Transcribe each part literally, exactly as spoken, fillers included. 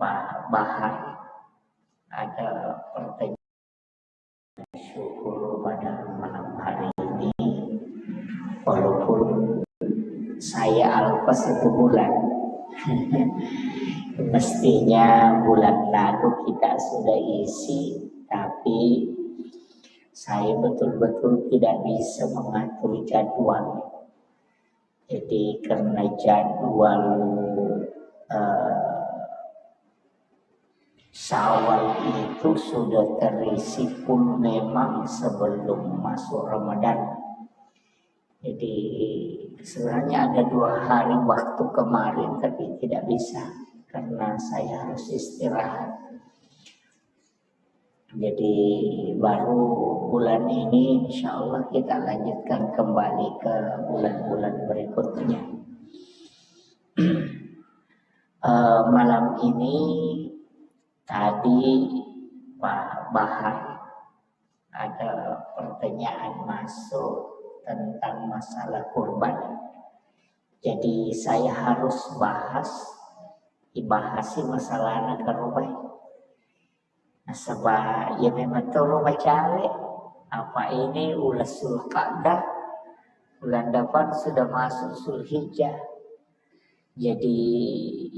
Pak Bahar, ada pertanyaan syukur pada malam hari ini, walaupun saya alpa satu bulan. Mestinya bulan lalu kita sudah isi, tapi saya betul-betul tidak bisa mengatur jadwal. Jadi karena jadwal, eh, Syawal itu sudah terisi full memang sebelum masuk Ramadan. Jadi sebenarnya ada dua hari waktu kemarin, tapi tidak bisa karena saya harus istirahat. Jadi baru bulan ini insya Allah kita lanjutkan kembali ke bulan-bulan berikutnya. Eh, malam ini tadi Pak Bahar ada pertanyaan masuk tentang masalah kurban. Jadi saya harus bahas, dibahasi masalah anak karobai. Nasaba iya memang toro macawe. Apa ini ulah Zulqa'dah, bulan depan sudah masuk Zulhijjah. Jadi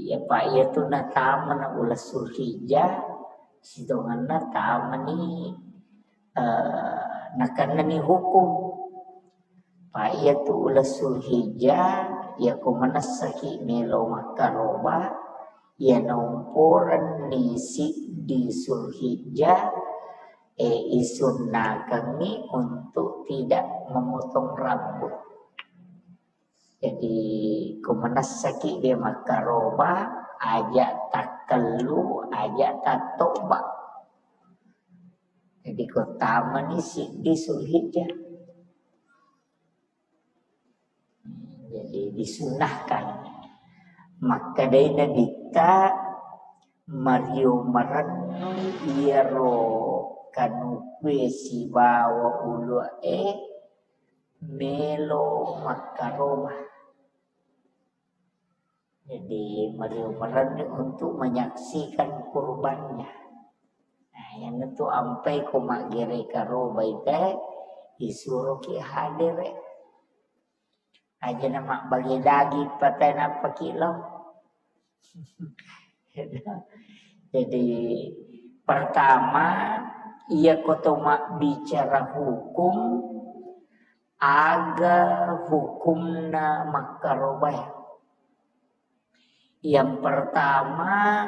ya Pak, iya tu natama na ulah Zulhijjah, sitongenna tamani, eh, nakennani hukum. Pa iya tu uleng Zulhijjah, iya ko manessaki melo makkaroba, iya naumporenni siddi Zulhijjah, e, isunnakengngi untuk tidak memotong rambut. Jadi ko manessaki de makkaroba, aja takkellu, aja tattoba. Jadi ko tamani siddi Zulhijjah. Jadi disunahkan. Makkedai Nabitta, mario marennui iyaro kanukue sibawa ulu'e melo makkaroba. Jadi mario marennui untuk menyaksikan kurbannya. Nah, iyanatu ampai ko maggere karobai te, isuroki hadere. Aja na mabbage daging patai nappaki lao. Jadi pertama, iya ko to mabbicara hukum, aga hukumna makkarobae. Yang pertama,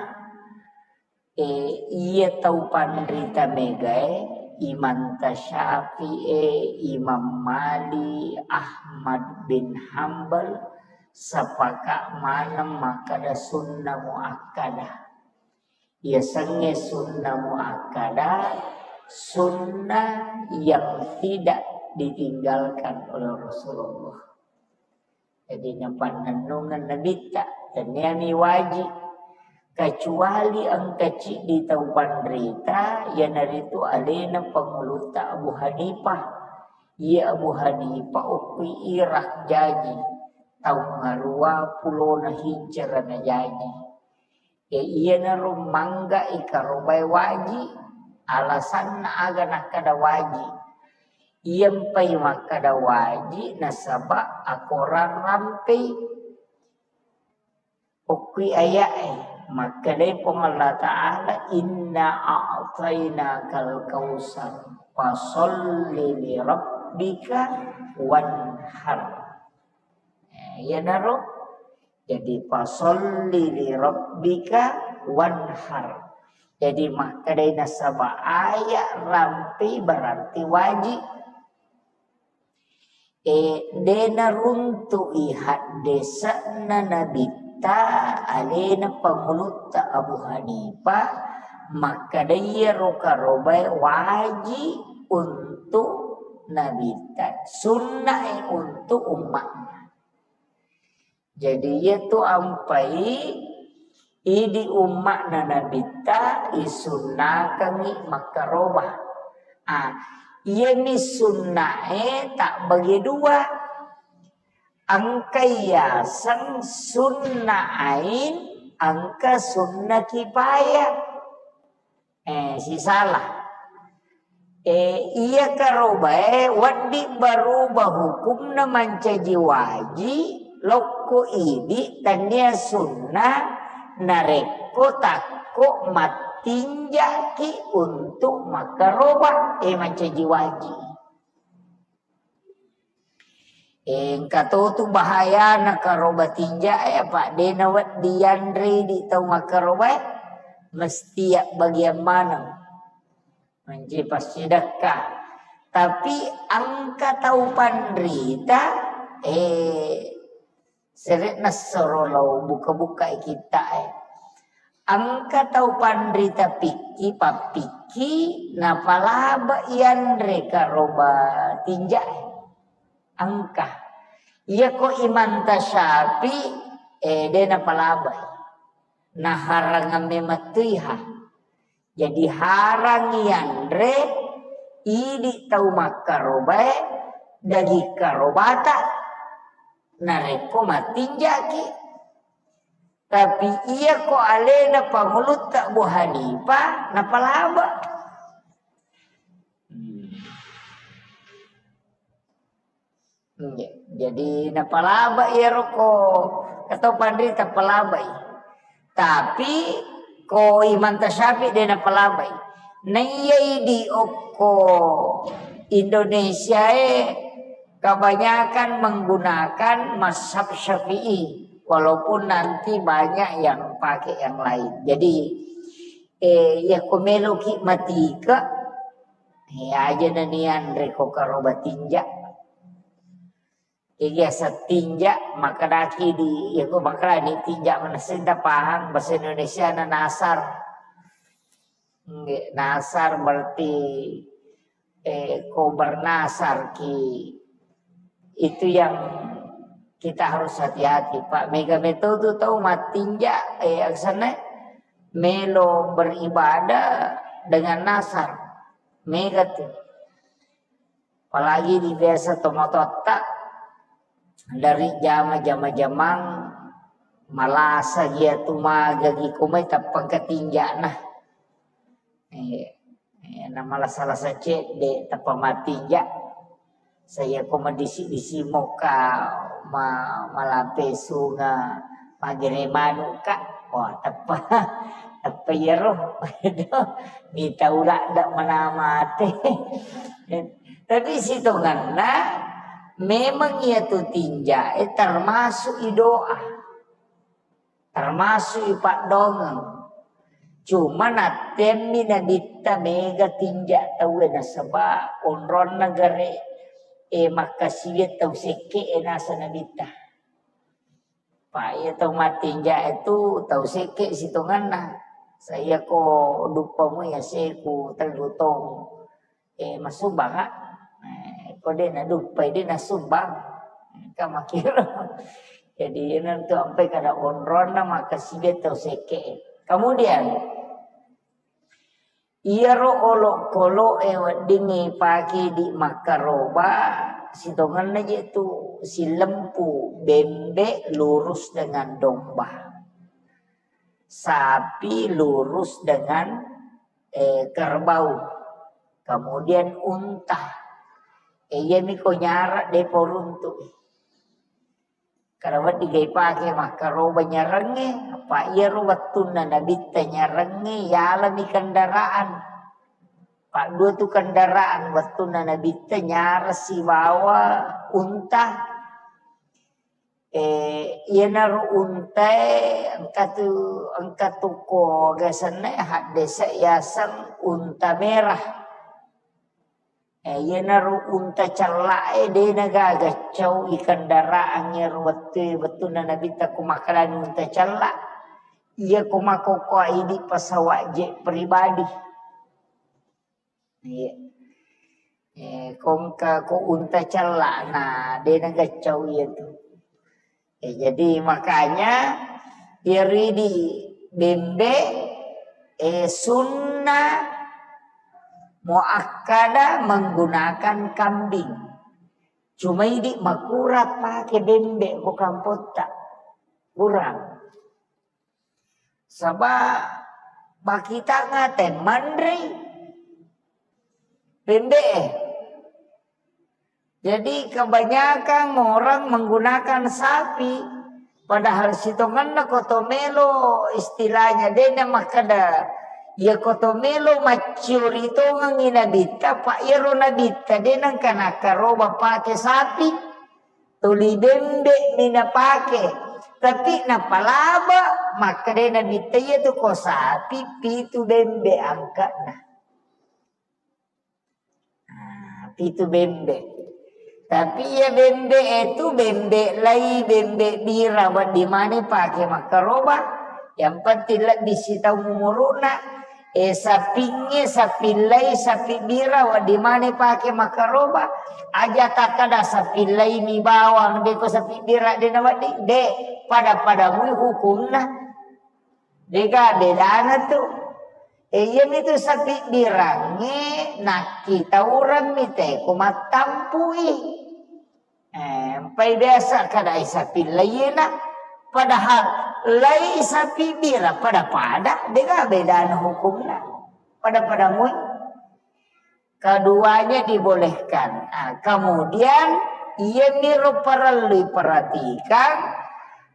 eh, iya tau panrita megae, Imam Tasyafi'e, Imam Mali, Ahmad bin Hambal, sepakat maneng makkada sunnah muakkadah. Yasengnge sunnah muakkadah, sunnah yang tidak ditinggalkan oleh Rasulullah. Jadi napannennungeng Nabitta, tenniani wajib. Kecuali engka ciddi tau panrita, iyanaritu alena pangulutta Abu Hanifah. Iya Abu Hanifah okki Irak jaji, taung ngarua pulona hijrah na jaji. E, iyanaro mangga ikarobai waji, alasanna aga nakkada waji. Iyampai makkada waji nasaba akorang rampei. Okkui aya'e, makkedai Puang Allah Ta'ala, "Inna a'tainakal kautsar, fasalli li rabbika wanhar." Eh, iyanaro. Jadi, "Fasalli li rabbika wanhar." Jadi, makkedai nasaba aya rampi berarti wajib. Eh, de naruntu'i haddese'na Nabitta alena pangulutta Abu Hanifah, makkedai iyaro karobae wajib untuk Nabitta, sunna'i untuk umma'na. Jadi, iyatu ampai idi umma'na Nabitta isunnakengngi makkaroba. Ah, iyami sunnae tabbagi dua. Engka yaseng sunnah ain, engka sunnah kifayah. Eh, sisala. Eh, iya karobae wedding baruba hukumna mancaji waji lokko idi, tania sunnah narekko takko mattinjaki untuk makkaroba, eh, mancaji waji. Engka to tu bahayana karoba tinja e, apa de nawedding yanre di tau makkaroba e, mesti abbagiang maneng. Mancaji passidekka. Tapi engka tau panrita, eh, sere'na soro lao buka-buka e kitta e. Engka tau panrita pikki, pappikki, napalaba yanre karoba tinja e. Engka. Iyako Imanta Syafi'i, eh, de napalabai. Naharangang memettuiha. Jadi harang yanre idi tau makkarobae daging karobata narekko mattinjaki. Tapi iyako alena pangulutta Abu Hanifah napalaba. Hmm. Nggih. Jadi napalaba iyaro ko, atau panrita palabai. Tapi ko Imanta Syafi'i de napalabai. Naiya idi okko Indonesia e kebanyakan menggunakan mazhab Syafi'i, walaupun nanti banyak yang pakai yang lain. Jadi, eh, ya ko meloki matika, eh, aja nanian reko karoba tinja. Jadi asa tinja, makadaki di, ya ko makalani tinja manessing tapahang bahasa Indonesia na nasar. Nggih, nasar berarti, eh, ko bernasar ki. Itu yang kita harus hati-hati, Pak. Mega metode tau mattinja, eh, aksana melo beribadah dengan nasar. Mega tu. Apalagi di biasa tomatoatta dari jama-jama jamang malasa gia tu maga gi komai tappangka tinjana. Eh, eh, na malasa-lasa cedde tappa mattinja. Saya ko madisi-disi moka ma-, malape sunga magere manu ka. Wah, teppa, teppa iyaro. Mita uladda mana mate. Tapi sitonganna memang iya tu tinja e termasuk i doa. Termasuk i paddongeng. Cuma nattemmi nabitta mega tinja tauwe nasaba onronna gare e makkasiwiang tau sekke e nasa nabitta. Pa iya tau mattinja e tu tau sekke sitonganna. Saya ko duppamu ya seku tellu tong. Eh, masumbang, Kak. Eh, ko de naduppai, de nasumbang. Kan makkiro. Jadi, iyana tu ampai kada onronna makkasiwiang tau sekke. Kemudian, iyaro olokolo e weddingngi pake di makkaroba, sitongenna je tu silempu, bembe lurus dengan domba. Sapi lurus dengan eh, kerbau, kemudian unta. Eh, iyami ko nyarang de poruntu. Kada wedding ga ipake makkaroba nyarangnge, apa iyaro wettunna nabitta nyarangnge yalami kendaraan. Paddua tu kendaraan wettunna nabitta nyarang sibawa unta. Eh, iyanaro untae engka tu, engka tu ko gasenna haddese yaseng unta merah. Eh, iyanaro unta cella e de nagaga cau i kendaraan iyaro wettue, wettunna nabitta ko makkedani unta cella. Iya ko makkokkoe idi pesawat jet pribadi. Iya. Eh, ko engka ko unta cella na de nagaccau iya tu. Eh, jadi makanya iyaro idi bembe, eh, sunna muakkada menggunakan kambing. Cuma idi makurang pake bembe ko kampotta. Kurang. Saba' pakitanga te manrei bembe'e. Jadi, kebanyakan orang menggunakan sapi, padahal sitongenna ko to melo, istilahnya, dena makkeda, iya ko to melo macciori tongengi nabitta, pa iyaro nabitta de nengka nakkaroba pake sapi, tuli bembe mi napake. Tapi napalaba, makkeda nabitta, iya tu ko sapi pitu bembe angka'na. Ah, pitu bembe. Tapi iya bembe itu bembe lai, bembe bira, wedding mani pake makkaroba. Yang penting lebbi sitaung umuruna. Eh, sapingnge, sapillai, sapi bira, wedding mani pake makkaroba. Aja takkada sapillai mi bawang, deko sapi bira de nawedding, de, pada-pada mui hukumna. Dega bedana tu. E, iyami tu sapi birangnge nakkitaureng mi teko mattampui. Eh, empai biasa kadai sapi laina. Padahal lai sapi bira pada-pada, dega bedana hukumna. Pada-pada mui. Keduanya dibolehkan. Ah, kemudian, iyamiro parellu perhatikan,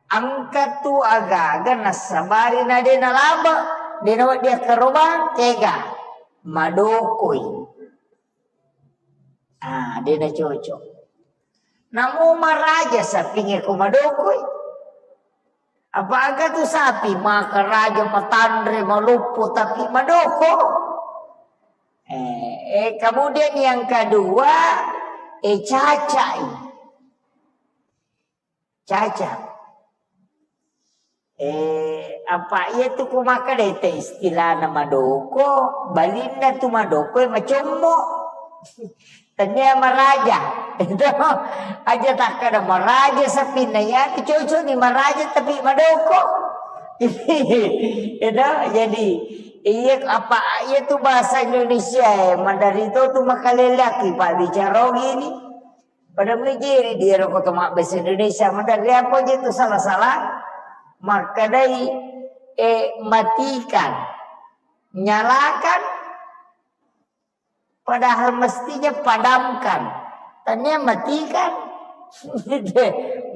engka tu agaga nassabari na de nalaba, de nawedding akkarobang, kega? Madokoi. Ah, de nacocok. Namo maraja sapingnge ko madokoi. Apa aga tu sapi makaraja, matanre, maloppo, tapi madoko. Eh, eh, kemudian yang kedua, eh, cacai. Caca. Eh, apa iya tu ku makkeda te istilahna madoko, balinna tu madoko e macommo. Tania maraja. Itu aja takkada maraja sapinna ya, cocok ni maraja tapi madoko. Itu jadi iya apa iya tu bahasa Indonesia e, madari to tu makalelaki pak bicara gini. Pada mujiri dia roko to mabbahasa Indonesia, madari apa je tu salah-salah. Makkedai, eh, matikan, nyalakan, padahal mestinya padamkan. Tania matikan,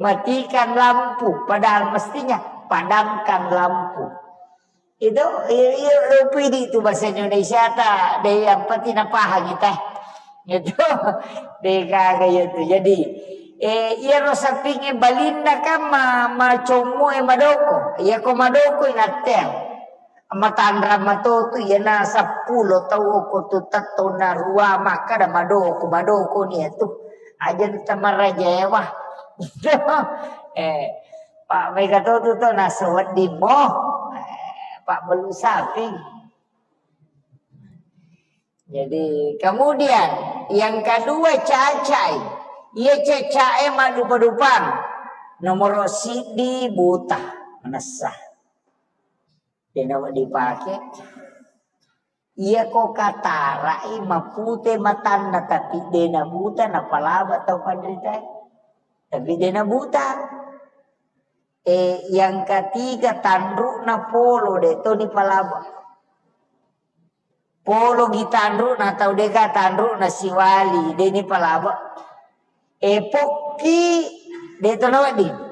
matikan lampu, padahal mestinya padamkan lampu. Itu, iya, iya, lopi di itu bahasa Indonesia ta, de yang penting napahang kita. Itu, de gaga itu. Jadi, eh, iya ro sapingnge balinna kan ma, macommo e madoko. Iya ko madoko inatteang. Matanra matotu, iya na seppulo tau ko tu tetto na rua makkada madoko, madoko ni itu. Aja tamaraja ewa. Eh, Pak, mega to tu to naso wedding mo. Eh, Pak belu sapi. Jadi, kemudian yang kedua cacai. Iya cacai madupa-dupang. Nomor sidi buta, manessa. Dena dipake. Iya ko katarai mapute matanna tapi dena buta napalaba tau panrita. Tapi dena buta. Eh, yang ketiga tanruna polo de to ni palaba. Polo gi tanruna tau dega tanruna siwali de ni palaba. Eh, pokki de to na wedding.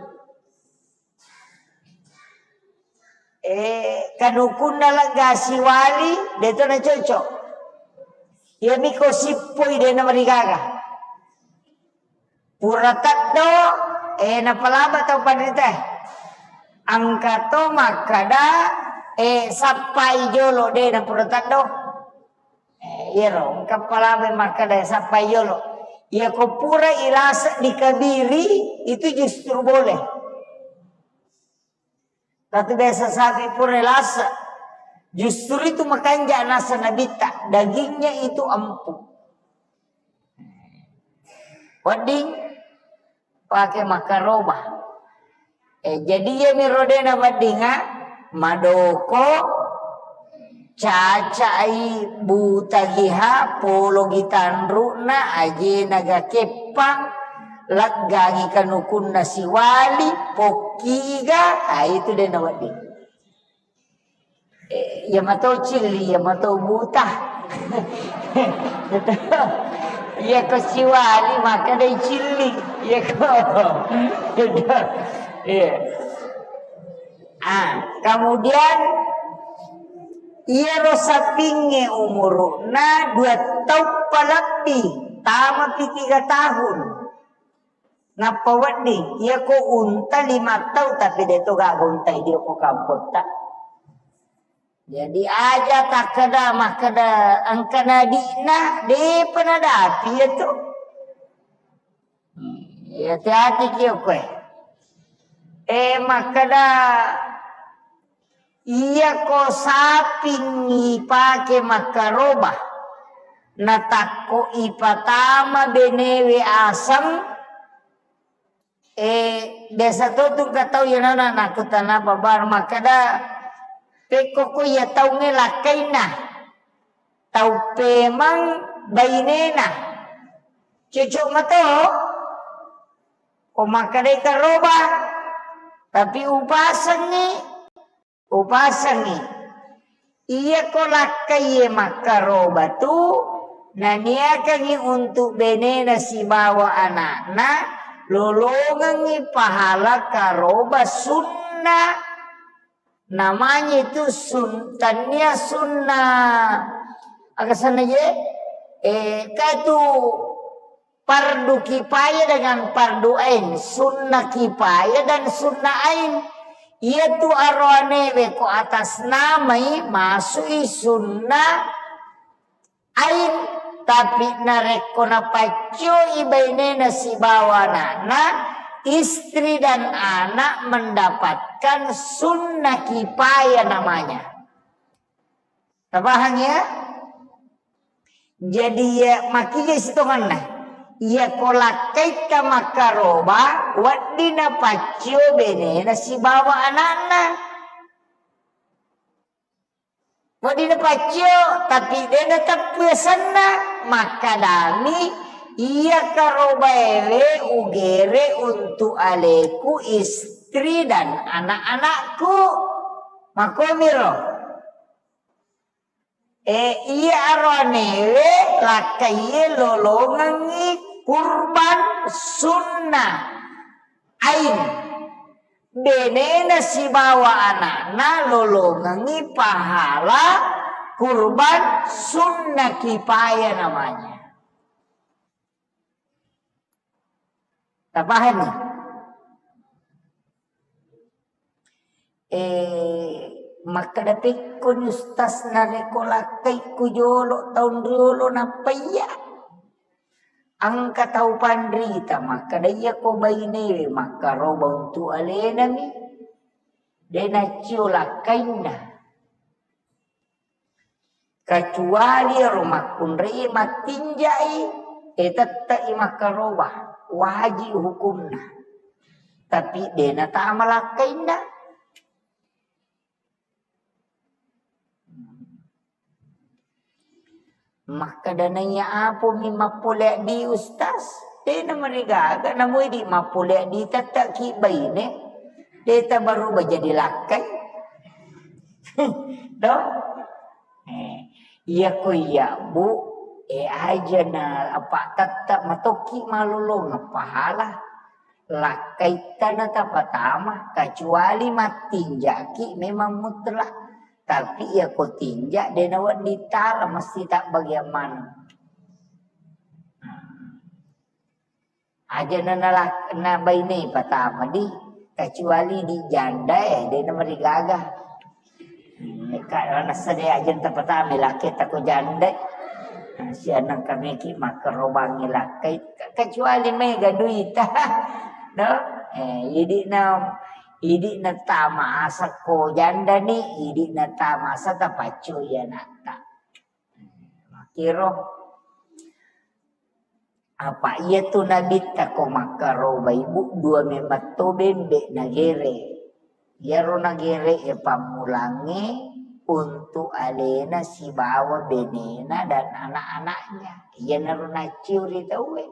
Eh, kanukunna legga siwali, de to na cocok. Iya miko sippoi de na marigaga. Pura teddo, eh, napalaba tau panrita. Engka to makkada, eh, sappai jolo de na pura teddo. Eh, iyaro, engka palaba makkada sappai jolo. Iya ko pura ilasa dikabiri, itu justru boleh. Tapi biasa sapi pura lasa. Justru itu makanja nasa nabitta, dagingnya itu empuk. Wedding pake makaroba. Eh, jadi iya mi rodena weddinga madoko, cacai, buta giha, polo gitanruna, ajena ga keppang, leggangi kanukunna siwali, pokkiga, ah, itu de nawedding. Iya mato cilli, iya mato buta. Iya ko siwali maka dai cilli. Iya ko. Iya. Ah, kemudian iyaro sapingnge umuru'na dua taung palebbi, tamapi tiga tahun. Nappa wedding, iyako unta lima taung, tapi de to gaga unta idio ko kampotta. Jadi aja takkeda makkeda engka nadi'na, depa nadapi iya tu. Hmm, hati-hati ki okkoe. Eh, makkeda iyako saping ipake makkaroba, natakko ipatama benewe aseng, eh, biasa to tu engka tau iyanana nakkutana babar makkeda, pekko ko iya taungnge lakkainna, tau pemang bainena. Cocok mato, ko makkedai karoba, tapi upasengngi, upasengngi. Iyako lakkaiye makkaroba tu, naniakangngi untuk benena sibawa anakna, lolongengngi pahala karoba sunna. Namanya itu sun-, tania sunna. Aga sana je? Eh, ka itu fardu kifayah dengan fardu ain, sunnah kifayah dan sunnah ain. Iya tu aroanewe ko atas namai masui sunnah ain, tapi narekko napaccoi bainena sibawa anakna, istri dan anak mendapatkan sunnah kifayah namanya. Tapahang ya? Jadi ya, makija sitonganna. Iya ko lakkaitta makkaroba, wedding napaccio benena sibawa anakna. Wedding napaccio, tapi de nateppu asenna, makkadami, iya karobaewe ugere untuk aleku, istri dan anak-anakku. Makomiro. Eh, iya aroanewe lakkaiye lolongengngi kurban sunnah ain. Benena sibawa anakna lolongengngi pahala kurban sunnah kifayah namanya. Tapahami? Eh, makkeda pekkoni ustaz narekko lakkaikku jolo taung riolo nappa iya. Engka tau panrita makkeda iya ko bainewe makkaroba untuk alenami. De naccio lakkainna. Kecuali ero makkunrai mattinjai, eh, tette'i makkaroba, wajib hukumna. Tapi de natama lakkainna. Makkeda naiya apomi mappole di ustaz, de namarigaga namui di mappole di tetteki baine, de tabaru bajadi lakkai. Do? Eh, iya ko iya, Bu, eh, aja na apa tetta matokki malolong pahala. Lakkaitta na tapatama, kecuali mattinjaki memang mutlak. Tapi iya ko tinja, de nawedding tala, mesti tabbagiang maneng. Aja na, na, na baine patama di, kecuali di janda, eh, de namarigaga. Hmm, ka-, nasa de aja tapatama lakkaita ko janda. Nah, sianang kami ki makkarobangi lakkai, ke-, kecuali mega duita. No? Eh, idi na, idi na tamasa ko janda ni, idi na tamasa tapaccu iya natta. Makiro. Apa iya tu nabitta ko makkaroba ibu, dua memang to bembe nagere. Iyaro nagere e pammulangnge untuk alena sibawa benena dan anak-anaknya. Iyanaro nacciu ri tauwe.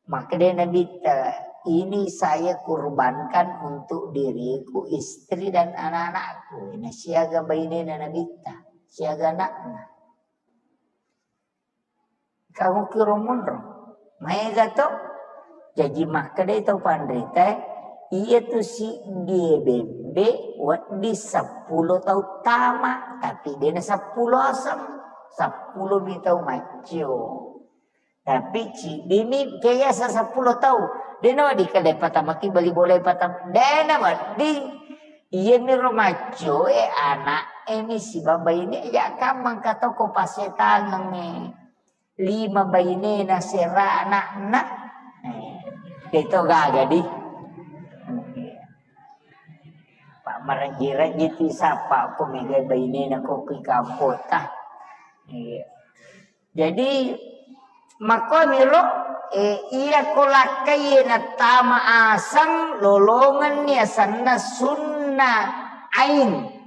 Makkeda nabitta, Ini saya kurbankan untuk diriku, istri, dan anak-anakku. Ini siaga bainena Nabitta, siaga anakna. Kamu kiro monro. Maega to? Jaji makkeda tau panrita, iya tu siddi bembe wedding seppulo tau tama, tapi dena seppulo aseng, seppulomi tau maccio. Tapi ciddimi ke yasa seppulo tau. Dena wedding kede patamaki bali bola patam. Dena wedding. Iyami ro maccoe ana'e mi sibawa baine, ya kammang ka toko pasetangengnge. Lima bainena sera ana'na. Eh, deto gaga di. Pak marejji-rejji tu sapa ko mega bainena ko ki kampota. Iya. Jadi, makkuamiro, eh, iya ko lakkai nattama aseng, lolongenni asenna sunna ain.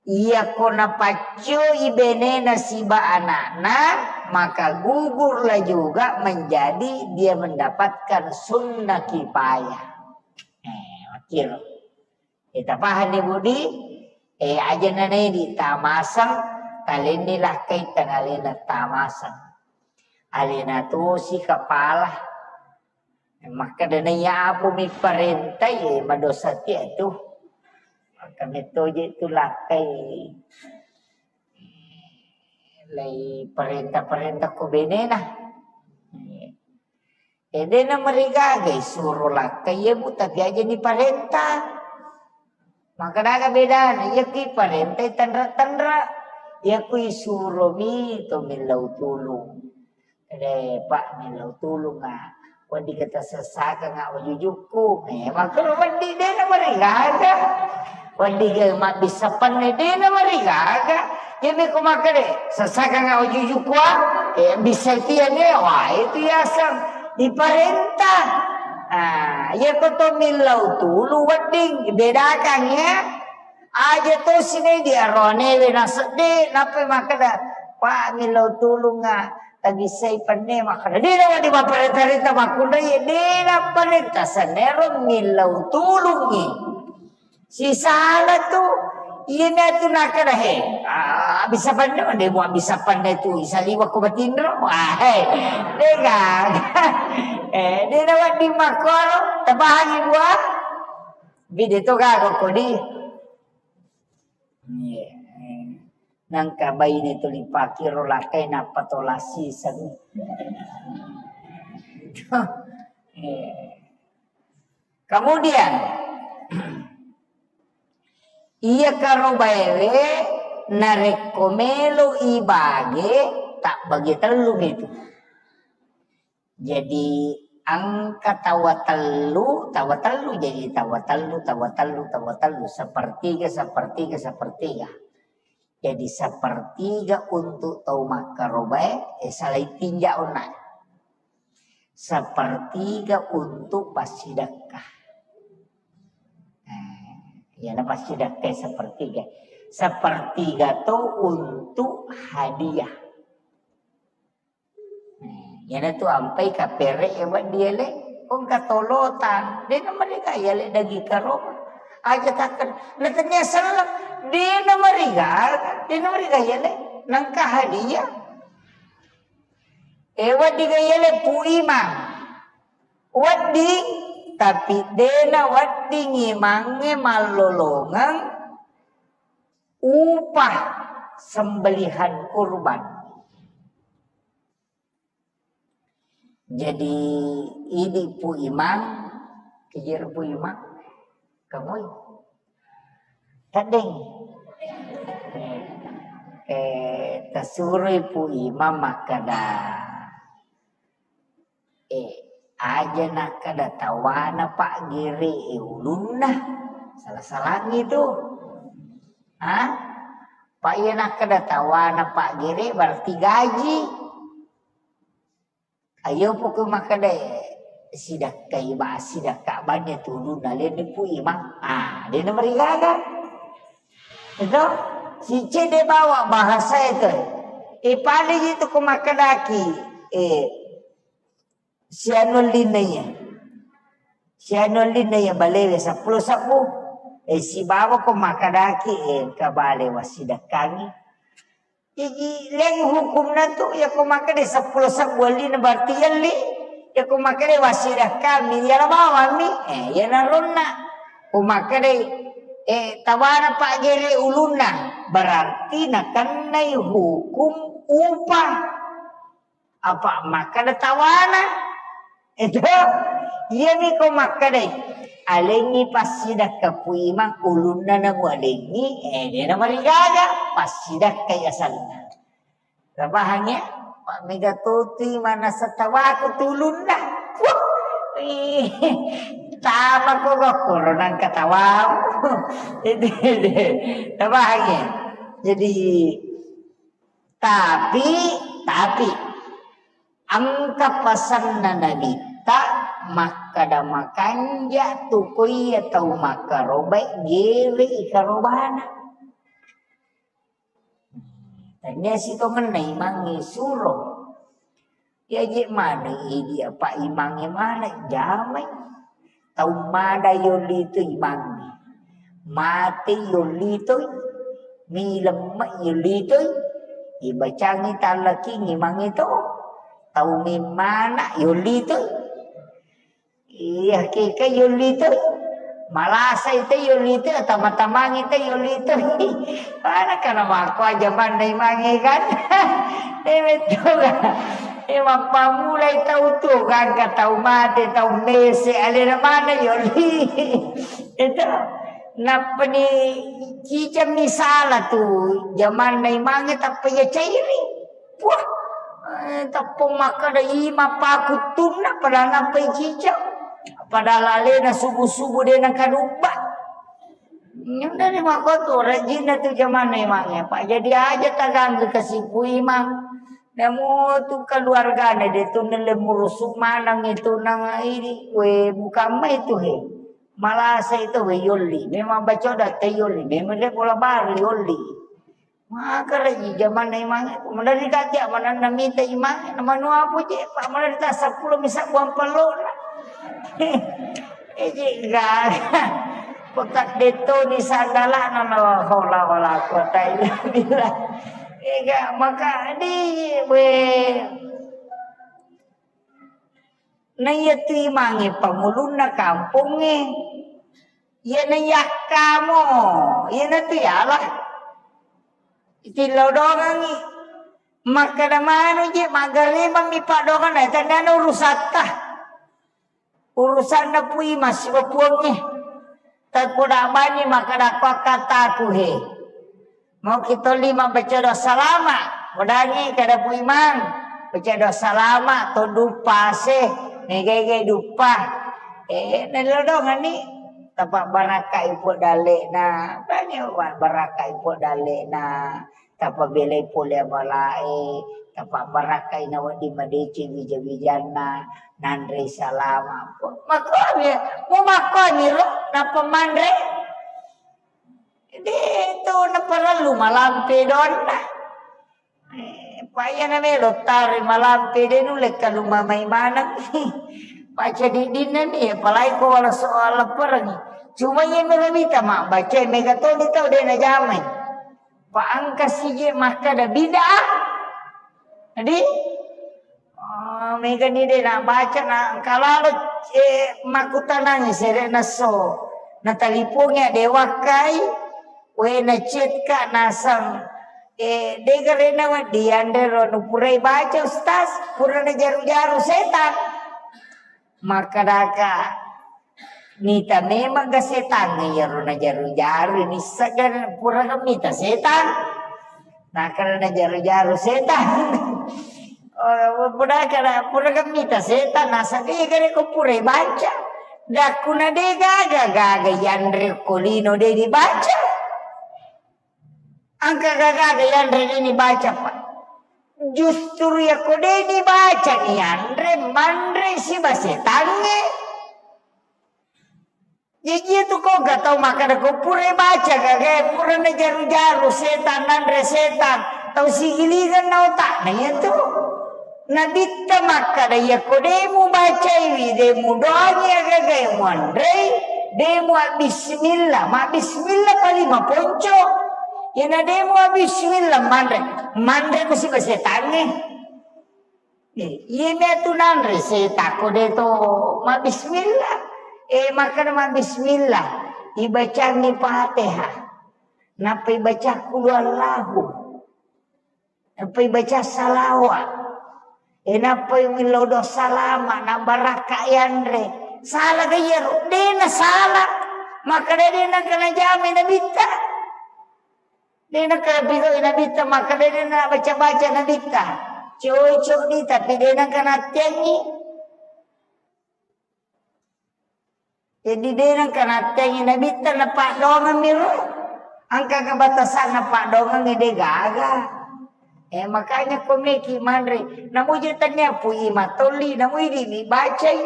Iya ko napaccoi benena siba anakna, maka gugurlah juga menjadi dia mendapatkan sunnah kifayah. Eh, makkiro. Eh, tapahanni Budi? Eh, aja nanai di tamaseng, talenni lakkai tanalena tamaseng. Alena tosi kepala. Makkeda naiya apo mi parentai, eh, madosa tia tu. Maka metoje tu lakkai. Lai parenta-parenta ko benena. Eh, dena marigaga isuro lakkai, iya, Bu, tapi aja ni parenta. Maka daga bedana, iya ki parenta tanra-tanra. Iya ku isuro mi to millau tulung. Re, Pak, millau tulung, ah. Wedding kita sessakang, ah, wajujukku. Eh, makkuro wedding dena marigaga. Wedding ga mabbissa penne dena marigaga. Jadi ko makkeda, sessakang, ah, wajujukku, ah. Eh, bisa tiane, wah, itu yaseng diparenta. Ah, iya ko to millau tulung wedding, bedakan ya. Aja to sini di aronewe nasedde, nappa makkeda, "Pak, millau tulung, ah, tabissai penne," makkeda. Dena wedding mapparenta-renta makkunrai, dena parenta senero millau tulungngi. Sisala tu, iya mi atu nakkeda, he, ah, bisa penne, demo bisa penne tu, isaliwa ko batinro, ah, he, dega. Eh, dena wedding makkoro, tapahangi buah. Bide to gaga kodi. Iya. Nangka baine tuli pakiro lakkai nappa to lasiseng. Iya. Kemudian, iya karobaewe narekko melo ibage, tak bagi tellu itu. Jadi, engka tawa tellu, tawa tellu, jadi tawa tellu, tawa tellu, tawa tellu, sepertiga, sepertiga, sepertiga. Jadi, sepertiga untuk tau makkarobae, eh, salai tinja onna. Sepertiga untuk passidekka. Eh, iyana passidekka sepertiga. Sepertiga to untuk hadiah. Nah, iyana tu ampai kapere ya buat dia le, kong katolotan, de na mereka ya le daging karoma. Aja taken, na tanya seleng, de na mereka, de na mereka ya le, nangka hadiah. Eh, wedding ga iya le Pu Imang. Wedding, tapi de na wedding imangnge mallolongeng upah sembelihan kurban. Jadi, idi Pu Imang, kejir Pu Imang, kemui. Teddeng. Eh, tasuroi Pu Imang makkeda, eh, aja nakkeda tawana Pak Gere, eh, ulunna. Salah-salangi tu. Hah? Pak, iya nakkeda tawana Pak Gere berarti gaji. Ayo poko makkeda sidakkai ba, sidakka banne tulunna lenne Pu Imang. Ah, de na marigaga. Itu si cede bawa bahasa itu. Eh, paling itu ko makkedaki, eh, sianu linna iya. Sianu ellinna iya balewe seppulo sebbu. Eh, sibawa ko makkadaki, eh, engka bale wassidekkangi. Jaji, leng hukumna tu, iya ko makkeda seppulo sebbu ellinna berarti elli. Iya ko makkeda wassidekkangi, iya la bawammi. Eh, iya naronna. Ko makkeda, eh, tawana paggere ulunna, berarti nakennai hukum upah. Apa makkeda tawana? Itu, iyami ko makkedai, alengngi passidakka Puimang, ulunna namu alengngi, eh, dena marigaga, passidakkai asanna. Tapahang ya? Pak mega totui manasa tawaku tulunna. Wah, ih, tama ko gokkoro nangka tawamu. Itu, itu. Tapahang ya? Jadi, Tapi, tapi, engka pasenna Nabitta makkeda makanja tu ko iya tau makkarobae gere'i karobana. Tania sitongenna imangnge suro. Iyaji maneng idi apa imangnge maneng jamai. Tau mada yolli tu imangnge. Mate yolli tu. Milemme yolli tu. Ibacangi tallaking imangnge to. Tau mimmana yolli tu. Iya, keke yolli tu. Malasai te yolli tu, tama-tamangi te yolli tu. Mana kana makko aja manna imangnge kan. Emetto kan. E mappamulai tau tu kan, ka tau mate, tau mese, alena mana yolli. Itu. Nappani ciceng misala tu, jamanna imangnge tappa iya cairi. Wah, eh, teppong makkeda ima pakuttunna, padahal nappai ciceng. Padahal alena subuh-subuh de nakadubba. Nyundani makkotu, rajinna tu jamanna imangnge. Pak, jadi aja taganggu kasipu imang. Namo tu keluargana de tu nelle murusu manang itu nang ini, we, bukan mai tu he. Malasa itu we yolli. Memang bacoda te yolli. Memang de bola baru yolli. Makaraji jamanna imangnge, madari kajja mananna mita imangnge, na manua puji, pa madari ta seppulo misa buang pello. Eji ga. Potak detto ni sandalana, la haula wala quwata illa billah. Ega maka di we. Naiya tu imangnge pangulunna kampongnge. Iyana yakkamo, iyana tu yala. Itillau dongangi. Makkeda manu je, maggarimang mi paddoangeng, na tandana urusatta. Urusanna Puimang sibawa Puangnge. Tapoda bani makkeda ko akkataku he. Mau kita lima baca doa salama. Podangi kada Puimang. Baca doa salama, to duppa se. Mega-ega duppa. Eh, nalodongani. Tapa barakka ipo dalena. Banyak barakka ipo dalena. Tapabelai pole abalae, tapabbarakkai nawedding madeceng wija-wijanna, nanrei salama. Makkomi, mumakkoniro, nappa manre. De tu naparellu malampe donna. Eh, payana melo tare malampe de nulle kalumamai maneng. Paccadiddinna ni, apalagi ko wala soal lapparengi. Cuma iya mega mita mabbaca, mega toni tau de najamai. Pa engka sije makkeda bid'ah. Jadi, oh, megani de nabaca, na engka lalo, eh, makkutanangi sere nasso. Natalipongi de wakkai, we na chat ka naseng, eh, de garena wedding yanre ro nupurai baca, Ustaz, pura najaru-jaru setan. Makkedaka, mita memang ga setangnge iyaro najaru-jaru, nissegga puraga mita setang. Nakkeda najaru-jaru setang. Oh, pudakana puraga mita setang, nasaba ega rekko purai baca. Dakkuna de gaga, gaga yanre ko lino de dibaca. Engka gaga yanre de nibaca, Pak. Justru yakko de nibaca ni yanre, manre siba setangnge. Jaji tu ko ga tau makkeda ko pura baca gaga, pura najaru-jaru setang, nanre setang, tau sigilingeng na otakna iyatu. Nabitta makkada, iyako de mubacaiwi, de mudoangi agaga e muanrei, de mua bismillah. Ma bismillah pali maponco. Iyana de mua bismillah manre, manre ko siba setangnge. Eh, iya matu nanre setakko de to ma bismillah. Eh, makkada ma bismillah, ibacangi Fatihah. Nappa ibaca qul huwallahu. Nappa ibaca salawa. E, nappa millau doa salama, na barakka yanre. Sala ga iyaro? De na sala. Makkada de nengka najamai nabitta. De nengka pigau nabitta, makkada de na baca-baca nabitta. Cocok ni, tapi de nengka nattiangi. Jadi de nengka nattengi nabitta na paddoangeng miro. Engka kebatasanna paddoangeng de gaga. Eh, makanya ko meki manre. Namuji tania pui matolli, namuidi mi bacai.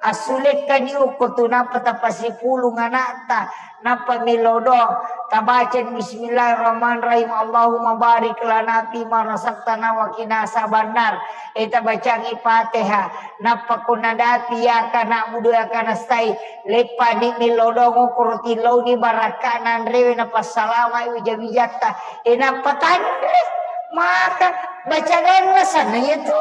Asulekkani ukko tu nappa tapasipulung anakta. Nappa milodo. Tabaca bismillahirrahmanirrahim. Allahumma barik lana fi ma razaqtana wa qina azabannar. Eh, tabacangi Fatihah. Nappa ko nadapi iyyaka na'budu wa iyyaka nasta'in, leppani millau doang okkoro tillauni barakka nanrewe napassalamai wija-wijatta. E, nappa tanre maka bacaganna sanna iyatu.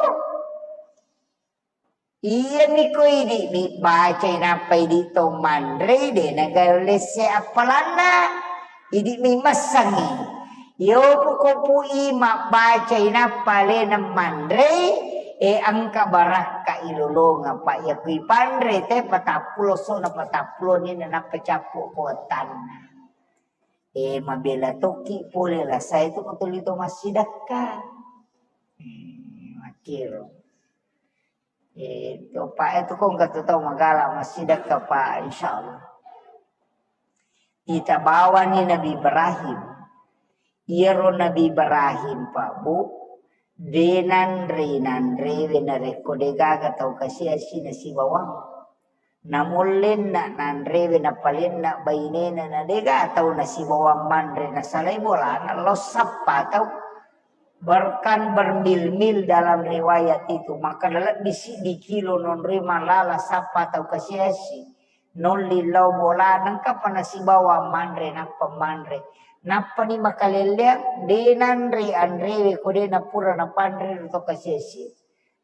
Iyami ko idi mi bacai nappa idi to manre de naga lesse appalanna. Idi mi massangi. Yo, ko pui mabbacai nappa alena manrei, e, engka barakka ilolonga, pa iya kui panre te patappulo so na patappulo ni na nappa cappu ko wettanna. E, mabela tokki pole rasa itu ko tuli to massidakka. Hmm, makkiro. Eh, topa itu kong katu tau magala massidakka pa, insyaallah. Itabawani Nabi Ibrahim. Iyaro Nabi Ibrahim pa, Bu, de nanre nanrewe narekko de gaga tau kasiasi nasibawang. Namollenna nanrewe napalenna bainena na de gaga tau nasibawang manre nasalai bolana lo sappa tau. Bahkan bermil-mil dalam riwayat itu, maka lebbi siddi kilo nonroi malala sappa tau kasiasi, nolli lao bola, nengkapa nasibawa manre, nappa manre. Nappani makalelleang, de nanre anrewe ko de napura napanre ro tau kasiasi.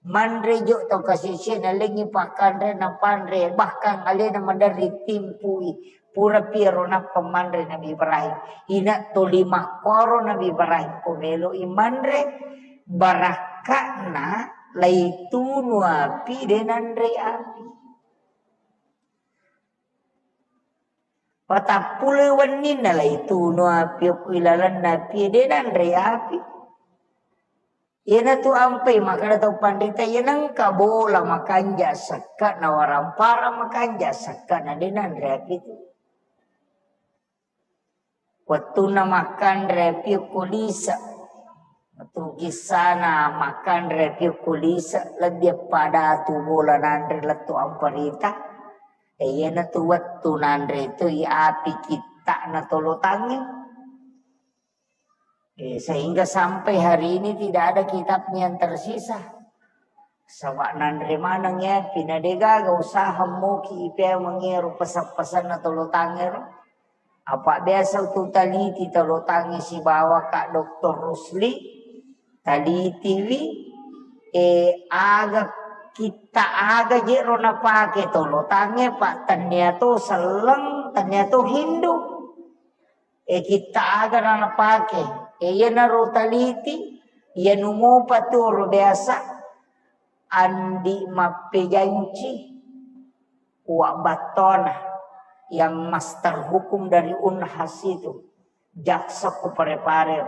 Manre jo tau kasiasi, nalengi pakanre, napanre, bahkan alena maderri timpui. Pura piaro nappa manre Nabi Ibrahim. Ina toli makkoro Nabi Ibrahim ko melo i manre, barakka'na laitunu api de nanre api. Patappulo wenninna laitunu api okko ilalenna api de nanre api. Iyanatu ampai makkeda tau panrita, iya nengka bola makanja sekka na warampara makanja sekka na de nanre api tu. Wettunna makkanre api okko lise. Wettu kissana makkanre api okko lise, lebbi pada tu bola nanre lettu amparita. E, iyanatu wettu nanre tu i api kitta'na tolotangnge. Eh, sehingga sampai hari ini tidak ada kitabnya yang tersisa. Saba nanre maneng ya, pina degaga usaha moki ipea mengero pesan-pesanna tolotangero. Apa biasa tu taliti tolotangi sibawa Kak Doktor Rusli, talitiwi, eh, aga kitta aga jero napake tolotange, Pak, tania to selleng, tania to hindu. E, kitta aga na napake. E, iyanaro taliti, iyanu mopa tu ro biasa, Andi mappejanci, Uwa Battona, yang master hukum dari Unhas itu, jaksa ku Parepare.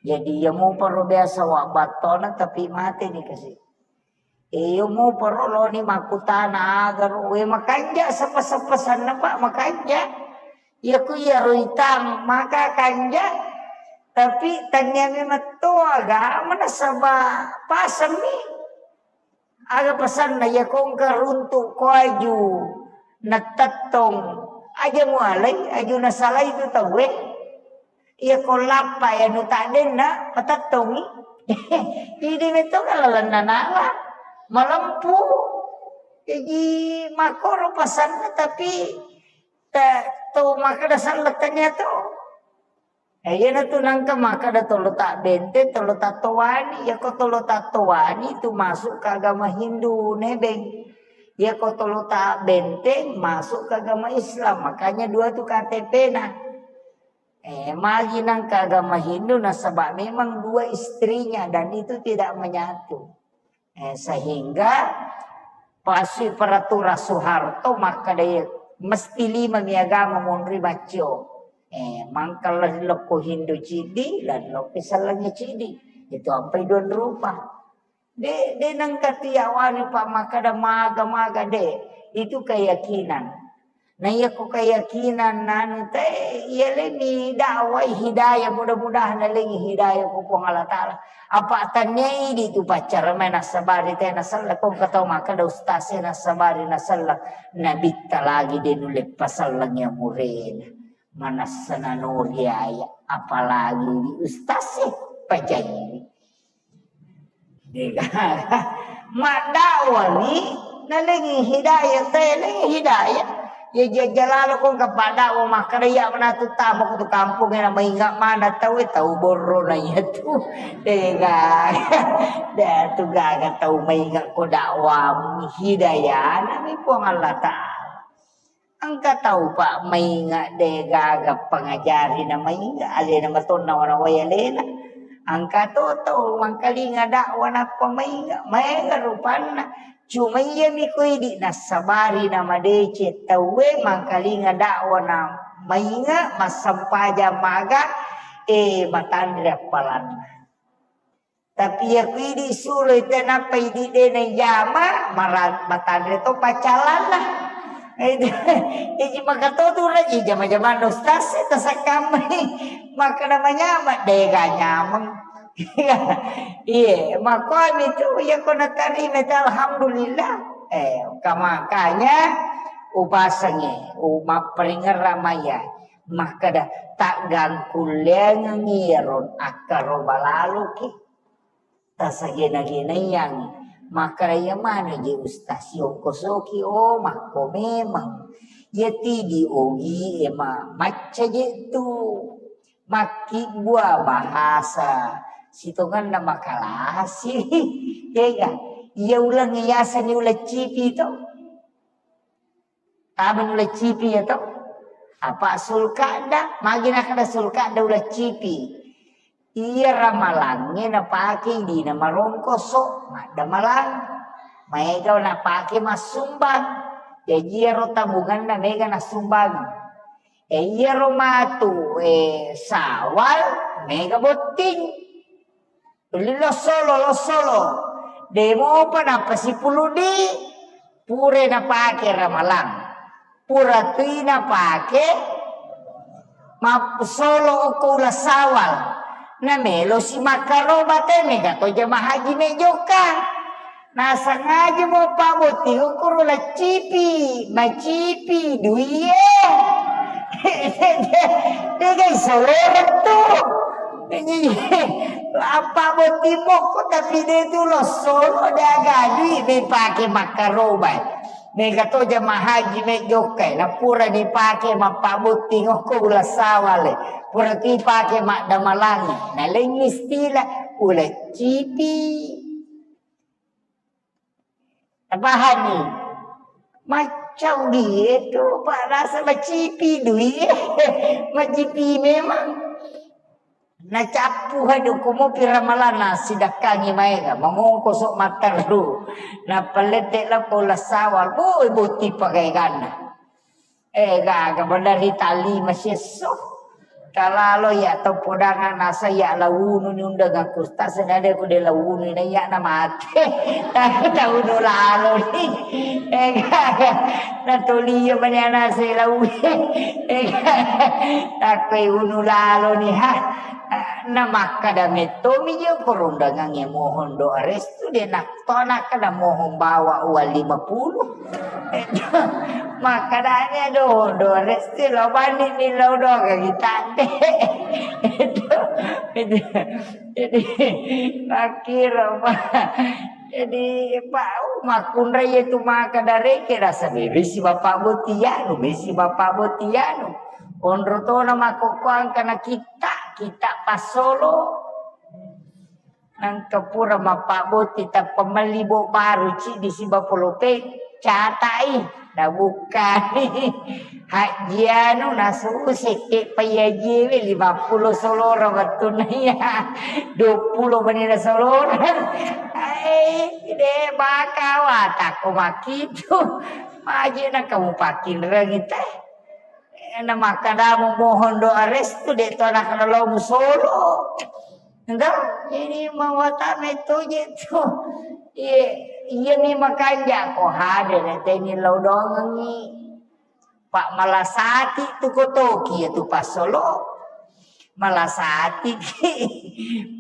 Jadi, iya mopa ro biasa Uwa Battona, tapi mate ni kasi. Iyo mopa ro loni makkutana aga ro, we makanja sapa-sapa sanna, Pak, makanja. Iya ku iya ro itang maka kanja, tapi tania memang to agama nasaba pasang mi. Aga pesanna, iya kongka runtu ko aju natettong, aja mualai, aju nasalai tu tauwe. Iya ko lappa ya nu taddenna patettongi. Idi metto ka lalenna nala malempu. Jadi makkoro pasanna, tapi ta-, to makkeda selleng tania to. Eh, iyanatu nangka makkeda tolo tabbenteng, tolo tattoani. Yako tolo tattoani itu masuk ke agama Hindu, nebeng. Yako tolo tabbenteng masuk ke agama Islam. Makanya dua tu K T P-na. Eh, magi nangka agama Hindu nasaba memang dua istrinya dan itu tidak menyatu. Eh, sehingga pasui peraturan Soeharto makkeda mesti lima mi agama monri maccio. Eh, mangka lari lokko Hindu cidi, lari lokko sellengnge cidi. Itu ampai dua rupa. De, de nengka tiawani pa makkeda maga-maga de. Itu keyakinan. Na iya ko keyakinan nanu te, iya leni dakwai hidayah, mudah-mudahan nalengi hidayah ko Puang Allah Ta'ala. Apa tania idi tu paccara mai nasabari te nasella, ko engka tau makkeda ustaz e nasabari nasella, nabitta lagi de nulle paselleng ya murena. Manassa nanori aya, apalagi di ustaz e pajai. Maddawani nalengi hidayah, talengi hidayah. Ya jajja lalo ko engka paddawa makkeda iya manatu tama ko tu kampung e na mainga mana tau e, tau borro na iya tu. Dega. Da tu gaga tau mainga ko dakwam hidayah na mi Puang Allah Ta'ala. Engka tau pa mainga de gaga pangajari na mainga alena matonna wana wai alena. Engka to tau mangkalinga dakwa nappa mainga, maega rupanna. Cuma iya mi ko idi nassabari na madeceng tauwe mangkalinga dakwa na mainga, massempajang maga, eh, matanre appalanna. Tapi iya ku idi suroi te nappa idi de na ijama, mara-, matanre to pacalanna. Itu, iji maka to tu raji jama-jamanna ustaz e tasakkammai. Maka na manyama, dega nyameng. Iye, makomi tu, iya ko natarima te, alhamdulillah. Eh, ka-, makanya upasengi, u-, mapparingerra maya. Makkeda, taggangkulleangengi iyaro akkaroba laloki. Tasagena-genaiangi. Makkeda, iya maneng je ustaz, siongkosoki, oh, makko memang. Iya tidi ogi e ma-, macca je tu. Makkibbua bahasa sitongenna makalasi. Tega, iya uleng yaseng uleng cipi to. Tama uleng cipi ya to. Apa sulkada, magi nakkeda sulkada uleng cipi. Iya ramalangnge napake idina marongkoso, maddamalang. Maega napake massumbang. Jaji iyaro tabunganna mega nassumbang. E iyaro matu, e, Sawal mega botting. Tuli lossolo, lossolo. Demopa nappa sipuluddi, pura napake ramalang. Pura tui napake mappusolo okko uleng Sawal. Namelo si makkaroba te mega to jamaah haji mejokka. Nasangaja mo pabbotting okko ro lacipi, macipi duie. Degai soloreng tu. Apa botting mokko tapi de tu lossolo de aga dui mepake makkarobai. Mega to jamaah haji mejokkai, napura dipake mappabbotting okko uleng Sawale. Pura tu ipake maddamalangi. Nalengi istilah uleng cipi. Tapahanni? Macau die tu, Pak, rasa macipi dui. Macipi memang. Nacappu hadu kumopi ramalanna sidakkangi maega, mangongkoso matteru. Nappa lette lappo uleng Sawal, boe botti pagaeganna. Eh, gaga, bener ri tali masiesso. Talalo ya to podang nasa ya launu ni undang aku. Tasena de ku de launu na ya na mate. Taunu lalo ni. Eh, gaga. Na toli ya mani anase lau. Eh, gaga. Takoi unu lalo ni ha. Na makkada metto mi je ko rondangang e mohon doa restu de nak. Tonakka na mohon bawa uang lima puluh. Makkedani, "Aduh, do resti lo bani mi lo do gagi tande." Jadi, jadi, makkiro, Pak. Jadi, Pak, oh, makkunrai itu maka dareke rasa bebesi Bapak Boti, ya, lu besi Bapak Boti, ya, lu. Onro tona makkokkoang kana kita, kita pasolo. Nangka pura mappabbotting tappa melli bo baru ciddi siba polopeng, catai, nabukkani. Hajji anu, nasusi ke payajiewe lima puluh solora wettunna iya, dua puluh menina solora. Ai, de baka watakko makkitu. Maje na kamu pakkinrengi teh. Na makkadamu mohon doa restu de to anak lo musolo. Ndo, ini mawatame toje tu. Iya, iya ni makanja ko hadere teni lo dongengi. Pak malasati tu kotoki ya tu pasolo. Malasati ki.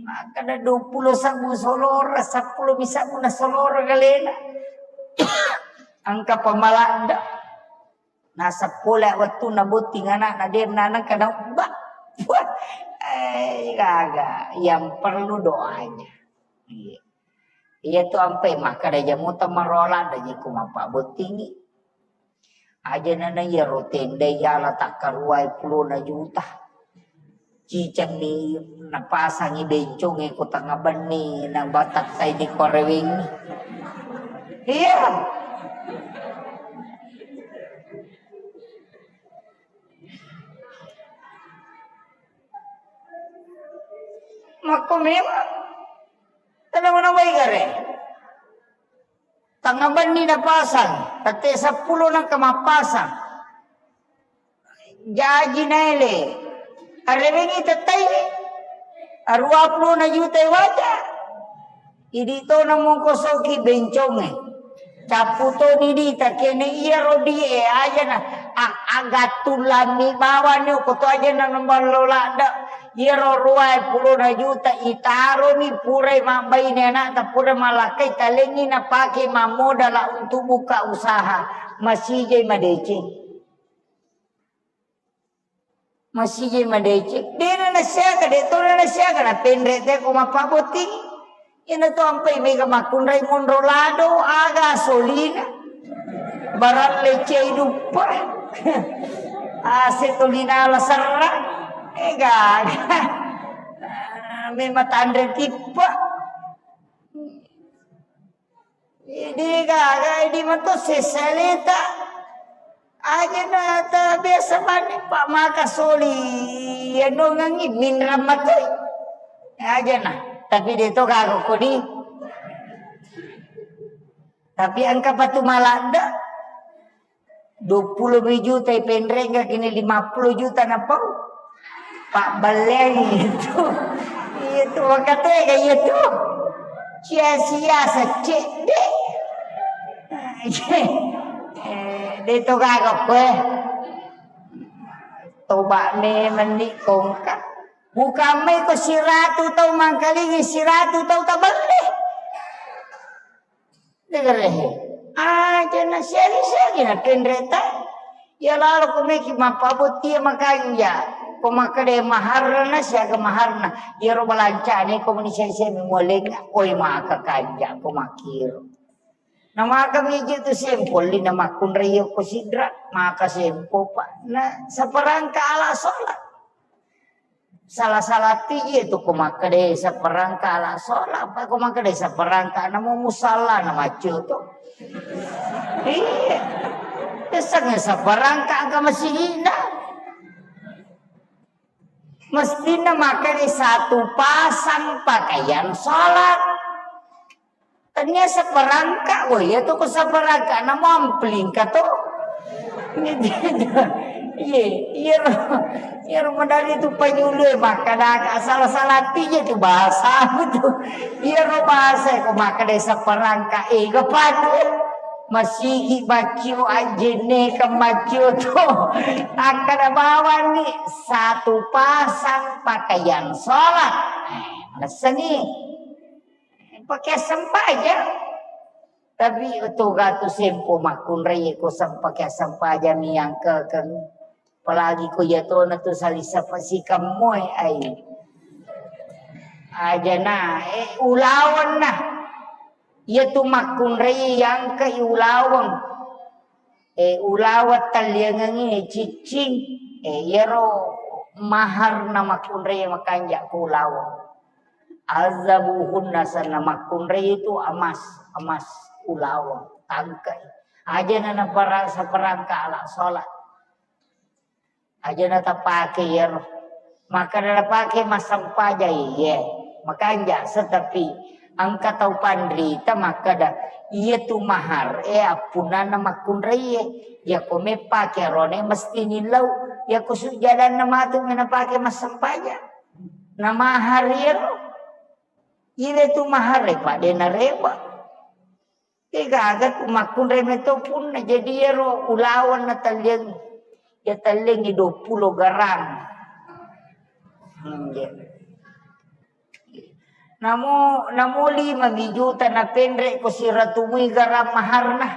Makkada dua puluh sabu solora, sepuluh misabu na solora galena. Angka pamalanda. Naseppola wettunna botting anakna, de nanengka naubba. Wah, eh, gaga. Yang perlu doanya. Iya. Iya tu ampai makkada jamuta marola da jiko mappabbottingi. Aja nana iya rotenda iyala takkaruai pulona juta. Cicengni napasangi bencongnge ko tengnga benni, nabatattai di korewengngi. Iya. Makko memang. Tenang mana baik gare. Tengnga benni napasang, tette seppulo nengka mappasang. Jaji naele. Arewengi tettai. Arua puluh na juta waja. Idi to namongko soki bencongnge. Cappu toni dita kene iyaro die aja na a-, agattullami bawani ko to aja na namballo ladde. Iyaro ruwae pulona juta itaroni purai mabbaine anakta pura malakkai talengngi napake mammodala untuk buka usaha. Masijai madeceng. Masijai madeceng. Dena nasiaga, de tona nasiaga, napenre te ko mappabotting. Ina to ampai mega makkunrai monro lado, aga solina. Barang lecei duppa. Ase tolina la serra. Ega. Memang tanre tippa. Idi gaga, idi mato sesaleta. Aja na ta biasa mani, Pak, maka soli. Ya nongangi minram matoi. Aja na. Tapi de to gaga kodi. Tapi engka patu maladde. Dua puluh juta penrengga kini lima puluh juta napau. Pak Balen itu. Itu makatega itu. Sia-sia secek de. Eh, de to gaga koe. Toba me menik kongka. Bukan mai ko siratu tau mangkalingi siratu tau tabelle. Degerehe. Aja na siagi-siagi na kenreta. Ya lalo ko meki mappabottie makanja. Ko makkeda maharna siaga maharna. Iyaro balancane ko meni sese mi mualengnga. Oi maka kanja ko makkiro. Na maka miji tu sempo lina makkunrai ko sidra. Maka sempo pa. Na saparangka ala sholat. Sala-sala tiji tu ko makkeda saparangka ala sholat, apa ko makkeda saparangka namo musalla na maccio to. Iya. Biasanya saparangka angka masigina. Mestina makkeda satu pasang pakaian sholat. Tania saparangka, wah, iya tu ko saparangka, na mampling ka to. Iya, iya, iya, madari tu panyulu, eh, makkadaka, salah-salah tija tu bahasa tu. Iya, ro bahasa ko makkada saparangka, eh, gapadu, eh. Masigi maccio, ajenne ka maccio to. Akkada bawang ni, satu pasang pakaian sholat. Eh, masengi. Pakai sempajang. Tapi toga tu sempo makkunrai ko sem-, pakai sempajang yang kekeng. Apalagi ko iya tona tu salisa pasikemmoe ai. Ajana, eh, ulawenna. Iyatu makkunrai yangkai ulaweng. Eh, ulaweng talliangengngi ciccing. Eh, iyaro maharna makkunrai makanja ko ulaweng. Azabuhunna sanna makkunrai itu emas, emas ulaweng, tangkai. Ajana napara-, saperangka ala sholat. Aja natapake iyaro. Makkeda napake massempajang, iye. Makanja, setapi engka tau panrita makkeda, iyatu mahar e appunnanna makkunraie. Iyako meppake arone mesti nillau. Iyako sujjadanna matu menapake massempajang. Na mahar iyaro. Iyetu mahar e, Pak, de nareba. Degaga ku makkunrai meto punna. Jadi iyaro ulaweng natalliangi. Ya talliangi dua puluh garang. Hmm, ya. Namo, namo lima mi juta napenre ko siratumui garang maharna.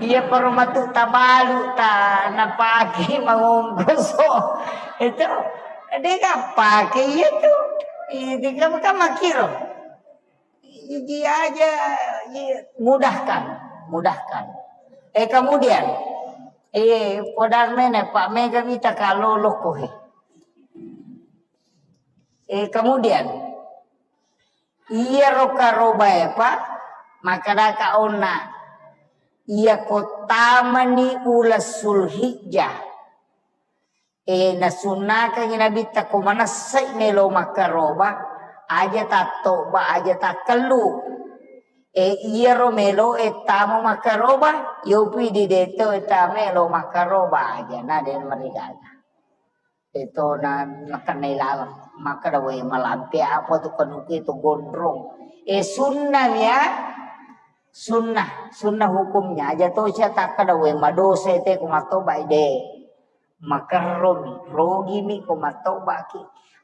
Iya paro matu tabalu ta napake mangongkoso. Itu dega pake iya tu. Itu kamu kan makiro. Iji aja, i-, mudahkan, mudahkan. Eh, kemudian, eh, podang mene, Pak, mega mita kalolo ko he. Eh, kemudian, iyaro karobae, Pak, makkedaka onna, iya ko tamani ula Sulhijjah. E, nasunnakangngi Nabitta ko manessai melo makkaroba, aja tattoba, aja takkellu. E, iyaro melo e tama makkaroba, yopi di deto e tama melo makkaroba aja, na de marigaga. Deto na, nakennai laleng, makkeda, "We, malampe apa tu kanuku itu gondrong?" E, sunnah ya, sunnah, sunnah hukumnya. Aja to sia takkeda, "We, madosa ite ko mattoba." De. Makerromi, rogimi ko mattobaki.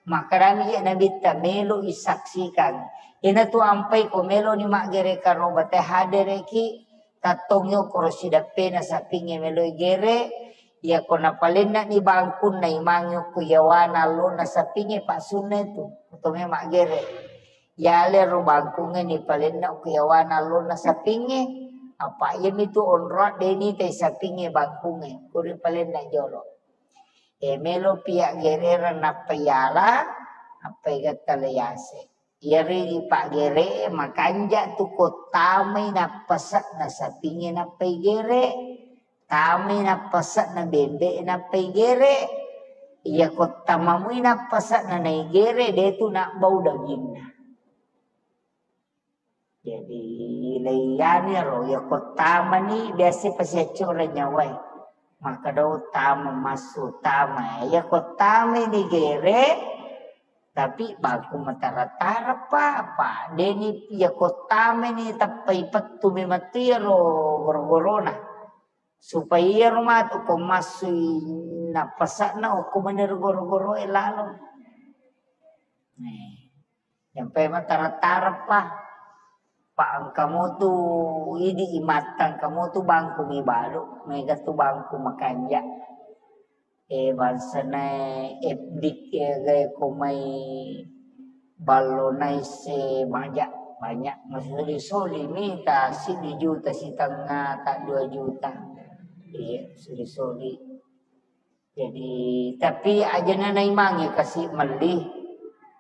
Makkedami je Nabitta, melo isaksikan. Inatu ampai ko meloni maggere karoba te hadereki, tattongi okoro sidappena sapinge meloi gere, iya ko napalenna ni bangkunna imangi okko yawana allonna sapinge, pak sunna itu, oto me maggere. Yalero bangkungnge nipalenna ku yawana allonna sapingnge, apa iyamitu onroang de nitai sapingnge bangkungnge, kuri palenna jolo. E, melo pia gerereng nappa yala, nappa igatta le yase. Iyari ripaggere makanja tu ko tamai nappase'na sapingnge nappa igere. Tamai nappase'na bembe nappa igere. Iyako tamamui nappase'na naigere, de tu nabbau daginna. Jadi leiyani ro, iyako tamani biasa pasiaccora nyawae. Makkeda tama massu tama. Iyako tamai nigere, tapi baku matara-tara pa, apa deni iyako tamani tappai pettu memang tu iyaro goro-gorona. Supaya iyaro matu ko massui nappasakna okko manero goro-goroe lalo. Eh, sampai matara-tara pa. Pa engka motu idi imatta, engka motu bangku mibalu, mega tu bangku makanja. E, bangsana F D K e, gae ko mai ballo naisse banyak, banyak masoli-soli mita siddi juta sitengnga ta dua juta. Iya, soli-soli. Jadi, tapi ajana naimangi kasi melli,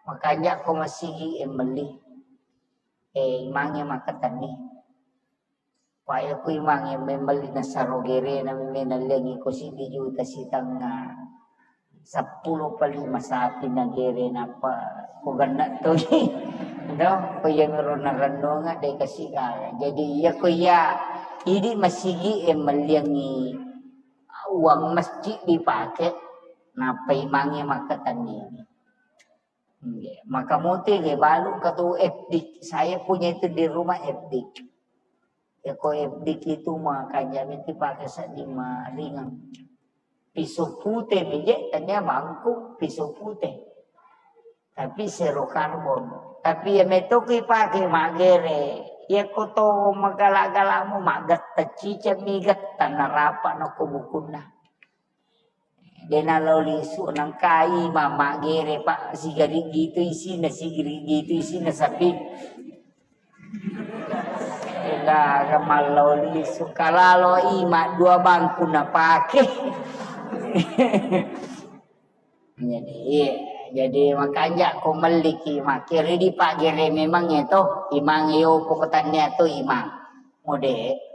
makanja ko masigi e melli. E, imangi makkatenni. Paya ku imangnge memmelli nasaro gerena, memeng nalliangngi ko siddi juta sitengnga, seppulo pa lima sapi nagere nappa ko genna toni. Do, ko iyamiro narennunga de kasi gaga. Jadi iya ko iya idi masigi e melliangngi uang masjid dipake, nappa imangnge makkatenni. Maka muti ge balu katu F D K. Saya punya itu di rumah F D K. Ya ko F D K itu makanja miti pake sedding maringang. Piso pute mi je, tania bangku piso pute. Tapi zero karbon. Tapi ya meto ki pake magere. Ya ko to magala-galamu magetta ciceng mi getta narapa nako bukunna. Dena lao lisu nangkai mama gere, Pak, sigarigi itu isina, sigarigi itu isina sapi. Ega mallau lisu kalalo ima dua bangku napake. Jadi, iya. Jadi makanja ko melliki makkere di Pak gere memang ya to, imang yo pokok tania to imang. Mode.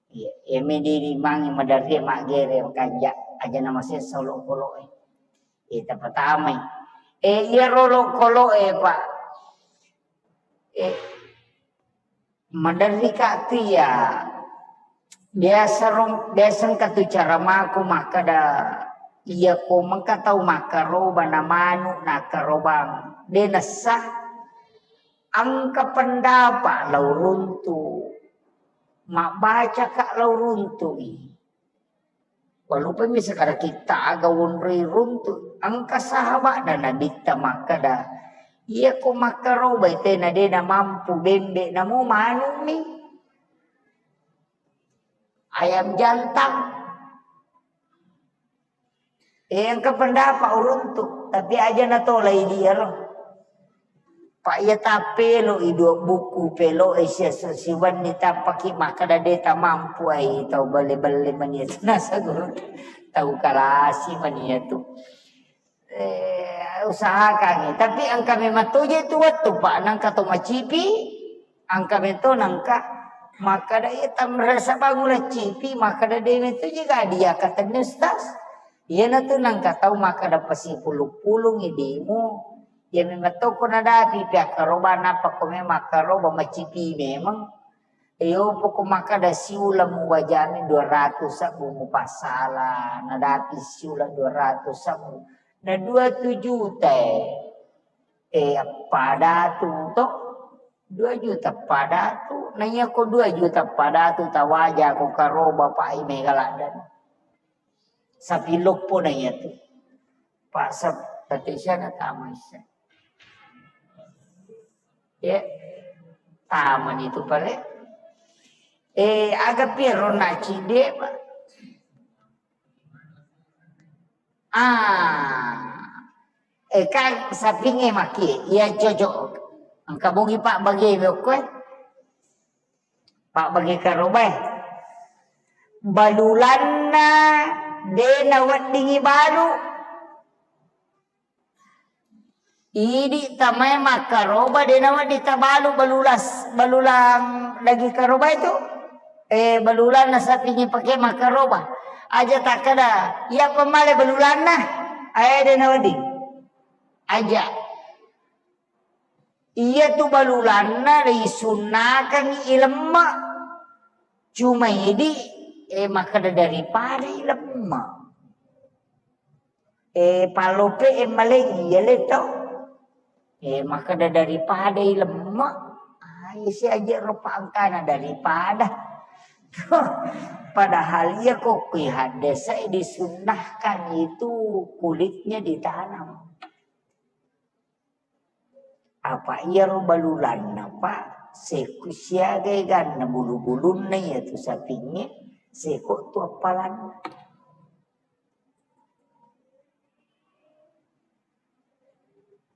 Iya, eme di limang maderri maggere makanja, aja na masessa olokolo'e. Iya, tapatamai. Eh, iyaro olokolo'e, Pak. Eh, maderri ka tu iya. Biasa rom-, biasa engka tu cara mako makkada, iya ko mengka tau makkaroba na manu nakkarobang. De nessa. Engka pendapat lao runtu. Mabbacaka lao runtu'i. Walupami sekada kitta aga wonroi runtu. Engka sahaba'na Nabitta makkada, iya ko makkarobai tena de namampu bembe namo manukmi. Ayam jantan. Eh, engka pendapat uruntu, tapi aja natolai diaro. Pak iya tapelo i dua buku pelo e sia siwenni tappaki makkada de tamampu ai tau belle-belle mani itu nasa guru tau kalasi mani itu. Eh, usahakan, tapi engka memang toje tu wettu, Pak, nangka to macipi, engka meto nangka makkada iya tamrasa bangun cipi, makkada de meto je ga dia katanya Ustaz. Iya na tu nangka tau makkada pasipulung-pulung idimu. Iya memang to ko nadapi pihak karoba napa ko memang karoba macipi memang. Iyo, poko makkada siuleng muwajani dua ratus sabbu mupassala, nadapi siuleng dua ratus sabbu. Na dua tu juta e. Eh, appada tu to? Dua juta pada tu. Na iya ko dua juta pada tu tawaja ko karoba pai mega laddan. Sapi loppo na iya tu. Pak Sep, tete siana tama isse. Ya, tamani tu pale. Eh, aga piro na cide, Pak? Ah. Eh, kan sapinge maki, iya cocok. Engka bogi Pak bagi bokko, eh. Pak bagi karobai. Balulanna de naweddingi balu. Idi tamae makkaroba de nawedding tabalu balulas-, balulang daging karoba itu. Eh, balulang nasapingi pake makkaroba. Aja takkada, iya pemale balulanna. Ae de nawedding. Aja. Iya tu balulanna risunnakangngi ilemme. Cuma idi, eh, makkada daripada ilemme. Eh, pallope e maleng iya le to. Eh, makkada daripada ilemme. Ah, isi aja rupa angkana daripada. Padahal iya ko kui haddese disunnahkan itu kulitnya ditanam. Apa iyaro balulanna, Pak, sekku siaga eganna bulu-bulunna iya tu sapingnge, seko tu appalanna.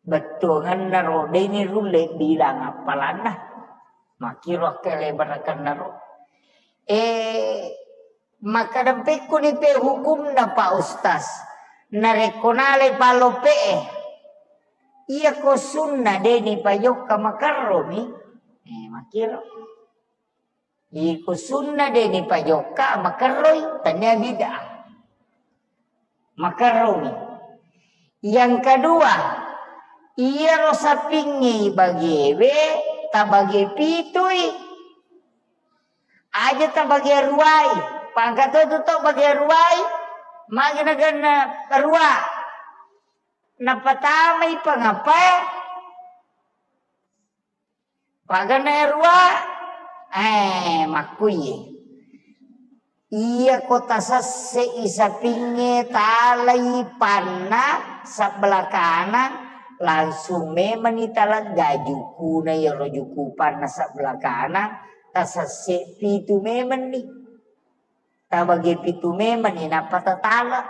Bettuanganna ro, deni rulle bilang appalanna. Makkiro akkeleberekenna ro. Eh, Makkadampekkuni pe hukumna, Pak Ustaz? Narekko nalai pallope'e, iyako sunna de nipajokka makerromi? Eh, makkiro. Iko sunna de nipajokka makerroi, tania bid'ah. Makerromi. Yang kedua, iyaro sapingngi bagewe tabage pitui. Aja tabage ruai. Pangka to tu to bage ruai. Magi naganna rua. Napatamai pangapae. Pagana rua, eh, makkuye. Iya ko tasesse'i sapingnge talai panna sebelah kanan, langsung memani talegga jukuna iyaro juku panna sebelah kanan, tasesse pitu memanni. Tabage pitu memanni nappa tatala.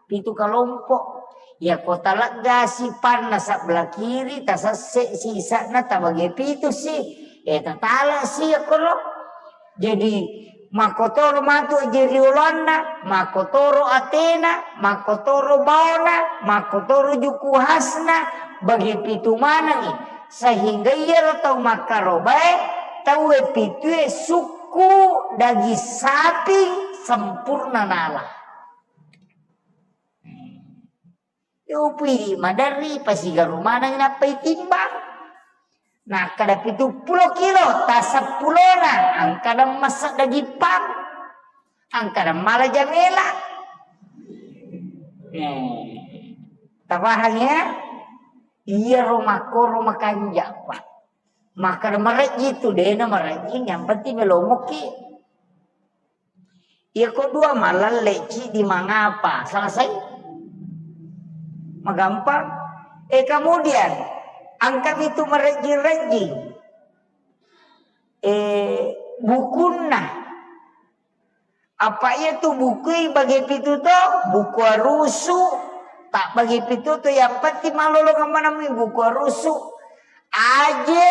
Pitu kelompok. Iya ko taleggasi panna sebelah kiri, tasesse sisa'na tabage pitu si. Eh, tatala si iya koro. Jadi, makkotoro matu aje rioloanna, makkotoro atena, makkotoro baona, makkotoro juku hasna, bage pitu manengngi. Sehingga iyaro tau makkarobae, tauwe pitue sukku daging sapi sempurna nala. Yopui maderri, pasigaru maneng nappai timbang. Nakkeda pitu pulo kilo, taseppulona, angkada massa daging pang, angkada mala jamela. Eh, tapahang ya? Iyaro makkoro makanja, Pak. Makkada marejji tu, dena marejji, yang penting melomoki. Iya ko dua malalle ciddi mangapa? Selesai. Magampang. Eh, kemudian, angkami tu marejjing-rejjing. Eh, bukunna. Apa iya tu bukui bage pitu to? Buku arusu. Tak bage pitu to, yang penting malolongeng manamui buku arusu. Aje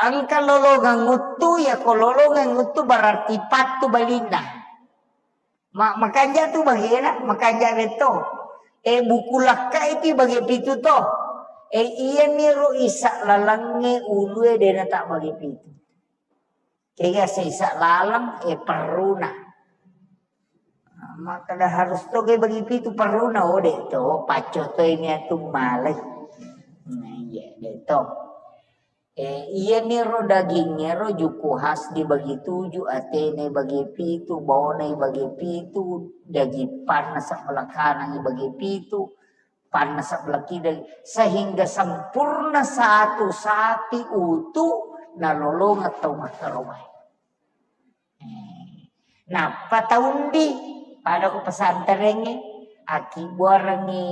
engka lolongeng uttu, ya ko lolongeng uttu berarti pattu balinna. Ma-, makanja tu bagena, makanja beto. Eh, buku lakka itu bage pitu to. Eh, iya miro isa lalengnge ulue dena tak bage pitu. Kega sesa laleng, eh, perruna. Makkeda harus to ge bagi pitu perruna, oh, de to, pacco to ini atu malai. Nah, iya, de to. Eh, iya niro daging ero juku khas dibagi tuju, atene bagi pitu, baone bagi pitu, daging panna sebelah kanan bagi pitu, panna sebelah kiri, sehingga sempurna satu sapi utuh nalolongeng tau makkarobae. Eh, nappa taundi pada ko pesantrengnge, akkibuarengngi,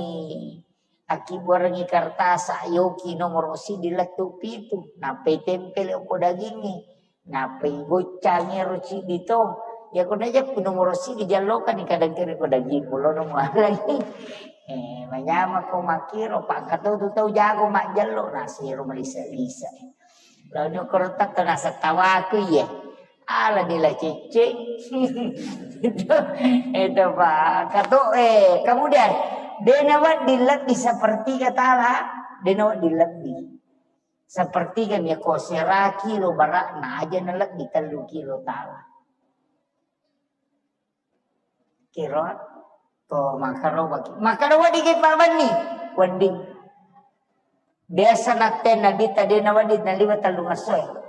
akkibuarengngi kertas, ayoki nomoro siddi lettu pitu, nappa itempel ko dagingnge, nappa igoccangi ero ciddi to. Ya ko najeppu nomoro siddi jallokani kadang kere ko daging, mulono mualangi. Eh, manyamako makkiro, pakka to tu tau jago majjello, nasiro malisa-lisa. Launi okoro tetto naseng tawaku iye. Ala nila cicing. Itu, itu, Pak. Kato, eh, kemudian, dena wedding lebbi sepertiga tala, dena wedding lebbi. Sepertiga mi ko sera kilo barakna aja na lebbi tellu kilo tala. Kiro to makkarobaki. Makkeda wedding ki pabbenni? Wedding. Biasa natte Nabitta de nawedding naliwa tellung essoe.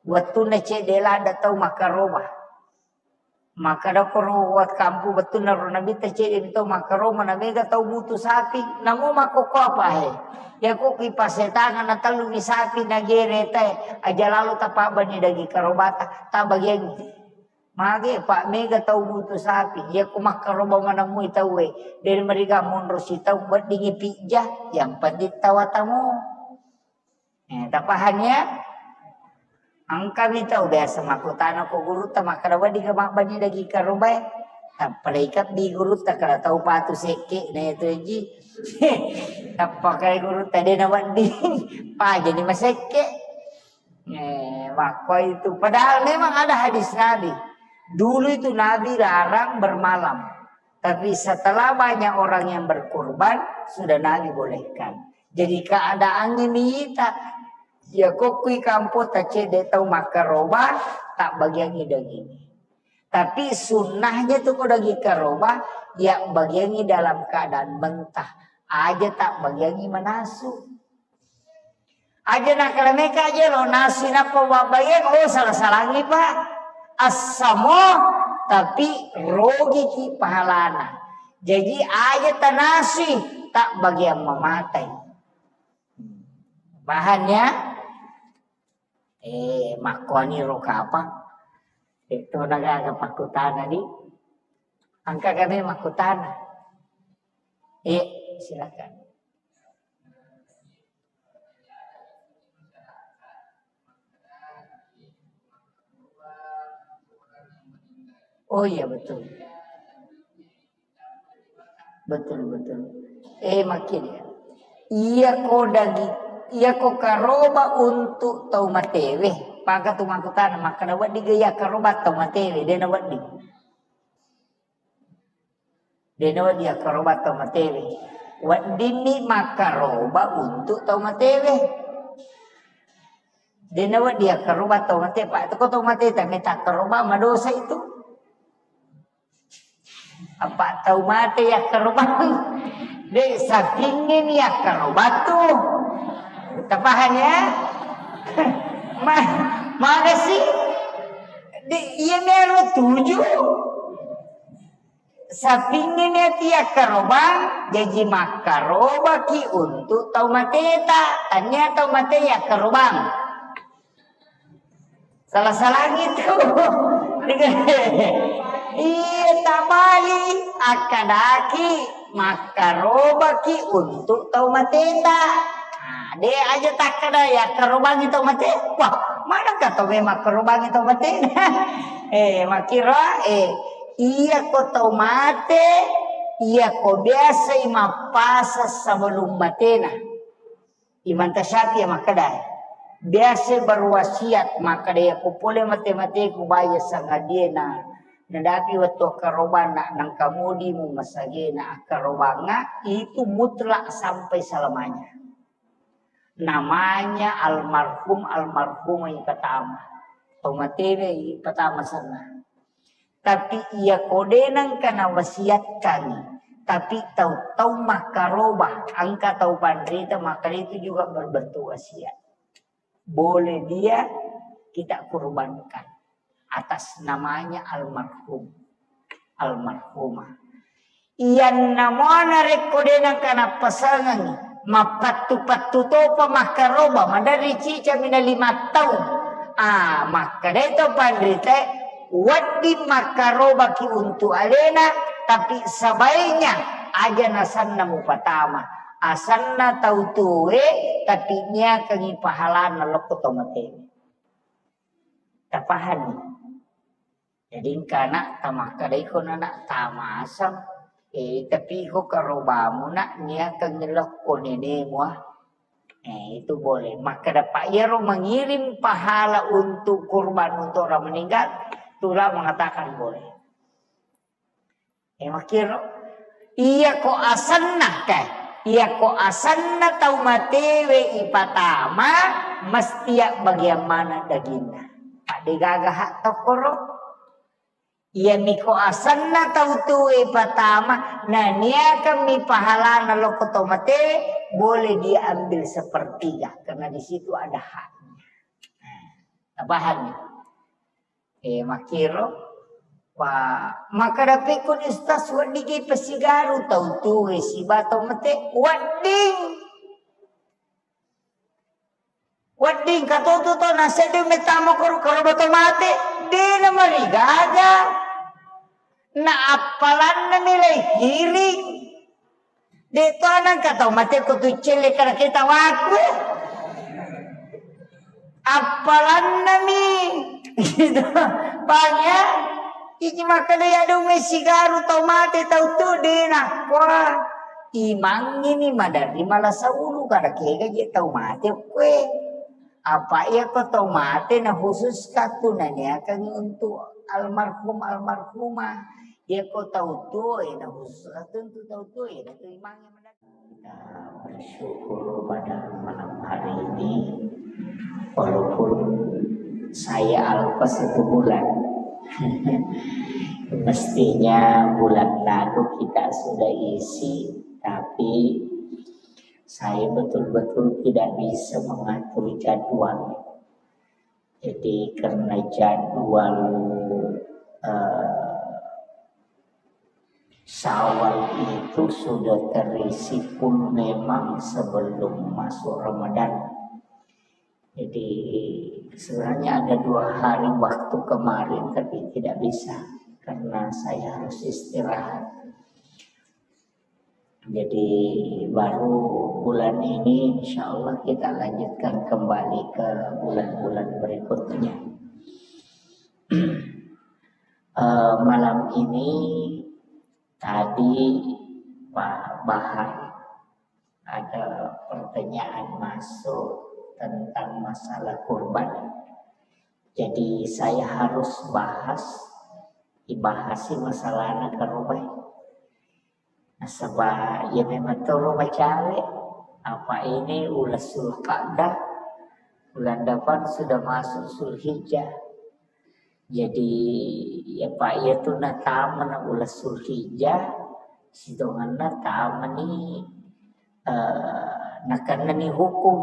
Wettunna cedde ladde tau makkaroba. Makkeda koro wat kampung wettunna ro Nabitta cedde mi tau makkaroba na mega tau butu sapi. Namo makkokko apa he? Yako ki pasetangan na tellu mi sapi na gere te. Aja lalo tapabbenni daging karobata. Tabagiangi. Mage, Pak, mega tau butu sapi. Iya ko makkaroba manemmui tauwe. Dari meriga monro sitau weddingi pijja, yang penting tawa tamu. Eh, tapahang ya? Engkami tau biasa makkutana ko gurutta, makkeda wedding ka mabbenni daging karobae. Tappa ikabbi gurutta, kada tau patu sekke, na itu ji. Tappa kai gurutta de na wedding. Pajani masekke. Eh, makko itu. Padahal memang ada hadis Nabi. Dulu itu Nabi larang bermalam. Tapi setelah banyak orang yang berkurban, sudah Nabi bolehkan. Jadi keadaannya mita. Ya kokkui kampo tacede tau makkaroba, tak bagiangi daging. Tapi sunnahnya tu ko daging karoba, ya bagiangi dalam keadaan mentah. Aja tak bagiangi manasu. Aja nakalameka aja lo nasi nappa wabbayang, oh, salah-salangi, Pak. Assamo, tapi rogiki pahalana. Jadi aja tanasi, tak bagian mamatai. Bahannya, eh, makkuani ro kapang. Itu nagaga pakkutana di. Angka kami makkutana. Eh, silakan. Oh iya, betul. Betul, betul. Eh, makin ya. Iya ko dagi, iya ko karoba untuk tau matewe. Paka tu mangkutana, makkeda wedding ga iya karoba tau matewe, dena wedding. Dena wedding iya karoba tau matewe. Wedding mi makkaroba untuk tau matewe. Dena wedding iya karoba tau mate, Pak. Itu ko tau mate, tapi tak karoba, madosa itu. Apa tau mate yakkarobang? De, sapingnge ni yakkarobang tu. Tapahang ya? Ma-, mana sih? De, iya mero tuju. Sapingnge ni ati yakkarobang, jaji makkarobaki untuk tau mateta. Tania tau mate yakkarobang. Salah-salah gitu. Iya, tabali. Akkadaki, makkarobaki untuk tau mateta. Nah, de aja takkada yakkarobangi tau mate. Wah, mana kata memang makkarobangi tau mateta? Eh, makkiro, eh, iya ko tau mate, iya ko biasa i mappasa sebelum matena. Imam Syafi'i makkeda, biasa berwasiat makkeda, iya ko pole mate-mateku baya sangadie na, nadapi wettu akkarobang na, nangka modi mu masagena akkarobangnga, itu mutlak sampai selamanya. Namanya almarhum, almarhumah ipatama. Tau matewe ipatama senna. Tapi iya ko de nengka nawasiatkan, tapi tau-tau makkaroba, engka tau panrita, maka itu juga berbentuk wasiat. Boleh dia kita kurbankan atas namanya almarhum, almarhumah. Iyanna muana rekko de nengka nappasengengi, mappattu-pattu topa makkaroba, maderri cica mina lima taung. Ah, makkeda to panrita, wedding makkarobaki untuk alena, tapi sebaiknya aja nasanna mupatama. Asanna tau tue, tapi niakangi pahalana lokko tau mate. Tapahani? Jadi engka anak tamakkeda iko anak tamasang, eh, tapi iko karobamu nak niakangi lokko nenemu, ah. Eh, itu boleh. Makkeda, Pak, iyaro mengirim pahala untuk kurban untuk orang meninggal, tulah mengatakan boleh. Eh, makkiro, iya ko asenna, kae. Iya ko asenna tau matewe ipatama, mesti ya bagian mana daginna. Pak, degaga hak tokkoro. Iyami ko asenna tau tuwe ipatama, naniakan mi pahalana lokko tau mate, boleh diambil sepertiga, karena di situ ada haknya. Nah, paham ya? Eh, makkiro, wa, makkeda pekkoni Ustaz, wedding ki pasigaru tau tuwe siba tau mate, wedding. Wedding katotu to nasedde mettamo koro, koro bato mate, de na marigaga. Na appalanna milai kiring. De to anang katau mate ko tu celle kada kita waku. Appalanna mi. Gitu. Paham ya? Iki makkeda ya dong sigaru tau mate tau tu de na. Wah. Imangngi ni maderri malasa ulu kada kega je tau mate kue. Apa iya ko tau mate na khusus katu naniakan untuk almarhum almarhumah. Iya ko tau tuo na khusus katu untuk tau tuo na tu imangngi maderri. Kita bersyukur pada malam hari ini, walaupun saya alpa satu bulan. Mestinya bulan lalu kita sudah isi, tapi saya betul-betul tidak bisa mengatur jadwal. Jadi, karena jadwal, eh, Syawal itu sudah terisi full memang sebelum masuk Ramadan. Jadi, sebenarnya ada dua hari waktu kemarin, tapi tidak bisa karena saya harus istirahat. Jadi, baru bulan ini, insya Allah, kita lanjutkan kembali ke bulan-bulan berikutnya. Eh, malam ini, tadi Pak Bahar, ada pertanyaan masuk tentang masalah kurban. Jadi saya harus bahas, ibahasi masalahna karobai. Nasaba iya memang toro macawe, apa ini ulas Zulqa'dah, bulan depan sudah masuk Zulhijjah. Jadi, ya, Pak, iya tu natamana ulas Zulhijjah, sitongenna tamani, eh, nakennani hukum.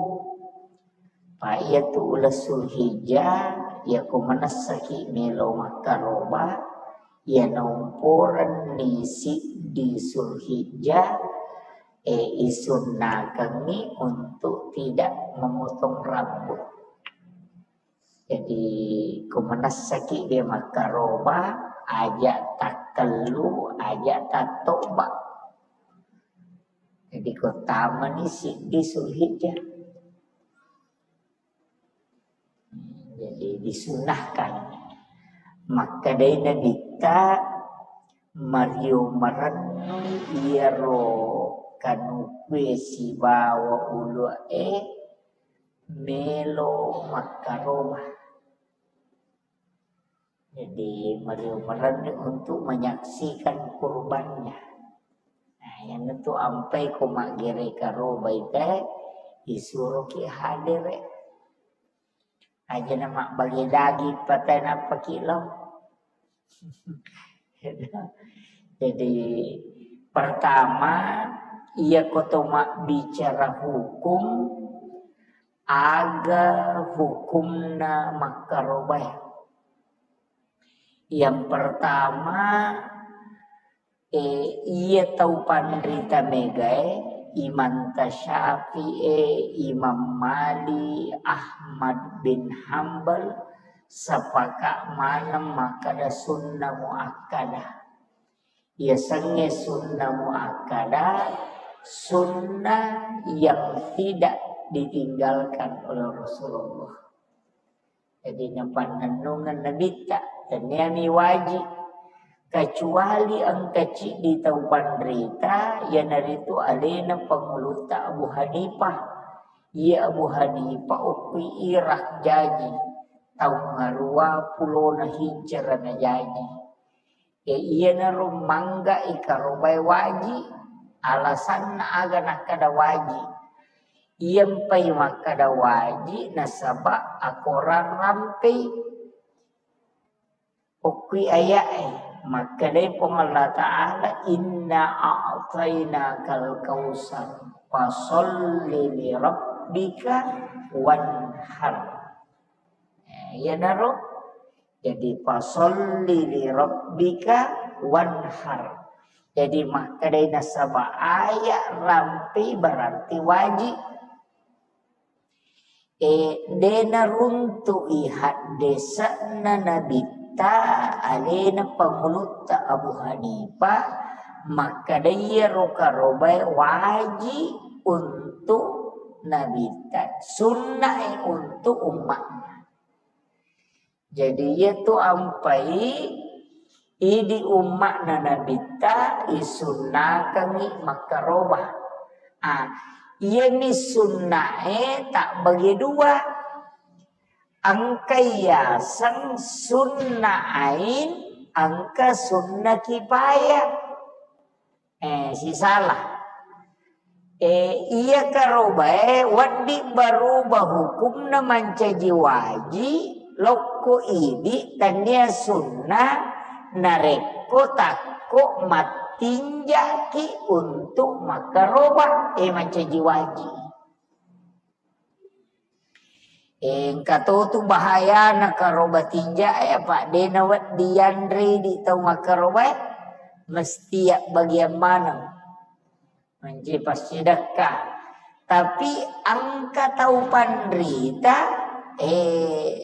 Pak, iya tu ulas Zulhijjah, iya ko manessaki melo makkaroba, iya naumporenni siddi Zulhijjah, eh, isunnakengngi untuk tidak memotong rambut. Jadi, ko manessaki dia makkaroba, aja takkellu, aja tattoba. Jadi, ko tamani siddi Zulhijjah. Jadi, disunahkan. Makkedai Nabitta, mario marennu iyaro kanukue sibawa ulu'e melo makkaroba. Jadi, mario marenni untuk menyaksikan kurbannya. Nah, yang itu ampai ko maggere karobai te, isuroki hadere. Aja na mabbage daging patai nappaki lo. Jadi, pertama, iya ko to mabbicara hukum, aga hukumna makkarobae. Yang pertama, eh, iya tau panrita megae, Imam Tasyafi'i, Imam Malik, Ahmad bin Hambal, sepakat maneng makkada sunnah muakkadah. Yasengnge sunnah muakkadah, sunnah yang tidak ditinggalkan oleh Rasulullah. Jadi, napannennungeng Nabitta, tenniani wajib. Kecuali engka ciddi tau panrita, iyanaritu alena pangulutta Abu Hanifah. Iya Abu Hanifah okkui Irak jaji, taung ngarua pulona hijrah na jaji. E, iyanaro mangga ikarobai waji, alasanna aga nakkada waji. Iyampai makkada waji nasaba akorang rampei. Okkui aya'e, makkedai Puang Allah Ta'ala, "Inna a'tainakal kautsar, fasalli li rabbika wanhar." Eh, iyanaro Jadi, "Fasalli li rabbika wanhar." Jadi, makkedai nasaba aya rampi berarti wajib. E, de naruntu'i haddese'na Nabitta alena pangulutta Abu Hanifah, makkedai iyaro karobae wajib untuk Nabitta, sunnae untuk ummatnya. Jadi, iyatu ampai idi umma'na Nabitta isunnakengngi makkaroba. Ah, iyami sunnae tabbage dua. Engka yaseng sunna ain, engka sunna kifayah. Eh, sisala. Eh, iya karobae wedding baruba hukumna mancaji waji, lokko idi, tania sunna, narekko takko mattinjaki untuk makkaroba, eh, mancaji waji. Engka totu bahayana karoba tinjae, apa de nawedding yanre di tau makkarobae, mesti yabbagiang maneng. Mancaji passidekka. Tapi engka tau panrita, eh,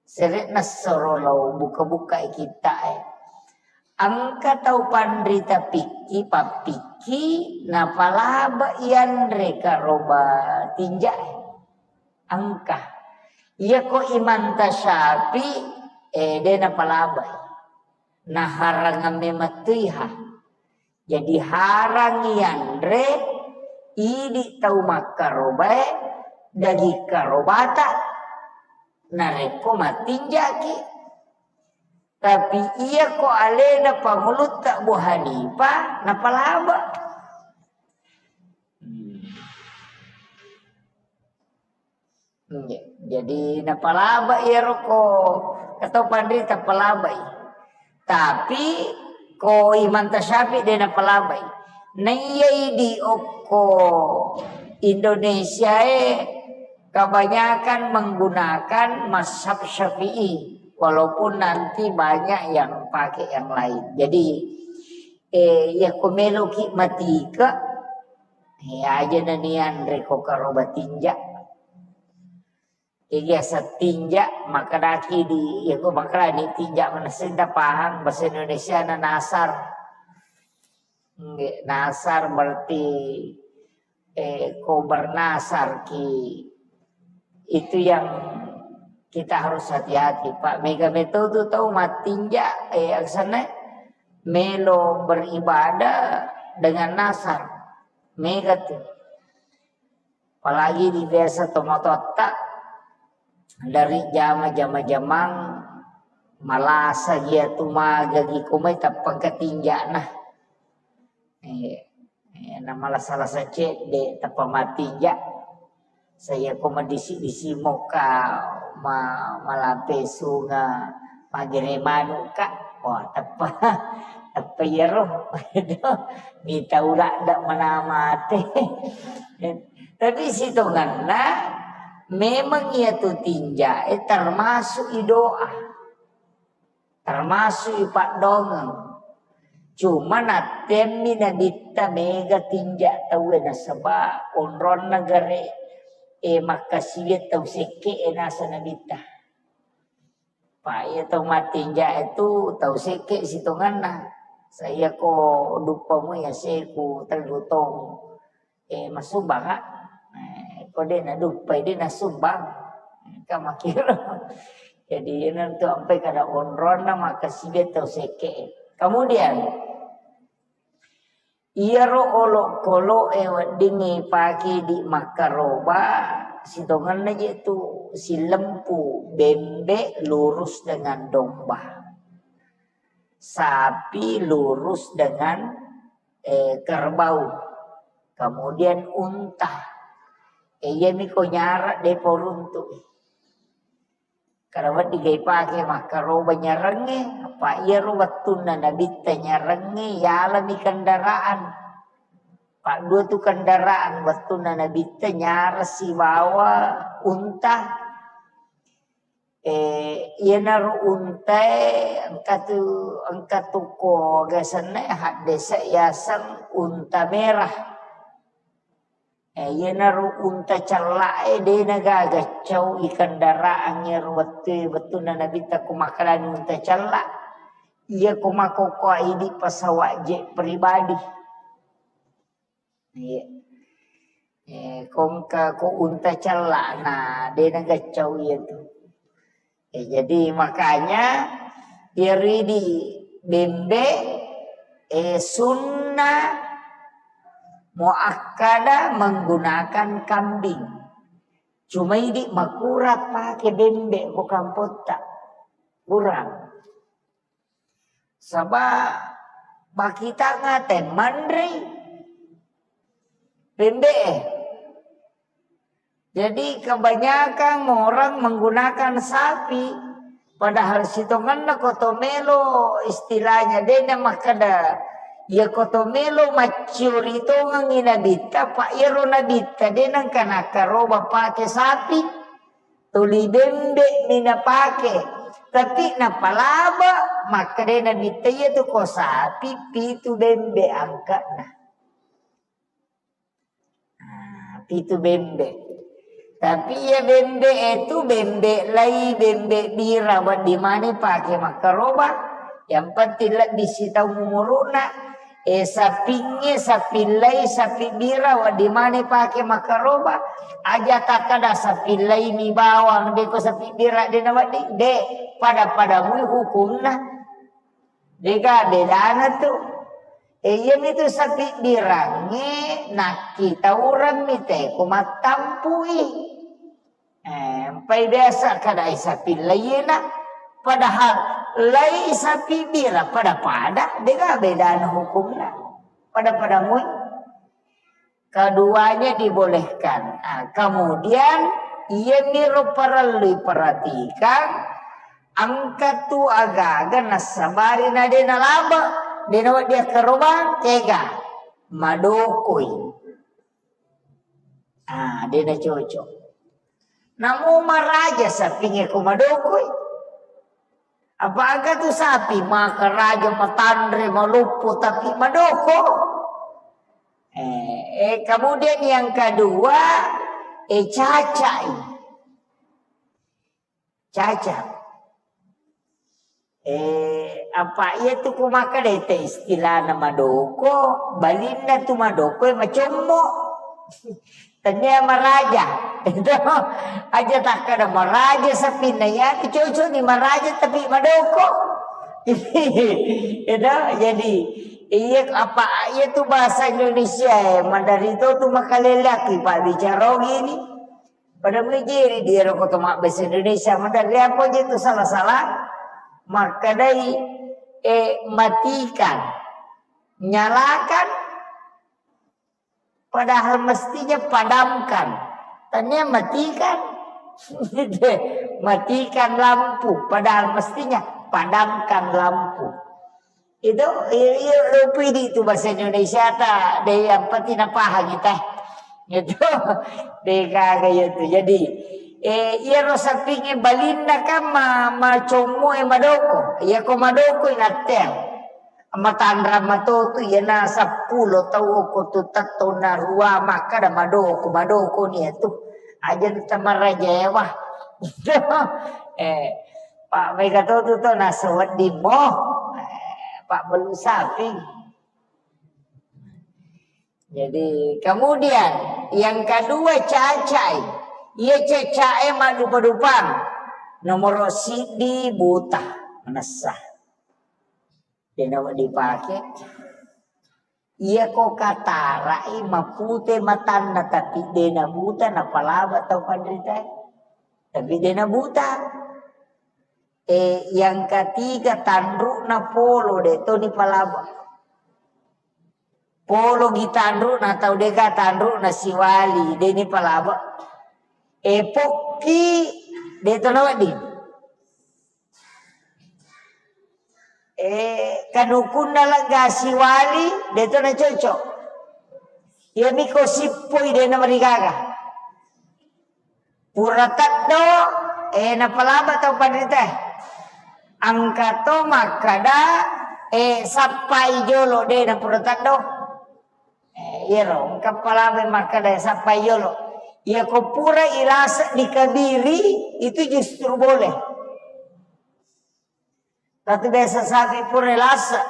sere'na soro lao buka-buka kitta e. Engka tau panrita pikki, pappikki, napalaba yanre karoba tinjae. Engka. Iyako Imam Tasyafi, eh, de napalabai. Naharangang memettuiha. Jadi harang ianre idi tau makkarobae daging karobata narekko mattinjaki. Tapi iya ko alena pangulutta Abu Hanifah napalaba. Hmm. Nggih. Jadi napalaba iyaro ko, atau panrita palabai. Tapi ko Imam Syafi'i de napalabai. Naiya idi okko Indonesia e kebanyakan menggunakan mazhab Syafi'i, walaupun nanti banyak yang pakai yang lain. Jadi, eh, ya ko meloki matika, eh, aja nanian reko karoba tinja. Iya, setinja, makkedaki di, iya, ko makkedani tinja, manessing tapahang bahasa Indonesia na nasar. Nggih, nasar berarti, eh, ko bernasar ki. Itu yang kita harus hati-hati, Pak. Mega metode tau mattinja, eh, aksana melo beribadah dengan nasar. Mega tu. Apalagi di biasa tomatoatta dari jama-jama jamang malasa gia tu magagi komai tappangka tinjana. Eh, eh, na malasa-lasa cedde tappa mattinja. Saya ko madisi-disi moka ma-, malampe sunga magere manuka. Wah, teppa, teppa iyaro. Mita ula dak mana mate. Tapi sitonganna memang iya tu tinja, eh, termasuk i doa. Termasuk i paddongeng. Cuma nattemmi nabitta mega tinja tauwe nasaba onronna gare, eh, makkasiwiang tau sekke e nasa nabitta. Pa iya tau mattinja itu tau sekke sitonganna. Saya ko duppamu ya seku tellu tong. Eh, massumbang, Kak. Eh, ko de naduppai, de nasumbang. Engka makkiro. Jadi, iyanatu ampai kada onronna makkasiwiang tau sekke. Kemudian, iyaro olokolo'e weddingngi pake di makkaroba, sitongenna je tu silempu bembe lurus dengan domba. Sapi lurus dengan eh, kerbau, kemudian unta. Eh, iyami ko nyarang depa uruntu. Kada wedding ga ipake makkaroba nyarangnge, apa iyaro wettunna nabitta nyarangnge, yalami kendaraan. Paddua tu kendaraan wettunna nabitta nyarang sibawa unta. Eh, iyanaro untae engka tu, engka tu ko aga senna haddese yaseng unta merah. Eh, iyanaro unta cella'e de nagaga cau i kendaraan iyaro wettue, wettunna nabitta ko makkedani unta cella. Iya ko makkokkoe idi pesawat jet pribadi. Iya. Eh, ko engka ko unta cella'na, de nagaccau iya tu. Eh, jadi makanya iyaro idi bembe, eh, sunnah muakkada menggunakan kambing. Cuma idi makurang pake bembe ko kampotta. Kurang. Saba bakitanga te manrei bembe e. Jadi kebanyakan orang menggunakan sapi, padahal sitongenna ko to melo istilahnya de na makkeda, iya ko to melo macciori tongengi nabitta, pa iyaro nabitta de nengka nakkaroba pake sapi. Tuli bembe mi napake, tapi napalaba, makkeda nabitta iya tu ko sapi pitu bembe angkana. Nah, pitu bembe. Tapi iya bembe itu bembe lai, bembe bira, wedding mani pake makkaroba. Yang penting lebbi sitau umuruna, Eh, sapingnge, sapillai, sapi bira, wedding mani pake makkaroba. Aja takkada sapillai mi bawang, de ko sapi bira de na wedding, de, pada-pada mui hukumna. Dega bedana tu. E, iyamitu sapibbirangnge nakkitaurammi teko mattampui. Eh, empai biasa kadai sapi laina, padahal lai sapi bira pada-pada, dega bedana hukumna. Pada-pada mui. Keduanya dibolehkan. Ah, kemudian, iyamiro parellu perhatikan, engka tu agaga nassabari na de nalaba, de nawedding akkarobang, kega? Madokoi. Ah, de nacocok. Namo maraja sapingnge ko madokoi. Apa aga tu sapi makaraja, matanre, maloppo, tapi madoko. Eh, eh, kemudian yang kedua, eh, cacai. Caca. Eh, apa iya tu ku makkeda te istilahna madoko, balinna tu madoko e macommo. Tania maraja. Itu aja takkeda maraja sapinna, iya tu cocok ni maraja tapi madoko. Itu jadi iya apa iya tu bahasa Indonesia e, maderri to tu makaleleaki Pak bicara gini. Pada mujiri di ero koto mabbahasa Indonesia, maderri apa je tu salah-salah, makkedai, eh, matikan, nyalakan, padahal mestinya padamkan. Tania matikan, matikan lampu, padahal mestinya padamkan lampu. Itu, iya, iya, rupi di itu bahasa Indonesia ta, de yang penting napahang kita. Itu, de gaga iya tu. Jadi, eh, iya ro sapingnge balinna kan ma, macommo e madoko. Iya ko madoko inatteang. Matanra mato tu, iya na seppulo tau ko tu tetto na rua makkeda madoko, madoko ni itu. Aja tamaraja ewa. Eh, Pak mega to tu to nasewedding mo. Eh, Pak belu sapi. Jadi, kemudian yang kedua cacai. Iya cacai maddupa-dupang. Nomoro siddi buta, manessa. Dena dipake. Iya ko katarai mapute matanna tapi dena buta napalaba tau panrita. Tapi dena buta. Eh, yang ketiga tanruna polo de to ni palaba. Polo gi tanruna tau dega tanruna siwali de ni palaba. Eh, pokki de to nawedding. Eh, kanukunna lega siwali de to na cocok. Iya miko sippoi de na marigaga. Pura teddo, eh, napalaba tau panrita. Engka to makkeda, eh, sappai jolo de na pura teddo. Eh, iyaro, engka palaba makkeda sappai jolo. Iya ko pura ilasa dikabiri, itu justru boleh. Tapi biasa sapi pura lasa,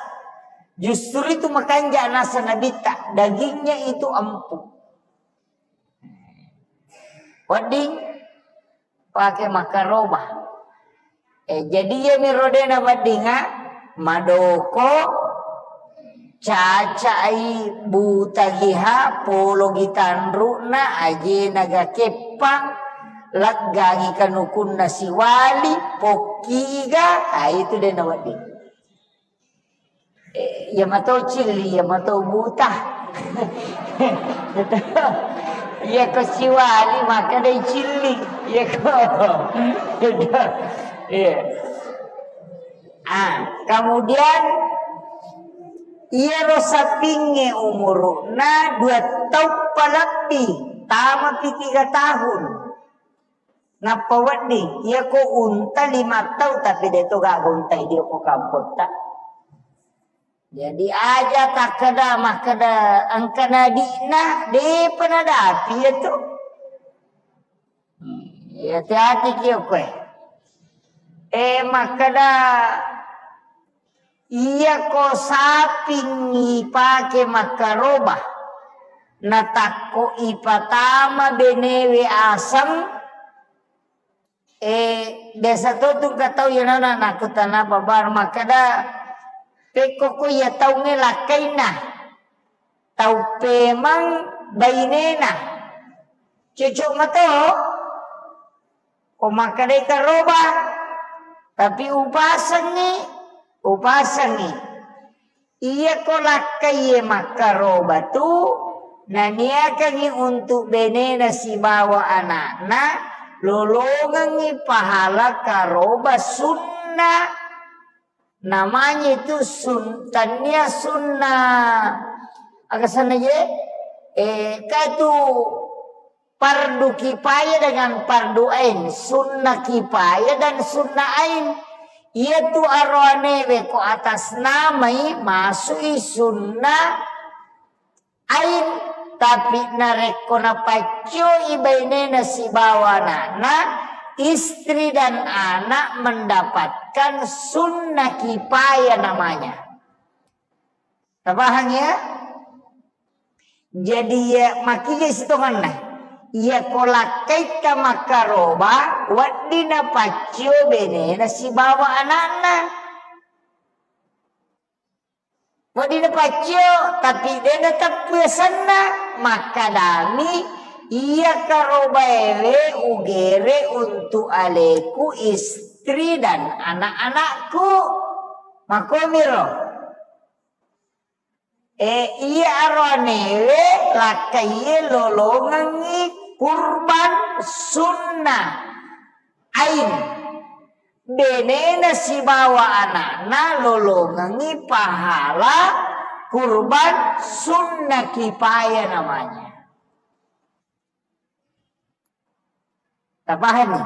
justru itu makanja nasa nabitta, dagingnya itu empuk. Wedding pake makaroba. Eh, jadi iya mi rodena weddinga madoko, cacai buta giha, polo gi tanruna, ajena ga keppang, leggangi kanukunna siwali, pokkiga, ah, itu de nawedding. Eh, iya mato cilli, iya mato buta. Iya ko siwali, maka dai cilli. Iya ko. Iya. Ah, kemudian iyaro sapingnge umuruna dua taung palebbi, tamapi tiga tahun. Nappa wedding, iya ko unta lima taung, tapi de to gaga unta idi ko kampotta. Jadi aja takkeda makkeda engka nadi'na, depa nadapi iya tu. Hmm, iya hati-hati ki okkoe. Eh, makkeda iya ko saping ipake makkaroba, natakko ipatama benewe aseng, eh, biasa to tu engka tau iyanana nakkutana babar makkeda, Pekko ko iya taungnge lakkainna, tau pemang bainena. Cocok mato. Ko makkedai karoba, tapi upasengngi, upasengngi. Iyako lakkaiye makkaroba tu, naniakangngi untuk benena sibawa anakna, lolongengngi pahala karoba sunna. Namanya itu sun-, tania sunna. Aga sana je? Eh, katu fardu kifayah dengan fardu ain, sunnah kifayah dan sunnah ain. Iyatu aroanewe ko atas namai masui sunnah ain, tapi narekko napaccoi bainena sibawa anakna, istri dan anak mendapatkan sunnah kifayah namanya. Tapahang ya? Jadi ya, makija sitonganna. Iya ko lakkaitta makkaroba, wedding napaccio benena sibawa anakna. Wedding napaccio, tapi de nateppu yasenna, makkadami, iya karobaewe ugere untuk aleku, istri dan anak-anakku. Makomiro. E, iya aroanewe lakkaiye lolongengngi kurban sunnah ain. Benena sibawa anakna lolongengngi pahala kurban sunnah kifayah namanya. Tapahani?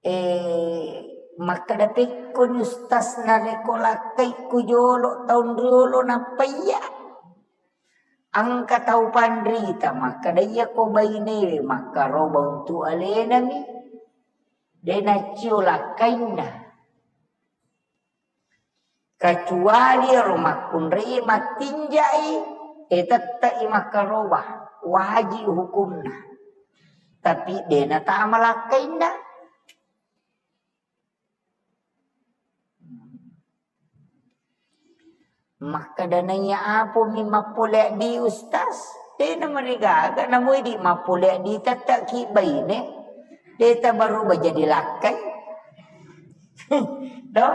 Eh, makkeda pekkoni ustaz, narekko lakkaikku jolo taung riolo nappa iya. Engka tau panrita makkeda iya ko bainewe makkaroba untu alenami. De naccio lakkainna. Kecuali ero makkunrai mattinjai, e tette'i makkaroba, wajib hukumna. Tapi de natama lakkainna. Makkeda naiya apomi mappole addi ustaz, de namarigaga namoi di mappole addi tette'ki baine, de tabaruba jadi lakkai. Do?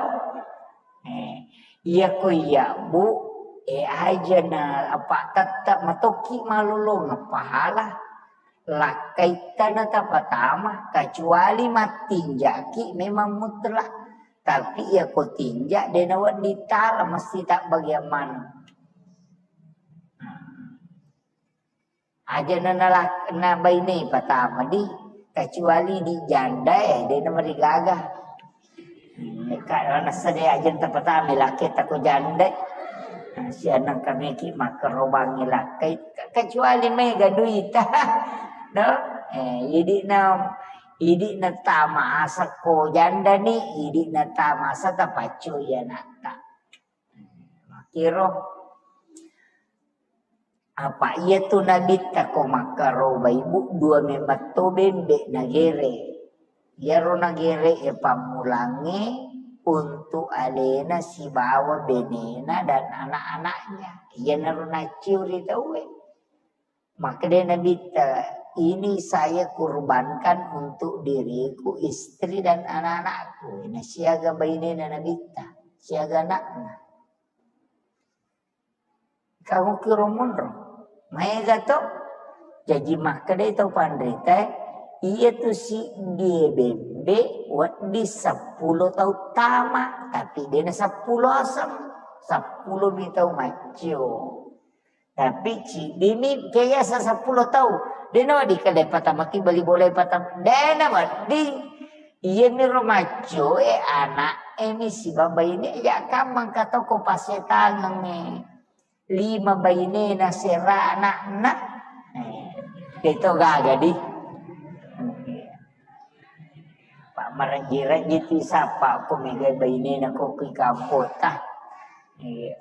Eh, iya ko iya, Bu, eh, aja na apa, tetap matokki malolongeng pahala. Lakkaitta na tapatama, kecuali mattinjaki memang mutlak. Tapi iya ko tinja, de nawedding tala, mesti tabbagiang maneng. Aja na nalak-, na baine patama di, kecuali di janda, eh, de namarigaga. Hmm, ka-, nasade aja tapatama lakketta ko janda. Nah, sianang kami ki makkarobangi lakkai, ke-, kecuali mega duita. No? Eh, idi na, idi na tama asa ko janda ni, idi na tama asa tapaccu iya natta. Makkiro. Apa iyatu nabitta ko makkaroba ibu, dua memang to bembe nagere. Iyaro nagere e pammulangnge untuk alena sibawa benena dan anak-anaknya. Iyanaro nacciu ri tauwe. Makkeda nabitta, "Ini saya kurbankan untuk diriku, istri dan anak-anakku." Nasiaga bainena nabitta, siaga anakna. Kamu kiro monro. Maega to? Jaji makkedai tau panrita, iya tu siddie bembe wedding seppulo tau tama, tapi dena seppulo aseng, seppulo mi tau maccio. Tapi ciddimi keyasa seppulo tau. Dena wedding kale patamaki bali bola patam-, dena wedding. Iyamiro maccoe anak e mi sibawa baine, ya kammang katoko pasetangengnge. Lima bainena sera anakna. Eh, deto gaga di. Pak marejji-rejji ti sapa ko mega bainena ko ki kampota. Iya.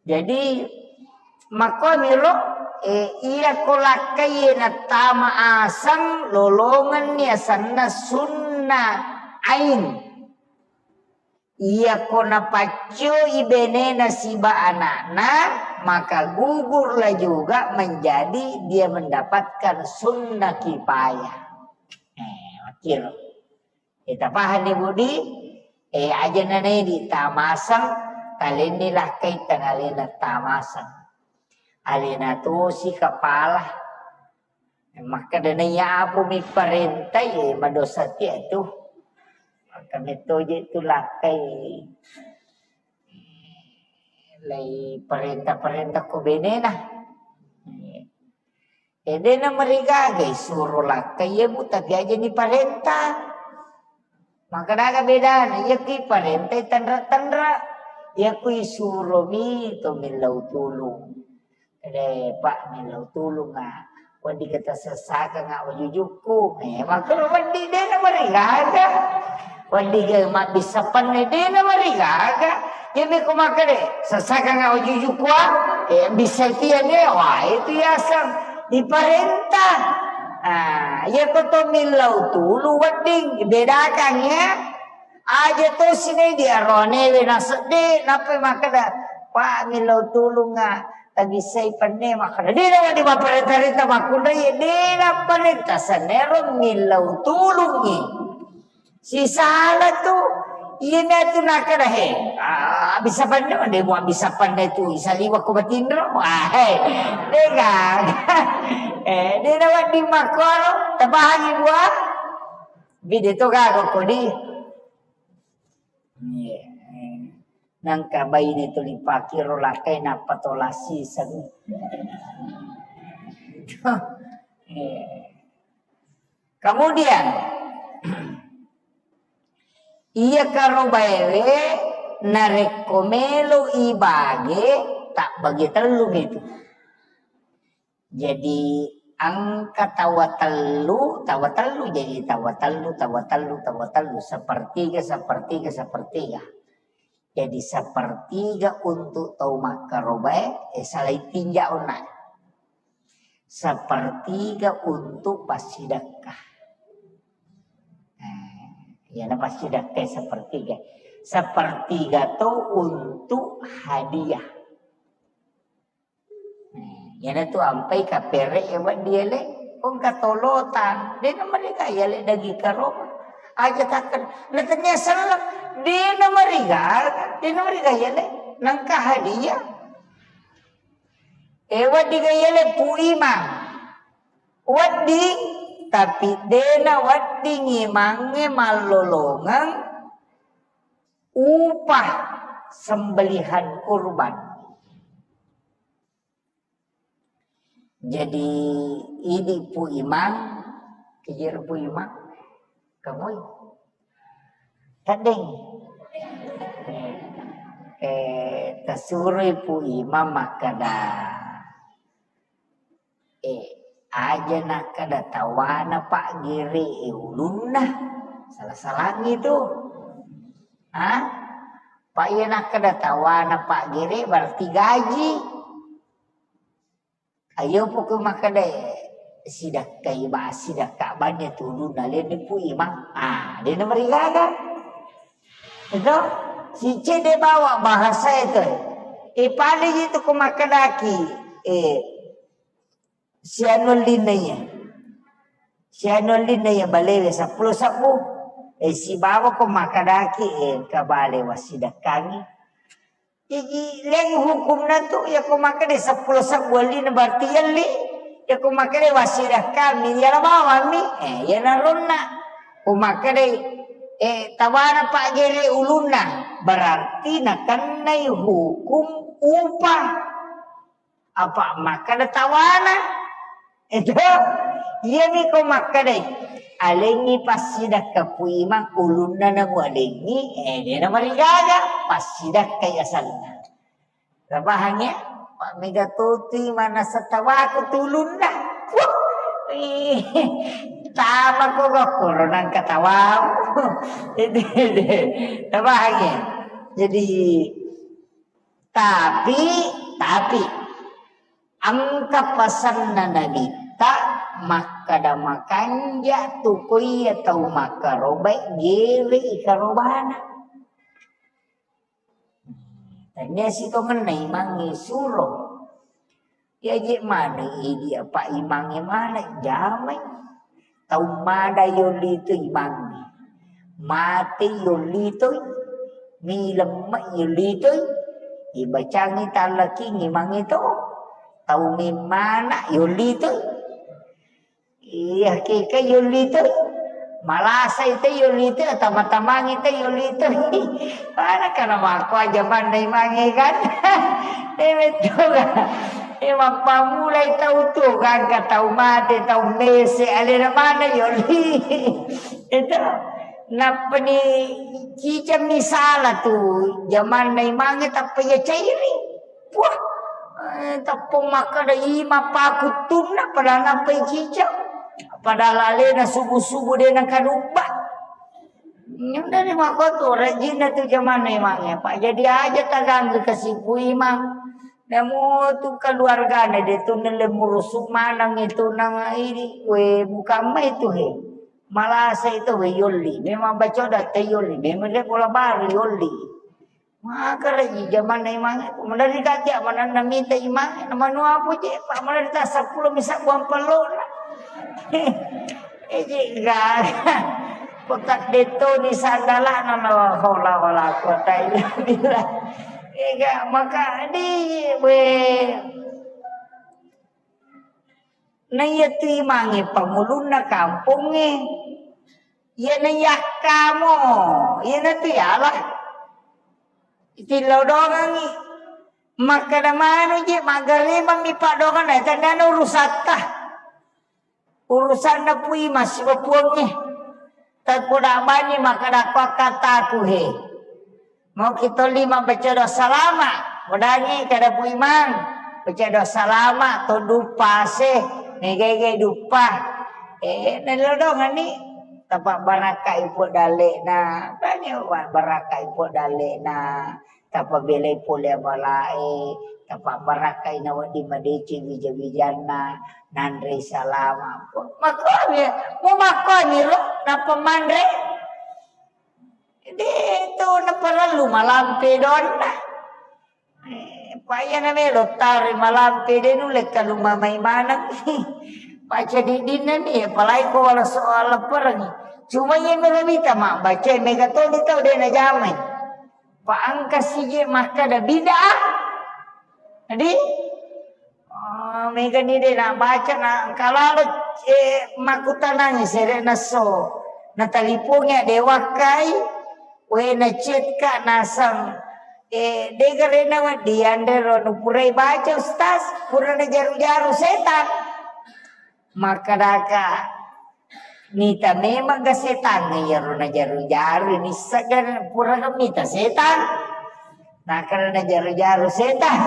Jadi, makkuamiro, eh, iya ko lakkai nattama aseng lolongenni asenna sunna ain. Iyako napaccoi benena siba anakna, maka gugurlah juga menjadi dia mendapatkan sunnah kifayah. Eh, makkiro. Eh, tapahani Budi? Eh, aja nanedi tamasang, talenni lakkai tanalena tamasang. Alena tosi kepala. Makkeda naiya apumi parenta, ye madosa tia tu. Maka mettoje tu lakkai lai parenta-parenta ko benena. Eh, dena marigaga isuro lakkai ye bu, tapi aja ni parenta. Makkadaga bedana, iya ki parentai tanra-tanra, iya kui suromi to millau tulung. Ede, Pak, millau tulung, ah. Wedding kita sessakang, ah, wajujukku. Eh, makkoro wedding dena marigaga. Wedding ke mabbissa penne dena marigaga. Iya mi ko makkede, sessakang, ah, wajujukku, ah. Eh, bisa tiane, wah, itu yaseng diparenta. Ah, iya ko to millau tulung wedding, bedakan ya. Aja to sinai di aroanewe nasedde, nappai makkeda, "Pak, millau tulunga, tabissai penne," makkeda, "Dena wedding mapparenta-renta makkunrai, dena parenta senero millau tulungngi." Sisala tu, iya mi tu nakkeda, "He, ah, bisa penne, de mua bisa penne tu, isaliwa ko batinro." Ah, he, dega. Eh, dena wedding makkoro, tapahangi dua. Bide to gaga kodi. Iya. Nangka baine tuli pakiro lakkai nappa to lassiseng. Iya. Kemudian, iya karobaewe narekko melo ibage, tabbagi tellu mitu. Jadi, engka tawa tellu, tawa tellu, jadi tawa tellu, tawa tellu, tawa tellu, sepertiga, sepertiga, sepertiga. Jadi, sepertiga untuk tau makkarobae, eh, salai tinja onna. Sepertiga untuk passidekka. Eh, iyana passidekka sepertiga. Sepertiga to untuk hadiah. Iyana tu ampai kapere ya buat dia le, kong katolotan, dena mariga ya le dagi karoma. Aja taken, na tanya selleng, dena mariga, dena mariga ya le, nangka hadiah. Eh, wedding ga ya le Pu Imang. Wedding, tapi dena wedding imangnge mallolongeng upah sembelihan kurban. Jadi, idi Pu Imang, kejir Pu Imang, kemui. Tadeng. Eh, tasuroi Pu Imang makkeda, eh, aja nakkeda tawana Pak Gere, eh, ulunna. Salah-salangi tu. Hah? Pak, iya nakkeda tawana Pak Gere berarti gaji. Ayo poko makkeda sidakkai ba, sidakka banne tulunna lenne Pu Imang. Ah, dena marigaga. Itu si cede bawa bahasa itu. E, paling itu ko makkedaki, eh, sianu linna iya. Sianu linna iya balewe seppulo sebbu. Eh, sibawa ko makkedaki, eh, kabale wasidakkangi. Iji leng hukumna tu, ya ko makkeda seppulo sebbu elli na berarti elli. Ya ko makkeda wasidakka mi, ya la bawang mi. Eh, ya naronna. Ko makkeda, eh, tawana Pak Gere ulunna, berarti nakennai hukum upah. Apa makkeda tawana? Itu, iyami ko makkedai, alengngi passidakka Pu Imang, ulunna namu alengngi, eh, dena marigaga, passidakkai asanna. Tapahang ya? Pak mega totui manasa tawaku tulunna. Wah, ih, tama ko gokkoro nangka tawamu. Itu, itu. Tapahang ya? Jadi, tapi, tapi, engka pasanna Nabitta makkeda makanja tu ko iya tau makkarobai gewe i karobana. Tania sitongenna imangnge suro. Iya je maneng idi apa imangnge maneng jamai. Tau mada yolli tu imangnge. Mate yolli tu. Milemme yolli tu. Ibacangi tallaking imangnge to. Tau mimmana yolli tu. Iya, keke yolli tu. Malasai te yolli tu, tama-tamangi te yolli tu. Mana kana mako aja manna imangnge kan. Eh, betul kan. Eh, mappamulai tau tu kan, ka tau mate, tau mese, alena mana yolli. Itu. Nappani cicang misala tu. Jamanna imangnge tappa iya cairi. Wah, eh, teppong makkeda ima pakuttunna, padahal nappai cicang. Padahal alena subuh-subuh de nakadubba. Nyunda ni makkotu, rajinna tu jamanna imangnge. Pak, jadi aja taganggu kasipu imang. Namo tu keluargana de tu nelle murusu maneng itu nang ini. We, bukan mai tu he. Malasa itu we yolli. Memang bacoda te yolli. Memang de bola baru yolli. Makara ji jamanna imangnge, maderri kajja manenna mita imangnge, na manua puji, pa maderri ta seppulo mi sabbuang pellona. Eji gaga. Kota detto ni sandalana, la haula wala quwata illa billah. Ega, maka di, we. Na iya tu imangnge pangulunna kampongnge. Iya na yakkamo, iya na tu yala. Itillau dongangi. Makkeda manu je, maggalemang mi paddoangenna, tandana urusatta. Urusanna pui masiba puangnge. Tapoda bani makkeda ko akkataku he. Mau kita lima baca doa salama. Podangi kada pui mang. Baca doa salama, to dupa se. Mega-ega dupa. Eh, nelo dongani. Tapa barakka ipo dalena. Bani barakka ipo dalena. Tapabelai pole abalae, tapabbarakkai nawedding madeceng wija-wijanna, nanrei salama. Makkuami, mumakkuami ro, nappa manre. De to naparellu malampe donna. Eh, payana melo tare malampe de nulle kalumamai maneng. Paca diddinna ni, apalagi ko wala soal leperengi. Cuma iya melo mita mabbaca, mega toni tau de najamai. Pa engka sije makkeda bid'ah. Jadi, oh, mega ni de nabaca, na engka lalo, eh, makkutanangi sere naso. Natalipongi de wakkai, we na chat ka naseng. Eh, de garena wedding yanre ro nupurai baca, Ustaz, pura najaru-jaru setan. Makkedaka, mita memang ga setangnge iyaro najaru-jaru, nissegga pura ga mita setang. Nakkeda najaru-jaru setang.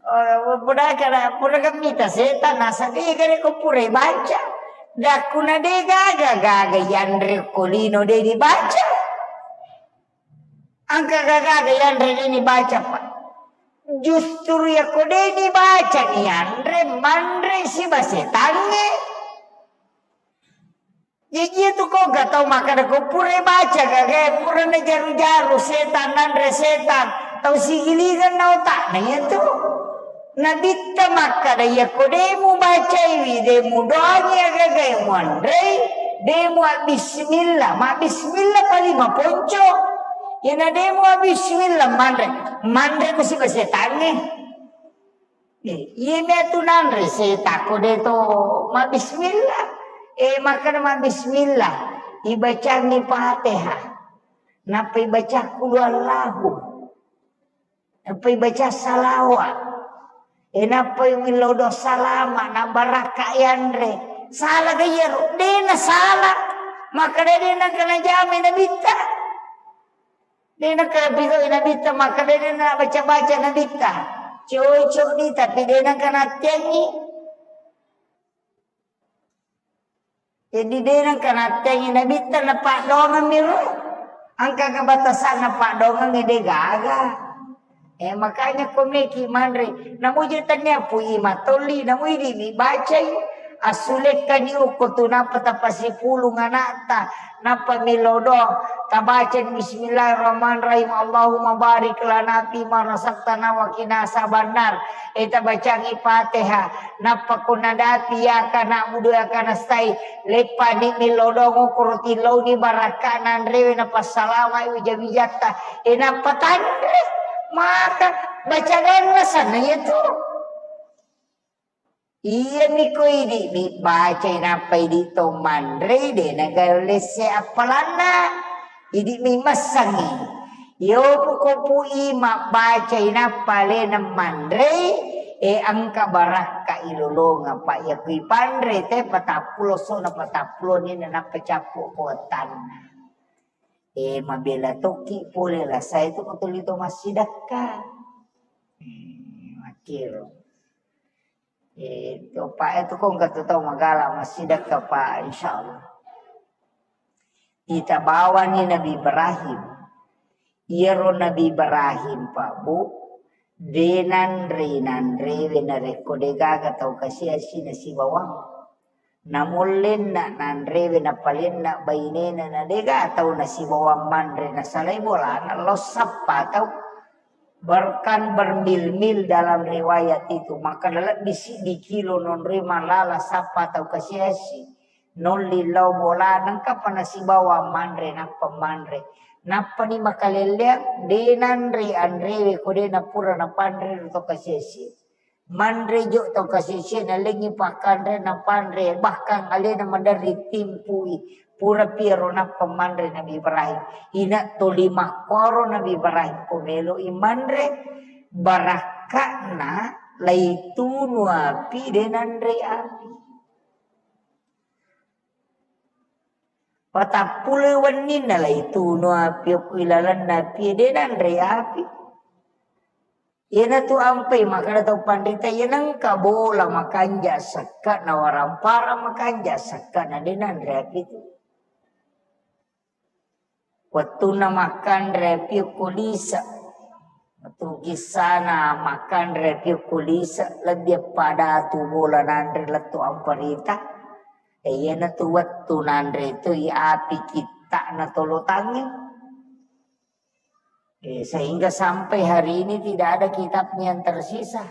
Oh, pura kada, pura ga mita setang, nasaba iya gare ko pura baca. Dakkuna de gaga, gaga yanre ko lino de dibaca. Engka gaga yanre de nibaca, Pak. Justru yako de nibaca ni yanre, manre siba setangnge. Jaji tu ko ga tau makkeda ko pura baca gaga, pura najaru-jaru setan, nanre setan. Tau sigilingan na otakna iya tu. Nabitta makkeda, iyako de mubacaiwi, de mudoangi agagae muanrei, de mua bismillah, ma bismillah pali maponco. Iyana de mua bismillah manre, manre masiba setangnge. Eh, iya matu nanre setako de to ma bismillah. Eh, makkeda ma bismillah, ibacangi Fatihah. Nappa ibaca qul huwallahu. Nappai baca salawa. E, nappai millau doa salama, na barakka yanre. Sala ga iyaro? De na sala. Makkeda de nengka najamai nabitta. De nengka napigau nabitta, makkeda de na baca-baca nabitta. Cocok ni, tapi de nengka nattiangi. Jadi, de nengka natteangi nabitta napaddoangeng mi ro. Engka kebatasanna paddoangengnge de gaga. Eh, makanya ko meki manre, namuji tania pui matolli, namu idi mi bacai. Assulekkani ukko tu nappa tapasipulung anakta, nappa melo doang. Tabaca Bismillahirrahmanirrahim. Allahumma barik lana fima razaqtana wa qina azabannar. E, tabacangi Fatihah. Nappa kunna dapi ya kana budu ya kana stai. Leppani milodongo kurutilauni barakka nanrewe napassalama uja-wijatta. E, nappa tanre. Maka baca ganna sana ya tu. Iyami ko idi' mi bacai nappa idi' to manrei, de' nagalle esse appalanna. Idi' mi massangi. Yo ko pui mabbacai nappa alena manrei, e engka barakka ilolonga, Pak. Iya kui panre te patappulo so na patappulo ni na nappa cappu ko wattanna. E mabela tokki pole la sai tu ko tuli to massidakka. Hmm, makkiro. Eh, topa itu kong katu tau magala massidakka, Pak, insyaallah. Itabawani Nabi Ibrahim. Iyaro Nabi Ibrahim, Pak, Bu, de nanre, nanrewe narekko de gaga tau kasiasi nasibawang. Namollenna nanrewe napalenna bainena na dega tau nasibawang manre nasalai bolana lao sappa tau. Bahkan bermil-mil dalam riwayat itu, maka lebbi siddi kilo nonroi malala sappa tau kasiasi. Nolli lao bola nengka pa nasibawang manre nappa manre. Nappani makalelleang de nanre anrewe ko de napura napanre ro to kasiasi. Manre jo tau kasisie nalengngi pakkanre napanre, bahkan alena maderri timpui. Pura piaro nappa manre Nabi Ibrahim. Ina toli makkoro Nabi Ibrahim ko meloi manre, barakka'na laitunu api de nanre api. Patappuloi wenninna laitunu api okko ilalenna api de nanre api. Iyanatu ampai makkeda tau panrita, iya nengka bola makanja sekka na warampara makanja sekka na de nanre api tu. Wettunna makkanre api okko lise. Wettu kissana makkanre api okko lise, lebbi pada tu bola nanre lettu amparita. E, iyanatu wettu nanre tu i api kitta'na tolotangnge. Eh, sehingga sampai hari ini tidak ada kitabnya yang tersisa.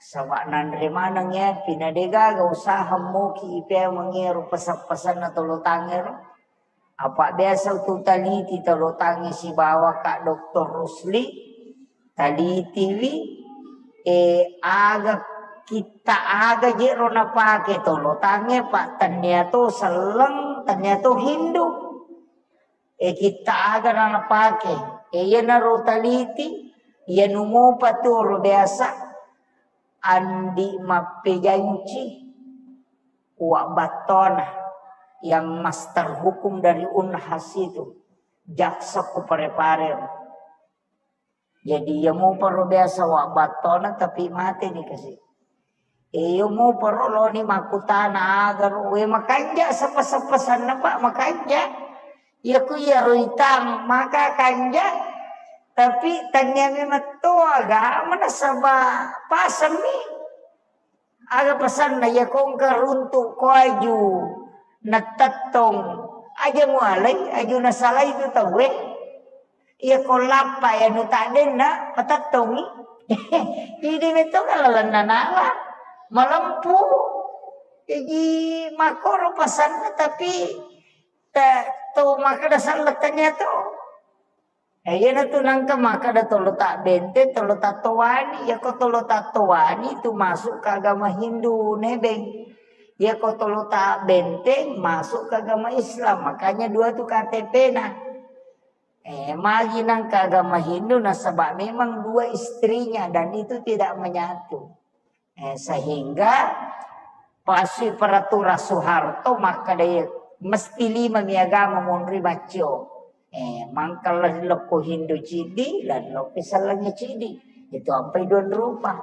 Saba nanre maneng ya, pina degaga usaha moki ipea mengero pesan-pesanna tolotangero. Apa biasa tu taliti tolotangi sibawa Kak Doktor Rusli, talitiwi, eh, aga kitta aga jero napake tolotange, Pak, tania to selleng, tania to Hindu. E, kitta aga na napake. E, iyanaro taliti, iyanu mopa tu ro biasa andi mappejanci Uwa Battona yang master hukum dari Unhas itu, jaksa ku Parepare. Jadi, iya mopa ro biasa Uwa Battona, tapi mate ni kasi. E, iya mopa ro loni makkutana aga ro, we makanja seppa-seppa sanna, Pak, makanja. Iya ku iya ro itang, maka kanja, tapi tania memang to agama nasaba pasemmi. Aga pesanna, iya kongka runtu ko aju natettong, aja mualai, aju nasalai tu tauwe. Iya ko lappa ya nu taddenna patettongi. Jadi metto kalalenna nala malempu. Jadi makoro pesanna tapi te, to makkeda sallettanya to. Eh, iyanatu nangka makkeda tolo tabbente, tolo tattowani. Iyako tolo tattowani itu masuk ke agama Hindu, nebeng. Iyako tolo tabbenteng masuk ke agama Islam. Makanya dua tu K T P-na. Eh, magi nangka agama Hindu nasaba memang dua istrinya dan itu tidak menyatu. Eh, sehingga pasui peraturan Soeharto makkeda mesti lima mi agama monri maccio. Eh, mangkalla lokko Hindu cidi, dan lokko sellengnya cidi. Itu ampai dua rupa.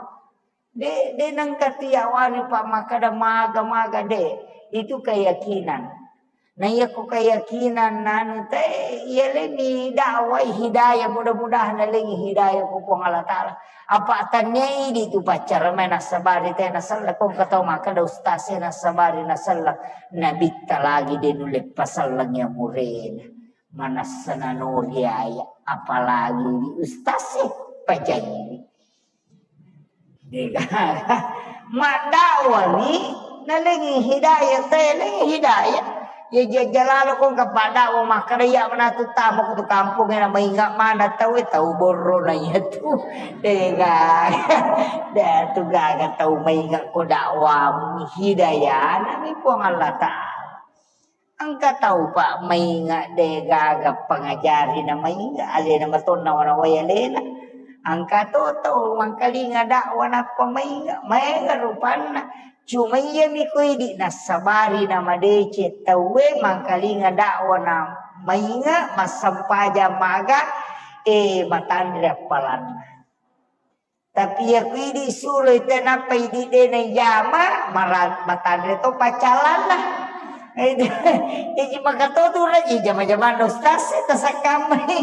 De, de nengka tiawani pa makkeda maga-maga de. Itu keyakinan. Na iyako keyakinan nanu te, iya leni dakwai hidayah, mudah-mudahan nalengi hidayah ku Puang Allah Ta'ala. Apa tania idi tu paccara mai nasabari te nasella, kong katau makkeda ustaz e nasabari nasella, nabitta lagi de nulle paselleng ya murena. Manessa nanori aya, apalagi di ustaz e, pajaiwi. Dega. Maddakwani, nalengi hidayah, talengi hidayah. Ya jajja lalo ko engka paddawa makkeda iya manatu tama ko tu kampung e na mainga mana tau e, tau borro na iya tu. Dega. De tu gaga tau mainga ko dakwah hidayah na mi Puang Allah Ta'ala. Engka tau pa mainga de gaga pangajari na mainga alena matonna wanawai alena. Engka to tau mangkalinga dakwah nappa mainga, maega rupanna. Cuma iya mi ko idi nassabari na madeceng tauwe mangkalinga dakwah na mainga, massempajang maga, eh, matanre appalanna. Tapi iya ku idi suroi te nappa idi de na ijama, mara-, matanre to pacalanna. Iji maka to tu raji jama-jamanna ustaz e tasakkammai.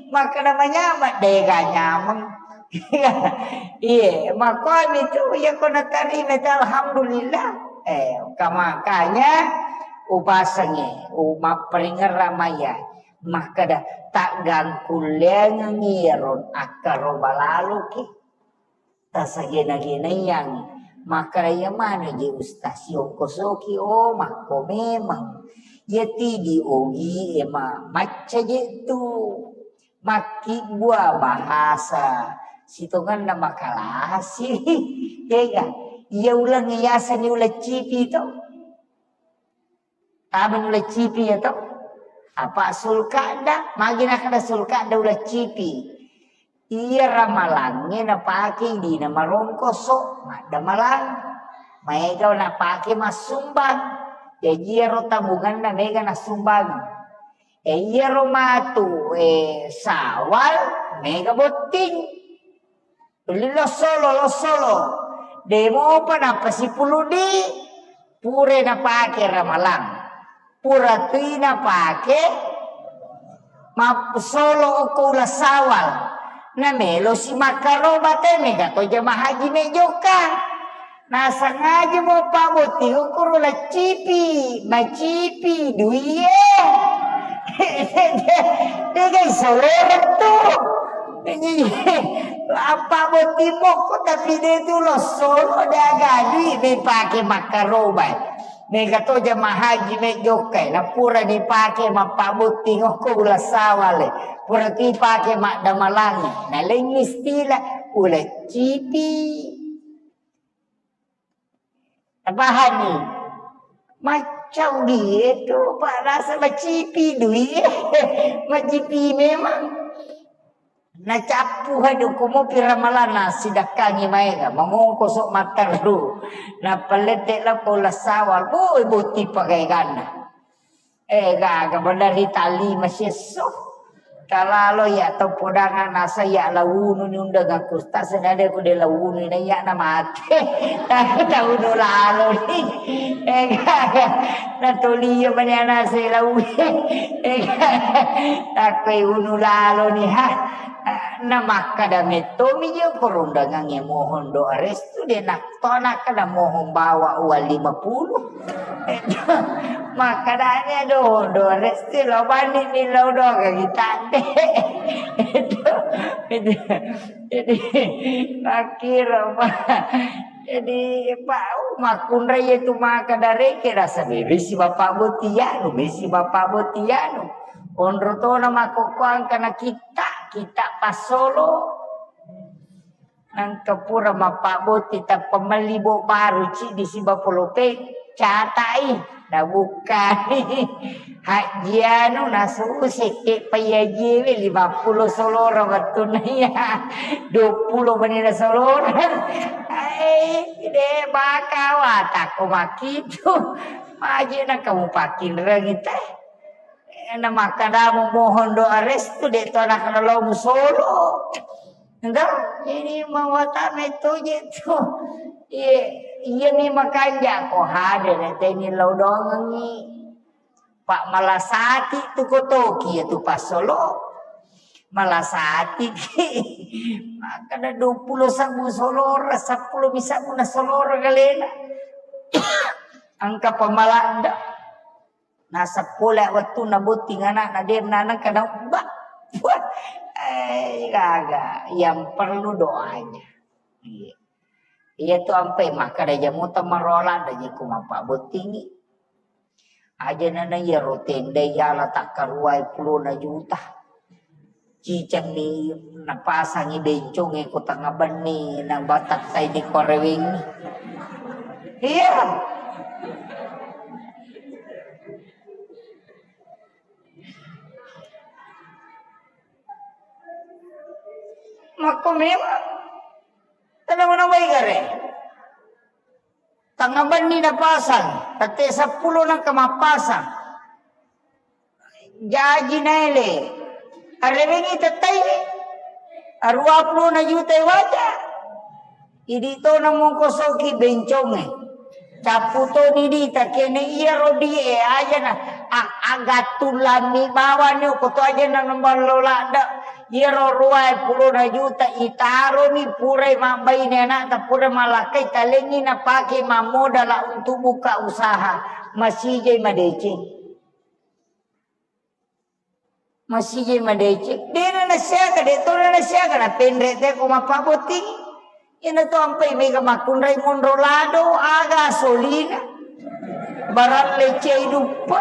Maka na manyama dega nyameng. Iye, makomi tu iya ko natarima te alhamdulillah. Eh, ka-, makanya upasengi, u-, mapparingerra maya. Makkeda taggangkulleangengi iyaro akkaroba laloki. Tasagena-genaiangi. Makkeda iya maneng je ustaz siongkosoki, oh, makko memang. Iya tidi ogi e ma-, macca je tu. Makkibbua bahasa sitongenna makalasi. Iya ga? Iya uleng yasengni uleng cipi to. Tama uleng cipi iya to. Apa sulkada? Magi nakkeda sulkada uleng cipi. Iya ramalangnge napake idina marongkoso, maddamalang. Maega napake massumbang. Jaji iyaro tabunganna mega nassumbang. E iyaro matu, e, Sawal mega botting. Tuli lossolo, lossolo. Demopa nappa sipuluddi. Pura napake ramalang. Pura tui napake mappusolo okko uleng Sawal. Namelo si makkaroba te mega to jamaah haji mejokka. Nasangaja mo pabotting okko uleng cipi, macipi duie. Degai soloreng tu. Apa botting mokko tapi de tu lossolo de aga dui mepake makkarobai. Mega to jamaah haji mejokkai, na pura dipake mappabotting okko uleng Sawale, pura tu ipake maddamalangi, na laing istilah uleng cipi. Tapahani? Macau die tu, Pak, rasa macipi dui. Macipi memang. Nacappu hadu kumopi ramalanna sidakkangi maega, mangongkoso matteru. Nappa lette lappo uleng Sawal, boi botting pagaeganna. Eh, gaga, bener ri tali masiesso. Talalo iya to podang nasa iya launu ni undang aku tas na de ku de launu na iya na mate. Tahu taunu lalo ni. Eh, gaga. Na toli iya mani anase lau. Eh, gaga. Takoi unu lalo ni ha. Na makkada metto mi je ko rundangangnge mohon doa restu de nak Tona kada mohon bawa uang lima puluh. Makadanya do, do resti lo bani mi lo do kagi tande. Itu, itu. Jadi, akhirnya, Pak. Jadi, Pak, makkunrai itu maka dari kira sendiri si Bapak Botianu, si Bapak Botianu. Onro tona makokkoang kana kita, kita pasolo. Nangka pura mappabbotting tappa melli bo baru ciddi siba polope, catai, nabukkai. Hajji anu, nasu sekke payajiewe lima puluh solora wettunna iya. Dua puluh menina solora. Ai, de baka watakko makitu. Maje na kamu pakinrengi teh. Na makkadamu mohon doa restu de to anak lo musolo. Enggak, ini mawatame toje tu. Iya, iya mi makanja ko hade na teni lo dongengi. Pak malasati tu kotoki ya tu pasolo. Malasati ki. Makkada dua puluh sabu solora, sepuluh mi sabu na solora galena. Angka pamalanda. Naseng pole wettunna botting ana'na, de' naneng kana ubba. Wah, eh, gaga. Yang perlu doanya. Iya. Iya tu ampai makkeda jamu temmarola, ada je ku mappabottingi. Aja nana iyaro tenda iyala takkaruai pulona juta. Cicengni napasangi bencong e ko tengnga benni, na batattai di korewengi. Iya. Makko memang. Tenang-tenang baik gare. Tengnga benni napasang, tette seppulo nengka mappasang. Jaji naele. Arewengi tettai. Arua puluh na juta waja. Idi to namongkosoki benconge. Cappu to didi takene iyaro die aja na a-, agattu lammi bawani ko to aja na namballo ladde. Iyaro ruae pulona juta itaroni purai mabbaine anakta pura malakkai talengi napake mammodala untuk buka usaha. Masijai madeceng. Masijai madeceng. Dena nasiaga, de tona nasiaga na penre te ko mappabotting. Ina to ampai mega makkunrai monro lado, aga solina. Barang lecei duppa.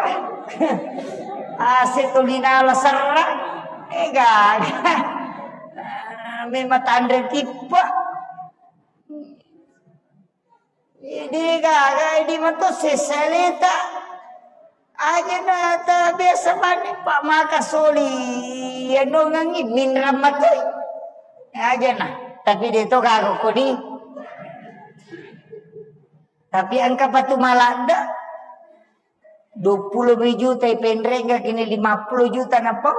Ase tolina la serra. Ega. Memang tanre tippa. Idi gaga, idi mato sesaleta. Aja na ta biasa mani pa maka soli. Ya nongangi minram matoi. Aja na. Tapi de to gaga kodi. Tapi engka patu maladde. Dua puluh juta penrengga kini lima puluh juta napau.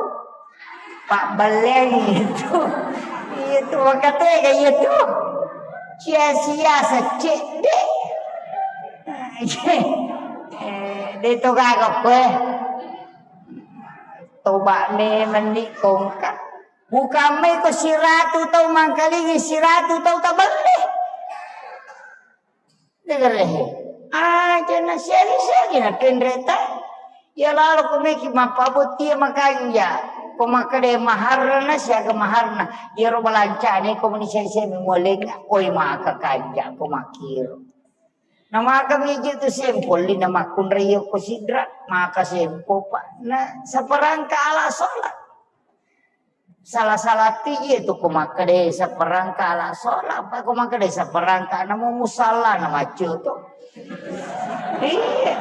Pak Balen itu. Itu wakatega itu. Sia-sia secedde. Eh, de to gaga koe. Toba me meni kongka. Bukan mai ko siratu tau mangkalingi siratu tau tabelle. Degerehe. Aja na siagi-siagi na penreta. Ya lalo ko meki mappabottia makanja. Ko makkeda maharna siaga maharna. Iyaro balancane ko meni sese memoleng. Oi maka kanja ko makiro. Na maka miji tu sempo lina makkunrai ko sidra. Maka sempo pa. Na saparangka ala sholat. Salah-salah tiji tu ko makkeda saparangka ala sholat, apa ko makkeda saparangka namo musalla na maccio tu. Iya.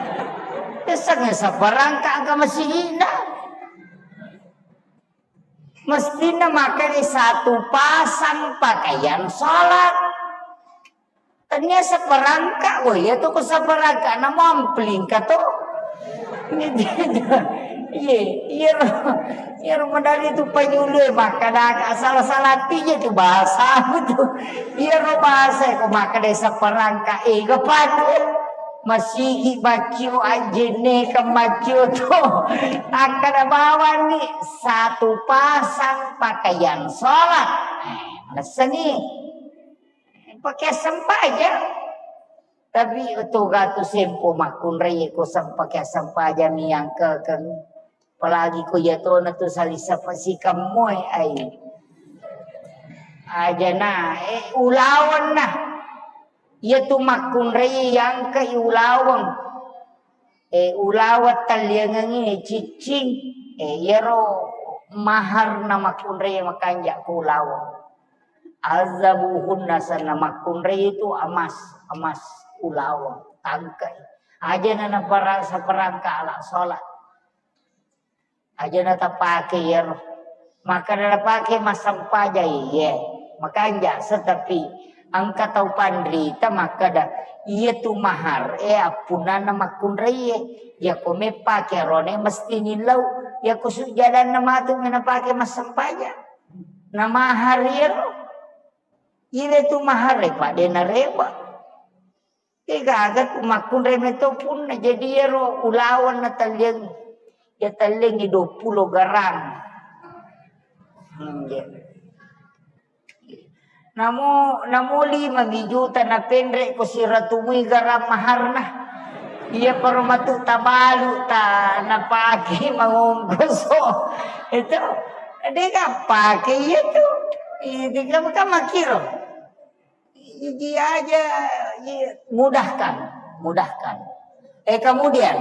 Esang saparangka angka masigina. Mestina makkeda satu pasang pakaian sholat. Tania saparangka, oh iya tu ko saparangka, na mampling ka to. Iye, iyaro, iyaro madari tu panyulu e makkadaka salah-salah tija tu bahasa tu. Iyaro bahasa ko makkada saparangka, eh, gapatu. Masigi baccio ajenne ka baccio tu. Akkada bawang ni satu pasang pakaian sholat. Eh, manessani. Pakai sempajang. Tapi toga tu sempo makkunrai ko sem-, pakai sempajang yang ke, ke, apalagi ko iya tona tu salisa pasikam moe ai. Aja na, eh, ulaweng na. Iya tu makkunrai yang ke ulaweng. Eh, ulaweng talliangengngi ciccing. Eh, iyaro mahar na makkunrai makanja ko ulaweng. Azabuhunna sanna makkunrai itu emas, emas ulaweng, tangkai. Aja na napara-, saparangka ala sholat. Aja na tapake iyaro. Maka na napake massempajang iye. Makanja setapi engka tau panrita makkada, iya tu mahar e appunnana makkunrai e. Iya ko meppake arone mesti nillau. Iya ko sujjadanna matu menapake massempajang. Na mahar iyaro. Ile tu mahare pa de nareba. Degaga tu makkunrai meto punna jadi iyaro ulaweng na talliang. Ya talliangi dua puluh garang. Hmm, iya. Namo, namo lima mi juta na penre ko siratumui garang maharna. Iya, permatu tabalu ta napake mangongkoso. Itu, de' gappake iya tu. Itu kan, kan makkiro. Jadi aja, iya, mudahkan, mudahkan. Eh, kemudian,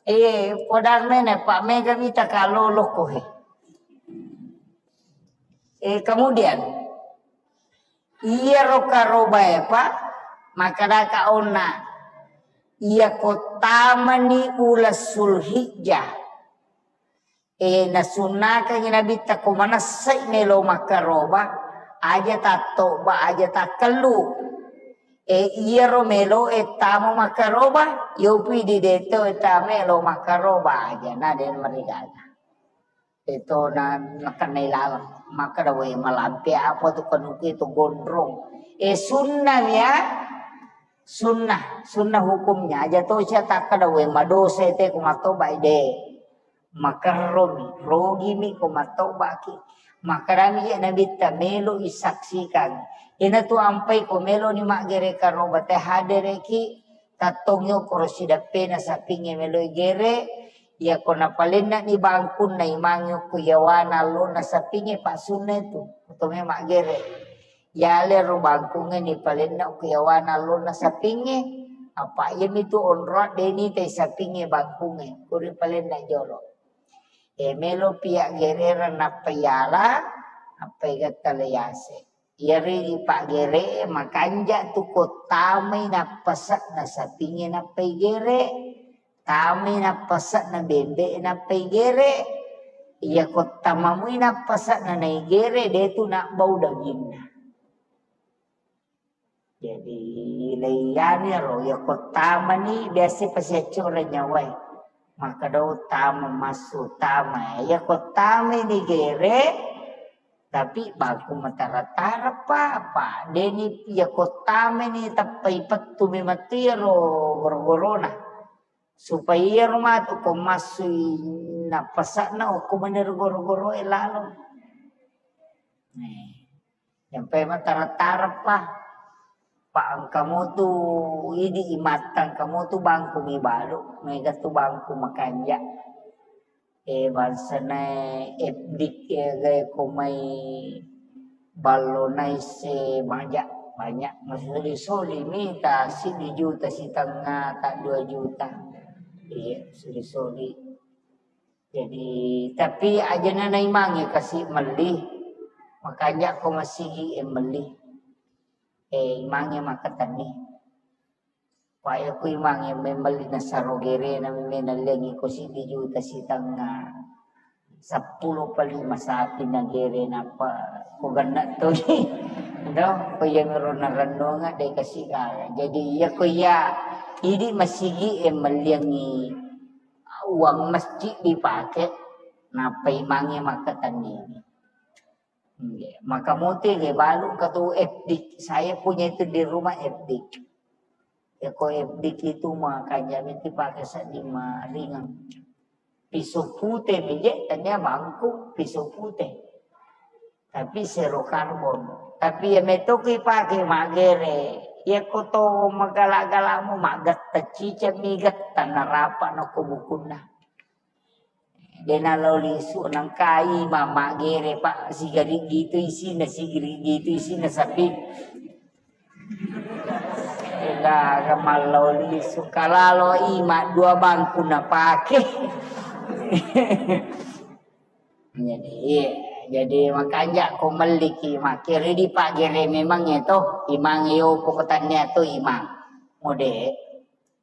eh, podang mene, Pak, mega mita kalolo ko he. Eh, kemudian, iyaro karobae, Pak, makkedaka onna, iya ko tamani uleng Sulhijjah, eh, nasunnakangngi Nabitta ko manessai melo makkaroba, aja tattoba, aja takkellu. Eh, iyaro melo e tama makkaroba, yopi di deto e tama melo makkaroba aja, na de' marigaga. Itu na, nakennai laleng. Makkeda, "Weh, malampe apa tu kanuku itu gondrong?" Eh, sunnah ya. Sunnah, sunnah hukumnya. Aja to sia takkeda, "Weh, madosa te ko mattoba de." Makerromi, rogimi ko mattobaki. Makkedami je Nabitta, "Melo isaksikan." Ina tu ampai ko melo ni maggere karoba te hadereki, tattong yokoro sidappena sapingnge melo igere, Iyako napalennani bangkunna imangnge okko yawana allonna sapingnge, pa'sunna itu, oto memang maggere. Yalero bangkungnge nipalenna okko yawana allonna sapingnge, apa iyamitu onroang de nitai sapingnge bangkungnge, ko ripalenna jolo. E, melo pia gererang nappa yala, nappa igetta le yase. Iyaro idi paggere'e makanja tu ko tamai nappase'na sapingnge nappa igere, tamai nappase'na bembe'e nappa igere. Iyako tamamui nappase'na naigere, de tu nabbau daginna. Jadi, leiyani ro, iyako tamani biasa pasiaccoreng nyawae. Makkeda tama massu tama. Iyako tamai nigere, Tapi bangku matara-tara, Pak, Pak. Deni iyako tameni tappai pettu memang tu iyaro goro-gorona. Supaya iyaro matu ko massui nappasakna okko manero goro-goroe lalo. Eh, sampai matara-tara, Pak. Pak, engka motu idi imattang, engka motu bangku mibalu, mega tu bangku makanja. Eh, bangsana F D K, eh, ko mai ballo naisse banyak, banyak. Masoli-soli mita siddi juta sitengnga, tak dua juta. Iya, soli-soli. Jadi, tapi ajana naimangi kasi melli. Makanja ko masigi e melli. Eh, imangi makkatenni. Paya ku imangi memmelli nasaro gerena, memeng nallengi ko siddi juta sitengnga, seppulo pa lima sapi nagere, nappa ko genna to. Do, ko iya mero narennunga de kasi gaga. Jadi iya ko iya idi masigi e melliangi uang masjid dipake, nappa imangi makkatenni. Iya, maka mote ge balu katu F D K. Saya punya itu di rumah F D K. Ya, ko F D K itu makanja miti pake seddi maringang. Pisau pute meje tania bangku pisau pute. Tapi zero karbon. Tapi ya metoki pake magere. Ya koto magala-galamu magetta ciceng mi getta narapa nako bukunna. Dena lao lisu nangkai mama gere, Pak, sigarigi itu isina, sigarigi itu isina sapi. Ega mallau lisu kalalo ima dua bangku napake. Jadi, iya. Jadi makanja ko melliki makkere di Pak gere memang ya to, imang yo pokoknya to imang. Mode.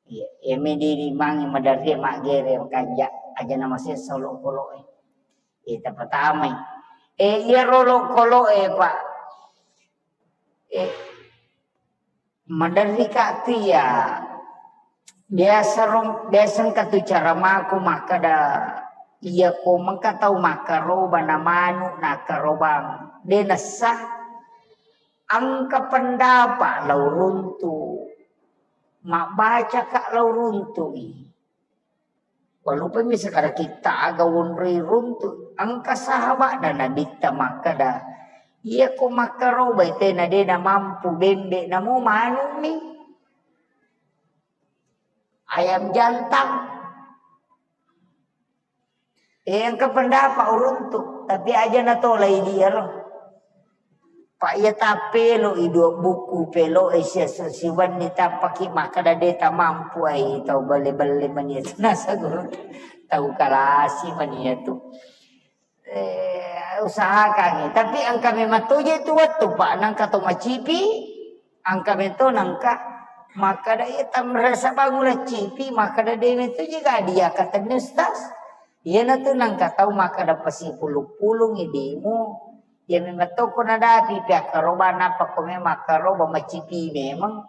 Iya, iya, medi-, di mangi maderri maggere makanja, aja namasessa olokolo'e. Iya, tapatamai. Eh, iyaro olokolo'e, Pak. Eh, maderri ka tu iya. Biasa ro, biasa engka tu cara mako makkeda, iya ko mengka tau makkaroba na manu nakkarobang. De nessa, engka pendapat lao runtu. Mabbacaka lao runtu'i. Walupami sekada kitta aga wonroi runtu, engka sahaba'na Nabitta makkeda, iyako makkarobai tena de namampu bembe namo manukmi. ayam jantan. Eh, engka pendapat uruntu, tapi aja natolai dia ro. Pak iya tapelo i dua buku pelo eh sia siwanni tapaki makkada de tamampu ai tau belle-belle mania tu nasa guru tau kalasi mania tu. Eh, usahakan. Tapi engka memang toje tu wettu, Pak, nangka to macipi, engka meto nangka makkada iya tamrasa bangun cipi, makkada de meto je ga dia katanya Ustaz. Iyana tu nangka tau makkada pasipulung-pulung idimu. Ya memang to ko nadapi pihak karoba napa ko memang karoba macipi memang.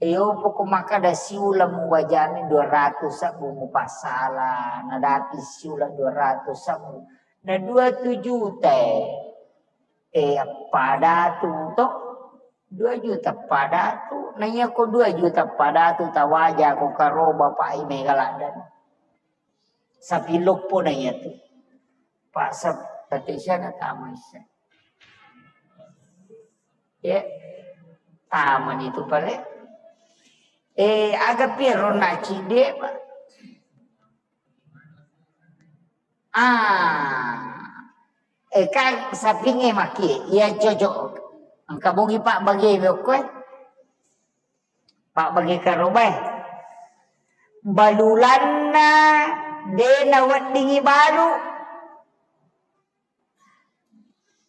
Iyo, poko makkada siuleng muwajani dua ratus sabbu mupassala, nadapi siuleng dua ratus sabbu. Na dua tu juta e. Eh, appada tu to? Dua juta pada tu. Na iya ko dua juta pada tu tawaja ko karoba pai mega laddan. Sapi loppo na iya tu. Pak Sep, Patricia na tama isse. Ya, tamani tu pale. Eh, aga piero na cide, Pak. Ah. Eh, kan sapinge maki, iya cocok. Engka bogi Pak bagi bokko, eh. Pak bagi karoba, eh. Balulanna de naweddingi balu.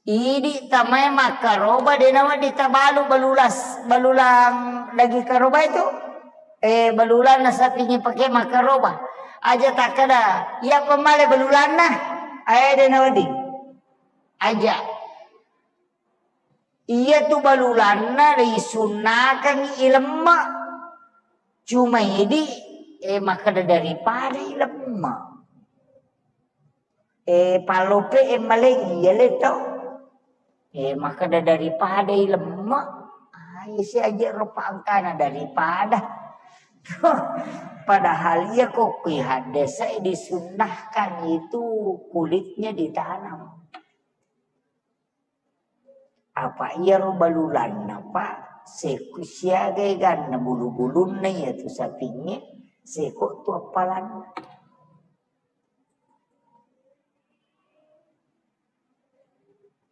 Idi tamae makkaroba de nawedding tabalu balulas, balulang daging karoba itu. Eh, balulang nasapingi pake makkaroba. Aja takkada, iya pemale balulanna. Eh, de nawedding. Aja. Iya tu balulanna risunnakangngi ilemme. Cuma idi, eh, makkada daripada ilemme. Eh, palope e maleng iya le to. Eh, makkada daripada ilemme. Ai si aja rupa angkana daripada. Padahal iya ko kui hadese disunnahkan itu kulitnya ditanam. Apa iyaro balulanna, Pak, sekku siaga eganna bulu-bulunna iya tu sapingnge, seko tu appalanna.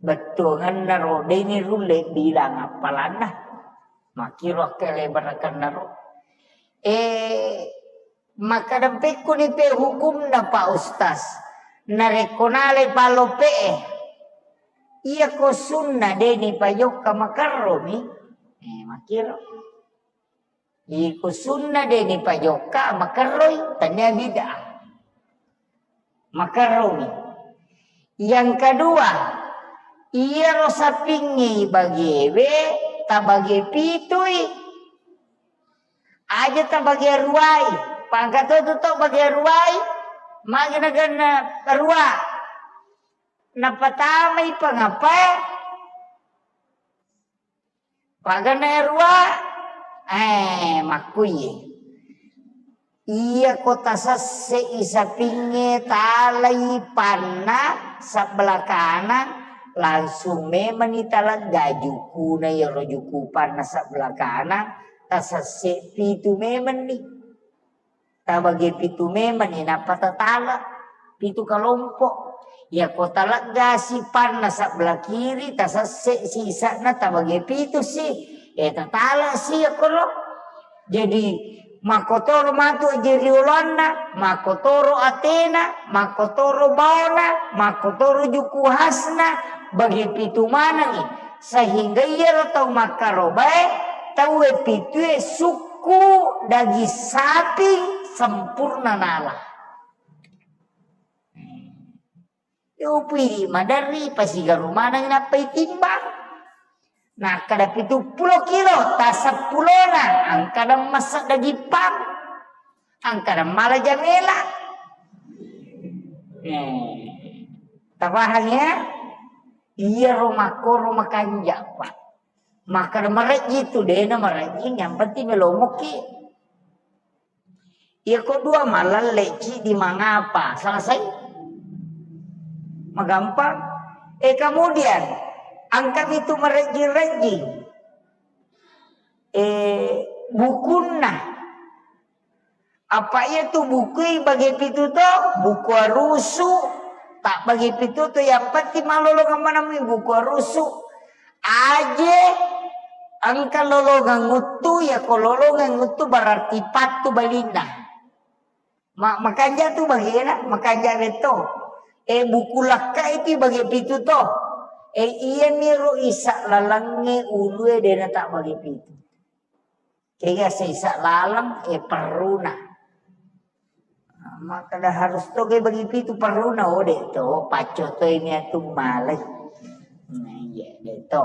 Bettuanganna ro, deni rulle bilang appalanna. Makkiro akkelebarakannaro. Eh, Makkadampekkuni pe hukumna, Pak Ustaz? Narekko nalai palope'e, iyako sunna de nipajokka makerromi? Eh, makkiro. Iko sunna de nipajokka makerroi, tania bid'ah. Makerromi. Yang kedua, iyaro sapingnge bagewe tabage pitui. Aja tabage ruai. Pangka to tu to bage ruai. Magi naganna rua. Napatamai pangapae. Pagana rua, eh, makkuiye. Iyako tasesse'i sapingnge, talai panna sebelah kanan, langsung memenni talegga jukuna, iyaro juku panna sebelah kanan, tasesse pitu memenni. Tabage pitu memenni, nappa tatala pitu kalompo. Iyako taleggasi panna sebelah kiri, tasesse sisa'na tabage pitu si. Eh, tatala si akkoro. Jadi, makkotoro matu aje rioloanna, makkotoro atena, makkotoro baona, makkotoro juku hasna, bage pitu manengi. Sehingga iyaro tau makkarobae, tauwe pitue sukku daging sapi sempurna nala. Yo pui maderri pasigaru maneng nappa itimbang. Nakkada pitu pulo kilo, taseppulona, angkada massa daging pang. Angkada mala jamela. Eh, tapahang ya? Iyaro makkoro makanja, Pak. Makkada marejji tu, dena marejji, yang penting melomoki. Iyako dua malalle cidi mangapa, selesai. Magampang. Eh, kemudian, angkami tu marejji-rejji. Eh, bukunna. Apa iya tu buku bage pitu to, buku arusu, tak bage pitu to, yang penting malolongeng manammi buku arusu. Aje engka lolongeng uttu, ya ko lolongeng uttu berarti pattu balinna. Ma-, makanja tu bagena, makanja reto. E, buku lakka itu bage pitu to. E, iya miro isa lalengnge ulue dena tak bage pitu. Kega seisa laleng, e, perruna. Maka dah harus to ke bagi pitu perruna, oh, de to, pacco to ini atu malai. Nah, iya, de to.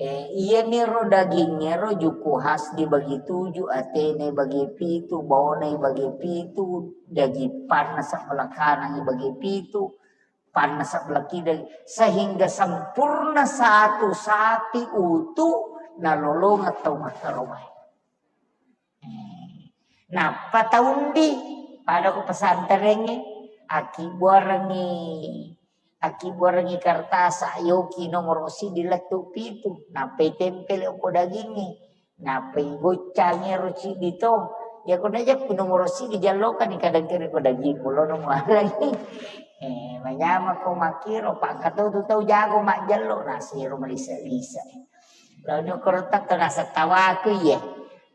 E, iya niro dagingngero juku khas dibagi tuju, atene bagi pitu, baone bagi pitu, daging panna sebelah kanan bagi pitu, panna sebelah kiri, sehingga sempurna satu sapi utuh nalolongeng tau makkarobae. Eh, nappa taundi pada ko pesantrengnge, akkibuarengngi, akkibuarengngi kertas, yoki nomoro siddi lettu pitu, nappa itempele ko dagingnge. Nappa igoccang ero ciddi to. Iya ko najeppu nomoro siddi jallokani kadang kere ko daging mulono mualai. Eh, manyamako makkiro, pakka to tu tau jago majjello, nasero malisa-lisa. Lalu koro tetto nasa tawaku iye.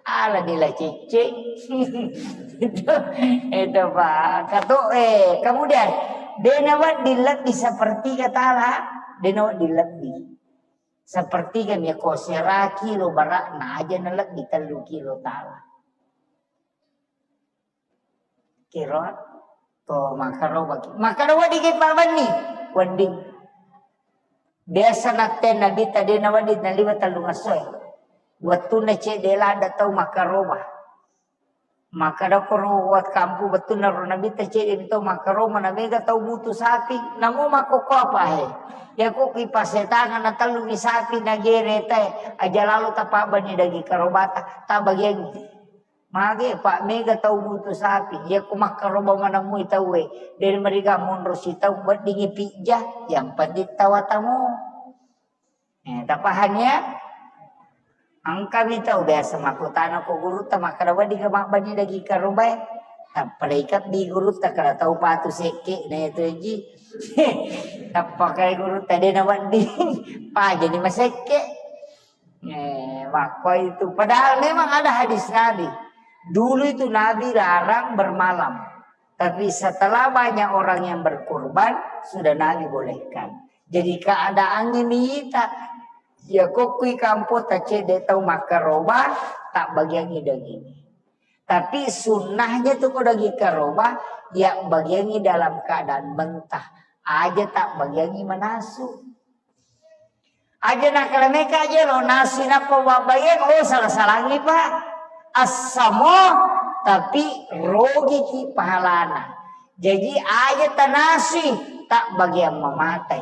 Ala dila cicing. Itu, itu, Pak. Kato, eh, kemudian, dena wedding lebbi sepertiga tala, dena wedding lebbi. Sepertiga mi ko sera kilo barakna aja na lebbi tellu kilo tala. Kiro to makkarobaki. Makkeda wedding ki pabbenni, wedding. Biasa natte Nabitta de nawedding naliwa tellung essoe. Wettunna cedde ladde tau makkaroba. Makkeda koro wa kampung bettunna ro Nabitta cedde mi tau makkaroba na mega tau butuh sapi. Namo makkokko apa he? Yako ki pasetanga na tellu mi sapi na gere te aja lalo tapabbenni daging karobata tabagiangi. Mage, Pak, mega tau butuh sapi. Iya ko makkaroba manemmui tauwe. Dena meriga monro sitau weddingi pijja, yang penting tawatamu. Eh, tapahang ya? Engkami tau biasa makkutana ko gurutta makkeda wedding ga mabbenni daging karobae. Tappa ikabbi gurutta kada tau patu sekke na itu ji. Tappa kai gurutta dena wedding. Pajani masekke. Eh, makko itu. Padahal memang ada hadis Nabi. Dulu itu Nabi larang bermalam. Tapi setelah banyak orang yang berkurban, sudah Nabi bolehkan. Jadi keadaannya mita. Ya kokui kampung tacede tau makkaroba, tak bagiangi daging. Tapi sunnahnya tuh kalau daging karoba, ya bagiangi dalam keadaan mentah. Aja tak bagiangi manasu. Aja nakalemeka aja lo nasi nappa wabbayang, oh, salah-salangi, Pak. Assamo, tapi rogiki pahalana. Jadi aja tanasi, tak bagian mematai.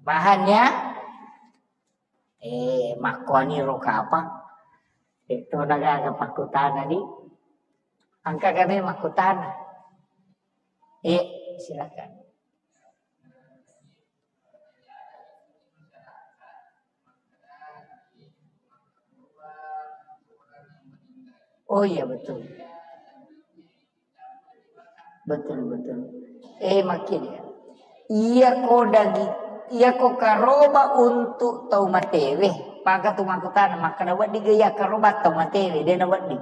Paham ya? Eh, makkoni ro kapang. Itu nagaga pakkutana di. Angka kami makkutana. Eh, silakan. Oh iya, betul. Betul, betul. Eh, makin ya. Iya ko dagi, iya ko karoba untuk tau matewe. Paka tu makkutana, makkeda wedding ga iya karoba tau matewe, dena wedding.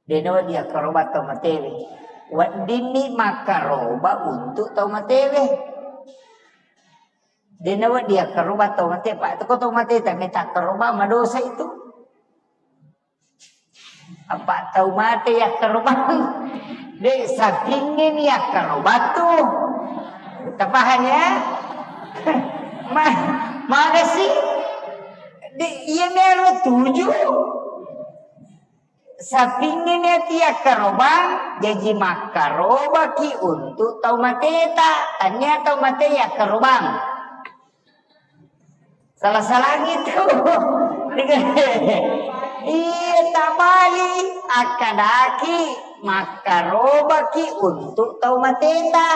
Dena wedding akkaroba tau matewe. Weddinni makkaroba untuk tau matewe. Dena wedding akkaroba tau mate, Pak. Itu ko tau mate, tapi takkaroba madosa itu. Apa tau mate yakkaroba? De, sapingnge ni yakkaroba tu. Tapahang ya? Ma-, mana sih? De, iya mero tujuh. Sapingnge ni ati yakkarobang, jaji makkarobaki untuk tau mateta. Tania tau mate yakkarobang. Salah-salangi tu. Iya, tabali. Akkadaki makkarobaki untuk tau mateta.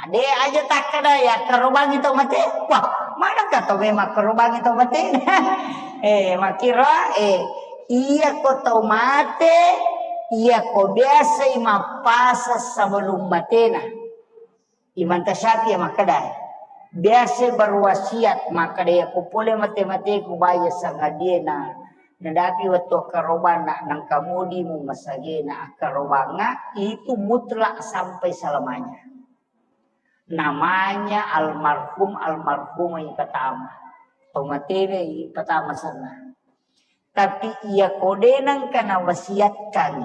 Nah, de aja takkada yakkarabangi tau mate. Wah, manakah tau memang makkarobangi tau mate? Eh, makkiro, eh, Iyako tau mate, iyako biasai mappasa sebelum matena. Imam Tasyafi'i makkeda, biasa berwasiat makkeda, iyako pole mate-mateku baya sangadie na nadapi wettu akkarobang na nangka mudi mu masagena akkarobanga, itu mutlak sampai selamanya. Namanya almarhum, almarhumah ipatama. Tau matewe ipatama senna. Tapi iyako de nengka nawasiatkan,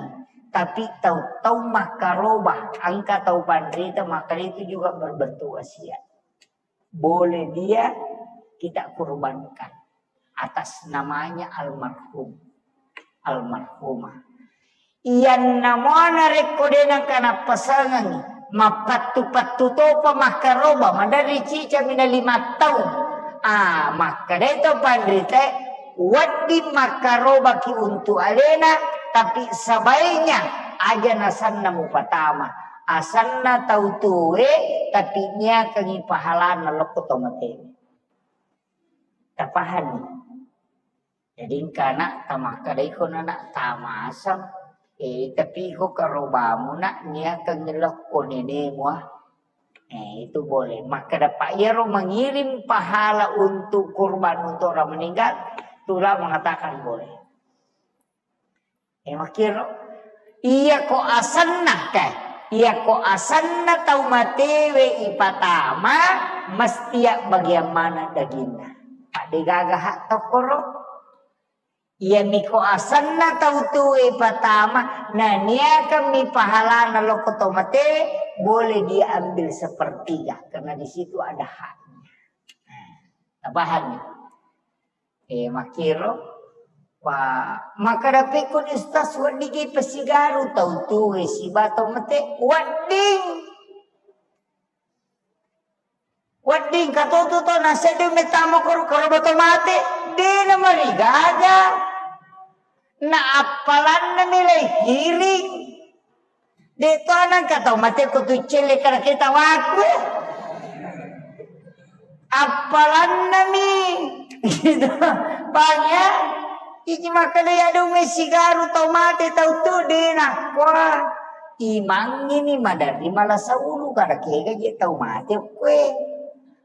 tapi tau-tau makkaroba, engka tau panrita, maka itu juga berbentuk wasiat. Boleh dia kita kurbankan atas namanya almarhum, almarhumah. Iyanna mua narekko de nengka nappasengengi, mappattu-pattu topa makkaroba, maderri cicami na lima taung. Ah, makkedai to panritae, wedding makkarobaki untuk alena, tapi sebaiknya aja nasanna mupatama. Asanna tau tue, tapi niakangi pahalana lokko to mate. Tapahani? Jadi engka anak tamakkadaiko anak tamasang, eh, tapi iko karobamu nak niakangi lokko nenemu, ah. Eh, itu boleh. Makkeda, Pak, iyaro mengirim pahala untuk kurban untuk orang meninggal, itulah mengatakan boleh. Eh, makkiro, iyako asenna, kae, iyako asenna tau matewe ipatama, mestia bagian mana daginna. Pak, degaga hak tokkoro. Iyamiko asenna tau tuwe ipatama, naniakammi pahalana lokko to matewe, boleh dia ambil sepertiga, karena di situ ada haknya. Nah, paham ya? Eh, makkiro, wa-, makkeda pekkoni Ustaz, wedding ki pasigaru tau tuwe siba tau mate, wedding. Wedding katoto to naseddi mettamo koro, koro boto mate, de namarigaga. Na appalanna milai kiring. De to nangka tau mate ko tu celle kada kita waku. Appalanna mi. Gitu. Bang ya. Iki makkeda ya dong sigaru tau mate tau tu de nakwa. Imang ini madari malasa ulu kada kega je tau mate kue.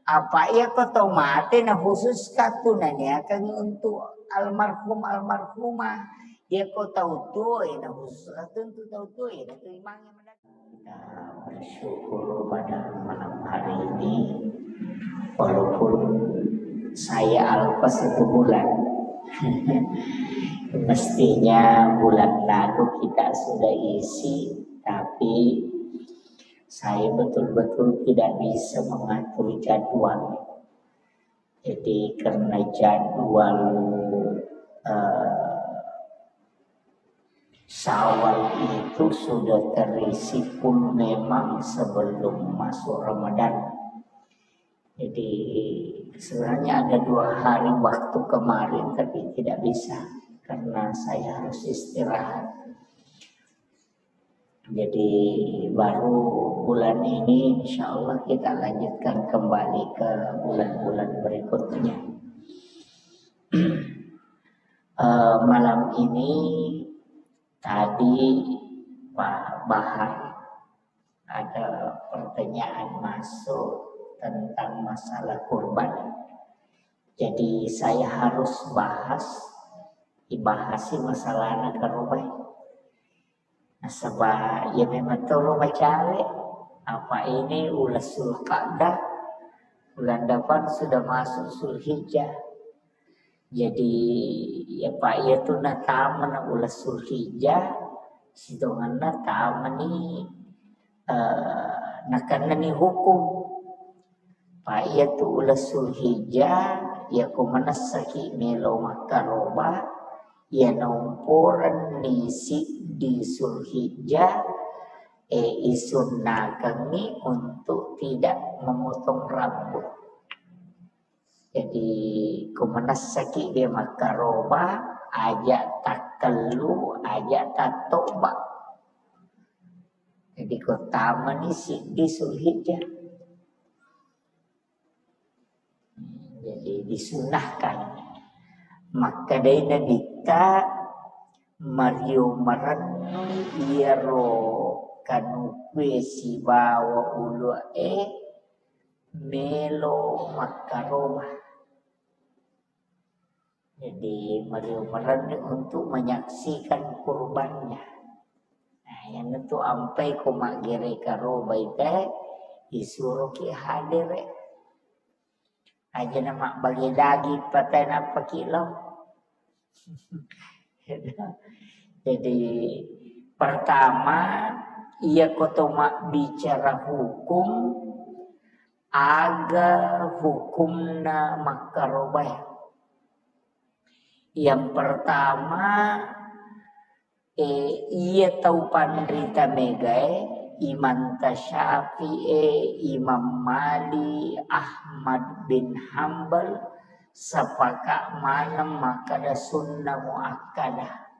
Apa iya ko tau mate na khusus katu naniakan untuk almarhum almarhumah. Iya ko tau tuo na khusus katu untuk tau tuo na tu imang. Kita bersyukur pada malam hari ini, walaupun saya alpa satu bulan. Mestinya bulan lalu kita sudah isi, tapi saya betul-betul tidak bisa mengatur jadwal. Jadi karena jadwal, eh, Syawal itu sudah terisi full memang sebelum masuk Ramadan. Jadi sebenarnya ada dua hari waktu kemarin, tapi tidak bisa karena saya harus istirahat. Jadi baru bulan ini, insya Allah kita lanjutkan kembali ke bulan-bulan berikutnya. Eh, malam ini tadi Pak Bahar ada pertanyaan masuk tentang masalah kurban. Jadi saya harus bahas, ibahasi masalah anak karobai. Nasaba iya memang toro macawe, apa ini uleng Zulqa'dah, bulan depan sudah masuk Zulhijjah. Jadi, ya, Pak, iya tu natamani uleng Zulhijjah, sitongenna tamani, eh, nakennani hukum. Pak, iya tu uleng Zulhijjah, iya ko manessaki melo makkaroba, iya naumporenni siddi Zulhijjah, eh, isunnakengngi untuk tidak memotong rambut. Jadi, ko manessaki de makkaroba, aja takkellu, aja tattoba. Jadi, ko tamani siddi Zulhijjah. Jadi, disunahkan. Makkedai Nabitta, Mario marennui iyaro kanukue sibawa ulu'e melo makkaroba. Jadi, mario marennui untuk menyaksikan kurbannya. Nah, iyanatu ampai ko maggere karobai te, isuroki hadere. Aja na mabbage daging patai nappaki lao. Jadi, pertama, iya ko to mabbicara hukum, aga hukumna makkarobae. Yang pertama, eh, iya tau panrita megae, Imam Tasyafi'e, Imam Malik, Ahmad bin Hambal, sepakat maneng makkada sunnah muakkada.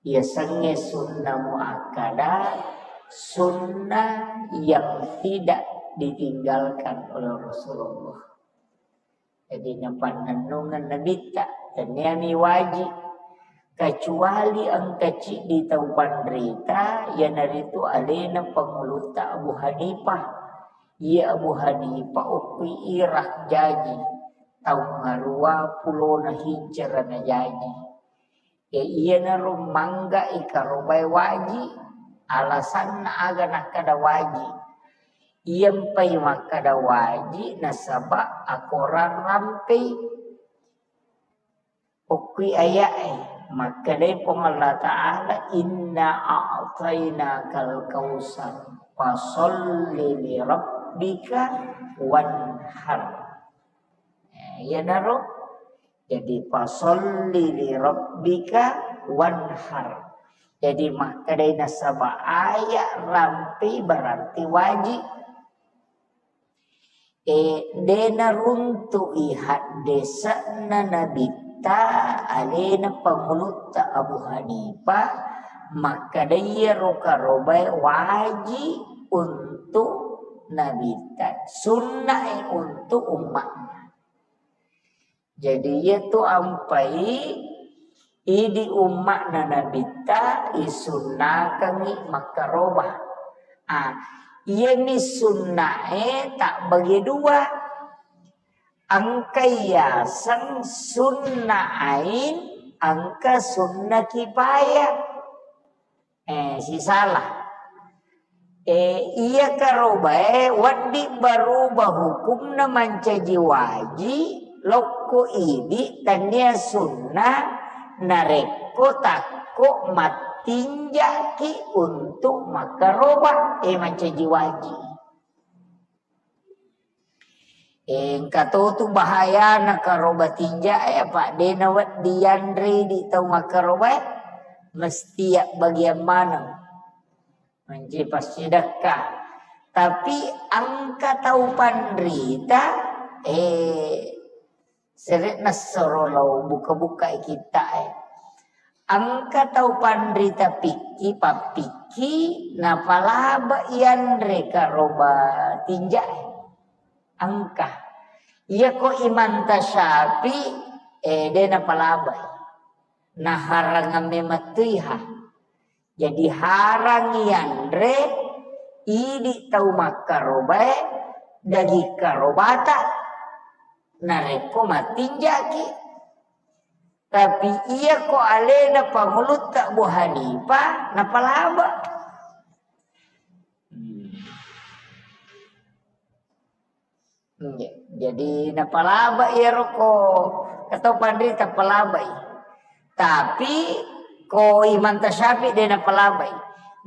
Yasengnge sunnah muakkada, sunnah yang tidak ditinggalkan oleh Rasulullah. Jadi, napannennungeng Nabitta, tenniani wajib. Kecuali engka ciddi tau panrita, iyanaritu alena pangulutta Abu Hanifah. Iya Abu Hanifah okkui Irak jaji, taung ngarua pulona hijrah na jaji. E, iyanaro mangga ikarobai waji, alasanna aga nakkada waji. Iyampai makkada waji nasaba akorang rampei. Okkui aya'e, makkedai Puang Allah Ta'ala, "Inna a'tainakal kautsar, fasalli li rabbika wanhar." Eh, iyanaro. Jadi, "Fasalli li rabbika wanhar." Jadi, makkedai nasaba aya rampi berarti wajib. Eh, de naruntu'i haddese'na Nabitta alena pangulutta Abu Hanifah, makkeda iyaro karobae wajib untuk Nabitta, sunna'i untuk ummatnya. Jadi, iyatu ampai idi umma'na Nabitta isunnakengngi makkaroba. Ah, iyami sunnae tabbagi dua. Engka iyaseng sunna ain, engka sunna kifayah. Eh, sisala. Eh, iya karobae wedding baruba hukumna mancaji waji lokko idi tennia sunna narekko takko mattinjaki untuk makkaroba, eh, mancaji waji. Eh, engka totu bahayana karoba tinja e, apa de nawedding yanre di tau makkaroba e, mesti abbagiang maneng. Mancaji passidekka. Tapi engka tau panrita, eh, sere'na soro lao buka-bukai kitta e. Engka tau panrita pikki, pappikki, napalaba yanre karoba tinja e. Engka. Iyako Imam Tasyafi, eh, de napalabai. Naharangeng memettuiha. Jadi harang yanre idi tau makkarobae daging karobata narekko mattinjaki. Tapi iyako alena pangulutta Abu Hanifah napalaba. Hmm. Iya, jadi napalaba iyaro ko, katau panrita palabai. Tapi ko Imam Tasyafi de napalabai.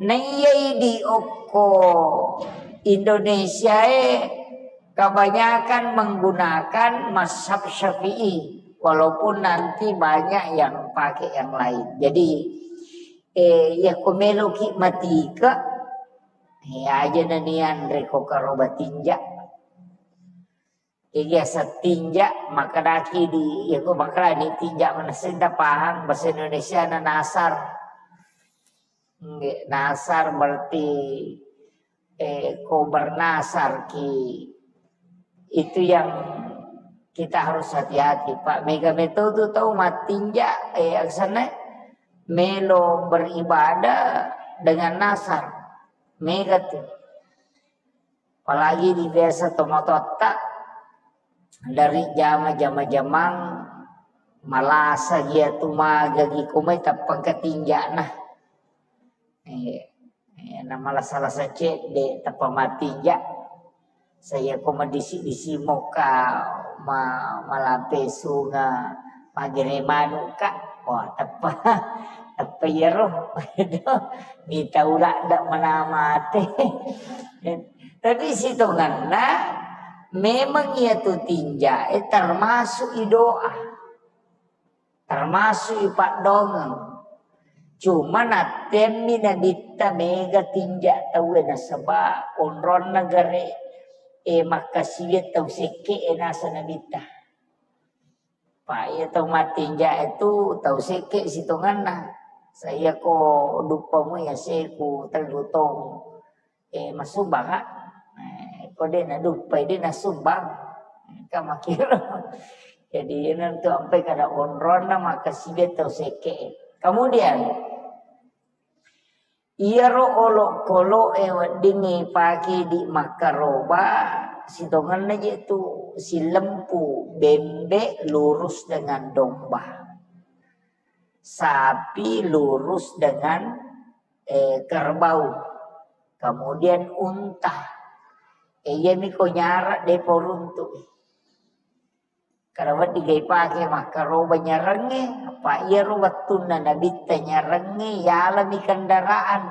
Naiya idi okko Indonesia e kebanyakan menggunakan mazhab Syafi'i, walaupun nanti banyak yang pakai yang lain. Jadi, eh, iya ko meloki matike, eh, aja nanianre ko karoba tinja. Iya setinja, makkedaki di, iya ko makkedani tinja manessing tapahang bahasa Indonesia na nasar. Nggih, nasar berarti, eh, ko bernasar ki. Itu yang kita harus hati-hati, Pak. Mega metode tau mattinja, eh, aksana melo beribadah dengan nasar. Mega tu. Apalagi di biasa tomatoatta dari jama-jama jamang malasa gia tu magagi kumai tappang ketinjana. Eh, eh, na malasa-lasa cedde tappa matinja. Saya ko madisi-disi moka ma-, malampe sunga magere manuka. Wah, teppa, teppa iyaro. Mita ula ndak mana mate. Tapi sitonganna memang iya tu tinja, eh, termasuk i doa. Termasuk i paddongeng. Cuma nattemmi nabitta mega tinja tauwe nasaba onronna gare e makkasiwiang tau sekke e nasa nabitta. Pa iya tau mattinja itu tau sekke sitonganna. Saya ko duppamu ya seku tellu tong. Eh, masumbang, Kak. Eh, ko de' naduppai, de' nasumbang. Ka makiro. Jadi, iyanatu ampai kada onronna makkasiwiang tau sekke. Kemudian, iyaro olokolo'e weddingngi ipake idi' makkaroba, sitongenna je tu silempu bembe lurus dengan domba. Sapi lurus dengan eh, kerbau, kemudian unta. Eh, iyami ko nyareng de'pa uruntu'i. Kada wedding ga ipake makkaroba nyarengnge, apa iyaro wettunna nabitta nyarengnge, yalami kendaraan.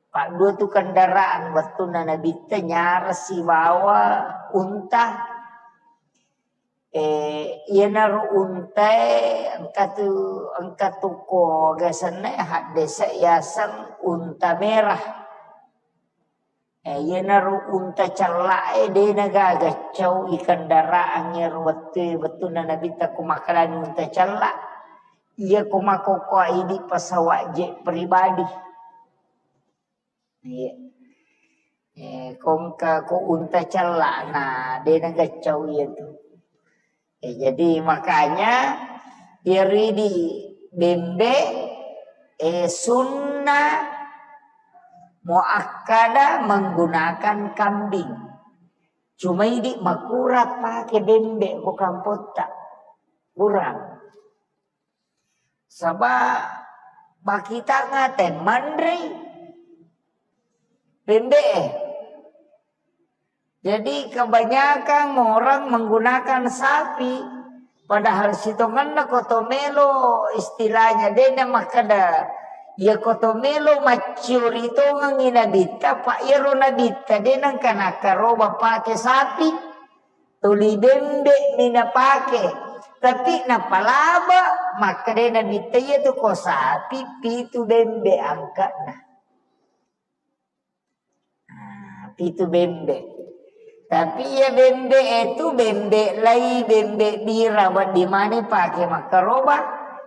Paddua tu kendaraan wettunna nabitta nyareng sibawa unta. Eh, iyanaro untae engka tu, engka tu ko gasenna haddese' yaseng unta merah. Eh, iyanaro unta cella'e de' nagaga cau i kendaraan iyaro wettue, wettunna nabitta ko makkedani unta cella'. Iya ko makkokkoe idi' pesawat jet pribadi. Iya. Eh, ko engka ko unta cella', na de' nagaccau iya tu. Eh, jadi makanya iyaro idi' bembe, eh, sunnah muakkada menggunakan kambing. Cuma idi' makurang pake bembe ko kampotta. Kurang. Saba' bakitanga te manrei bembe'e. Jadi kebanyakan orang menggunakan sapi, padahal sitongenna ko to melo istilahnya de' na makkeda, iya ko to melo macciori tongengi nabitta, pa iyaro nabitta de' nengka nakkaroba pake sapi. Tuli bembe' mi napake. Tapi napalaba, makkedai nabitta iya tu ko sapi pitu bembe' angka'na. Ah, pitu bembe'. Tapi iya bembe' e tu bembe' lai, bembe' bira, wedding maneng pake makkaroba.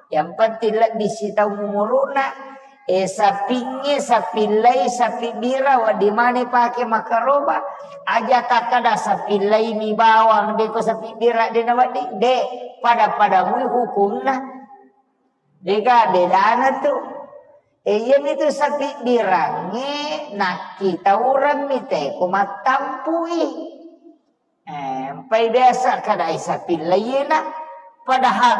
Yang penting lebbi sitaung umuru'na. Eh, sapingnge, sapi lai, sapi bira, wedding maneng pake makkaroba. Aja takkeda sapi lai mi bawang, de' ko sapi bira de' nawedding, de', pada-pada mui hukumna. De' ga bedana tu. Eh, iyami tu sapi birangnge nakkitaureng mi te ko mattampui. Eh, empai biasa kadai sapi laina, padahal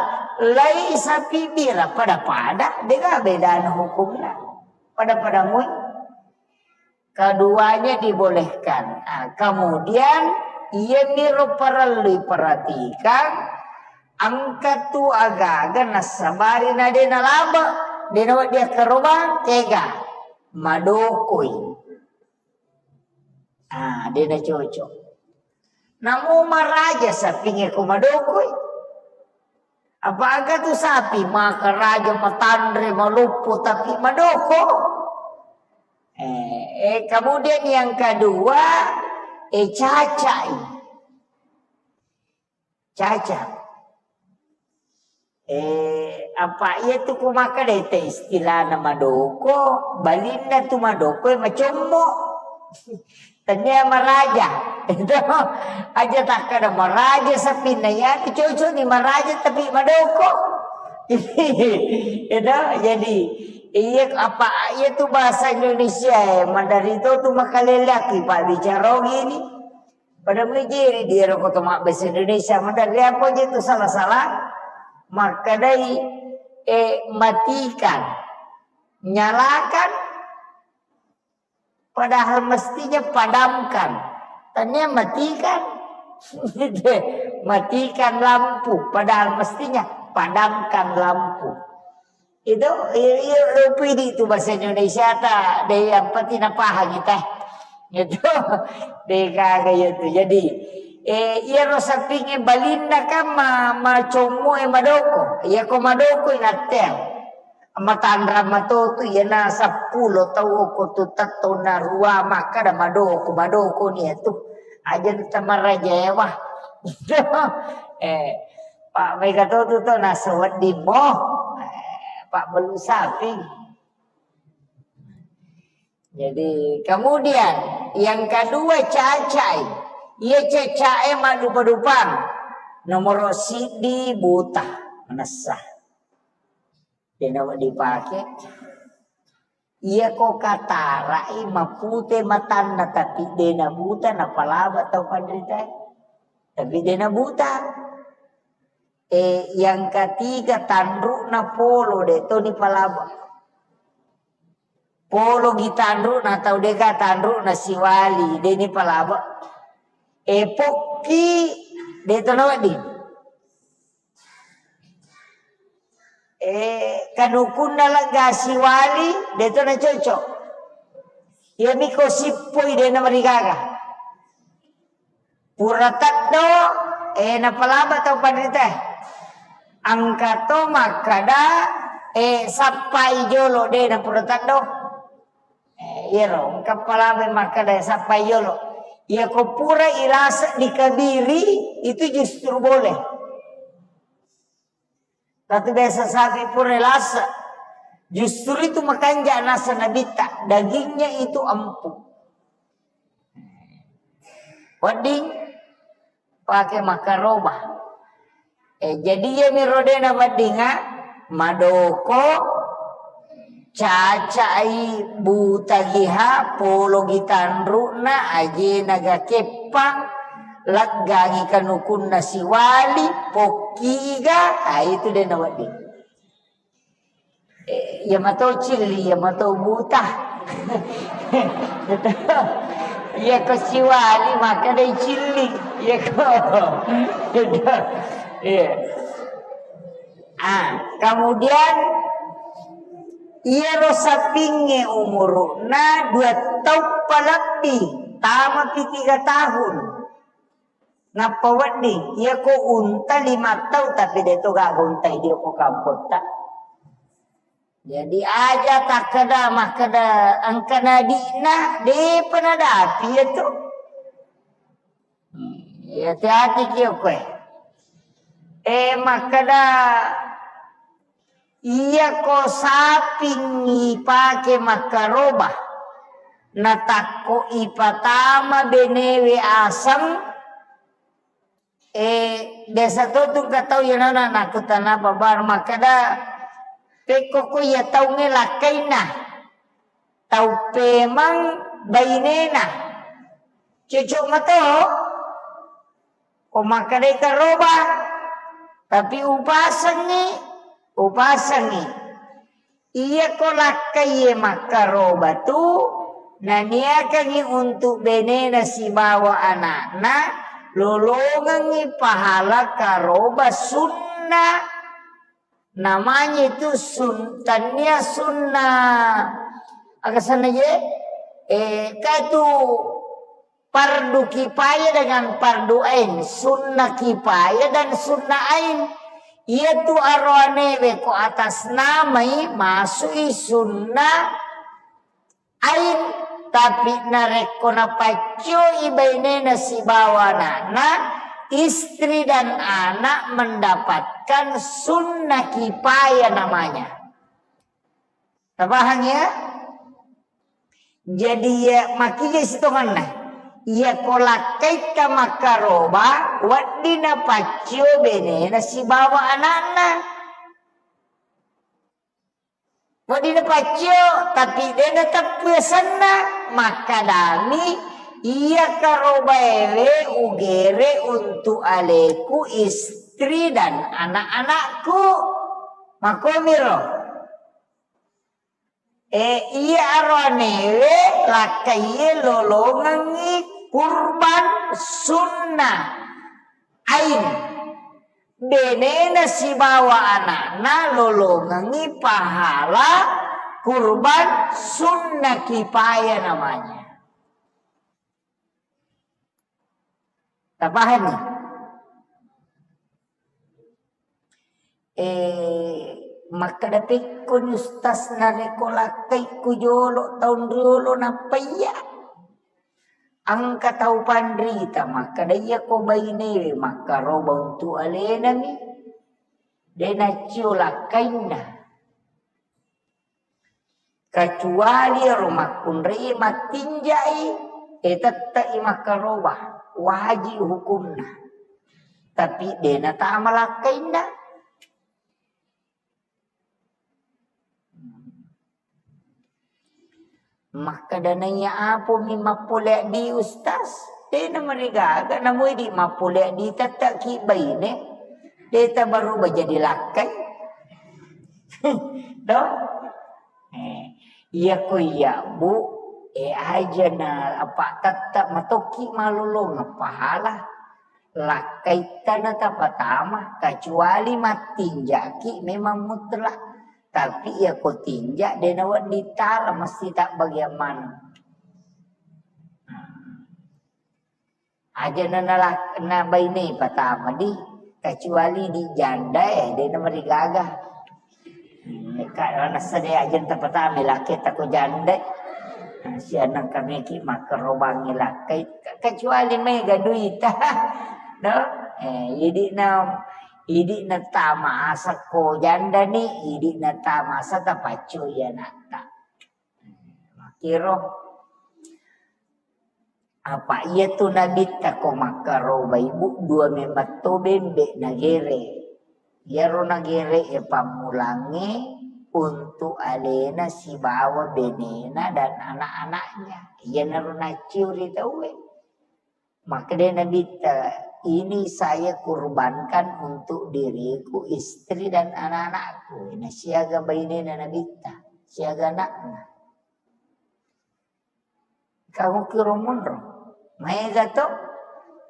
lai sapi bira pada-pada, de' ga bedana hukumna. Pada-pada mui. Keduanya dibolehkan. Ah, kemudian, iyamiro parellu perhatikan, engka tu agaga nassabari na de' nalaba, de' nawedding akkarobang, tega. Madokoi. Ah, de' nacocok. Namo maraja sapingnge ko madokoi. Apa aga tu sapi makaraja, matanre, maloppo, tapi madoko. Eh, eh, kemudian yang kedua, eh, cacai. Caca. Eh, apa iya tu ko makkeda te istilahna madoko, balinna tu madoko e macommo. Tennia maraja. Itu aja takkeda maraja sapinna iya tu cocok ni maraja tapi madoko. Itu jadi, iya, apa, iya tu bahasa Indonesia, eh, maderri to tu makalelaki, Pak, bicara gini. Pada mujiri dia roko to mabbahasa Indonesia, maderri apa aja tu salah-salah, makkedai, eh, matikan, nyalakan, padahal mestinya padamkan. Tania matikan. Matikan lampu, padahal mestinya padamkan lampu. Itu, iya, iya, lupa di itu bahasa Indonesia ta, deh, yang penting apa gitu. Itu, deh, kagak ya tu. Jadi, eh, iya, ro sapinge balinna kan ma, ma commo e madoko. Iya, ko madoko inatteang. Matanra matotu, iyana seppulo tau okko tu tettona rua makkada madoko, madoko ni tu. Aja tamaraja ewa. Eh, Pak, mega totu to nasa wedding mo. Eh, Pak, belu sapi. Jadi, kemudian yang kedua, cacai. Iya, cacae maddupa-dupang. Nomor siddi, buta, manessa. Dena dipake. Iya, ko katarai mapute matanna, tapi dena buta, napalaba tau panrita. Tapi dena buta. Eh, yang ketiga, tanruna polo, de toni palaba. Polo gi tanruna tau dega tanruna siwali, deni palaba. Eh, pokki, de tono wedding. Eh, kanukunna lega siwali, de to nacocok. Iya miko sippoi, de namarigaga. Pura teddo, eh, napalaba tau panrita. Engka to makkada, eh, sappai jolo, de na pura teddo. Eh, iyaro, engka palaba makkada sappai jolo. Iya ko pura ilasa dikabiri, itu justru boleh. Tapi biasa sapi pura lasa. Justru itu makanja nasa nabitta, dagingnya itu empuk. Wedding pake makkaroba. Eh, jadi iya mi rodena weddinga, madoko, cacai, buta giha, polo gi tanruna, ajena ga keppang, leggangi kanukunna siwali, pokkiga, ah, itu dena wedding. Eh, iya mato cilli, iya mato buta. Iya ko siwali, makkadai cilli. Iya ko. Iya. Ah, kemudian iyaro sapingnge umuruna dua taung palebbi, tamapi tiga tahun. Nappa wedding, iya ko unta lima tau, tapi de to gaga unta idio ko kampotta. Jadi aja takkeda makkeda engka nadi'na, depa nadapi iya tu. Iya, hati-hati ki okkoe. Eh, makkeda Iyako saping ipake makkaroba, natakko ipatama benewe aseng, eh, biasa to tu engka tau iyanana nakkutana babar makkeda, pekko ko iya taungnge lakkainna. Tau pemeng bainena. Cocok mato. Ko makkedai karoba, tapi upasengngi, upasengngi. Iyako lakkaiye makkaroba tu, naniakangngi untuk benena sibawa anakna, lolongengngi pahala karoba sunna. Namanya itu sun-, tania sunnah. Aga sana je? Eh, ka itu fardu kifayah dengan fardu ain, sunnah kifayah dan sunnah ain. Iya tu aroanewe ko atas namai masui sunnah ain, tapi narekko napaccioi bainena sibawa anakna, istri dan anak mendapatkan sunnah kifayah namanya. Tapahang ya? Jadi ya, makija sitonganna. Iya ko lakkaikka makkaroba, wedding napaccio benena sibawa anakna. Wedding napaccio, tapi de nateppu asenna, makkedami, iya karobaewe ugere untuk aleku, istri dan anak-anakku. Makomiro. E, iya aroanewe lakkaie lolongengngi kurban sunnah ain. Benena sibawa anakna lolongengngi pahala kurban sunnah kifayah namanya. Tapahanni? Eh, makkeda pekkoni ustaz narekko lakkaikku jolo taung riolo nappa iya. Engka tau panrita makkeda iyako bainewe makkaroba untu alenami, de naccio lakkainna. Kecuali ero makkunrai mattinjai, e tette'i makkaroba, wajib hukumna. Tapi de natama lakkainna. Makkeda naiya apomi mappole di ustaz, de namarigaga namui di mappole di tetteki baine, de tabaruba jadi lakkai. Do? Eh, iya ko iya, Bu, eh, aja na apa tette matokki malolongeng pahala. Lakkaitta natapatama, kecuali mattinjaki memang mutlak. Tapi iya ko tinja, de nawedding tala, mesti tabbagiang maneng. Aja na, na, na baine patama di, kecuali di janda, eh, de namarigaga. Hmm, ka nasa de aja tapatama lakkaita ko janda. Nah, sianang kami ki makkarobangi lakkai, ke-, kecuali mega duita. No? Eh, idi na, idi na tamasa ko janda ni, idi na tamasa tapaccu iya natta. Makkiro. Apa iyatu nabitta ko makkaroba ibu dua memang to bembe nagere. Iyaro nagere e pammulangnge untuk alena sibawa benena dan anak-anaknya. Iyanaro nacciu ri tauwe. Makkeda nabitta, ini saya kurbankan untuk diriku, istri dan anak-anakku. Nah, siaga bainena nabitta, siaga anakna. Kamu kiro monro. Maega to?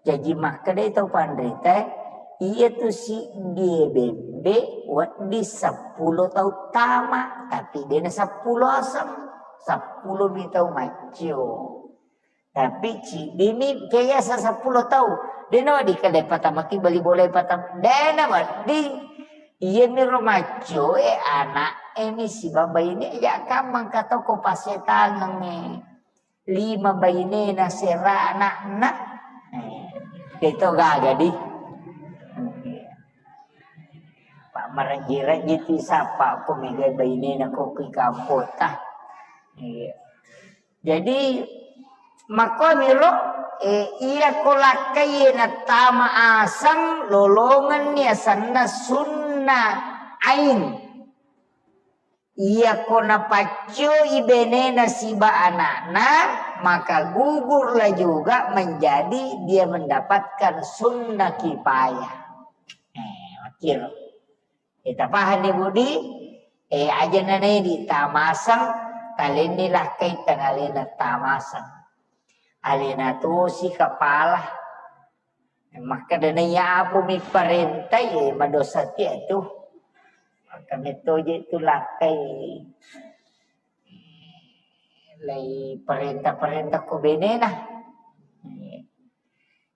Jaji makkedai tau panrita, iya tu siddie bebbe wedding seppulo tau tama, tapi dena seppulo aseng, seppulo mi tau maccio. Tapi ciddimi keyasa seppulo tau. Dena wedding kale patamaki bali bola patam. Dena wedding. Iyami ro maccoe, ana'e mi sibawa baine, ya kammang katoko pasetangengnge. Lima bainena sera ana'na. Eh, deto gaga di. Pak marejji-rejji tu sapa ko mega bainena ko ki kampota. Iya. Jadi, makkuamiro, eh, iya ko lakkai nattama aseng lolongenni asenna sunna ain. Iya ko napaccoi benena siba anakna, maka gugurlah juga menjadi dia mendapatkan sunnah kifayah. Eh, makkiro. Eh, tapahanni, Budi? Eh, aja nanai di tamaseng, talenni lakkai tanalena tamaseng. Alena tosi kapala. Makkeda naiya apo mi parenta, ye, madosa ti atu. Maka mettoje tu lakkai lai parenta-parenta ko benena.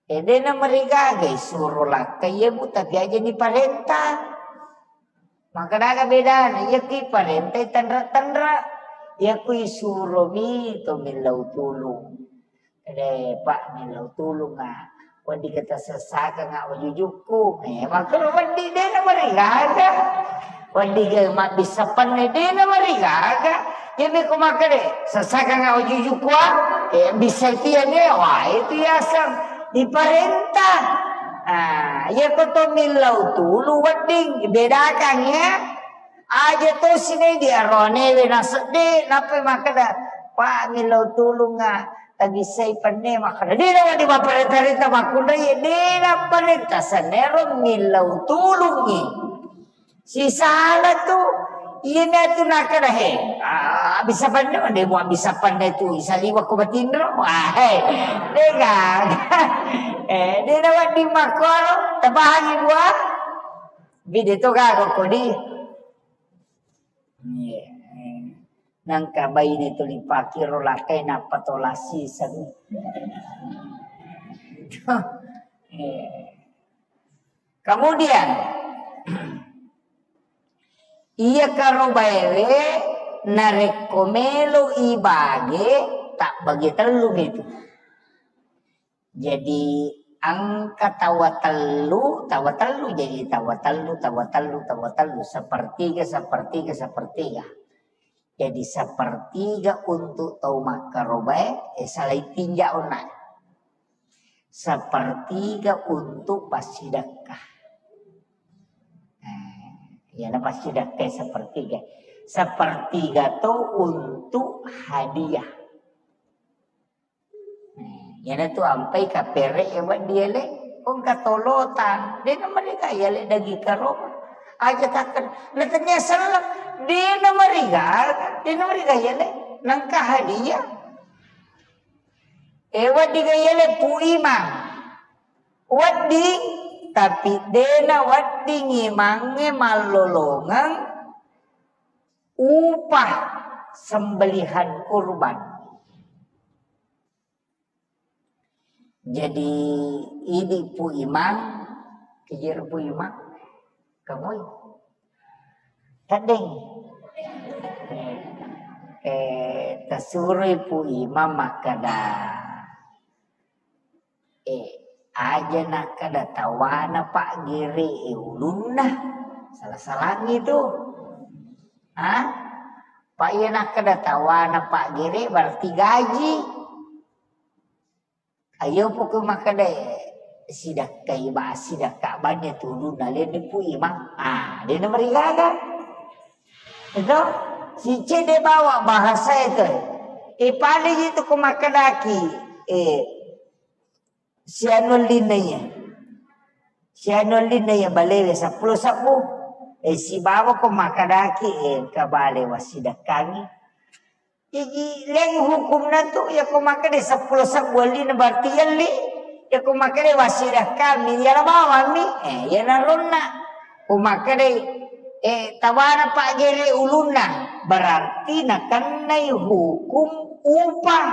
Eh, dena marigaga isuro lakkai, ye, Bu, tapi aja ni parenta. Maka daga bedana, iya ki parenta tenra-tenra. Iya ku isuro mi to millau tulung. Re, Pak, millau tulung, ah. Wedding kita sessakang, ah, wajujukku. Eh, makkuro wedding dena marigaga. Wedding ga mabbissa penne dena marigaga. Jadi ku makkede, sessakang, ah, wajujukku, ah. Eh, bisa tiane, wah, itu yaseng diparenta. Ah, iya ko to millau tulung wedding, bedakan ya. Aja to sine di aroanewe nasedde, nappa makkeda, "Pak, millau tulungnga, tabissai penne." Makkeda, "De nawedding mapparenta-renta makkunrai, de napparenta senero millau tulungngi." Sisala tu, iyami atu nakkeda, "He, ah, bisa penne, de mua bisa penne tu, isaliwa ko batinro." Ah, he, de gaga. Eh, de nawedding makkoro, tapahangi bua. Bide to gaga kodi. Iya. Nangka baine tuli pakiro lakai nappa to lasiseng. Iya. Kemudian, iya karobaewe narekko melo ibage tabbagi tellu itu. Jadi engka tawa tellu, tawa tellu, jadi tawa tellu, tawa tellu, tawa tellu, sepertiga, sepertiga, sepertiga. Jadi sepertiga untuk tau makkarobae, eh, salai tinja onna. Sepertiga untuk passidekka. Eh, iyana passidekka sepertiga. Sepertiga to untuk hadiah. Iyana tu ampai kapere ya buat dia le, kong katolotan, de namariga ya le daging karoma. Aja taken, na tania seleng, de namariga, de namariga ya le, nangka hadiah. Eh, wedding ga iya le Pu Imang. Wedding, tapi dena wedding imangnge mallolongeng upah sembelihan kurban. Jadi, idi Pu Imang, kejir Pu Imang, kamui. Teddeng. Eh, tasuroi Pu Imang makkeda, eh, aja nakkeda tawana paggere, eh, ulunna. Salah-salangi tu. Hah? Pak, iya nakkeda tawana paggere berarti gaji. Ayo poko makkeda sidakkai ba, sidakka banne tulunna lenne Pu Imang. Ah, dena marigaga. Itu sicede bawa bahasa itu. Eh, paling itu ko makkedaki, eh, sianu linna iya. Sianu linna iya balewe seppulo sebbu. Eh, sibawa ko makkedaki, eh, engka bale wassidakkangi. Jaji, leng hukumna tu, yako makkeda seppulo sebbu allina berarti yelli. Yako makkeda wassidakkami, yala bawammi. Eh, yana ronna. Ko makkeda, eh, tawana paggere ulunna, berarti nakennai hukum upah.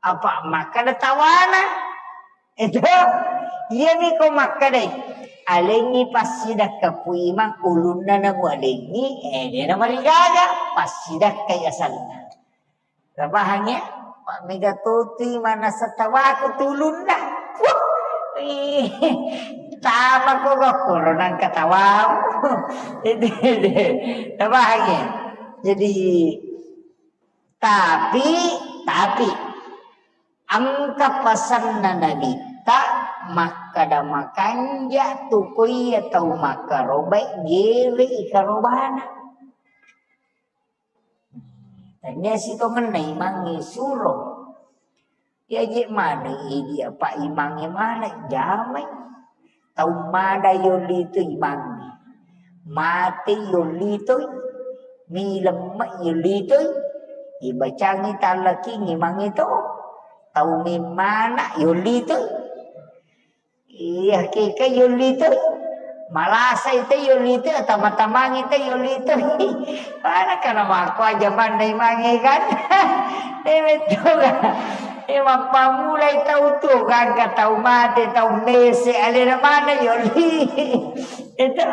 Apa makkeda tawana? Itu, iyami ko makkedai, alengngi passidakka Pu Imang, ulunna namu alengngi, eh, dena marigaga, passidakkai asanna. Tapahang ya? Pak mega totui manasa tawaku tulunna. Wuh, ih, tama ko gokkoro nangka tawamu. Itu, itu. Tapahang ya? Jadi, Tapi, tapi, engka pasenna Nabitta makkeda makanja tu ko iya tau makkarobai, gerei karobana. Tania sitongenna imangnge suro. Iyaji maneng idi apa imangnge maneng jamai. Tau mada yolli tu imangnge. Mate yolli tu. Milemme yolli tu. Ibacangi tallaking imangnge to. Tau memmana yolli tu. Iya, keke yolli tu. Malasai te yolli tu, tama-tamangi te yolli tu. Mana kana mako aja manna imangnge kan. Dewe tu kan. Eh, mappamulai tau tu kan, ka tau mate, tau mese, alena mana yolli. Itu.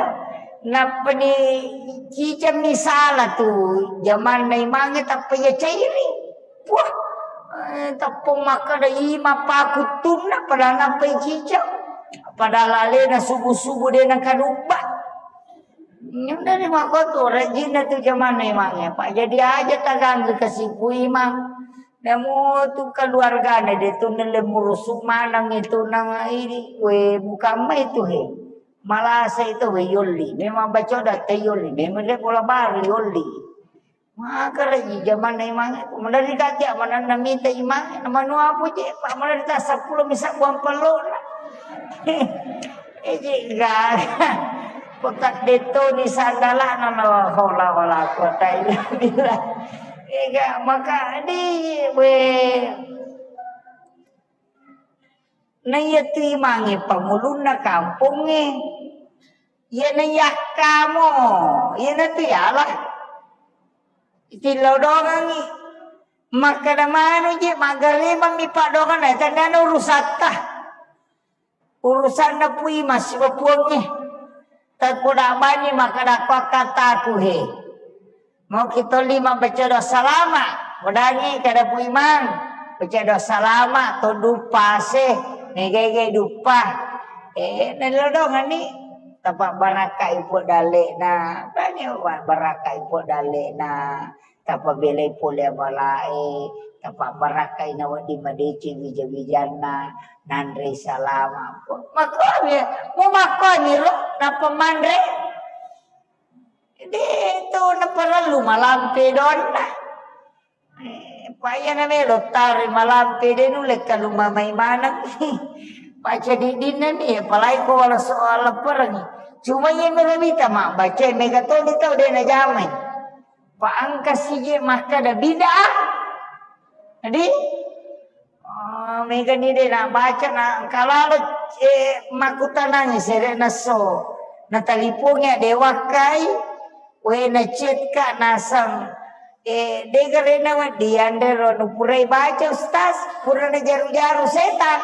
Nappani ciceng misala tu, jamanna imangnge tappa iya cairi. Wah, eh, teppong makkeda ima pakuttunna, padahal nappai ciceng. Padahal alena subuh-subuh de nakadubba. Nyundani makkotu, rajinna tu jamanna imangnge. Pak, jadi aja taganggu kasi Pu Imang. Namo tu keluargana de tu nelle murusu maneng itu nang ini, we, bukan mai tu he. Malasa itu we yolli. Memang bacoda te yolli. Memang dia bola baru yolli. Makara ji jamanna imangnge. Kemudian dikati manenna mita imangnge. Namanu apa je? Pak, mana dita sepuluh misal buang pelona. Eji gaga. Kota detto ni sandalana, la haula wala quwata illa billah. Ega maka di we. Na iya tu imangnge pangulunna kampongnge. Iya na yakkamo, iya na tu yala. Itillau dongangi. Makkeda manu je, maggalemang mi paddoangenna, tandana urusatta. Urusanna Pui Imang sibawa puangnge. Tapoda bani makkeda ko akkataku he. Mau kita lima baca doa salama. Podangi kada Pui Imang. Baca doa salama, to duppa se. Mega-ega duppa. Eh, nalodongani. Tapa barakai po dalena. Bani barakai po dalena. Tapabelai pole abalae, tapabarakai na wedding madeceng wija-wijanna, nanrei salama. Makkoni, mu makkoni ro, nappa manre. De to naparellu malampe donna. Eh, payana melo tare malampe de nulle kalu mamai maneng. Paca diddinna ni, apalagi ko wala soal lepereng. Cuma iya melo mita mabbaca, mega toni tau de najamai. Pa engka sije makkeda bid'ah. Jadi, oh, mega ni de nabaca na engka lalo, eh, makkutanangi sere naso. Natalipongi de wakkai, we na chat ka naseng. Eh, de garena wedding anre ro nupurai baca ustaz, pura najaru-jaru setan.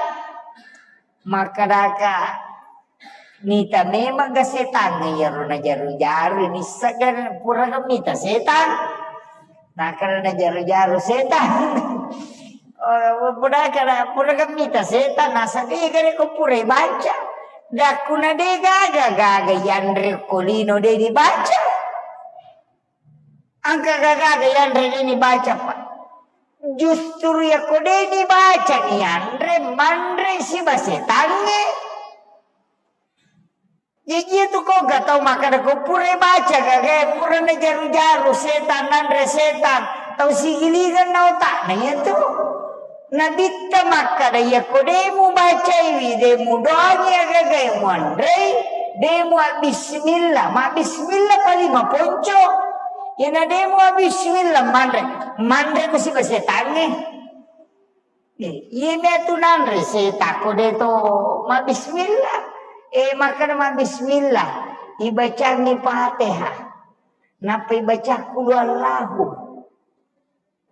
Makkedaka, mita memang ga setangnge iyaro najaru-jaru, nissegga puraga mita setang. Nakkeda najaru-jaru setang. Oh, puraga, puraga mita setang, nasaba iya gare ko purai baca. Dakkuna de gaga, gaga yanre ko lino de dibaca. Engka gaga yanre de nibaca, Pak. Justru yakko de nibaca ni yanre, manre siba setangnge. Jaji itu ko ga tau makkeda ko pura baca gaga, pura najaru-jaru setan, nanre setan. Tau sigilingan na otakna iya tu. Nabitta makkeda, iyako de mubacaiwi, de mudoangi agagae muanrei, de mua bismillah, ma bismillah pa lima ponco. Iyana de mua bismillah manre, manre ko siba setangnge. Eh, iya matu nanre setako de to ma bismillah. Eh, makkeda ma bismillah, ibacangi Fatihah. Nappa ibaca qul huwallahu.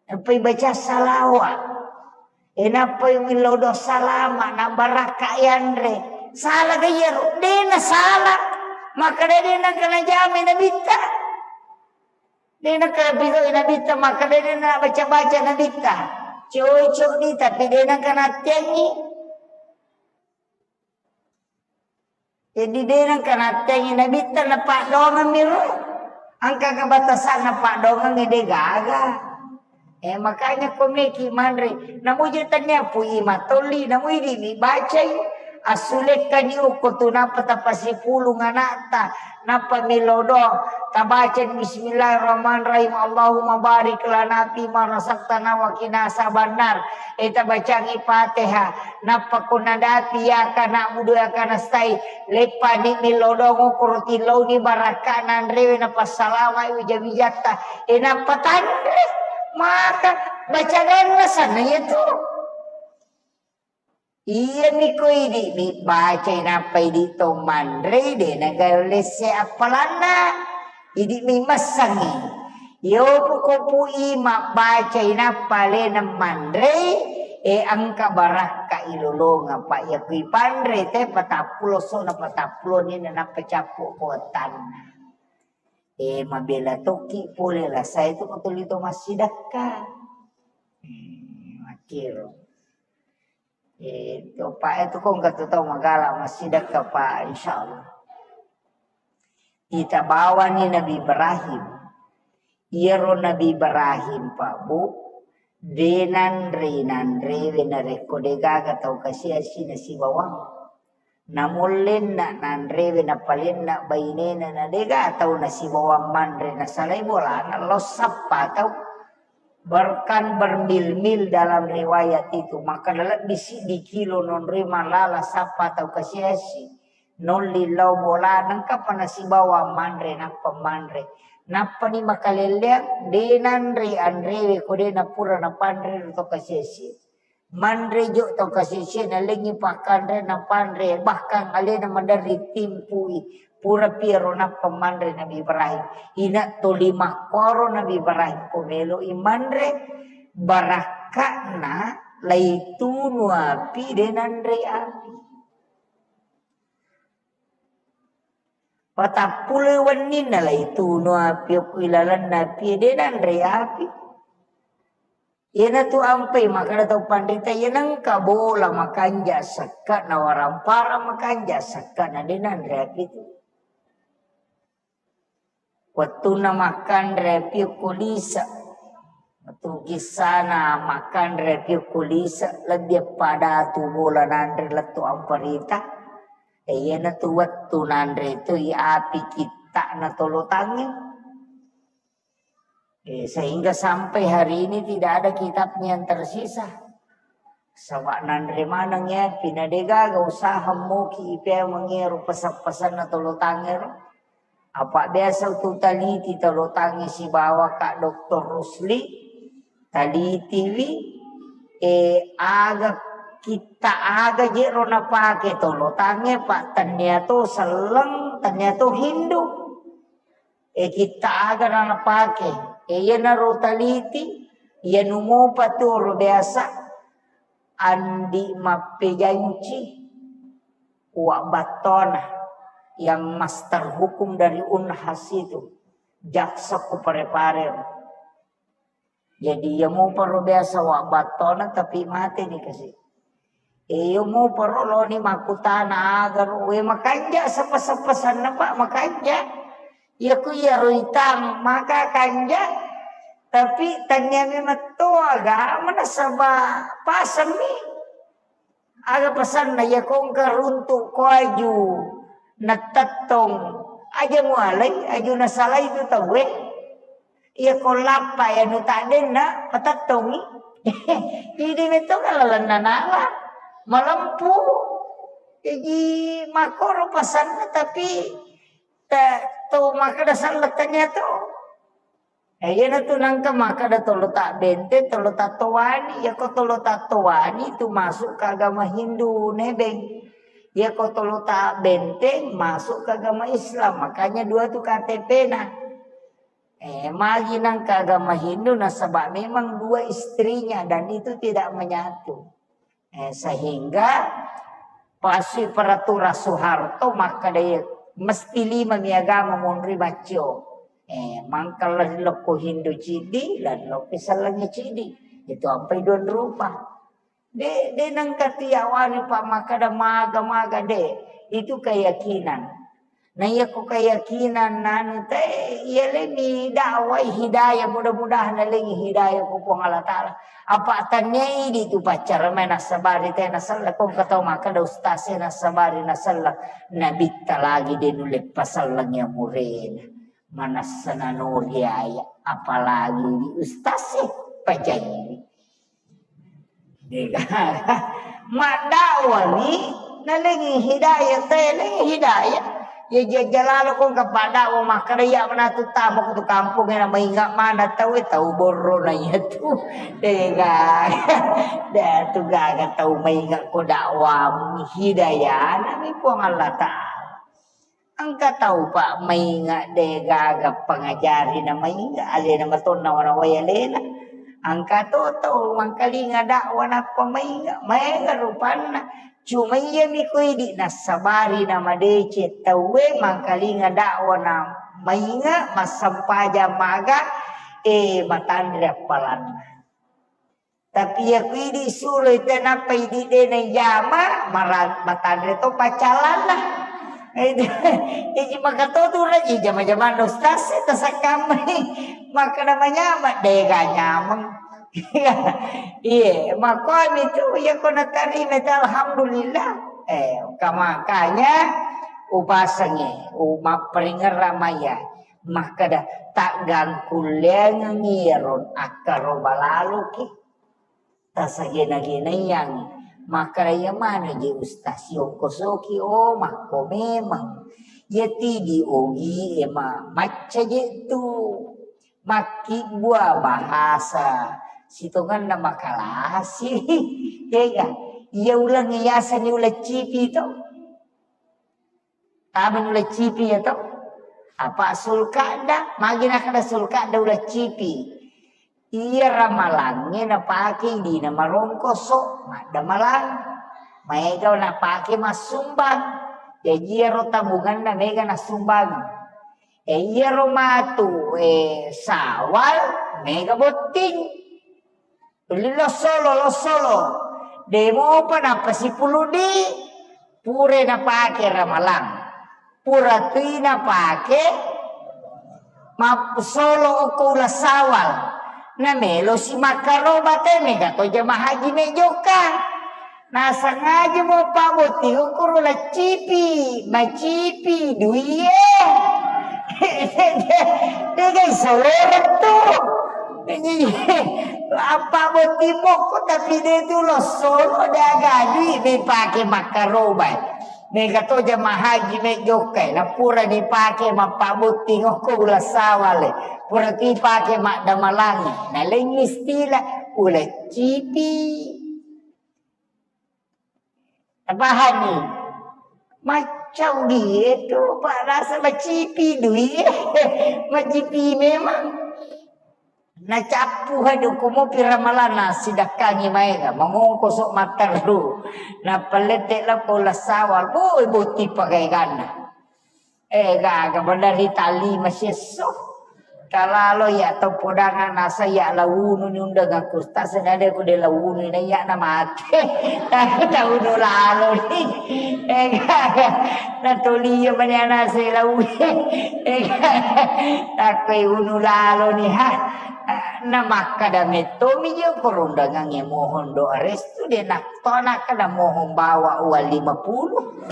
Nappa ibaca salawa. E, nappa millau doa salama, na barakka yanre. Sala ga iyaro? De na sala. Makkeda de nengka najamai nabitta. De nengka pigau nabitta, makkeda de na baca-baca nabitta. Cocok ni, tapi de nengka nattiangi. Jadi de nengka natteangi nabitta napaddoangeng mi ro. Engka kebatasanna paddoangengnge de gaga. Eh, makanya ko meki manre. Namuji tania pui matolli, namu idi mi bacai. Assulekkani okko tu nappa tapasipulung anakta. Nappa milodong. Tabaca bismillahirrahmanirrahim. Allahumma barik lana fi ma razaqtana wa qina azabannar. Eh, tabacangi Fatihah. Nappa ko nadapi iyyaka na'budu wa iyyaka nasta'in, leppani milodong okoro tillauni barakka nanrewe napassalama wija-wijatta. E, nappa tanre. Maka bacaganna sanna iyatu. Iyami ko idi mi bacai nappa idi to manre de naga lesse appalanna. Idi mi massangi. Yopu ko pui mabbacai nappa alena manrei, e engka barakka ilolongeng, Pak. Iya kui panre te patappulo, sona patappulo ni nappa cappu ko wettanna. E, mabela tokki pole rasa itu ko tuli to massidakka. Hmm, makkiro. Eh, to, Pak, itu kong kata tau magala massidakka, Pak, insyaallah. Itabawani Nabi Ibrahim. Iyaro Nabi Ibrahim, Pak, Bu, de nanre-nanrewe narekko de gaga tau kasiasi nasibawang. Namollenna nanrewe napalenna bainena na dega tau nasibawang manre nasalai bolana lo sappa tau. Bahkan bermil-mil dalam riwayat itu, maka lebbi siddi kilo nonroi malala sappa tau kasiasi. Nolli lao bola nengka pa nasibawang manre nappa manre. Nappani makalelleang de nanre anrewe ko de napura napanre ro tau kasiasi. Manre jo tau kasese nalengngi pakkanre napanre, bahkan alena maderri timpui. Pura piero nappa manre Nabi Ibrahim. Ina toli makkoro Nabi Ibrahim ko meloi manre, barakka'na laitunu api de nanre api. Patappule wenninna laitunu api okko ilalenna api de nanre api. Iyanatu ampai makkeda tau panrita, iya nengka bola makanja sekka na warampara makanja sekka na de nanre api tu. Wettunna makkanre api okko lise. Wettu kissana makkanre api okko lise, lebbi pada tu bola nanre lettu amparita. E, iyanatu wettu nanre tu i api kitta'na tolotangnge. Eh, sehingga sampai hari ini tidak ada kitabnya yang tersisa. Saba nanre maneng ya, pina degaga usaha moki ipea mengero pesan-pesanna tolotangero. Apa biasa tu taliti tolotangi sibawa Kak Doktor Rusli, talitiwi, eh, aga kitta aga jero napake tolotange, Pak, tania to selleng, tania to Hindu. E, kitta aga na napake. E, iyanaro taliti, iyanu mopa tu ro biasa, andi mappejanci Uwa Battona yang master hukum dari Unhas itu, jaksa ku Parepare. Jadi, iya mopa ro biasa Uwa Battona, tapi mate ni kasi. E, iya mopa ro loni makkutana aga ro, we makanja seppa-seppa sanna, Pak, makanja. Iya ku iya ro itang maka kanja, tapi tania memang to agama nasaba pasemmi. Aga pesanna, iya ko engka runtu ko aju natettong, aja mualai, aju nasalai tu tauwe. Iya ko lappa iya nu taddenna patettongi. Idi metto kalalenna nala malempu. Jadi makkoro pesanna, tapi ta-, to makkeda selleng tania to. Eh, iyanatu nangka makkeda tolo tabbente, tolo tattowani. Iyako tolo tattowani itu masuk ke agama Hindu, nebeng. Iyako tolo tabbente masuk ke agama Islam. Makanya dua tu K T P-na. Eh, magi nangka agama Hindu nasaba memang dua istrinya dan itu tidak menyatu. Eh, sehingga pasui peraturan Soeharto makkeda mesti lima mi agama monri maccio. Eh, mangka lari lokko Hindu cidi, lari lokko sellengnge cidi. Itu ampai dua rupa. De, de nengka tiawani pa makkeda maga-maga de. Itu keyakinan. Na iyako keyakinan anu te, iya leni dakwai hidayah, mudah-mudahan nalengi hidayah ko Puang Allah Ta'ala. Apa tania idi tu paccara mai nassabari te nasella, ko engka tau makkeda ustaz e nassabari nasella, nabitta lagi de nulle paselleng ya murena. Manassa nanori aya, apalagi di ustaz e pajaiwi. Degaga. Maddakwani nalengi hidayah, talengi hidayah. Ya jajja lalo ko engka padakwa makkeda iya manatu tama ko tu kampung e na mainga mana tau e, tau borro na iya tu. Degaga. De tu gaga tau mainga ko dakwa hidayah na mi Puang Allah Ta'ala. Engka tau pa mainga de gaga pangajari na mainga alena matonna wana wai alena. Engka to tau mangkalinga dakwa nappa mainga, maega rupanna. Cuma iya mi ko idi nassabari na madeceng tauwe mangkalinga dakwa na mainga, massempajang maga, eh, matanre appalanna. Tapi iya ku idi suroi te nappa idi de naijama, mara-, matanre to paccalanna. Iji maka to tu raji jama-jamanna ustaz e tasakkammai. Makkeda manyama, dega nyameng. Iye, makomi tu iya ko natarima te alhamdulillah. Eh, ka-, makanya upasengngi, u-, mapparingerra maya, makkeda, "Taggangkulleangengngi iyaro akkaroba laloki." Tasagena-genaiangngi. Makkeda, "Iya maneng je Ustaz, siongkosoki." Oh, makko memeng. Iya tidi ogi e ma-, macca je tu. Makkibbua bahasa sitongenna makalasi. Tega. Iya uleng yaseng uleng cipi to. Tama uleng cipi ya to. Apa sulkada? Magi nakada sulkada uleng cipi. Iya ramalangnge napake dina marongkoso, maddamalang. Maega napake massumbang. Jaji iyaro tabunganna mega nassumbang. E, iyaro matu, e, Sawal, mega botting. Tuli lossolo, lossolo. Demopa nappa sipuludi, pura napake ramalang. Pura tui napake mappusolo okko uleng Sawal. Namelo si makkaroba te mega to jamaah haji mejokka. Nasengaja mo pabotting okkoro laccipi, macipi duie. Degai soloreng tu. Apa botting mokko tapi de tu lossolo de aga dui mepake makkarobai. Mega to jamaah haji mejokkai, na pura dipake mappabotting okko uleng Sawale. Pura tu ipake maddamalangi. Nalengngi istilah uleng cipi. Tapahanni? Macau die tu, Pak, rasa macipi dui. Macipi memang. Nacappu hadu kumopi ramalanna sidakkangi maega, mangongkoso matteru. Napallette lappo uleng Sawal, boe botti pagaeganna. Eh, gaga, bener ri tali masiesso. Talalo ya to podanga nasa ya launu ni undang aku. Tasena de ku de launu na ya na mate. Tahu taunu lalo ni. Eh, gaga. Na toli ya mani anase lau. Eh, gaga. Takoi unu lalo ni ha. Na makkada metto mi je ko rundangang e mohon doa restu de nak Tona kada mohon bawa uang lima puluh.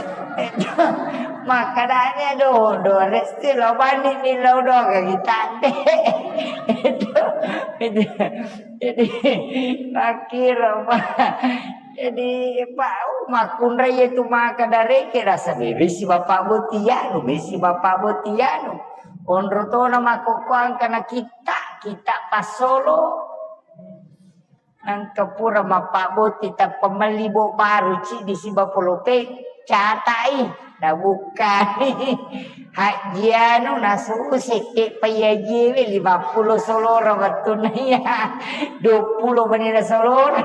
Makadanya do, do resti lo bani ni lo do kagi tande. Jadi makiro, Pak. Jadi, Pak, makkunrai itu maka dari kira sebebisi Bapak Botianu, bisi Bapak Botianu. Onro tona makokoang kana kita, kita pasolo. Engka pura mappabbotting tappa melli bo baru ciddi siba polopeng, catai, nabukkani. Hajji anu, nasu sekke payajiwe lima puluh soloro wettunna iya, dua puluh menina soloro.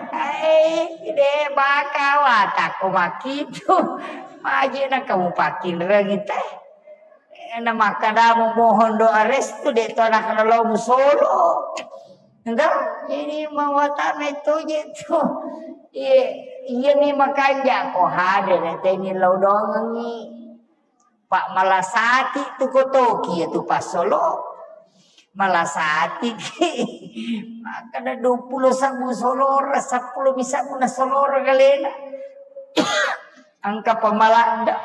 Ai, de baka watakko makkitu. Maje na kamu pakkinrengi teh. Na makkadamu mohon doa restu de to anak lo musolo. Enggak, ini mawatame toje tu. Iya, iya ni makanja ko hadir teni lo dongengi. Pak malasati tu kotoki ya tu pasolo. Malasati ki. Makana dua puluh sabu solora, sepuluh bisa guna solora galena. Angka pamalanda.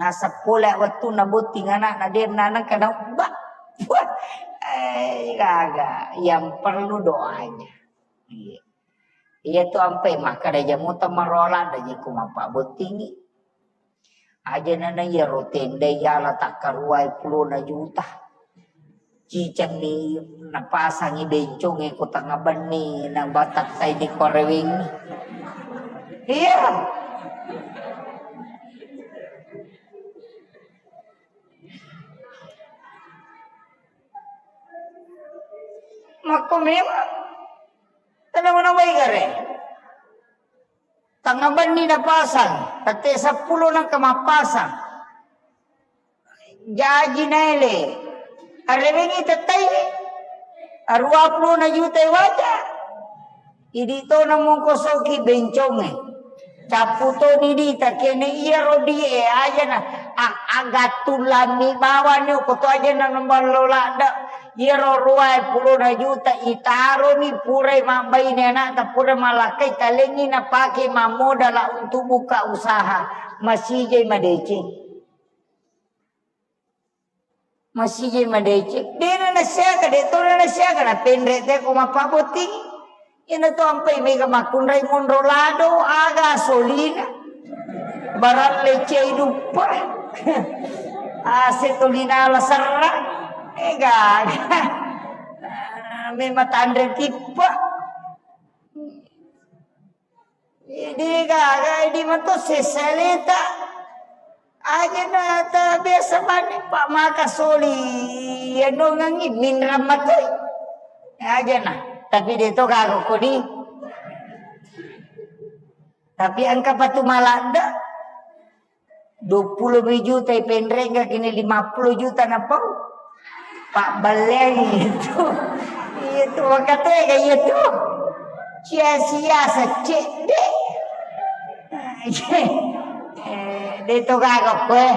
Naseng pole wettunna botting anakna, de nanengka naubba. Wah, eh, gaga. Yang perlu doanya. Iya. Iya tu ampe makkada jamu temmarola da je ku mappabbottingi. Aja nana iya ro tenda yala takkaruai pulona juta. Cicengni napasangi bencong e ko tengnga benni, nabatattai di korewengi. Iya. Makko memang. Tenang-tenang baik gare. Tengnga benni napasang, tette seppulo nengka mappasang. Jaji naele. Arewengi tettai. Arua puluh na juta waja. Idi to namongkosoki benconge. Cappu to ni di takene iya rodi e aja na a-, aga tulami bawani ko to aja na namballo ladda. Iyaro ruae pulona juta itaroni purai mabbaine anakta, pura malakkai talengngi napake mammodala untuk buka usaha. Masijai madeceng. Masijai madeceng. Dena nasiaga, de tona nasiaga, napenre te ko mappabotting. Ina to ampai mega makkunrai monro lado, aga solina. Baralle cei duppa. Ase tolina la serra. Ega. Memang tanre tippa. Idi gaga, idi mato sesaleta. Aja na ta biasa bani pa maka soli. Ya dongangi minram matoi. Aja na. Tapi de to gaga kodi. Tapi engka patu maladda. Duappulo mi juta ipenrengga kini lima puluh juta napau. Pabballeangi itu. Iya tu makatega iya tu. Sia-sia secedde. Eh, de to gaga koe.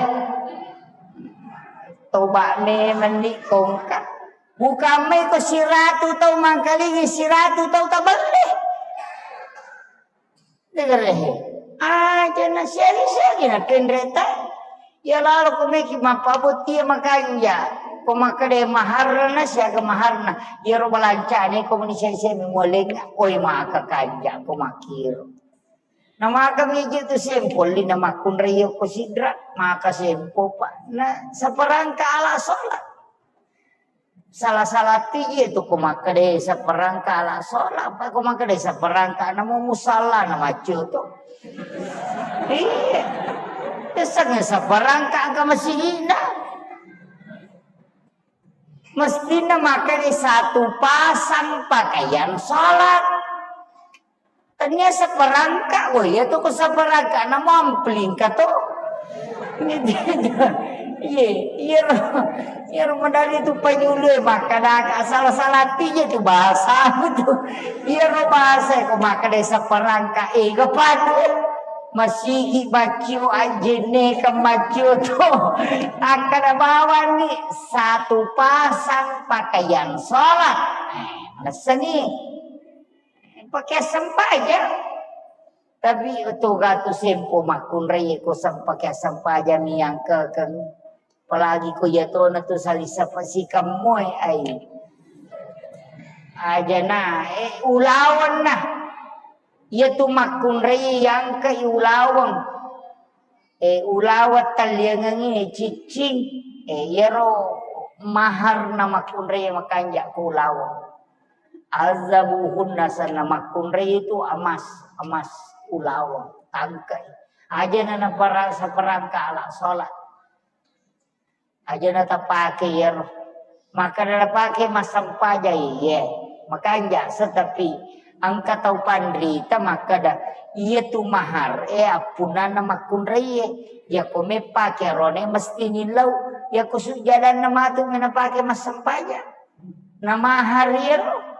Toba memang ni kongka. Bukan mai ko siratu tau mangkalingi siratu tau tabelle. Degerehe. Aja na siagi-siagi na penreta. Ya lalo ko meki mappabottia makanja. Ko makkeda maharna siaga maharna. Iyaro balancane ko meni siagi-siagi mualenga. Oi maka kanja ko makkiro. Na maka miji tu sempo lina makkunrai ko sidra. Maka sempo pa. Na saparangka ala sholat. Sala-salatti je tu ko makkeda saparangka ala sholat, apa ko makkeda saparangka namo musalla na maccio tu. Iya. Pesangnge saparangka engka masigi'na. Mestina makkeda satu pasang pakaian sholat. Tania saparangka, oh iya tu ko saparangka na mampling ka to. Iya, iya ro, iya ro madari tu panyulu e makkadaka salah-salah tija tu bahasa tu. Iya ro bahasa ko makkada saparangka ega padu. Masigi maccio ajenne ka maccio to. Akkada bawang ni satu pasang pakaian sholat. Eh, manessani. Pakai sempajang. Tapi toga tu sempo makkunrai ko sem-, pakai sempajang yang kekeng. Apalagi ko iya tona tu salisa pasikam moe ai. Aja na, eh, ulaweng na. Iya tu makkunrai yang ke ulaweng. Eh, ulaweng talliangengi ciccing. Eh, iyaro mahar na makkunrai makanja ko ulaweng. Azabuhunna sanna makkunrai itu emas, emas ulaweng, tangkai. Aja na naparasa perangka ala sholat. Aja na tapake iyaro. Maka na napake massempajang iye. Makanja setapi engka tau panrita makkada, iya tu mahar e appunnanna makkunrai e. Yako meppake arone mesti nillau. Yako sujjadanna matu menapake massempajang. Na mahar iyaro.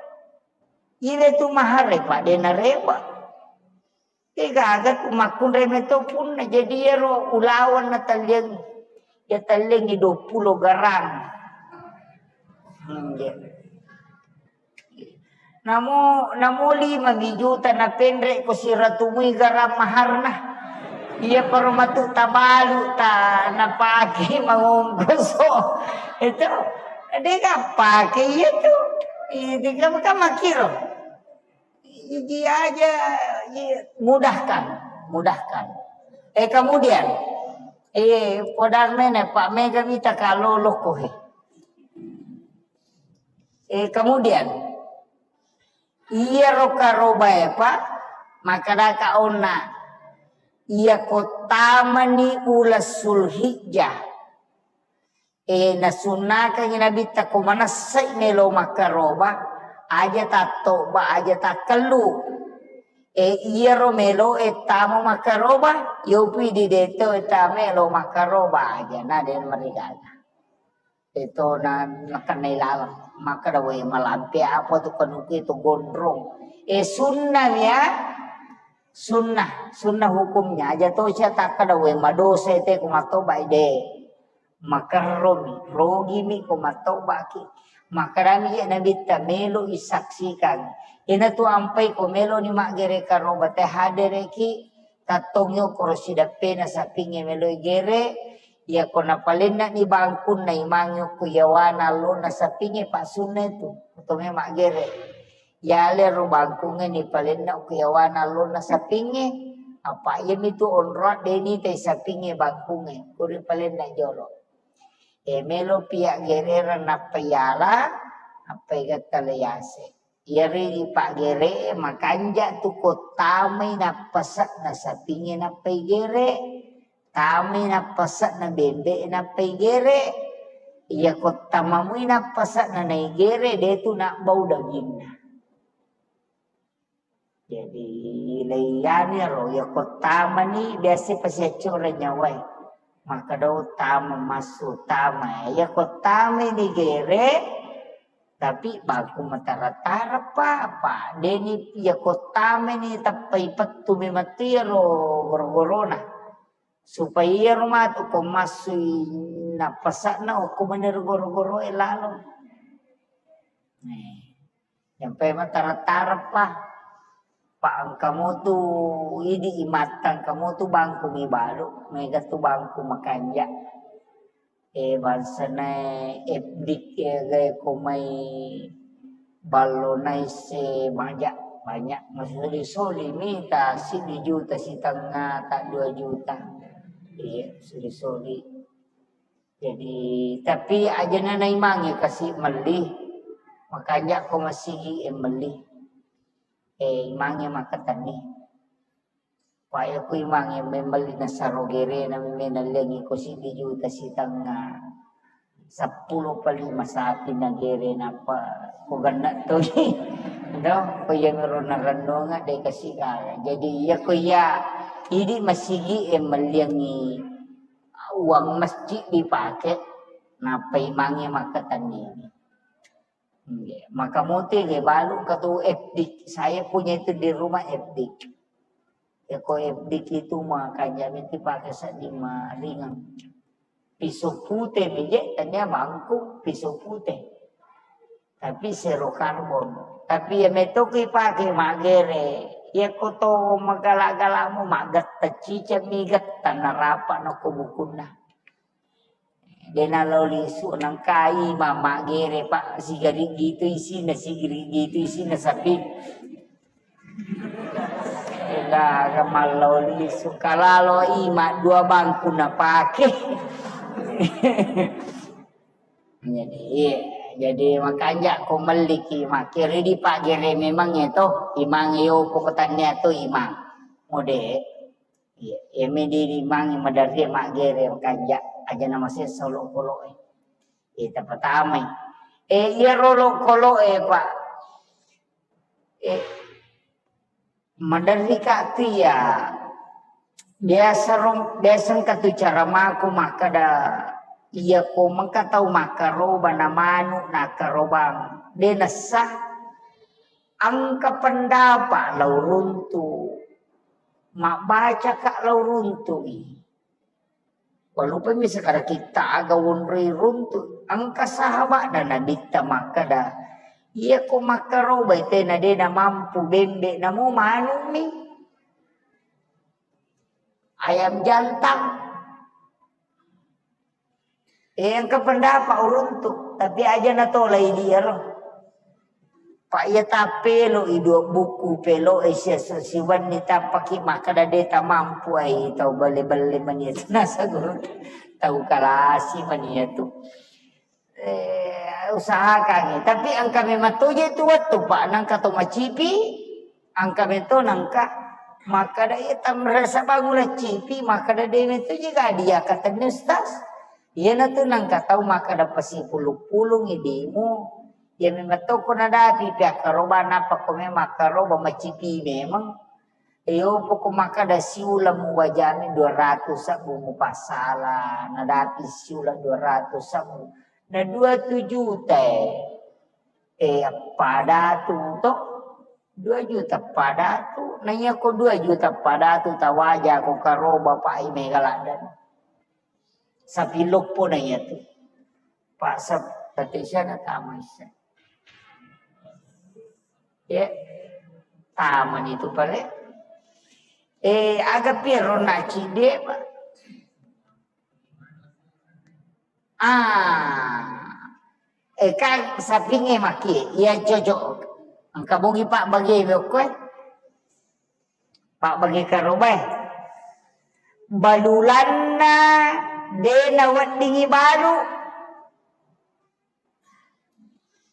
Ile tu mahar e, Pak, de nareba. Degaga tu makkunrai meto punna. Jadi iyaro ulaweng na talliang. Ya talliangi dua puluh garang. Hmm, ya. Namo, namo lima mi juta na penre ko siratumui garang maharna. Iya paro matu tabalu ta napake mangongkoso. Itu de gappake iya tu. Itu kan, kan makiro. Iji aja, iya, mudahkan, mudahkan. Eh, kemudian, eh, podang mene, Pak, mega mita kalolo kohe. Eh, kemudian, iyaro karobae, Pak, makkadaka onna, iya ko tamani uleng Sulhijjah, eh, nasunnakangi Nabitta ko manessai melo makkaroba, aja tattoba, aja takkellu. Eh, iyaro melo e tamo makkaroba, yopi di deto e tamo melo makkaroba aja, na de marigaga. Eto na, nakennai laleng. Makkeda, "Weh, malampe apa tu kanuku itu gondrong?" Eh, sunnah ya. Sunnah, sunnah hukumnya. Aja to sia takkeda, "Weh, madosa ite ko mattoba ide." Makerromi, rogimi ko mattobaki. Makkedami je Nabitta, "Melo isaksikan. Ina tu ampai ko melo ni maggere karoba te hadereki, tattongi okoro sidappena sapinge melo igere, iya ko napalenna ni bangkunna imangi okko yawana allona sapinge, paksunna itu, oto me maggere. Yale ro bangkunge ni palenna okko yawana allona sapinge, apa iyami tu onroa deni tai sapinge bangkunge, kuri palenna jolo." E, melo pia gererang nappa yala, nappa igetta le yase. Iyaro idi paggere'e makanja tu ko tamai nappase'na sapingnge nappa igere, tamai nappase'na bembe'e nappa igere, iya ko tamamui nappase'na naigere, de tu nabbau daginna. Jadi, leiyani ro, iya ko tamani biasa pasiaccora nyawae. Makkeda, "Oh, tama massu, tama." Iya ko tamani gere, tapi bangku matara-tara pa, apa? Deni iya ko tamani tappai pettu memang tu iyaro goro-gorona. Supaya iyaro matu ko massui nappasakna okko manero goro-goroe lalo. Eh, sampai matara-tara pa. Pa engka motu idi imattang, engka motu bangku mibalu, mega tu bangku makanja. Eh, bangsana F D K gai ko mai ballo naisse banyak, banyak masoli-soli mita siddi juta sitengnga ta dua juta. Iya, soli-soli. Jadi, tapi ajana naimangi kasi melli, makanja ko masigi e melli. Eh, imangi makkatenni. Paya ku imangi memelli nasaro gerena, memena lengi ko siddi juta sitengnga. Seppulo pa lima sapi na gere napa ko genna to. Do, ko iya mero narennonga de kasi gaga. Jadi iya ko iya idi masigi e melliangi uang masjid dipake, napa imangi makkatenni. Iya, maka mote ge balu ka tu F D. Saya punya itu di rumah F D. Ya ko F D itu makanja miti pake seddi maringang. Piso pute mi je, tania bangku piso pute. Tapi zero karbon. Tapi ya meto ki pake magere. Ya ko to magala-galamu magetta cicak mi getta narapa no ko bukunna. Dena lao lisu nangkai mama gere pa sigari gitu isina, sigari gitu isina sapi. Ega mallau lisu kalalo ima dua bangku napake. Jadi, iya. Jadi makanja ko melliki makkere di pagere memang ya to, imang yo pokok tania to imang. Mode. Iya, eme di, di mangi maderri maggere makanja, aja na masessa olokolo'e. Iya, tapatamai. Eh, iya rolo kolo'e, Pak. Eh, maderri ka tu iya. Biasa rom, biasa engka tu cara mako makkada, iya ko mengka tau makkaroba na manu nakkarobang. De nessa. Engka pendapat lao runtu. Mabbacaka lao runtu'i. Walupami sekarang kita aga wonroi runtu. Engka sahabatna Nabitta makkada, iya ko makkarobai tena de namampu bembe namo manukmi. Ayam jantan. Eh, engka pendapat uruntu, tapi aja natolai dia ro. Pak iya tapelo i dua buku pelo eh sia siwanni tapaki makkada de tamampu ai tau belle-belle mani nasa guru tau kalasi mani tu. Eh, usahakan. Tapi engka memang toje tu wettu, Pak, nangka to macipi, engka meto nangka makkada iya tamrasa bangun cipi, makkada de meto je gadi ya katanya Ustaz. Iya na tu nangka tau makkada pasipulung-pulung idimu. Iya memang to ko nadapi pihak karoba napa ko memang karoba macipi memang. Iyo poko makkada siula muwajani dua ratus sabbu mupassala, nadapi siula dua ratus sabbu. Na dua tu juta e. Eh, pada tu to. Dua juta pada tu. Na iya ko dua juta pada tu tawaja ko karoba pai mega laddan. Sapi loppo na iya tu. Pak sep-, Tette siana tama isse. Ya, tama ni tu pale. Eh, aga piero na cide, Pak. Ah. Eh, kan sapinge maki, iya cocok. Engka bogi Pak bagi bokko, eh. Pabbage karobae. Balulanna de naweddingi balu.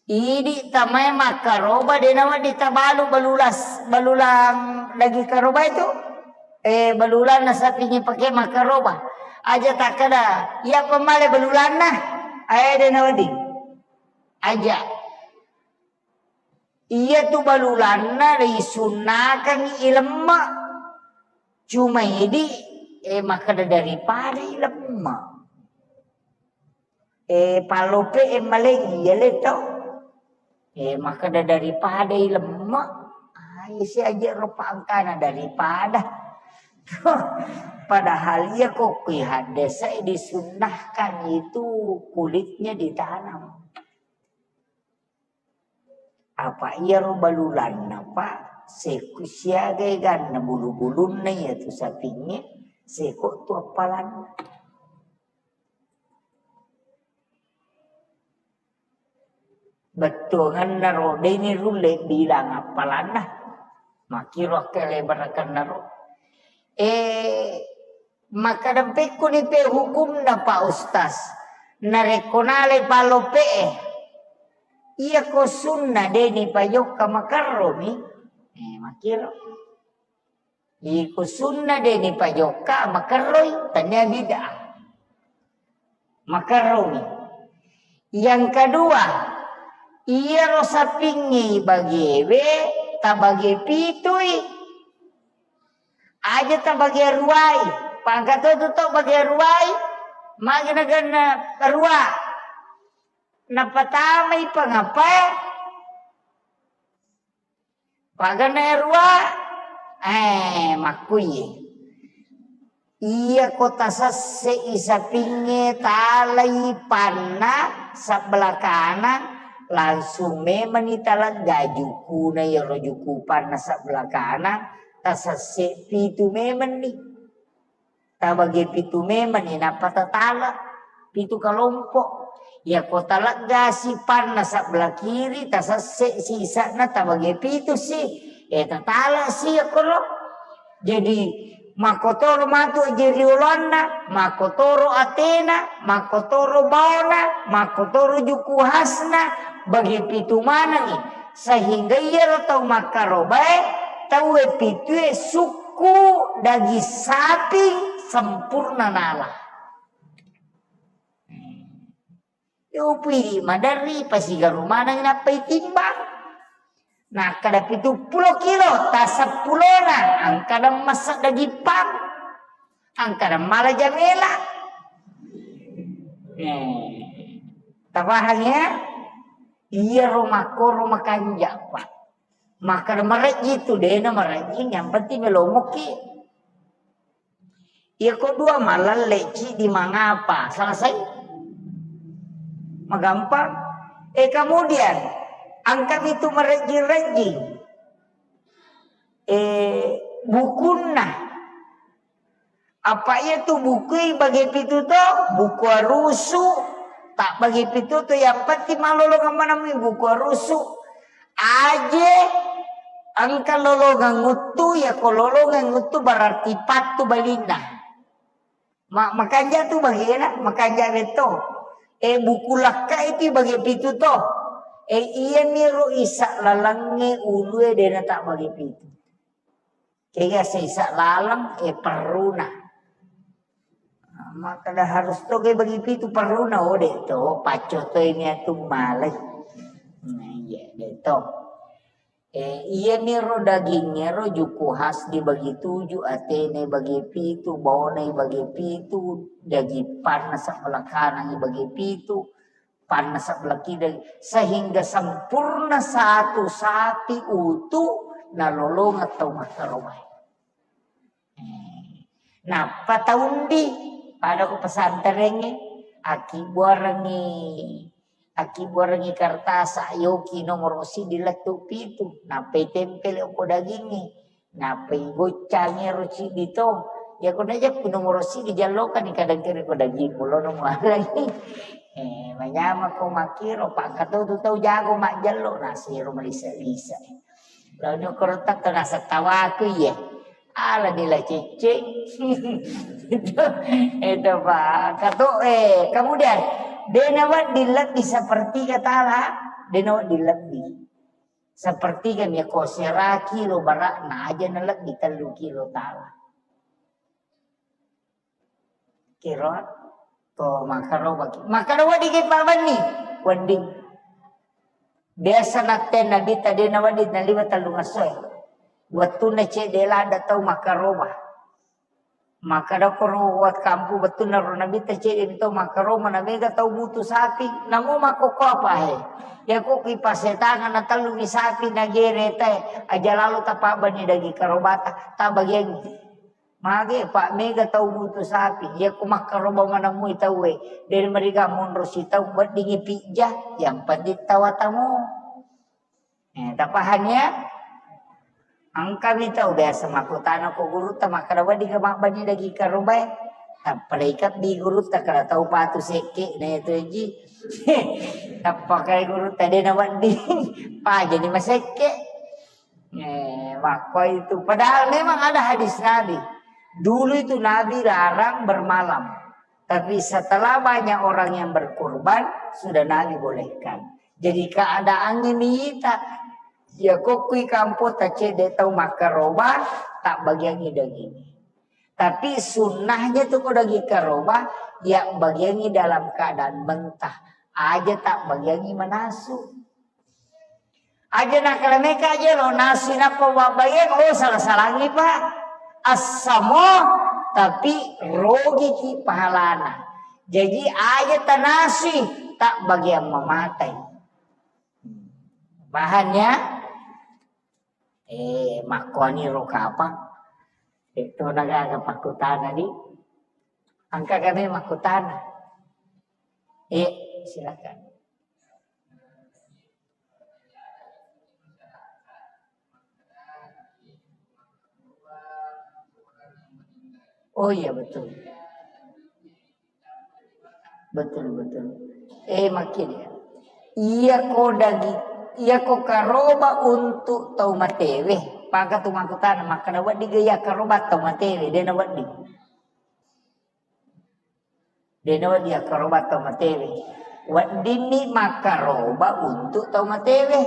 Idi tamae makkaroba de nawedding tabalu balulas, balulang daging karobae tu. Eh, balulanna sapingi pake makkaroba. Aja takkada, iya pemale balulanna. Ae de nawedding. Aja. Iyatu balulanna risunnakangngi ilemme. Cuma idi, eh, makkeda daripada ilemme. Eh, pallope e maleng iya le to. Eh, makkeda daripada ilemme. Ah, isi aja rupa angkana daripada. Padahal iya kokkoi haddese disunnahkan itu kulitnya ditanam. Apa iyaro balulanna, Pak, seko siaga eganna bulu-bulunna iyatu sapingnge, seko tu appalanna. Bettuanganna ro, deni rulle bilang appalanna. Makkiro akkelebarakannaro. Eh, Makkadampekkuni pe hukumna, Pak Ustaz? Narekko nalai pallope'e, iyako sunna de nipajokka makerromi? Eh, makkiro. Iko sunna de nipajokka makerroi, tania bid'ah. Makerromi. Yang kedua, iyaro sapingngi bagewe tabage pitui. Aja tabage ruai. Pangka to tu to bage ruai. Magi naganna rua. Napatamai pangapae. Pagana rua, eh, makkuye. Iyako tasesse'i sapingnge talai panna sebelah kanan, langsung memenni talegga jukuna iyaro juku panna sebelah kanan, tasesse pitu memenni. Tabage pitu memenni, nappa tatala pitu kalompo. Iyako taleggasi panna sebelah kiri, tasesse sisa'na tabage pitu si. Eh, tatala si akkoro. Jadi, makkotoro matu aje rioloanna, makkotoro atena, makkotoro baona, makkotoro juku hasna, bage pitu manengngi. Sehingga iyaro tau makkarobae, tauwe pitue sukku daging saping sempurna nala. Yopui maderri pasigaru maneng nappa itimbang. Nakkada pitu pulo kilo, taseppulona, angkada massa daging pang, angkada mala jamela. Eh, tapahang ya? Iyaro makkoro makanja, Pak. Makkada marejji tu, dena marejji, yang penting melomoki. Iyako dua mallalle cidi mangapa? Selesai. Magampang. Eh, kemudian, angkami tu marejjing-rejjing. Eh, bukunna. Apa iya tu bukui bage pitu to? Buku arusu. Tak bage pitu to, yang penting malolongeng manamui buku arusu. Aje engka lolongeng uttu, ya ko lolongeng uttu berarti pattu balinna. Ma-, makanja tu bagena, makanja betto. Eh, buku lakka itu bage pitu to. Eh, iya miro isa lalengnge ulue dena tak bage pitu. Kega sesa laleng, eh, perruna. Makkada harus to ge bagi pitu perruna, oh, de to, pacco to ini atu malai. Nah, iya, de to. Eh, iya niro dagingngero juku khas dibagi tuju, atene bagi pitu, baone bagi pitu, daging panna sebelah kanan bagi pitu, panna sebelah kiri, sehingga sempurna satu sapi utuh nalolongeng tau makkarobae. Eh, nappa taundi pada ko pesantrengnge, akkibuarengngi Akkibbuarengngi kertasa, yoki nomoro siddi lettu pitu, nappai tempel ko dagingnge, nappai goccangi ero siddi to. Yako najeppu nomoro siddi, jallokani kadang kere ko daging, mulono mualangi. Eh, manyamako makkiro, pakka to tu tau jago majjallo, nasero malisa-lisa. Lalu koro takka nasa tawaku iye. Ala nila cicing. Itu, itu, Pak. Kato, eh, kemudian, dena wedding lebbi sepertiga tala, dena wedding lebbi. Sepertiga mi ko sera kilo barakna aja na lebbi tellu kilo tala. Kiro to makkarobaki. Makkeda wedding ki pabbenni. Wedding. Biasa natte Nabitta de nawedding naliwa tellungassoe. Wettunna cedde ladda tau makkaroba. Makkeda koro wat kampu wettunna ro Nabitta cedde mi tau makkaroba na mega tau butu sapi. Namo makkokko apa he. Yako ki pasetanga na tellu mi sapi na gere te. Aja lalo tapabbenni daging karobata. Tabagiangi. Mage, Pak, mega tau butu sapi. Iya ko makkaroba manamui tauwe. Dari mereka monro si tau weddingi pijja, yang penting tawatamu. Eh, tapaham ya? Angkami tau biasa makkutana ko gurutta makkada wedding mabbanni daging karobae. Tappa ikabbi gurutta kada tau patu sekke na itu ji. Tappa kai gurutta de na wedding. Pajani masekke. Eh, makko itu. Padahal memang ada hadis Nabi. Dulu itu Nabi larang bermalam. Tapi setelah banyak orang yang berkurban, sudah Nabi bolehkan. Jadi keadaannya mita. Ya kokkui kampo tacede tau makkaroba, tak bagiangi daging. Tapi sunnahnya tu ko daging karoba, ya bagiangi dalam keadaan mentah. Aja tak bagiangi manasu. Aja nakalameka aja lo nasi nappa wabbayang, oh, salah-salangi, Pak. Assamo, tapi rogiki pahalana. Jadi aja tanasi, tak bagian mematai. Paham ya? Eh, makkoni ro kapang. Itu nagaga pakkutana di. Angka kami makkutana. Eh, silakan. Oh iya, betul. Betul, betul. Eh, makin ya. Iya ko dagi, iya ko karoba untuk tau matewe. Paka tu makkutana, makkada wedding ga iya karoba tau matewe, dena wedding. Dena wedding akkaroba tau matewe. Weddinni makkaroba untuk tau matewe.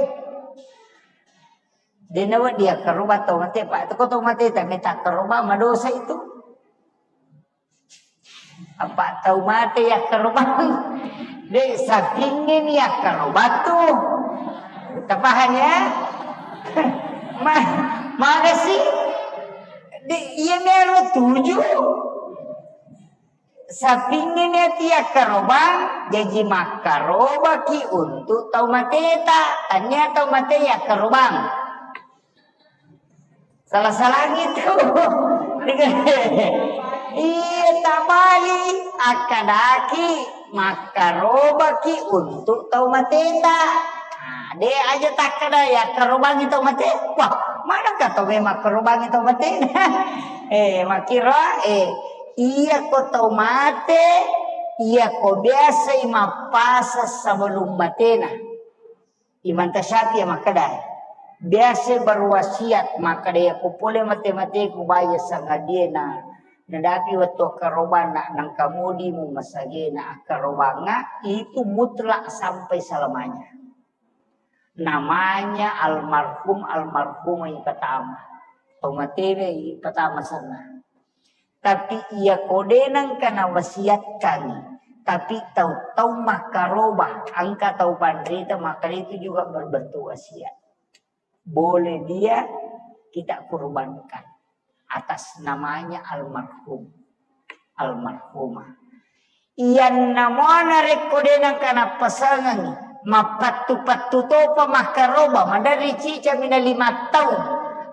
Dena wedding akkaroba tau mate, Pak. Ko tau mate, tapi takkaroba madosa itu. Apa tau mate yakkaroba? De, sapingnge ni yakkaroba tu. Tapaham ya? Ma-, mana sih? De, iya mero tuju. Sapingnge ni ati yakkarobang, jaji makkarobaki untuk tau mateta. Tania tau mate yakkarobang. Salah-salangi tu. Iya, tabali. Akkadaki, makkarobaki untuk tau mateta. Nah, de aja takkada yakkarobangi tau mate. Wah, manakah tau memang makkarobangi tau matena? Eh, makkiro, eh, iya ko tau mate, iya ko biasai mappasa sebelum matena. Imam Tasyafi'i makkeda, biasa berwasiat makkeda, "Iya ko pole mate-mateku baya sangadie na nadapi wettu akkarobang na nangkamudi mu masagena akkarobanga itu mutlak sampai selamanya." Namanya almarhum, almarhumah ipatama. Tau matewe ipatama senna. Tapi iya ko de nengka nawasiatkan, tapi tau-tau makkaroba, engka tau panrita, maka itu juga berbentuk wasiat. Boleh dia kita kurbankan atas namanya almarhum, almarhumah. Iyanna muana rekko de nengka nappasengengi, mappattu-pattu topa makkaroba, maderri cicami na lima taung.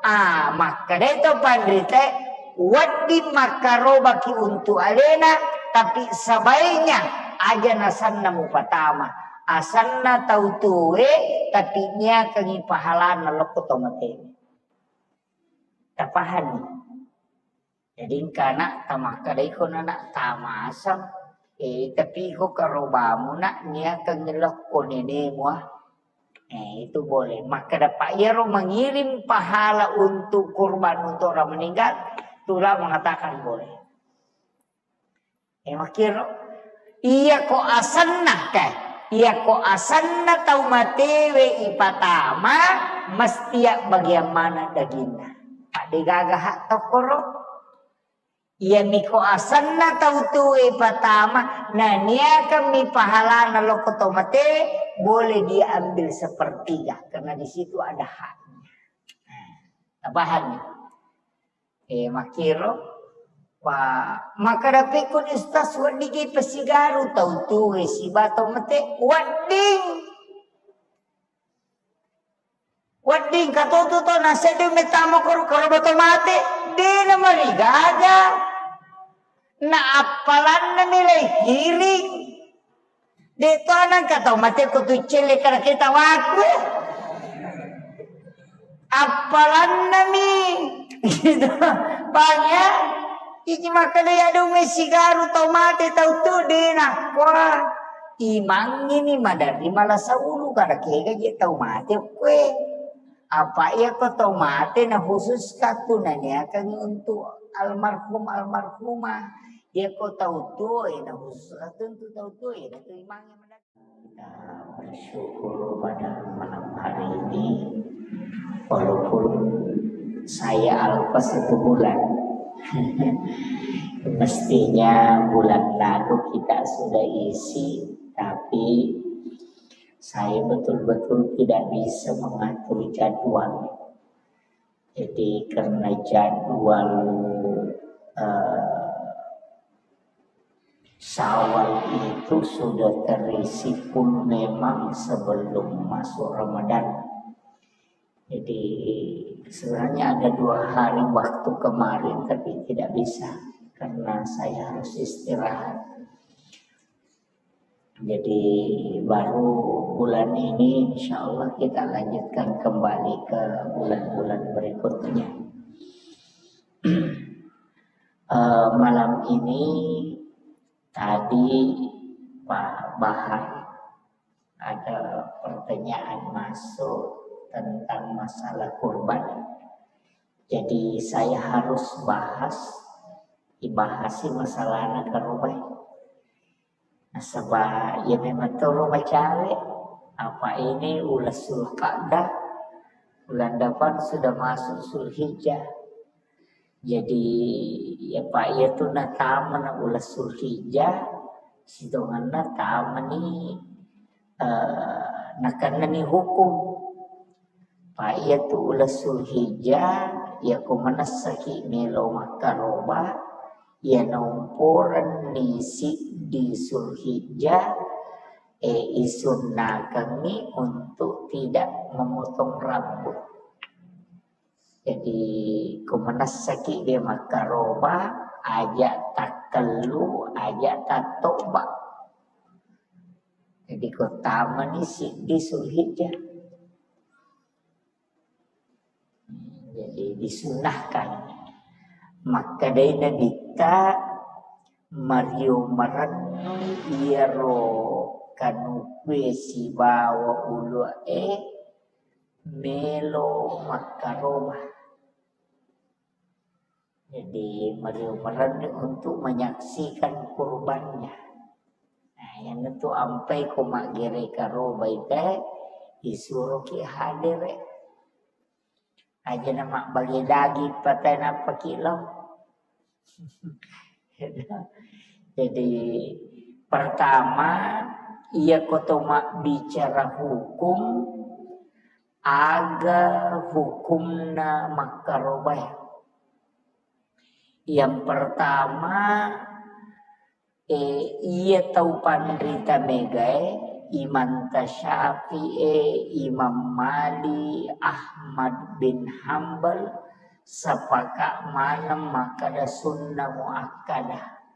Ah, makkedai to panritae, wedding makkarobaki untuk alena, tapi sebaiknya aja nasanna mupatama. asenna tau tuwe, tapi niakengi pahalana lokko to matewe. Tapahani? Jadi engka anak tamakkadaiko anak tamasang, eh, tapi iko karobamu nak niakengi lokko nenemu, ah. Eh, itu boleh. Makkeda, Pak, iyaro mengirim pahala untuk kurban untuk orang meninggal, itulah mengatakan boleh. Eh, makkiro. Iyako asenna, kae. Iyako asenna tau matewe ipatama, mesti ya bagian mana daginna. Pak, degaga hak tokkoro. Iyamiko asenna tau tuwe patama, naniakan mi pahalana lokko to mate, boleh dia ambil sepertiga, karena di situ ada haknya. Nah, paham ya? Eh, makkiro, wa, makkeda pekkoni Ustaz, weddingngi pasigaru tau tuwe siba to mate, wedding. Wedding katotu to nasedde metamo koro, koro bato mate, de na marigaga. Na appalanna mi lai kiring. De to nang katau mate ko tu celle kada kita waku. Appalanna mi. Gitu. Bang ya. Iki makkeda ya dong sigaru tau mate tau tu de na. Wah. Imangngi ni maderri malasa ulu kada kega je tau mate kue. Apa iya ko tau mate na khusus katu naniakan untuk almarhum almarhumah. Iya ko tau tuo na khusus katu untuk tau tuo na tu imangngi maderri. Kita bersyukur pada malam hari ini, walaupun saya alpa satu bulan. Mestinya bulan lalu kita sudah isi, tapi saya betul-betul tidak bisa mengatur jadwal. Jadi karena jadwal, eh, Syawal itu sudah terisi full memang sebelum masuk Ramadan. Jadi sebenarnya ada dua hari waktu kemarin, tapi tidak bisa karena saya harus istirahat. Jadi baru bulan ini insya Allah kita lanjutkan kembali ke bulan-bulan berikutnya. Eh, malam ini tadi Pak Bahar ada pertanyaan masuk tentang masalah kurban. Jadi saya harus bahas, dibahasi masalah anak karobai. Nasaba iya memang toro macawe. Apa ini ulas Zulqa'dah, bulan depan sudah masuk Zulhijjah. Jadi ya Pak, iya tu natama na ulas Zulhijjah, sitongenna tamani, eh, nakennani hukum. Pa iya tu uleng Zulhijjah, iyako manessaki melo makkaroba, iya naumporenni siddi Zulhijjah, e, isunnakengngi untuk tidak memotong rambut. Jadi, ko manessaki de makkaroba, aja takkellu, aja tattoba. Jadi, ko tamani siddi Zulhijjah. Jadi, disunnahkan. Makkedai Nabitta, mario marennu iyaro kanukue sibawa ulu'e melo makkaroba. Jadi, mario marennu untuk menyaksikan kurbannya. Nah, yang itu ampai ko maggere karobai te, isuroki hadere. Aja na mabbage daging patai nappaki lao. Jadi, pertama, iya ko to mabbicara hukum, aga hukumna makkarobae. Yang pertama, eh, iya tau panrita megae, Imam Tasyafi'e, Imam Mali, Ahmad bin Hambal, sepakat maneng makkada sunnah muakkadah.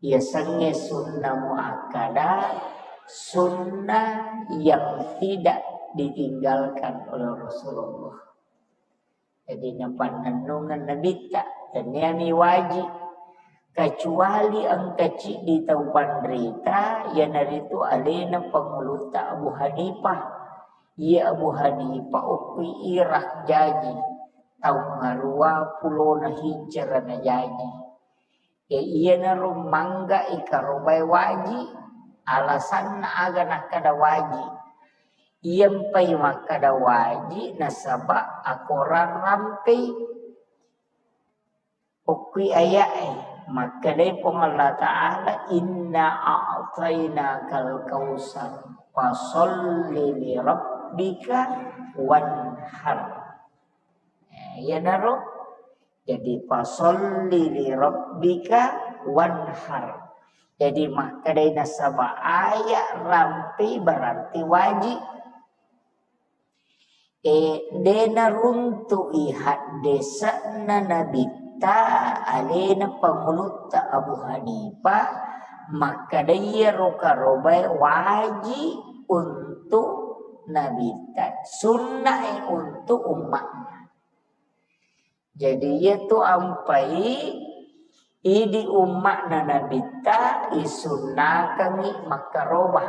Yasengnge sunnah muakkadah, sunnah yang tidak ditinggalkan oleh Rasulullah. Jadi, napannennungeng Nabitta, tenniani waji. Kecuali engka ciddi tau panrita, iyanaritu alena pangulutta Abu Hanifah. Iya Abu Hanifah okki Irak jaji, taung ngarua pulona hijrah najaji. E, iyanaro mangga ikarobae waji, alasanna aga nakkada waji. Iyampai makkada waji nasaba akorang rampei. Okkui aya'e, makkedai Puang Allah Ta'ala, "Inna a'tainakal kautsar, fasalli li rabbika wanhar." Eh, iyanaro. Jadi, "Fasalli li rabbika wanhar." Jadi, makkedai nasaba aya' rampe berarti wajib. E, de' naruntu'i haddese'na Nabitta alena pangulutta Abu Hanifah, makkedai iyaro karobae wajib untuk Nabitta, sunna'i untuk umma'na. Jadi, iyatu ampai idi umma'na Nabitta isunnakengngi makkaroba.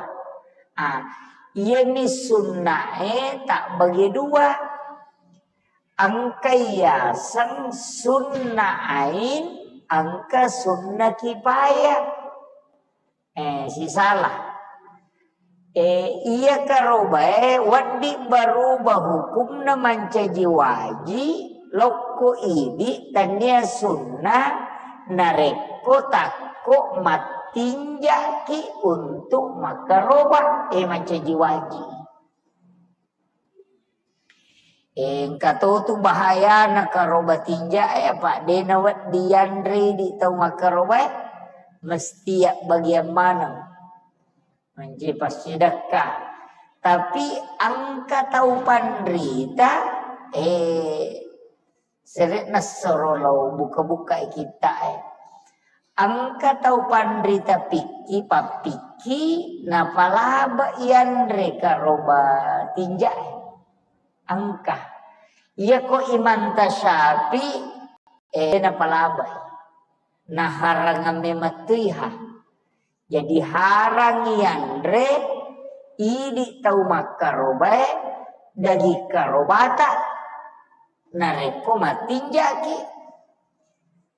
Ah, iyami sunna'e tabbagi dua. Engka yaseng sunnah ain, engka sunnah kifayah. Eh, sisala. Eh, iya karobae wedding baruba hukumna mancaji waji, lokko idi tannia sunnah, narekko takko mattinjaki untuk makkaroba, eh, mancaji waji. Engka totu bahayana karoba tinja'e, apa de' nawedding yanre di tau makkarobae, mesti yabbagiang maneng. Mancaji passidekka. Tapi engka tau panrita, eh, sere'na soro lao buka-bukai kitta'e. Engka tau panrita pikki, pappikki, napalaba yanre karoba tinja'e. Engka. Iyako Imam Tasyafi, eh, napalabai. Naharangang memettuiha. Jadi harang yanre idi tau makkarobae daging karobata narekko mattinjaki.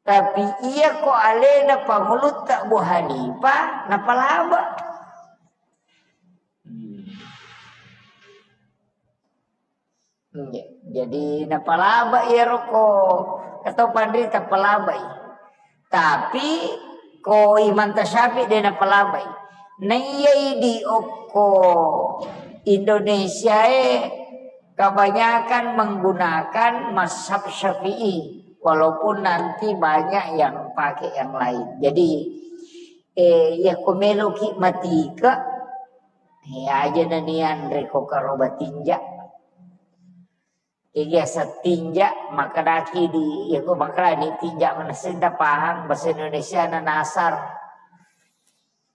Tapi iyako alena pangulutta Abu Hanifah napalaba. Hmm. Nggih. Jadi napalabai iyaro ko, katau panrita palabai. Tapi ko Imam Tasyafi de' napalabai. Naiya idi okko Indonesia e kebanyakan menggunakan mazhab Syafi'i, walaupun nanti banyak yang pakai yang lain. Jadi, eh, iya ko meloki matika, eh, aja nanian reko karoba tinja. Iya, satinja, makkedaki di, iya, ko makkedani tinja manessing tapahang bahasa Indonesia na nasar.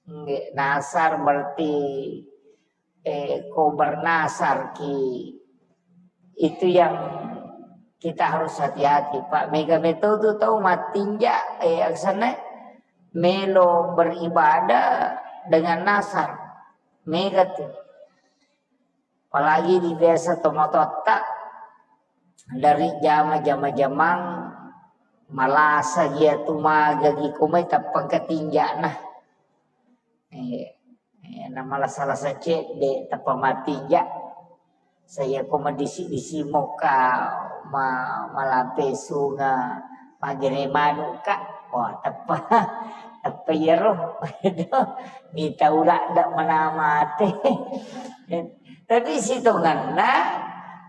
Nggih, nasar berarti, eh, ko bernasar ki. Itu yang kita harus hati-hati, Pak. Mega metode tau mattinja, eh, aksana melo beribadah dengan nasar. Mega tu. Apalagi di biasa tomatoatta dari jama-jama jamang malasa gia tu maga gi komai tappang katinjana. Eh, eh, na malasa-lasa cedde tappa matinja. Saya ko madisi-disi moka ma-, malampe sunga magere manuka. Wah, teppa, teppa iyaro. Mita ula dak mana mate. Tapi sitonganna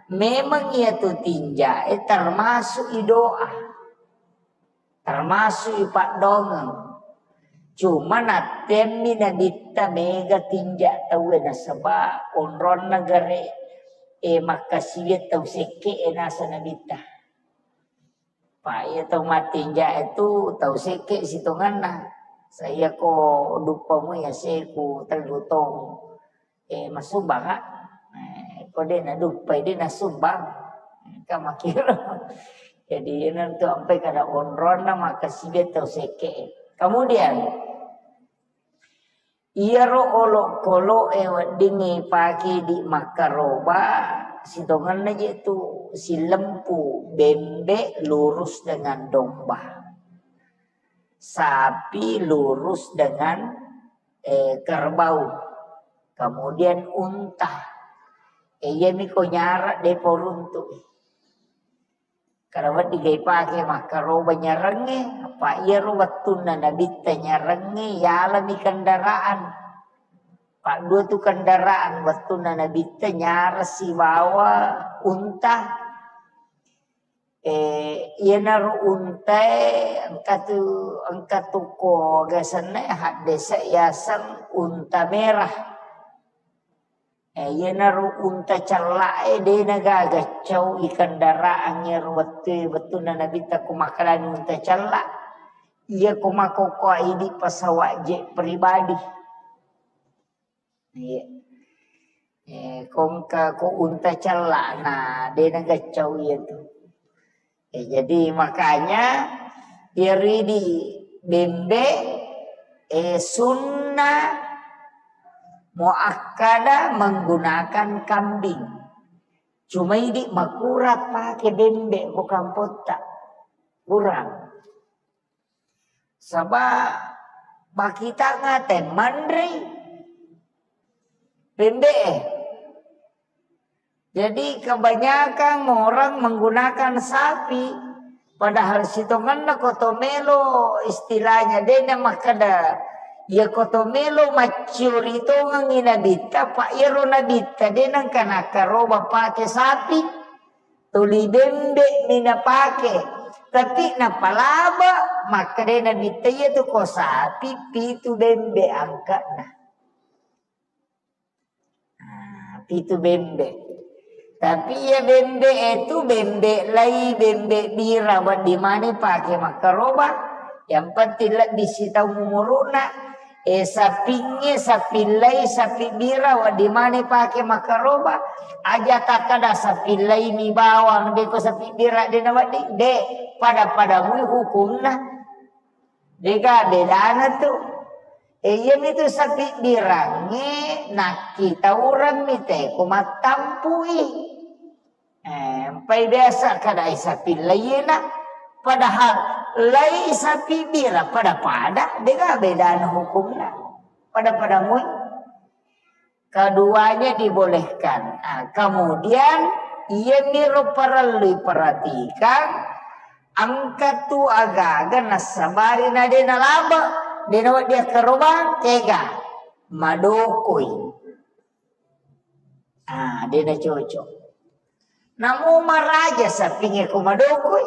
memang iya tu tinja, eh, termasuk i doa. Termasuk i paddongeng. Cuma nattemmi nabitta mega tinja tauwe nasaba onronna gare, eh, makkasiwiang tau sekke e nasa nabitta. Pa iya tau mattinja itu tau sekke sitonganna. Saya ko duppamu ya seku tellu tong. Eh, massumbang, ah. Eh, ko de' naduppai, de' nassumbang. Engka makkiro. Jadi, iyanatu ampai kada onronna makkasiwiang tau sekke. Kemudian, iyaro olokolo'e weddingnge ipake idi' makkaroba, sitongenna je' tu silempu, bembe' lurus dengan domba. Sapi lurus dengan, eh, kerbau. Kemudian unta. Eh, iyami ko nyara' de'pa uruntu'i. Kada wedding ga ipake makkaroba nyarangnge, apa iyaro wettunna Nabitta nyarangnge yalami kendaraan. Paddua tu kendaraan wettunna Nabitta nyara' sibawa unta. Eh, iyanaro untae engka tu, engka tu ko aga asenna, haddese' yaseng unta merah. Eh, iyanaro unta cella'e de' nagaga cau i kendaraan iyaro wettue, wettunna Nabitta ko makkedani unta cella'. Iya ko makkokkoe idi' pesawat jet pribadi. Iya. Eh, ko engka ko unta cella', na de' nagaccau iyatu. Eh, jadi makanya iyaro idi' bembe', eh, sunnah muakkadah menggunakan kambing. Cuma idi' makurang pake bembe' ko kampotta. Kurang. Saba' bakitanga te manrei bembe'e. Jadi kebanyakan orang menggunakan sapi, padahal sitongenna ko to melo istilahnya de' na makkeda, iya ko to melo macciori tongengngi Nabitta, pa iyaro Nabitta de' nengka nakkaroba pake sapi. Tuli bembe'mi napake, tapi napalaba, makkedai Nabitta, "Iyatu ko sapi, pitu bembe' angka'na." Nah, pitu bembe'. Tapi iya bembe'e tu bembe' lai, bembe' bira, wedding maneng pake makkaroba. Yang penting lebbi sitaung umuru'na. Eh, sapingnge, sapi lai, sapi bira, wedding maneng pake makkaroba. Aja takkeda sapi lai mi bawang, de' ko sapi bira de' nawedding, de', pada-pada mui hukumna. De'ga bedana tu. Eh, iyami tu sapi birangnge nakkitaureng mi te ko mattampui. Eh, empai biasa kadai sapi laina, padahal lai sapi bira pada-pada, de'ga bedana hukumna. Pada-pada mui. Keduanya dibolehkan. Ah, kemudian, iyamiro parellu perhatikan, engka tu agaga nassabari na de' nalaba, de' nawedding akkarobang, kega? Madokoi. Ah, de' nacocok. Namo maraja sapingnge ko madokoi.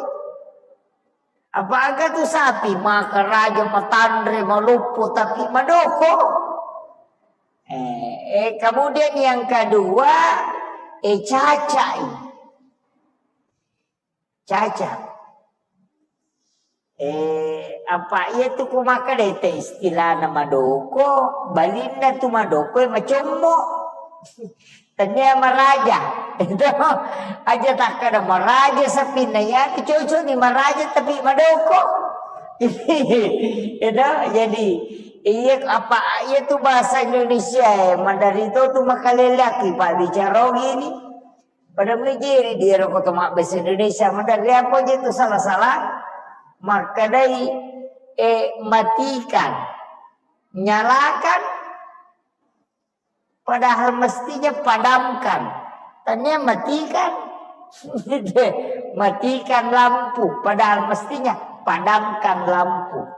Apa aga tu sapi makaraja, matanre, maloppo, tapi madoko. Eh, eh, kemudian yang kedua, eh, cacai. Caca. Eh, apa iya tu ku makkeda te istilahna madoko, balinna tu madoko e macommo. Tennia maraja. Itu aja takkeda maraja sapinna, iya tu cocok ni maraja tapi madoko. Itu jadi iya apa iya tu bahasa Indonesia e, maderri to tu makalelaki pabbicara gini. Pada mujiri dia ro koto mabbahasa Indonesia, maderri apa je tu salah-salah. Makkedai, eh, matikan, nyalakan, padahal mestinya padamkan. Tania matikan, matikan lampu, padahal mestinya padamkan lampu.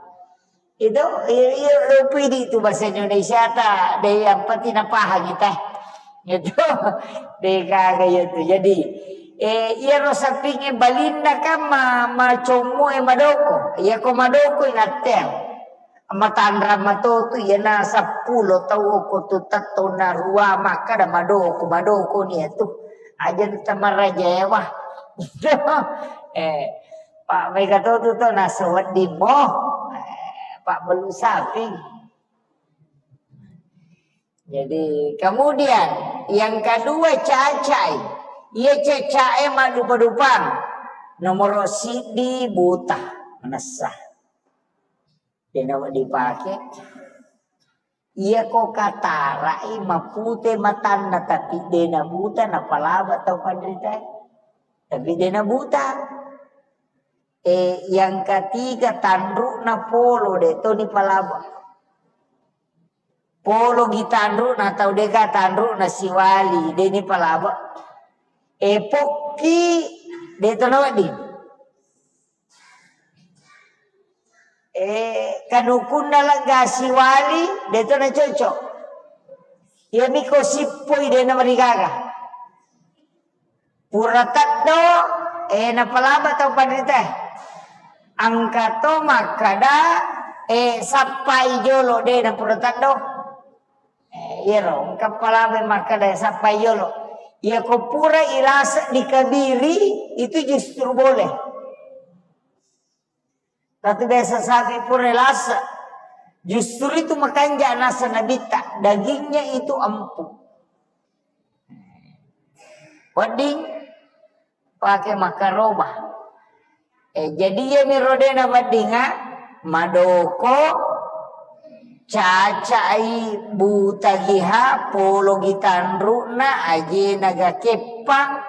Itu, iya, iya, lopi di itu bahasa Indonesia ta, de yang penting napahang kita. Itu, de gaga itu. Jadi, eh, iya ro sapingnge balinna kan ma, macommo e madoko. Iya ko madoko inatteang. Matanra matotu, iya na seppulo tau ko tu tetto na rua makkeda madoko, madoko ni itu. Aja tamaraja ewa. Eh, Pak, mega to tu to naso wedding mo. Eh, Pak belu sapi. Jadi, kemudian yang kedua, cacai. Iya, cacai maddupa-dupang. Nomoro siddi, buta, manessa. Dena dipake. Iya ko katarai mapute matanna, tapi dena buta, napalaba tau panrita. Tapi dena buta. Eh, yang ketiga, tanrukna polo, de to dipalaba. Polo gi tanrukna tau, dega tanrukna siwali, de ni palaba. E pokki, de to nawedding. E kanukunna lega siwali, de to na cocok. Iya miko sippoi, de na marigaga. Pura teddo, eh, napalaba tau panrita. Engka to makkeda, eh, sappai jolo, de na pura teddo. Eh, iyaro, engka palaba makkeda sappai jolo. Iya ko pura ilasa dikabiri, itu justru boleh. Tapi biasa sapi pura lasa. Justru itu makanja nasa nabitta, dagingnya itu empuk. Wedding pake makkaroba. Eh, jadi iya mi rodena weddinga, madoko, cacai, buta giha, polo gitanrukna, ajena ga keppang,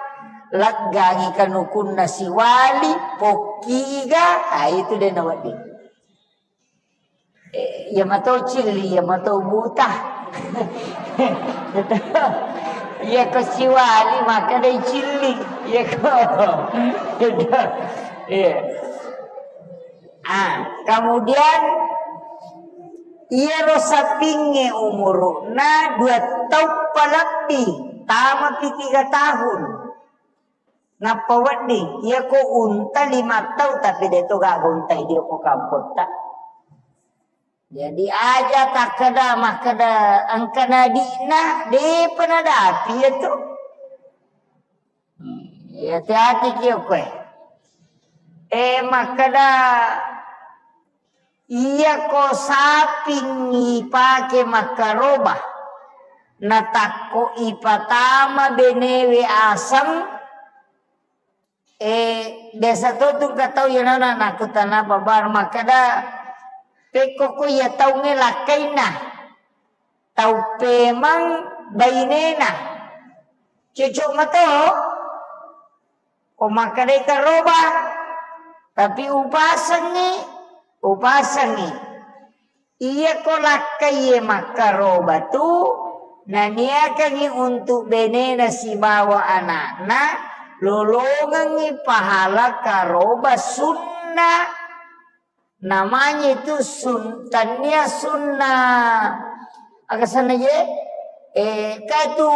leggangi kanukunna siwali, pokkiga, ah, itu dena wedding. Eh, iya mato cilli, iya mato buta. Iya ko siwali, maka dai cilli. Iya ko. Iya. Ah, kemudian iyaro sapingnge umuruna dua taung palebbi, tamapi tiga tahun. Nappa wedding, iya ko unta lima tau, tapi de to gaga unta idio ko kampotta. Jadi aja takkeda makkeda engka nadi'na, depa nadapi iya tu. Iya, hati-hati ki okkoe. Eh, makkeda Iya ko saping ipake makkaroba, natakko ipatama benewe aseng, eh, biasa to tu engka tau iyanana nakkutana babar makkeda, pekko ko iya taungnge lakkainna, tau pemang bainena. Cocok mato. Ko makkedai karoba, tapi upasengngi, upasengngi. Iya ko lakkaiye makkaroba tu, naniakangngi untuk benena sibawa anakna, lolongengngi pahala karoba sunna. Namanya itu sun-, tania sunna. Aga sana je? Eh, katu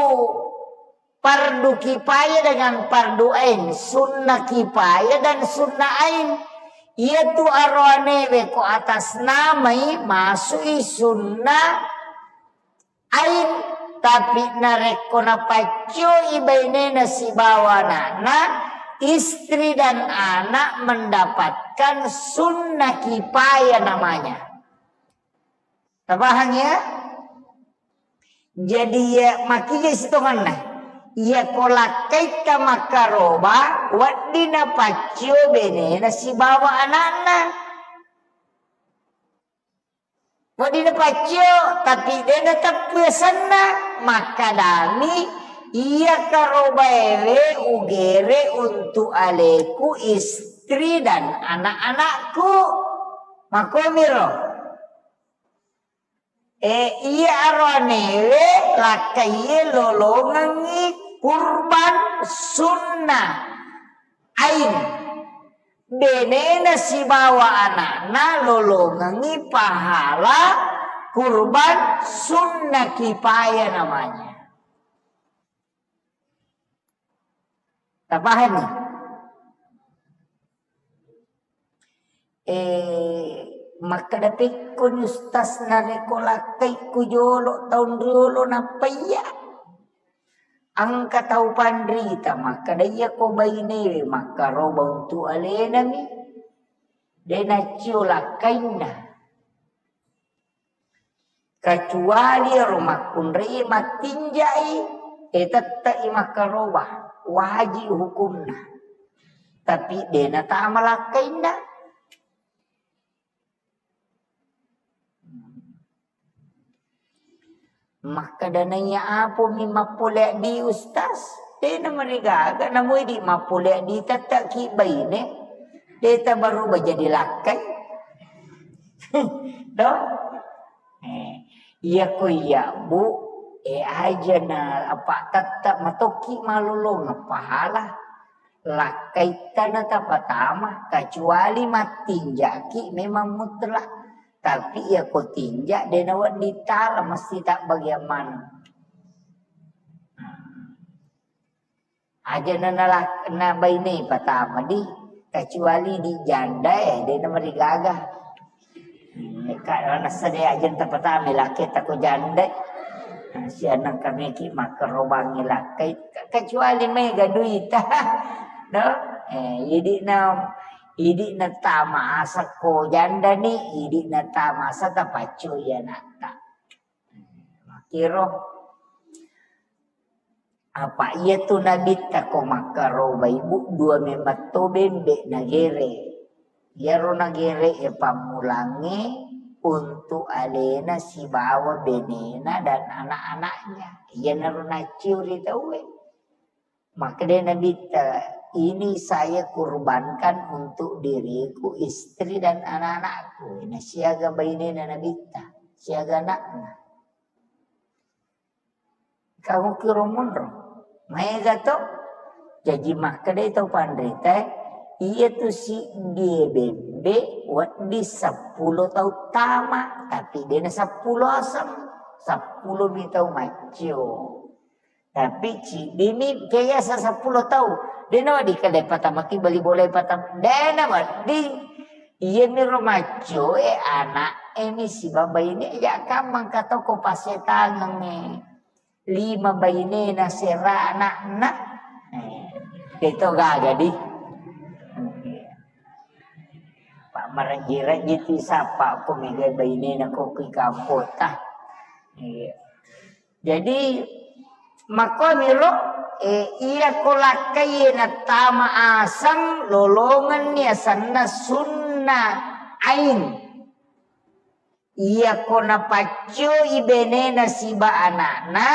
fardu kifayah dengan fardu ain, sunnah kifayah dan sunnah ain. Iya tu aroanewe ko atas namai masui sunnah ain, tapi narekko napaccioi bainena sibawa anakna, istri dan anak mendapatkan sunnah kifayah namanya. Tapahang ya? Jadi, ya, makija sitonganna. Iya ko lakkaitta makkaroba, wedding napaccio benena sibawa anakna. Wedding napaccio, tapi de nateppu asenna, makkadami, iya karobaewe ugere untuk aleku, istri dan anak-anakku. Makomiro. Eh, iya aroanewe lakkaiye lolongengngi kurban sunnah ain. Benena sibawa anakna lolongengngi pahala kurban sunnah kifayah namanya. Tapahami? Eh, makkeda pekkoni ustaz, narekko lakkaikku jolo taung riolo nappa iya. Engka tau panrita makkeda iya ko bainewe makkaroba untu alenami, de naccio lakkainna. Kecuali ero makkunrai mattinjai, e tette'i makkaroba, wajib hukumna. Tapi de natama lakkainna. Makkeda naiya apomi mappole di ustaz, de namarigaga namui di mappole di tetteki baine, de tabaru bajadi lakkai. Do? Eh, iya ko iya, Bu, eh, aja na apa tette matokki malolong pahala. Lakkaitta na tapatama, kecuali mattinjaki memang mutlak. Tapi iya ko tinja, de nawedding tala, mesti tabbagiang maneng. Aja na, na, na baine patama di, kecuali di janda, eh, de namarigaga. Ka nasade aja tapatama lakkaitta ko janda. Sianang kami ki makkarobangi lakkai, kecuali mega duita. No? Eh, idi na, idi na tamasa ko janda ni, idi na tamasa tapaccu iya natta. Makiro. Apa iya tu nabitta ko makkaroba ibu dua memang to bembe nagere. Iyaro nagere e pammulangnge untuk alena sibawa benena dan anak-anaknya. Iyanaro nacciuri tauwe. Makkeda nabitta, ini saya kurbankan untuk diriku, istri dan anak-anakku. Nah, siaga bainena nabitta, siaga anakna. Kamu kiro monro. Maega to? Jaji makkeda tau panrita, iya tu siddie bembe wedding seppulo tau tama, tapi dena seppulo aseng, seppulo mi tau maccio. Tapi ciddimi keyasa seppulo tau. Dena wedding kale patamaki bali bola patam. Dena wedding. Iya miro maccio e anak e mi sibawa baine ja kammang katoko pasetangengnge. Lima bainena sera anakna. Eh, itu gaga di. Pak marajira gitu sapa aku mega bainena kok ke kampota. Iya. Jadi, makkoniro, eh, iya ko lakkai nattama aseng lolongenni asenna sunna ain. Iya ko napaccoi benena siba anakna,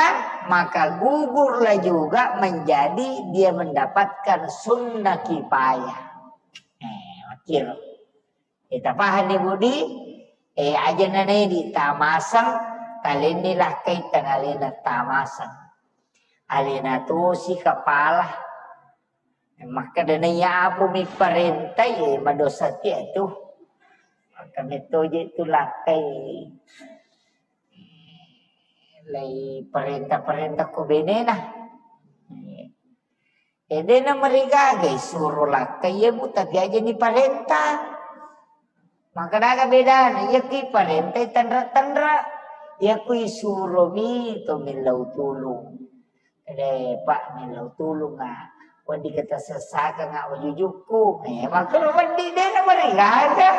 maka gugurlah juga menjadi dia mendapatkan sunnah kifayah. Eh, makiro. Eh, tapahani Budi? Eh, aja nanai di tamaseng, kalenni lakkai tangalena tamaseng. Alena tosi kapala. Makkeda naiya apo mi parentai, eh, madosa tia tu. Maka mettoje tu lakkai lai parenta-parenta ko benena. Eh, dena marigaga isuro lakkai iya bu, tapi aja ni parenta. Maka daga bedana, iya ki parentai tanra-tanra. Iya ku isuro mi to millau tulung. Ede, Pak, millau tulung, ah. Wedding kita sessakang, ah, wajujukku. Eh, makanya wedding dena marigaga.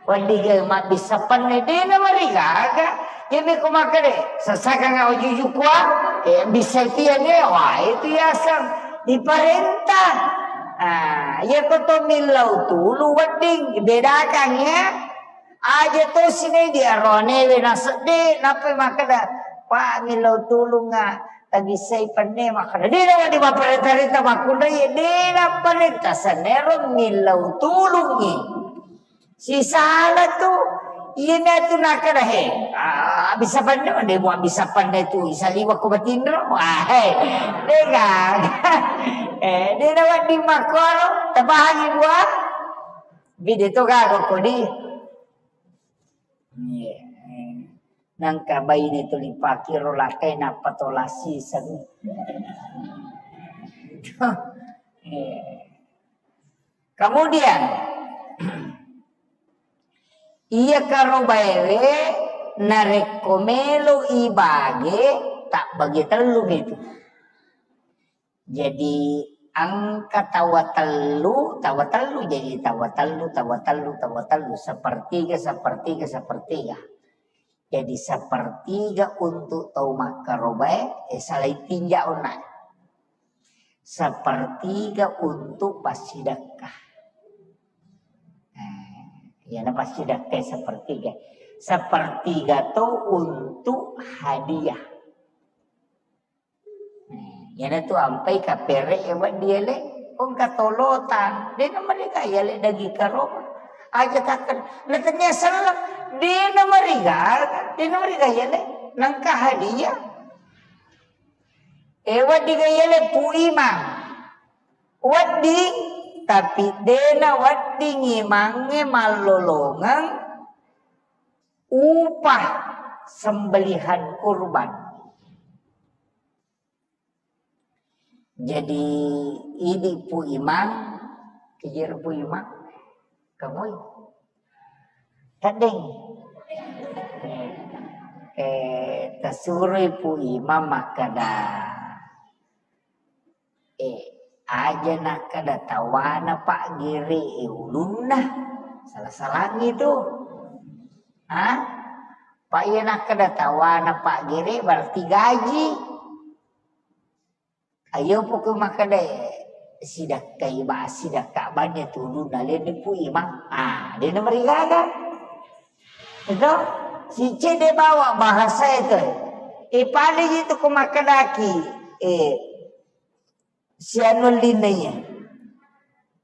Wedding ke mabbissa penne dena marigaga. Jadi ku makkeda, sessakang, ah, wajujukku, ah. Eh, bisa tiang, eh, wah, itu yaseng diparenta. Ah, iya ko to millau tulung wedding, bedakan, ya. Aja to sini di aronewe nasedde, nappa makkeda, Pak, millau tulung, ah. Tabissai penne makkeda, dena wedding mapparenta-renta makkunrai, dena parenta senero millau tulungngi. Sisala tu, iya mi tu nakkeda, he, ah, bisa penne, de mua bisa penne tu, isaliwa ko batinro, ah, he, dega, eh, dena wedding makkoro, tapahangi bua, bide to gaga kodi. Iya. Nangka baine tuli pakiro lakkai nappa to lasiseng. Iya. Kemudian, iya karobaewe narekko melo ibage, tabbagi tellu gitu. Jadi engka tawa tellu, tawa tellu, jadi tawa tellu, tawa tellu, tawa tellu, sepertiga, sepertiga, sepertiga. Jadi sepertiga untuk tau makkarobae, eh, salai tinja onna. Sepertiga untuk passidekka. Eh, iyana passidekka sepertiga. Sepertiga to untuk hadiah. Nah, iyana tu ampai kapere e wedding ele, engka tolotang, de namariga yale daging karoba. Aja takkeda, na tennia selleng, de namariga, de namariga yale, nangka hadiah. E wedding ga yale Pu Imang. Wedding, tapi de nawedding imangnge mallolongeng upah sembelihan kurban. Jadi, idi Pu Imang, kejir Pu Imang, kemui. Tedding. Eh, tasuroi Pu Imang makkeda, eh, aja nakkeda tawana paggere e ulunna. Salah-salangi tu. Ha? Pa iya nakkeda tawana paggere berarti gaji. Ayo poko makkeda sidakkai ba, sidakka banne tulunna lenne Pu Imang. Ah, de namarigaga. Itu sicede bawa bahasa itu. E paling itu ko makkedaki, eh, sianu linna iya.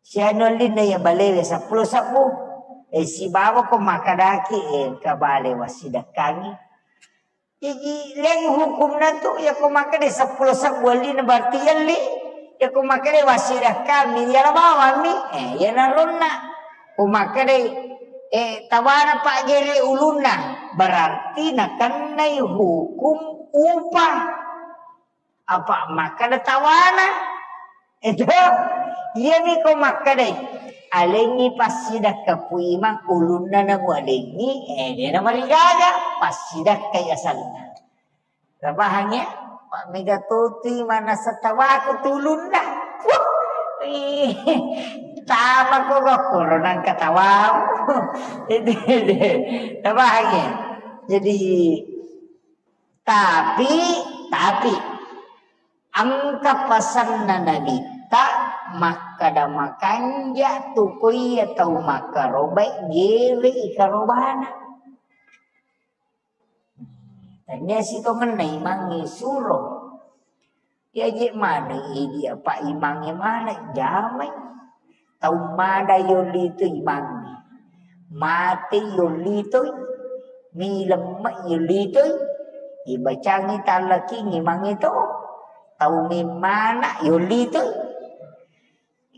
Sianu linna iya balewe seppulo sebbu. Eh, sibawa ko makkedaki, eh, engka bale wassidakkangi. Jaji, leng hukumna tu, yako makkeda seppulo sebbu wellina berarti yelli. Yako makkeda wassidakkami, yala bawammi. Eh, iyana ronna. Ko makkeda, eh, tawana paggere ulunna, berarti nakennai hukum upah. Apa makkeda tawana? Itu, iyami ko makkedai, alengngi passidakka Pu Imang, ulunna namu alengngi, eh, de namarigaga, passidakkai asalna. Tapahangi ya? Pak mega totui manasa tawaku tulunna. Wuh, ih, tama ko gokko ro nangka tawamu. Itu, itu. Tapahangi ya? Jadi, Tapi, tapi, engka pasenna Nabitta makkeda makanja tu ko iya tau makkarobae gere i karobana. Tania sitongenna imangnge suro. Iyaji maneng idi apa imangnge maneng jamai. Tau mada yolli tu imangnge. Mate yolli tu, milemme yolli tu, ibacangi tallaking imangnge tu. Tau memmana yolli tu.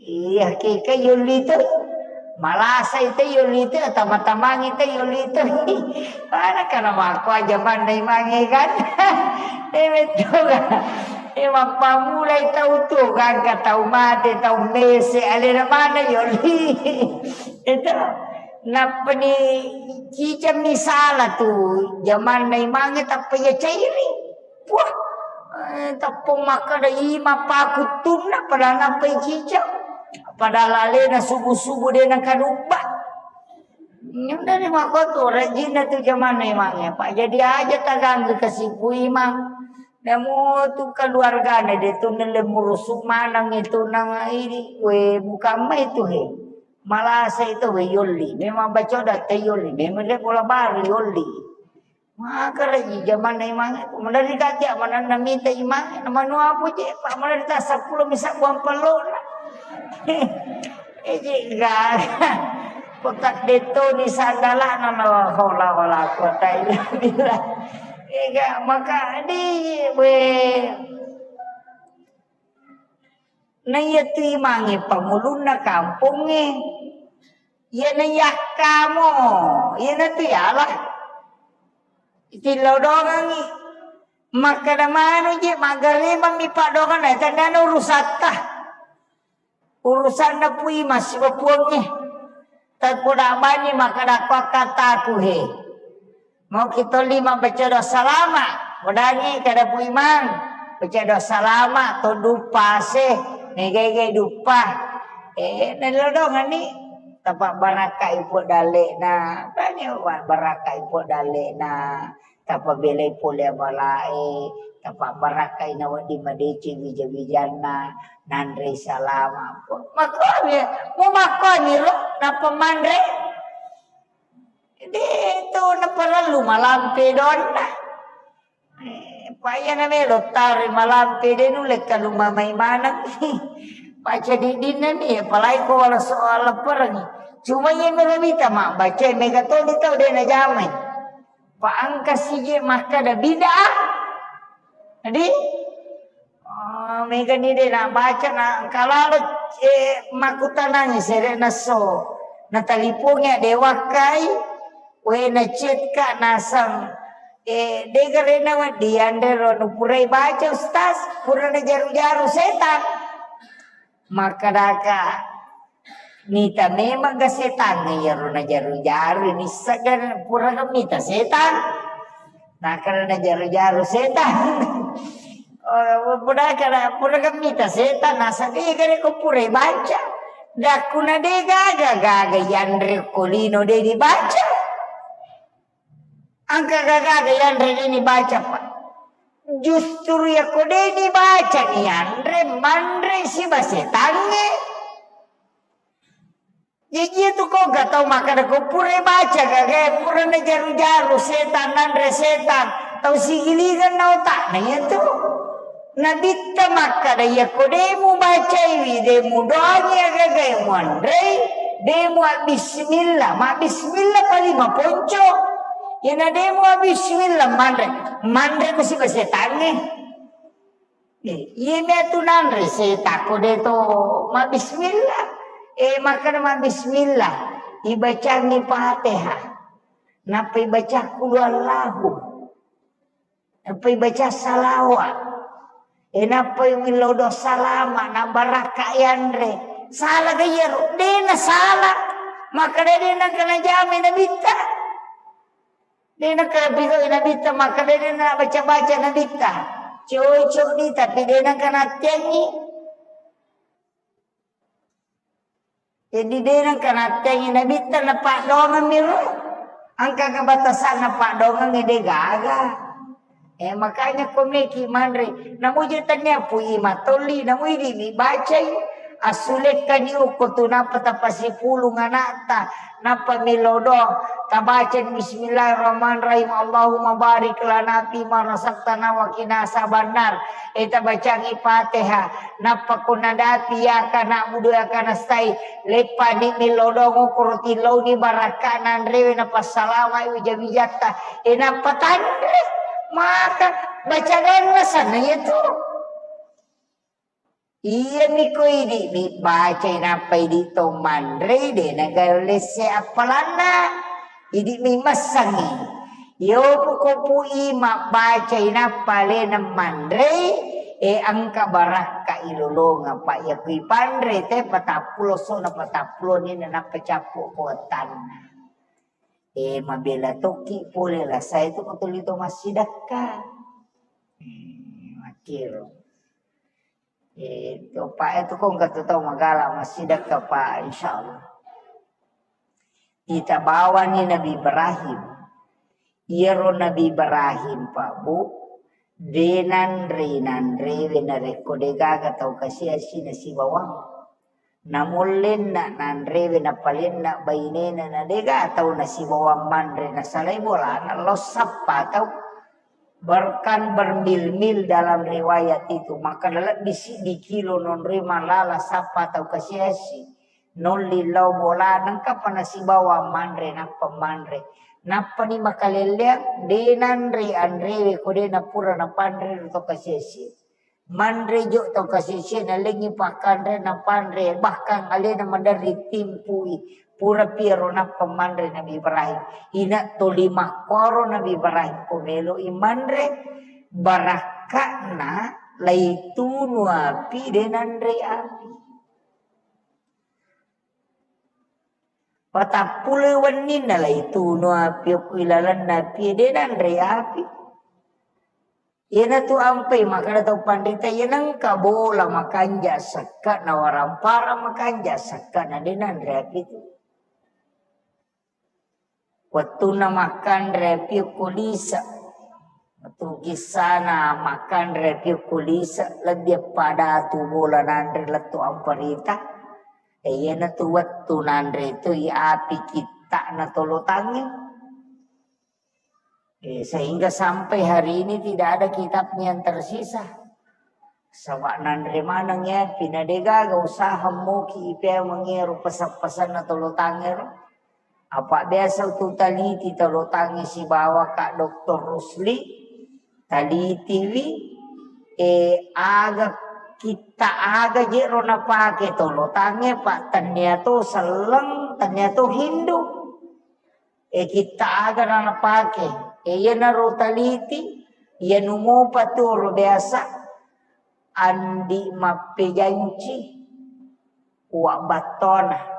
Iya, keke yolli tu. Malasa itu yolli tu, tama-tamangi tu yolli tu. Mana kana mako aja manna imangnge kan. Eh, betul kan? Eh, mappamulai tau tu kan, ka tau mate, tau mese, alena mana yolli. Itu. Nappani ciceng misala tu, jamanna imangnge tappa iya cairi. Wah, eh, teppong makkeda ima pakuttunna, padahal nappai ciceng. Padahal alena subuh-subuh de nakadubba. Nyundani makkotu rajinna tu jamanna imangnge, Pak. Jadi aja taganggu kasi Pu Imang. Namo tu keluargana de tu nelle murusu maneng itu nang ini, we bukan mai tu he. Malasa itu we yolli. Memang bacoda te yolli. Memang de bola baru yolli. Makaraji jamanna imangnge, manenni kajja manenna mita imangnge, na manua puji, pa manenni ta seppulo misa buang pellona. Eji gaga. Kota detoni sandalana, la haula wala quwata illa billah. Ega maka di we. Naiya tu imangnge pangulunna kampongnge, iyana yakkamo, iyana tu yala. Itillau dongangngi. Makkeda manu je, maggarimang mi paddoangeng, na tandana urusatta. Urusanna Pu Imang siba puangnge. Takuda bani makkeda ko akkataku he. Mau kita lima baca doa salama. Mudangi kada Pu Imang. Baca doa salama to dupa se. Negege dupa. Eh, nalodongani. Tapabbarakkai pole dalle'na, tania wa-, barakkai pole dalle'na, tapabelai pole abalae, tapabbarakkai na wedding madeceng wija-wijanna, nanrei salama. Makkuami, mumakkuami ro, nappa manre. De' to naparellu malampe donna. Eh, pa iyana melo tare malampe de' nulle kalumamai maneng. Pacadiddinna ni, apalagi ko wala soal lapparengngi. Cuma iya melo mita mabbaca, mega toni tau de' najamai. Pa engka sije makkada bid'ah. Jadi, oh, mega ni de' nabaca, na engka lalo, eh, makkutanangi sere'na so. Natalipongi de' wakkai, we na chat ka naseng, eh, de' garena wedding yanre ro nu purai baca, Ustaz, pura najaru-jaru setan. Makkadaka, mita memang ga setan iyaro najaru-jaru, nissegga pura ga mita setan. Nakana najaru-jaru setan. Oh, pura kana, pura ga mita setan, nasaba de' gare ko pura baca. Dakkuna de' gaga, gaga yanre ko lino de' dibaca. Engka gaga yanre de' nibaca, Pak. Justru yako de' nibaca ni yanre, manre siba setangnge. Jaji itu ko ga tau makkada ko pura baca gaga, pura najaru-jaru setan, nanre setan. Tau sigilingeng na otakna iyatu. Nabitta makkada, iyako de' mubacaiwi, de' mudoangi agagae muanrei, de' mua bismillah. Ma bismillah paling maponco. Iyana de' mua bismillah manre, manre ko siba setangnge. Eh, iya matu nanre setan ko de' to ma bismillah. Eh, makkada ma bismillah, ibacangi Fatihah. Nappa ibaca qul huwallahu. Nappa ibaca salawa. E, nappa millau doa salama, na barakka yanre. Sala ga iyaro? De' na sala. Makkada de' nengka najamai nabitta. De' nengka napigau nabitta, makkada de' na baca-baca nabitta. Cocok ni, tapi de' nengka nattiangi. Jadi de' nengka natteangi nabitta napaddoangeng mi ro. Engka kebatasanna paddoangeng de' gaga. Eh, makanya ko meki manre. Namuji tania pui matolli, namuidi mi bacai. Assulekkani ukko tu nappa tapasipulung anakta. Nappa melodo. Tabaca Bismillahirrahmanirrahim. Allahumma barik lana fima razaqtana wa qina azabannar. Eh, tabacangi Fatihah. Nappa ko nadapi iyyaka na'budu wa iyyaka nasta'in, leppani mello dong, okoro tillauni barakka nanrewe, napassalama wija-wijatta, e, nappa tanre. Maka bacaganna sanna iyatu. Iyami ko idi mi bacai, nappa idi to manre, de naga lesse appalanna. Idi mi massangi. Yopu kopu i mabbacai nappa alena manrei, e, engka barakka ilolongeng, pa iya kui panre te patappulo so na patappulo ni nappa cappu ko wattanna. E, mabela tokki pole lasai tu ko tuli to massidakka. Hmm, makkiro. Eh, topa itu kong katu tau magala massidakka pa, insyaallah. Itabawani Nabi Ibrahim. Iyaro Nabi Ibrahim pa, Bu, de nanre nanrewe narekko de gaga tau kasiasi nasibawang. Namollenna nanrewe napalenna bainena na de gaga tau nasibawang manre nasalai bolana lao sappa tau. Bahkan bermil-mil dalam riwayat itu, maka lebbi siddi kilo nonroi malala sappa tau kasiasi, nolli lao bola, nengka pa nasibawa manre, nappa manre. Nappa ni makalelleang, de nanre anrewe ko de napura napanre ro tau kasiasi. Manre jo tau kasiasi, nalengi pakanre, napanre, bahkan alena maderri timpui. Pura piaro nappa manre Nabi Ibrahim. Ina toli makkoro Nabi Ibrahim ko melo i manre, barakka'na laitunu api de nanre api. Patappulo wenninna laitunu api okko ilalenna api de nanre api. Iyanatu ampai makkeda tau panrita, iya nengka bola makanja sekka na warampara makanja sekka na de nanre api tu. Wettunna makkanre piukku lise'. Wettu kissana makkanre piukku lise', lebbi pada tu bola nanre lettu amparita. E, iyanatu wettu nanre tu i api kitta'na tolotangnge. E, sehingga sampai hari ini tidak ada kitabnya yang tersisa. Saba' nanre maneng ya, pina degaga usaha moki ipea mengero pesen-pesenna tolotangngero. Apa biasa tu taliti tolotangnge sibawa Kak Doktor Rusli, talitiwi, e, aga kitta aga jero napake tolotangnge, Pak, tennia to selleng, tennia to Hindu. E, kitta aga na napake. E, iyanaro taliti, iyanu mopa tu ro biasa, andi mappejanci, Uwa Battona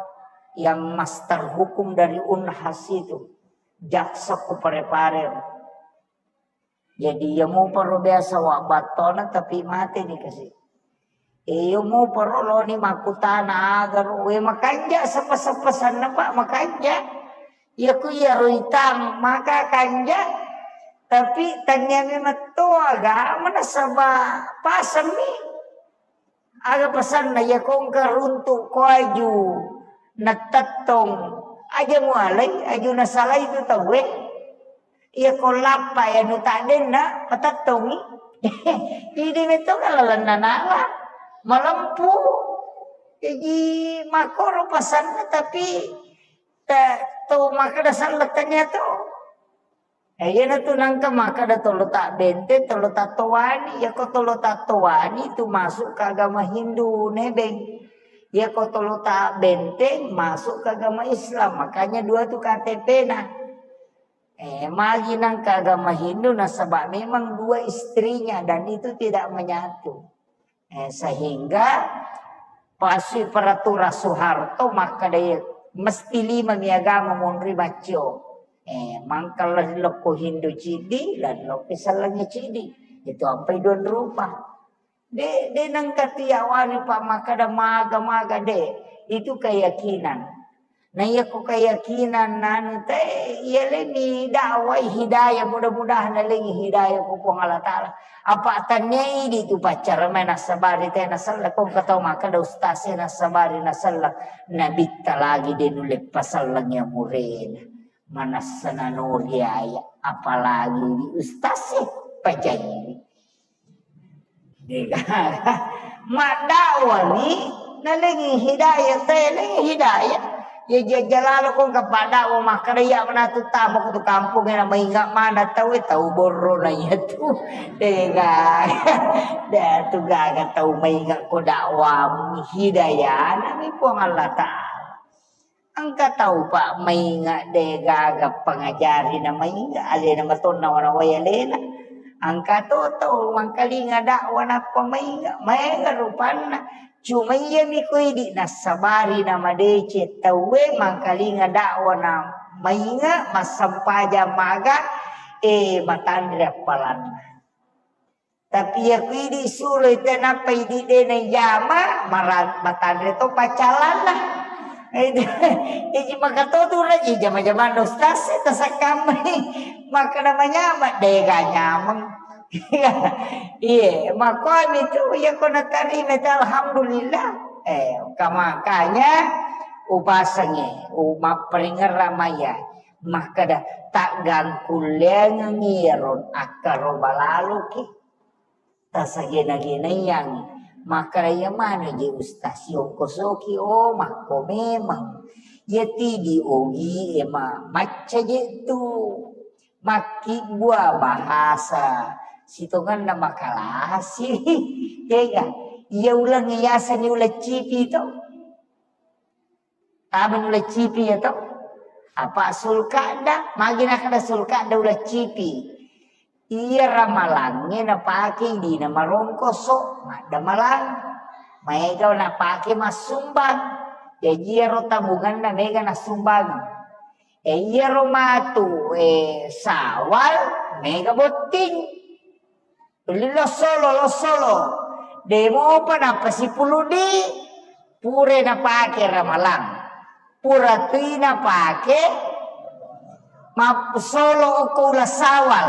yang master hukum dari Unhas itu, jaksa ku Parepare. Jadi, iya mopa ro biasa Uwa Battona, tapi mate ni kasi. E, iya mopa ro loni makkutana aga ro, we makanja seppa-seppa sanna, Pak, makanja. Iya ku iya ro itang maka kanja, tapi tania memang to agama nasaba paseng mi. Aga pesanna, iya ko engka runtu ko aju natettong, aja mualai, aju nasalai tu tauwe. Iya ko lappa iya nu taddenna patettongi. Idi metto ka lalenna nala malempu. Jadi makkoro pesanna, tapi ta-, to makkeda sallettania to. E, iyanatu nangka makkeda tolo tabbente, tolo tattowani. Iyako tolo tattowani itu masuk ke agama Hindu, nebeng. Iyako tolo tabbenteng masuk ke agama Islam. Makanya dua tu K T P-na. E, magi nangka agama Hindu nasaba memang dua istrinya dan itu tidak menyatu. E, sehingga pasui peraturan Soeharto makkeda mesti lima mi agama monri maccio. E, mangka lokko Hindu ciddi, dan lokko sellengnge ciddi. Itu ampai dua rupa. De, de nengka tiawani pa makkeda maga-maga de. Itu keyakinan. Na iyako keyakinan anu te, iya leni dakwai hidayah, mudah-mudahan nalengi hidayah ku Puang Allah Ta'ala. Apa tania idi tu paccara mai nassabari te nasella, ko engka tau makkeda ustaz e nassabari nasella, nabitta lagi de nulle paselleng ya murena. Manassa nanori aya, apalagi di ustaz e pajai. Degaga. Maddakwani, nalengi hidayah, telengi hidayah. Ya jajjalalo kong kapadakwa makkeda iya manatu tama ko tu kampung ena mainga mana tau e, tau borro na iya tu. Degaga. De tu gaga tau mainga ko dakwa hidayah na mi Puang Allah Ta'ala. Engka tau pa mainga de gaga pangajari na mainga alena matonna wana wai alena. Engka to tau mangkalinga dakwa nappa mainga, maega rupanna. Cuma iya mi ko idi nassabari na madeceng tauwe mangkalinga dakwa na mainga, massempajang maga, e, matanre appalanna. Tapi iya ku idi suroi te nappa idi de na ijama, mara-, matanre to pacalanna. Itu, iji maka to tu raji jama-jamanna ustaz e tasakkammai. Makkeda manyama, dega nyameng. Iye, makomi tu iya ko natarima te alhamdulillah. E, ka-, makanya upasengi, u-, mapperingera maya. Makkeda taggangkulleangengi iyaro akkaro balaluki. Tasagena-genaiangngi. Makkeda iya maneng je ustaz siongkosoki, oh, makko memeng. Iya tidi ogi e ma-, macca je tu. Makkibbua bahasa sitongenna makalasi. Tega. Iya uleng yaseng uleng cipi to. Tama nulle cipi iya to. Apa sulkada, magi nakkeda sulkada uleng cipi. Iya ramalangnge napake idina marongkoso, maddamalang. Maega napake massumbang. Jaji iyaro tabunganna mega nassumbang. E iyaro matu, e, sawal mega botting. Tuli lossolo, lossolo. Demopa nappa sipuluddi, pura napake ramalang. Pura tui napake Mappusolo okko uleng sawal.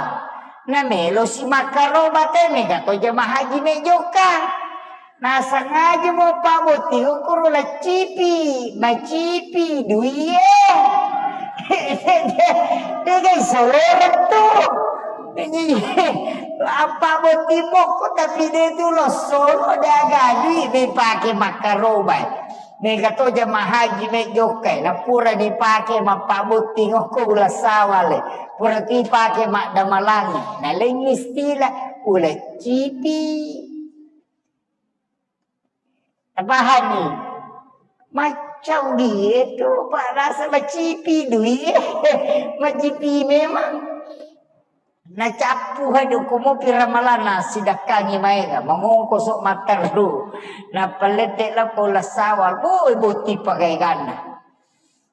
Na melo si makkaroba te mega to jamaah haji mejokka. Na sengaja mo pabbotting okko uleng cipi, macipi duie. Degai soloreng tu. Apa botting mokko tapi de tu lo solo de aga dui mepake makkaroba. Mega to jamaah haji mejokka, na pura dipake mappabbotting okko uleng sawale, pura tu ipake maddamalangi, na laing istilah uleng cipi. Tapahanni? Macau die tu, Pak, rasa macipi dui, macipi memang. Nacappu hadu kumopi ramalanna sidakkangi maega, mangongkoso matteru. Nappa lette lao ko uleng sawal, boe botti pagaeganna.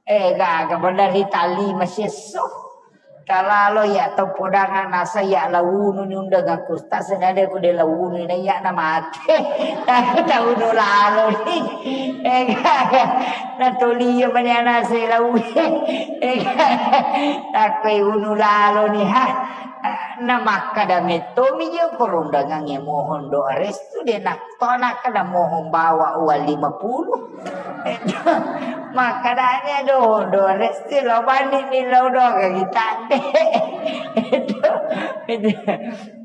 Eh, gaga, badari tali masiesso. Talalo ya tau podanga nasa ya launu ni undang aku. Tasena de ku de launu na ya na mate. Taunu lalo ni. Eh, gaga. Na toli ya mani anase lau. Eh, gaga. Takoi unu lalo ni ha. Na makkada mettomi je korundangangnge mohon doa restu de na to nakkada mohon bawa uang lima puluh. Makkedani, "Aduh, do resti lo bani ni lo doga kita de." Itu, itu.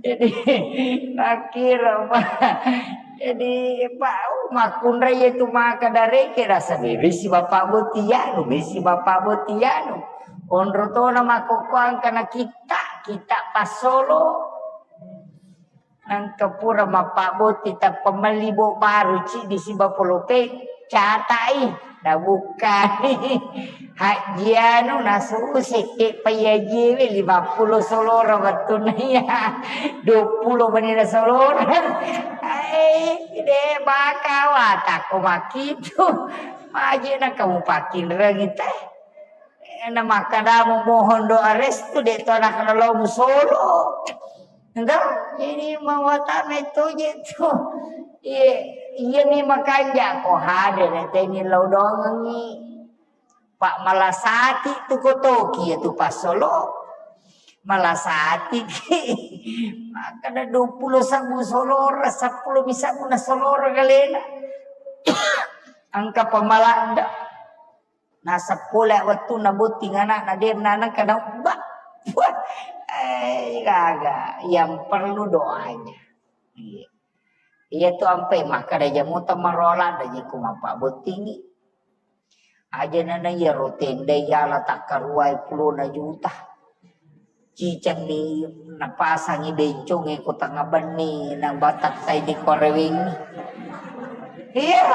Jadi, makkiro, Pak. Jadi, Pak, makkunrai itu maka dareke rasa bebesi Bapak Botianu, besi Bapak Botianu. Onro tona makokkoang kana kita, kita pasolo. Nangka pura mappabbotting tappa melli bo baru ciddi siba polopeng, catai, nabukkai. Hajji anu, nasusekke payajiewe lima puluh solora wettunna iya, dua puluh menina solora. Ai, de baka watakko makitu. Maje na kamu pakkinrengi teh. Na makkadamu mohon doa restu de to anak lo musolo. Enggak, ini mawatame toje tu. Iya, iya ni makanja ko hadere teni lao dongengi. Pak malasati tu kotoki ya tu pasolo. Malasati ki. Makana dua puluh sabu solora, sepuluh mi sabu na solora galena. Angka pamalanda. Nasappola wettunna botting anakna, de nanengka naubba. Wah, eh, gaga. Yang perlu doanya. Iya. Iya tu ampe makkada jamu tamarola da jiko mappabbottingi. Aja nana iya rotenda iyala takkaruai pulona juta. Cicengni napasangi bencongnge ko tengnga benni, nabatattai di korewengngi. Iya.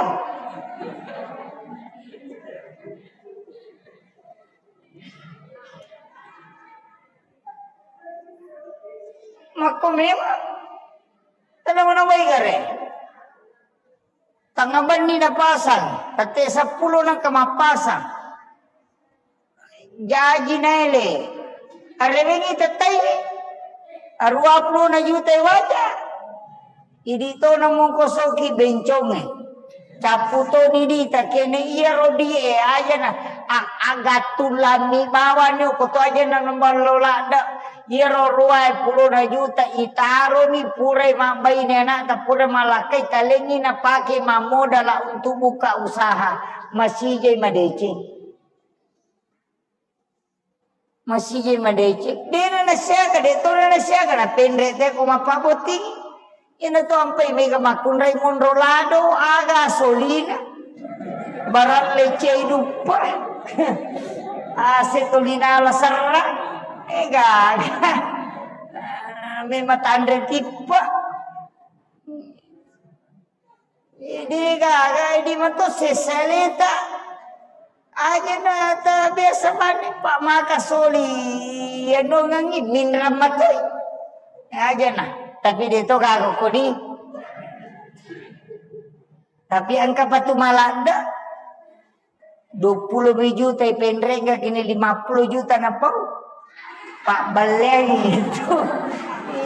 Makko memang. Tenang mana baik are. Tengnga benni napasang, tette seppulo nengka mappasang. Jaji naele. Arewengi tettai. Arua pulona juta waja. Idi to namongkosoki bencongnge. Cappu toni dita kene iyaro die ajana. A-, agattullami bawani okko to ajana namballo ladde. Iyaro ruae pulona juta itaroni purai mabbaine anakta pura malakkai talengi napake mammodala untuk buka usaha. Masijai madeceng. Masijai madeceng. Dena nasiaga, de tona nasiaga napenre te ko mappabotting. Iyana to ampai mega makkunrai monro lado, aga solina. Barang lecei duppa. Ase tolina la serra. Ega. Memang tanre tippa. Idi gaga, idi mato sesaleta. Aja na ta biasa mani pak maka soli. Ya dongangi minram matoi. Aja na. Tapi de to gaga kodi. Tapi engka patu maladde. Dua puluh juta ipenrengga kini lima puluh juta napau. Pak balleng itu.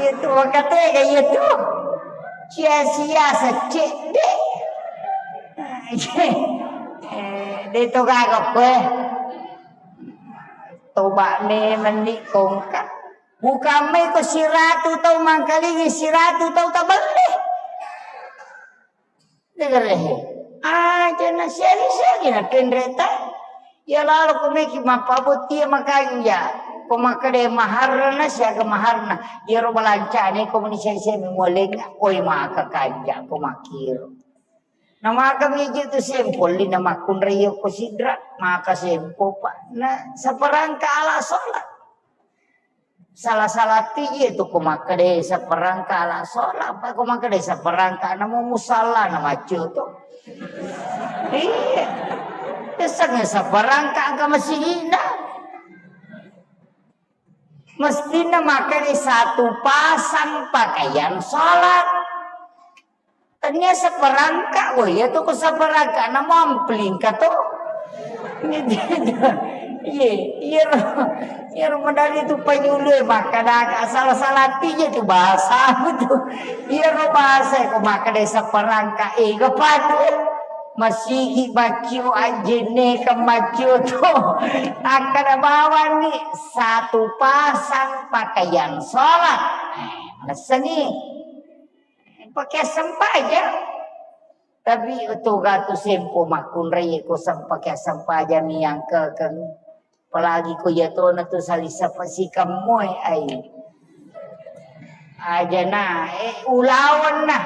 Itu makatega itu. Sia-sia secedde. Eh, de to gaga koe. Coba memenni kongka. Bukan mai ko siratu tau mangkalingi, siratu tau tabelle. Degerehe. Aja na siagi-siagi na penreta. Ya lalo ko meki mappabottia makanja. Ko makkeda maharna siaga maharna. Iyaro balancane ko meni siagi-siagi mualenga. Oi maka kanja ko makkiro. Na maka miji tu sempo, li na makkunrai ko sidra, maka sempo pa. Na saparangka ala sholat. Salah-salah tiji tu ko makkeda saparangka ala sholat, apa ko makkeda saparangka na mau musalla na maccio tu. Iya. Biasanya saparangka angka masihina. Mestina makkeda satu pasang pakaian sholat. Tania saparangka, oh iya tu ko saparangka na mampling ka to. Iye, iyaro, iyaro madari tu panyulu e makkadaka salah-salah tija tu bahasa tu. Iyaro bahasa ko makkada saparangka e ga padu. Masigi maccio ajenne ka maccio to. Akkada bawang ni satu pasang pakaian sholat. Eh, manessani. Pakai sempajang. Tapi toga tu sempo makkunrai ko sem-, pakai sempajang ni yang ke, ke, apalagi ko iya tona tu salisa pasikam moe ai. Aja na, eh, ulaweng na.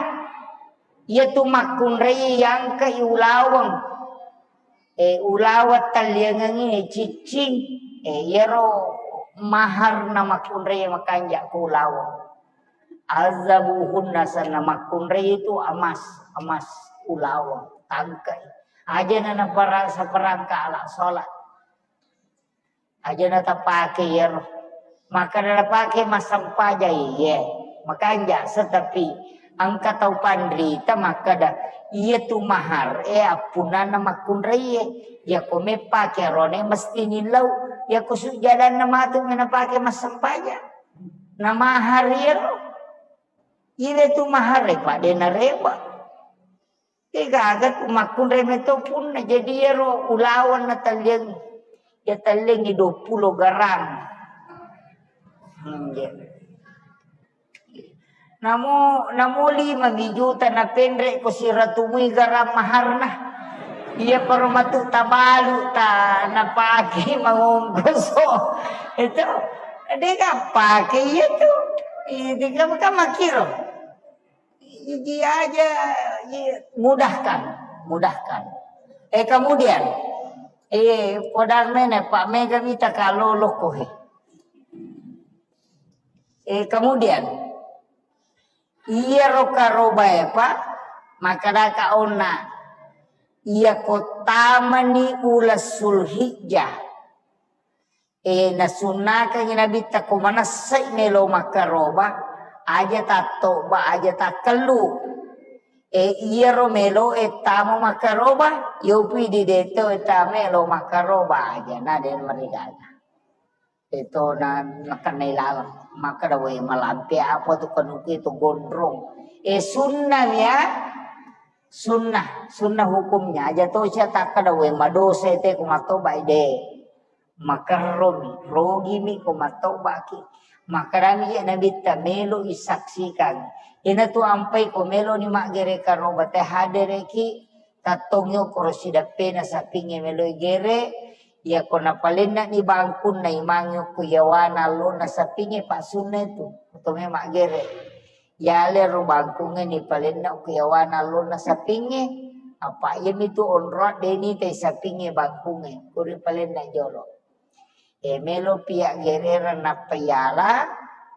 Iya tu makkunrai yang ke ulaweng. Eh, ulaweng talliangengi ciccing. Eh, iyaro mahar na makkunrai makanja ko ulaweng. Azabuhunna sanna makkunrai itu emas, emas ulaweng, tangkai. Aja na napara-, saparangka ala sholat. Aja na tapake iyaro. Maka na napake massempajang iye. Makanja setapi engka tau panrita makkada, iya tu mahar e appunnanna makkunrai e. Iya ko meppake arone mesti nillau. Iya ko sujjadanna matu mi napake massempajang. Na mahar iyaro. Iya tu mahar e, pa de narewa. Degaga tu makkunrai meto punna. Jadi iyaro ulaweng na talliang. Ya talliangi dua puluh garang. Hmm, iya. Namo, namo lima mi juta na penre ko siratumui garang maharna. Iya paro matu tabalu ta napake mangongkoso. Itu dega pake iya tu. Itu kan, kan makiro. Iji aja, iya, mudahkan, mudahkan. Eh, kemudian, eh, podang mene, Pak Mega mita kalolo kohe. Eh, kemudian, iyaro karobae, Pak, makadaka onna, iya ko tamani ula Sulhijjah, eh, nasunnakangi Nabitta ko manessai melo makkaroba, aja tattoba, aja takkellu. Eh, iyaro melo e tamo makkaroba, yopi di deto e tamo melo makkaroba aja, na de marigaga. Eto na, nakennai laleng. Makkeda, "Woi, malampe apa tu kanuku itu gondrong?" Eh, sunnah ya. Sunnah, sunnah hukumnya. Aja to sia takkeda, "Woi, madosa ite ko mattoba ide." Makerromi, rogimi ko mattobaki. Makkedami je Nabitta, "Melo isaksikan." Ina tu ampai ko melo ni maggere karoba te hadereki, Tattongngio koro sidappena sapingnge meloi gere, iyako napalenne'ni bangkunna imangngi okko yawana allonna sapingnge, pa'sunna itu, oto memang gere. Yalero bangkungnge nipalenne okko yawana allonna sapingnge, apa iyamitu onroang deni tai sapingnge bangkungnge, kuri palenne jolo. E, melo pia gerereng nappa yala,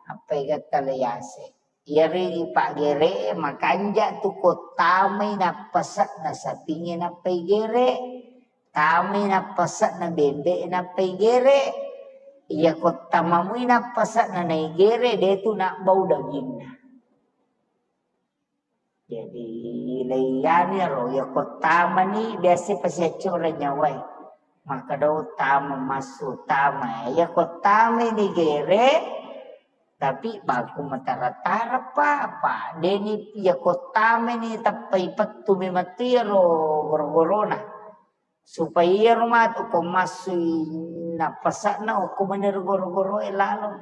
nappa igatta le yase. Iyaro ipaggere'e makanja tu ko tamai nappase'na sapingnge nappa igere, tamai nappase'na bembe'e nappa igere. Iyako tamamui nappase'na naigere, de tu nabbau daginna. Jadi, leiyani ro, iyako tamani biasa pasiaccora nyawae. Makkeda tama massu, tama. Iyako tamai nigere, Tapi bangku matara-tara, Pak, Pak. Deni iyako tameni tappai pettu memang tu iyaro goro-gorona. Supaya iyaro matu ko massui Nappasa'na okko manero goro-goroe lalo.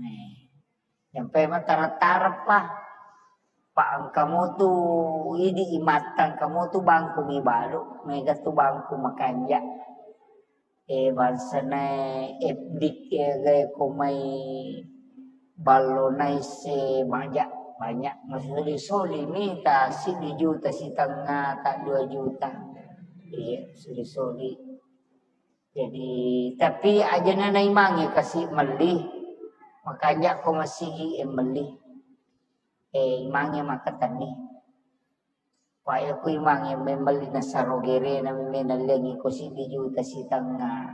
Eh, nyampai matarap-tarappa. Pa engka motu idi imattang, engka motu bangku mi balu, mega tu bangku makanja. Eh, bangsana F D K, eh, gai ko mai ballo naisse banyak, banyak. Masuli-suli mita siddi juta sitengnga, tak dua juta. Iya, suli-suli. Jadi, tapi ajana na imangnge kasi melli, makanja ko masigi e melli. Eh, imangnge makkatenni. Paya ku imangnge memelli nasaro gerena, memeng nallengi ko siddi juta sitengnga.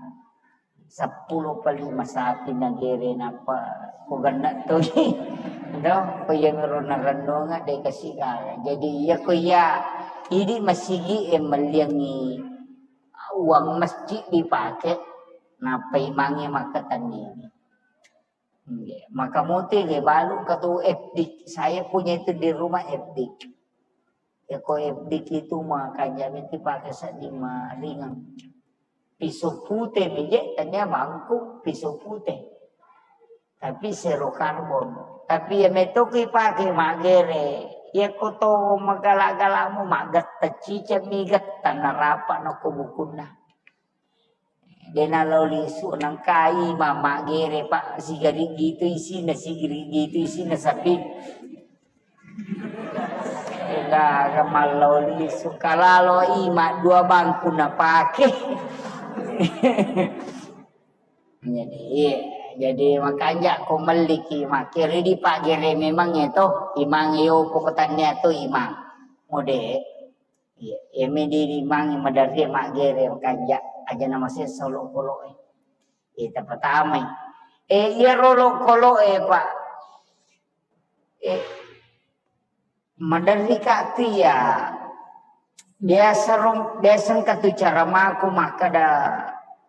Seppulo pa lima sapi na gere, napa ko genna to. Do, ko iya mero narennunga de kasi gaga. Jadi iya ko iya idi masigi e melliangi uang masjid dipake, nappa imangnge makkatenni. Iya, maka mote ge balu engka tu F D K. Saya punya itu di rumah F D K. Ya ko F D K itu makanja meti pake sedding maringang. Piso pute meje tania bangku piso pute. Tapi zero karbon. Tapi ya meto ki pake magere. Ya ko to magala-galamu magetta ciceng mi getta narapa nako bukunna. Dena lao lisu nangkai mama gere pa sigari gitu isina, sigari gitu isina sapi. Ega mallau lisu kalalo ima dua bangku napake. Jadi, iya. Jadi makanja ko melliki makkere di pagere memang ya to, imang yo poko tania to imang. Mode. Iya, iya, me di, di mangi maderri maggere makanja, aja na masessa olokolo'e. Iya, tapatamai. Eh, iya, olokolo'e, Pak. Eh, maderri ka tu ya. Biasa rong, biasa engka tu cara mako makkada,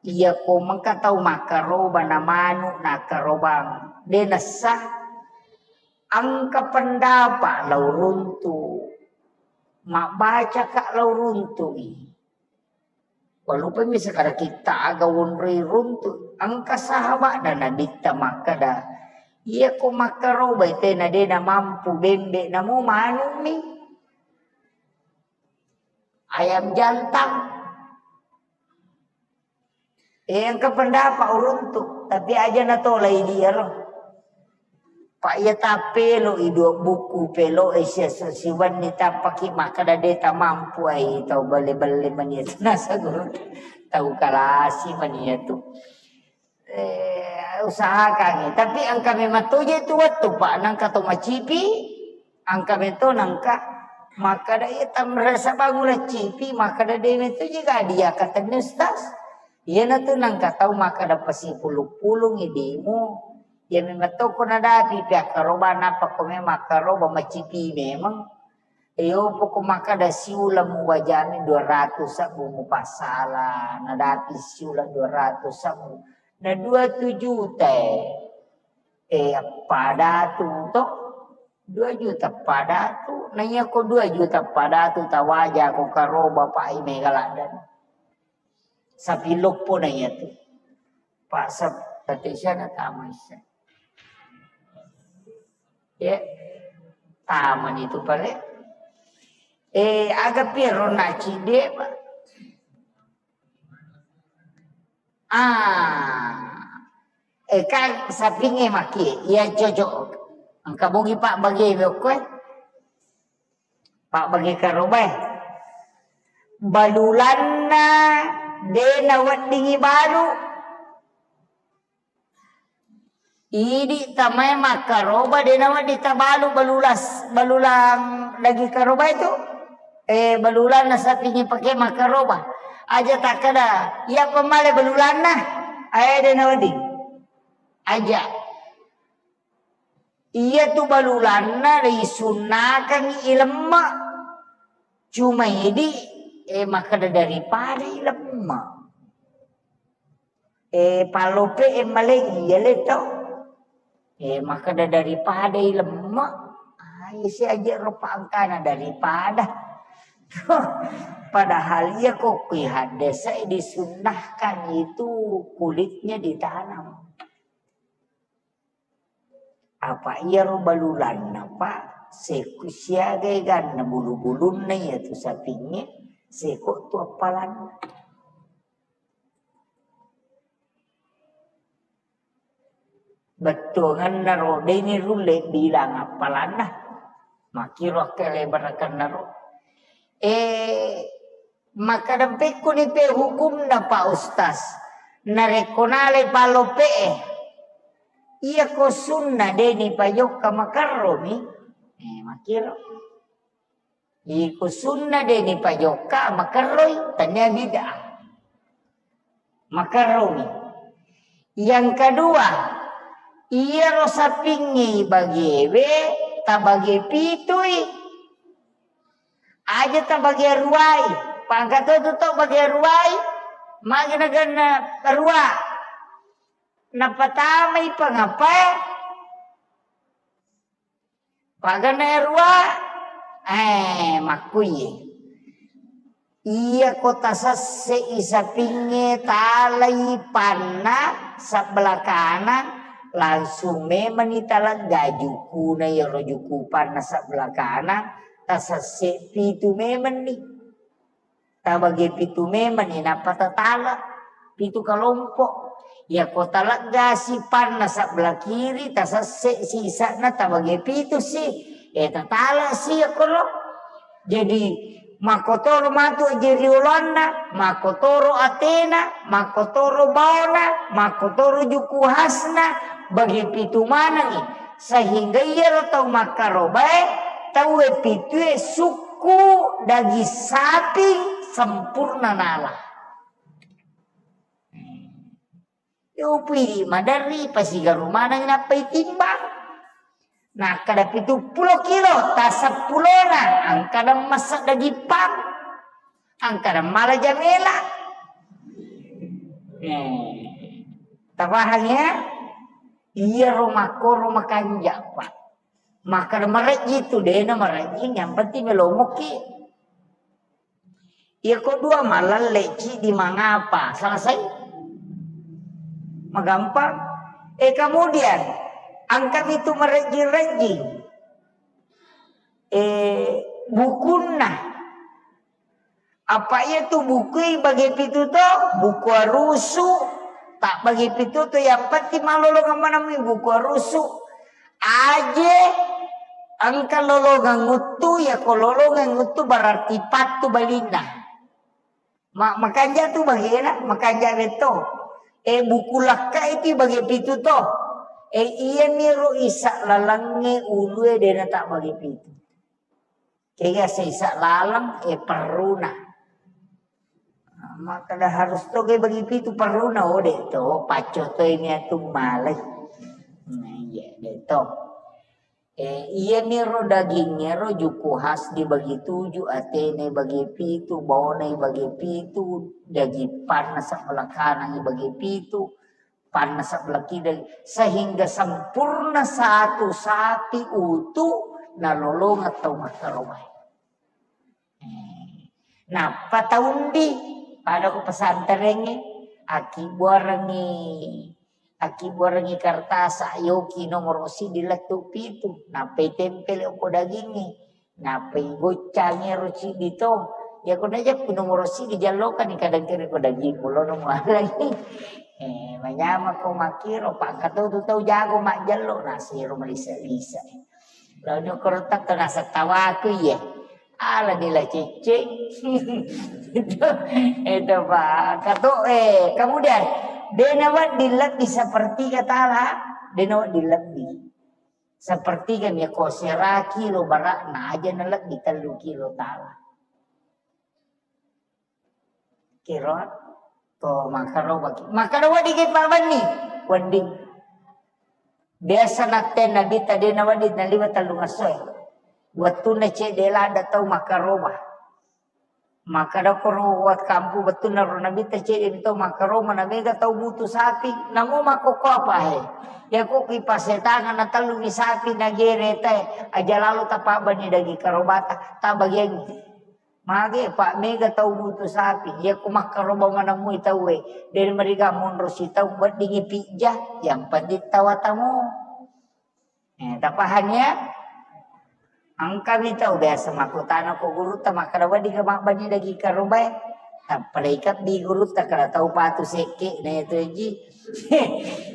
iya ko mengka tau makkaroba na manu nakkarobang. De nessa. Engka pendapat lao runtu. Mabbacaka lao runtu'i. Walupai mi sakada kitta aga wonroi runtu. Engka sahaba'na Nabitta makkada, iya ko makkarobai tena de namampu bembe namo manummi. Ayam jantan. Eh, engka pendapat uruntu, tapi aja natolai diaro. Pak iya tapelo i dua buku pelo e sia siwanni tappaki makkada de tamampu ai tau belle-belle mani itu nasa guru tau kalasi mani itu. Eh, usahakan, tapi engka memang toje tu wettu, Pak, nangka to macipi, engka meto nangka makkada iya tamrasa bangun cipi, makkada de meto je ga dia katanya Ustaz. Iyana tu nangka tau makkada pasipulung-pulung idimu. Iya memang to ko nadapi pi akkaroba, nappa ko memang akkaroba macipi memang. Iyo, poko makkada siuleng muwajani dua ratus sabbu mupassala, nadapi siuleng dua ratus sabbu. Na dua tu juta e. Eh, padatu to. Dua juta padatu. Na iya ko dua juta padatu tawaja ko karoba pai mega laddan. Sapi loppo na iya tu. Pak Sep, tadi sana tamu issa. Ya, taman itu pale. Eh, aga piro na cide, Pak? Ah, eh, kan sapinge maki, iya cocok. Engka bongi Pak bagi bokko, eh. Pak bagi karobai. Balulanna de naweddingi balu. Idi tamai makkaroba, de nawedding tabalu balulas-, balulang daging karoba itu. Eh, balulang nasapingi pake makkaroba. Aja takkada, iya pemale balulanna. Ae de nawedding. Aja. Iya tu balulanna risunnakangngi ilemme. Cuma idi, eh, makkada daripada ilemme. Eh, pallope e maleng iya le to. Eh, makkada daripada ilemme. Ah, isi aja rupa angkana daripada. Padahal iya ko kui haddese'e disunnahkan itu kulitnya ditanam. Apa iyaro balulanna, Pak, seko siaga eganna bulu-bulunna iya tu sapingnge, seko tu appalanna. Bettuanganna ro, deni rulle bilang appalanna. Makkiro akkalebarakanna ro. Eh, Makkadampekkuni pe hukumna, Pak Ustaz. Narekko nalai palope'e, iyako sunna deni pajokka makarromi. Eh, makkiro. Iko sunna deni pajokka makarroi, tania bid'ah. Makarromi. Yang kedua, iyaro sapingngi bagewe tabage pitui. Aja tabage ruai. Pangkato tu to bage ruai. Magi naganna rua. Napatamai pangapae. Pagana rua. Eh, makkuye. Iyako tasesse'i sapingnge, talai panna sebelah kanan, langsung memenni talegga jukuna iyaro juku panna sebelah kanan, tasesse pitu memenni. Tabage pitu memenni, nappa tatala pitu kalompo. Iyako taleggasi panna sebelah kiri, tasesse sisa'na tabage pitu si. Eh, tatala si akkoro. Jadi, makkotoro matu aje rioloanna, makkotoro atena, makkotoro baona, makkotoro juku hasna, bagi pitu manengi. Sehingga iyaro tau makkarobae, tauwe pitue sukku daging sapi sempurna nala. Yopui maderri, pasigaru maneng nappai timbang. Nakkada pitu pulo kilo, taseppulona, angkada massa daging pang, angkada mala jamela. Eh, tapahang ya? Iyaro makkoro makanja, Pak. Makkada marejji tu, dena marejji, yang penting melomoki. Iyako dua malalle cidi mangapa? Selesai. Magampang. Eh, kemudian, angkami tu marejjing-rejjing. Eh, bukunna. Apa iya tu bukui bage pitu to? Buku arusu. Tak bage pitu to, yang penting malolongeng manamui buku arusu. Aje engka lolongeng uttu, ya ko lolongeng uttu berarti pattu balinna. Ma-, makanja tu bagena, makanja betto. Eh, buku lakka itu bage pitu to. Eh, iya miro isa lalengnge ulue dena tak bage pitu. Kega seisa laleng, eh, perruna. Makkada harus toge bagi pitu perruna, oh, de to, pacco toi miatu malai. Nah, iya, de to. Eh, iya miro dagingngero juku khas dibagi tuju, atene bagi pitu, baone bagi pitu, daging panna sebelah kanan bagi pitu, panna sebelah kiri, sehingga sempurna satu sapi utuh nalolongeng tau makkarobae. Eh, nappa taundi pada ko pesantrengnge, akkibuarengngi, akkibuarengngi kertas, ayoki nomoro siddi lettu pitu, nappai tempel ko dagingnge. Nappai goccangi ero ciddi to. Iya ko najeppu nomoro siddi jallokani kadang kere ko daging mulono mualangi. Eh, manyamako makkiro, pangkato tu tau jago majjallo, nasiro melisa-lisa. Lalu koro tatto nasa tawaku iye. Ala dila cicing. Itu, itu, Pak. Kato, eh, kemudian, dena wedding lebbi sepertiga tala, dena wedding lebbi. Sepertiga mi ko sera kilo bara'na aja na lebbi tellu kilo tala. Kiro to makkarobaki. Makkada wedding ki pabbanni. Wedding. Biasa natte Nabitta dena wedding naliwa tellu ngassoe. Wettunna cedde ladda tau makkaroba. Makkada koro wat kampu bettunna ro Nabitta cedde mi tau makkaroma na mega tau butuh sapi, namo makkokko apa he? Yako ki pasetangan na tellu mi sapi na gere te, aja lalo tapabani daging karobata, tabagiangi. Mage, Pak, mega tau butuh sapi. Iya, ku makkaroba manemmui tauwe. Dari mereka monro sitau weddingi pijja, yang penting tawatamu. Eh, tapahang ya? Engkami tau biasa makkutana ko gurutta, makkada, "Wedding ka mabbani daging karobae?" Tappa naikabbi gurutta, kada tau patu sekke na itu ji.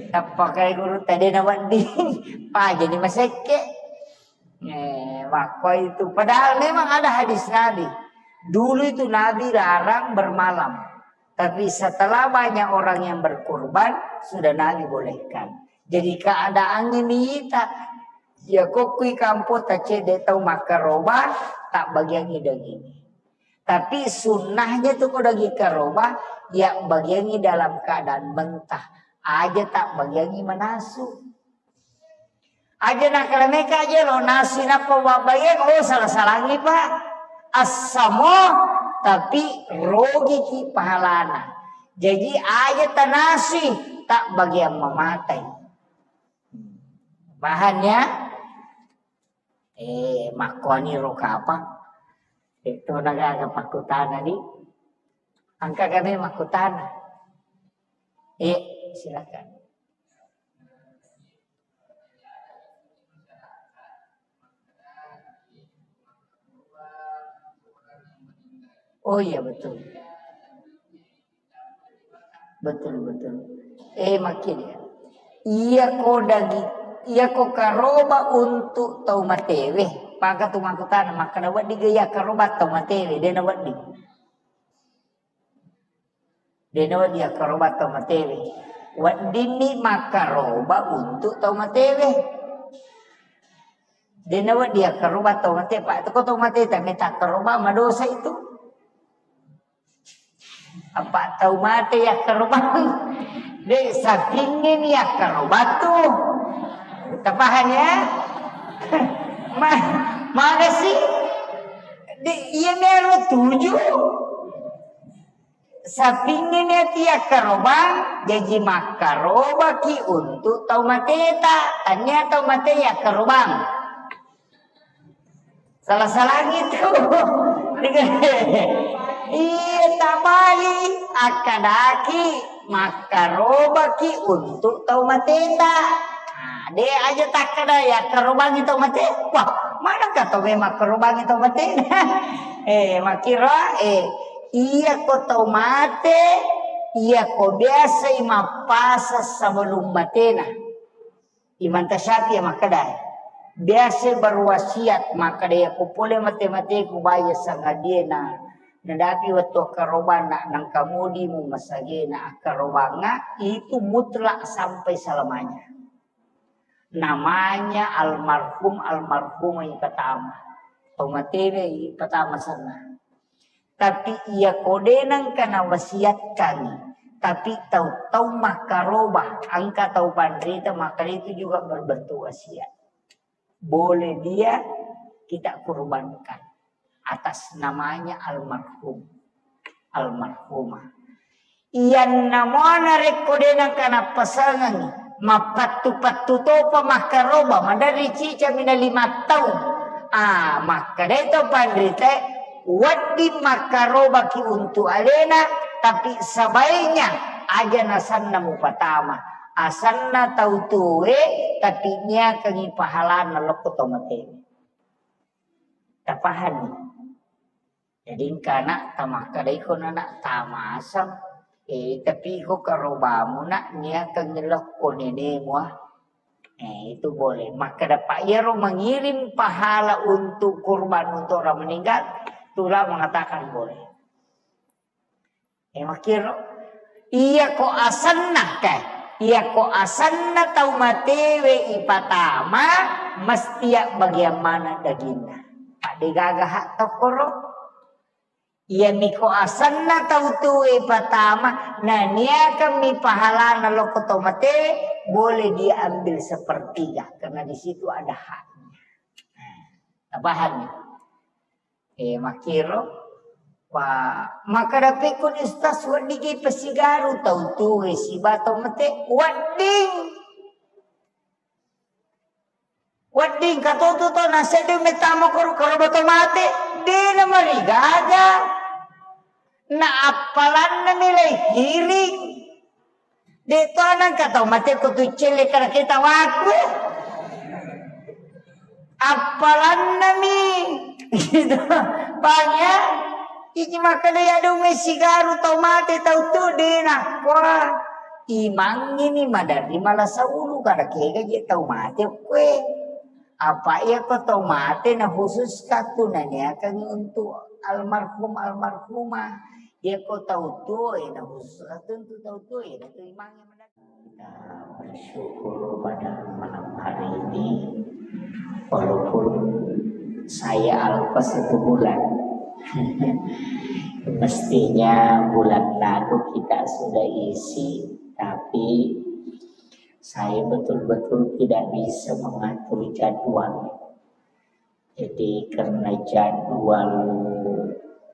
Tappa kai gurutta, de na wedding. Pajani masekke. Eh, makko itu. Padahal memang ada hadis Nabi. Dulu itu Nabi larang bermalam. Tapi setelah banyak orang yang berkurban, sudah Nabi bolehkan. Jadi keadaannya mita, ya kokkui kampo tacede tau makkaroba, tak bagiangi daging. Tapi sunnahnya tu ko daging karoba, ya bagiangi dalam keadaan mentah. Aja tak bagiangi manasu. Aja nakalameka aja lo nasi nappa wabbayang, oh, salah-salangi, Pak. Assamo, tapi rogiki pahalana. Jadi aja tanasi, tak bagian mamatai. Pahannya? Eh, makkuani ro kapang. Itu nagaga pakkutana di. Angka kami makkutana. Eh, silakan. Oh iya, betul. Betul, betul. Eh, makin ya. Iya ko dagi, iya ko karoba untuk tau matewe. Paka tu makkutana, makkada wedding ga iya karoba tau matewe, dena wedding. Dena wedding akkaroba tau matewe. Weddinni makkaroba untuk tau matewe. Dena wedding akkaroba tau mate, Pak. Itu ko tau mate, tapi tak karoba, madosa itu. Apa tau mate ya karoba? De, sapingngini ya karoba tu. Tapahang ya? Ma-, mana sih? De, iya melo tujuh. Sapingngini ati akkarobang, jaji makkarobaki untuk tau mateta. Tania tau mate yakkarobang. Salah-salangi tu. Iya, tabali. Akkadaki makkarobaki untuk tau mateta. Nah, de aja takkada yakkarobangi tau mate. Wah, manakah tau memang makkarobangi tau mateta? Eh, makkiro, eh, Iyako tau mate, iyako biasai mappaseng sebelum matena. Imam Syafi'i makkeda, biasa berwasiat makkeda, iyako pole mate-mateku baya sangadie na, nadapi wettu akkarobanna, nangka modimu masagena akkarobangnga, itu mutlak sampai selamanya. Namanya almarhum, almarhumah ipatama. Tau matewe ipatama senna. Tapi iyako de nengka nawasiatkan, tapi tau-tau makkaroba, engka tau panrita, maka itu juga berbentuk wasiat. Boleh dia kita kurbankan atas namanya almarhum, almarhumah. Iyanna muana rekko de nengka nappasengengi, mappattu-pattu topa makkaroba, maderri cicami na lima taung. Ah, makkedai to panritae, wedding makkarobaki untuk alena, tapi sebaiknya aja nasenna mupatama. Asenna tau tuwe, tapi niakangi pahalana lokko to mate. Tapahani? Jadi engka nak tamakkeda iko nak tamasang. Eh, tapi iko karobamu nak niakangi lokko nenemu, ah. Eh, itu boleh. Makkeda, Pak, iyaro mengirim pahala untuk kurban untuk orang meninggal, itulah mengatakan boleh. Eh, makkiro. Iyako asenna, kae. Iyako asenna tau matewe ipatama, mesti ya bagian mana daginna. Pak, degaga hak tokkoro. Iyamiko asenna tau tuwe ipatama, naniakanmi pahalana lokko to mate, boleh diambil sepertiga, karena di situ ada haknya. Nah, tapahanni? Eh, makkiro, wa, makkeda pekkoni Ustaz, weddingngi pasigaru tau tuwe siba to mate, wedding. Wedding katotu to, naseddi mettama koro, koro bato mate. Dena marigaga, na appalanna milai kiring. De to nangka tau mate ko tu celle karena kita waku. Appalanna mi. Gitu. Banyak. Iki makkeda ya dong sigaru tau mate tau tu dena. Wah, imangi mi maderri malasa ulu karena kega je tau mate kue. Apa iya ko tau mate na khusus katunaniakan untuk almarhum almarhumah. Iya ko tau tuo na khusus katuntu tau tuo na tu imangi maderri. Kita bersyukur pada malam hari ini, walaupun saya alpa satu bulan. Mestinya bulan lalu kita sudah isi, tapi saya betul-betul tidak bisa mengatur jadwal. Jadi karena jadwal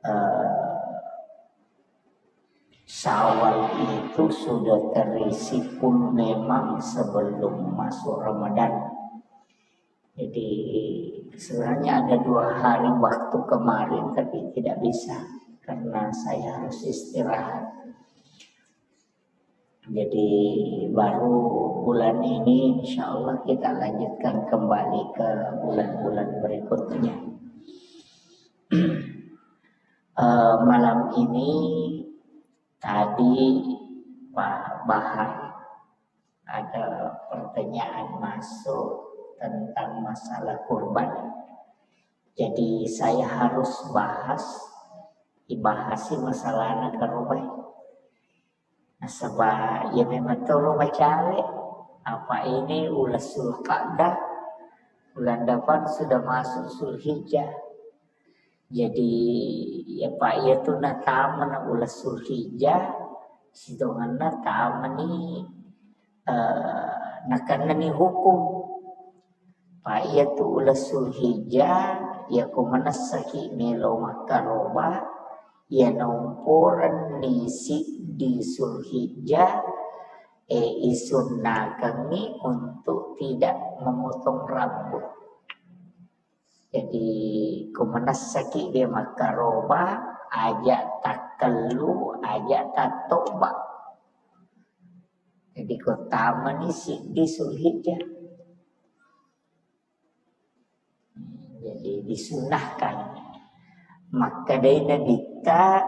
eh, Syawal itu sudah terisi full memang sebelum masuk Ramadan. Jadi sebenarnya ada dua hari waktu kemarin tapi tidak bisa karena saya harus istirahat. Jadi baru bulan ini insya Allah kita lanjutkan kembali ke bulan-bulan berikutnya. Eh, malam ini tadi Pak Bahar ada pertanyaan masuk tentang masalah kurban. Jadi saya harus bahas, dibahasi masalahnya ke rumah. Nasaba iya memang toro macawe, apa ini ulas Zulqa'dah, bulan depan sudah masuk Zulhijjah. Jadi ya Pak iya tu natamana ulas Zulhijjah, sitonganna tamani eh, nakennani hukum. Pa iyatu uleng Zulhijjah, iyako manessaki melo makkaroba, iya naumporenni siddi Zulhijjah, eh, isunnakengngi untuk tidak memotong rambut. Jadi, ko manessaki de makkaroba, aja takkellu, aja tattoba. Jadi, ko tamani siddi Zulhijjah. Jadi, disunahkan. Makkedai Nabitta,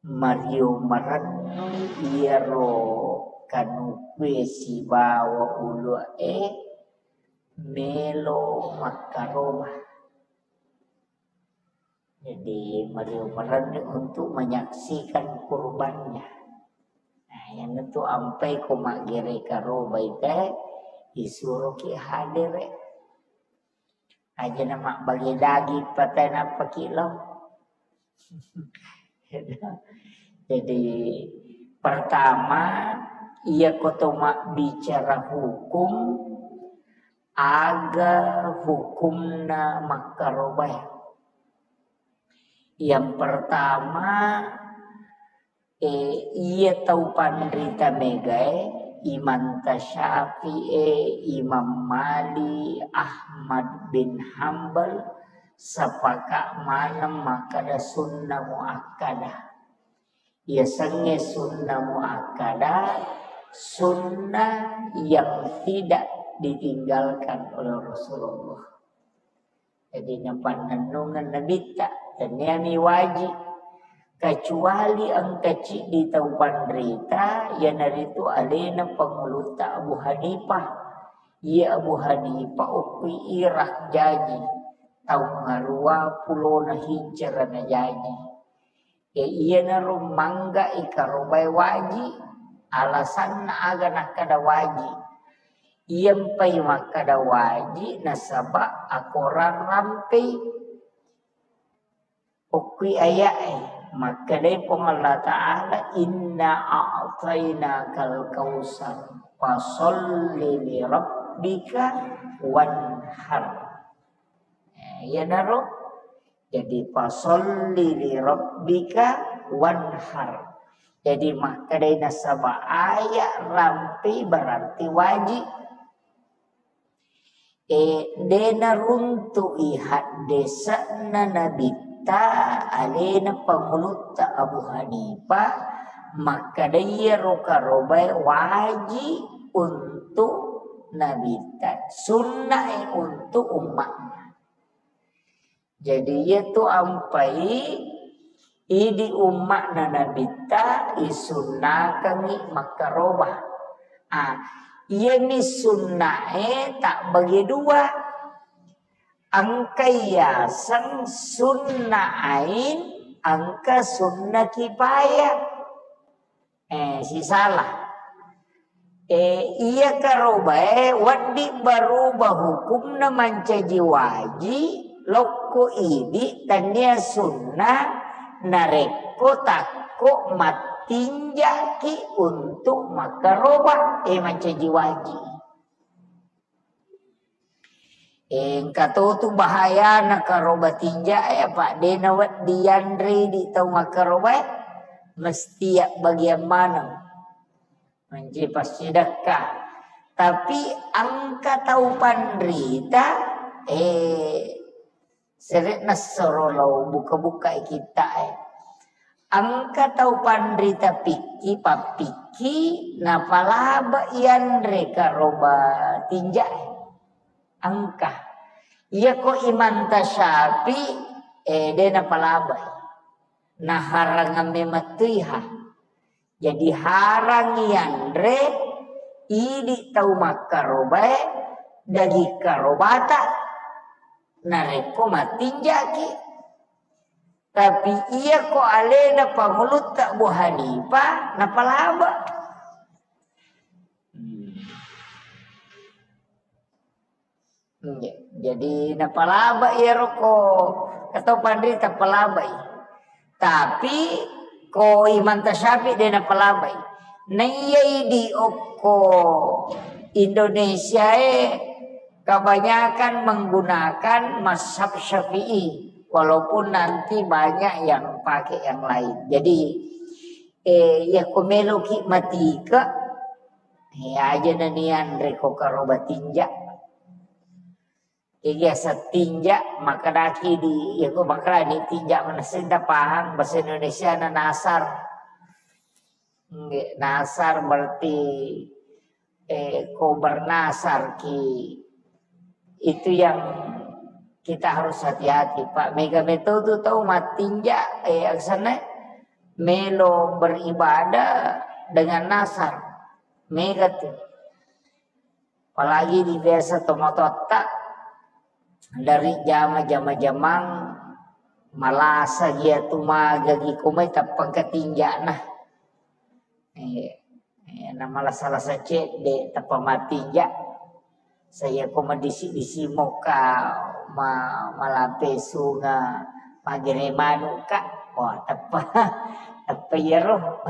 mario marennu iyaro kanukue sibawa ulu'e melo makkaroba. Jadi, mario marenni untuk menyaksikan kurbannya. Nah, iyanatu ampai ko maggere karobai te, isuroki hadere. Aja na mabbage daging patai nappaki lao. Jadi, pertama, iya ko to mabbicara hukum, aga hukumna makkarobae. Yang pertama, eh, iya tau panrita megae, Imam Tasyafi'e, Imam Malik, Ahmad bin Hambal, sepakat maneng makkada sunnah muakkadah. Yasengnge sunnah muakkadah, sunnah yang tidak ditinggalkan oleh Rasulullah. Jadi, napannennungeng Nabitta, tenniani wajib. Kecuali engka ciddi tau panrita, iyanaritu alena pangulutta Abu Hanifah. Iya Abu Hanifah okkui Irak jaji, taung ngarua pulona hijrah na jaji. E, iyanaro mangga ikarobai waji, alasanna aga nakkada waji. Iyampai makkada waji nasaba akorang rampei. Okkui aya'e, makkedai Puang Allah Ta'ala, "Inna a'tainakal kautsar, fasalli li rabbika wanhar." Eh, iyanaro Jadi, "Fasalli li rabbika wanhar." Jadi, makkedai nasaba aya rampe berarti wajib. Eh, de naruntu'i haddese'na Nabitta, alena Pangulutta Abu Hanifah, makkeda iyaro karobae waji untuk Nabitta, sunnae untuk umma'na. Jadi, iyatu ampai idi umma'na Nabitta isunnakengngi makkaroba. Ah, iyami sunnae tabbage dua. Engka yaseng sunna ain, engka sunna kifayah. Eh, sisala. Eh, iya karobae wedding baruba hukumna mancaji waji, lokko idi, tania sunna, narekko takko mattinjaki untuk makkaroba, eh, mancaji waji. Engka to tu bahayana karoba tinja e, apa de nawedding yanre di tau makkaroba e, mesti ya bagian maneng. Manci passidekka. Tapi engka tau panrita, eh, sere'na soro lao buka-buka e kitta e. Engka tau panrita pikki, pappikki, napalaba yanre karoba tinja e. Engka. Iyako Imam Tasyafi, eh, de napalabai. Naharangang memettuiha. Jadi harang yanre idi tau makkarobae daging karobata narekko mattinjaki. Tapi iyako alena Pangulutta Abu Hanifah napalaba. Hmm. Nggih. Jadi napalaba iyaro ko, atau panrita palabai. Tapi ko Imam Tasyafi de napalabai. Naiyai di okko Indonesia e kebanyakan menggunakan mazhab Syafi'i, walaupun nanti banyak yang pakai yang lain. Jadi, eh, ya ko meloki matike, eh, aja nanian reko karoba tinja. Iya, setinja, makkedaki di, iya, ko makkedani tinja, manessing tapahang bahasa Indonesia na nasar. Nggih, nasar berarti, eh, ko bernasar ki. Itu yang kita harus hati-hati, Pak. Mega metode tau mattinja, eh, aksana melo beribadah dengan nasar. Mega tu. Apalagi di biasa tomatoatta dari jama-jama jamang malasa gia tu magagi komai tappang ketinjana. Eh, eh, na malasa-lasa cedde tappa matinja. Saya ko madisi-disi moka ma-, malampe sunga magere manuka. Wah, teppa, teppa iyaro.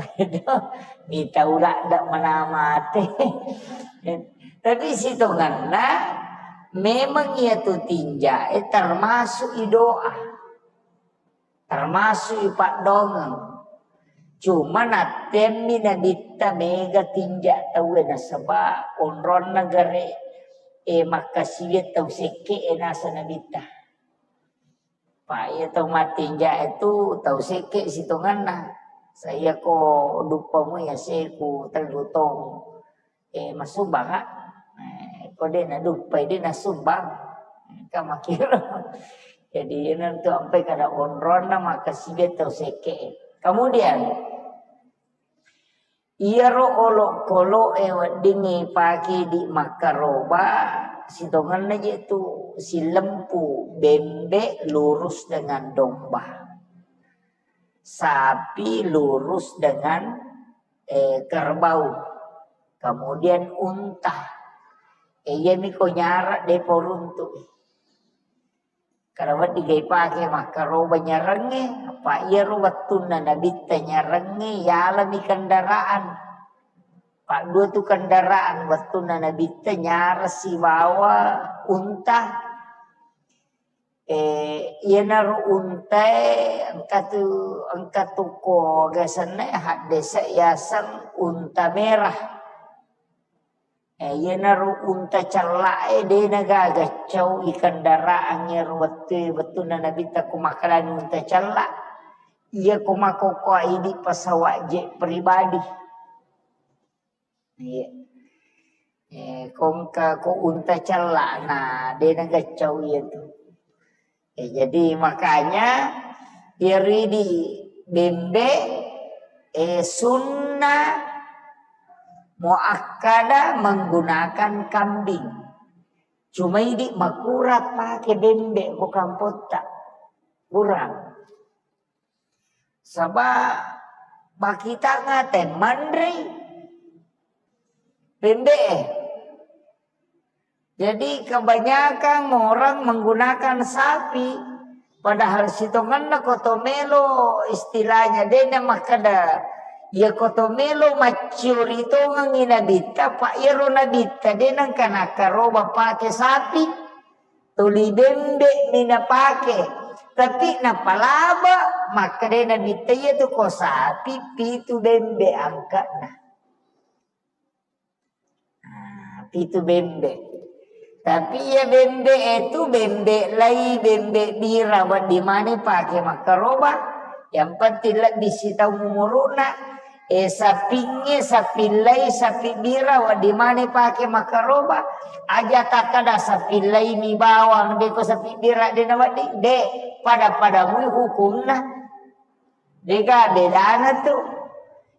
Mita ulak dak mana mate. Tapi sitonganna memang iya tu tinja, eh, termasuk i doa. Termasuk i paddongeng. Cuma nattemmi nabitta mega tinja tauwe nasaba onronna gare, eh, makkasiwiang tau sekke e nasa nabitta. Pa iya tau mattinja itu tau sekke sitonganna. Saya ko duppamu ya seku tellu tong. Eh, masumbang, Kak. Eh, ko de naduppai, de nasumbang. Ka makiro. Jadi, iyana tu ampai kada onronna makkasiwiang tau sekke. Kemudian, iyaro olokolo'e weddingngi pake di makkaroba, sitongenna je tu silempu bembe lurus dengan domba. Sapi lurus dengan eh, kerbau, kemudian unta. Eh, iyami ko nyareng de poruntu. Kada wedding ga ipake makkaroba nyarengnge, apa iyaro wettunna nabitta nyarengnge, yalami kendaraan. Paddua tu kendaraan wettunna nabitta nyareng sibawa unta. Eh, iyanaro untae engka tu, engka tu ko aga senna haddese yaseng unta merah. Eh, iyanaro unta cella e de' nagaga cau i kendaraan iyaro wettue, wettunna Nabitta ko makkedani unta cella. Iya ko makkokkoe idi pesawat jet pribadi. Iya. Eh, ko engka ko unta cella na de' nagaccau iyatu. Eh, jadi makanya iyaro idi bembe, eh, sunnah muakkada menggunakan kambing. Cuma idi makurang pake bembe ko kampotta. Kurang. Saba' bakitanga te manrei bembe e. Jadi kebanyakan orang menggunakan sapi, padahal sitongenna ko to melo istilahnya de' na makkeda, iya ko to melo macciori tongengi Nabitta, pa iyaro Nabitta de' nengka nakkaroba pake sapi, tuli bembe mi napake. Tapi napalaba, makkeda Nabitta iyatu ko sapi pitu bembe angka'na. Nah, pitu bembe. Tapi iya bembe e tu bembe lai, bembe bira, wedding maneng pake makkaroba. Yang penting lebbi sitaung umuru'na. Eh, sapingnge, sapillai, sapi bira, wedding maneng pake makkaroba. Aja takkeda sapillai mi bawang, de' ko sapi bira de' nawedding. De', pada-pada mui hukumna. De'ga bedana tu.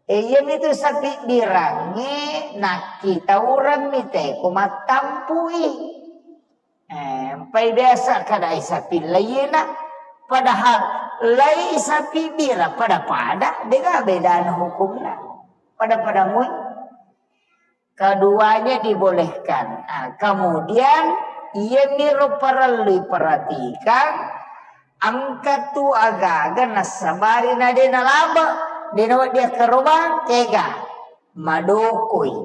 Eh, iyamitu sapi birangnge nakkitaureng mi teko mattampui. Eh, empai biasa kadai sapi laina. Padahal lai sapi bira pada-pada, de'ga bedana hukumna. Pada-pada mui. Keduanya dibolehkan. Ah, kemudian, iyamiro parellu iperhatikan, engka tu agaga nassabari na de' nalaba, de' nawedding akkarobang, tega, madokoi.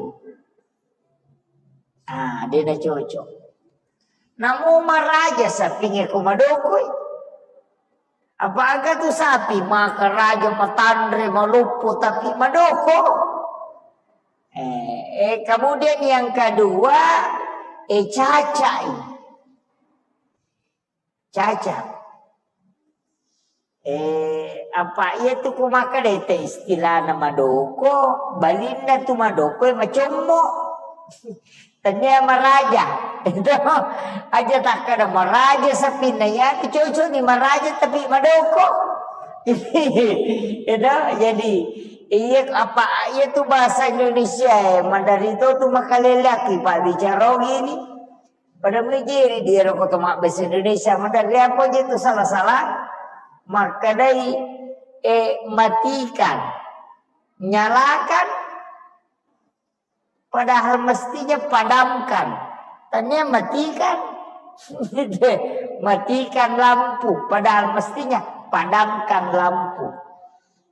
Ah, de' nacocok. Namo maraja sapingnge ko madokoi. Apa aga tu sapi makaraja, matanre, maloppo, tapi madoko. Eh, eh, kemudian yang kedua, eh, cacai. Caca. Eh, apa iya tu ko makkeda te istilahna madoko, balinna tu madoko e macommo. Tania maraja. Itu aja takkeda maraja sapinna, iya tu cocok ni maraja tapi madoko. Itu jadi iya apa iya tu bahasa Indonesia e, maderri to tu makalelaki pabbicara gini. Pada mujiri dia ro koto mabbahasa Indonesia, maderri apa je tu salah-salah. Makkedai, eh, matikan, nyalakan, padahal mestinya padamkan. Tania matikan. Matikan lampu, padahal mestinya padamkan lampu.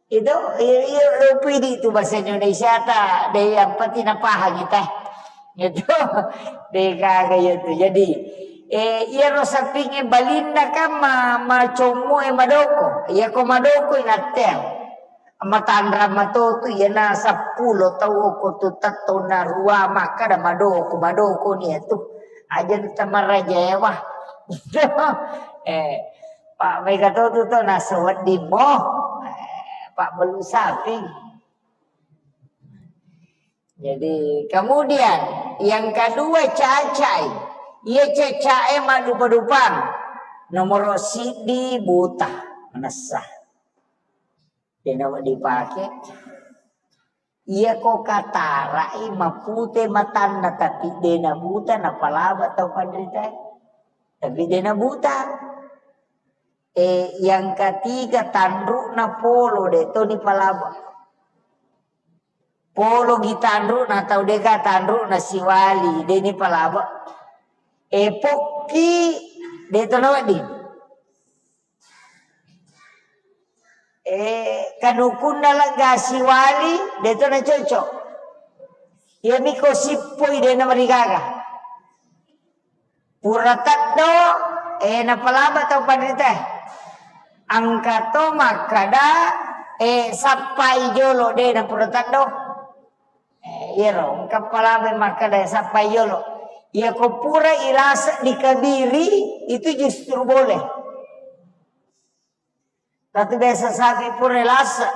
Itu, iya, iya, lupa idi tu bahasa Indonesia ta, de yang penting napahang kita. Itu, de gaga iya tu. Jadi, eh, iya ro sapingnge balinna kan ma, macommo e madoko. Iya ko madoko inatteang. Matanra matotu iyana seppulo tau ko tu tettona rua makkeda madoko, madoko ni tu. Aja tamaraja ewa. Eh, Pak mega totu to nasewedding mo. Eh, Pak belu sapi. Jadi, kemudian yang kedua cacai. Iya cacai madupa-dupang. Nomor siddi buta, manessa. Dena dipake. Iya ko katarai mapute matanna tapi dena buta napalaba tau panrita. Tapi dena buta. Eh, yang ketiga tanruna polo de to ni palaba. Polo gi tanruna tau dega tanruna siwali de ni palaba. Eh, pokki de to nawedding. Eh, kanukunna lega siwali de to na cocok. Iya miko sippoi de na marigaga. Pura teddo, eh, napalaba tau panrita. Engka to makkeda, eh, sappai jolo de na pura teddo. Eh, Iyaro, engka palabe makkeda sappa yolo. Iyako pura ilasa dikabiri, itu justru boleh. Tapi biasa sapi pura ilasa,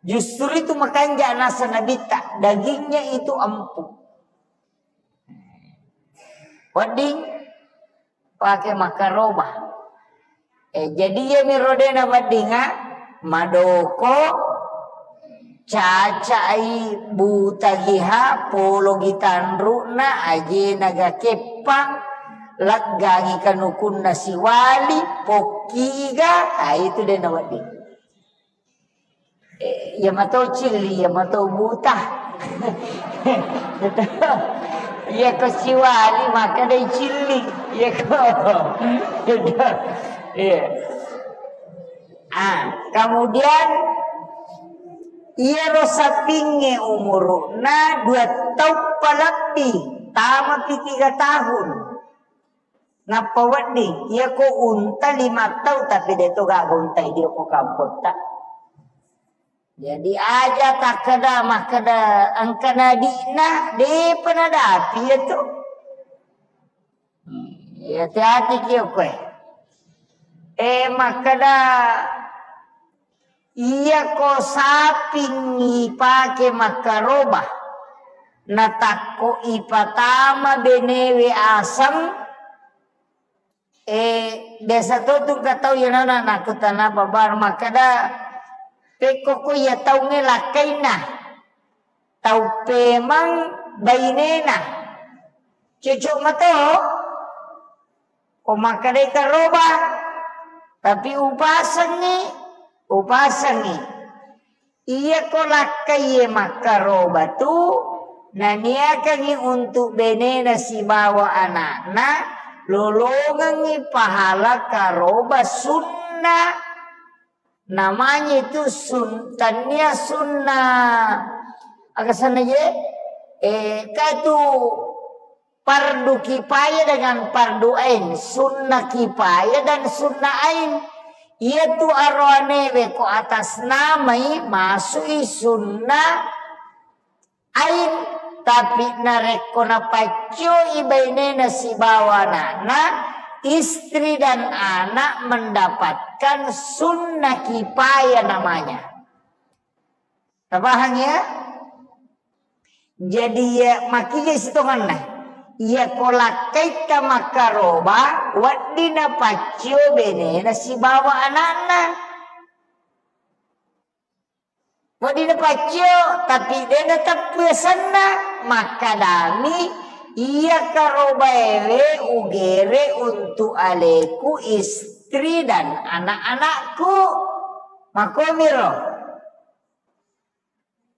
justru itu makanja nasa nabitta, dagingnya itu empuk. Wedding pake makkaroba. Eh, jadi iyami rodena weddinga, madoko, cacai, butagiha, pologi tanru'na, ajena ga keppang, leggangi kanukunna siwali, pokkiga, ah, itu dena wedding. Eh, iya mato cilli, iya mato buta. Iya ko siwali, maka dai cilli. Iya ko. Iya. Ah, kemudian iyaro sapingnge umuru'na dua taung palebbi, tamapi tiga tahun. Nappa wedding, iyako unta lima tau, tapi de to gaga unta idi ko kampotta. Jadi aja takkeda makkeda engka nadi'na, depa nadapi iya tu. Iya, hati-hati ki koe. Eh, makkeda Iyako saping ipake makkaroba, natakko ipatama benewe aseng, eh, biasa to tu engka tau iyanana nakkutana babar makkeda, pekko ko iya taungnge lakkainna, tau pemang bainena. Cocok mato. Ko makkedai karoba, tapi upasengngi, upasengngi. Iyako lakkaiye makkaroba tu, naniakangngi untuk benena sibawa anakna, lolongengngi pahala karoba sunna. Namanya itu sun-, tania sunna, aga sana je? Eh, katu fardu kifayah dengan fardu ain, sunnah kifayah dan sunnah ain. Iyatu aroanewe ko atas namai masui sunnah ain, tapi narekko napaccoi bainena sibawa anakna, istri dan anak mendapatkan sunnah kifayah namanya. Tapahang ya? Jadi ya, makija sitonganna. Iya ko lakkaitta makkaroba, wedding napaccio benena sibawa anakna. Wedding napaccio, tapi de nateppu asenna, makkadami, iya karobaewe ugere untuk aleku, istri dan anak-anakku. Makomiro.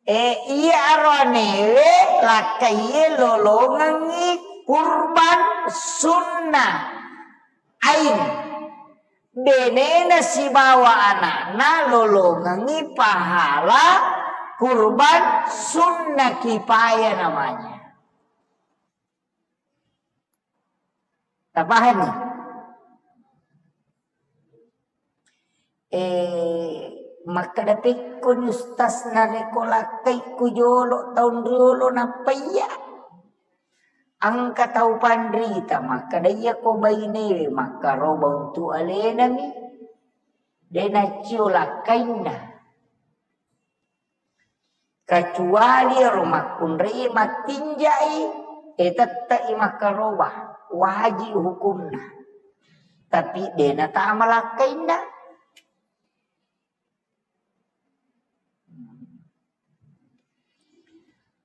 Eh, iya aroanewe lakkaiye lolongengngi kurban sunnah ain. Benena sibawa anakna lolongengngi pahala kurban sunnah kifayah namanya. Tapahanni? Eh, makkeda pekkoni ustaz, narekko lakkaikku jolo taung riolo nappa iya. Engka tau panrita makkeda, iyako bainewe makkaroba untu alenami, de naccio lakkainna. Kecuali ero makkunrai mattinjai, eh, tette'i makkaroba, wajib hukumna. Tapi de natama lakkainna.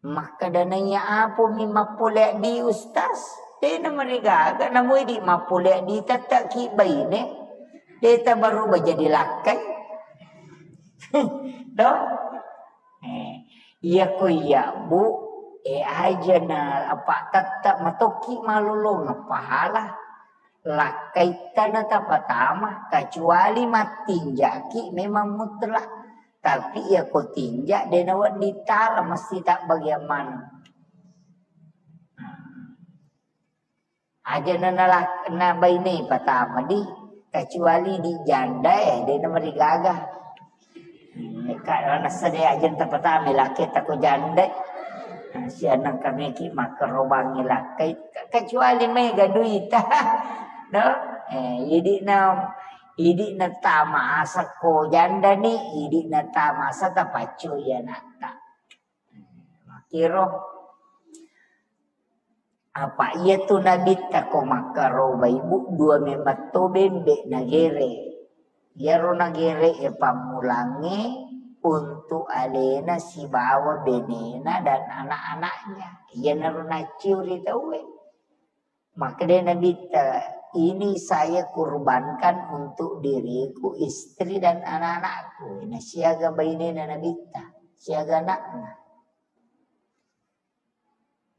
Makkeda naiya apomi mappole addi ustaz, de namarigaga, namoi di mappole addi tette'ki baine, de tabaroba jadi lakkai. Do? Eh, iyako iya, Bu, eh, aja na apa tette matokki malolongeng pahala. Lakkaitta na tapatama, kecuali mattinjaki memang mutlak. Tapi iyako tinja de nawedding tala, mesti tabbagiang maneng. Aja na, na, na baine patama di, kecuali di janda, eh, de namarigaga. Hmm, ka-, nasa de aja tapatama lakketta ko janda. Sianang kameki makkarobangi lakkai, kecuali mega duita. No? Eh, idi'na, idi'na tama asakko jandani, idi'na tama asa tapaccoi anatta. Makkiro. Apa iyatu nabitta ko makkarobai, Bu, dua memang to bembe nagere. Iyaro nagere e pammulangnge untuk alena sibawa benena dan anak-anaknya. Iyanaro nacciu ri tauwe. Makkeda nabitta, "Ini saya kurbankan untuk diriku, istri dan anak-anakku." Nasiaga bainena nabitta, siaga anakna.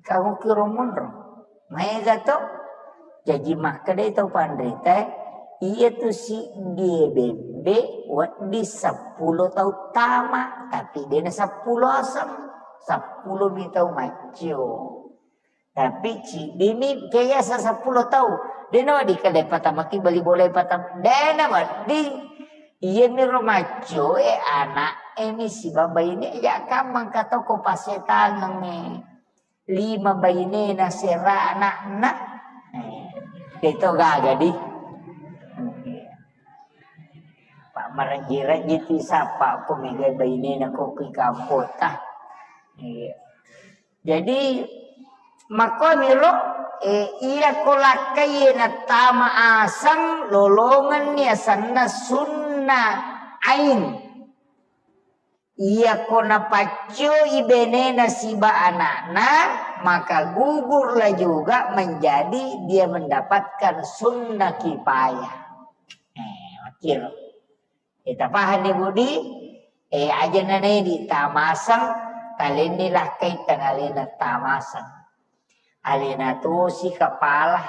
Kamu kiro monro. Maega to? Jaji makkedai tau panrita, iya tu siddie bembe wedding seppulo tau tama, tapi dena seppulo aseng, seppulo mi tau maccio. Tapi ciddimi keyasa seppulo tau. Dena wedding kede patamaki bali bola patam. Dena wedding. Iyami ro maccio e anak e mi sibawa baine ya kammang katoko pasetangengnge. Lima bainena sera anakna. Eh, deto gaga di. Pak marejji-rejji tu sapa ko mega bainena ko ki kampota. Iya. Jadi makkoniro, eh, iya ko lakkai nattama aseng lolongenni asenna sunna ain. Iyako napaccoi benena siba anakna, maka gugurlah juga menjadi dia mendapatkan sunnah kifayah. Eh, makkiro. Eh, tapahani Budi? Eh, aja nanedi tamasang, talenni lakkai tanalena tamasang. Alena tosi kapala.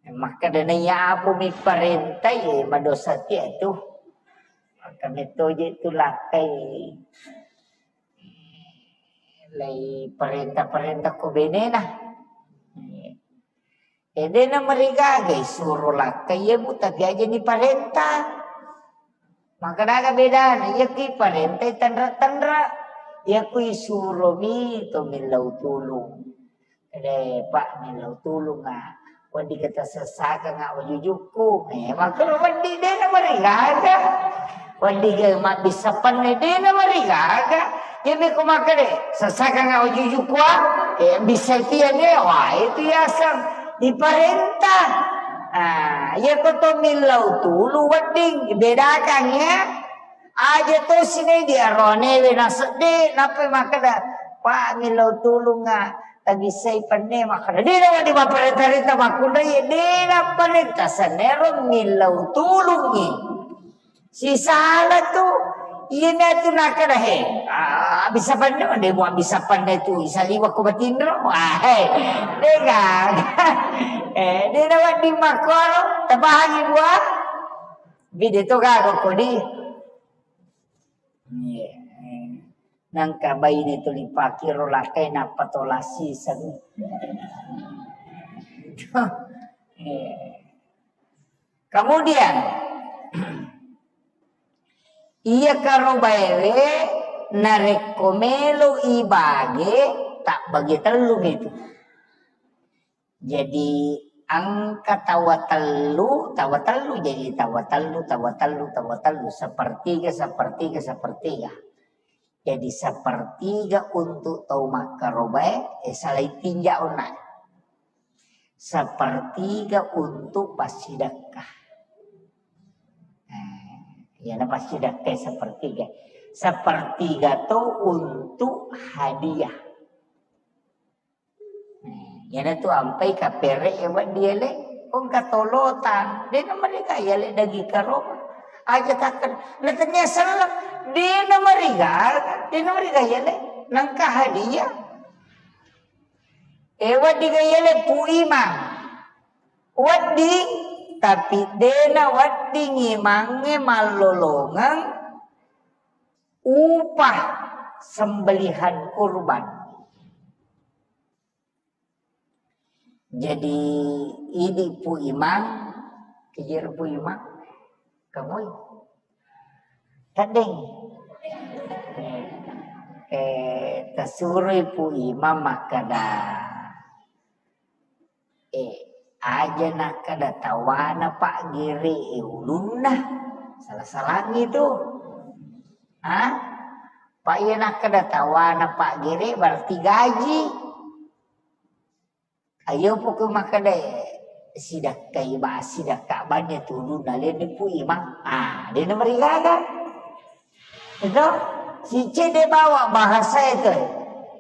Makkeda naiya apa mi parentai, eh, madosa tia tu. Maka mettoje tu lakkai lai parenta-parenta ko benena. Eh, dena marigaga isuro lakkai, iya bu, tapi aja ni parenta. Maka daga bedana, iya ki parentai tanra-tanra. Iya kui suromi to millau tulung. Re, Pak, millau tulung, ah. Wedding kita sessakang, ah, wajujukku. Eh, makkuro wedding dena marigaga. Wedding ke mabbissa penne dena marigaga. Iya mi ko makkede, sessakang, ah, wajujukku, ah. Eh, bisa tiane, wah, itu yaseng diparenta. Ah, iya ko to millau tulung wedding, bedakan ya. Aja to sine di aronewe nasedde, nappa makkeda, "Pak, millau tulunga, tabissai penne," makkeda. Dena wedding mapparenta-renta makkunrai, dena parenta senero millau tulungi. Sisala tu, iya mi tu nakkeda, "He, ah, bisa penne, de mua bisa penne tu, isaliwa ko batinro." Ah, he, dega. Eh, dena wedding makkoro, tapahangi bua. Bide to gaga kodi. Iya. Nangka baine tuli pakiro lakkai nappa tola siseng. Iya. Kemudian, iya karobaewe narekko melo ibage, tak bagi tellu itu. Jadi, engka tawa tellu, tawa tellu, jadi tawa tellu, tawa tellu, tawa tellu, sepertiga, sepertiga, sepertiga. Jadi, sepertiga untuk tau makkarobae, eh, salai tinja onna. Sepertiga untuk passidekka. Eh, iyana passidekka sepertiga. Sepertiga to untuk hadiah. Iyana tu ampai kapere e wedding ele, engka tolotang, dena mariga yale daging karoma. Aja takken, na tennia selleng, dena mariga, dena mariga yale, nangka hadiah. E wedding ga yale pu imang. Wedding, tapi dena wedding imangnge mallolongeng upah sembelihan kurban. Jadi, idi pu imang, kejir pu imang, kamui. Tadeng. Eh, tasuroi Pu Imang makkeda, eh, aja nakkeda tawana paggere e ulunna, salah-salangi tu. Ha? Pak iya nakkeda tawana paggere berarti gaji. Ayo poko makkeda sidakkai ba, sidakka banne tulunna lenne Pu Imang. Ah, dena marigaga. Itu si cedde bawa bahasa itu.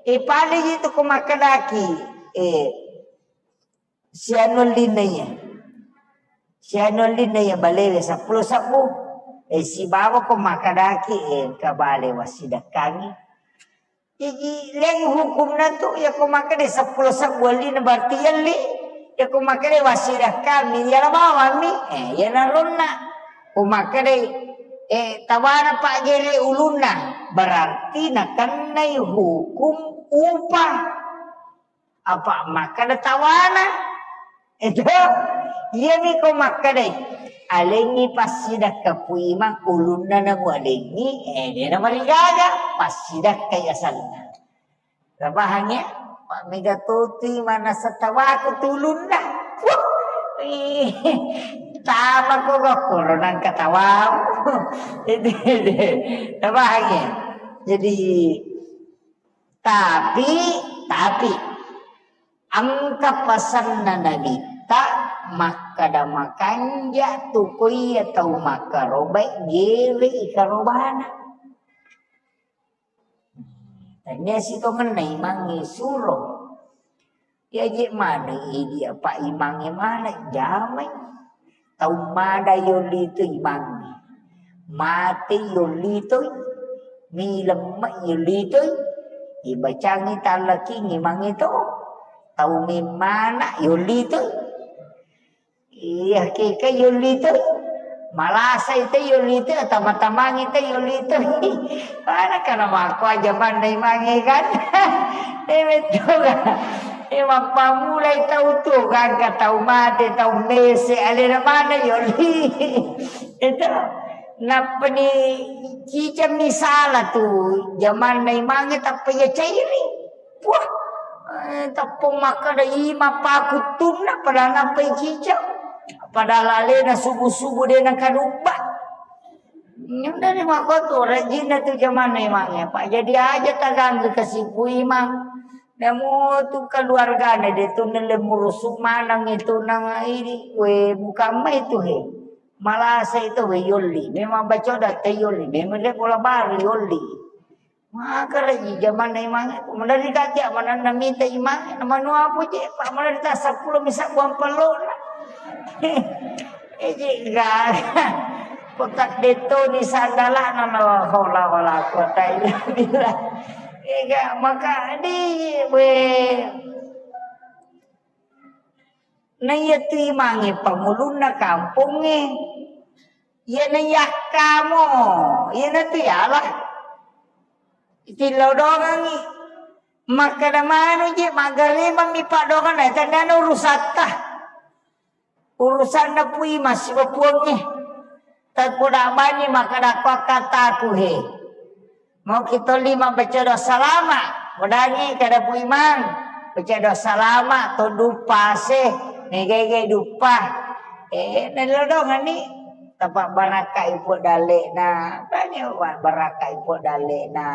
Eh, paling itu ko makkedaki, eh, sianu linna iya. Sianu linna iya balewe seppulo sebbu. Eh, sibawa ko makkedaki, eh, kabale wasidakkangi. Jaji, leng hukumna tu, iya ko makkeda seppulo sebbu allina berarti yelli. Iya ko makkeda wasidakka mi, iyala bawang mi. Eh, iyana ronna. Ko makkeda, eh, tawana paggere ulunna, berarti nakennai hukum upah. Apa makkeda tawana? Itu, iyami ko makkedai, alengngi passidakka Pu Imang, ulunna namu alengngi, eh, dena marigaga, passidakkai asanna. Tapahangi ya? Pak mega totui manasa tawaku tulunna. Wuh, ih, tama ko gokko ro nangka tawamu. Itu, itu. Tapahangi ya? Jadi, tapi, tapi, engka pasanna Nabitta makkeda makanja tu ko iya tau makkarobai gere i karobana. Tania sitongenna imangnge suro. Iya je maneng idi apa imangnge maneng jamai. Tau mada yolli toi imangnge. Mate yolli toi. Milemme yolli toi. Ibacangi tallaking imangnge to. Tau memmana yolli toi. Iya, keke yolli toi. Malasai te yolli toi, tama-tamangi te yolli toi. Mana kana makko aja manna imangnge kan. Eh, betul kan. Eh, mappamulai tau tu kan, ka tau mate, tau mese, alena mana yolli. Itu. Nappani ciceng misala tu jamanna imangnge tappa iya cairi. Wah, eh, teppong makkeda ima pakuttunna, padahal nappai ciceng. Padahal alena subuh-subuh de nakadubba. Nyunda ni makkotu rajinna tu jamanna imangnge. Pak jadi aja taganggu kasipu imang. Namo tu keluargana de tu nelle murusu maneng itu nang ini we bukan mai tu he. Malasa itu we yolli. Memang bacoda te yolli. Memang de bola baru yolli. Makaraji jamanna imangnge, ko maneri kaja manenna mita imangnge, na manua puji, pa maneri ta seppulo misa buang pelona. Eji gaga. Ko taddetoni sandalana, la haula wala quwata illa billah. Ega maka di we. Naiya tu imangnge pangulunna kampongnge. Iyana yakkamo, iyana tu yala. Itillau dongangngi. Makkeda manu je, maggaremang mi paddoangenna, tandana urusatta. Urusanna pui massibapuangnge. Tapoda bani makkeda ko akkataku he. Mauki tolli mabbaca doa salama, podangi kada Pu Imang, baca doa salama, to duppa se, mega-ega duppa. Eh, nalodongani, tapabbarakkai Puang Dalle'na, podangi wa-, barakkai Puang Dalle'na,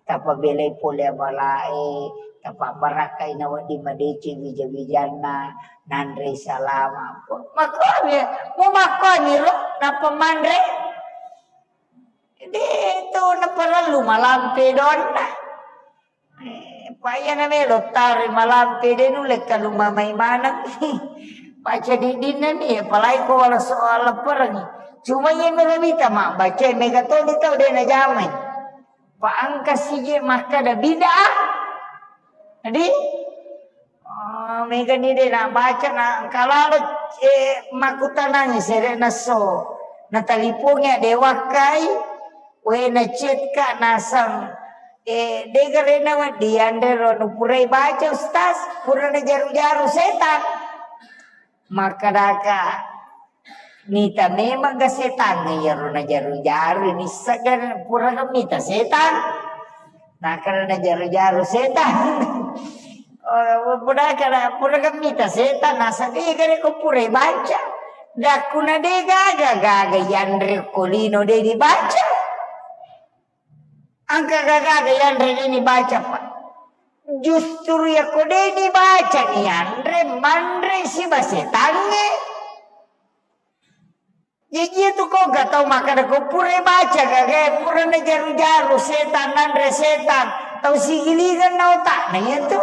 tapabelai pole abalae, tapabbarakkai nawedding madeceng wija-wijanna, nanrei salama. Makkomi, mu makkomi ro, nappa manre. De' tu naparellu malampe donna. Eh, pa iya na melo taro malampe de' nulle kalumamai maneng. Pa cadiddinna ni, apalagi ko wala soal lepperengngi. Cuma iya melo mita mabbaca, mega toni tau de' najamai. Pa engka sije makkeda bid'ah. Jadi, Oh, megani de' nabaca, na engka lalo, eh, makkutanangi sere'na esso. Natalipongi adde' wakkai, we, nachat-ka naseng, eh, de' garena wedding anre ro nupurai baca, Ustaz, pura najaru-jaru setan. Makkedaka, mita memang ga setangnge iyaro najaru-jaru, nissegga pura ga mita setang. Nakkeda najaru-jaru setang. Oh, pura kada, pura kan mita setang, nasaba iya gare ko pura baca. Dakkuna de gaga, gaga yanre ko lino de dibaca. Engka gaga yanre de dibaca, Pak. Justru yakko de dibaca ni yanre, manre siba setangnge. Jaji tu ko ga tau makkeda ko pura baca gaga, pura najaru-jaru setang, nanre setang, tau sigilingan na otakna iya tu.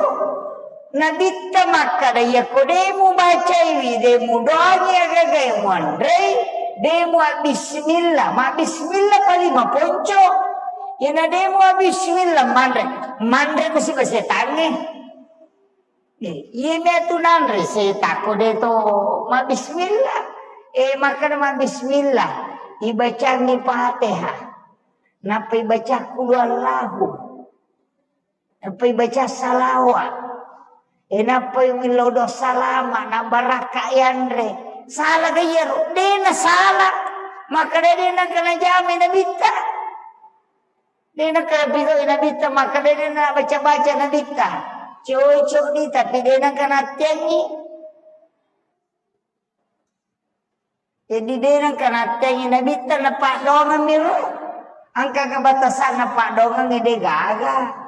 Nabitta makkeda, yakko de mubacaiwi, de mudoangi agaga muanrei, de muabbismillah, mabbismillah pali maponco. Iyana de muabbismillah manre, manre ko siba setangnge. Eh, iya miatu nanre setang ko de to mabbismillah. Eh, makkeda mabbismillah, ibacangi Fatihah. Nappa ibaca qul huwallahu. Nappa ibaca salawa. Eh, nappa millau doa salama, na barakka yanre. Sala ga iyaro? De na sala. Makkeda de nengka najamai nabitta. De nengka pigau nabitta, makkeda de na baca-baca nabitta. Cocok ni, tapi de nengka natteangi. Jadi de nengka natteangi nabitta, na paddoangeng mi ro. Engka kebatasanna paddoangeng de gaga.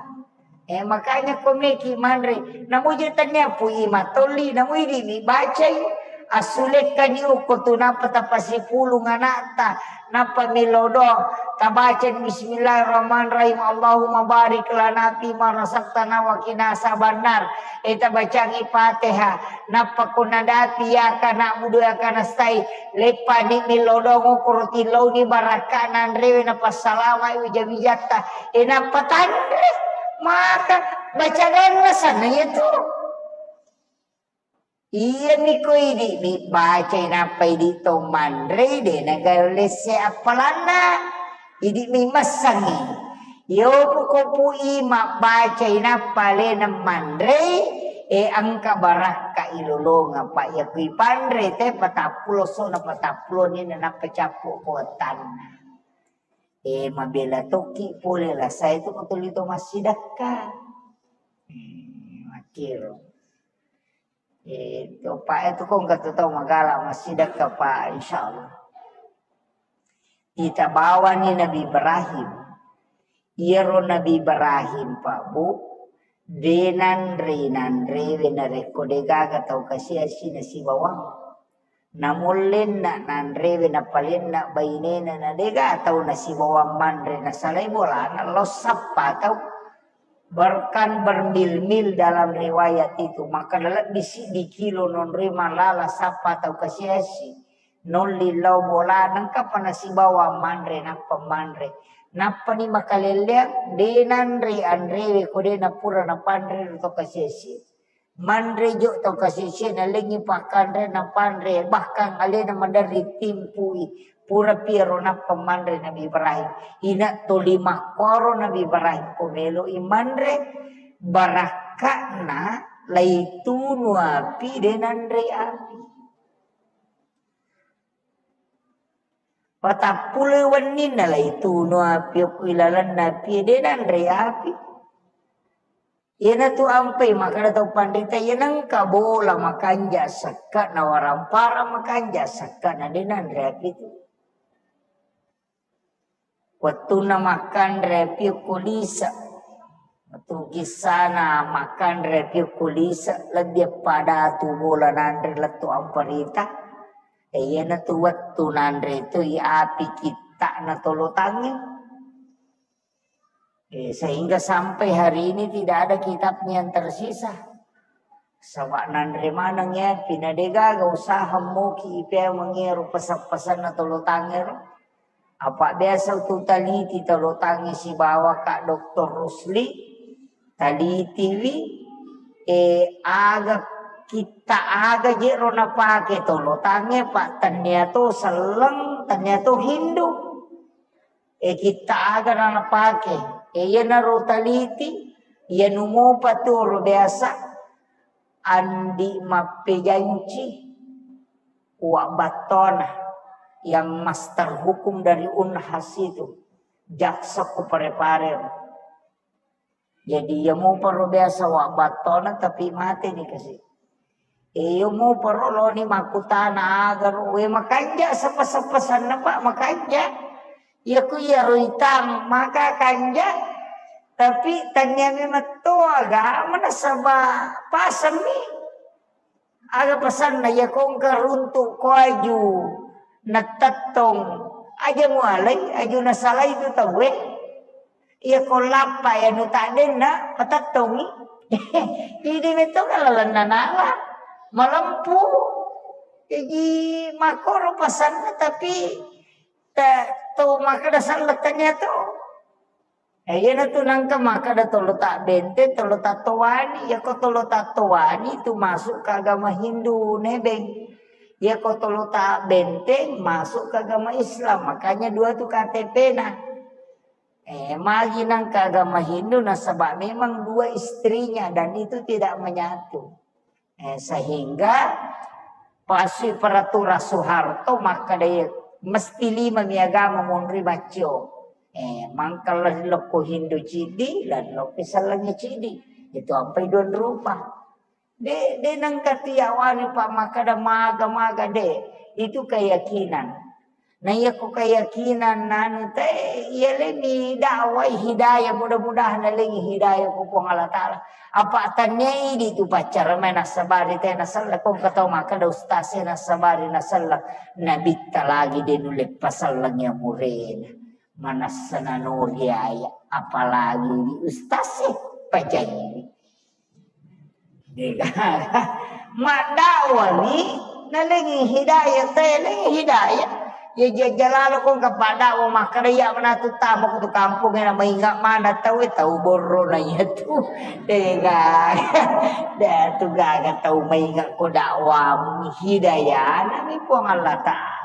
Eh, makanya ko meki manre, namu je tania pui matolli, namu idi mi bacai. Assulekkani okko tu nappa tapasipulung anakta, nappa millau doa, tabaca bismillahirrahmanirrahim, Allahumma barik lana fima razaqtana wa qina azabannar. Eh, tabacangi Fatihah, nappa ko nadapi iyyaka na'budu wa iyyaka nasta'in, leppani millau doa, ngokoro tillauni barakka nanrewe, napassalama wija-wijatta. Eh, nappa tanre, maka baca ganna sanna iya tu. Iyami ko idi mi bacai nappa idi to manre, de naga lesse appalanna. Idi mi massangi. Yo ko pui mabbacai nappa alena manre, e engka barakka ilolonga, Pak. Ya kui panre te patappulo so na patappulo ni nappa cappu ko tanna. E mabela tokki pole la sai tu ko tuli to massidakka. Hmm, makkiro. Eh, to, Pak, itu kong kata tau magala massidakka, Pak, insyaallah. Kita bawani Nabi Ibrahim. Iyaro Nabi Ibrahim, Pak, Bu, de nanre, nanrewe narekko de gaga tau kasiasi nasibawang. Namollenna nanrewe napalenna bainena na de gaga tau nasibawang manre nasalai bolana lao sappa tau. Bahkan bermil-mil dalam riwayat itu, maka lebbi siddi kilo nonroi malala sappa tau kasiasi, nolli lao bola, nengkapa nasibawa manre, nappa manre. Nappani makalelleang, de nanre anrewe ko de napura napanre ro to kasiasi. Manre jo to kasiasi, nalengi pakanre, napanre, bahkan alena maderri timpui. Pura piaro nappa manre Nabi Ibrahim. Ina toli makkoro Nabi Ibrahim ko melo i manre, barakka'na laitunu api de nanre api. Patappulo wenninna laitunu api okko ilalenna api de nanre api. Iyanatu ampai makkeda tau panrita, iya nengka bola makanja sekka na warampara makanja sekka na de nanre api tu. Wettunna makkanre api okko lise. Wettu kissana makkanre api okko lise, lebbi pada tu bola nanre lettu amparita. E, iyanatu wettu nanre tu i api kitta'na tolotangnge. Eh, sehingga sampai hari ini tidak ada kitabnya yang tersisa. Saba nanre maneng ya, pina degaga usaha moki ipea mengero pesan-pesanna tolotangnge ro. Apa biasa tu taliti tolotangnge sibawa Kak Doktor Rusli, talitiwi, eh, aga kitta aga jero napake tolotangnge, Pak, tennia to selleng, tennia to hindu. E, kitta aga na napake. E, iyanaro taliti, iyanu mopa tu ro biasa, Andi Mappejanci, Uwa Battona, yang master hukum dari Unhas itu, jaksa ku Parepare. Jadi iya muparo biasa wabbattona tapi mate ni kasi. Iyo muparo loni makkutana agaro we makanja seppa-seppa sanna, Pak, makanja. Iya ku iya roitang maka kanja tapi tanya memang to agama nasaba pasemmi. Aga pesanna, iya ko engka runtu ko aju natettong, aja mualai, aju nasalai tu tauwe. Iya ko lappa ya nu taddenna patettongi. Idi metto kalalenna nala malempu. Jadi makoro pesanna tapi ta to makkeda sallettanya to. Eh, iyanatu nangka makkeda tolo tabbenteng, tolo tattowani. Iyako tolo tattowani itu masuk ke agama Hindu, nebeng. Iyako tolo tabbenteng masuk ke agama Islam. Makanya dua tu K T P-na. Eh, magi nangka agama Hindu nasaba memang dua istrinya dan itu tidak menyatu. Eh, sehingga pasui peraturan Soeharto makkeda mesti lima mi agama monri maccio. Eh, mangka lokko Hindu cidi, dan lokko sellengnge cidi. Itu ampai dua rupa. De, de nengka tiawani pak makkeda maga-maga de. Itu keyakinan. Na iya ko keyakinan nanu te, iya leni dakwai hidayah, mudah-mudahan nalengi hidayah ko Puang Allah Ta'ala. Apa tanya idi tu pacara mai nasabari te nasalla, ko engka tau makkeda ustaz e nasabari nasalla, nabitta lagi de nulle pasalleng ya murena. Manassa nanori aya, apalagi di ustaz e pajangi. Maddakwani nalengi hidayah, taelengi hidayah. Ya jajjalalo ko engka paddawa makkeda iya manatu tama ko tu kampung e na mainga mana tau e tau borro na iya tu. Dega. Da tu gaga tau mainga ko dakwam hidayah na mi Puang Allah Ta'ala.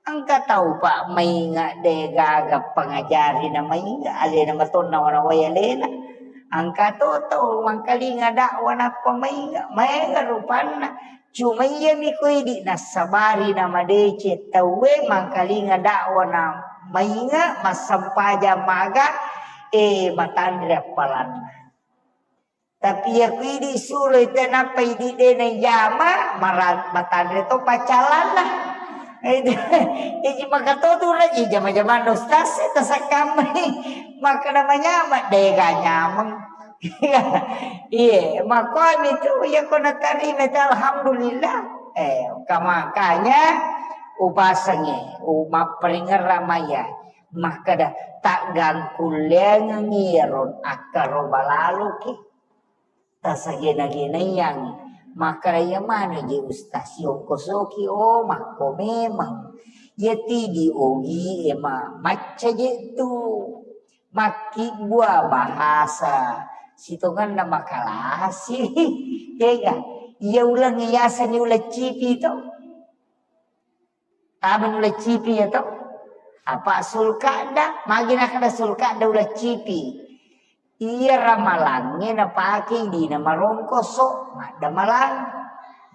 Engka tau pak mainga de gaga pangajari na mainga alena matonna wana wai alena. Engka to tau mangkalinga dakwa nappa mainga, maega rupanna. Cuma iya mi ko idi nassabari na madeceng tauwe mangkalinga dakwa na mainga massempajang maga, eh, matanre appalanna. Tapi iya ku idi suroi te nappa idi de na ijama, mara-, matanre to pacalanna. Iji maka to tu raji jama-jamanna ustaz e tasakkammai. Makkeda manyama dega nyameng. Iye, makkomi tu iya ko natarima te alhamdulillah. Eh, ka-, makanya upasengi, u-, mapperingerang maya. Makkeda taggangkulleangengi iyaro akkaro balaluki. Tasagena-genaiangngi. Makkeda iya maneng je ustaz siongkosoki, oh makko memang. Iya tidi ogi e ma-, macca je tu. Makkibbua bahasa sitongenna makalasi. Tega. Iya uleng yaseng ni uleng cipi to. Tama uleng cipi ya to. Apa sulkada, magi nakkeda sulkada uleng cipi. Iya ramalangnge napake idina marongkoso, maddamalang.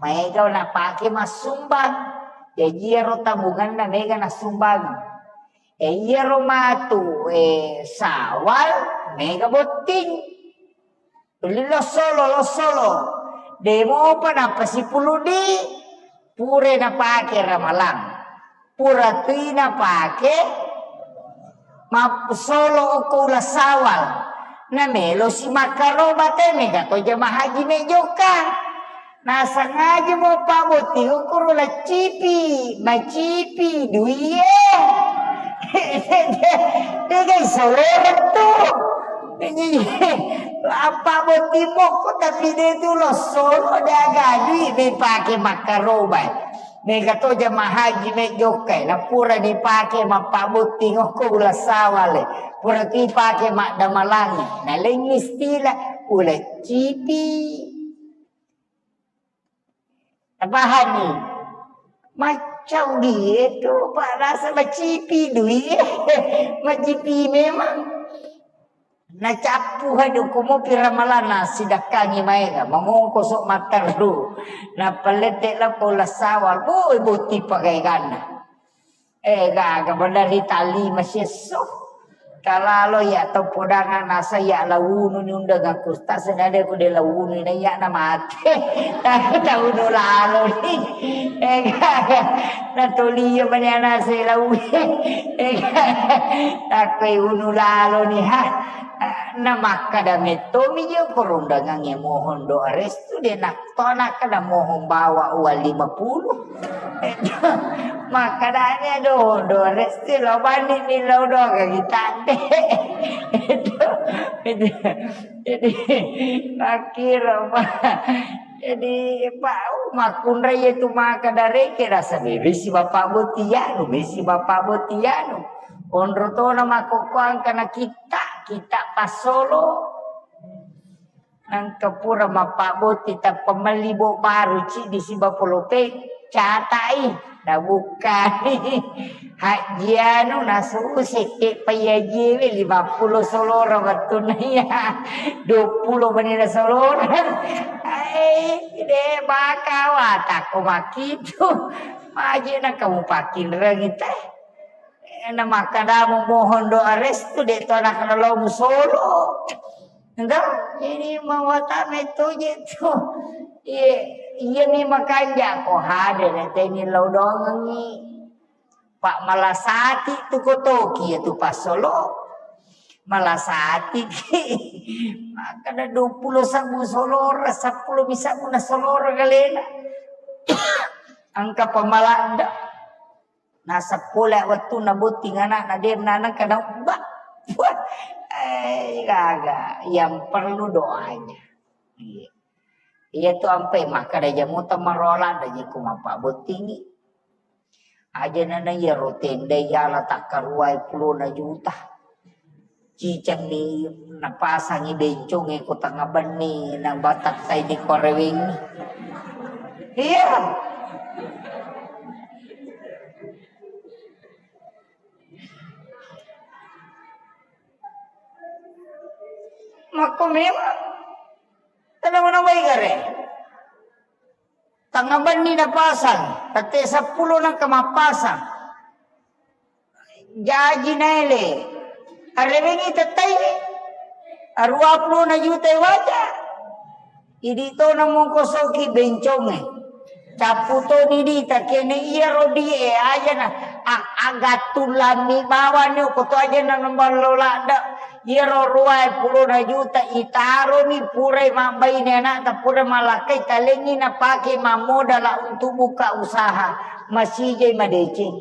Maega napake massumbang. Jaji iyaro tabunganna mega nassumbang. E iyaro matu, e, sawal mega botting. Lossolo, lossolo. Demopa nappa sipuludi, pura napake ramalang. Pura tui napake massolo okko uleng sawal. Namelo si makkaroba te mega to jamaah haji mejokka. Nasengaja mo pabotting okko uleng cipi, macipi duie. Degai soloreng tu. Apa botting mokko tapi de tu lossolo de aga dui mepake makkarobai. Mega to jamaah haji mejokkai, na pura dipake mappabotting okko uleng sawale. Pura tu ipake maddamalangi. Nalengi istilah uleng cipi. Tapahanni? Maccau die tu, Pak, rasa macipi dui. Macipi memang. Nacappu hadu kumopi ramalanna sidakkangi maega, mangongkoso matteru. Napalette lappo lassawal, boy botti pagaeganna. Eh, gaga, bener ri tali masiesso. Kalalo iya to podang nasa iya launu ni undang aku. Tak senada aku de launu na iya na mate. Aku taunu lalo ni. Ega, na toli iya mani anase lau. Ega, aku unu lalo ni ha. Na makkada metto mi je ko rundangan e mohon doa restu de nak to nak kada mohon bawa uang lima puluh. Makkedani, "Aduh, do resti lo bani mi lo do kagi tadde." Itu, itu. Jadi, makkiro, Pak. Jadi, Pak, makkunrai itu maka dari kira sendiri si Bapak Botianu, si Bapak Botianu. Onro tona makokkoang kana kita, kita pasolo. Nangka pura mappabbotting tappa melli bo baru ciddi siba polopeng, catai, nabukkani. Hajji anu, nasu sekke payajie we, lima puluh solora wettunna iya, dua puluh menina solora. Ai, de baka watakko makkitu. Maje na kamu pakkinrengi teh. Eh, na makkadamu mohon doa restu, de to anak lo musolo. Enggak, ini mawata metto je tu. Iya, iya ni makanja ko hadir teni lo dongengi. Pak malasati tu kotoki ya tu pasolo. Malasati ki. Makana dua puluh sabu solora, sepuluh bisa guna solora galena. Angka pamalanda. Nasaba pole wettunna botting anakna, de nanang kana ubba. Wah, eh, gaga. Yang perlu doanya. Iya. Iya tu ampai makkada jamu tamarola da je ku mappabbottingi. Aja nana iya ro tenda iya la takkaruai pulona juta. Cicengni napasangi bencong e ko tengnga benni, na batakkai di korewengi. Iya. Makko memang. Tenang mana baik gare. Tengnga benni napasang, tette seppulo nengka mappasang. Jaji naele, arewengi tettai, arua pulona juta waja. Idi to namongkosoki benconge. Cappu toni di takene iya rodi e aja na a-, aga tulami bawani ko to aja na nomor lo ladde. Iyaro ruwae pulona juta itaroni purai mabbaine anakta, pura malakkai talengngi napake mammodala untuk buka usaha. Masijai madeceng.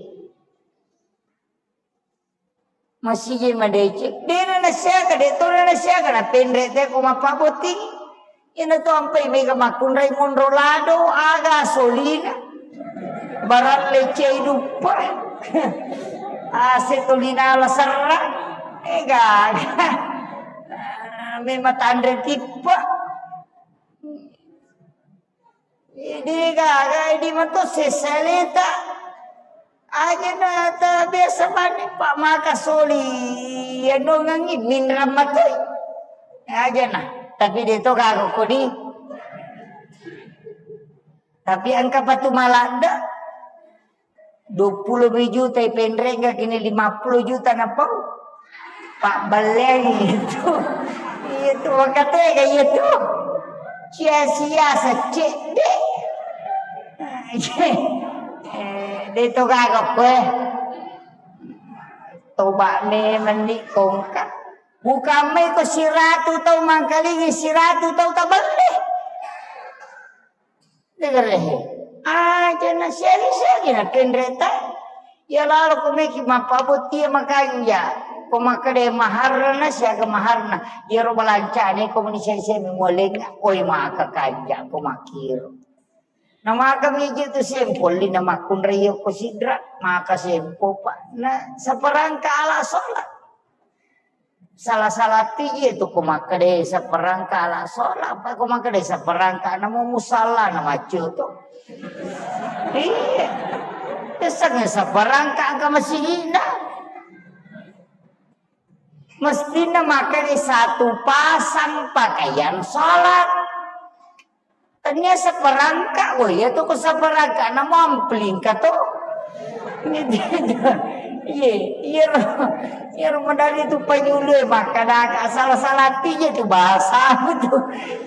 Masijai madeceng. Dena nasiaga, de tona nasiaga, na penre te ko mappabotting. Ina to ampai mega makkunrai monro lado, aga solina. Barang lecei duppa. Ase tolina la serra. Ega. Memang tanre tippa. Idi gaga, idi mato sesaleta. Aja na ta biasa bani pa maka soli. Ya nongangi minram matoi. Aja na. Tapi de to gaga kodi. Tapi engka patu maladde, dua puluh juta ipenrengga kini lima puluh juta napau. Pak Balen itu. Itu makatega itu. Sia-sia secedde. Eh, de to gaga koe. Toba me meni kongka. Bukan mai ko siratu tau mangkalingi siratu tau tabelle. Degerehe. Aja na seri-seri na penreta. Ya lalo ko meki mappabottie makanja. Ko makkeda maharna siaga maharna. Iyaro balancane ko meni seri-seri mualenga. Oi maka kanja ko makkiro. Na maka miji tu sempo lina makkunrai ko sidra. Maka sempo pa. Na saparangka ala sholat. Sala-sala tiji tu ko makkeda saparangka ala sholat, apa ko makkeda saparangka namo musalla na maccio to. Iya. Tesang saparangka angka masigina. Mestina makkeda satu pasang pakaian sholat. Tania saparangka, oh iya tu ko saparangka na mampling ka to. Iye, iyaro, iyaro madani tu panyulu e makkada salah-salah tije tu bahasa tu.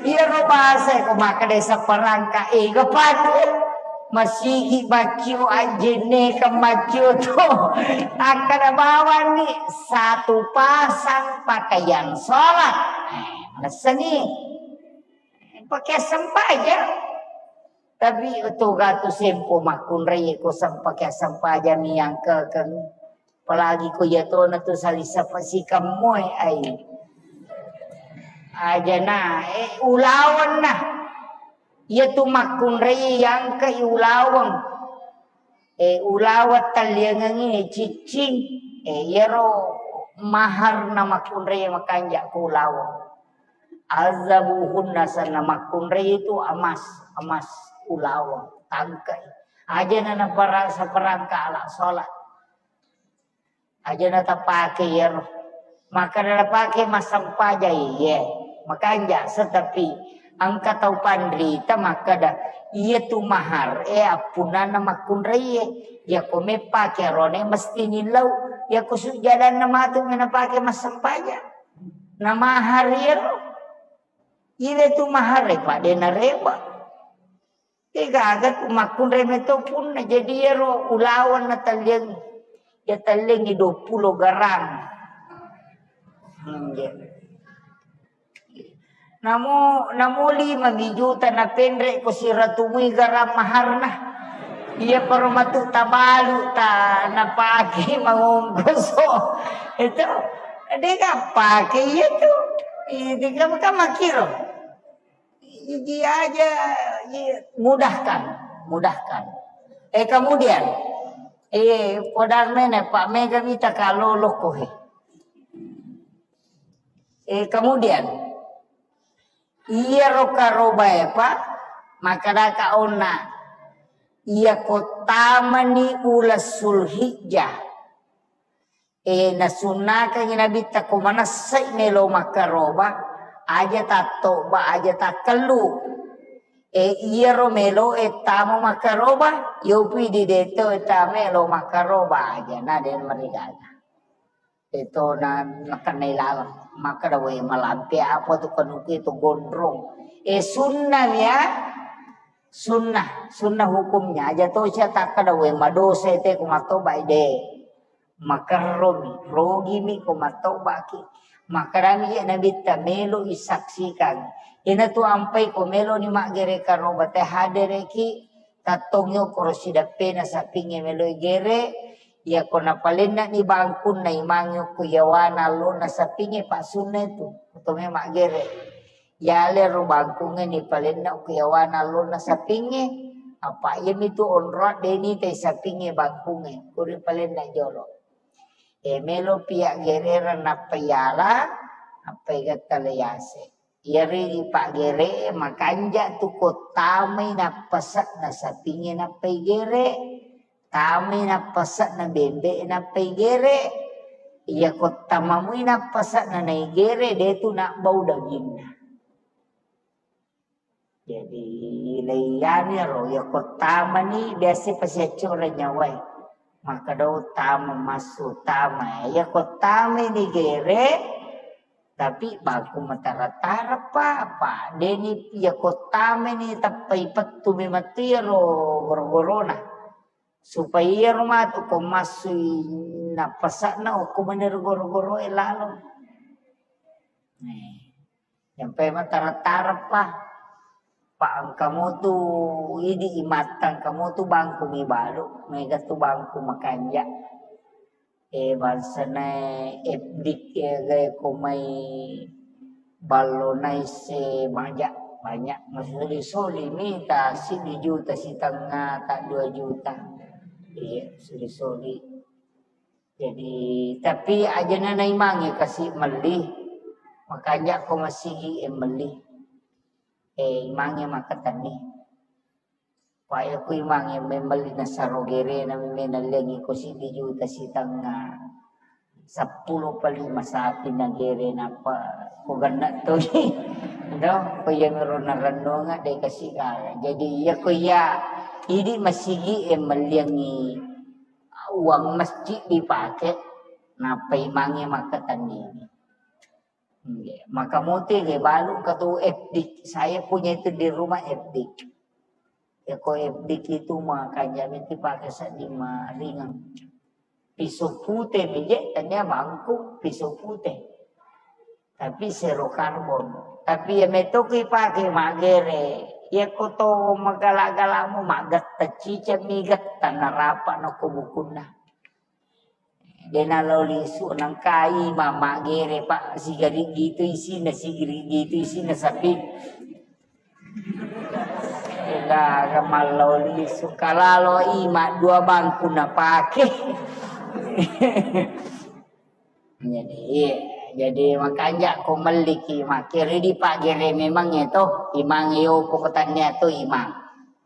Iyaro bahasa ko makkada saparangka e gapatu. Masigi maccio ajjenne ke maccio tu. Akkada bawanni satu pasang pakaian sholat. Eh, manessani. Pakai sempajang. Tapi toga tu sempo makkunrai ko sempake sempajang yang kekeng. Apalagi ko iya tona tu salisa pasikam moe ai. Aja na, eh, ulaweng na. Iya tu makkunrai yang ke ulaweng. Eh, ulaweng talliangengi ciccing. Eh, iyaro mahar na makkunrai makanja ko ulaweng. Azabuhunna sanna makkunrai itu emas, emas ulaweng, tangkai. Aja na naparasa perangka ala sholat. Aja na tapake iyaro. Maka na napake massempajang iye. Makanja setapi engka tau panrita makkada iya tu mahar e appunnanna makkunrai e. Iya ko meppake arone mesti nillau. Iya ko sujjadanna matu me napake massempajang. Na mahar iyaro. Iya tu mahar e pa de nareba. Degaga tu makkunrai meto punna. Jadi iyaro ulaweng na talliang. Ya talliangi dua puluh garang. Hmm, iya. Namo, namo lima mi juta na penre ko siratumui garang maharna. Iya paro matu tabalu ta napake mangongkoso. Itu dega pake iya tu. Itu kan makiro. Iji aja, iya, mudahkan, mudahkan. Eh, kemudian, eh, podang mene, Pak, mega mita kaloloko he. Eh, kemudian, iyaro karobae, Pak, makadaka onna, iya ko tamani ula Sulhijjah. Eh, nasunnakangi Nabitta ko manessai melo makkaroba, aja tattoba, aja takkellu. Eh, iyaro melo e tama makkaroba, yopi di deto e tama melo makkaroba aja na den marigaga. Eto na nakenna ilalang. Makkada we malampe apa tu kanuku itu gondrong. Eh, sunnah ya. Sunnah, sunnah hukumnya aja to sia takkada we madosa ete ko mattoba de. Makerromi, rogimi ko mattobaki. Makkedami je Nabitta, melo isaksikan. Ina tu ampai ko melo ni maggere karoba te hadereki, tattong yokoro sidappena sapinge melo igere, iya ko napalenna ni bangkunna imang yokko yawana allona sapinge, pak sunna itu, to me maggere. Yale ro bangkunge ni palenna ko yawana allona sapinge, apa iyami tu onroa deni tai sapinge bangkunge, kuri palenna jolo. E, melo pia gererang nappa yala, nappa igatta le yase. Iyaro idi paggere e makanja tu ko tamai nappase'na sapinge nappa igere, tamai nappase'na bembe e nappa igere, iya ko tamamui nappase'na naigere de tu nabbau daginna. Jadi leiyani ro, iya ko tamani biasa pasiaccoreng nyawae. Makkeda tama massu tama. Iya ko tamani gere, tapi bangku matara-tara pa, apa? Deni iya ko tamani tappai pettu memang tu iyaro goro-gorona. Supaya iyaro matu ko massui nappasakna okko manero goro-goroe lalo. Nih. Sampai matara-tara pa. Pa engka motu idi imattang, engka motu bangku mi balu, mega tu bangku makanja. E bangsana ebdik e gae ko mai ballo naisse banyak, banyak masuli-suli mita siddi juta sitengnga ta dua juta. Iya, suli-suli. Jadi, tapi ajana naimangnge kasi melli, makanja ko masigi e melli. Eh, imangnge makkatenni. Paya ku imangnge memelli nasaro gerena, menallengi ko siddi juta sitengnga, seppulo pa lima sapi nagere, nappa ko genna toni. Do, ko iya mero narennunga de kasi gaga. Jadi iya ko iya idi masigi e melliangi Uang masjid dipakai, nappa imangnge makkatenni. Iya, maka muti ge balu katu F D. Saya punya itu di rumah F D. Ya, ko F D itu makanja miti pakai seddi maringang. Pisau pute mi je, tania mangku pisau pute. Tapi zero karbon. Tapi ya meto ki pake magere. Ya ko to magala-galamu magetta cica mi getta narapa nako bukunna. Dena lo lisu nangkai mama gere, Pak, sigari gitu isina, sigari gitu isina sapi. Gaga malloli sukalalo ima dua bangku napake. Jadi, iya. Jadi makanja ko melliki makkere di pagere memang itu imang yo pokoknya tu imang.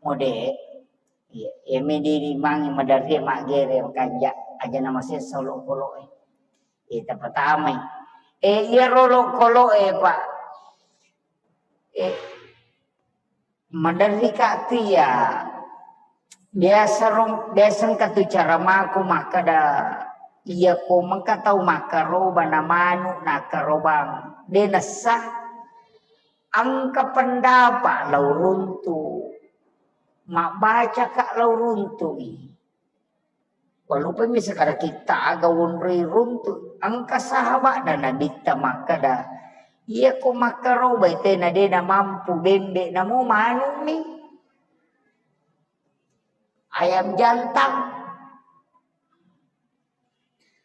Mode. Iya, iya, medi imang maderri magere makanja aja nama sesa lo kolo e. Iya, tapatamai. Eh, iya rolo kolo e, Pak. Eh, Maderri ka tu iya. Biasa rom-, biasa engka tu cara mako makkada, iya ko mengka tau makkaroba na manu nakkarobang. De nessa engka pendapat lao runtu. Mabbaca ka lao runtu i. Walupami sekarang kita aga wonroi runtu, engka sahabat dan nabitta makkada, iya ko makkarobai tena de namampu bembe namo manukmi, ayam jantan.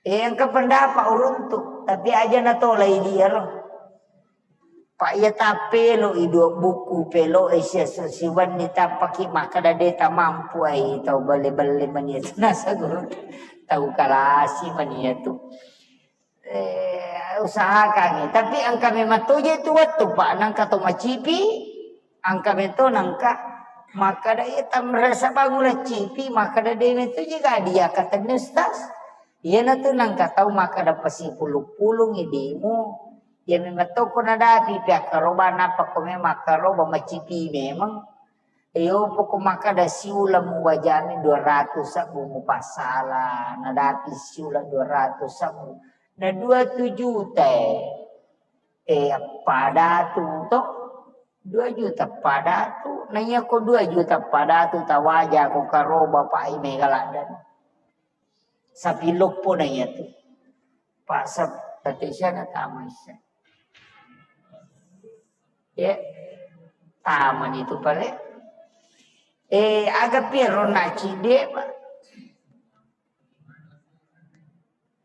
Eh, engka pendapat uruntu, tapi aja natolai diaro. Pak, iya tappelo i dua buku pelo e sia siwenni tappaki makkada de tamampu ai tau belle-belle mania tu nasa guru tau kalasi mania tu. Eh, usahakan i. Tapi engka memang toje tu wettu, Pak, nangka to macipi, engka meto nangka makkada iya tamrasa bangun cipi, makkada de meto je ga dia katanya ustaz. Iyanatu nangka tau makkada pasipulung-pulung idimu. Iya memang toko nadapi pi akkaroba, nappa ko memang akkaroba macipi memang. Iyo poko makkada siuleng muwajani dua ratus sabbu mupassala, nadapi siuleng dua ratus sabbu. Na dua tu juta e. Eh, appada tu to? Dua juta pada tu. Na iya ko dua juta pada tu tawaja ko karoba pai mega laddan. Sapi loppo na iya tu. Pak Sep, Patricia na tama issa. Ya, tama ni tu pale. Eh, aga piero na cide, Pak.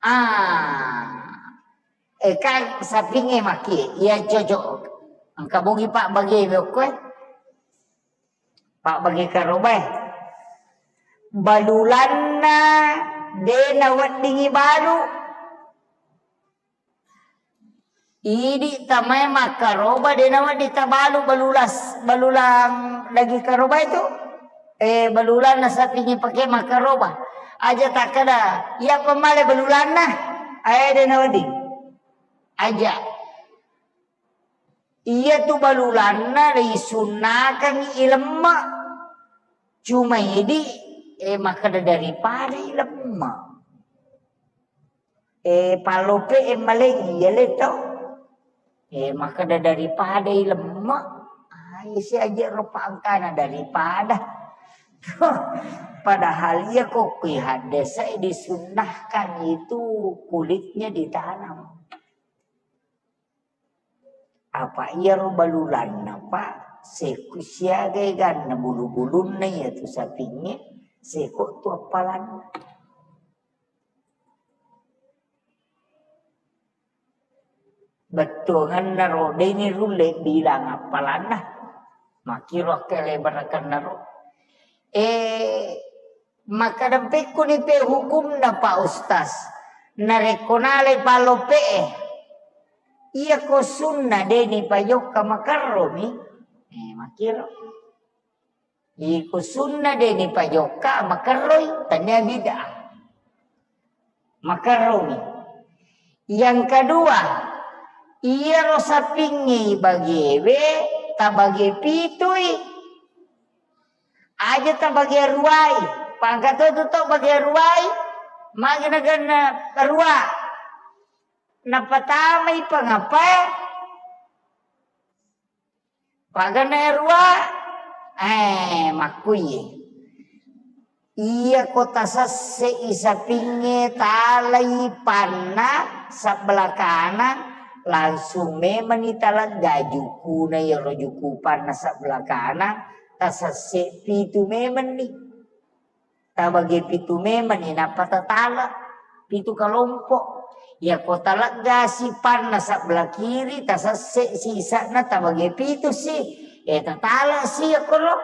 Ah. Eh, kan sapinge maki. Iya cocok. Engka bogi Pak bagi bokko, eh. Pabbage karobae. Balulanna de naweddingi balu. Idi tamae makkaroba de nawedding tabalu balulas, balulang daging karobae tu. Eh, balulanna sapingi pake makkaroba. Aja takkeda, iya pemale balulanna. Ae de nawedding. Aja. Iyatu balulanna risunnakangngi ilemme. Cuma idi, eh, makkeda daripada ilemme. Eh, pallope e maleng iya le to. Eh, makkeda daripada ilemme. Ah, isi aja rupa angkana daripada. Padahal iya ko kui haddese disunnahkan itu kulitnya ditanam. Apa iyaro balulanna, Pak, seko siaga eganna bulu-bulunna iyatu sapingnge, seko tu appalanna. Bettuanganna ro, deni rulle bilang appalanna. Makkiro akkelebarakannaro. Eh, Makkadampekkuni pe hukumna, Pak Ustaz? Narekko nalai palloppe'e, iyako sunna deni pajokka makerromi? Eh, makkiro. Iko sunna deni pajokka makerroi, tania bid'ah. Makerromi. Yang kedua, iyaro sapingngi bagiewe tabage pitui. Aja tabage ruai. Pangka to tu to bage ruai. Magi naganna rua. Napatamai pangapae. Paganna rua. Eh, makkuye. Iyako tasesse'i sapingnge, talai panna sebelah kanang, langsung memenni talegga jukuna iyaro juku panna sebelah kanang, tasesse pitu memenni. Tabage pitu memenni, nappa tatala pitu kalompo. Iyako taleggasi panna sebelah kiri, tasesse sisa'na tabage pitu si. Eh, tatala si akkoro.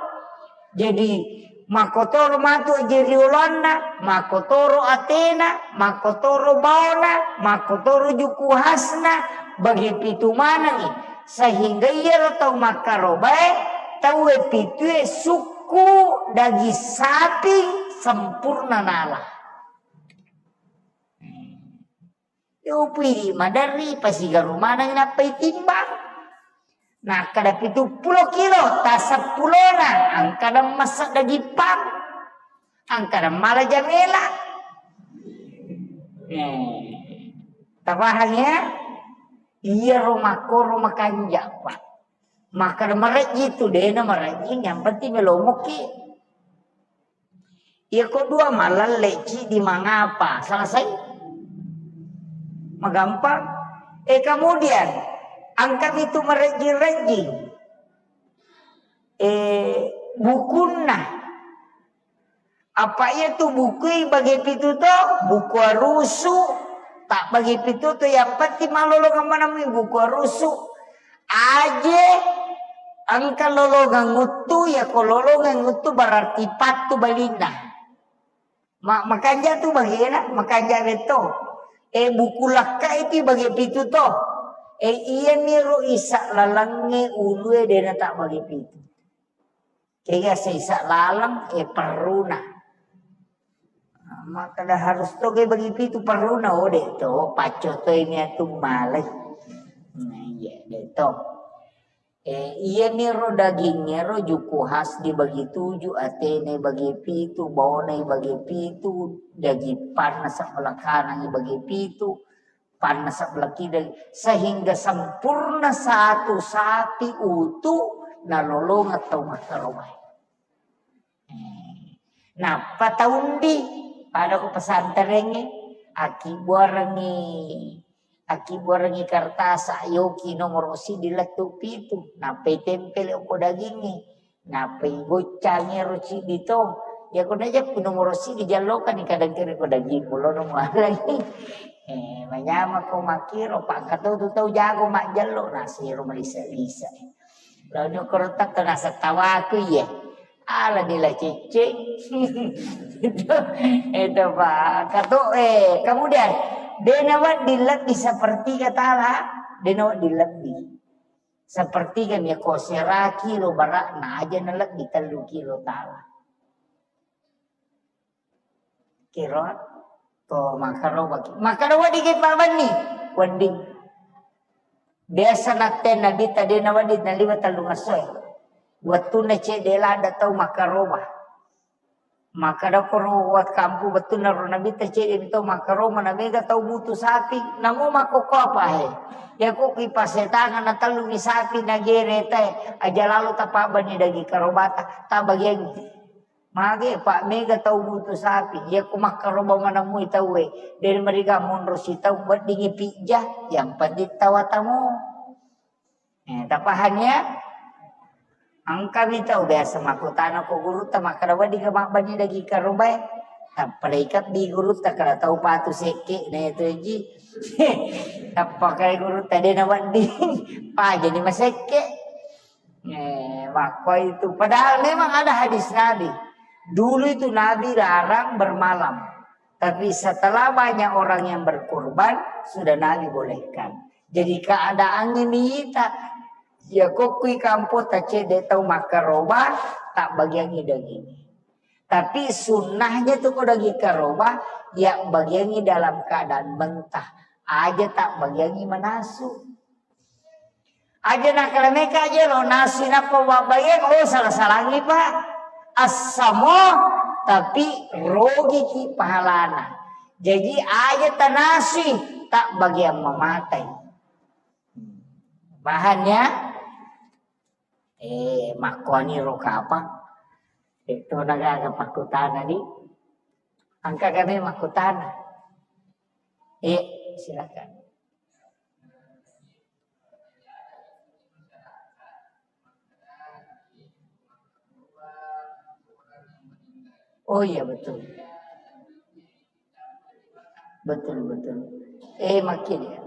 Jadi, makkotoro matu aje rioloanna, makkotoro atena, makkotoro baona, makkotoro juku hasna, bage pitu manengngi. Sehingga iyaro tau makkarobae, tauwe pitue sukku daging sapi sempurna nala. Yo pidi maderri, pasigaru maneng nappa itimbang. Nakkeda pitu pulo kilo, taseppulona, angkada massa daging pang, angkada mala jamela. Eh, tapahang ya? Iyaro makkoro makanja, Pak. Makkada marejji tu, dena marejji, yang penting melomoki. Iyako dua malalle, ciddi mangapa? Selesai. Magampang. Eh, kemudian, angkami tu marejjing-rejjing. Eh, bukunna. Apa iya tu bukui bage pitu to? Buku arusu. Tak bage pitu to, yang penting malolongeng manamui buku arusu. Aje engka lolongeng uttu, iyako lolongeng uttu berarti pattu balinna. Ma-, makanja tu bagena, makanja retto. Eh, buku lakka itu bage pitu to. Eh, iya miro isa lalengnge ulue dena tak bage pitu. Kega seisa laleng, eh, perruna. Makkada harus to ge bagi pitu perruna, oh, de to, pacco to ini atu malai. Nah, iya, de to. Eh, iya niro dagingngero juku khas dibagi tuju, atene bagi pitu, baonai bagi pitu, daging panna sebelah kanangi bagi pitu, panna sebelah kiri, sehingga sempurna satu sapi utuh nalolongeng tau makkarobae. Eh, nappa taundi pada ko pesantrengnge, akkibuarengngi, akkibuarengngi kertasa, yoki nomoro siddi lettu pitu, nappa itempele ko dagingnge. Nappa igoccangi ero ciddi to. Iya ko najeppu nomoro siddi jallokani, kadang kira ko daging mulono mualai. Eh, manyamako makkiro, pakkato tu tau jago majjello, nasiro malisa-lisa. Lalu koro takka nasa tawaku iye. Ala nila cicing. Itu, itu, Pak. Kato, eh, kemudian, dena wedding lebbi sepertiga tala, dena wedding lebbi. Sepertiga mi ko sera kilo bara'na aja na lebbi tellu kilo tala. Kiro to makkarobaki. Makkada wedding ki pabbenni. Wedding. Biasa natte Nabitta de na wedding naliwa tellung essoe. Wettunna cedde ladda tau makkaroba. Makkada koro wat kampu bettunna ro Nabitta cedde mi tau makkaroba na mega tau butu sapi. Namo makkokko apa he? Iya ko ki pasetanga na tellu mi sapi na gere tae. Aja lalo tapabbenni daging karobata. Tabagiangi. Mage, Pak, mega tau butu sapi. Iya ko makkaroba manamui tauwe. De mariga monro sitau weddingi pijja, yang penting tawa tamu. Eh, tapahang ya? Engkami tau biasa makkutana ko gurutta, makkada wedding ka mabbenni daging karobae. Tappa ikabbi gurutta, kada tau patu sekke na itu ji. Tappa kai gurutta de na wedding. Pajani masekke. Eh, makko itu. Padahal memang ada hadis Nabi. Dulu itu Nabi larang bermalam. Tapi setelah banyak orang yang berkurban, sudah Nabi bolehkan. Jadi keadaannya mita. Ya kokkui kampota cedde tau makkaroba, tak bagiangi daging. Tapi sunnahnya tu ko daging karoba, ya bagiangi dalam keadaan mentah. Aja tak bagiangi manasu. Aja nakalemeka aja lo nasi nappa wabbayang, oh, salah-salangi, Pak. Assamo, tapi rogiki pahalana. Jaji aja tanasui, tak bagian mamatai. Paham ya? Eh, makkuani ro kapang. Eh, to nagaga pakkutana di. Angka kami makkutana. Eh, silakan. Oh iya, betul. Betul, betul. Eh, makin ya.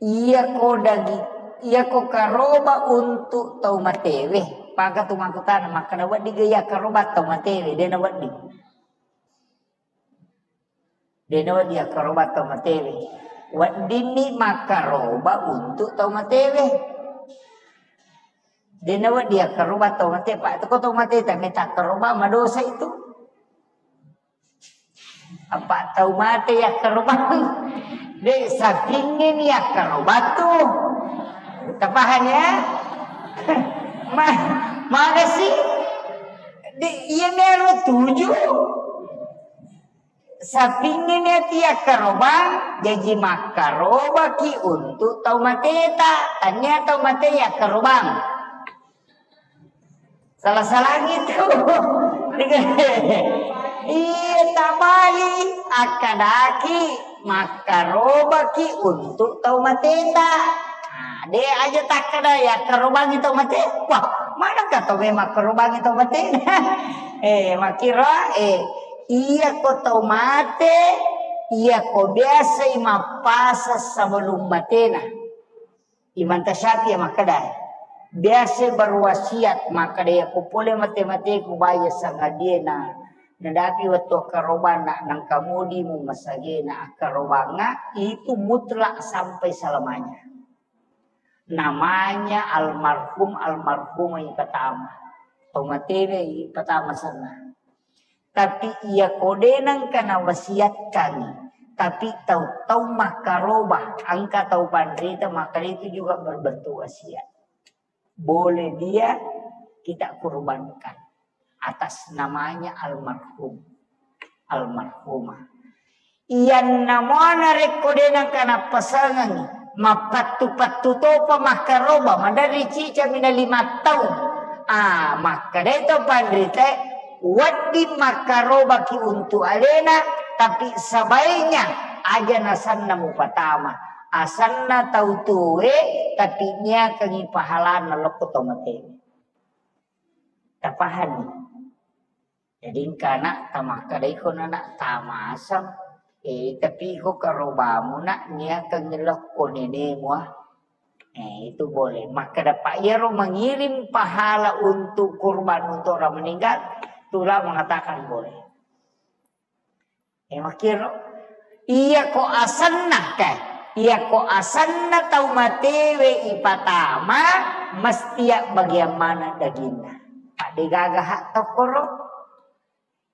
Iya ko dagi, iya ko karoba untuk tau matewe. Paka tu makkutana, makkeda wedding ga iya karoba tau matewe, dena wedding. Dena wedding akkaroba tau matewe. Weddinni makkaroba untuk tau matewe. Dena wedding akkaroba tau mate, Pak. Ko tau mate, tapi takkaroba, madosa itu. Apa tau mate yakkaroba? De, sapingnge ni yakkaroba tu. Tapaham ya? Ma-, mana sih? De, iya mero tuju. Sapingnge ni ati yakkarobang, jaji makkarobaki untuk tau mateta. Tania tau mate yakkarobang. Salah-salah gitu. Iya, tabali. Akkadaki, makkarobaki untuk tau mateta. Nah, de aja takkada yakkarobangi tau mate. Wah, mana ka tau memang makkarobangi tau mateta? Eh, makkiro, eh, iya ko tau mate, iya ko biasai mappasa sebelum matena. Imam Tasyafi'i makkeda, biasa berwasiat makkeda, iya ko pole mate-mateku baya sangadiena nadapi wettu akkarobanna, nangka mudi mumasagena akkarobangnga, itu mutlak sampai selamanya. Namanya almarhum, almarhumah ipatama. Tau matewe ipatama senna. Tapi iya ko de nengka nawasiatkan, tapi tau-tau makkaroba, engka tau panrita, maka itu juga berbentuk wasiat. Boleh dia kita kurbankan atas namanya almarhum, almarhumah. Iyanna muana rekko de nengka nappasengengi, mappattu-pattu topa makkaroba, maderri cica mina lima taung. Ah, makkedai to panritae, wedding makkarobaki untuk alena, tapi sebaiknya aja nasanna mupatama. Asanna tau tue, tapi niakangi pahalana lokko to matewe. Tapahani? Jadi engka anak tamakkadaiko anak tamasang, eh, tapi iko karobamu nak niakangi lokko nenemu, ah. Eh, itu boleh. Makkeda, Pak, iyaro mengirim pahala untuk kurban untuk orang meninggal, tulah mengatakan boleh. Eh, makkiro, iya ko asenna, kae. Iya ko asenna tau matewe ipatama, mesti ya bagian mana daginna. Pak, degaga hak tokkoro.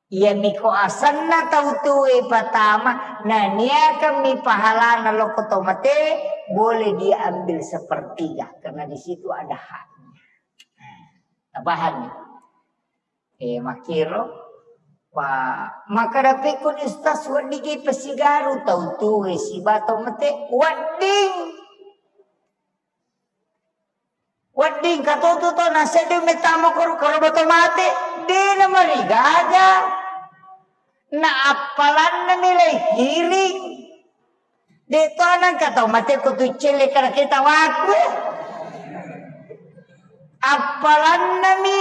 Iyami ko asenna tau tuwe patama, naniakan mi pahalana lokko to mate, boleh dia ambil sepertiga, karena di situ ada haknya. Nah, paham ya? Eh, makkiro, wa, maka dapikku ni Ustaz, wedding ki pasigaru tau tuwe siba to mate, wedding. Wedding katotu to naseddi mettama koro, koro bato mate, dena marigaga. Na appalanna milai kiring. De to nangka tau mate ko tu celle kana kita waku. Appalanna mi.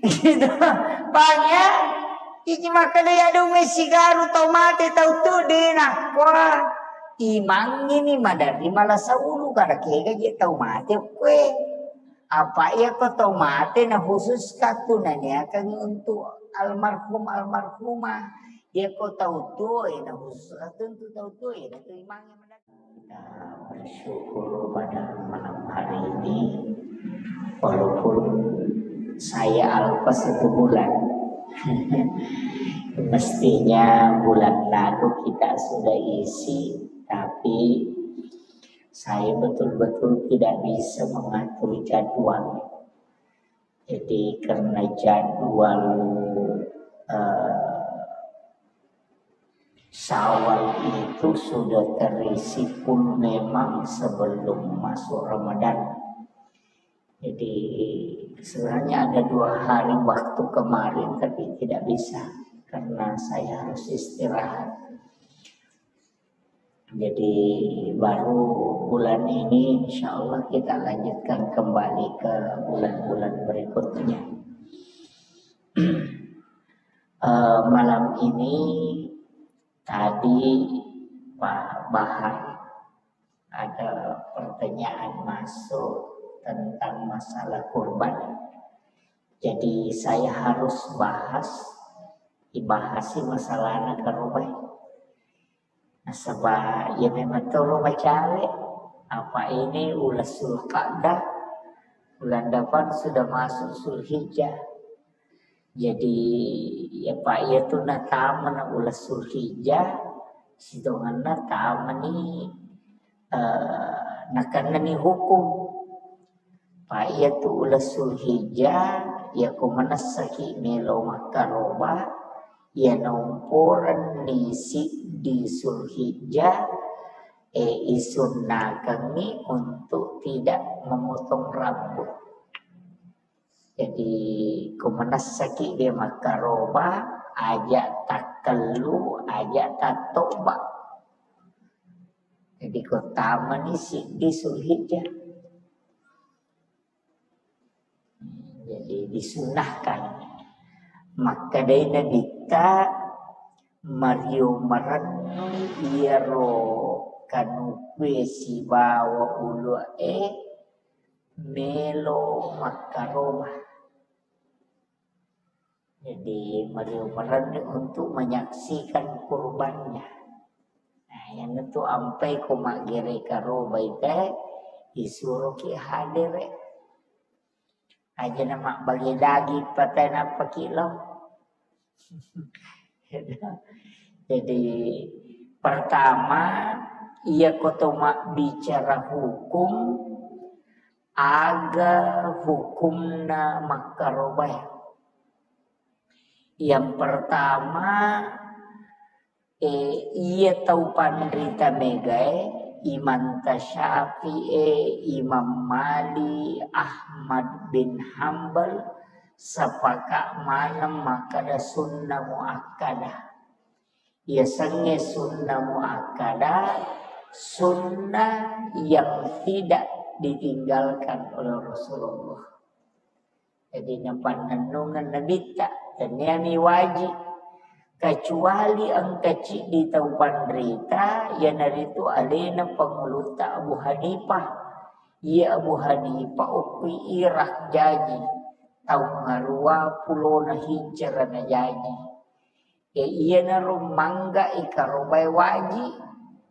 Gitu. Bang ya. Iji makkeda ya dong sigaru tau mate tau tu dena. Wah. Imangngi mi maderri malasa ulu, kada kega je tau mate kue. Apa iya ko tau mate na khusus katu naniakan untuk almarhum almarhumah. Iya ko tau tuo na khusus katu untuk tau tuo na tu imangngi maderri. Kita bersyukur pada malam hari ini, walaupun saya alpa satu bulan. Mestinya bulan lalu kita sudah isi, tapi saya betul-betul tidak bisa mengatur jadwal. Jadi, karena jadwal, eh, Syawal itu sudah terisi full memang sebelum masuk Ramadan. Jadi sebenarnya ada dua hari waktu kemarin, tapi tidak bisa karena saya harus istirahat. Jadi baru bulan ini, insya Allah, kita lanjutkan kembali ke bulan-bulan berikutnya. Eh, malam ini tadi Pak Bahar ada pertanyaan masuk tentang masalah kurban. Jadi saya harus bahas, ibahasi masalah anak karobai. Nasaba iya memang toro macawe, apa ini ulas Zulqa'dah, bulan depan sudah masuk Zulhijjah. Jadi, ya, Pak, iya tu natamani ulas Zulhijjah, sitongenna tamani, eh, nakennani hukum. Pak, iya tu ulas Zulhijjah, iya ko manessaki melo makkaroba, iya naumporenni siddi Zulhijjah, eh, isunnakengngi untuk tidak memotong rambut. Jadi, ko manessaki de makkaroba, aja takkellu, aja tattoba. Jadi, ko tamani siddi Zulhijjah. Jadi, disunnahkan. Makkedai Nabitta, mario marennui iyaro kanukue sibawa ulu'e melo makkaroba. Jadi, mario marennui untuk menyaksikan kurbannya. Nah, iyanatu ampai ko maggere karobai te, isuroki hadere. Aja na mabbage daging patai nappaki lo. Jadi, pertama, iya ko to mabbicara hukum, aga hukumna makkarobae. Yang pertama, eh, iya tau panrita megae, Imam Tasyafi'i, Imam Malik, Ahmad bin Hambal, sepakat maneng makkeda sunnah muakkadah. Yasengnge sunnah muakkadah, sunnah yang tidak ditinggalkan oleh Rasulullah. Jadi, napannennungeng Nabitta, tenniani wajib. Kecuali engka ciddi tau panrita, iyanaritu alena pangulutta Abu Hanifah. Iya Abu Hanifah okkui Irak jaji, taung arua pulona hijrah najaji. E, iyanaro mangga ikarobai waji,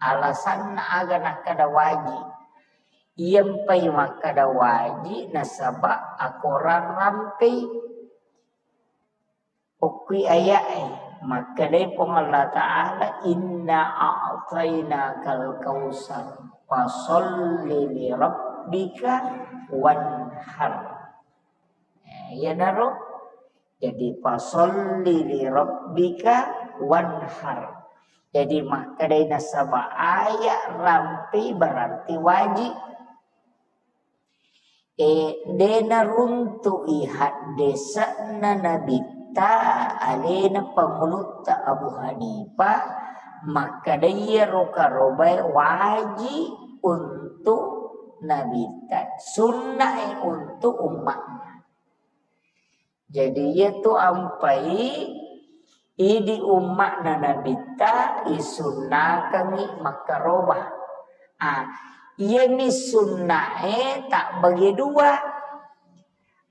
alasanna aga nakkeda waji. Iyampai makkeda waji nasaba akorang rampei. Okkui aya'e, makkedai Puang Allah Ta'ala, "Inna a'tainakal kautsar, fasalli li rabbika wanhar." Eh, iyanaro, jadi, "Fasalli li rabbika wanhar." Jadi, makkedai nasaba aya rampei berarti wajib. E, de naruntu'i haddese'na Nabitta alena pangulutta Abu Hanifah, makkeda iyaro karobae waji untuk Nabitta, sunna'i untuk ummatna. Jadi, iyatu ampai idi umma'na Nabitta isunnakengngi makkaroba. Ah, iyami sunnae tabbage dua.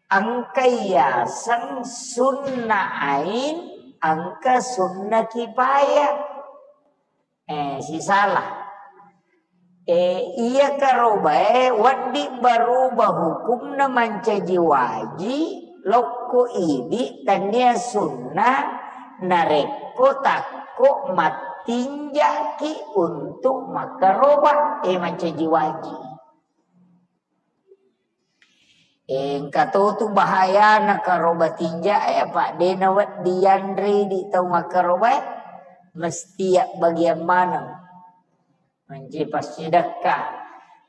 Engka yaseng sunnah ain, engka sunnah kifayah. Eh, sisala. Eh, iya karobae wedding baruba hukumna mancaji waji, lokko idi tennia sunnah, narekko takko mattinjaki untuk makkaroba, eh, mancaji waji. Engka to tu bahayana karoba tinja e, apa de nawedding yanre di tau makkaroba e. Mesti ya bagian maneng. Menci passidekka.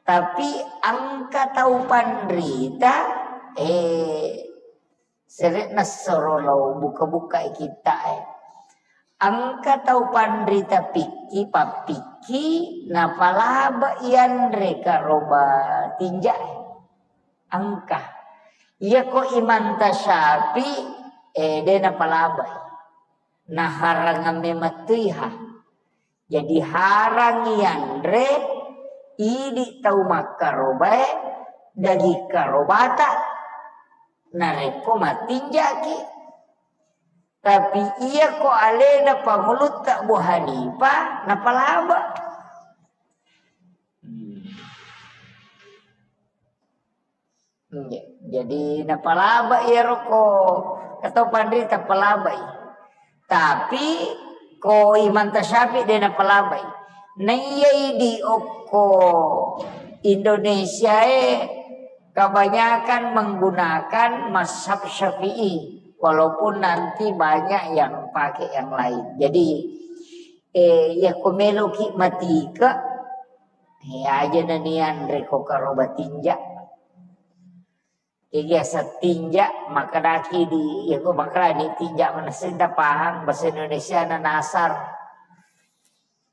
Tapi engka tau panrita, eh, sere'na soro lao buka-buka kitta e. Engka tau panrita pikki, pappikki, napalaba yanre karoba tinja e. Engka. Iyako Imam Tasyafi, eh, de napalabai. Naharangang memettuiha. Jadi harang yanre idi tau makkarobae daging karobata narekko mattinjaki. Tapi iyako alena pangulutta Abu Hanifah napalaba. Hmm. Nggih. Jadi napalaba iyaro ko, atau panrita palabai. Tapi ko Imam Tasyafi de napalabai. Naiya idi okko Indonesia e kebanyakan menggunakan mazhab Syafi'i, walaupun nanti banyak yang pakai yang lain. Jadi, eh, ya ko meloki matika, eh, aja nanian reko karoba tinja. Jadi asa tinja, makadaki di, ya ko makalani tinja manessing tapahang bahasa Indonesia na nasar.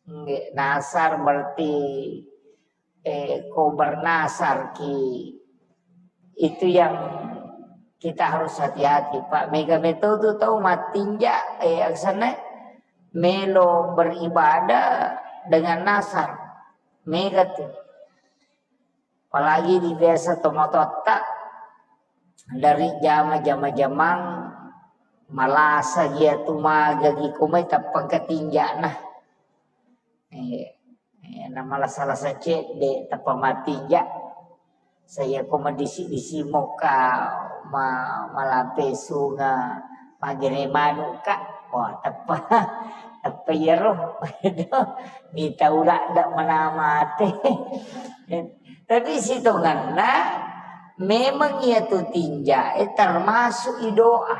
Nggih, nasar berarti, eh, ko bernasar ki. Itu yang kita harus hati-hati, Pak. Mega metode tau mattinja, eh, aksana melo beribadah dengan nasar. Mega tu. Apalagi di biasa tomatoatta dari jama-jama jamang malasa gia tu magagi kumai tappang katinjana. Eh, eh, na malasa-lasa cedde tappa matinja. Saya ko madisi-disi moka ma-, malampe sunga magere manuka. Wah, teppa, teppa iyaro. Mita ula dak mana mate. Tapi sitonganna memang iya tu tinja, eh, termasuk i doa.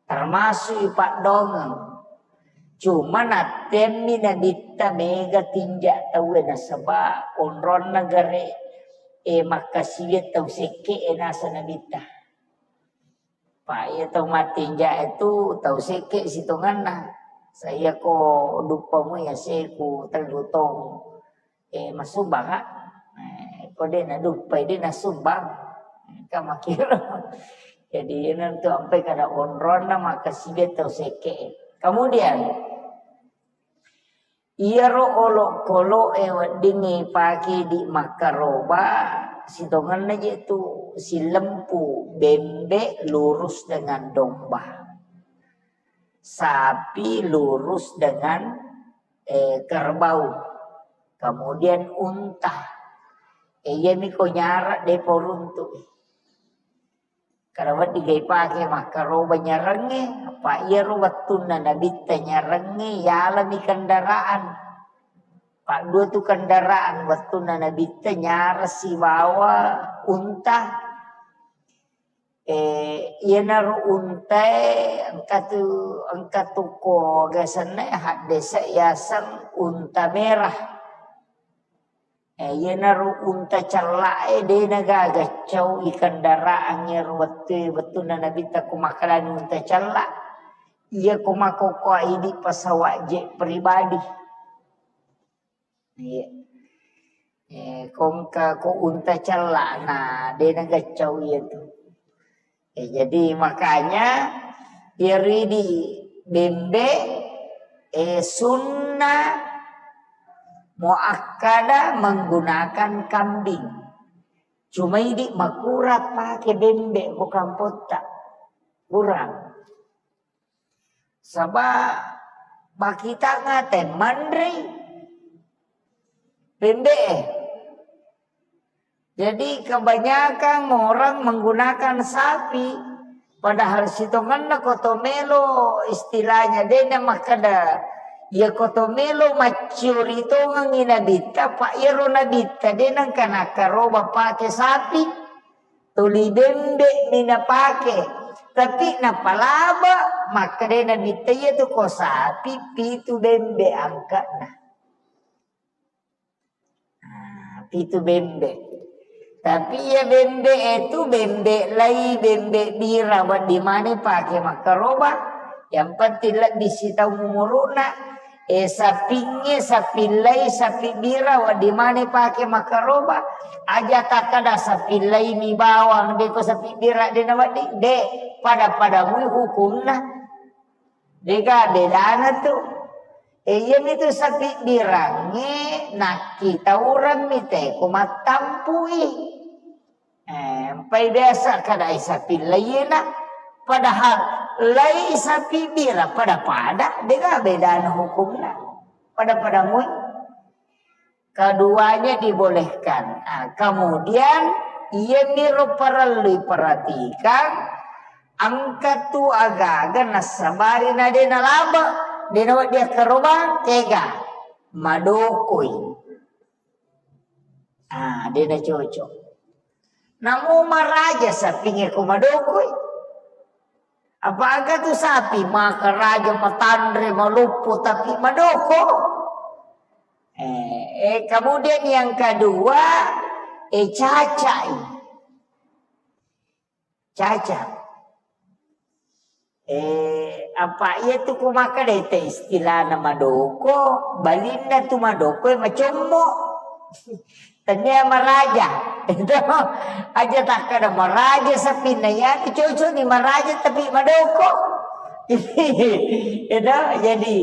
Termasuk i paddongeng. Cuma nattemmi nabitta mega tinja tauwe nasaba onronna gare, eh, makkasiwiang tau sekke e nasa nabitta. Pa iya tau mattinja itu tau sekke sitonganna. Saya ko duppamu ya seku tellu tong. Eh, masumbang, Kak. Eh, ko de naduppai, de nasumbang. Ka makiro. Jadi, nantu ampai kada onronna makkasiwiang tau sekke. Kemudian, iyaro olokolo e weddingngi pake di makkaroba, sitongenna je tu silempu bembe lurus dengan domba. Sapi lurus dengan, eh, kerbau. Kemudian unta. Eh, iyami ko nyarang de poruntu. Kada wedding ga ipake makkaroba nyarangnge, apa iyaro wettunna nabitta nyarangnge yalami kendaraan. Paddua tu kendaraan wettunna nabitta nyarang sibawa unta. Eh, iyanaro untae engka tu, engka tu ko gasenna haddese yaseng unta merah. Eh, iyanaro unta cella'e de nagaga cau i kendaraan iyaro wettue, wettunna nabitta ko makkedani unta cella. Iya ko makkokkoe idi pesawat jet pribadi. Iya. Eh, ko engka ko unta cella na de nagaccau iya tu. Eh, jadi makanya iyaro idi bembe, eh, sunnah muakkada menggunakan kambing. Cuma idi makurang pake bembe ko kampotta. Kurang. Saba bakitanga te manrei bembe e. Jadi kebanyakan orang menggunakan sapi, padahal sitongenna koto melo istilahnya dena makkeda, ya koto melo macciori tongengi nabitta, pa iyaro nabitta dena engka nakkaroba pake sapi, tuli bembe mi napake, tapi napalaba Makkeda Nabitta, iya tu ko sapi pitu bembe angka'na. Ah, pitu bembe. Tapi iya bembe itu bembe lai, bembe bira, wedding maneng pake makkaroba. Yang penting lebbi sitaung umuru'na. Eh, sapingnge, sapi lai, sapi bira, wedding maneng pake makkaroba. Aja takkada sapi lai mi bawang, deko sapi bira de nawedding, de, pada-pada mui hukumna. Dega bedana tu. Eh, iyami tu sapi birangnge nakkitaurang mi teko mattampui. Eh, empai biasa kadai sapi laina, padahal lai sapi bira pada-pada, dega bedana hukumna. Pada-pada mui. Keduanya dibolehkan. Ah, kemudian, iyamiro parellu perhatikan, engka tu agaga nassabari na de nalaba, de nawedding akkarobang, kega? Madokoi. Ah, de nacocok. Namo maraja sapingnge ko madokoi. Apa aga tu sapi makaraja, matanre, maloppo, tapi madoko. Eh, eh, kemudian yang kedua, eh, cacai. Caca. Eh, apa iya tu ku makkeda te istilahna madoko, balinna tu madoko e macommo. Tennia maraja. Itu aja takkada maraja sapinna, iya tu cocok ni maraja tapi madoko. Itu jadi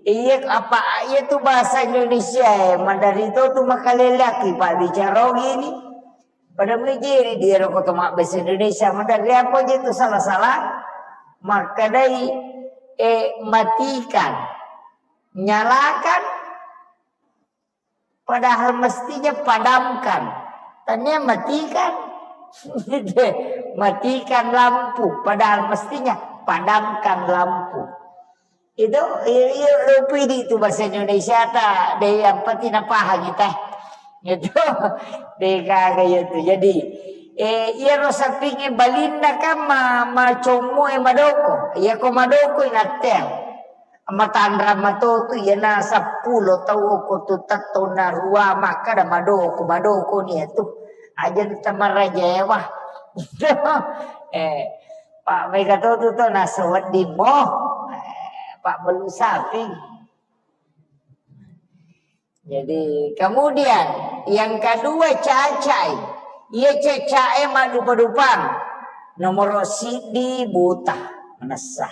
iya apa iya tu bahasa Indonesia e, maderri to tu makalelaki pabbicara gini. Pada mujiri dia ro koto mabbahasa Indonesia, maderri apa je tu salah-salah. Makkadai, eh, matikan, nyalakan, padahal mestinya padamkan. Tania matikan, matikan lampu, padahal mestinya padamkan lampu. Itu, iya, iya, lupa di itu bahasa Indonesia ta, deh, yang penting apa gitu. Itu, deh, kagak ya tuh. Jadi, eh, iya, ro sapingnge balinna kan ma, macommo e madoko. Iya, ko madoko ingatteang. Matanra matotu, iya, na seppulo tau ko tu tetto na rua makkada madoko, madoko ni itu. Aja tamaraja ya, wah. Eh, Pak, mega to tu to naso wedding mo. Eh, Pak, belu sapi. Jadi, kemudian yang kedua, cacai. Iya, cacai madupa-dupang. Nomor siddi buta, manessa.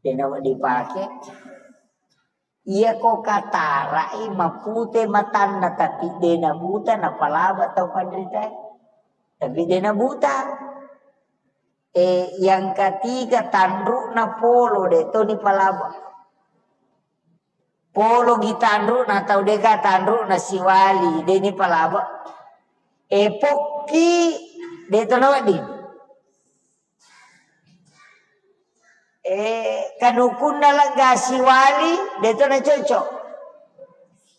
Dena dipake. Iya ko katarai mapute matanna, tapi dena buta, napalaba tau panrita. Tapi dena buta. Eh, yang ketiga, tanrukna polo, de toni palaba. Polo gi tanrukna tau dega tanrukna siwali, deni palaba. Eh, pokki, de tono wedding. Eh, kanukunna lega siwali, de to nacocok.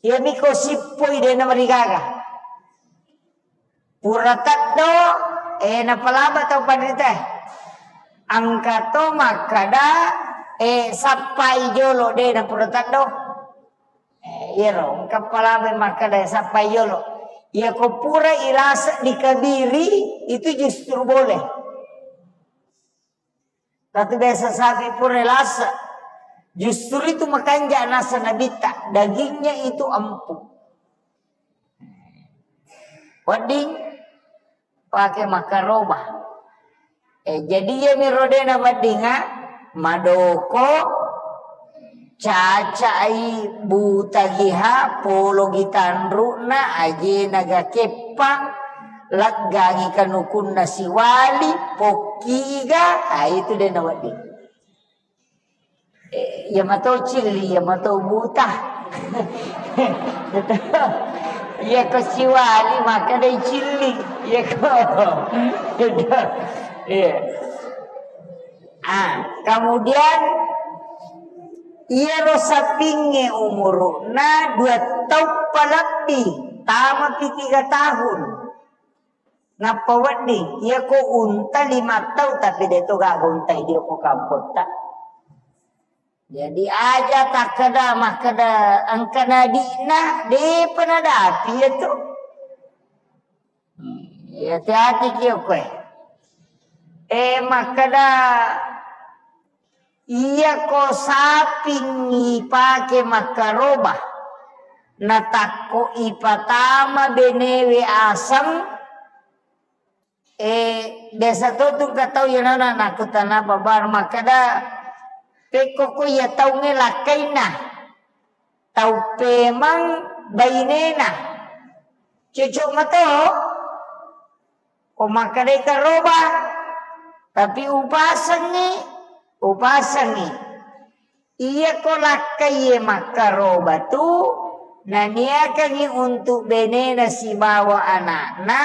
Iya miko sippoi, de namarigaga. Pura teddo, eh, napalaba tau panrita. Engka to makkada, eh, sappai jolo, de na pura teddo. Eh, iyaro, engka palaba makkada sappai jolo. Iya ko pura ilasa dikabiri, itu justru boleh. Tapi biasa sapi pura lasa. Justru itu makanja nasa nabitta, dagingnya itu empuk. Wedding pake makkaroba. Eh, jadi iya mi rodena weddinga, madoko, cacai, buta giha, polo gitanrukna, ajena ga keppang, leggangi kanukunna siwali, pokkiga, ah, itu de nawedding. Eh, iya mato cilli, iya mato buta. Iya ko siwali, maka dai cilli. Iya ko. Iya. Ah, kemudian iyaro sapingnge umuruna dua taung palebbi, tamapi tiga tahun. Nappa wedding, iyako unta lima tau, tapi de to gaga unta idi ko kampotta. Jadi aja takkeda makkeda engka nadi'na, depa nadapi iyatu. Iya, hati-hati ki okkoe. Eh, makkeda iyako saping ipake makkaroba, natakko ipatama benewe aseng, eh, biasa to tu engka tau iyanana nakkutana babar makkeda, pekko ko iya taungnge lakkainna, tau pemang bainena. Cocok mato ko makkedai karoba, tapi upasengngi, upasengngi. Iyako lakkaiye makkaroba tu, naniakangngi untuk benena sibawa anakna,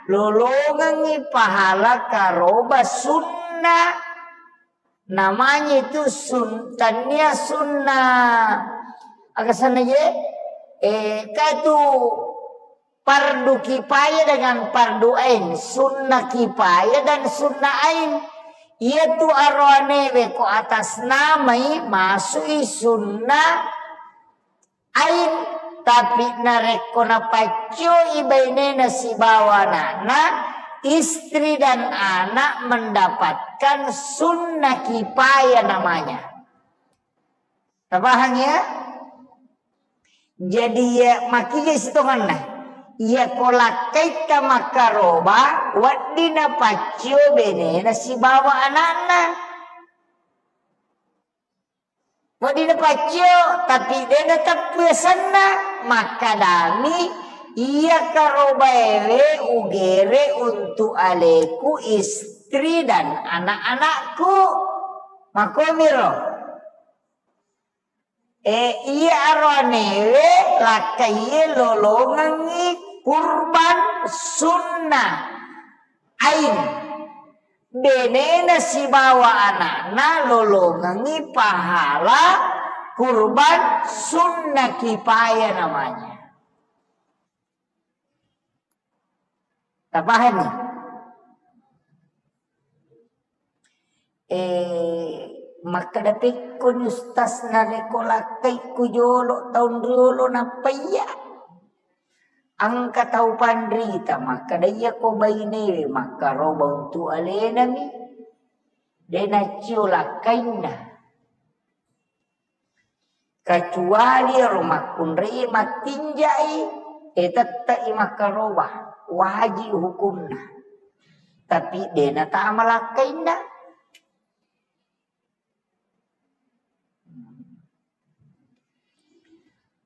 lolongengngi pahala karoba sunna. Namanya itu sun-, tania sunna. Aga sana je? Eh, ka itu fardu kifayah dengan fardu ain, sunnah kifayah dan sunnah ain. Iyatu aroanewe ko atas namai masui sunnah ain, tapi narekko napaccoi bainena sibawa anakna, istri dan anak mendapatkan sunnah kifayah namanya. Tapahang ya? Jadi ya, makija sitonganna. Iya ko lakkaitta makkaroba, wedding napaccio benena sibawa anakna. Wedding napaccio, tapi de nateppu asenna, makkadami, iya karobaewe ugere untuk aleku, istri dan anak-anakku. Makomiro. Eh, iya aroanewe lakkaiye lolongengngi kurban sunnah ain. Benena sibawa anakna lolongengngi pahala kurban sunnah kifayah namanya. Tapahami? Eh, makkeda pekkoni ustaz, narekko lakkaikku jolo taung riolo nappa iya. Engka tau panrita makkeda iya ko bainewe makkaroba untuk alenami, de naccio lakkainna. Kecuali ero makkunrai mattinjai, eh, tette'i makkaroba, wajib hukumna. Tapi de natama lakkainna.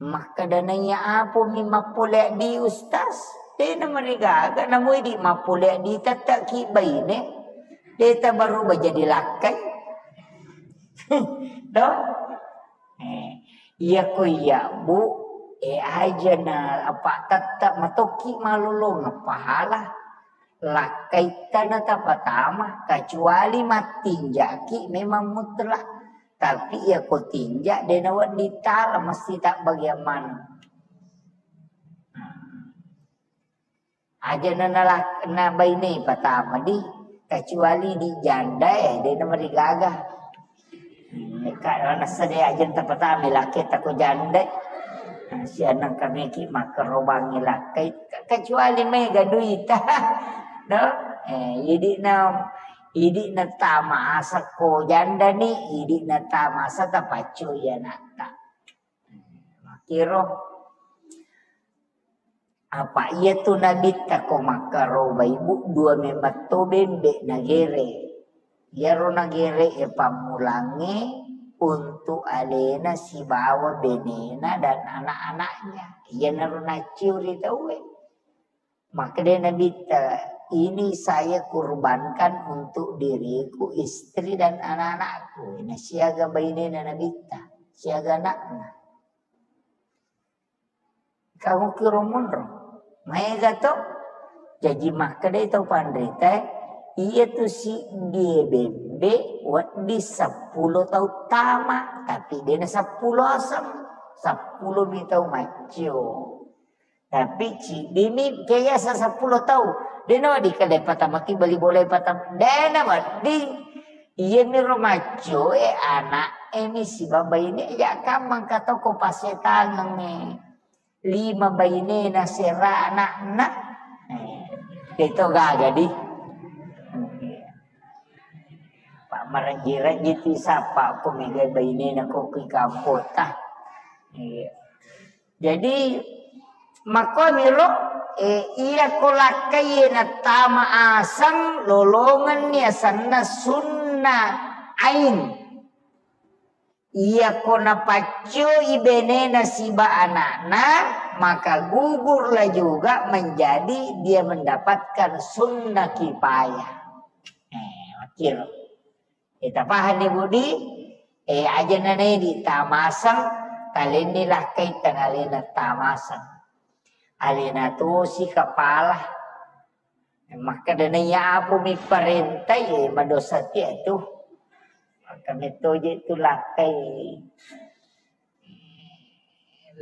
Makkeda naiya apomi mappole di ustaz, de namarigaga namui di mappole di tetteki baine, de tabaru bajadi lakkai. Do? Eh, iya ko iya, Bu, eh, aja na apa tette matokki malolong pahala. Lakkaitta na tapatama, kecuali mattinjaki memang mutlak. Tapi iya ko tinja, de nawedding tala, mesti tak bagian mana. Aja na, na, na baine patama di, kecuali di janda, eh, de namarigaga. Hmm, ka-, nasa de aja tapatama lakketa ko janda. Nah, sianang kami ki makkarobangi lakkai, ke-, kecuali mega duita. No? Eh, idi na, idi na tamasa ko janda ni, idi na tamasa tapaccu iya natta. Makiro. Apa iya tu nabitta ko makkaroba ibu, dua memang to bembe nagere. Iyaro nagere e pammulangnge untuk alena sibawa benena dan anak-anaknya. Iyanaro nacciuri tauwe. Makkeda Nabitta, "Ini saya kurbankan untuk diriku, istri dan anak-anakku." Nah, siaga bainena Nabitta, siaga anakna. Kamu kiro monro. Maega to? Jaji makkedai tau panrita, iya tu siddie bebbe wedding seppulo tau tama, tapi dena seppulo aseng, seppulo mi tau maccio. Tapi ciddimi keyasa seppulo tau. Dena wedding kada patamaki bali bola patam. Dena wedding. Iya miro maccoe ana'e mi sibawa baine, ya kammang katoko pasetangengnge. Lima bainena sera ana'na. Eh, itu gaga di. Pak marejji-rejji ti sapa ko mega bainena ko ki kampota. Iya. Jadi, makkoniro, eh, iya ko lakkai nattama aseng, lolongenni asenna sunna ain. Iya ko napaccoi benena siba anakna, maka gugurlah juga menjadi dia mendapatkan sunnah kifayah. Eh, makkiro. Eh, tapahanni Budi? Eh, aja nanai di tamaseng, talenni lakkai tang alena tamaseng. Alena tosi kepala. Makkeda naiya apo mi parentai, eh, madosa ti atu. Maka mettoje tu lakkai.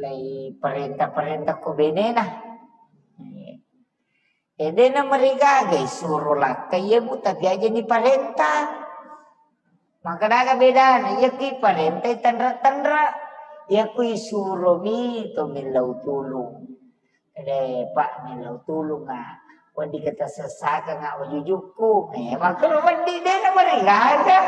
Lai parenta-parenta ko benena. Eh, dena marigaga isuro lakkai, iya, Bu, tapi aja ni parenta. Maka daga bedana, iya ki parenta tenra-tenra. Iya ku isuro mi to millau tulung. Ede, Pak, millau tulung, ah. Wedding kita sessakang, ah, wajujukku. Eh, makkuro wedding dena marigaga.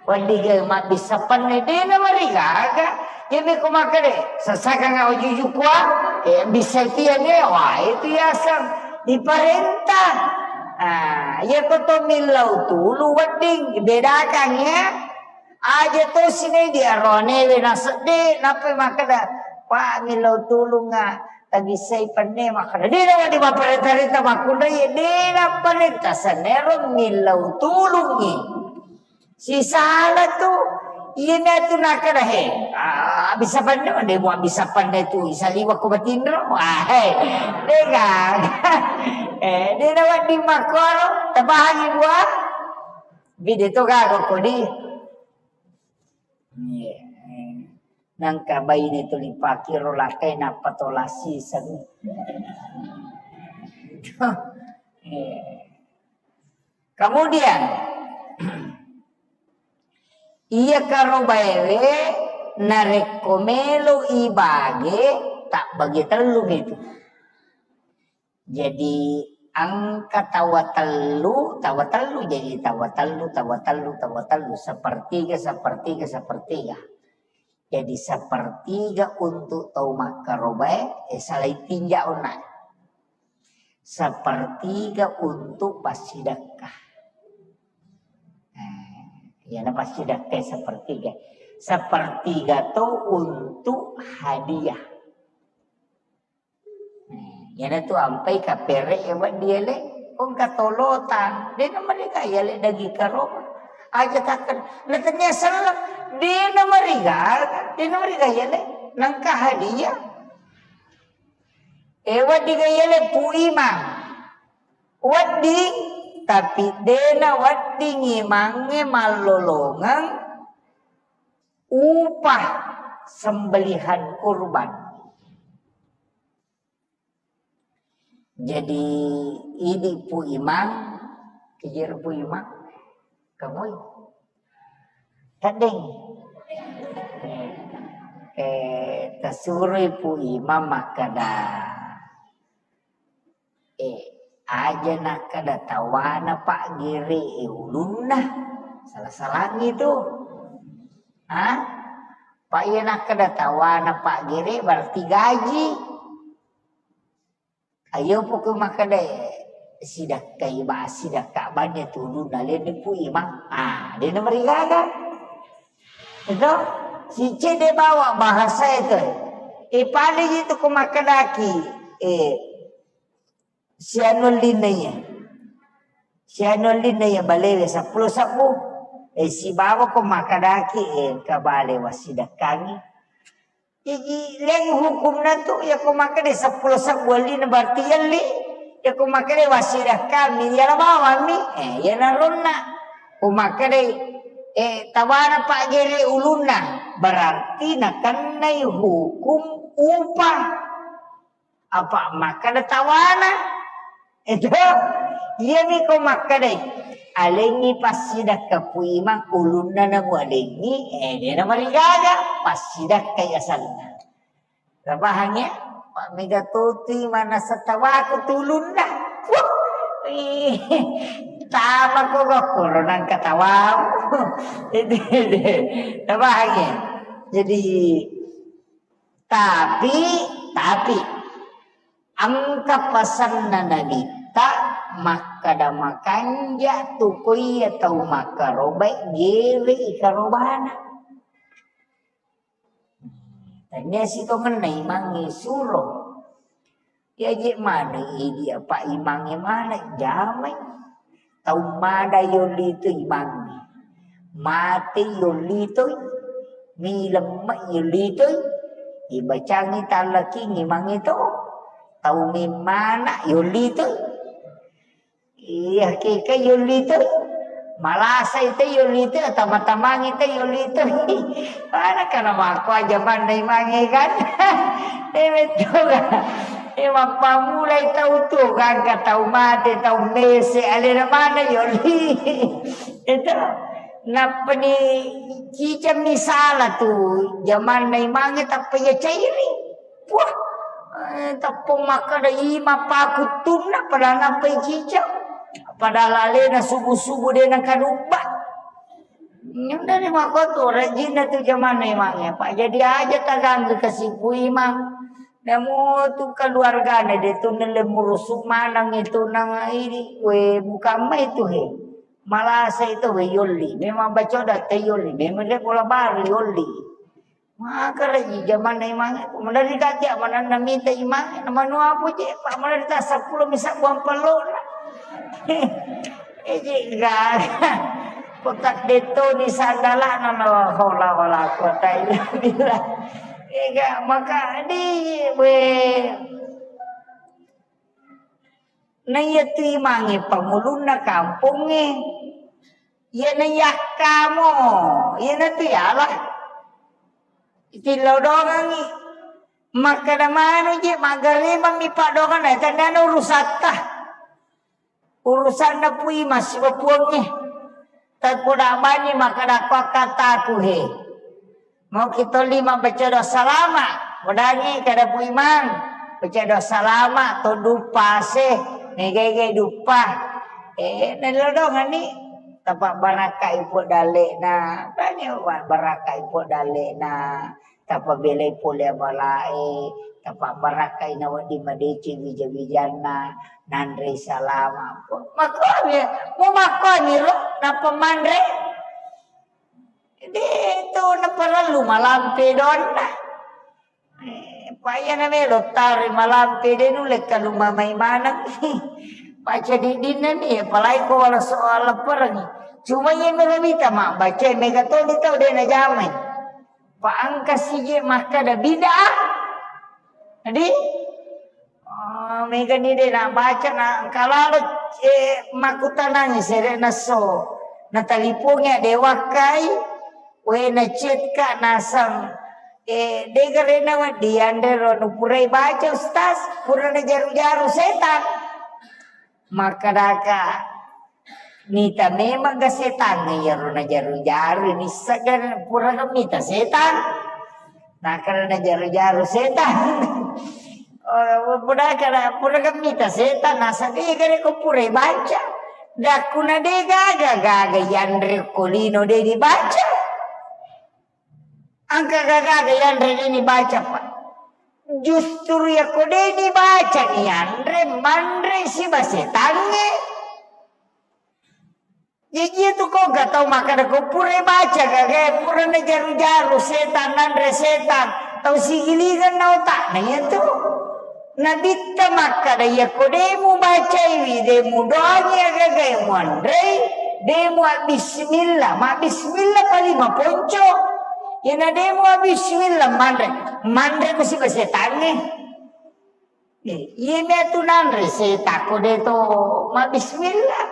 Wedding ke mabbissa penne dena marigaga. Jadi ku makkeda, sessakang, ah, wajujukku, ah. Eh, bisa tiane, wah, itu yaseng diparenta. Ah, iya ko to millau tulu wedding, bedakan ya. Aja to sini diaronewe nasedde, nappa makkeda, "Pak, millau tulunga, tabissai penne," makkeda. Dena wedding mapparenta-renta makkunrai, dena parenta senero millau tulungi. Sisala tu, iya mi atu nakkeda, he, ah, bisa penne, de mua bisa penne tu, isaliwa ko batinro, ah, he, dega. Eh, dena wedding makkoro, tapahangi dua. Bide to gaga kodi. Iya. Nangka baine tuli pakiro lakkai nappa to lasiseng. Iya. Kemudian, iya karobaewe narekko melo ibage, tak bagi tellu itu. Jadi, engka tawa tellu, tawa tellu, jadi tawa tellu, tawa tellu, tawa tellu, sepertiga, sepertiga, sepertiga. Jadi, sepertiga untuk tau makkarobae, eh, salai tinja onna. Sepertiga untuk passidekka. Eh, iyana passidekka sepertiga. Sepertiga to untuk hadiah. Iyana tu ampai kapere ya wedding ele, engka tolotang, dena mereka ya le daging karoma. Aja taken, na tania selleng, dena mereka, dena mereka ya le, nangka hadiah. E wedding ya le Pu Imang. Wedding, tapi dena wedding imangnge mallolongeng upah sembelihan kurban. Jadi, idi Pu Imang, kejir Pu Imang, kemui. Tadeng. Eh, tasuroi Pu Imang makkeda, eh, aja nakkeda tawana Pak Gere, eh, ulunna. Salah-salangi tu. Hah? Pak, iya nakkeda tawana Pak Gere berarti gaji. Ayo poko makkeda sidakkai ba, sidakka banne tulunna lenne Pu Imang. Ah, dena marigaga. Itu si cede bawa bahasa itu. E paling itu ko makkedaki, eh, sianullina iya. Sianullina iya balewe seppulo sebbu. Eh, sibawa ko makkedaki, eh, engka bale wassidakkangi. Jaji, leng hukumna tu, ya ko makkeda seppulo sebbu allina berarti yelli. Ya ko makkeda wassidakkami, yala bawammi. Eh, iyana ronna. Ko makkeda, eh, tawana Pak Gere ulunna, berarti nakennai hukum upah. Apa makkeda tawana? Itu, iyami ko makkedai, alengngi passidakka Pu Imang, ulunna namu alengngi, eh, dena marigaga, passidakkai asanna. Tapahang ya? Pak mega toti mana setawaku tulunna. Wah, ih, tama ko gokoro nang katawamu. Itu, itu. Tapahang ya? Jadi, tapi, tapi, engka pasanna Nabitta makkada makanja tu ko iya tau makkarobai gere i karobana. Tania sitongenna imangnge suro. Yaje maneng idi apa imangnge maneng jamai. Tau mada yolli tu imangnge. Mate yolli tu. Milemme yolli tu. Ibacangi tallaking imangnge to. Tau memmana yolli tu. Iya, keke yolli tu. Malasai te yolli tu, tama-tamangi te yolli tu. Mana kana makko aja manna imangnge kan. Eh, betul kan. Eh, mappamulai tau tu kan, ka tau mate, tau mese, alena mana yolli. Itu. Nappani ciceng misala tu, jamanna imangnge tappa iya cairi. Wah, eh, tappa makkada ima pakuttunna, padahal nappai ciceng. Padahal alena subuh-subuh de nakadubba. Nyundani makkotu, rajinna tu jamanna imangnge. Pak, jadi aja tagangge kasipu imang. Namo tu keluargana de tu nelle murusu manang itu nang ini. We, bukan mai tu he. Malasa itu we yolli. Memang bacoda te yolli. Memang de bola baru yolli. Makaraji jamanna imangnge, ko maderri kaki manenna mita imangnge, na manua puji, pa maderri ta seppulo mi sabbuang pellona. Eji gaga. Ko taddettoni sandalana, la haula wala quwata illa billah. Ega maka di we. Naiya tu imangnge pangulunna kampongnge. Iya naiyakkamo, iyana tu yala. Itillau dongangi. Makkada manu je, maggarimang mi paddoangeng, na tandana urusatta. Urusanna pui masih bapuangnge. Takuda bani makkada ko akkataku he. Mau kita lima baca doa salama. Wadangi kada Pu Imang. Baca doa salama, to dupa se. Mega-ega dupa. Eh, nalodongani. Tapa barakka ipo dalena. Tanya barakka ipo dalena. Tapa belai pole abalae. Tapa barakka ina wedding madeceng wija-wijanna. Nanre salama. Makkomi, mu makkomi ro, napa manre? De to naparellu malampe donna. Eh, payana melo tare malampe de nulle kalu mamai maneng. Paca diddinna ni, apalagi ko wala soal leperengi. Cuma iya melo mita mabbaca mega toni tau de najamai. Pa engka sije makkada bid'ah. Jadi, Oh, megani de nabaca, na engka lalo, eh, makkutanangi sere'na so. Natalipongi de wakkai, we nacetka naseng, eh, de garena wedding yanre ro nupurai baca, Ustaz, pura najaru-jaru setan. Makkadaka, mita memang ga setangnge iyaro najaru-jaru, nissegga pura ga mita setang. Nakkada najaru-jaru setang. Oh, pura kada, pura ga mita setang, nasaba iya gare ko pura baca. Dakkuna de gaga, gaga yanre ko lino de dibaca. Engka gaga yanre de dibaca, Pak. Justru yako de dibaca ni yanre, manre siba setangnge. Jaji tu ko ga tau makkada ko pura baca gaga, pura najaru-jaru setang, nanre setang, tau sigilingan na otakna iya tu. Nabitta makkada, iyako de mubacaiwi, de mudoangi agagae muanrei, de mua bismillah, ma bismillah paling maponco. Iyana de mua bismillah manre, manre ko siba setangnge. Eh, iya matu nanre setako de to ma bismillah.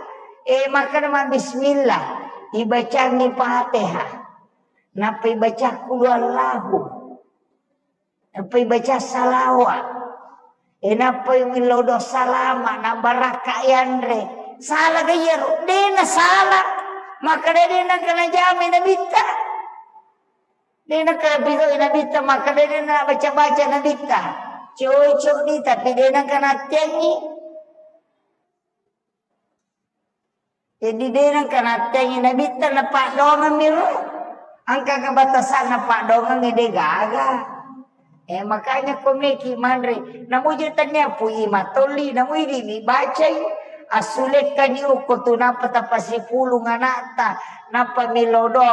Eh, makkada ma bismillah, ibacangi Fatihah. Nappa ibaca qul huwallahu. Nappa ibaca salawat. E nappa millau do salama na barakka yanre. Sala ga iyaro? De na sala. Makkeda de nengka najamai nabitta. De nengka pigau nabitta, makkeda de na baca-baca nabitta. Cocok di, tapi de nengka nattiangi. Jadi de nengka natteangi nabitta na paddoangeng miro. Engka kebatasana paddoangeng de gaga. Eh, makanya ko meki manre. Namuji tania pui matolli, namui di mi bacai. Asulekkani ukko tu nappa tapasipulung anakta. Nappa milodo.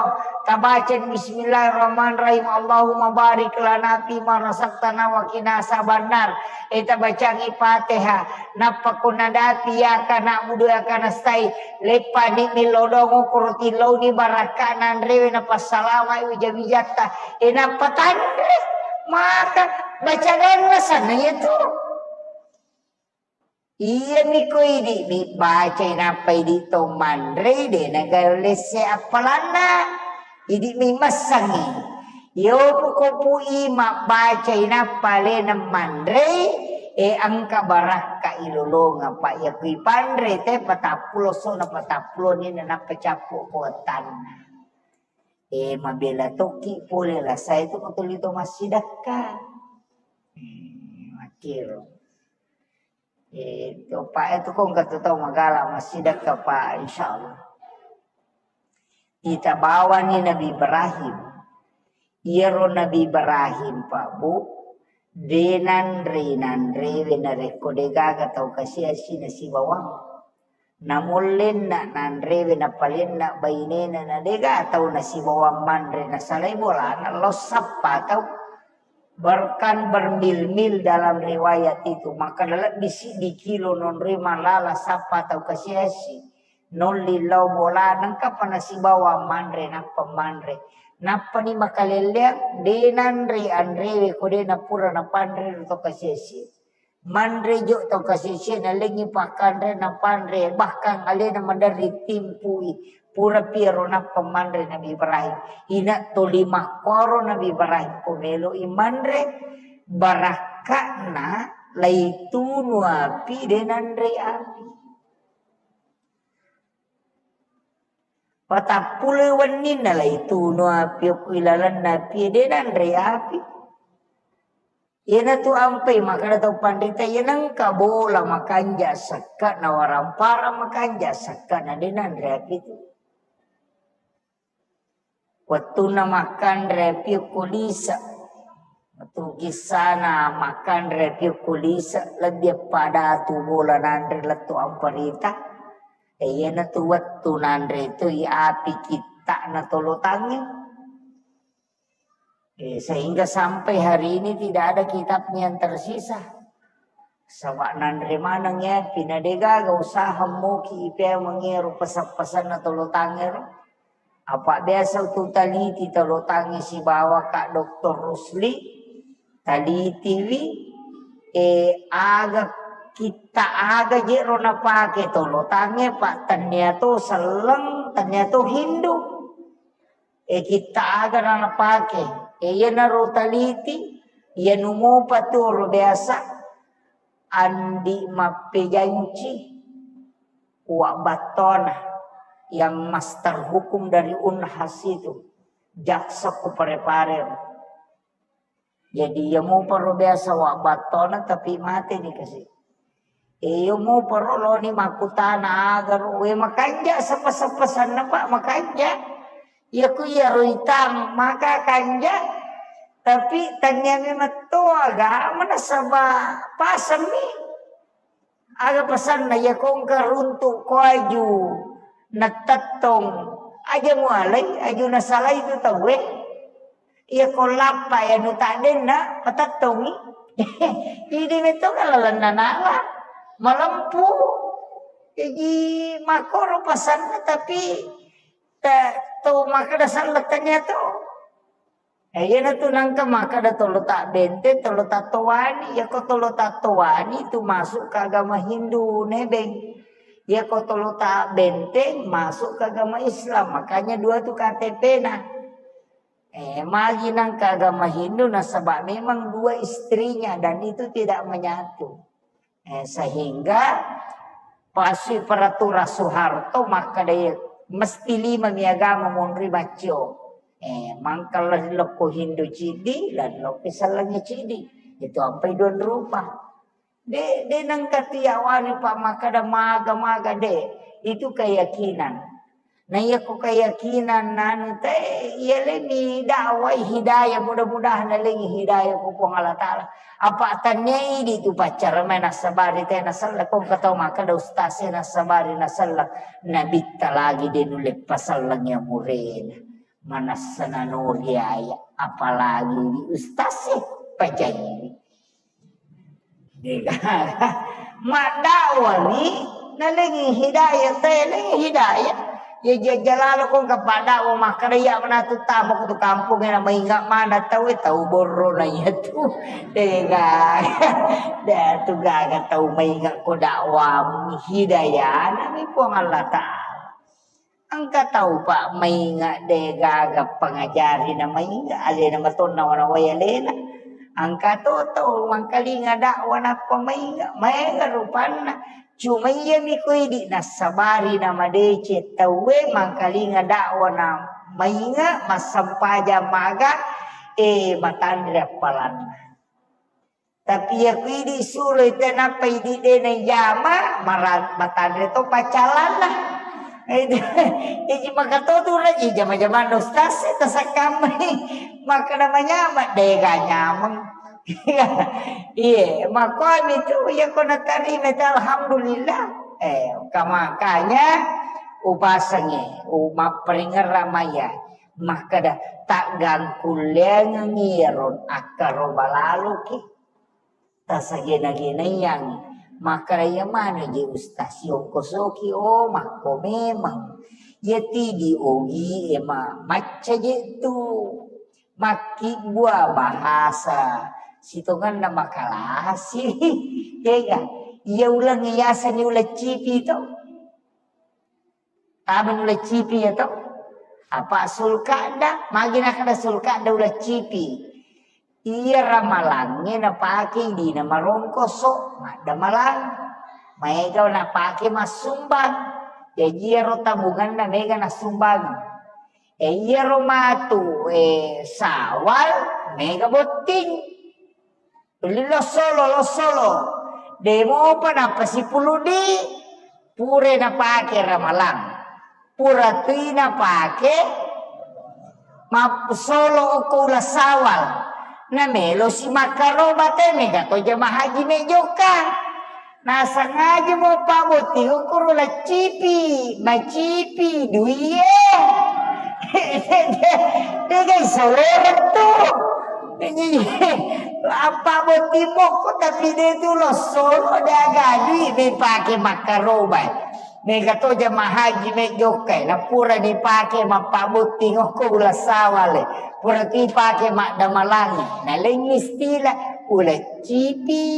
Tabaca Bismillahirrahmanirrahim. Allahumma barik lana fi ma razaqtana wa qina azabannar. Eh, tabacangi Fatihah. Nappa ko nadapi iyyaka na'budu wa iyyaka nasta'in, leppani millau doang okkoro tillauni barakka nanrewe napassalama wija-wijatta. E nappa tanre maka bacaganna sanna iyatu. Iyami ko idi mi bacai nappa idi to manre de naga lesse appalanna. Idi mi massangi. Yopu ko pui mabbacai nappa alena manrei, e engka barakka ilolongeng, Pak. Iya kui panre te patappulo, sona patappulo ni nappa cappu ko wettanna. E mabela tokki pole lasa itu ko tuli to massidakka. Hmm, makkiro. Eh, topa itu kong kata tau magala massidakka, Pak, insyaallah. Kita bawani Nabi Ibrahim. Iyaro Nabi Ibrahim, Pak, Bu, de nanre, nanrewe narekko de gaga tau kasiasi nasibawang. Namollenna nanrewe napalenna bainena na de gaga tau nasibawang manre nasalai bolana lao sappa tau. Bahkan bermil-mil dalam riwayat itu, maka lebbi siddi kilo nonroi malala sappa tau kasiasi, nolli lao bola, nengkapa nasibawa manre, nappa manre. Nappani makalelleang, de nanre anrewe ko de napura napanre ro tau kasiasi. Manre jo tau kasiasi, nalengi pakanre, napanre, bahkan alena maderri timpui. Pura piaro nappa manre Nabi Ibrahim. Ina toli makkoro Nabi Ibrahim ko melo i manre barakka'na laitunu api de nanre api. Patappulo wenninna laitunu api okko ilalenna api de nanre api. Iyanatu ampai makkeda tau panrita, iya nengka bola makanja sekka na warampara makanja sekka na de nanre api tu. Wettunna makkanre api okko lise. Wettu kissana makkanre api okko lise, lebbi pada tu bola nanre lettu amparita. E, iyanatu wettu nanre tu i api kitta'na tolotangnge. Eh, sehingga sampai hari ini tidak ada kitabnya yang tersisa. Saba nanre maneng ya, pina degaga usaha moki ipea mengero pesan-pesanna tolotangero. Apa biasa tu taliti tolotangi sibawa Kak Doktor Rusli, talitiwi, eh, aga kitta aga jero napake tolotange, Pak, tania to selleng, tania to hindu. E kitta aga na napake. E iyanaro taliti, iyanu mopa tu ro biasa, andi mappejanci, Uwa Battona, yang master hukum dari Unhas itu, jaksa ku Parepare. Jadi, iya muparo biasa wa battona, tapi mate ni kasi. Iyo muparo loni makkutana agaro, we makanja seppa-seppa sanna, Pak, makanja. Iya ku iya roitang maka kanja, tapi tania memang to agama nasaba pasemi. Aga pesanna, iya ko engka runtu ko aju natettong, aja mualai, aju nasalai tu tauwe. Iya ko lappa ya nu taddenna matettongi. Idi metto kalalenna nala malempu. Jadi makoro pesanna tapi ta-, to makkeda sallettania to. Eh, iyanatu nangka makkeda tolo ta benteng, tolo ta towani. Iyako tolo ta towani itu masuk ke agama Hindu, nebeng. Iyako tolo ta benteng masuk ke agama Islam. Makanya dua tu K T P-na. Eh, magi nangka agama Hindu, nasaba memang dua istrinya dan itu tidak menyatu. Eh, sehingga pasui peraturan Soeharto, maka dia mesti lima mi agama monri maccio. Eh, mangka lokko Hindu cidi, dan lokko sellengi cidi. Itu ampai dua rupa. De, de nangka tiawani pa makkada maga-maga de. Itu keyakinan. Na iya ko keyakinan nanu te, iya lemi dakwai hidayah, mudah-mudahan nalengi hidayah ko Puang Allah Ta'ala. Apa tanya idi tu pacar mai nasabari te nasella, ko engka tau makkada ustaz e nasabari nasella, nabitta lagi de nulle paselleng ya murena. Manassa nanori aya, apalagi di ustaz e pajaini. Maddakwa ni, nalengi hidayah, talengi hidayah. Ya jajja lalo ko engka paddakwa makkada iya manatu tama ko tu kampung e na mainga mana tau e, tau borro na iya tu. Dega. Da tu gaga tau mainga ko dakwa hidayah na mi Puang Allah Ta'ala. Engka tau pa mainga de gaga pangajari na mainga alena matonna wana wai alena. Engka to tau mangkalinga dakwa nappa mainga, maega rupanna. Cuma iya mi ko idi nassabari na madeceng tauwe mangkalinga dakwa na mainga, massempajang maga, eh, matanre appalanna. Tapi iya ku idi suroi te nappa idi de na ijama, mara-, matanre to paccalanna. Itu, iji maka to tu raji jama-jamanna ustaz e tasakkammai. Makkada manyama, dega nyameng. Iye, makomi tu, iya ko natarima te, alhamdulillah. Eh, ka-, makanya upasengi, u-, mapparingerra maya. Makkada, taggangkulleangengi iyaro akkaroba laloki. Tasagena-genaiangngi. Makkada iya maneng je ustaz siongkosoki, oh, makko memang. Iya tidi ogi e ma-, macca je tu. Makkibbua bahasa sitongenna makalasi. Tega. Iya uleng yaseng uleng cipi to. Tama nulle cipi ya to. Apa sulkada, magi nakada sulkada ulle cipi. Iya ramalangnge napake idina marongkoso, maddamalang. Maega napake massumbang. Jaji iyaro tabunganna mega nassumbang. E iyaro matu, eh, sawal mega botting. Tuli lossolo, lossolo. Demopa nappa sipuludi. Pura napake ramalang. Pura tui napake mappusolo okko uleng sawal. Namelo si makkaroba te mega to jamaah haji mejokka. Nasangaja mo pabbotting okko uleng cipi, macipi duie. Degai soloreng tu. Apa botting mokko tapi de tu lossolo de aga dui mepake makkarobai. Mega to jamaah haji mejokkai, na pura dipake mappabbotting okko uleng sawale. Pura tu ipake maddamalangi. Nalengngi istilah uleng cipi.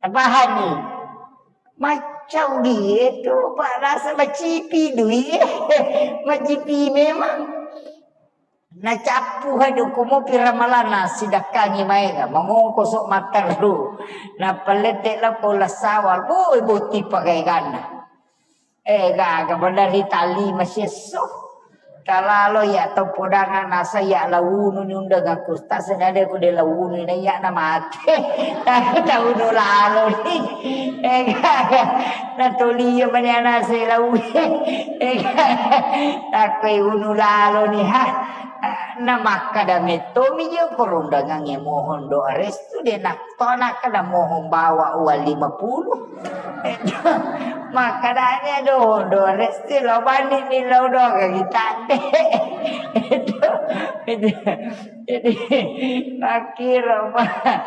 Tapahanni? Macau die tu, Pak, rasa macipi dui. Macipi memang. Nacappu hadu kumopi ramalanna sidakkangi maega, mangongkoso matteru. Nappa lette lappo lassawal, boe botti pagaeganna. Eh, gaga, bener ri tali masiesso. Talalo ya tau podang nasa ya launu ni undang aku. Tasena de ku de launu na ya na mate. Taunu lalo ni. Eh, gaga. Na toli ya mani anase lau. Eh, gaga. Takoi unu lalo ni ha. Na makkada metto mi je ko rundangang e mohon doa restu de nak. Tona kada mohon bawa uang lima puluh. Makadanya do, do resti lo bani mi lo do kaki tande. Jadi, makiro, Pak.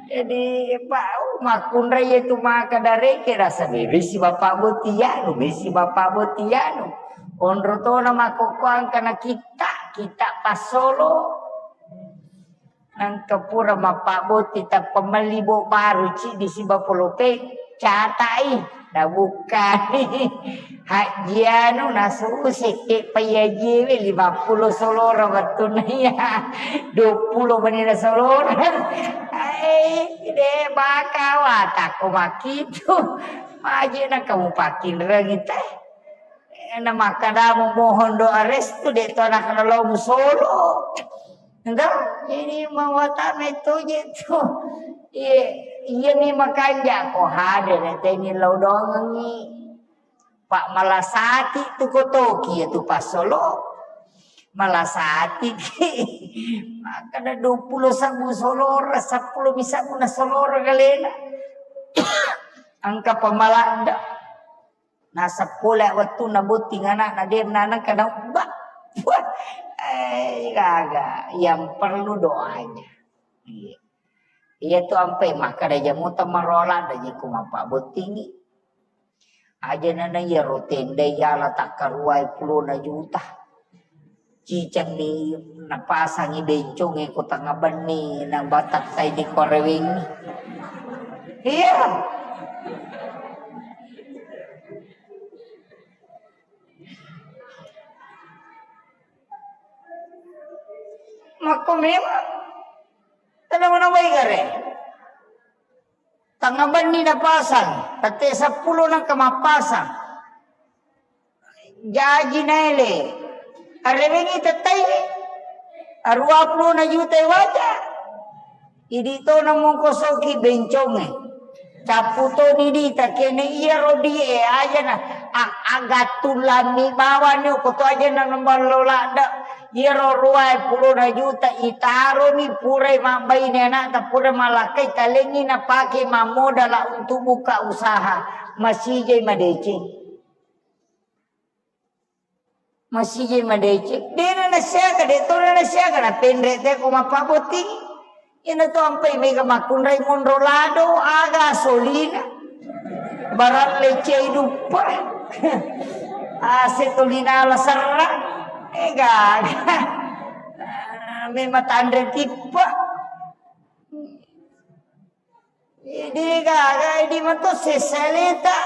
Jadi, Pak, makkunrai itu maka dari kira sabi bisi Bapak Botianu, bisi Bapak Botianu. Onro tona makokkoang kana kita, kita pasolo. Nangka pura mappabbotting tappa melli bo baru ciddi siba polopeng, catai, nabukkai. Hajji anu nasusekki payajiewe lima puluh solora wettunna iya dua puluh menina solora. Ai, de baka watakko makkitu. Maje na kamu pakkinrengi te. Na makkadamu mohon doa restu de to anak lo musolo. Enggak, ini mawata metto je tu. Iya, iya ni makanja ko hadere teni lo dongengi. Pak malasati tu kotoki ya tu pasolo. Malasati ki. Makkada dua puluh sabu solora, sepuluh mi sabu na solora galena. Engka pamaladda. Nasappola wettunna botting anakna, de nanengka naubba. Wah, eh, gaga. Yang perlu doanya. Iya. Iya tu ampe makkada jamu tamarola da jiko mappabottingi. Aja nana iya rotenda iyala takkaruai pulona juta. Cicengni napasangi bencong e ko tengnga benni, na batattai di korewengi. Iya. Makko memang. Tenang mana baik are. Tengnga benni napasang, tette seppulo nengka mappasang. Jaji naele, arewengi tettai, arua pulona juta waja. Idi to namongkosoki bencongnge. Cappu toni di takene iyaro die ajana, a-, agattullami bawani ko to ajana namballo ladda. Iyaro ruae pulona juta itaroni purai mabbaine anakta, purai malakkai talengi napake mammodala untuk buka usaha. Masijai madeceng. Masijai madeceng. Dena nasiaga, de tona nasiaga, napenre te ko mappabotting. Ina to ampai mega makkunrai monro lado, aga solina. Baralle cei duppa. Ase tolina la serra. Ega. Memang tanre tippa. Idi gaga, idi mato sesaleta.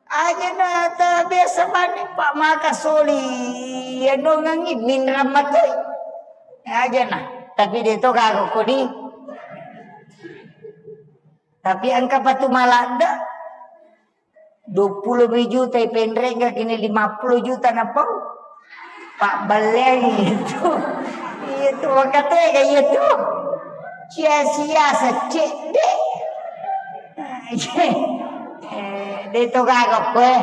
Aja na ta biasa mani pa maka soli. Ya dongangi minram matoi. Aja na. Tapi de to gaga kodi. Tapi engka patu maladda. Dua puluh juta ipenrengga kini lima puluh juta napau. Pak belleng itu. Itu makatega itu. Sia-sia secek de. Eh, de to gaga koe.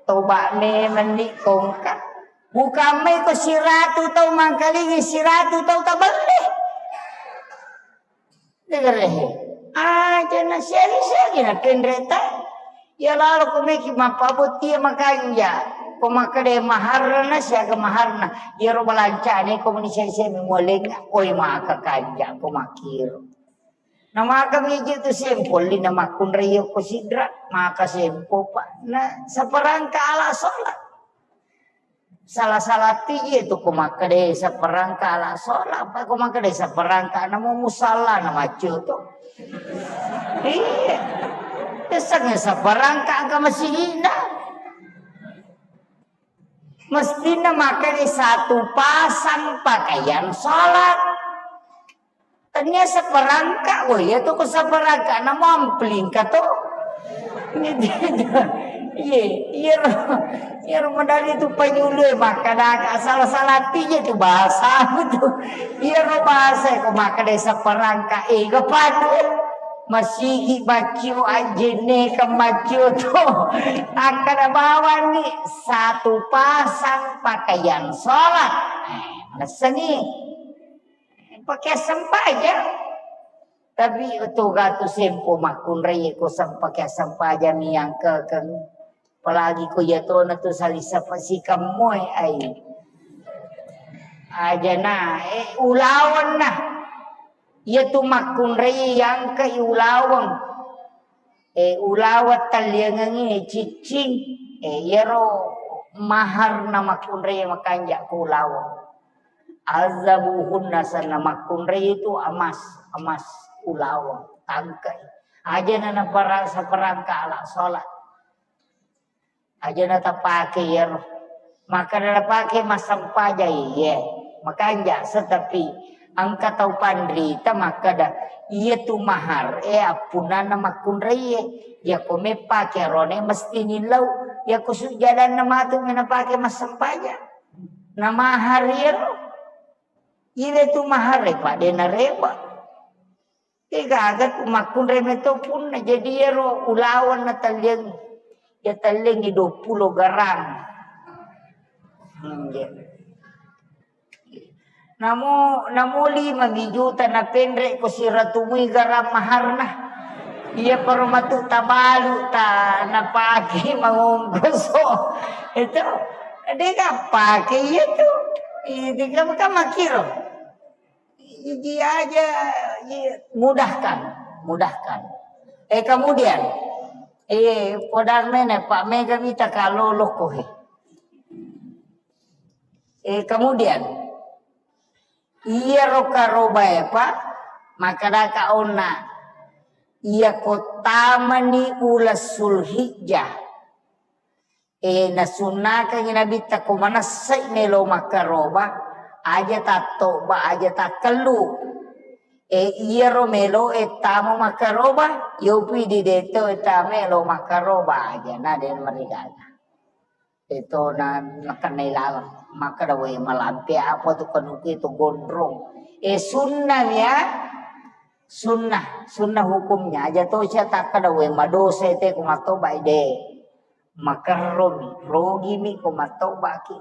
Toba me menik kongka. Bukan mai ko siratu tau mangkalingi siratu tau tabelle. Degerehe. Aja na siagi-siagi na penreta. Ya lalo ko meki mappabottia makanja. Ko makkeda maharna siaga maharna. Iyaro balancane ko meni siagi-siagi mualenga. Oi maka kanja ko makkiro. Na maka miji tu sempo lina makkunrai ko sidra. Maka sempo pa. Na saparangka ala sholat. Sala-sala tiji tu ko makkeda saparangka ala sholat, apa ko makkeda saparangka namo musalla na maccio to. Iya. Tesang saparangka angka masigina. Mestina makkeda satu pasang pakaian sholat. Tania saparangka, oh iya tu ko saparangka, namo ampling ka to. Iya, iya ro, iya ro madari tu panyulu e makkada ka salah-salah tija tu bahasa tu. Iya ro bahasa ko makkada saparangka, eh, ga padu. Masigi maccio ajenne ka maccio to. Akkada bawang ni satu pasang pakaian sholat. Eh, messengi. Pakai sempajang. Tapi toga tu sempo makkunrai ko sem-, pakai sempajang yang kekeng. Apalagi ko iya tona tu salisa pasikam moe ai. Aja na, eh, ulaweng na. Iya tu makkunrai yang ke ulaweng. Eh, ulaweng talliangengi ciccing. Eh, iyaro mahar na makkunrai makanja ko ulaweng. Azabuhunna sanna makkunrai itu emas, emas ulaweng, tangkai. Aja na napara-, saparangka ala sholat. Aja na tapake iyaro. Makkeda napake massempajang iye. Makanja setapi engka tau panrita makkeda, iyatu mahar e appunnanna makkunraie. Yako meppake arone mesti nillau. Yako sujjadanna matu menapake massempajang. Na mahar iyaro. Iye tu mahar e, Pak, de nareba. Degaga tu makkunrai meto punna. Jadi iyaro ulaweng na talliang. Ya talliangi dua puluh garang. Hmm, ya. Namo, namo lima mi juta na penre ko siratumui garang maharna. Iya paro matu tabalu ta napake mangongkoso. Itu dega pake iya tu. Itu kamu kan makiro. Iji aja, iya, mudahkan, mudahkan. Eh, kemudian, eh, podang mene, Pak, mega mita kalolo kohe. Eh, kemudian, iyaro karobae, Pak, makkedaka onna, iya ko tamani uleng Sulhijjah, E, nasunnakangngi Nabitta ko manessai melo makkaroba, aja tattoba, aja takkellu. E, iyaro melo e tamo makkaroba, yopi di deto e tamo melo makkaroba aja, na de marigaga. Eto na, nakennai laleng. Makkeda, "Woi, malampe apa tu kanuku itu gondrong?" E, sunnah ya. Sunnah, sunnah hukumnya aja to sia takkeda, "Woi, madosa te ko mattoba de." Makerromi, rogimi ko mattobaki.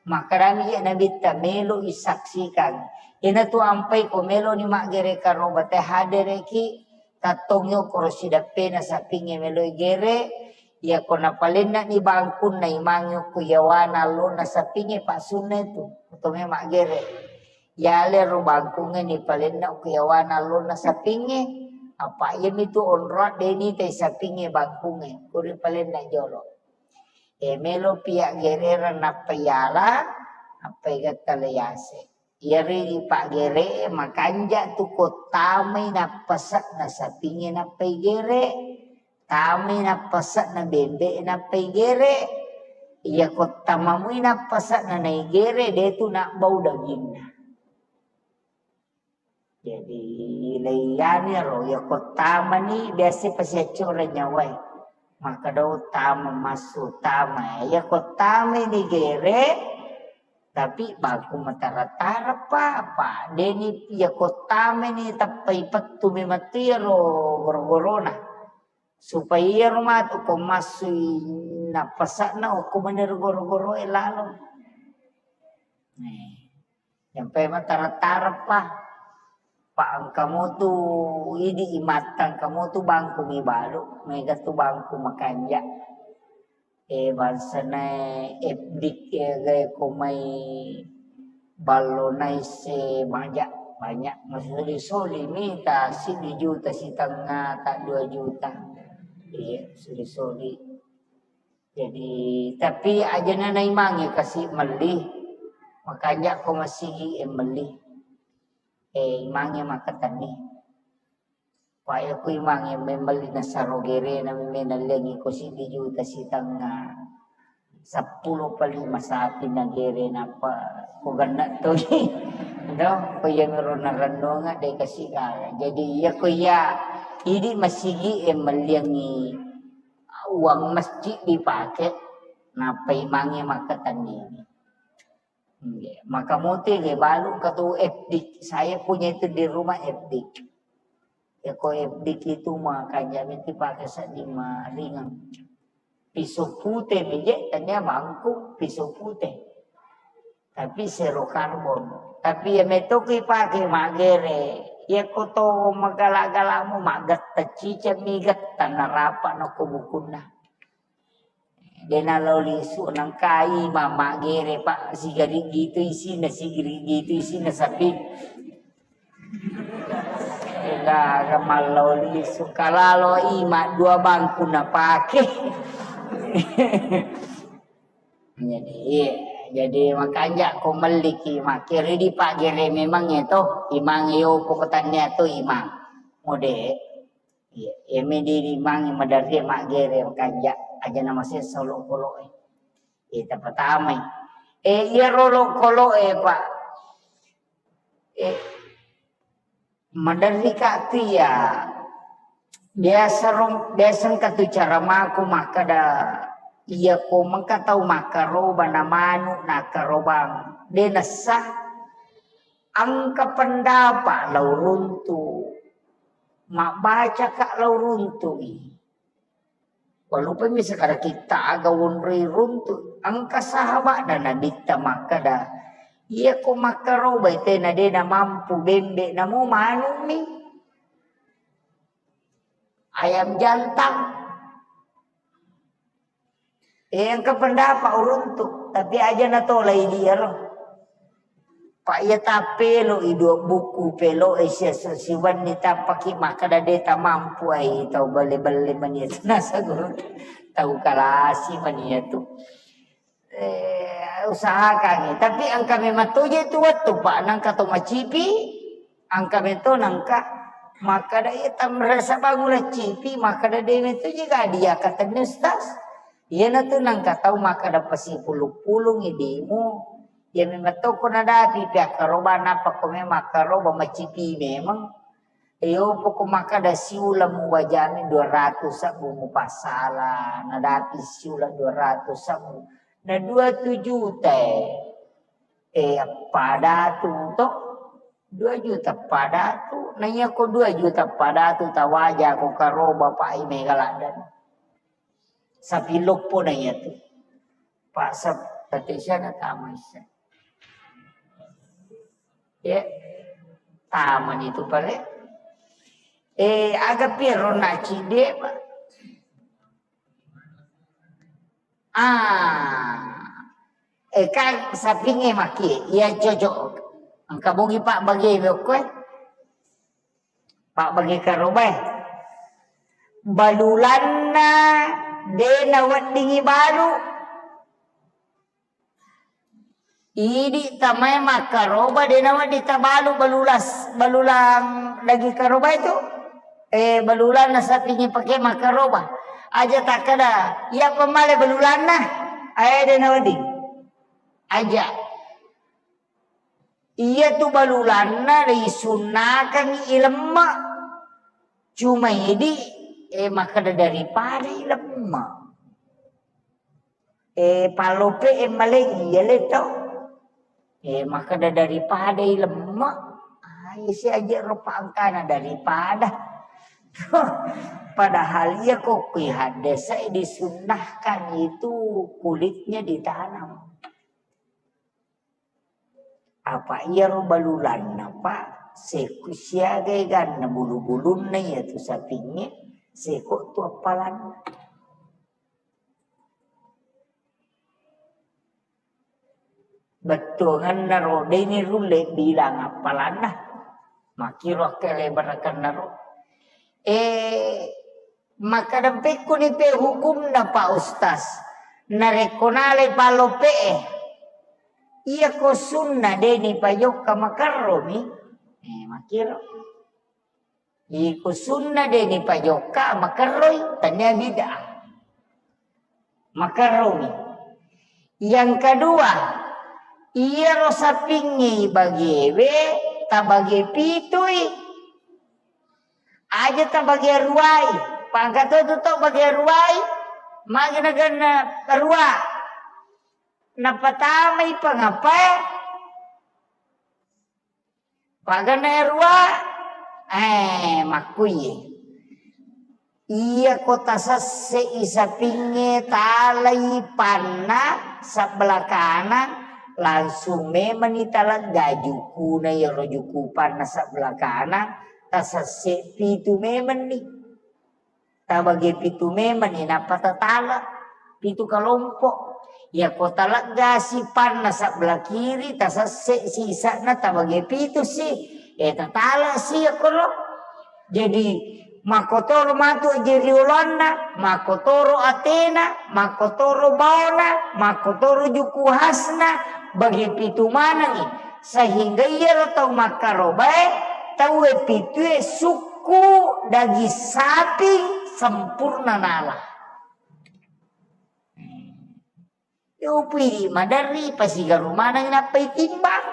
Makkedami je Nabitta, melo isaksikan. Ina tu ampai ko melo ni maggere karoba te hadereki, tattongi okoro sidappena sapinge melo igere, iya ko napalenna ni bangkunna imangi okko yawana allona sapinge, pak sunna itu, oto me maggere. Yale ro bangkungnge ni palenna ku yawana allonna sapingnge, apa iyami tu onroang de nitai sapingnge bangkungnge, kuri palenna jolo. E, melo pia gerereng nappa yala, nappa igatta le yase. Iyari di paggere e makanja tu ko tamai nappa se'na sapingnge nappa igere. Tamai nappa se'na bembe nappa igere. Iya ko tamamui nappa se'na naigere, de tu nabbau daginna. Jadi leiyani ro, iya ko tamani biasa pasiaccora nyawae. Makkeda tama massu tama. Iya ko tamai ni gere, tapi bangku matara-tara pa, apa. Deni iya ko tamai ni tappai pettu memang tu iyaro goro-gorona. Supaya iyaro matu ko massui nappasa'na okko manero goro-goroe lalo. Eh, sampai matara-tara pa. Pa engka motu idi imatta, engka motu bangku mibalu, mega tu bangku makanja. E, bangsana F D K e, gae ko mai ballo naisse maja, banyak masoli-soli mita siddi juta sitengnga ta dua juta. Iya, soli-soli. Jadi, tapi ajana naimangi kasi melli, makanja ko masigi e melli. E, imangi makkatenni. Paya ku imangi memmelli nasaro gerena, memeng nalliangi ko siddi juta sitengnga, seppulo pa lima sapi nagere, nappa ko genna toni. Do, ko iya miro narennunga de kasi gaga. Jadi iya ko iya idi masigi e melliangi uang masjid dipake, nappa imangi makkatenni. Iya, maka mote ge balu ka tu F D K. Saya punya itu di rumah F D K. Ya ko F D K itu makanja miti pake seddi maringang. Piso pute mi je, tania bangku piso pute. Tapi zero karbon. Tapi ya metoki pake magere. Ya ko to magala-galamu magetta ciceng mi getta narapa no ko bukunna. Dena lao lisu nangkai mama gere, Pak, sigari gitu isina, sigari gitu isina sapi. Ega mallau lisu kalalo ima dua bangku napake. Jadi, iya. Jadi makanja ko melliki makere di Pak gere memang ya to, imang yo pokok tania to imang. Mode. Iya, iyami diri mangi maderri maggere makanja, aja namasessa olokolo'e. Ita patamai. Eh, iyaro lo kolo e, Pak. Eh, maderri ka tu iya. Biasa rong, biasa engka tu cara mako makkada, iya ko mengka tau makkaroba na manu nakkarobang. De nessa, engka pendapat lao runtu. Mabbaca ka lao runtu i. Walupai mi sakada kitta aga wonroi runtu. Engka sahaba'na Nabitta makkada, iya ko makkarobai tena de namampu bembe namo manukmi. Ayam jantan. Eh, engka pendapat uruntu, tapi aja natolai diaro. Pak iya tappelo i dua buku pelo e sia siwenni tappaki makkada de tamampu ai tau belle-belle mania tu nasa guru tau kalasi mania tu. Eh, usahakan. Tapi engka memang toje tu wettu, Pak, nangka to macipi, engka meto nangka makkada iya tamrasa bangun la cipi, makkada de meto je ga dia katenne Ustaz. Iyana tu nangka tau makkada pasipulung-pulung idimu. Iya memang to ko nadapi piakkaroba napa ko memang makkaroba macipi memang. Iyo poko makkada siuleng muwajani dua ratus sabbu mupassala, nadapi siuleng dua ratus sabbu. Na dua tu juta e. Eh, padatu to. Dua juta padatu. Na iya ko dua juta padatu tawaja ko karoba pai mega laddan. Sapi loppo na iya tu. Pak Sep, tete siana tama issa. Ya. Tamani tu pale. Eh, aga piro na cide, Pak? Ah. Eh, kan sapinge maki, iya cocok. Engka bogi Pak bagi bokko, eh. Pak bagi karoba, eh. Balulanna de naweddingi balu. Idi tamae makkaroba de nawedding tabalu balulas, balulang daging karoba itu. Eh, balulang na sapingi pake makkaroba. Aja takkada, iya pemale balulanna. Ae de nawedding. Aja. Iya tu balulanna risunnakangngi ilemme. Cuma idi, eh, makkada daripada ilemme. Eh, pallope e maleng iya le to. Eh, makkada daripada ilemme. Ah, isi aja rupa angkana daripada. Padahal iya ko kui haddese disunnahkan itu kulitnya ditanam. Apa iyaro balulanna, Pak, sekusiaga eganna bulu-bulunna iya tu sapingnge, seko tu appalanna. Bettuanganna ro, deni rulle bilang appalanna. Makiro akkele barakanna ro. Eh, Makkadampekkuni pe hukumna, Pak Ustaz? Narekko nalai pallope'e, iyako sunna de nipajokka makerromi? Eh, makkiro. Iko sunna de nipajokka makerroi, tania bid'ah. Makerromi. Yang kedua, iyaro sapingnge bagewe tabage pitui. Aja tabage ruai. Pangka to tu to bage ruai. Magi naganna rua. Napatamai pangapae. Pagana rua, eh, makkuye. Iya ko tasesse'i sapingnge talai panna sebelah kanan, langsung memani talegga jukuna iyaro juku panna sebelah kanan, tasesse pitu memenni. Tabage pitu memenni, nappa tatala pitu kalompo. Yako talegga si panna sebelah kiri, tasesse sisa'na tabage pitu si. Eh, tatala si yakolo. Jadi, makkotoro matu aje rioloanna, makkotoro atena, makkotoro baona, makkotoro juku hasna, bage pitu manengi. Sehingga iyaro tau makkarobae, tauwe pitue sukku daging saping sempurna nala. Yo pui maderri pasigaru maneng nappa itimbang.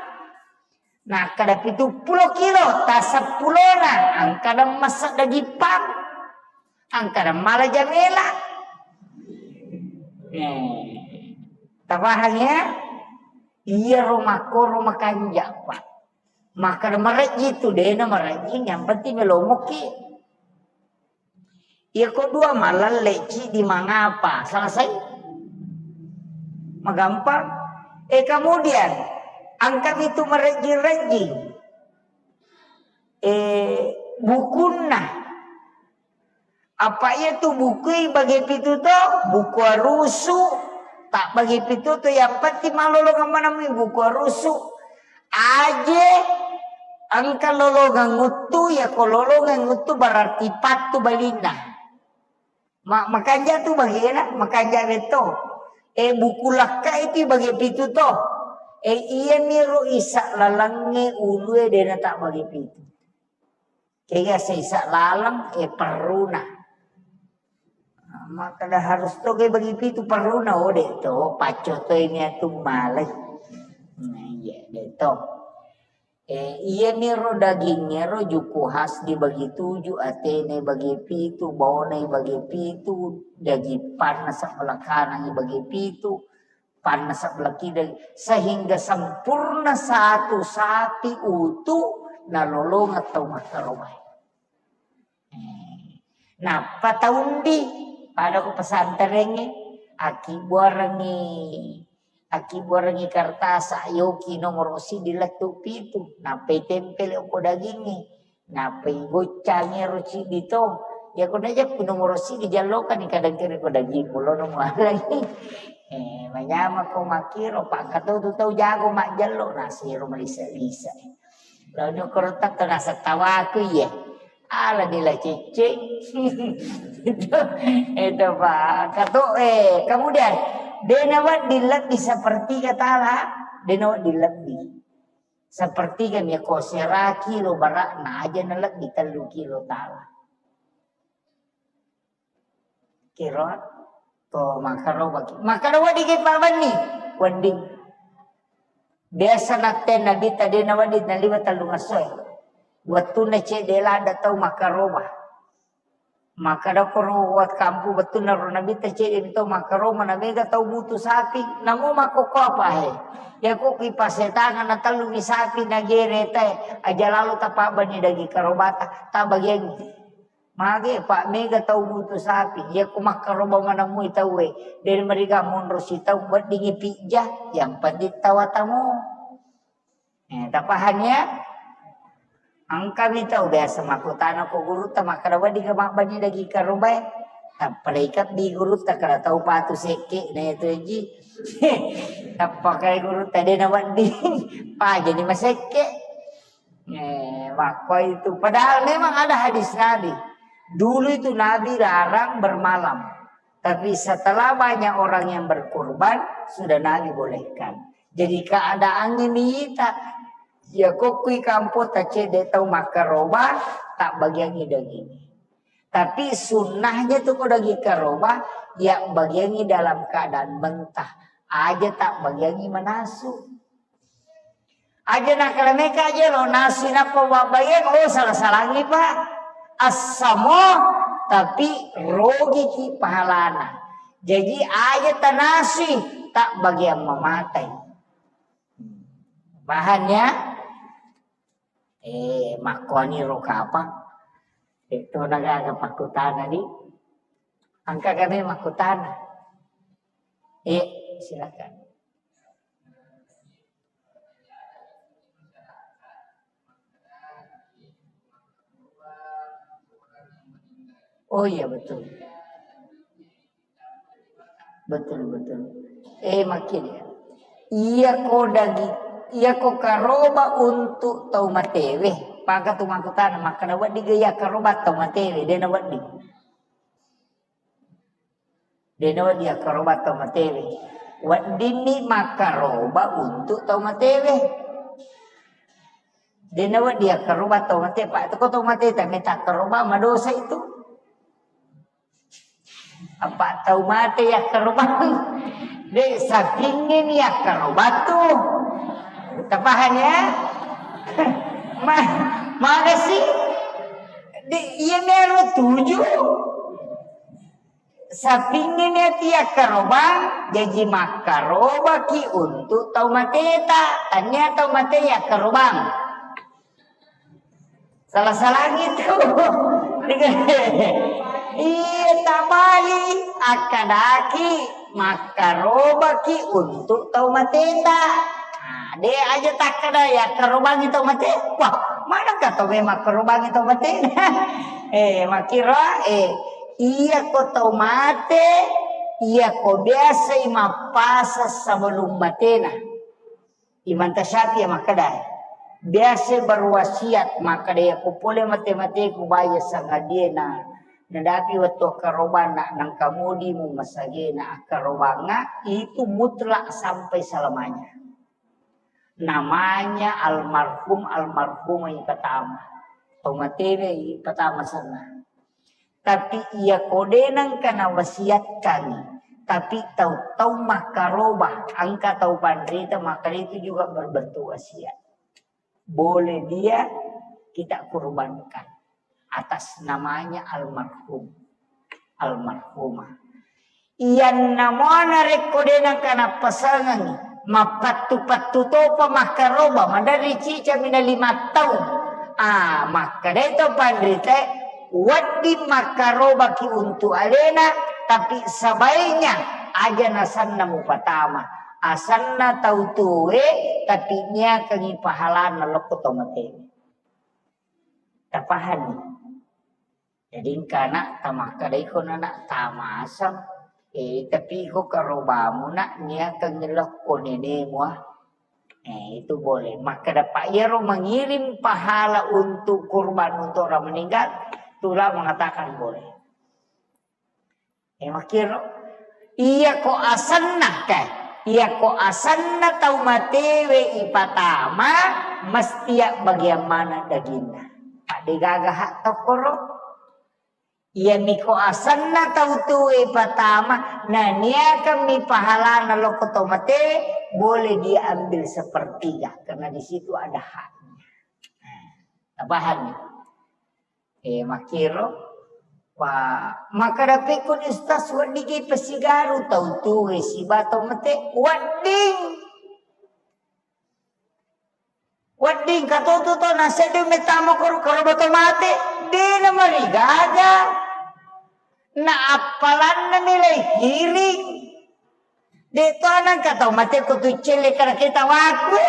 Nakkeda pitu pulo kilo, taseppulona, angkada massa daging pang. Angkada mala jamela. Eh, tapahang ya? Iyaro makkoro makanja, Pak. Makkada marejji tu, dena marejji, yang penting melomoki. Iyako dua malalle cidi mangapa? Selesai. Magampang. Eh, kemudian, angkami tu marejjing-rejjing. Eh, bukunna. Apa iya tu bukui bage pitu to? Buku arusu. Tak bage pitu to, yang penting malolongeng manamui buku arusu. Aje engka lolongeng uttu, ya ko lolongeng uttu berarti pattu balinna. Ma-, makanja tu bagena, makanja beto. Eh, buku lakka itu bage pitu to. Eh, iya miro isa lalengnge ulue dena tak bage pitu. Kega seisa laleng, eh, perruna. Makkada harus to ke bagi pitu perruna, oh, de to, pacco to ini atu malai. Nah, iya, de to. Eh, iya niro daging niro juku khas dibagi tuju, atene bagi pitu, baone bagi pitu, daging panna sebelah kanan bagi pitu, panna sebelah kiri, sehingga sempurna satu sapi utuh nalolongeng tau makkarobae. Eh, nappa taundi pada ko pesantrengnge, akkibuarengngi, akkibuarengngi kertas, yoki nomoro siddi lettu pitu, nappa itempel ko dagingnge, nappa igoccangi ero siddi to. Ya ko najeppu nomoro siddi jallokani kadang kere ko daging, mulono mualai. Eh, manyamako makkiro, pakka to tu tau jago majjallo, nasiro malisa-lisa. Lalu korotak to nasa tawaku, iya. Ala nila cicing. Itu, itu, Pak. Katu, eh, kemudian, dena wedding lebbi sepertiga tala, dena wedding lebbi. Sepertiga mi ko sera kilo barakna aja na lebbi tellu kilo tala. Kiro to makkarobaki. Makkada wedding ki pabbenni? Wedding. Biasa natte Nabitta de nawedding naliwa tellung essoe. Wettunna cedde ladde tau makkaroba. Makkada koro wat kampung wettunna ro Nabitta cedde mi tau makkaroba, na mega tau butuh sapi. Namo makkokko apa he? Yako ki pasetangan na tellu mi sapi nagere te, aja lalo tapabbenni daging karobata, tabagiangi. Mage, Pak, mega tau butuh sapi. Iya ko makkaroba manemmui tauwe. Dena mariga monro sitau weddingi pijja, yang penting tawatamu. Eh, tapahang ya? Engkami tau biasa makkutana ko gurutta, makkada wedding ga mabbenni daging karobae. Tappa leikabbi gurutta, kada tau patu sekke na itu ji. Tappa kai gurutta dena wedding. Pajani masekke. Eh, makko itu. Padahal memang ada hadis Nabi. Dulu itu Nabi larang bermalam. Tapi setelah banyak orang yang berkurban, sudah Nabi bolehkan. Jadi keadaannya mita. Ya kokkui kampo tacede tau makkaroba, tak bagiangi daging. Tapi sunnahnya tu ko daging karoba, ya bagiangi dalam keadaan mentah. Aja tak bagiangi manasu. Aja nakkalemeka aja lo nasi nappa wabbayang, oh, salah-salangi, Pak. Assamo, tapi rogiki pahalana. Jadi aja tanasui, tak bagian mematai. Paham ya? Eh, makkoni ro kapang. Eh, to nagaga pakkutana di. Angka kami makkutana. Eh, silakan. Oh iya, betul. Betul, betul. Eh, makin ya. Iya ko dagi, iya ko karoba untuk tau matewe. Paka tu makkutana, makkada wedding ga iya karoba tau matewe, dena wedding. Dena wedding akkaroba tau matewe. Weddinni makkaroba untuk tau matewe. Dena wedding akkaroba tau mate, Pak. Itu ko tau mate, tapi tak karoba, madosa itu. Apa tau mate ya karoba? De, sapingnge ni akkarobang tu. Tapahang ya? Ma-, mana sih? De, iya mero tuju. Sapingnge ni ati akkarobang, jaji makkarobaki untuk tau mateta. Tania tau mate akkarobang. Salah-salah gitu. Iya, tabali. Akkadaki makkarobaki untuk tau mateta. Nah, de aja takkada ya akkarobangi tau mate. Wah, manakah tau memang akkarobangi tau matena? Eh, makkiro, eh, iya ko tau mate, iya ko biasai mappasa sebelum matena. Imam Tasyafi'i makkeda, biasa berwasiat makkeda, "Iya ko pole mate-mateku baya sangadie na nadapi wettu akkarobanna, nangka mudi mu masagena akkarobangnga itu mutlak sampai selamanya." Namanya almarhum, almarhumah ipatama. Tau matewe ipatama senna. Tapi iya ko de nengka nawasiatkan, tapi tau-tau makkaroba, engka tau panrita, maka itu juga berbentuk wasiat. Boleh dia kita kurbankan atas namanya almarhum, almarhumah. Iyanna mua narekko de nengka nappasengengi, mappattu-pattu topa makkaroba, maderri cicami na lima taung. Ah, makkeda to panritae, wedding makkarobaki untuk alena, tapi sebaiknya aja nasanna mupatama. Asanna tau tue, tapi niakangi pahalana lokko to mate. Tapahani? Jadi engka anak tamakkadaiko anak tamasang, eh, tapi iko karobamu nak niakangi lokko nenemu, ah. Eh, itu boleh. Makkeda, Pak, iyaro mengirim pahala untuk kurban untuk orang meninggal, itulah mengatakan boleh. Eh, makkiro, iya ko asenna, kae. Iya ko asenna tau matewe ipatama, mesti ya bagian mana daginna. Pak, degaga hak tokkoro. Iyami ko asenna tau tuwe patama, naniakan mi pahalana lokko to mate, boleh dia ambil sepertiga, karena di situ ada haknya. Nah, tapahanni? Eh, makkiro, pa, makkeda pekkoni Ustaz, wedding ki pasigaru tau tuwe siba to mate, wedding. Wedding katotu to nasedde mettamo koro, koro boto mate, de namarigaga. Na appalanna milai kiring. De to nangka tau mate ko tu celle kada kita waku.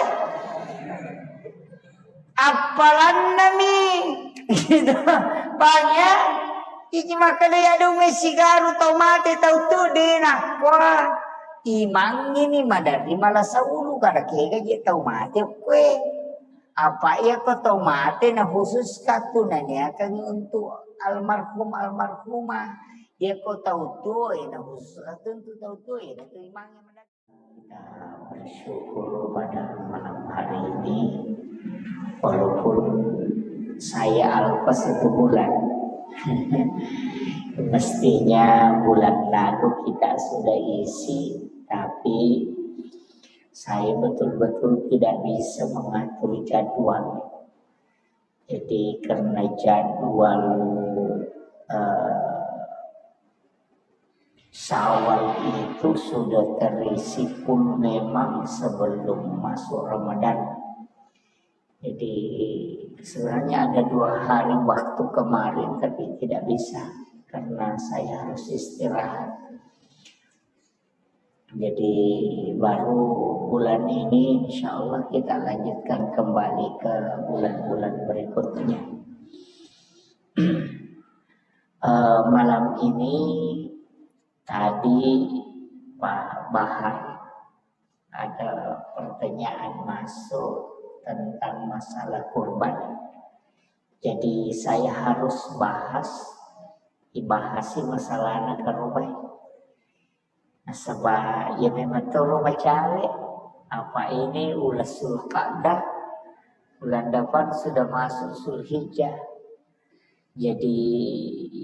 Appalanna mi. Gitu. Bang ya. Iki makkeda ya dong sigaru tau mate tau tu de nakwa. Imangngi ni maderri malasa ulu kada kega je tau mate kue. Apa iya ko tau mate na khusus katu naniakan untuk almarhum almarhumah. Iya ko tau tuo na khusus katu untuk tau tuo na tu imangngi maderri. Kita bersyukur pada malam hari ini, walaupun saya alpa satu bulan. Mestinya bulan lalu kita sudah isi, tapi saya betul-betul tidak bisa mengatur jadwal. Jadi karena jadwal, eh, Syawal itu sudah terisi full memang sebelum masuk Ramadan. Jadi sebenarnya ada dua hari waktu kemarin tapi tidak bisa karena saya harus istirahat. Jadi baru bulan ini insya Allah kita lanjutkan kembali ke bulan-bulan berikutnya. Eh, malam ini tadi Pak Bahar ada pertanyaan masuk tentang masalah kurban. Jadi saya harus bahas, ibahasi masalah anak karubai. Nasaba iya memang toro macawe, apa ini uleng Zulqa'dah, bulan depan sudah masuk Zulhijjah. Jadi,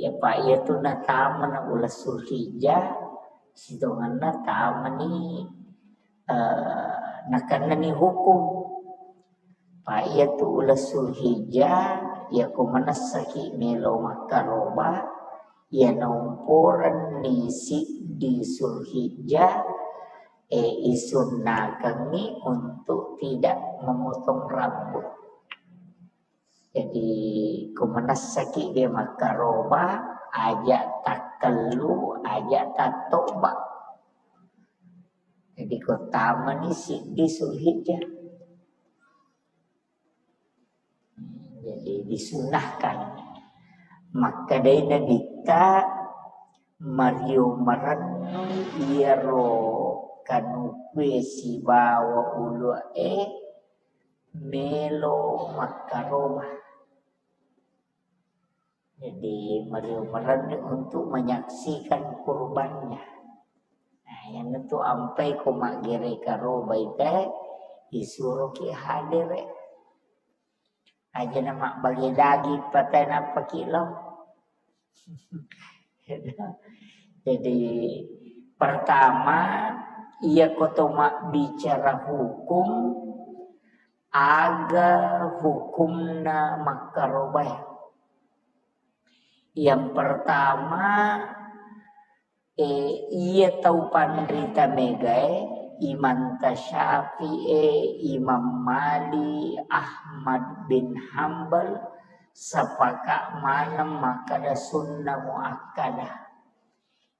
ya, Pak, iya tu natama na uleng Zulhijjah, Sitongenna tamani, eh, nakennani hukum. Pa iyatu uleng Zulhijjah, iyako manessaki melo makkaroba, iya naumporenni siddi Zulhijjah, eh, isunnakengngi untuk tidak memotong rambut. Jadi, ko manessaki de makkaroba, aja takkellu, aja tattoba. Jadi, ko tamani siddi Zulhijjah. Jadi, disunahkan. Makkedai Nabitta, mario marennu iyaro kanukue sibawa ulu'e melo makkaroba. Jadi, mario marennu untuk menyaksikan kurbannya. Nah, iyanatu ampai ko maggere karobai te, isuroki hadere. Aja na mabbage daging patai nappaki lao. Jadi, pertama, iya ko to mabbicara hukum, aga hukumna makkarobae. Yang pertama, eh, iya tau panrita megae, Imam Tasyafi'i, Imam Malik, Ahmad bin Hambal, sepakat maneng makkeda sunnah muakkadah.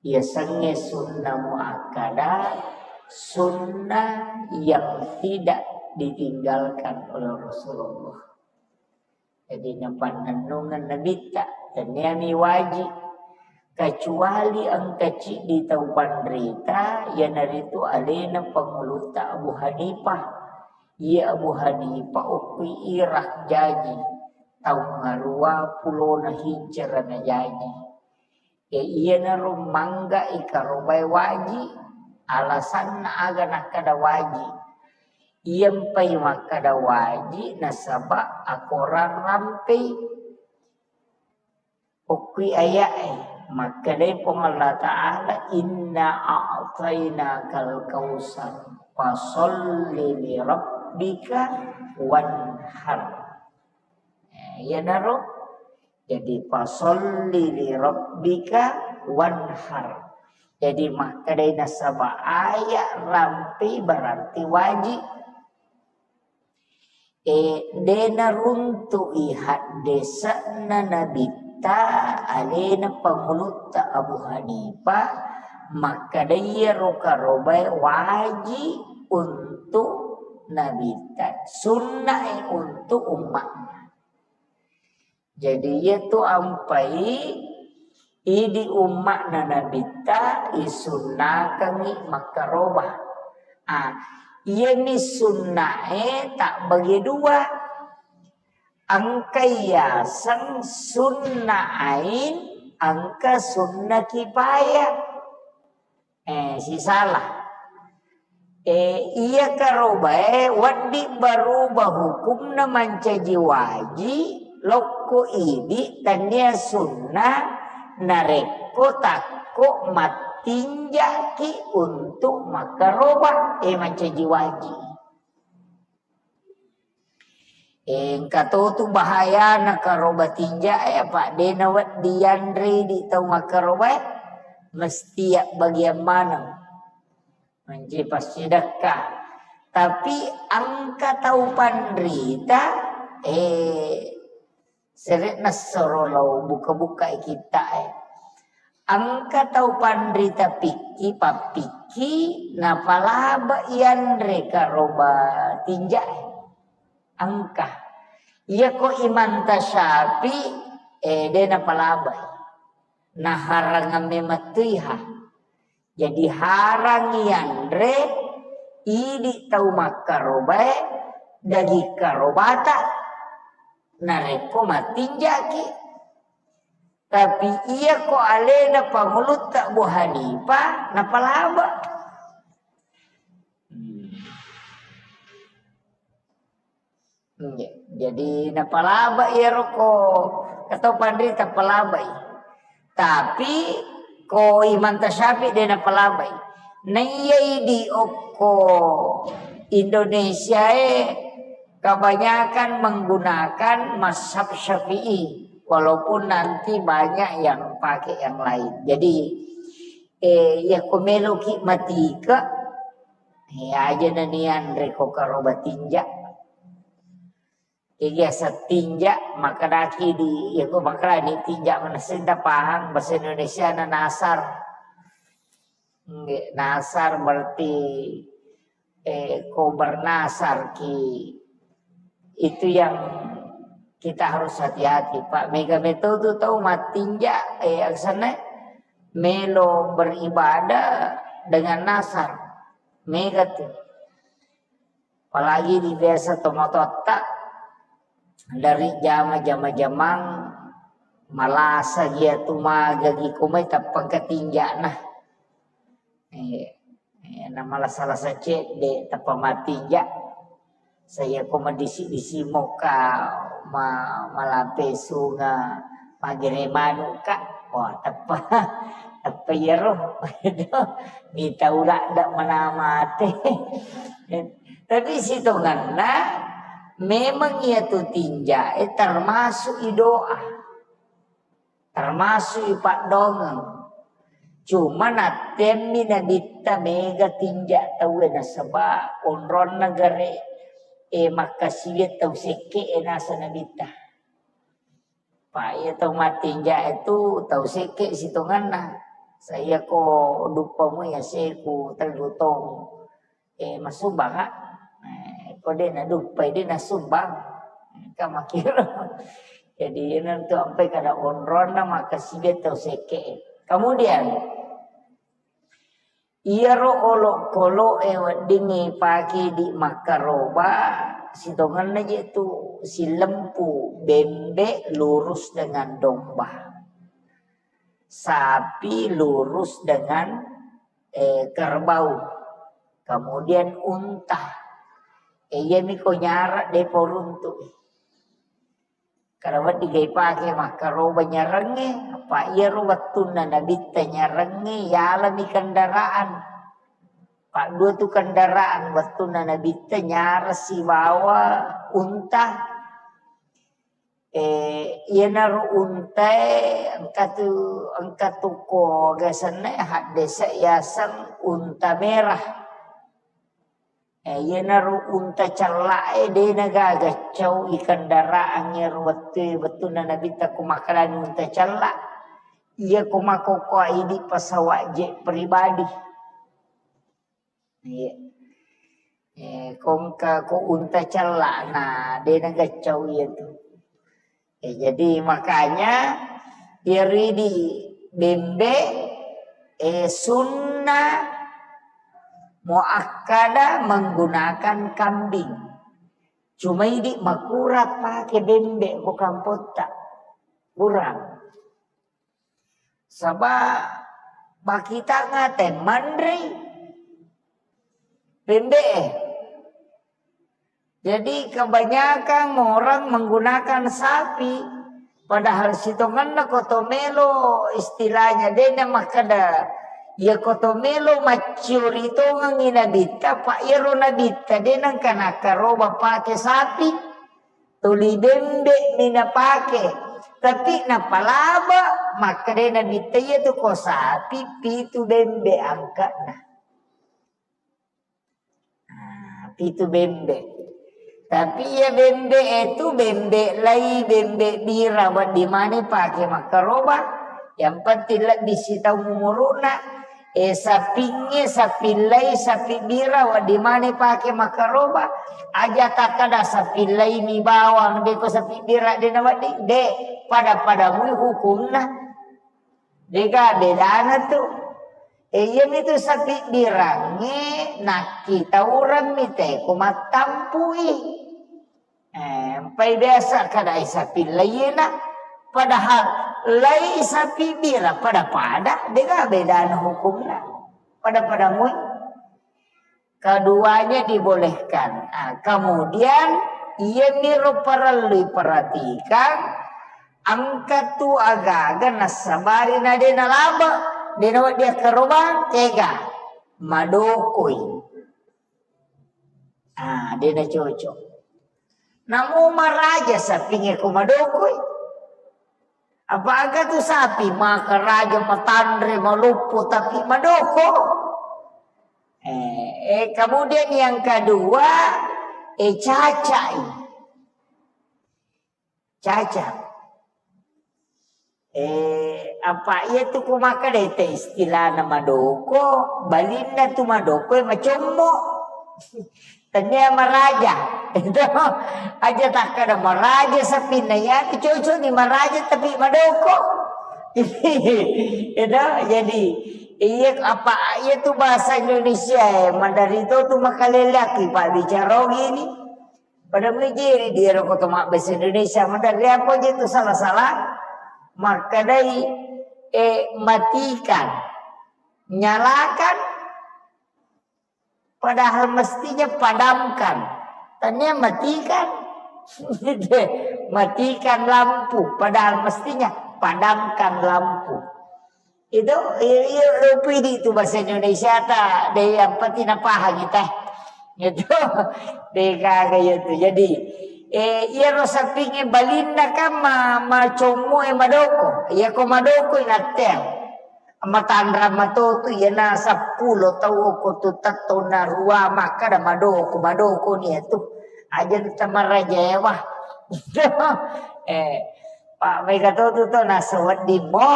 Iya sengnge sunnah muakkadah, sunnah yang tidak ditinggalkan oleh Rasulullah. Jadi, napannennungeng Nabitta, tenniami wajib. Kecuali engka ciddi tau panrita, iyanaritu alena pangulutta Abu Hanifah. Iya Abu Hanifah okkui Irak jaji, taung arua pulona hijrah najaji. E, iyanaro mangga ikarobai waji, alasanna aga nakkeda waji. Iyampai makkeda waji nasaba akorang rampei. Okkui aya'e, makkedai Puang Allah Ta'ala, "Inna a'tainakal kautsar, fasalli li rabbika wanhar." E, iyanaro Jadi, "Fasalli li rabbika wanhar." Jadi, makkedai nasaba aya rampi berarti wajib. E, dena runtu'i haddese'na Nabitta alena pangulutta Abu Hanifah, makkedai iyaro karobae wajib untuk Nabitta, sunna'i untuk ummatnya. Jadi, iyatu ampai idi umma'na Nabitta isunnakengngi makkaroba. Ah, iyami sunnae tabbage dua. Engka yaseng sunnah ain, engka sunnah kifayah. Eh, sisala. Eh, iya karobae wedding baruba hukumna mancaji waji, lokko idi tannia sunnah, narekko takko mattinjaki untuk makkaroba, eh, mancaji waji. Engka totu bahayana karoba tinja'e, apa de nawedding yanre di tau makkarobae, mesti yabbagiang maneng. Mancaji passidekka. Tapi engka tau panrita, eh, sere'na soro lao buka-bukai kitta'e. Engka tau panrita pikki, pappikki, napalaba yanre karoba tinja'e. Engka. Iyako Imam Tasyafi, eh, de napalabai. Naharangang memettuiha. Jadi harang yanre idi tau makkarobae daging karobata narekko mattinjaki. Tapi iyako alena pangulutta Abu Hanifah napalaba. Hmm. Nggih. Jadi napalaba iyaro ko, katau panrita palabai. Tapi Ko Imam Syafi'i de napalabai. Naiyai di okko Indonesia e kebanyakan menggunakan mazhab Syafi'i, walaupun nanti banyak yang pakai yang lain. Jadi, eh, ya ko meloki matike, ya aja nanian reko karoba tinja. Iya, setinja, makkedaki di, iya, ko makkedani tinja, manessing tapahang bahasa Indonesia na nasar. Nggih, nasar berarti, eh, ko bernasar ki. Itu yang kita harus hati-hati, Pak. Mega meto tu tau mattinja, eh, aksana melo beribadah dengan nasar. Mega tu. Apalagi di biasa tomatoatta, dari jama-jama jamang malasa gia tu magagi kumai tappang ketinjana. Eh, eh, na malasa-lasa cedde tappa matinja. Saya ko madisi-disi moka ma-, malape sunga magere manuka. Wah, teppa, teppa iyaro. Mita ula dak mana mate. Tapi sitonganna memang iya tu tinja, eh, termasuk i doa. Termasuk i paddongeng. Cuma nattemmi nabitta mega tinja tauwe nasaba onronna gare, eh, makkasiwiang tau sekke e nasa nabitta. Pa iya tau mattinja itu tau sekke sitonganna. Saya ko duppamu ya seku tellu tong. Eh, masumbang, Kak. Eh, ko de naduppai, de nasumbang. Ka makiro. Jadi, nanti sampai kada onronna makkasiwiang tau sekke. Kemudian, iyaro olokolo'e weddingngi pake di makkaroba, sitongenna je tu silempu, bembe lurus dengan domba. Sapi lurus dengan, eh, kerbau. Kemudian unta. Eh, iyami ko nyarang depa uruntu. Kada wedding ga ipake makkaroba nyarangnge, apa iyaro wettunna nabitta nyarangnge yalami kendaraan. Paddua tu kendaraan wettunna nabitta nyarang sibawa unta. Eh, iyanaro untae engka tu, engka tu ko gasenna haddese yaseng unta merah. Eh, iyanaro unta cella'e de nagaga cau i kendaraan iyaro wettue, wettunna nabitta ko makkedani unta cella. Iya ko makkokkoe idi pesawat jet pribadi. Iya. Eh, ko engka ko unta cella na de nagaccau iya tu. Eh, jadi makanya iyaro idi bembe, eh, sunnah muakkada menggunakan kambing. Cuma idi makurang pake bembe ko kampotta. Kurang. Saba bakitanga te manrei bembe e. Jadi kebanyakan orang menggunakan sapi, padahal sitongenna ko to melo istilahnya dena makkeda, iya ko to melo macciori tongengi nabitta, pa iyaro nabitta dena engka nakkaroba pake sapi. Tuli bembe mi napake, tapi napalaba, makkeda nabitta iya tu ko sapi pitu bembe angkana. Nah, pitu bembe. Tapi iya bembe e tu bembe lai, bembe bira, wedding mani pake makkaroba. Yang penting lebbi sitaung umuruna. Eh, sapingnge, sapi lai, sapi bira, wedding mani pake makkaroba. Aja takkada sapi lai mi bawang, de ko sapi bira de na wedding, de, pada-pada mui hukumna. Dega bedana tu. Eh, iyami tu sapi birangnge nakkitaureng mi te ko mattampui. Eh, empai biasa kadai sapi laina, padahal lai sapi bira pada-pada, dega bedana hukumna. Pada-pada mui. Keduanya dibolehkan. Ah, kemudian, iyamiro parellu perhatikan, engka tu agaga nassabari na de nalaba. Dena wedding akkarobang, tega. Madokoi. Ah, dena cocok. Namo maraja sapingnge ko madokoi. Apa aga tu sapi makaraja, matanre, maloppo, tapi madoko. Eh, eh, kemudian yang kedua, eh, cacai. Caca. Eh, apa iya tu ku makkeda te istilahna madoko, balinna tu madoko e macommo. Tennia maraja. Itu aja takkeda maraja sapinna ya, tu cocok ni maraja tapi madoko. Itu jadi iya apa iya tu bahasa Indonesia e, madari to tu makalelaki pak bicara gini. Pada mujiri dia roko to mabbahasa Indonesia, maderri apa je tu salah-salah. Makkedai, eh, matikan, nyalakan, padahal mestinya padamkan. Tania matikan, matikan lampu, padahal mestinya padamkan lampu. Itu, iya, iya, lupa idi itu bahasa Indonesia ta, deh, yang penting napahang kita. Itu, deh, kagak iya tu. Jadi, eh, iya ro sapingnge balinna kan ma, macommo e madoko. Iya ko madoko inatteang. Matanra matotu, iya na seppulo tau ko tu tetto na rua makkeda madoko, madoko ni itu. Aja kita maraja ya, wah. Eh, Pak mega to tu to naso wedding mo.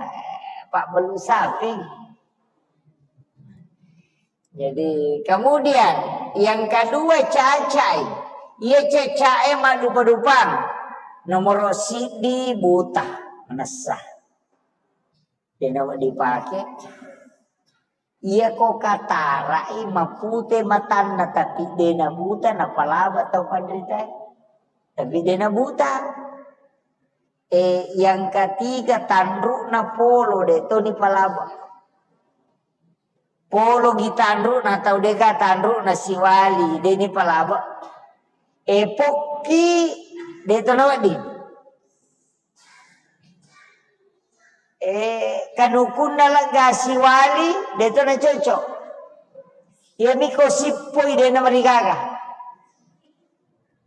Eh, Pak belu sapi. Jadi kemudian yang kedua cacai. Iya cacai madupa-dupang. Nomor sidi buta, manessa. Dena wedding dipake. Iya ko katarai mapute matanna tapi dena buta napalaba tau panrita. Tapi dena buta. Eh, yang ketiga tanruna polo de to ni palaba. Polo gi tanruna tau dega tanruna siwali de ni palaba. Eh, pokki de to na wedding. Eh, kanukunna legga siwali, de to na cocok. Iya miko sippoi de na marigaga.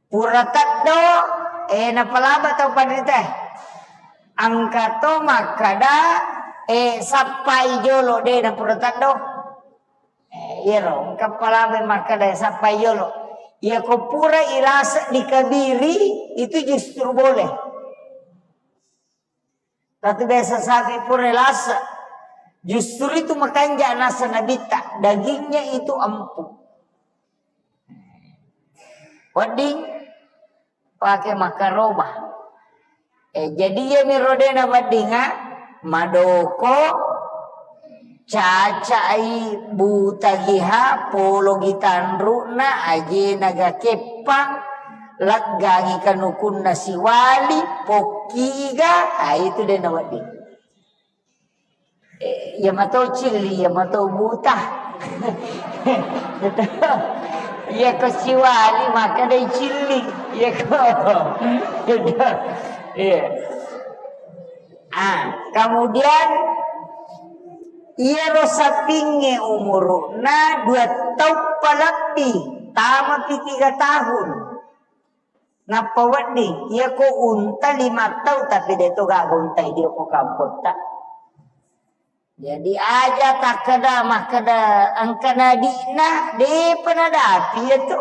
Pura teddo, eh, napalaba tau panrita. Engka to makkeda, eh, sappai jolo de na pura teddo. Eh, iyaro, engka palaba makkeda sappai jolo. Iya ko pura ilasa dikabiri, itu justru boleh. Tapi biasa sapi pura lasa, justru itu makanja nasa nabitta, dagingnya itu empuk. Wedding pake makaroba. Eh, jadi iya mi rodena weddinga, madoko, cacai buta giha, polo gi tanruna, ajena ga keppang, leggangi kanukunna siwali, pokkiga, ah, itu de nawedding. Eh, iya mato cilli, iya mato buta. Iya ko siwali, maka dai cilli. Iya ko. Iya. Ah, kemudian iyaro sapingnge umuru'na dua taung palebbi, tamapi tiga tahun. Nappa wedding, iya ko unta lima taung, tapi de to gaga unta idi ko kampotta. Jadi aja takkeda makkeda engka nadi'na, depa nadapi iya tu.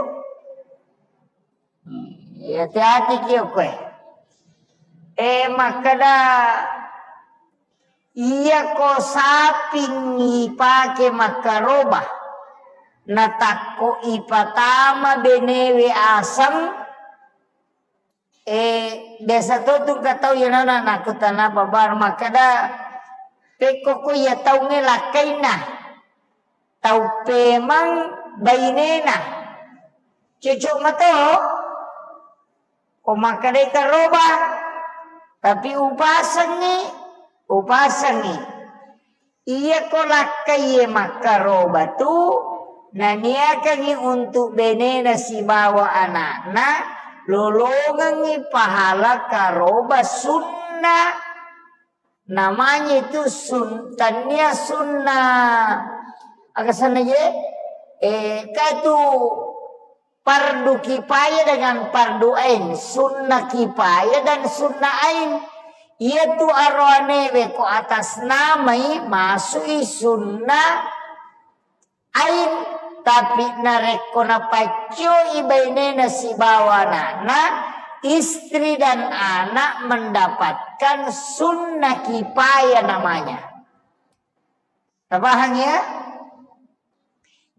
Iya, hati-hati ki okkoe. Eh, makkeda, iya ko saping ipake makkaroba, natakko ipatama benewe aseng, eh, biasa to tu engka tau iyanana nakkutana babar makkeda, pekko ko iya taungnge lakkainna. Tau pemang bainena. Cocok mato. Ko makkedai karoba. Tapi upasengngi, upasengngi. Iya ko lakkaiye makkaroba tu, naniakangngi untuk benena sibawa anakna, lolongengngi pahala karoba sunna. Namanya itu sun-, tania sunnah. Aga sana je? Eh, ka itu fardu kifayah dengan fardu ain, sunnah kifayah dan sunnah ain. Iya tu aroanewe ko atas namai masui sunnah ain, tapi narekko napaccoi bainena sibawa anakna, istri dan anak mendapatkan sunnah kifayah namanya. Tapahang ya?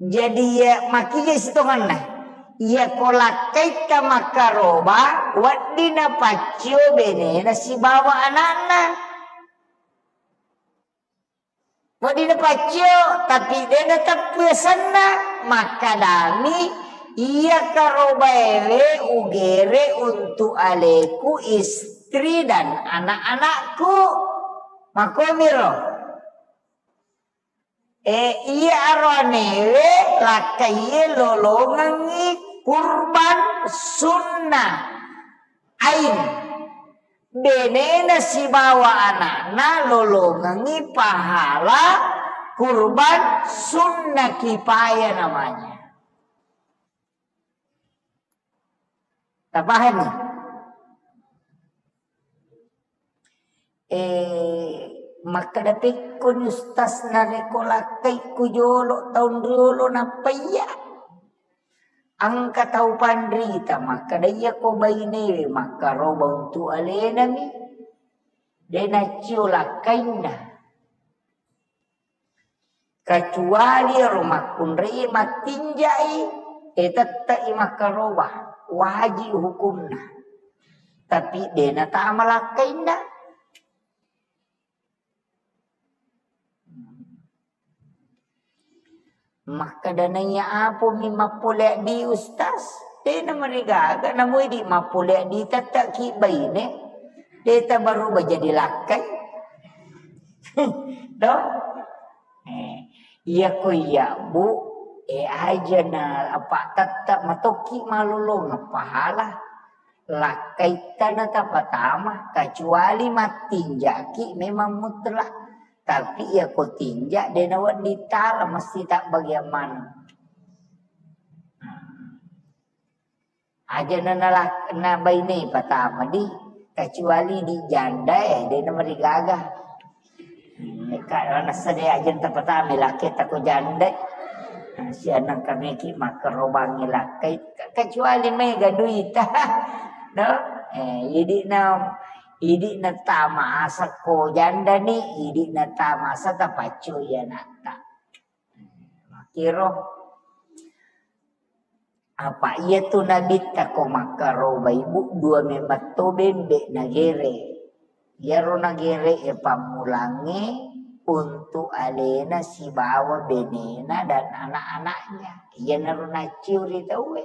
Jadi ya, makija sitonganna. Iya ko lakkaitta makkaroba, wedding napaccio benena sibawa anakna. Wedding napaccio, tapi de nateppu yasenna, makkadami, iya karobaewe ugere untuk aleku, istri dan anak-anakku. Makomiro. Eh, iya aroanewe lakkaiye lolongengngi kurban sunnah ain. Benena sibawa anakna lolongengngi pahala kurban sunnah kifayah namanya. Tapahami? Eh, makkeda pekkoni ustaz, narekko lakkaikku jolo taung riolo nappa iya. Engka tau panrita makkeda, iya ko bainewe makkaroba untuk alenami, de naccio lakkainna. Kecuali ero makkunrai mattinjai, eh, tette'i makkaroba, wajib hukumna. Tapi de natama lakkainna. Makkeda naiya apomi mappole addi ustaz, de namarigaga, namoi di mappole addi tette'ki baine, de tabaruba jadi lakkai. Do? Eh, iya ko iya, Bu, eh, aja na apa tette matokki malolongeng pahala. Lakkaitta na tapatama, kecuali mattinjaki memang mutlak. Tapi iya ko tinja, de nawedding tala, mesti tabbagiang maneng. Aja na, na, na baine patama di, kecuali di janda, eh, de namarigaga. Hmm, ka-, nasa de aja tapatama lakketta ko janda. Nah, sianang kamiki makkarobangi lakkai, ke-, kecuali mega duita. No? Eh, idi na, idi na tama asa ko janda ni, idi na tama asa tapaccoi anakta. Makkiro. Apa iya tu nabitta ko makkaroba ibu, dua memang to bembe nagere. Iyaro nagere e pammulangnge untuk alena sibawa benena dan anak-anaknya. Iyanaro nacciuri tauwe.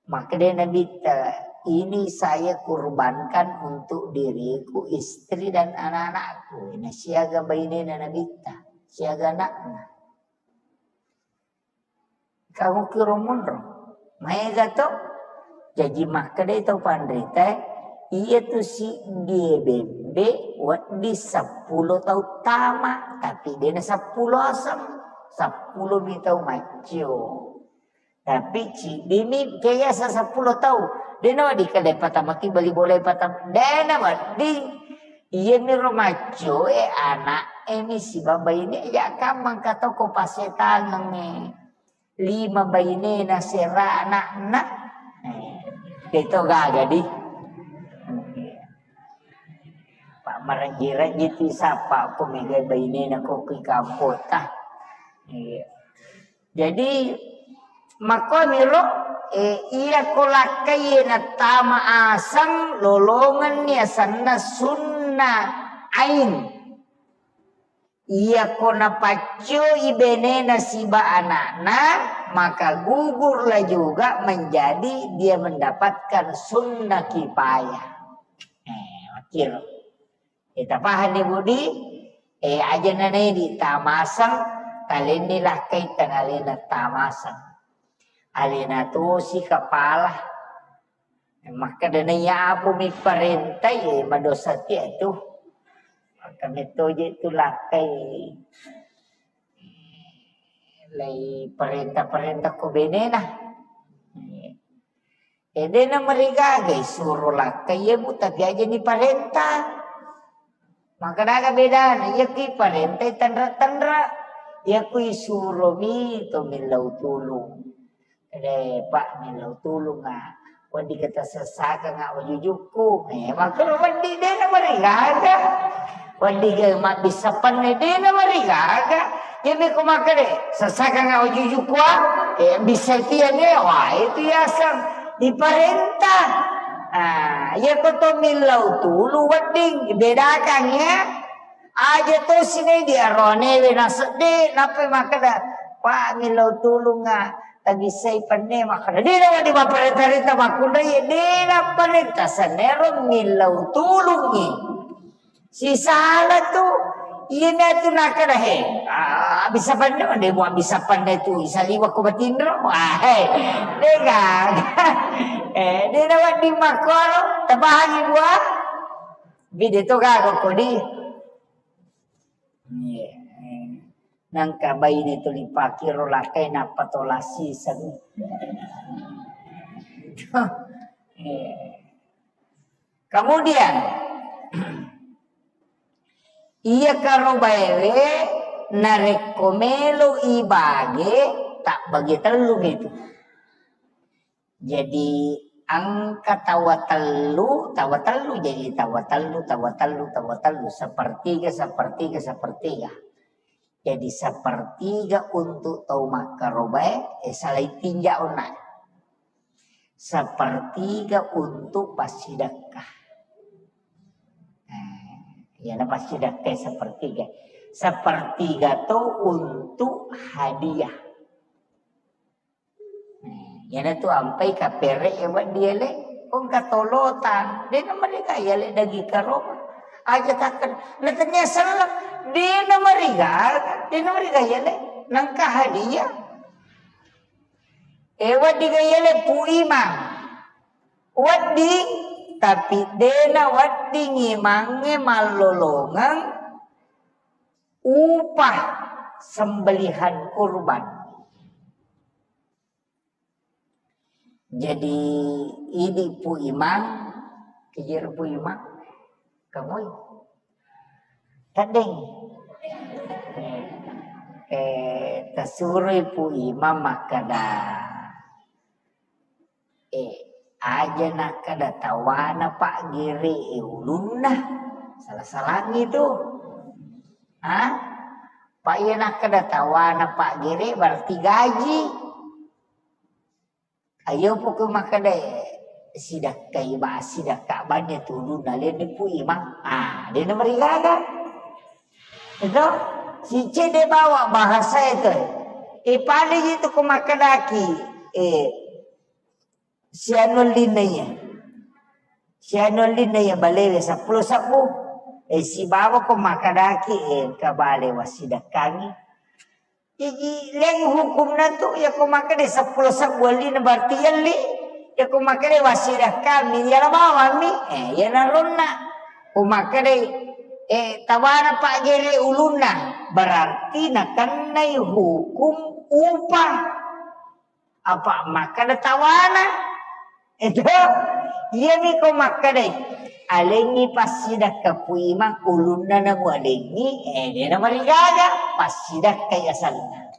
Makkeda nabitta, ini saya kurbankan untuk diriku, istri dan anak-anakku. Nah, siaga bainena nabitta, siaga anakna. Kamu kiro monro. Maega to? Jaji makkeda tau panrita, iya tu siddie bembe wedding seppulo tau tama, tapi dena seppulo aseng, seppulo mi tau maccio. Tapi ciddimi keyasa seppulo tau. Dena wedding kale patama ki bali bola patama. Dena wedding. Iya miro maccio e anak e mi sibawa baine, ya kamang katoko pasetangang e. Lima bainena sera anakna. Eh, deto gaga di. Pak marejji-rejji tu sapa ko mega bainena ko ki kampota. Iya. Jadi, makkoniro, eh, iya ko lakkai nattama aseng, lolongenni asenna sunna ain. Iya ko napaccoi benena siba anakna, maka gugurlah juga menjadi dia mendapatkan sunnah kifayah. Eh, makkiro. Eh, tapahani Budi? Eh, aja nanai di tamaseng, kalenni lakkai tangalena tamaseng. Alena tosi kapala. Makkeda naiya apo mi parentai, eh, madosa ti atu. Kami toje tu lakkai lei parenta-parenta ko benena. E, de namarigaga isuro lakkai iye, Bu, tapi aja ni parenta. Makadaga bedana, iya ki parenta tenra-tenra. Iya ku isuro mi to millau tulung. Re, Pak, millau tulung, ah. Wedding kita sessakang, ah, wajujukku. Eh, makkuro wedding de namarigaga. Wedding ke mabbissa penne de namarigaga. Jadi ko makkeda, sessakang, ah, wajujukku, ah. Eh, bisa tiane, wah, itu yaseng diparenta. Ah, iya ko to millau tulung wedding, bedakan ya. Aja to sine di aronewe nasedde, nappa makkeda, "Pak, millau tulungnga, tabissai penne," makkeda. Dena wedding mapparenta-renta makkunrai, dena parenta senero millau tulungngi. Sisala tu, iyana tu nakkeda, "He, ah, bisa penne, de mua bisa penne tu, isaliwa ko batinro." Ah, he, dega. Eh, dena wedding makkoro, tapahangi bua. Bide to gaga kodi. Iya. Nangka baine tuli pakiro lakkai nappa to lasiseng. Iya. Kemudian, iya karobaewe narekko melo ibage, tabbagi tellu itu. Jadi, engka tawa tellu, tawa tellu, jadi tawa tellu, tawa tellu, tawa tellu, sepertiga, sepertiga, sepertiga. Jadi, sepertiga untuk tau makkarobae, eh, salai tinja onna. Sepertiga untuk passidekka. Eh, iyana passidekka sepertiga. Sepertiga to untuk hadiah. Nah, iyana tu ampai kapere e wedding ele, engka tolotang, de namariga ele daging karoma. Aja takkeda, na tennia selleng, de namariga, de namariga ele, nangka hadiah. E wedding ele Pu Imang. Wedding, tapi de nawedding imangnge mallolongeng upah sembelihan kurban. Jadi, idi Pu Imang, kejir Pu Imang, kamui. Teddeng. Eh, tasuroi Pu Imang makkeda, eh, aja nakkeda tawana paggere e ulunna. Salah-salangi tu. Ha? Pak, iya nakkeda tawana paggere berarti gaji. Ayo poko makkeda, sidakkai ba, sidakka banne tulunna lenne Pu Imang. Ah, de namarigaga. Itu, si cedde bawa bahasa itu. E, paling itu ko makkedaki, eh, sianu linna iya. Sianu linna iya balewe seppulo sebbu. Eh, sibawa ko makkedaki, eh, engka bale wassidakkangi. Jaji, leng hukumna tu, iya ko makkeda seppulo sebbu elli na berarti elli. Iya ko makkeda wassidakka mi, iya la bawang mi. Eh, iya naronna. Ko makkeda, eh, tawana paggere ulunna, berarti nakennai hukum upah. Apa makkeda tawana? Itu, iyami ko makkedai, alengngi passidakka Pu Imang, ulunna namu alengngi, eh, de namarigaga, passidakkai asenna.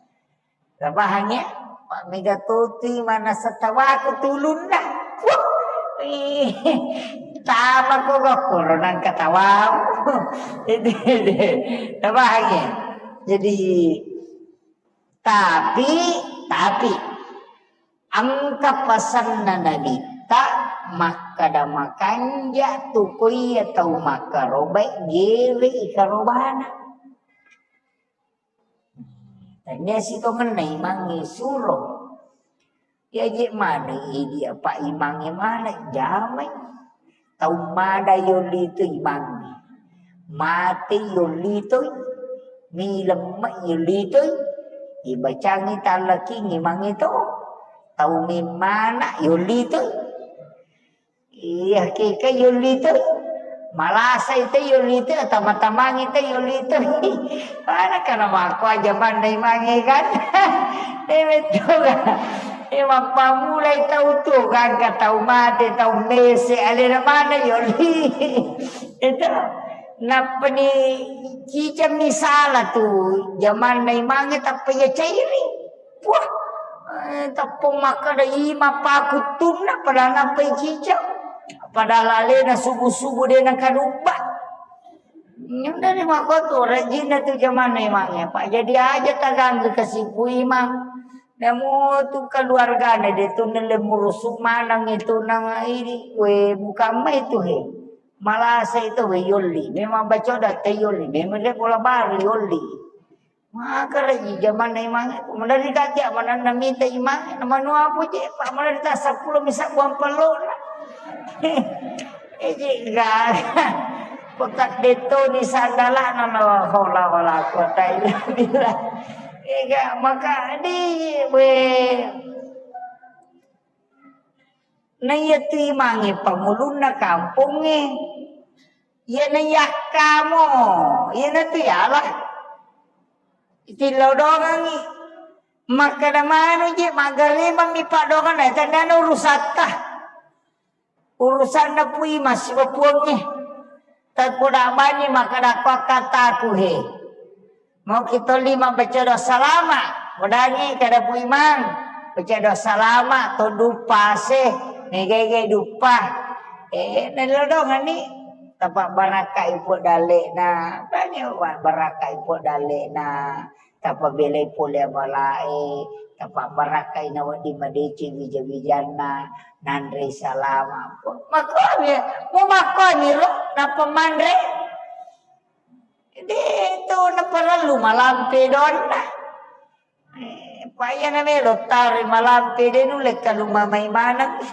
Tapahang ya? Pak mega totui manasa tawaku tulunna. Wah, ih, tama ko gokkoro nangka tawamu. Itu, itu. Tapahang ya? Jadi, Tapi, tapi, engka pasenna Nabitta makkeda makanja tu ko iya tau makkarobai gere i karobana. Tania sitongenna imangnge suro. Iyaji maneng idi apa imangnge maneng jamai. Tau mada yolli tu imangnge. Mate yolli tu, milemme yolli tu, ibacangi tallaking imangnge to. Tau memmana yolli tu. Iya keke yolli tu. Malasa ite yolli ite, tama-tamangi ite yolli ite. Mana kana makko aja manna imange kan. Dewe tu kan. E mappamulai tau tu kan, ka tau mate, tau mese, alena mana yolli. Itu. Nappani ciceng misala tu jamanna imange tappa iya cairi. Wah, eh, teppong makkeda ima pakuttunna, padahal nappai ciceng. Padahal alena subuh-subuh de nakadubba. Nyundani makkotu rajinna tu jamanna imange, Pak. Jadi aja taganggu kasipu imang. Namo tu keluargana de tu nelle murusu manang itu nang ini, we, bukan mai tu he. Malasa itu we yolli. Memang bacoda te yolli. Memang de bola baru yolli. Makaraji jamanna imange, madari kaki mananna mita imange, namanu apa je, Pak, madari ta seppulo misa buang pelona. Eji gaga. Pekat detoni sandalana, la haula wala quwata illa billah. Ega maka di we. Naiya tu imange pangulunna kampongnge. Iya naiyakkamo, iyana tu yalah. Itillau dongangi. Makkeda manu je, maggalemang mi padongan, na tandana urusatta. Urusanna pui massi puangnge. Tapoda bani makkeda ko akkataku he. Mau kita lima baca doa salama. Podangi kada pui mang. Baca doa salama, to dupa se. Mega-ega dupa. Eh, nalodongani. Tapa barakai po dalena. Banyak barakkai po dalena. Tapabelai pole abalae, tapabbarakkai nawedding madeceng wija-wijanna, nanrei salama. Makkoni, mu makkoni ro, nappa manre. De tu naparellu malampe donna. Eh, payana melo tare malampe de nulle kalumamai maneng.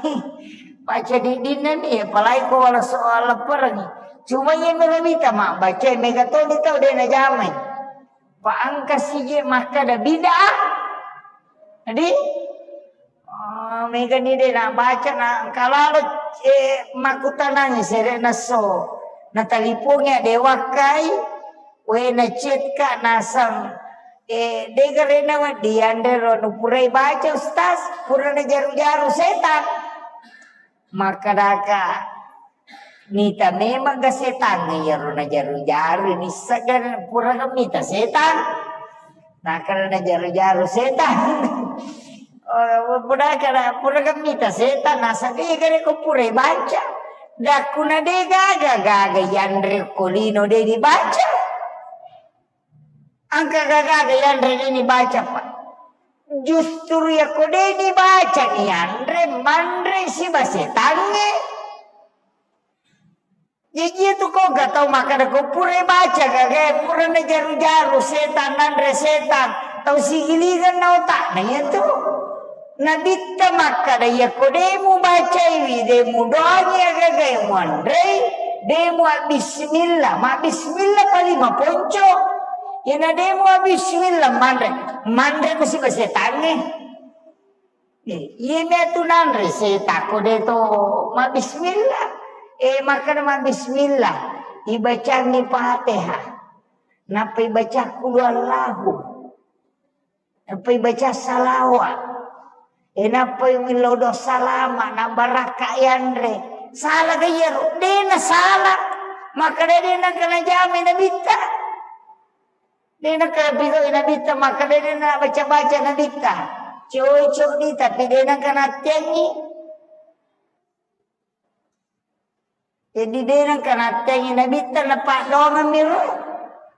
Paca diddinna ni, apalagi ko wala soal leperengi. Cuma iya melo mita mabbaca, mega toni tau de najamai. Pa engka sije makkada bid'ah. Jadi, oh, megani de nabaca na engka lalo, eh, makkutanangi sere'na so. Natalipongi adde wakkai, we na chat ka naseng, eh, de garena wedding yanre ro nupurai baca, Ustaz, pura najaru-jaru setan. Makkadaka, mita memang ga setangnge iyaro najaru-jaru, nissegga pura ga mita setang. Nakkada najaru-jaru setang. Oh, pura kada, pura ga mita setang, nasaba iya gare ko pura baca. Dakkuna de gaga, gaga yanre ko lino de dibaca. Engka gaga yanre de nibaca, Pak. Justru yakko de nibaca ni yanre, manre siba setangnge. Jaji itu ko ga tau makkada ko pura baca gaga, pura najaru-jaru setang, nanre setang, tau sigilingan na otakna iya tu. Nabitta makkada, iyako de mubacaiwi, de mudoangi agagae muanrei, de mua bismillah, ma bismillah pali maponco. Iyana de mua bismillah manre, manre ko siba setangnge. Eh, iya matu nanre setako de to ma bismillah. Eh, makkada ma bismillah, ibacangi Fatihah. Nappa ibaca qul huwallahu. Nappai baca salawat. E, nappai millau doa salama, na barakka yanre. Sala ga iyaro? De na sala. Makkada de nengka najamai nabitta. De nengka pigau nabitta, makkada de na baca-baca nabitta. Cocok ni, tapi de nengka nattiangi. Jadi de nengka nattiangi nabitta, napaddoangeng mi ro.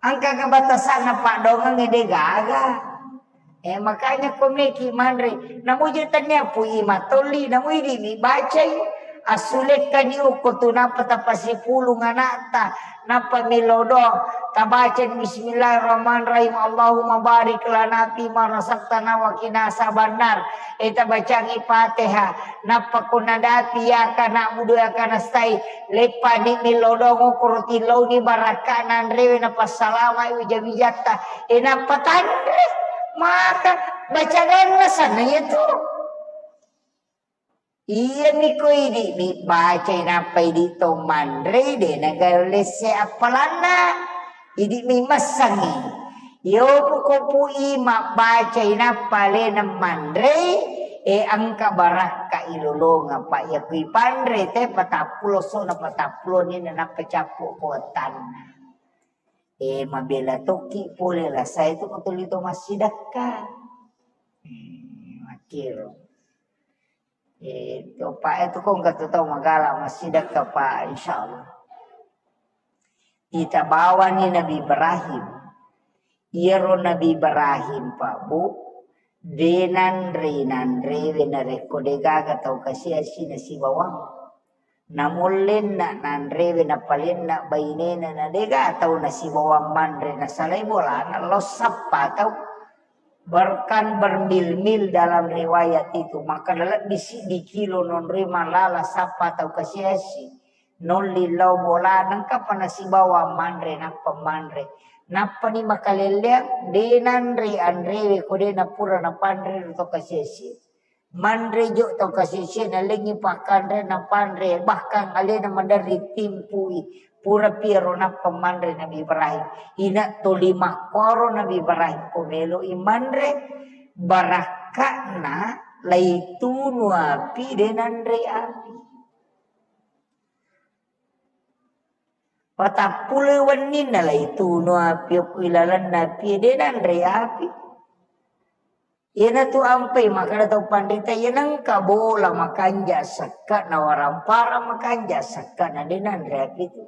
Engka kebatasanna paddoangeng de gaga. Eh, makanya ko meki manre, namuji tania pui matolli, namuidi mi bacai, assulekkani okko tu nappa tapasipulung anakta, nappa milodo, tabaca bismillahirrahmanirrahim, Allahumma barik lana fima razaqtana wa qina azabannar. Eh, tabacangi Fatihah, nappa ko nadapi iyyaka na'budu wa iyyaka nasta'in, leppani millau doang okoro tillauni barakka nanrewe napassalama wija-wijatta, e nappa tanre maka bacaganna sanna iyatu. Iyami ko idi mi bacai nappa idi to manre, de nagalle se appalanna. Idi mi massangi. Yo pukopu i mabbacai nappa alena manre, e engka barakka ilolonga, Pak. Ya kui panre te patappulo so na patappulo ni na nappa cappu potanna. E mabela tokki pole rasa itu ko tuli to massidakka. Hmm, makkiro. Eh, topa itu kong kata tau magala massidakka, Pak, insyaallah. Kita bawani Nabi Ibrahim. Iyaro Nabi Ibrahim, Pak, Bu, de nanre, nanrewe narekko de gaga tau kasiasi nasibawang. Namollenna nanrewe napalenna bainena na de gaga tau nasibawang manre nasalai bolana lo sappa tau. Bahkan bermil-mil dalam riwayat itu, maka lebbi siddi kilo nonroi malala sappa tau kasiasi, nolli lao bola, nengka pa nasibawa manre, nappa manre. Nappani makalelleang, de nanre anrewe ko de napura napanre ro tau kasiasi. Manre jo tau kasiasi, nalengi pakanre, napanre, bahkan alena maderri timpui, pura piaro nappa manre Nabi Ibrahim. Ina toli makkoro Nabi Ibrahim ko melo i manre, barakka'na laitunu api de nanre api. Patappulo wenninna laitunu api okko ilalenna api de nanre api. Iyanatu ampai makkeda tau panrita, iya nengka bola makanja sekka na warampara makanja sekka na de nanre api tu.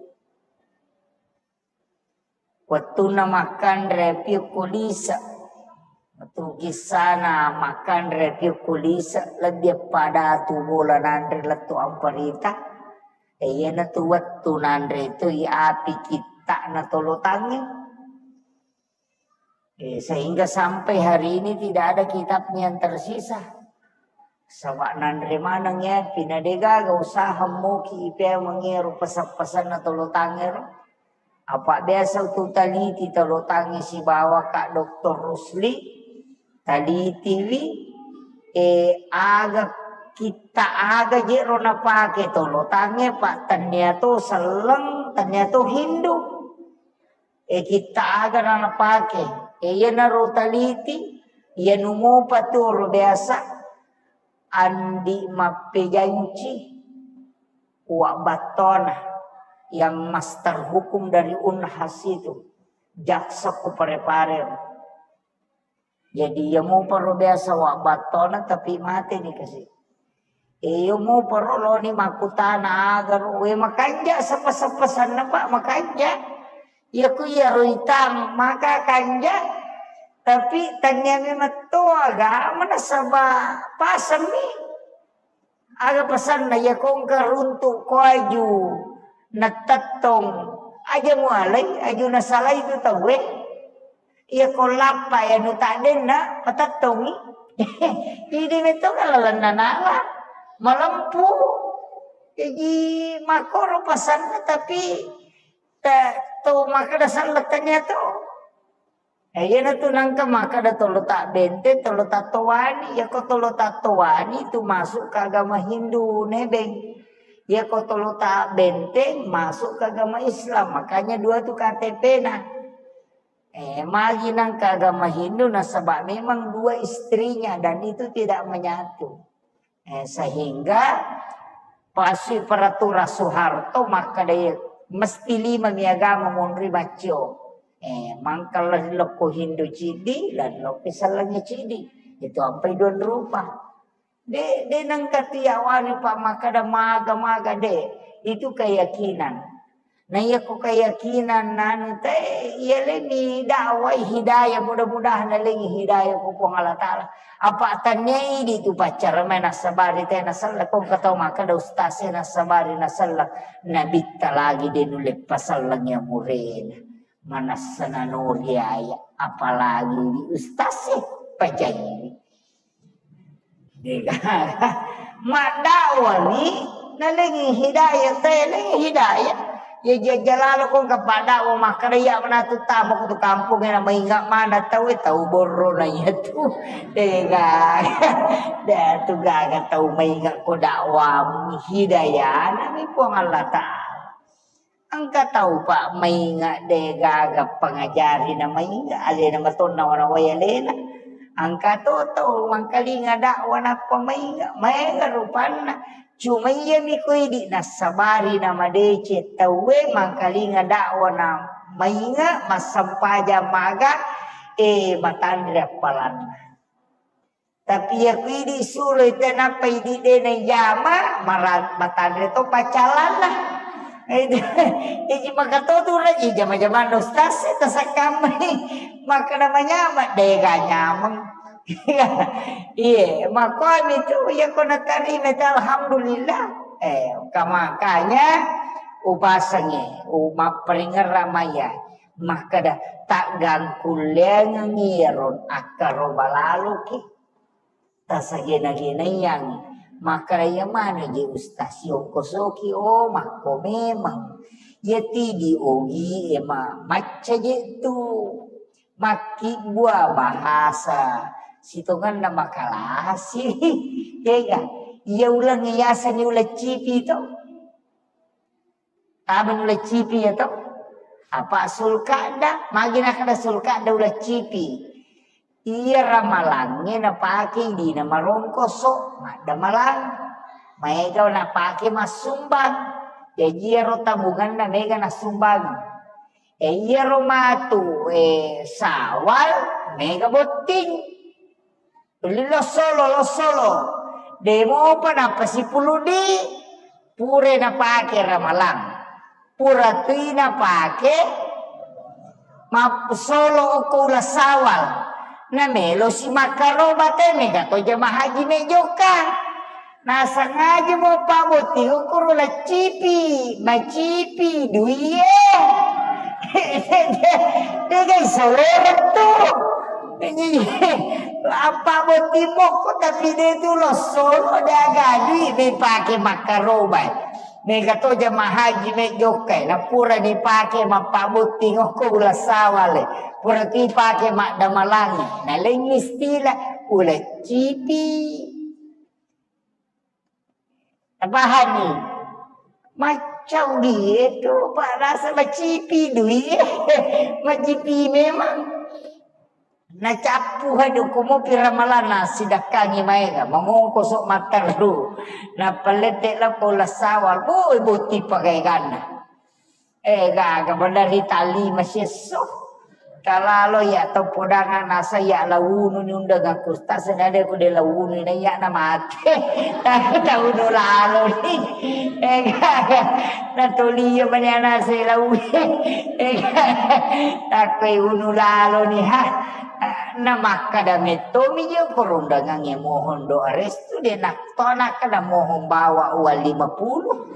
Wettunna makkanre pi okko lise. Wettu kissana makkanre pi okko lise, lebbi pada tu bola nanre lettu amparita. E, iyanatu wettu nanre tu i api kitta'na tolotangnge. E, sehingga sampai hari ini tidak ada kitabnya yang tersisa. Saba nanre maneng ya, pina degaga usaha moki ipea mengero pasa-pasanna tolotangero. Apa biasa tu taliti tolotangi sibawa Kak Doktor Rusli, talitiwi, e, aga kitta aga jero napake tolotange, Pak, tennia to selleng, tennia to Hindu. E, kitta aga na napake. E, iyanaro taliti, iyanu mopa toro biasa, andi mappejanci, Uwa Battona yang master hukum dari Unhas itu, jaksa ku Parepare. Jadi, iya mopa ro biasa Uwa Battona, tapi mate ni kasi. E, iya mopa ro loni makkutana aga ro, we makanja seppa-seppa sanna, Pak, makanja. Iya ku iya ro itang maka kanja, tapi tania memang to agama nasaba pasemmi. Aga pasanna, iya ko engka runtu ko aju natettong, aja mualai, aju nasalai tu tauwe. Iya ko lappa ya nu taddenna patettongi. Idi metto kalalenna nala malempu. Jadi makoro pasanna tapi ta-, to makkeda sallettania to. E, iyanatu nangka makkeda tolo ta benteng, tolo ta towani. Iyako tolo ta towani itu masuk ke agama Hindu, nebeng. Iyako tolo ta benteng masuk ke agama Islam. Makanya dua tu K T P-na. E, magi nangka agama Hindu nasaba memang dua istrinya dan itu tidak menyatu. Eh, sehingga pasui peraturan Soeharto makkeda mesti lima mi agama monri maccio. Eh, mangka la lokko Hindu ciddi, la lokko sellengi ciddi. Itu ampai dua rupa. De, de nengka tiawani pa makkeda maga-maga de. Itu keyakinan. Na iya ko keyakinan anu te, iya leni dakwai hidayah, mudah-mudahan nalengi hidayah ko Puang Allah Ta'ala. Apa tania idi tu paccara mai nassabari te nasella, ko engka tau makkeda ustaz e nassabari nasella, nabitta lagi de nulle paselleng ya murena. Manassa nanori aya, apalagi di ustaz e pajaiwi. Degaga. Maddakwani nalengi hidayah, talengi hidayah. Iya jajja lalo ko engka paddawa makkeda iya manatu tama ko tu kampung e na mainga mana tau e tau borro na iya tu. Dega. De tu gaga tau mainga ko dakwah hidayah na mi Puang Allah Taala. Engka tau pa mainga de gaga pangajari na mainga alena matonna wana wai alena. Engka to tau mangkalinga dakwah nappa mainga, maega rupanna. Cuma iyami ko idi nassabari na madeceng tauwe mangkalinga dakwah na mainga massempajang maga, eh, matanre appalanna. Tapi iya ko idi suroi te nappa idi de naijama, mara-, matanre to paccalanna. Iji maka to tu raji jama-jamanna ustaz e tasakkammai. Makkeda manyama, dega nyameng. Iye, makkoni tu, iya ko natarima tu, alhamdulillah. Eh, ka-, makanya upasengi, u-, mapparingerra maya. Makkeda, taggangkulleangengi iyaro akkaroba laloki. Tasagena-genaiangi. Makkeda, iya mane je ustaz, siongkosoki, oh, makko memang. Iya tidi ogi, ema, macca je tu. Makkibbua bahasa sitongenna makalasi. Tega. Iya uleng yaseng uleng cipi to. Tama uleng cipi ya to. Apa sulkada? Magi nakada sulkada uleng cipi. Iya ramalangnge napake idina marongkoso, maddamalang. Maega napake massumbang. Jaji iyaro tabunganna mega nassumbang. E, iyaro matu, e, Sawal, mega botting. Tuli lossolo, lossolo. Demopa nappa sipuludi, pura napake ramalang. Pura tui napake mappusolo okko uleng Sawal. Namelo si makkaroba te mega to jamaah haji mejokka. Nasengaja mo pabbotting okkoro laccipi, macipi duie. Degai soloreng tu. Apa botting mokko tapi de tu lossolo de aga dui mepake makkarobai. Mega to jamaah haji mejokkai, na pura dipake mappabbotting okko uleng Sawale. Pura tu ipake maddamalangi. Nalengngi istilah uleng cipi. Tapahanni? Maccau die tu, Pak, rasa macipi dui. Macipi memang. Nacappu hadu kumopi ramalanna sidakkangi maega, mangongkoso matterru. Nappa lette lappo uleng Sawal, boe botting pagaeganna. Eh, gaga, bener ri tali masiesso. Kalalo iya to podang nasa iya launu ni undang aku. Taseng ada ku de launu na iya na mate. Taunu lalo ni. Eh, gaga. Na toli iya mani nasa launu. Eh, gaga. Takoi unu lalo ni, ha. Na makkada metto mi je ko rundangang e mohon doa restu de nak Tona kada mohon bawa uang lima puluh.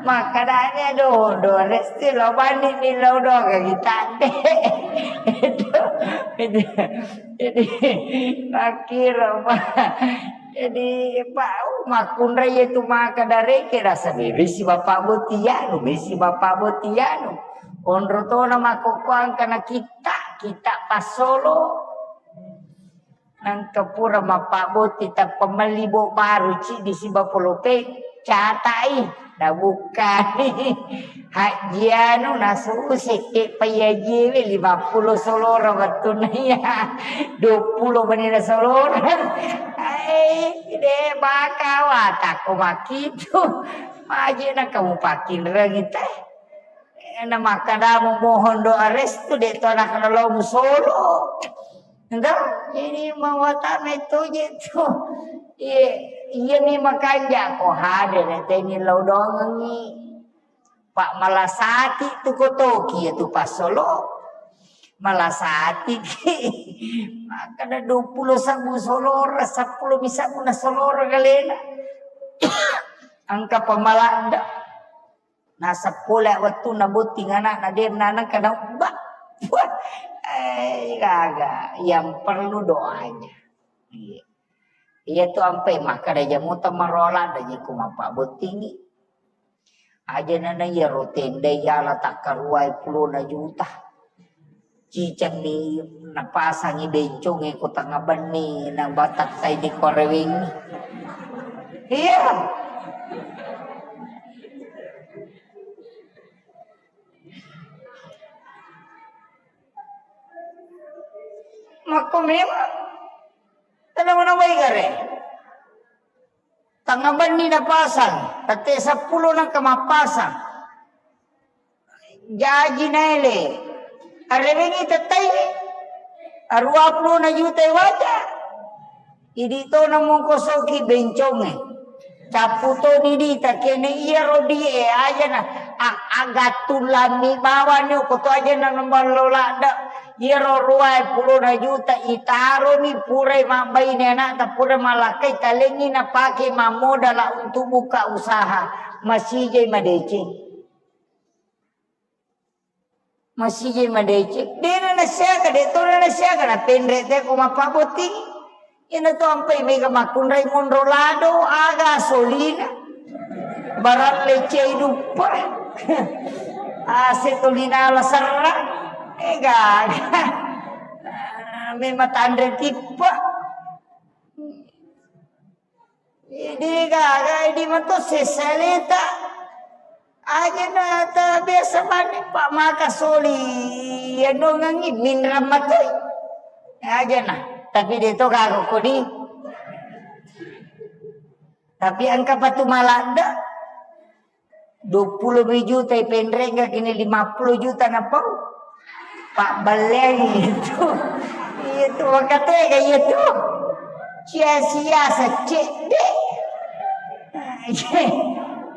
Makadanya do, do resti lo bani ni lo do kagi tande. Jadi, makkiro, Pak. Jadi, Pak, makkunrai itu maka dareke rasa bebesi Bapak Botianu, besi Bapak Botianu. Onro tona makokkoang kana kita, kita pasolo. Engka pura mappabbotting tappa melli bo baru ciddi siba polopeng, catai, nabukkani. Hajji anu, nasusi ke payajiewe lima puluh solora wettunna iya, dua puluh menina solora. Ai, de baka watakko makitu. Maji na kamu pakinrengi teh. Na makkadamu mohon doa restu de to anak lo musolo. Enggak, ini mawatame toje tu. Iya, iya mi makanja ko hadere teni lo dongengi. Pak malasati tu kotoki ya tu pasolo. Malasati ki. Makana dua puluh sabu solora, sepuluh bisa muna solora galena. Angka pamalanda. Naseng pole wettunna botting anakna, de nanengka naubba. Wah, eh, gaga. Yang perlu doanya. Iya. Iya tu ampai makkada jamuta marola da jikku mappabbottingi. Aja nana iyaro tenda iyala takkaruai pulona juta. Cicengni napasangi bencong e ko tengnga benni, nabatattai ni korewengngi. Iya. Makko memang. Tenang-tenang baik gare. Tengnga benni napasang, tette seppulo nengka mappasang. Jaji naele. Arewengngi tettai. Arua pulona juta waja. Idi to namongkosoki bencongnge. Cappu toni di takene iyaro di e aja na a- aga tullammi bawani ko to aja na namballo ladde. Iyaro ruae pulona juta itaroni purai mabbaine anakta pura malakkai talengngi napake mammodala untuk buka usaha. Masijai madeceng. Masijai madeceng. Dena nasiaga, de tona nasiaga na penre te ko mappabotting. Ina to ampai mega makkunrai monro lado aga solina. Barang lecei duppa. Ase tolina la serra. Ega. Memang tanre tippa. Idi gaga, idi mato sesaleta. Aja na ta biasa mani pa maka soli. Ya dongangi minram matoi. Aja na. Tapi de to gaga kodi. Tapi engka patu maladde. Dua puluh juta ipenrengga kini lima puluh juta napau. Pak Balen itu. Itu makatega itu. Sia-sia secek de.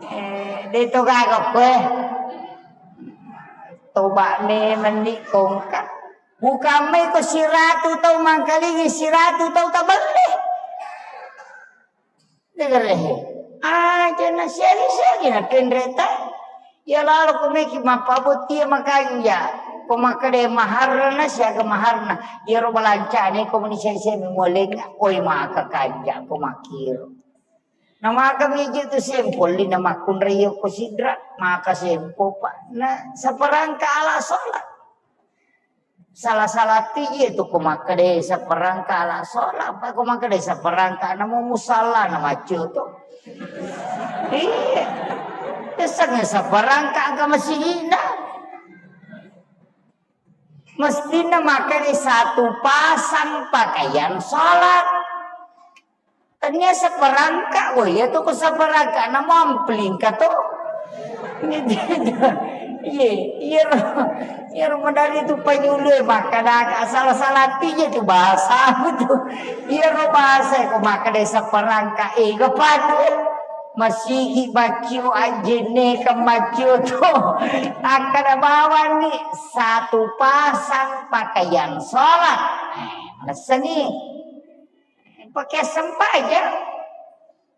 Eh, de to gaga koe. Toba memang ni kongka. Bukan mai ko siratu tau mangkalingi siratu tau tabelle. Degerehe. Aja na siagi-siagi na penreta. Ya lalo ko meki mappabottie makanja. Ko makkeda maharna siaga maharna. Iyaro balancane ko meni siagi-siagi mualengnga. Oi maka kanja ko makkiro. Na maka miji tu sempo lina makkunrai ko sidra. Maka sempo pa. Na saparangka ala sholat. Sala-sala tiji tu ko makkeda saparangka ala sholat, apa ko makkeda saparangka namo musalla na maccio tu. Iya. Pesannya saparangka angka masigi'na. Mestinya makkeda satu pasang pakaian sholat. Tania saparangka, oh iya tu ko saparangka, namo ampling ka to. Iya, iya ro, iya ro madari tu panyulu e makkadaka salah-salah tija tu bahasa tu. Iya ro bahasa ko makkada saparangka, eh, gapadu. Masigi maccio ajenne ka maccio tu. Akkada bawang ni satu pasang pakaian sholat. Eh, messani. Pakai sempajang.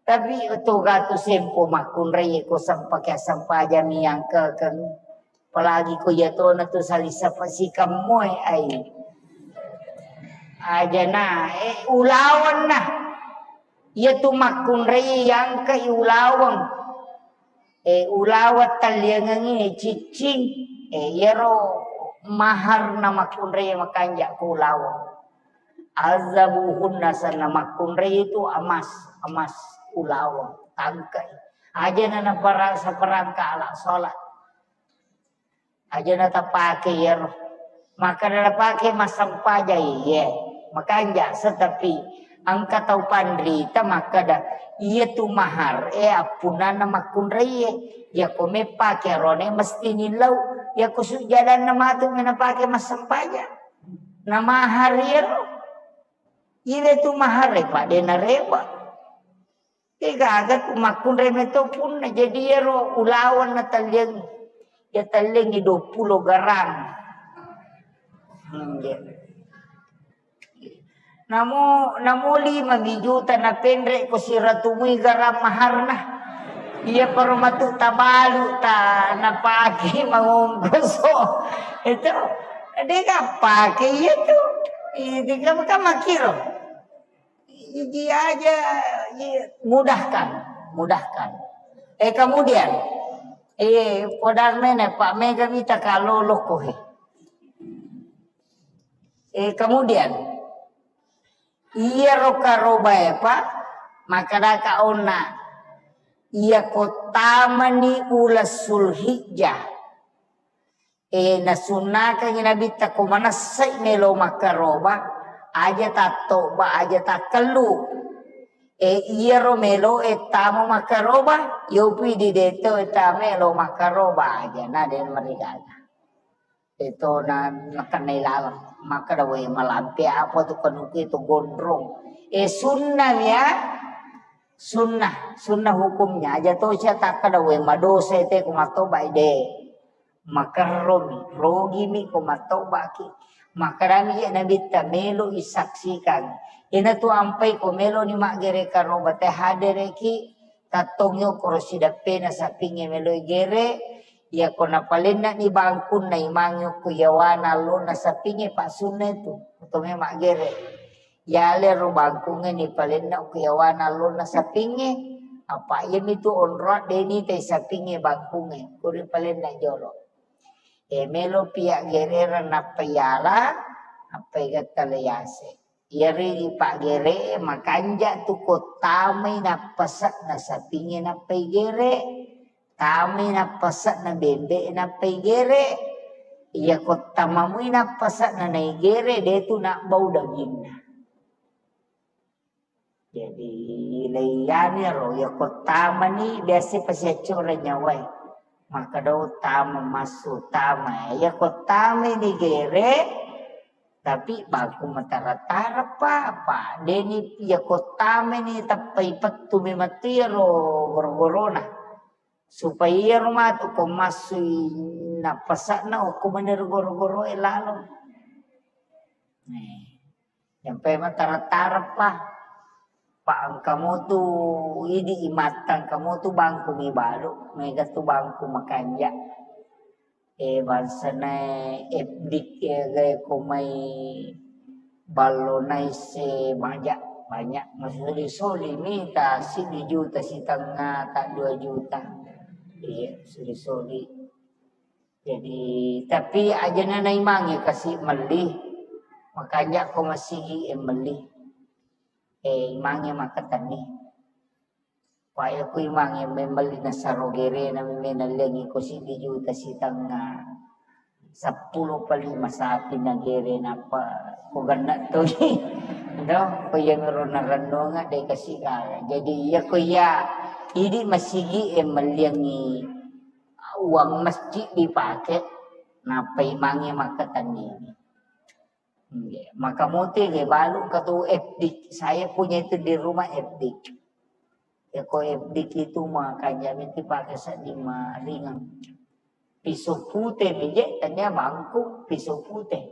Tapi toga tu sempo makkunrai ko sem-, pakai sempajang yang kekeng. Apalagi ko iya tona tu salisa pasikam moe ai. Aja na, eh, ulaweng na. Iya tu makkunrai yang ke ulaweng. Eh, ulaweng talliangengngi ciccing. Eh, iyaro mahar na makkunrai makanja ko ulaweng. Azabuhunna sanna makkunrai itu emas, emas ulaweng, tangkai. Aja na naparasa perangka ala sholat. Aja na tapake iyaro. Maka na napake massempajang, iye. Makanja, setapi engka tau panrita makkada, iya tu mahar e appunnanna makkunrai e. Yako meppake arone mesti nillau. Yako sujjadanna matu menapake massempajang. Na mahar iyaro. Iyaro tu mahar e, Pak, de narewa. Degaga tu makkunrai meto punna. Jadi iyaro ulaweng na talliang. Ya talliangi dua puluh garang. Hmm, ya. Namo, namo lima mi juta na penre ko siratumui garang maharna. Iya paro matu tabalu ta napake mangongkoso. Itu dega pake iya tu. Itu kan, kan makiro. Jadi aja, iya, mudahkan, mudahkan. Eh, kemudian Eh, podang mene, Pak, mega mita kaloloko he. Eh, kemudian, iyaro karobae, Pak, makkedaka onna, iyako tamani uleng Sulhijjah, eh, nasunnakangi Nabitta ko manessai melo makkaroba, aja tattoba, aja takkellu. Eh, iyaro melo e tama makkaroba, yopi di deto e tama melo makkaroba aja, na den marigaga. Eto na, nakennai laleng. Makkeda, "Weh, malampe apa tu kanuku itu gondrong?" Eh, sunnah ya. Sunnah, sunnah hukumnya. Aja to sia takkeda, "Weh, madosa ite ko mattoba ide." Makerromi, rogimi ko mattobaki. Makkedami je Nabitta, "Melo isaksikan." Ina tu ampai ko melo ni maggere karoba te hadereki, tattongi okoro sidappena sapinge melo igere, Iyako napalenna ni bangkunna imangnge okko yawana allonna sapingnge, paksunna itu, oto memang gere. Yale ro bangkungnge nipalenna okko yawana allonna sapingnge, apa iyami tu onroang deni tai sapingnge bangkungnge, kuri palenna jolo. E, melo pia gererang nappa yala, nappa igatta le yase. Iyaro idi paggere'e makanja tu ko tamai nappase'na sapingnge nappa igere, tamai nappase'na bembe'e nappa igere, iyako tamamui nappase'na naigere, de tu nabbau daginna. Jadi, leiyani ro, iyako tamani biasa pasiaccoreng nyawae. Makkeda tama massu tama. Iyako tamai nigere, tapi bangku matara-tara pa, pa. Deni iyako tamani tappai pettu memang tu iyaro goro-gorona. Supaya iyaro matu ko massui nappasakna okko manero goro-goroe lalo. Nih. Sampai matara-tara pa. Pa engka motu idi imattang engka motu bangku mi balu, mega tu bangku makanja. E, bangsana F D K e, gai ko mai ballo naisse banyak, banyak masuli-suli mita siddi juta sitengnga ta dua juta. Iya, suli-suli. Jadi, tapi ajana naimangnge kasi melli, makanja ko masigi e melli. E, imangnge makkatenni. Paya ku imangnge memelli nasaro gerena, meme nallengi ko siddi juta sitengnga, seppulo pa lima sapi nagere nappa ko genna toni. Do, ko iya mero narennonga de kasi gaga. Jadi iya ko iya idi masigi e melliangi uang masjid dipake, nappa imangnge makkatenni. Iya, maka mote ge balu ka tu F D. Saya punya itu di rumah F D. Ya ko F D itu makanja miti pake seddi maringang. Piso pute mi je, tania bangku piso pute.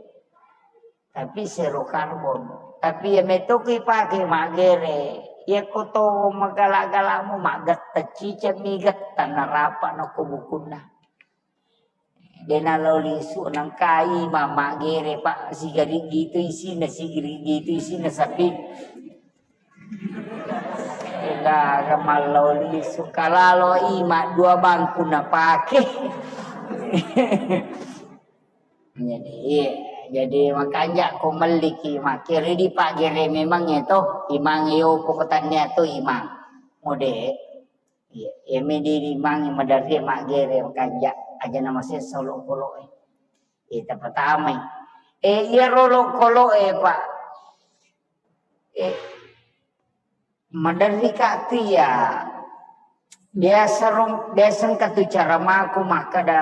Tapi zero karbon. Tapi ya metoki pake magere. Ya ko to magala-galamu magetta cicak mi getta narapa nako bukunna. Dena lao lisu nangkai mama gere pa sigari gitu isina, sigari gitu isina sapi. Ega gamal lao lisu kalalo ima dua bangku napake. Jadi, iya. Jadi makanja ko melliki makere di pagere memang ya to imang yo pokok tania to imang. Mode. Iya, iyami di, di mangi maderri maggere makanja, aja namasessa olokolo'e. Iya, tapatamai. Eh, iyaro olokolo'e, Pak. Eh, maderri ka tu iya. Biasa ro, biasa engka tu cara mako makkeda,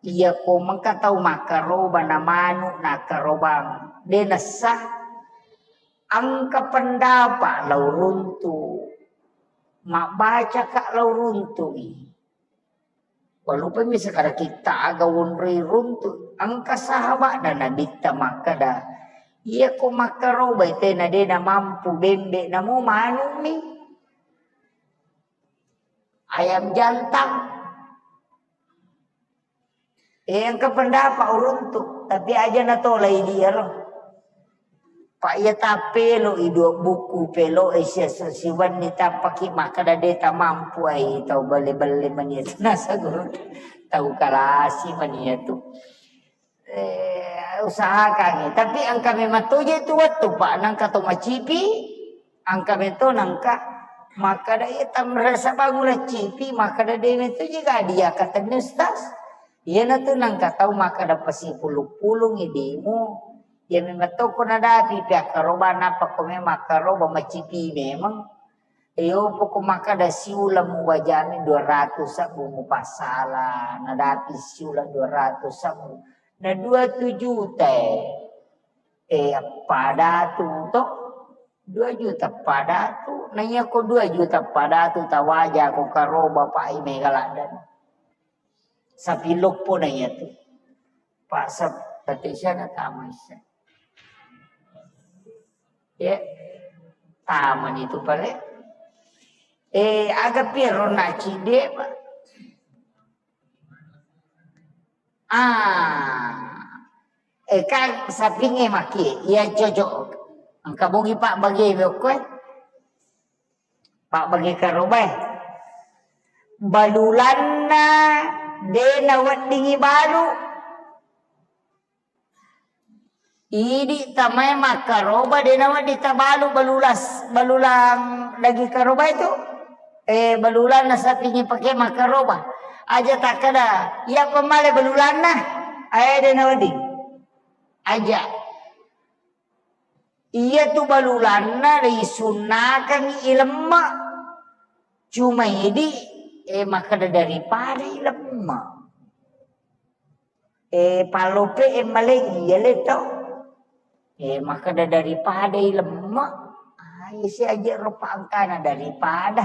iya ko mengka tau makkaroba na manu nakkarobang. De nessa. Engka pendapat lao runtu. Mabbacaka lao runtu'i. Walupami sekarang kita aga wonroi runtu. Engka sahaba'na Nabitta makkeda, iya ko makkarobai tena de namampu bembe namo manumi. Ayam jantan. Eh, engka pendapat uruntu, tapi aja natolai dia ro. Pa iya tappelo i dua buku pelo e sia siwenni tappaki makkeda de tamampu ai tau belle-belle mani itu nasa guru tau kalasi mani itu. Eh, usahakan. Tapi engka memang toje tu wettu, Pak, nengka to macipi, engka meto nengka makkeda iya tamrasa bangun cipi, makkeda de meto je gadi ya katanya Ustaz. Iya na tu nengka tau makkeda pasi pulung-pulung idimu. Ya memang to ko nadapi pihak karoba napa ko memang karoba macipi memang. Iyo, poko makkeda siuleng muwajani dua ratus sabbu mupassala, nadapi siuleng dua ratus sabbu. Na dua tu juta e, eh, padatu to? Dua juta padatu. Na iya ko dua juta padatu tawaja ko karoba pai mega laddan. Sapi loppo na iya tu. Pak Sep, tati siana tama isse. Ya, tamani tu pale. Eh, aga piro na cide, Pak? Ah. Eh, kan sapinge maki, iya cocok. Engka bogi Pak bagi bokko, eh. Pak bagi karoba, eh. Balulanna de naweddingi balu. Idi tamae makkaroba de nawedding tabalu balulas, balulang daging karoba itu. Eh, balulang nasapingi pake makkaroba. Aja takkeda, iya pemale balulanna. Ae de nawedding. Aja. Iya tu balulanna risunnakangi ilemme. Cuma idi, eh, makkeda daripada ilemme. Eh, pallope e maleng iya le to. Eh, makkeda daripada ilemme. Ah, isi aja rupa angkana daripada.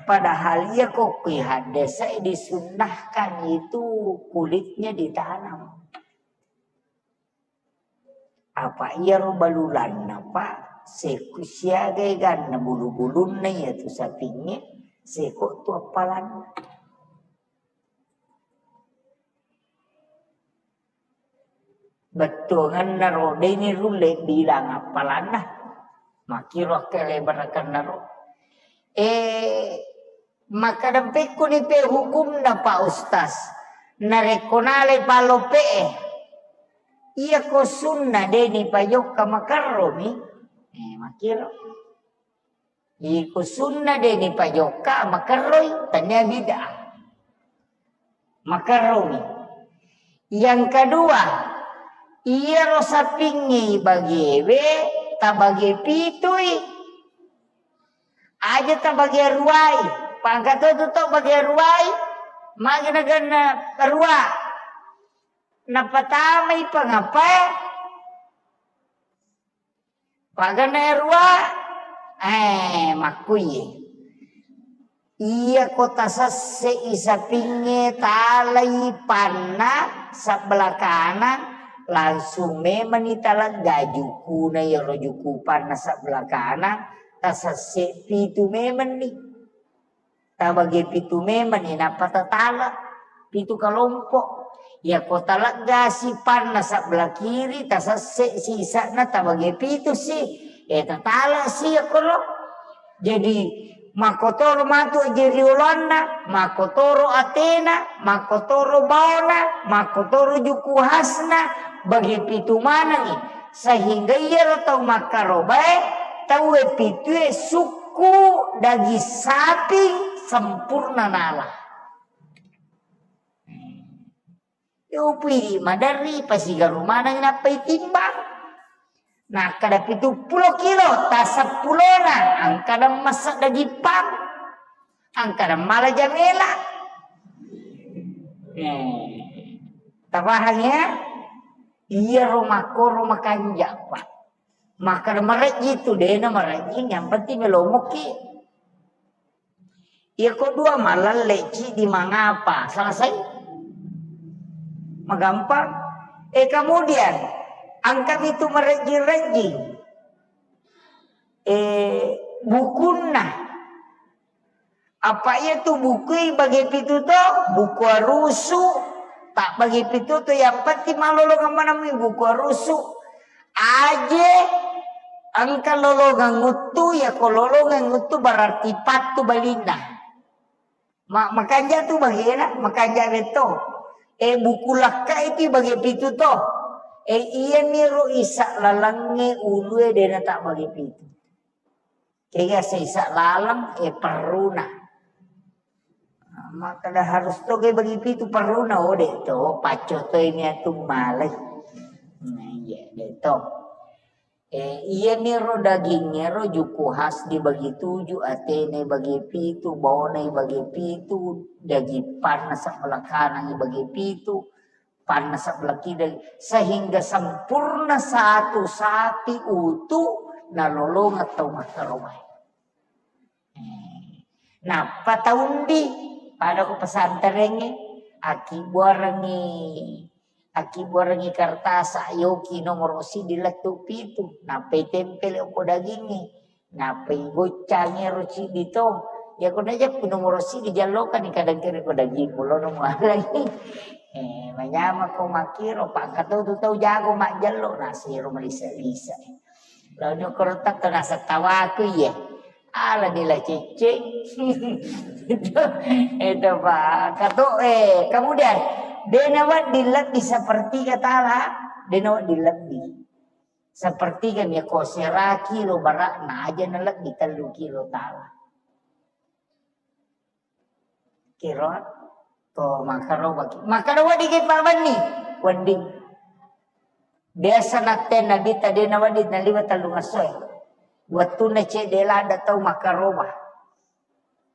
Padahal iya ko kui hadese disunnahkan itu kulitnya ditanam. Apa iyaro balulanna, Pak, sekku siaga eganna bulu-bulunna iya tu sapingnge, seko tu appalanna. Bettuanganna ro, deni rulle bilang appalanna. Makkiro akkeleberekenna ro. Eh, Makkadampekkuni pe hukumna, Pak Ustaz? Narekko nalai pallope'e, iyako sunna de nipajokka makerromi? Eh, makkiro. Iko sunna de nipajokka makerroi, tania bid'ah. Makerromi. Yang kedua, iyaro sapingngi bagewe tabage pitui. Aja tabage ruai. Pangka to tu to bage ruai. Magi naganna rua. Napatamai pangapae. Pagana rua, eh, makkuye. Iya ko tasesse'i sapingnge talai panna sebelah kanan, langsung memani talegga jukuna iyaro juku panna sebelah kanan, tasesse pitu memenni. Tabage pitu memenni, nappa tatala pitu kalompo. Yako talegga si panna sebelah kiri, tasesse si isa'na tabage pitu si. Eh, tatala si yakoro. Jadi, makkotoro matu aje rioloanna, makkotoro atena, makkotoro baona, makkotoro juku hasna, bage pitu manengi. Sehingga iyaro tau makkarobae, tauwe pitue sukku daging saping sempurna nala. Yopui maderri pasigaru maneng nappa itimbang. Nakkada pitu pulo kilo, taseppulona, angkada massa daging pang, angkada mala jamela. Eh, tapahang ya? Iyaro makkoro makanja, Pak. Makkada marejji tu, dena marejji, yang penting melomoki. Iya ko dua malalle cidi mangapa? Selesai. Magampang. Eh, kemudian, angkami tu marejji-rejji. Eh, bukunna. Apa iya tu bukui bage pitu to? Buku arusu. Tak bage pitu to, yang penting malolong manamui buku arusu. Aje engka lolongeng uttu, ya ko lolongeng uttu berarti pattu balinna. Ma-, makanja tu bagena, makanja beto. E, buku lakka itu bage pitu to. E, iya miro isa lalengnge ulue dena tak bage pitu. Kega seisa laleng, e, perruna. Makkeda harus to ke bagi pitu perruna, oh, de to, pacco to ini atu malai. Nah, iya, de to. E, iya niro dagingngero juku khas dibagi tuju, atene bagi pitu, baone bagi pitu, daging panna sebelah kanan bagi pitu, panna sebelah kiri, sehingga sempurna satu sapi utuh nalolongeng tau makkarobae. Nappa taundi pada ko pesantrengnge, akkibuarengngi, akkibuarengngi kertas, yoki nomoro siddi lettu pitu, nappa itempel ko dagingnge, nappa igoccangi ero ciddi to. Ya ko najeppu nomoro siddi jallokani kadang kere ko daging, mulono mualai. Eh, manyamako makkiro, pakka to tu tau jago majjello, nasiro malisa-lisa. Lalu korotta to naseng tawaku, iye. Ala nila cicing. Itu, itu, Pak. Kato, eh, kemudian, dena wedding lebbi sepertiga tala, dena wedding lebbi. Sepertiga mi ko sera kilo barakna aja na lebbi tellu kilo tala. Kiro to makkaroba ki. Makkeda wedding ki pabbenni. Wedding. Biasa natte Nabitta de nawedding naliwa tellung essoe. Wettunna cedde ladda tau makkaroba.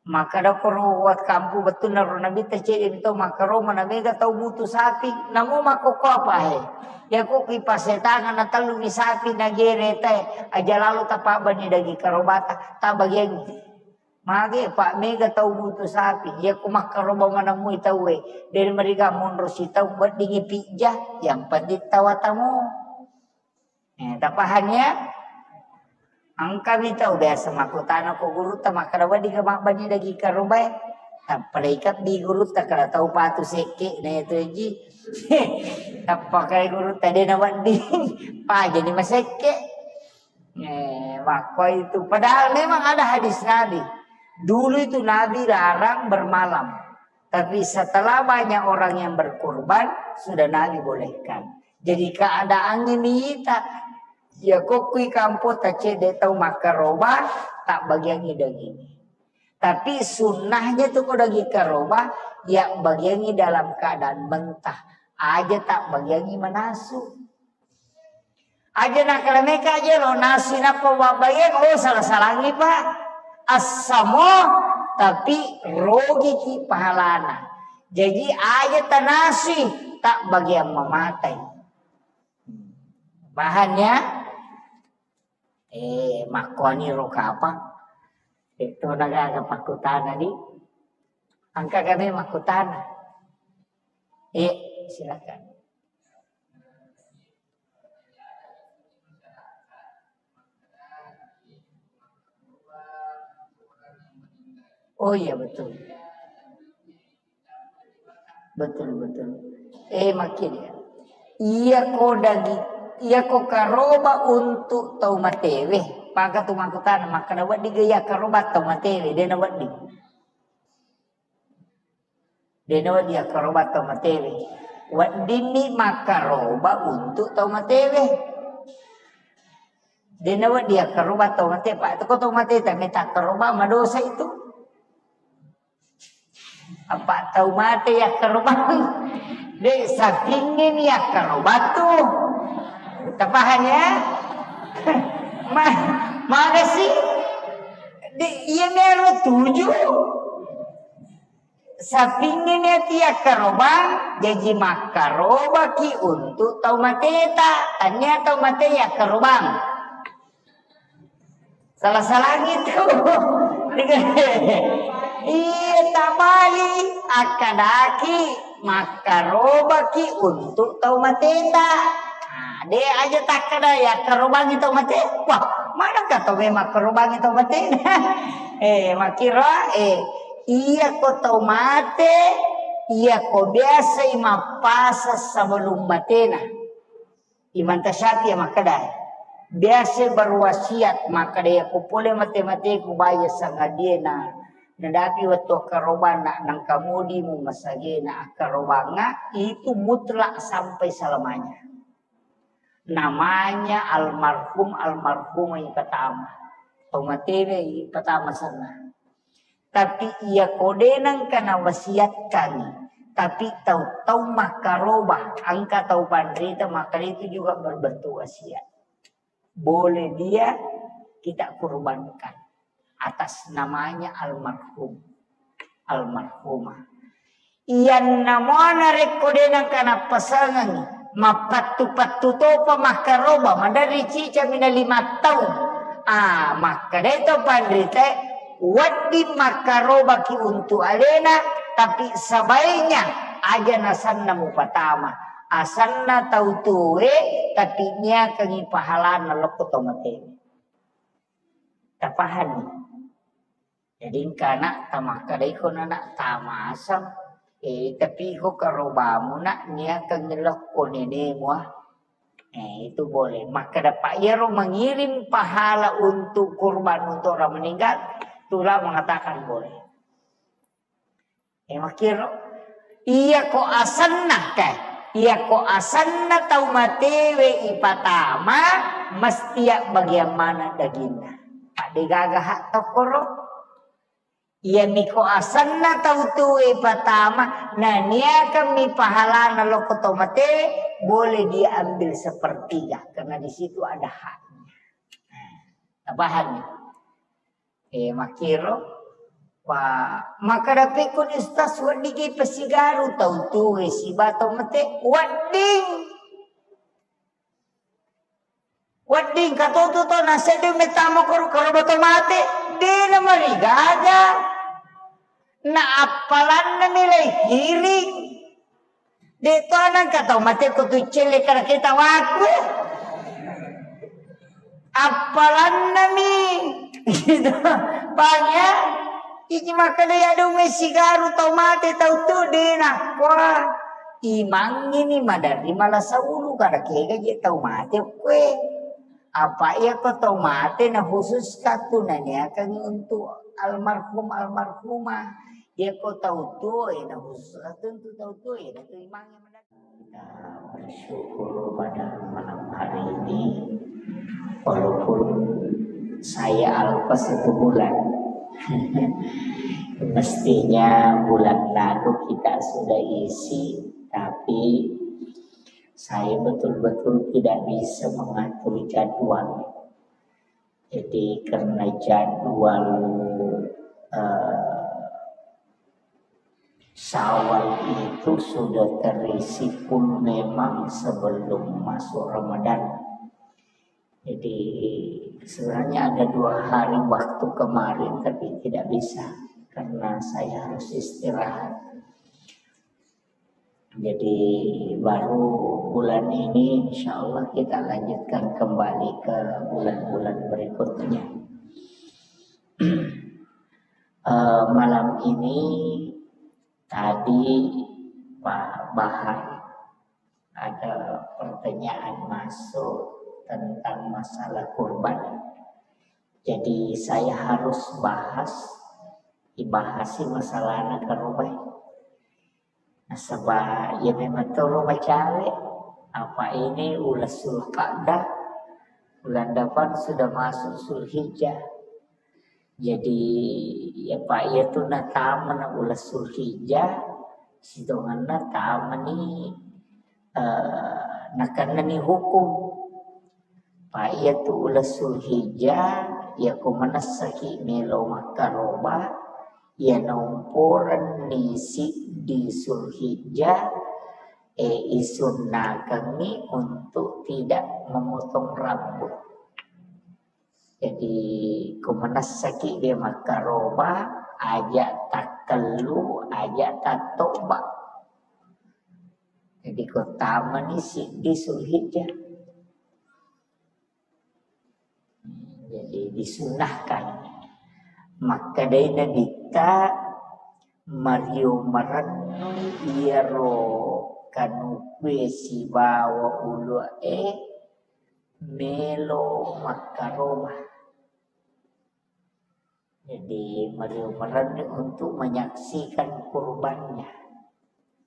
Makkeda koro wat kampu wettunna ro Nabitta cedde mi tau makkaroba na mega tau butu sapi. Namo makkokko apa he? Ya kok ki pasetanga na tellu mi sapi na gere te. Aja lalo tapabbenni daging karobata. Tabagiangi. Mage, Pak, mega tau butu sapi. Iya ko makkaroba manemmui tauwe. Dari meriga monro sitau weddingi pijja, yang penting tawatamu. Eh, tapahang ya? Engkami tau biasa makkutana ko gurutta makkeda wedding mabbenni daging karobae. Tappa ikabbi gurutta kada tau patu sekke na itu ji. Tappa kai gurutta de na wedding. Pajani masekke. Eh, makko itu. Padahal memang ada hadis Nabi. Dulu itu Nabi larang bermalam. Tapi setelah banyak orang yang berkurban, sudah Nabi bolehkan. Jadi keadaannya mita. Ya kokkui kampo tacedde tau makkaroba, tak bagiangi daging. Tapi sunnahnya tu ko daging karoba, ya bagiangi dalam keadaan mentah. Aja tak bagiangi manasu. Aja nakalameka aja lo nasi nappa wabbayang, oh, salah-salangi, Pak. Assamo, tapi rogiki pahalana. Jadi aja tanasi, tak bagian mematai. Bahannya, eh, makkuani ro kapang. Itu nagaga pakkutana di. Angka kami makkutana. Eh, silakan. Oh iya, betul. Betul, betul. Eh, makin ya. Iya ko dagi, iya ko karoba untuk tau matewe. Paka tu makkutana, makkeda wedding ga iya karoba tau matewe, dena wedding. Dena wedding akkaroba tau matewe. Weddinni makkaroba untuk tau matewe. Dena wedding akkaroba tau mate, Pak. Itu ko tau mate, tapi takkaroba madosa itu. Apa tau mate yakkaroba? De, sapingnge ni yakkaroba tu. Tapahang ya? Ma-, mana sih? De, iya mero tujuh. Sapingnge ni ati yakkarobang, jaji makkarobaki untuk tau mateta. Tania tau mate yakkarobang. Salah-salangi tu. Iya, tabali. Akkadaki makkarobaki untuk tau mateta. Nah, de aja takkada yakkarobangi tau mate. Wah, manakah tau memang makkarobangi tau mateta? Eh, makkiro, eh, iya ko tau mate, iya ko biasai mappasa sebelum matena. Imam Tasyafi'i makkeda, biasa berwasiat makkeda, "Iya ko pole mate-mateku baya sangadie na nadapi wettu akkarobana, nangka mudi mu masagena akkarobanga, itu mutlak sampai selamanya." Namanya almarhum, almarhumah ipatama. Tau matewe ipatama senna. Tapi iya ko de nengka nawasiatkan, tapi tau-tau makkaroba, engka tau panrita, maka itu juga berbentuk wasiat. Boleh dia kita kurbankan atas namanya almarhum, almarhumah. Iyanna muana rekko de nengka nappasengengi, mappattu-pattu topa makkaroba, maderri cicami na lima taung. Ah, makkeda to panritae, wedding makkarobaki untuk alena, tapi sebaiknya aja nasanna mupatama. Asanna tau tuwe, tapi niakangi pahalana lokko to matewe. Tapahani? Jadi engka anak tamakkadaiko nanak tamasang, eh, tapi iko karobamu nak niakangi lokko nenemu, ah. Eh, itu boleh. Makkeda, Pak, iyaro mengirim pahala untuk kurban untuk orang meninggal, itulah mengatakan boleh. Eh, makkiro. Iya ko asenna, kae. Iya ko asenna tau matewe ipatama, mesti ya bagian mana daginna. Pak, degaga hak tokkoro. Iyami ko asenna tau tuwe ipatama, naniakanmi pahalana lokko to matewe, boleh diambil sepertiga, karena di situ ada haknya. Nah, tapahanni? Eh, makkiro, wa, makkeda pekkoni Ustaz, wedding ki pasigaru tau tuwe siba tau mate, wedding. Wedding katotu to nasedde mettamo koro, koro bato mate, de na marigaga. Na appalanna milai kiring. De to nangka tau mate ko tu celle kada kita waku. Appalanna mi. Gitu. Paham ya? Iki makkeda ya dong sigaru tau mate tau tu de na. Wah. Imang ini maderri malasa ulu kada kega je tau mate kue. Apa iya ko tau mate na khusus katu naniakan untuk almarhum almarhumah. Iya ko tau tuo na khusus katu untuk tau tuo na tu imang yang maderri. Kita bersyukur pada malam hari ini, walaupun saya alpa satu bulan. Mestinya bulan lalu kita sudah isi, tapi saya betul-betul tidak bisa mengatur jadwal. Jadi, karena jadwal, eh, Syawal itu sudah terisi full memang sebelum masuk Ramadan. Jadi, sebenarnya ada dua hari waktu kemarin, tapi tidak bisa karena saya harus istirahat. Jadi, baru bulan ini, insya Allah, kita lanjutkan kembali ke bulan-bulan berikutnya. Eh, malam ini tadi Pak Bahar ada pertanyaan masuk tentang masalah kurban. Jadi, saya harus bahas, dibahasi masalah anak karobai. Nasaba iya memang toro macale, apa ini ulas Zulqa'dah, bulan depan sudah masuk Zulhijjah. Jadi, ya, Pak, iya tu natamani ulas Zulhijjah, sitongenna tamani, eh, nakennani hukum. Pa iya tu ulas Zulhijjah, iya ko manessaki melo makkaroba, iya naumporenni siddi Zulhijjah, eh, isunnakengngi untuk tidak memotong rambut. Jadi, ko manessaki dia makkaroba, aja takkellu, aja tattoba. Jadi, ko tamani siddi Zulhijjah. Jadi, disunnahkan. Makkedai Nabitta, mario marennu iyaro kanukué sibawa ulu'é mélo makkaroba. Jadi, mariu marenni untuk menyaksikan kurbannya.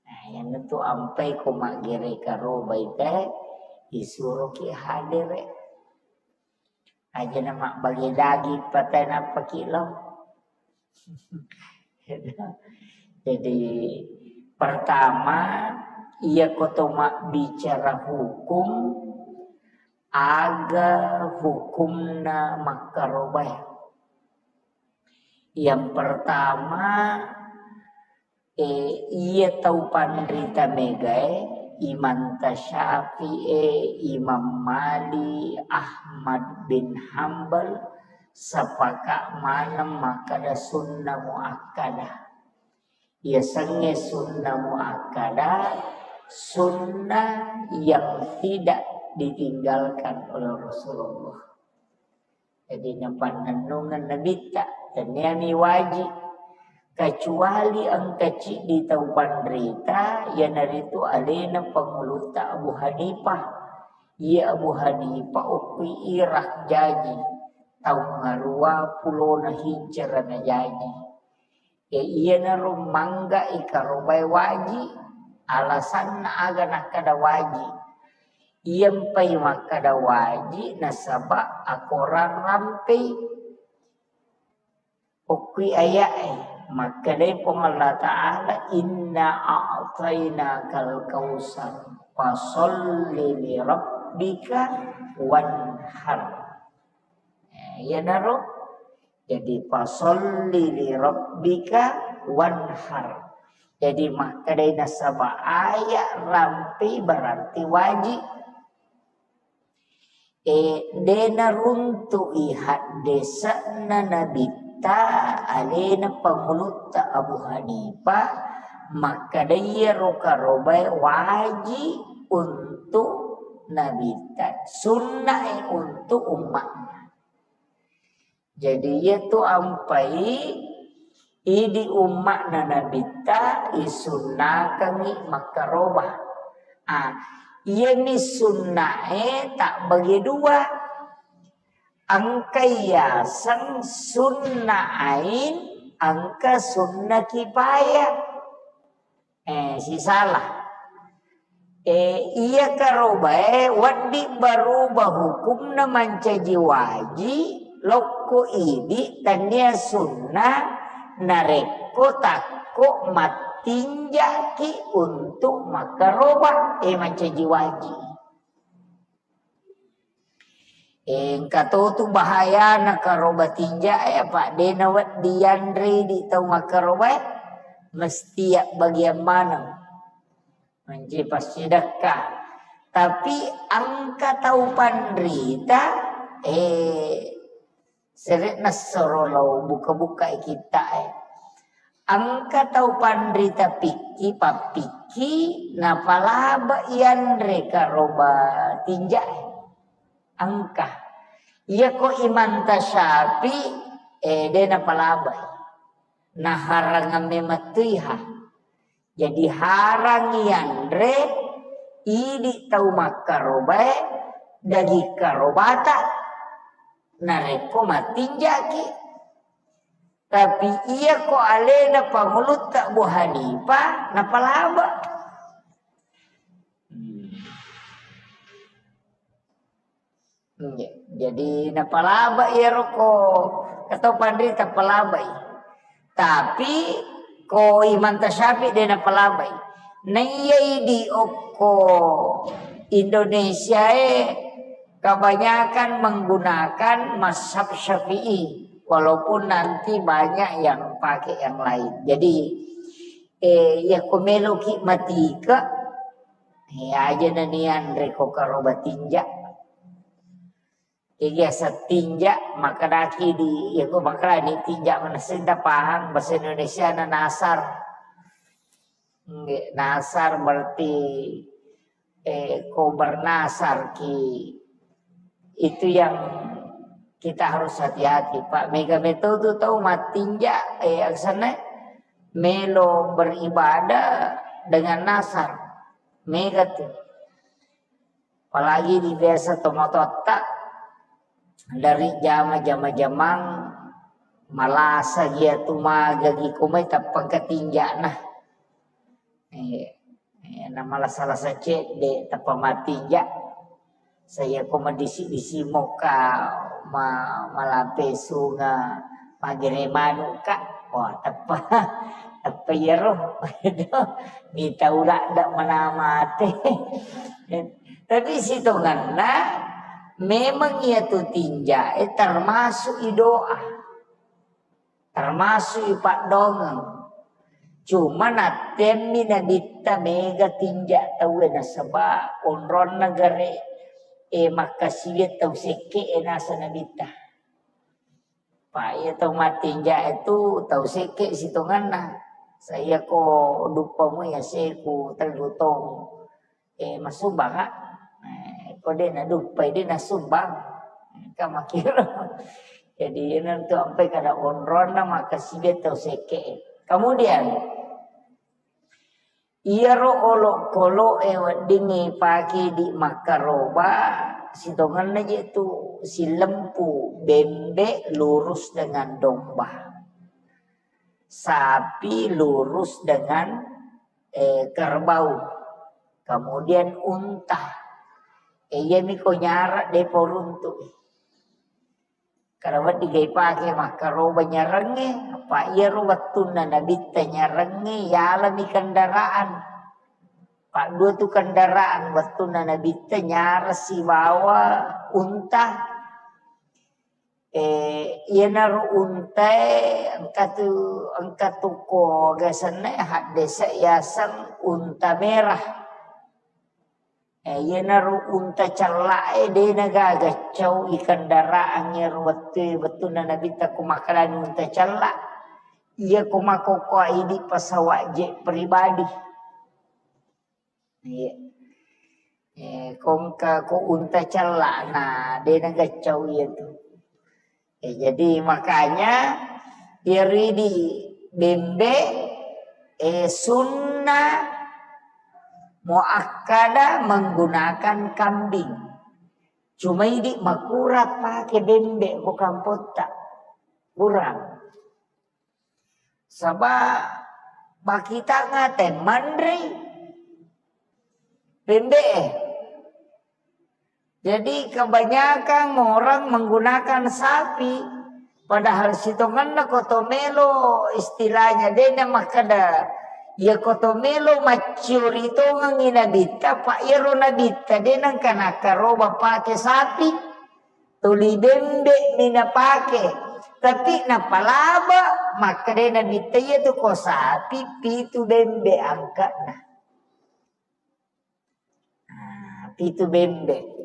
Nah, iyanatu ampai ko maggere karobai te, isuroki hadere. Aja na mabbage daging patai nappaki lo. Jadi, pertama, iya ko to mabbicara hukum, aga hukumna makkarobae. Yang pertama, eh, iya tau panrita megae, Imam Tasyafi'i, Imam Malik, Ahmad bin Hambal, sepakat maneng makkada sunnah muakkadah. Yasengnge sunnah muakkadah, sunnah yang tidak ditinggalkan oleh Rasulullah. Jadi, napannennungeng Nabitta, tenniani wajib. Kecuali engka ciddi tau panrita, iyanaritu alena pangulutta Abu Hanifah. Iya Abu Hanifah okki Irak jaji, taung ngarua pulona hijrah na jaji. E, iyanaro mangga ikarobae waji, alasanna aga nakkada waji. Iyampai makkada waji nasaba akorang rampei. Okkui aya'e, makkedai Puang Allah Ta'ala, "Inna a'tainakal kautsar, fasalli li rabbika wanhar." Eh, iyanaro. Jadi, "Fasalli li rabbika wanhar." Jadi, makkedai nasaba aya rampe berarti wajib. Eh, de naruntu'i haddese'na Nabitta alena pangulutta Abu Hanifah, makkedai iyaro karobae wajib untuk Nabitta, sunna'i untuk umma'na. Jadi, iyatu ampai idi umma'na Nabitta isunnakengngi makkaroba. Ah, iyami sunnae tabbagi dua. Engka yaseng sunnah ain, engka sunnah kifayah. Eh, sisala. Eh, iya karobae wedding baruba hukumna mancaji waji lokko idi, tania sunnah narekko takko mattinjaki untuk makkaroba, eh, mancaji waji. Engka totu bahayana karoba tinja'e, apa de nawedding yanre di tau makkarobae, mesti abbagiang maneng. Mancaji passidekka. Tapi engka tau panrita, eh, sere'na soro lao buka-bukai kitta'e. Engka tau panrita pikki, pappikki, napalaba yanre karoba tinja'e. Engka. Iyako Imam Tasyafi, eh, de napalabai. Naharangang memettuiha. Jadi harang yanre idi tau makkarobae daging karobata narekko mattinjaki. Tapi iyako alena pangulutta Abu Hanifah napalaba. Hmm. Nggih. Jadi napalabai iyaro ko, katau panrita palabai. Tapi ko Imam Tasyafi de napalabai. Naiya idi okko Indonesia e kebanyakan menggunakan mazhab Syafi'i, walaupun nanti banyak yang pakai yang lain. Jadi, eh, iya ko meloki matika, eh, aja nanian reko karoba tinja. Jadi asa tinja, makadaki di, iya ko makalani tinja manessing tapahang bahasa Indonesia na nasar. Nggih, nasar berarti, eh, ko bernasar ki. Itu yang kita harus hati-hati, Pak. Mega metode tau mattinja, eh, aksana melo beribadah dengan nasar. Mega tu. Apalagi di biasa tomatoatta dari jama-jama jamang malasa gia tu magagi komai tappangka tinjana. Eh, eh, na malasa-lasa cedde tappa matinja. Saya ko madisi-disi moka ma-, malape sunga magere manuka. Wah, teppa, teppa iyaro. Mita ula ndak mana mate. Tapi sitonganna memang iya tu tinja, eh, termasuk i doa. Termasuk i paddongeng. Cuma nattemmi nabitta mega tinja tauwe nasaba onronna gare e makkasiwiang tau sekke e nasa nabitta. Pa iya tau mattinja itu tau sekke sitonganna. Saya ko duppamu ya seku tellu tong. Eh, masumbang, Kak. Eh, ko de' naduppai, de' nasumbang. Kan makkiro. Jadi, iyanatu ampai kada onronna makkasiwiang tau sekke. Kemudian, iyaro olokolo'e weddingngi pake di makkaroba, sitongenna je tu silempu bembe lurus dengan domba. Sapi lurus dengan, eh, kerbau. Kemudian unta. Eh, iyami ko nyarang de' pa uruntu. Karena wedding ga ipake makkaroba nyarangnge, apa iyaro wettunna nabitta nyarangnge, yalami kendaraan. Paddua tu kendaraan wettunna nabitta nyarang sibawa unta. Eh, iyanaro untae engka tu, engka tu ko aga asenna, haddese' yaseng unta merah. Eh, iyanaro unta cella'e de' nagaga cau i kendaraan iyaro wettue, wettunna nabitta ko makkedani unta cella'. Iya ko makkokkoe idi' pesawat jet pribadi. Iya. Eh, ko engka ko unta cella'na, de' nagaccau iya tu. Eh, jadi makanya iyaro idi' bembe, eh, sunna muakkada menggunakan kambing. Cuma idi' makurang pake bembe ko kampotta. Kurang. Saba' bakitang ate manrei bembe'e. Jadi kebanyakan orang menggunakan sapi, padahal sitongenna ko to melo istilahnya de' na makkeda, iya ko to melo macciori tongengngi nabitta, pa iyaro nabitta de' nengka nakkaroba pake sapi. Tuli bembe'mi napake, tapi napalaba, makkedai nabitta iya tu ko sapi pitu bembe angka'na. Nah, pitu bembe.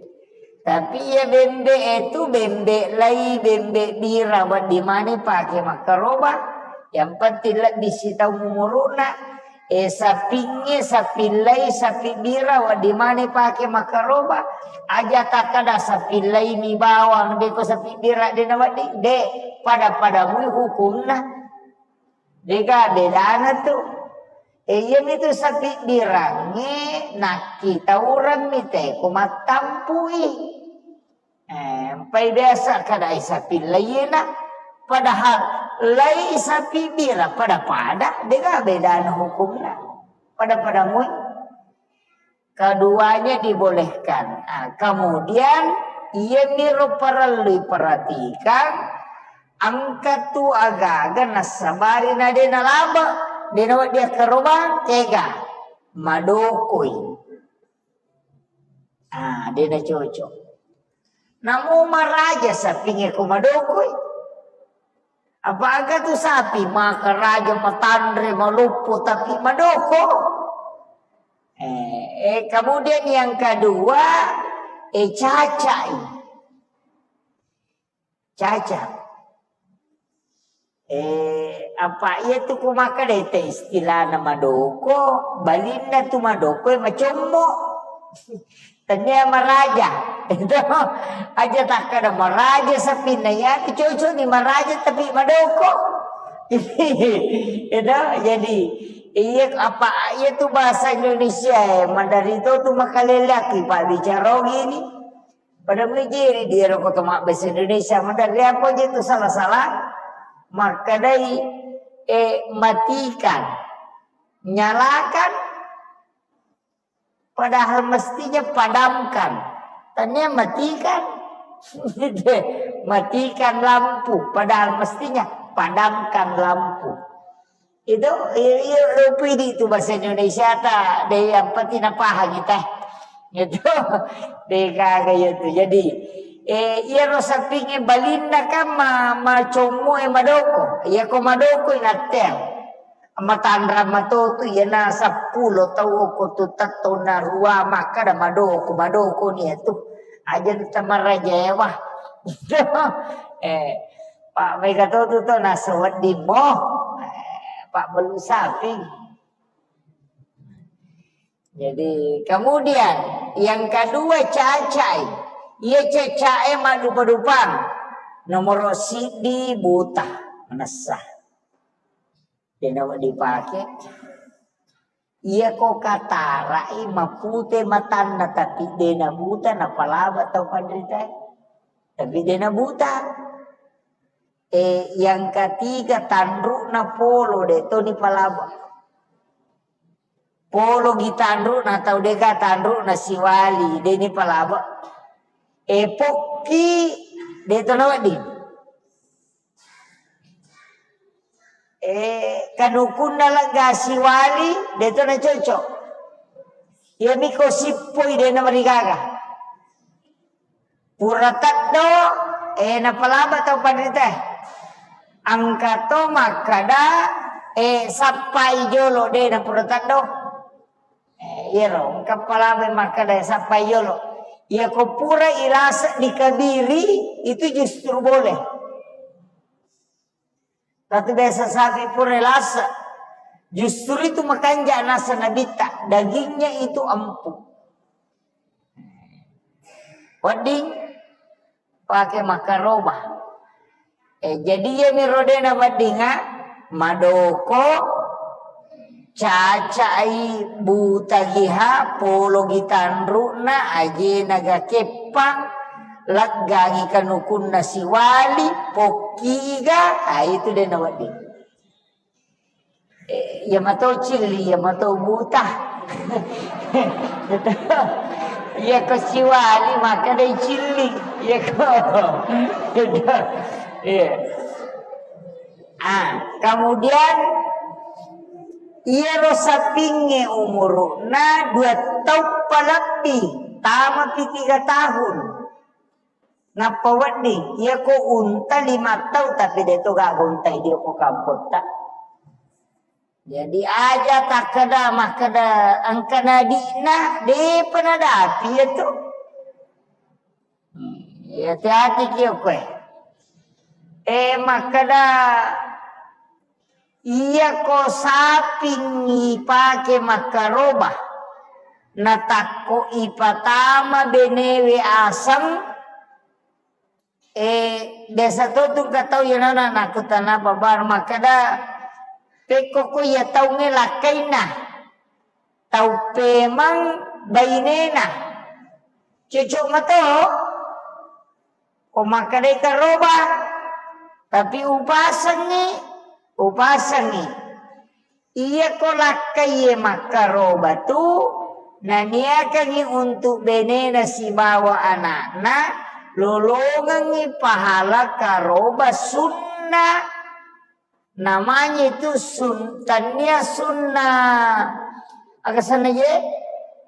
Tapi iya bembe'e tu bembe lai, bembe bira, wedding maneng pake makkaroba. Yang penting lebbi sitaung umuru'na. Eh, sapingnge, sapillai, sapi bira, wedding maneng pake makkaroba. Aja takkeda sapillai mi bawang, de' ko sapi bira de' nawedding, de', pada-pada mui hukumna. De'ga bedana tu. Eh, iyami tu sapi birangnge nakkitaureng mi te ko mattampui. Eh, empai biasa kadai sapi laina, padahal lai sapi bira pada-pada, de'ga bedana hukumna. Pada-pada mui. Keduanya dibolehkan. Ah, kemudian, iyamiro parellu perhatikan, engka tu agaga nassabari na de' nalaba, de' nawedding akkarobang, tega. Madokoi. Ah, de' nacocok. Namo maraja sapingnge ko madokoi. Apa aga tu sapi makaraja, matanre, maloppo, tapi madoko. Eh, eh, kemudian yang kedua, eh, cacai. Caca. Eh, apa iya tu ku makkeda te istilahna madoko, balinna tu madoko e macommo. Tania maraja. Itu aja takkeda maraja sapinna, iya tu cocok ni maraja tapi madoko. Itu jadi Iya, apa, iya tu bahasa Indonesia, eh, maderri to tu makaleleaki pabbicara gini. Pada mujiri dia roko to mabbahasa Indonesia, maderri apa aja tu salah-salah. Makkedai, eh, matikan, nyalakan, padahal mestinya padamkan. Tania matikan. Matikan lampu, padahal mestinya padamkan lampu. Itu, iya, iya, rupi di itu bahasa Indonesia ta, deh, yang penting apa gitu. Itu, deh, kagak ya tu. Jadi, eh, iya, ro sapinge balinna kan ma, ma commo e madoko. Iya, ko madoko ingatteang. Matanra matotu, iyana seppulo tau ko tu tettona rua, makkada madoko, madoko ni tu. Aja tu tamarajaewa. Eh, Pak, mega to tu to nasewedding mo. Eh, Pak, belum sapi. Jadi, kemudian yang kedua, cacai. Iya, cacai madupa-dupang. Nomor sidi buta, manessa. Dena dipake. Iya, ko katarai mapute matanna, tapi dena buta, napalaba tau panrita. Tapi dena buta. Eh, yang ketiga, tanrukna polo, de toni palaba. Polo gi tanrukna tau, dega tanrukna siwali, deni palaba. Eh, pokki, de tona wedding. Eh, kanukunna lega siwali, de tona cocok. Iya miko sippoi, dena marigaga. Pura teddo, eh, napalaba tau panrita. Engka to makkada, eh, sappai jolo, de na pura teddo. Eh, iyaro, engka palaba makkada sappai jolo. Iya ko pura ilasa dikabiri, itu justru boleh. Tapi biasa sapi pura lasa. Justru itu makanja nasa nabitta, dagingnya itu empuk. Wedding pake makkaroba. Eh, jadi iya mi rodena weddinga, madoko, cacai, buta giha, polo gitanrukna, ajena ga keppang, leggangi kanukunna siwali, pokkiga, ah, itu dena wedding. Eh, iya mato cilli, iya mato buta. Iya ko siwali, maka dai cilli. Iya ko. Iya. Ah, kemudian iyaro sapingnge umuruna dua taung palebbi, tama pi tiga tahun. Nappa wedding, iya ko unta lima tau, tapi de to gaga unta idio ko kampotta. Jadi aja takkeda makkeda engka nadi'na, depa nadapi iya tu. Iya, hati-hati ki okkoe. Eh, makkeda Iyako saping ipake makkaroba, natakko ipatama benewe aseng, eh, biasa to tu engka tau iyanana nakkutana babar makkeda, pekko ko iya taungnge lakkainna, tau pemeng bainena, cocok mato. Ko makkedai karoba, tapi upasengngi, upasengngi. Iyako lakkaiye makkaroba tu, naniakangngi untuk benena sibawa anakna, lolongengngi pahala karoba sunna. Namanya itu sun-, tania sunnah. Aga sana je?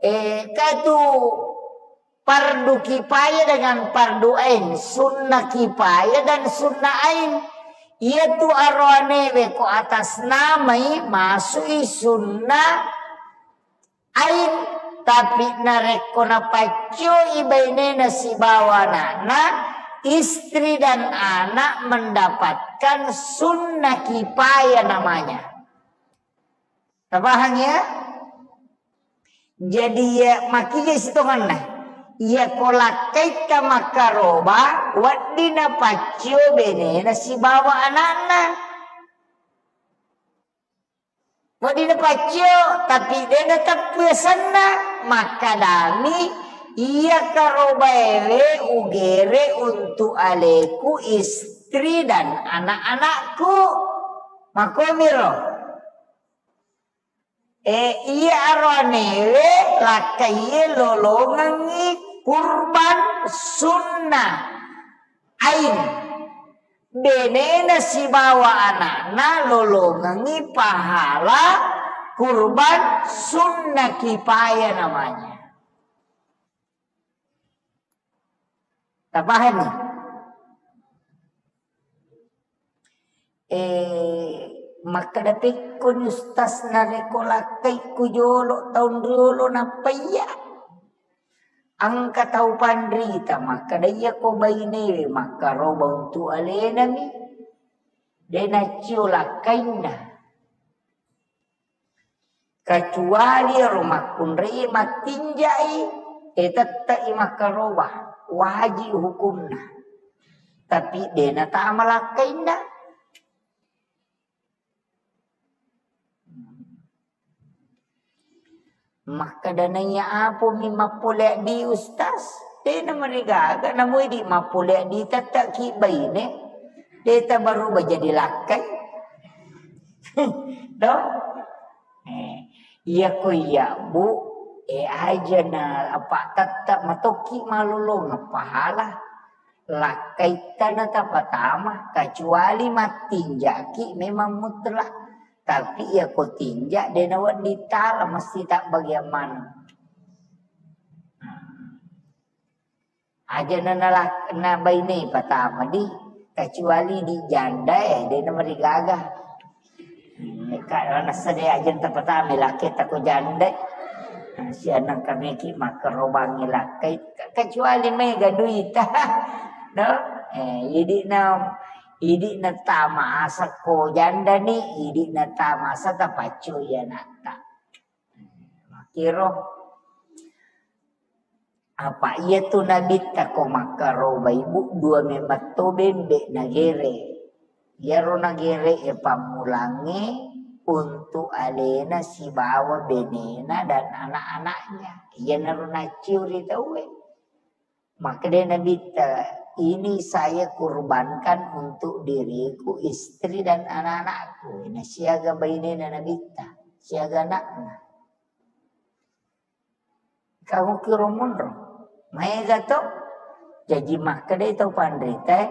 Eh, katu fardu kifayah dengan fardu ain, sunnah kifayah dan sunnah ain. Iya tu aroanewe ko atas namai masui sunnah ain, tapi narekko napaccoi bainena sibawa anakna, istri dan anak mendapatkan sunnah kifayah namanya. Tapahang ya? Jadi ya, makija sitonganna. Iya ko lakkaikka makkaroba, wedding napaccio benena sibawa anakna. Wedding napaccio, tapi de nateppu asenna. Makkadami, iya karobaewe ugere untuk aleku, istri dan anak-anakku. Makkomiro. E, iya aroanewe lakkaiye lolongengngi kurban sunnah ain. Benena sibawa anakna lolongengngi pahala kurban sunnah kifayah namanya. Tapahanni? Eh, makkeda pekkoni ustaz, narekko lakkaikku jolo taung riolo nappa iya. Engka tau panrita makkeda, iya ko bainewe makkaroba untu alenami, de naccio lakkainna. Kecuali ero makkunrai mattinjai, e tette'i makkaroba, wajib hukumna. Tapi de natama lakkainna. Makkeda naiya apomi mappole addi ustaz, de namarigaga, namoi di mappole addi tetteki baine, de tabaruba jadi lakkai. Do? Eh, iya ko iya, Bu, eh, aja na apa tette matokki malolongeng pahala. Lakkaitta natapatama, kecuali mattinjaki memang mutlak. Tapi iya ko tinja, de nawedding tala, mesti tabbagiang maneng. Aja na, na, na baine patama di, kecuali di janda, eh, de namarigaga. Hmm, ka nassadai aja tapatama lakketta ko janda. Nah, sianang kamiki makkarobangi lakkai, ke-, kecuali mega duita. No? Eh, idi'na, idi'na tamasa ko janda ni, idi'na tamasa tapaccoi anatta. Makkiro. Apa iyatu nabitta ko makkarobai, Bu, dua memetto bembe nagere. Iyaro nagere e pammulangnge untuk alena sibawa benena dan anak-anaknya. Iyanaro naccio ri tauwe. Makkeda nabitta, ini saya kurbankan untuk diriku, istri dan anak-anakku. Nasiaga bainena nabitta, siaga anakna. Kamu kiro monro. Maega to? Jaji makkedai tau panrita,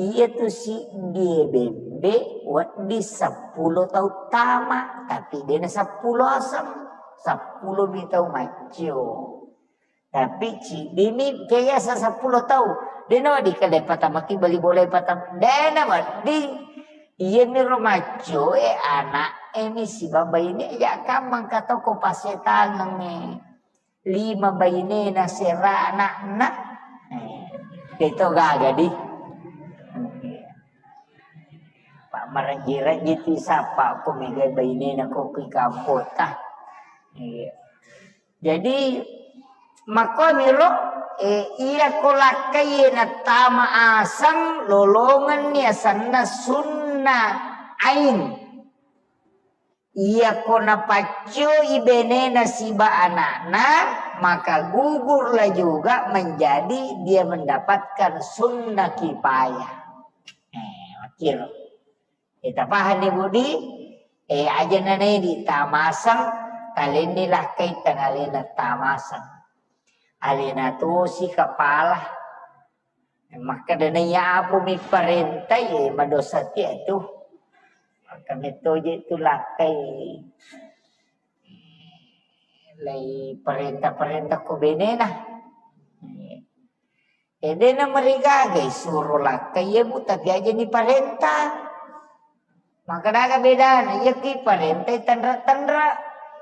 iya tu siddie bembe wedding seppulo tau tama, tapi dena seppulo aseng, seppulo mi tau maccio. Tapi ciddimi ke yasa seppulo tau. Dena wedding kale patamaki bali bola patam. Dena wedding. Iyami ro maccoe, ana'e mi sibawa baine, ya kammang katoko pasetangengnge. Lima bainena sera anakna. Eh, itu gaga di. Pak marejji-rejji tu sapa ko mega bainena ko ki kampota. Iya. Jadi, makkoniro, eh, iya ko lakkai nattama aseng lolongenni asenna sunna ain. Iya ko napaccoi benena siba anakna, maka gugurlah juga menjadi dia mendapatkan sunnah kifayah. Eh, makkiro. Eh, tapahanni, Budi? Eh, aja nanedi tamaseng, talenni lakkai tanalena tamaseng. Alena tosi kepala. Makkeda naiya apomi parenta, ye, madosa tia tu. Maka mettoje tu lakkai lai parenta-parenta ko benena. Eh, dena marigaga isuro lakkai, ye, Bu, tapi aja ni parenta. Maka daga bedana, iya ki parentai tenra-tenra.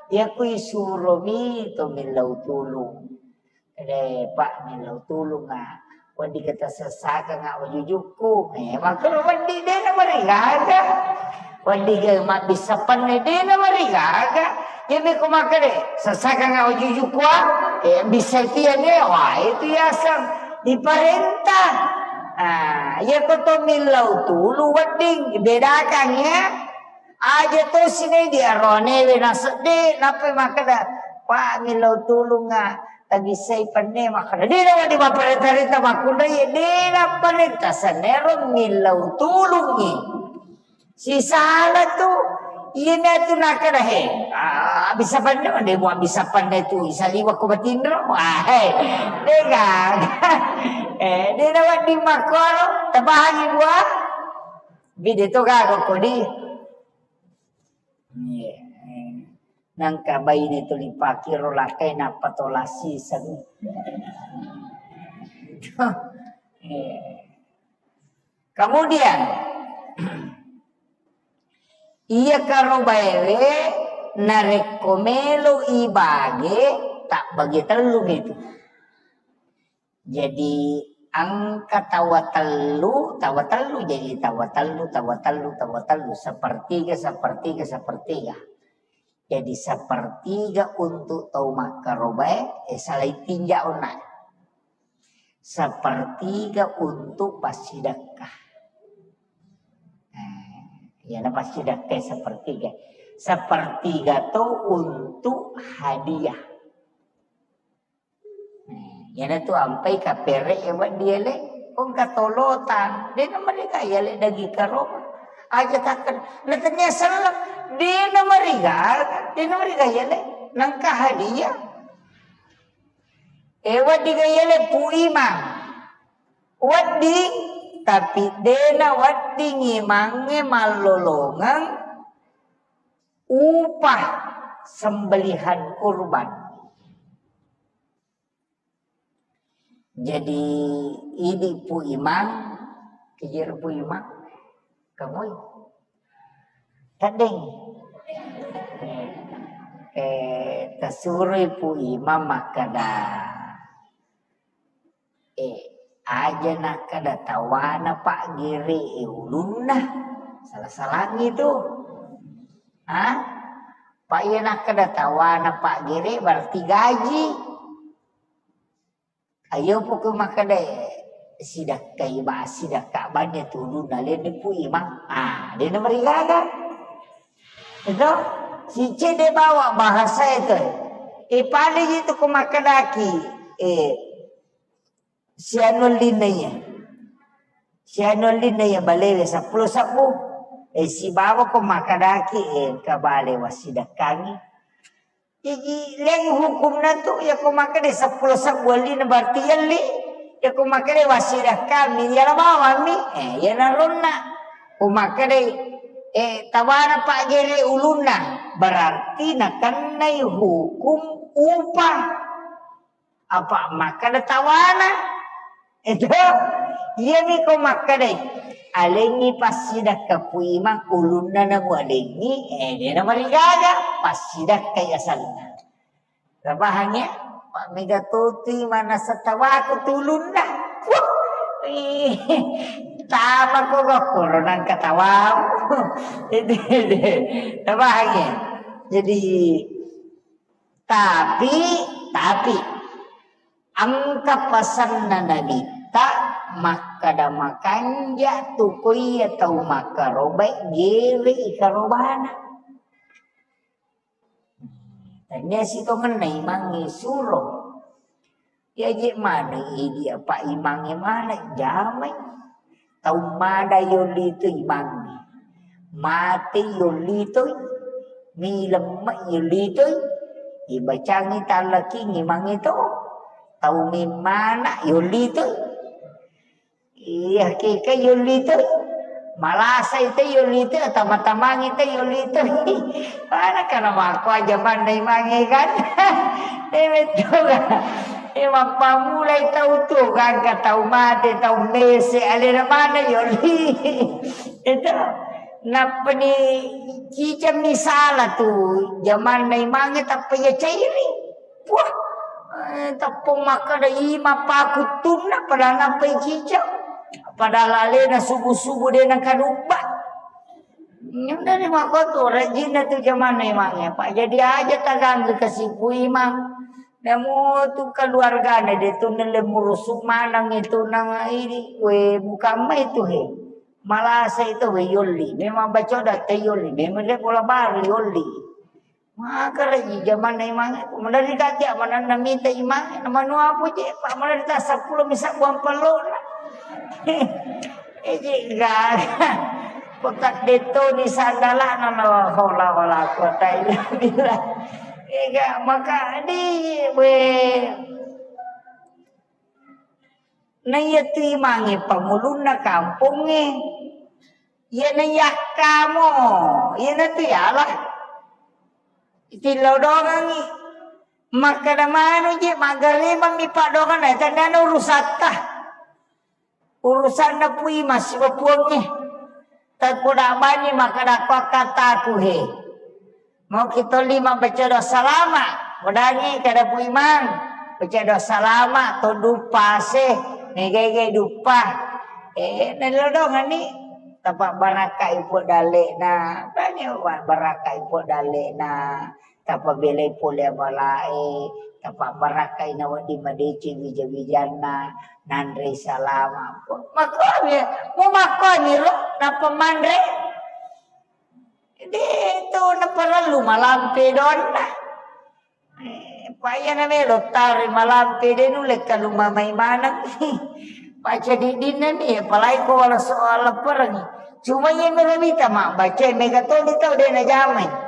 Iya ku isuromi to millau tulung. Eh, Pak, millau tulung, ah. Wedding kita sessakang, ah, wajujukku. Eh, maka wedding dena marigaga. Wedding ga mabbissa penne dena marigaga. Iya mi ko makkeda, sessakang, ah, wajujukku, ah. Eh, bisa tiang, eh, wah, itu yaseng diparenta. Ah, iya ko to millau tulung wedding, bedakan, ya. Aja to sine di aronewe nasedde, nappai makkeda, "Pak, millau tulungnga, tabissai penne." Makkeda, "De nawedding mapparenta-renta makkunrai, de napparenta senero millau tulungngi." Sisala tu, iyami atu nakkeda, "He, ah, bisa penne, de mua bisa penne tu, isaliwa ko batinro." Ah, he, de gaga. Eh, de nawedding makkoro, tapahangi bua. Bide to gaga kodi. Iya. Nangka baine tuli pakiro lakkai nappa to lassiseng. Iya. Kemudian, iya karobaewe narekko melo ibage, tak bagi tellu itu. Jadi, engka tawa tellu, tawa tellu, jadi tawa tellu, tawa tellu, tawa tellu, sepertiga, sepertiga, sepertiga. Jadi, sepertiga untuk tau makkarobae, eh, salai tinja onna. Sepertiga untuk passidekka. Eh, iyana passidekka sepertiga. Sepertiga to untuk hadiah. Iyanatu ampai kapere e wedding ele, ko engka tolotang, de namariga yale daging karoba. Aja takkeda, na tennia selleng, de namariga, de namariga yale, nangka hadiah. E wedding ga yale Pu Imang. Wedding, tapi de nawedding imangnge mallolongeng upah sembelihan kurban. Jadi, idi Pu Imang, kejir Pu Imang, kemui. Teddeng. Eh, tasuroi Pu Imang makkeda, eh, aja nakkeda tawana Pak Gere, eh, ulunna. Salah-salangi tu. Ha? Pak, iya nakkeda tawana Pak Gere berarti gaji. Ayo poko makkeda, sidakkai ba, sidakka banne tulunna lenne Pu Imang. Ah, de namarigaga. Itu si cede bawa bahasa itu. E paling itu ko makkedaki, eh, sianu linna iya. Sianu linna iya balewe seppulo sebbu. Eh, sibawa ko makkedaki, eh, engka bale wassidakkangi. Jaji, leng hukumna tu, yako makkeda seppulo sebbu ellina berarti yelli. Yako makkeda wassidakka mi, yala bawang mi. Eh, yana ronna. Ko makkeda, eh, tawana Pak Gere ulunna, berarti nakennai hukum upah. Apa makkeda tawana? Itu, iyami ko makkedai, alengngi passidakka Pu Imang, ulunna namu alengngi, eh, de namarigaga, passidakkai asanna. Tapahangngi? Pak mega totui manasa tawaku tulunna. Wah, ih, tama ko gokkoro nangka tawamu. Itu, itu. Tapahangngi? Jadi, Tapi, tapi, engka pasenna Nabitta makkeda makanja tu ko iya tau makkarobai gere i karobana. Tania sitongenna imangnge suro. Yaje maneng idi apa imangnge maneng jamai. Tau mada yolli tu imangnge. Mate yolli tu. Milemme yolli tu. Ibacangi tallaking imangnge to. Tau mimmana yolli tu. Iya, keke yolli tu. Malasa itu yolli tu, tama-tamangi tu yolli tu. Mana kana mako aja manna imangnge kan. Eh, betul kan? Eh, mappamulai tau tu kan, ka tau mate, tau mese, alena mana yolli. Itu. Nappani cicang misala tu, jamanna imangnge tappa iya cairi. Wah, eh, teppong makkeda ima pakuttunna, padahal nappai cicang. Padahal alena subuh-subuh de nakadubba. Nyundani makkotu rajinna tu jamanna imangnge. Pak, jadi aja taganggu kasipu imang. Namu tu keluargana de tu nelle murusu manang itu nang ini. We, bukan mai tu he. Malasa itu we yolli, memang bacoda te yolli, memang dia bola baru yolli. Makara ji jamanna imang itu, menari kaki mananna mita imang, nama nuapu je, pak menari tak sepuluh misal buang pelona. Eje gaga. Pekat deto di sandalana, la haula wala quwata illa billah. Ega maka di we. Na iyatu imangnge pangulunna kampongnge, iyana yakkamo, iyanatu yala. Itillau dongangngi. Makkeda manu je, maggalemang mi paddoanganna, tennana urusatta. Urusanna pui massibapuangnge. Takoda bani makkeda ko akkataku he. Mau kita lima baca doa salama. Kodangi kada pui mang. Baca doa salama to duppa se. Megai-gai duppa. Eh, nalodongani. Tapa barakai po dalena. Bani wa barakai po dalena. Tapabelai pole abalae, tapabarakai nawedding madeceng wija-wijanna, nanrei salama. Makkoni, mu makkoni ro, nappa manre. De to naparellu malampe donna. Eh, payana melo tare malampe de nulle kalumamai maneng. Paca diddinna ni, apalagi ko wala soal laperangi. Cuma iya melo mita mabbaca, mega toni tau de najamai.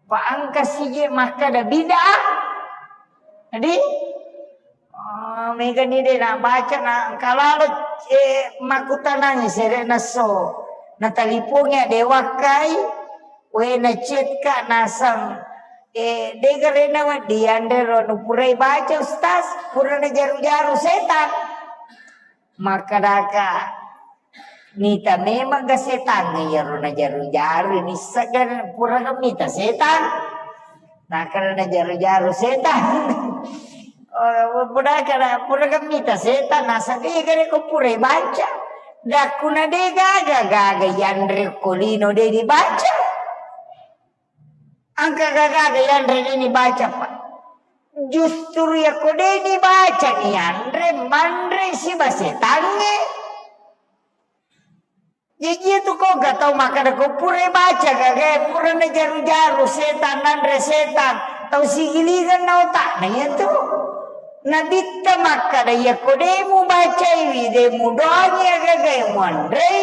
Pa engka sije makkeda bid'ah. Jadi, oh, mega ni de nabaca na engka lalo, eh, makkutanangi sere naso. Natalipongi de wakkai, we na chat ka nasang, eh, de garena wedding yanre ro nupurai baca ustaz, pura najaru-jaru setan. Makkedaka, mita memang ga setangnge iyaro najaru-jaru, nissegga pura ga mita setang. Nakkeda najaru-jaru setang. Oh, pura ga, pura ga mita setang, nasaba ega de ko pura baca. Dakkuna de gaga, gaga yanre ko lino de dibaca. Engka gaga yanre de nibaca, Pak. Justru yako de nibaca ni yanre, manre siba setangnge. Jaji itu ko gak tau makkeda ko pura baca gaga, pura na jaru-jaru setan, nanre setan, tau sigilingan na otak na iya tu. Nabitta makkeda, iyako de mubacaiwi, de mudoangi agagae muanrei,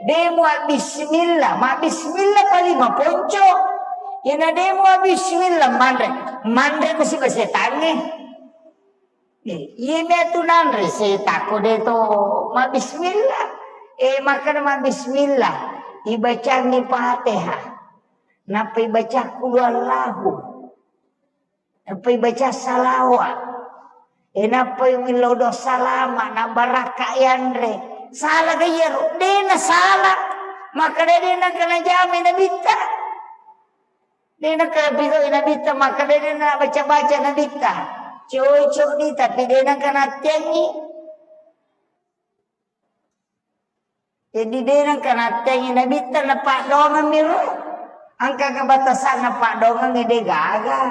de mua bismillah, ma bismillah pali maponco. Iyana de mua bismillah manre, manre ko siba setangnge. Eh, iya matu nanre setako de to ma bismillah. Eh, makkeda ma bismillah, ibacangi Fatihah. Nappa ibaca qul huwallahu. Nappa ibaca salawa. E, nappa millau doa salama, na barakka yanre. Sala ga iyaro? De na sala. Makkeda de nengka najamai nabitta. De nengka pigau nabitta, makkeda de na baca-baca nabitta. Cocok ni, tapi de nengka nattiangi. Jadi de nengka natteangi nabitta napaddoangeng mi ro. Engka kebatasanna paddoangengnge de gaga.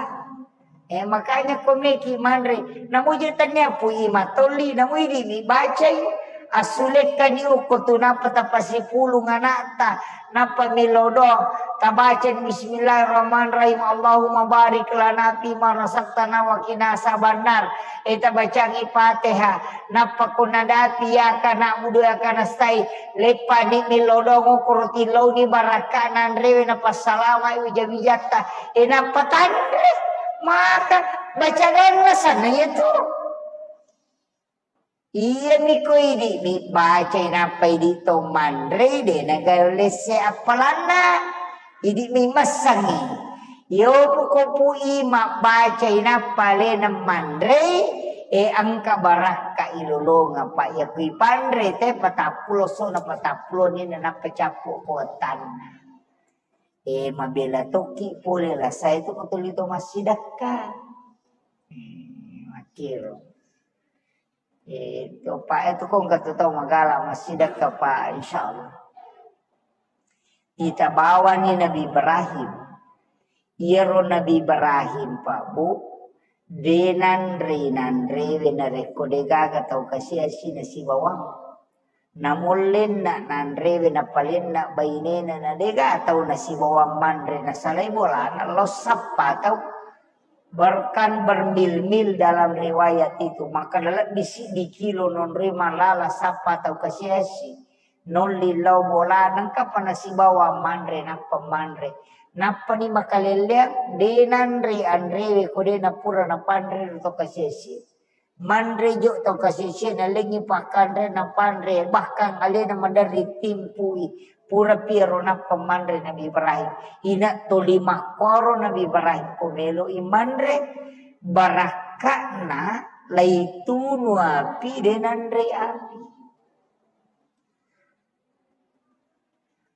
Eh, makanya ko meki manre, namuji tania pui matolli, namu idi mi bacai. Assulekkani ukko tu nappa tapasipulung anakta, nappa melo doa, tabacani bismillahirrahmanirrahim, Allahumma barik lana fima razaqtana wa qina azabannar. Eh, tabacangi Fatihah. Nappa ko nadapi iyyaka na'budu wa iyyaka nasta'in, leppani millau doang okoro tillauni barakka nanrewe napassalamai wija-wijatta. E, nappa tanre maka baca ganna sanna iyatu. Iyami ko idi mi bacai nappa idi to manrei de naga lesse appalanna. Idi'mi massangngi. Yopu ko pui mabbacai nappa alena manrei, e, engka barakka ilolongeng, pa iya kui panrei te patappulo so na patappulo ni na nappa cappu ko wettanna. E, mabela tokki pole lasae tu ko tuli to massidakka. Hmm, makkiro. Eh, topa itu kong katu tau magala massidakka pa, insyaallah. Itabawani Nabi Ibrahim. Iyaro Nabi Ibrahim pa, Bu, de nanre nanrewe narekko de gaga tau kasiasi nasibawang. Namollenna nanrewe napalenna bainena na dega tau nasibawang manre nasalai bolana lao sappa tau. Bahkan bermil-mil dalam riwayat itu, maka lebbi siddi kilo nonroi malala sappa tau kasiasi. Nolli lao bolana engkapa nasibawang manre nappa manre. Nappani makalelleang de nanre anrewe ko de napura napanre ro to kasiasi. Manre jo tau kasisia nalengngi pakkanre napanre, bahkan alena maderri timpui, pura piaro nappa manre Nabi Ibrahim. Ina toli makkoro Nabi Ibrahim ko meloi manre, barakka'na laitunu api de nanre api.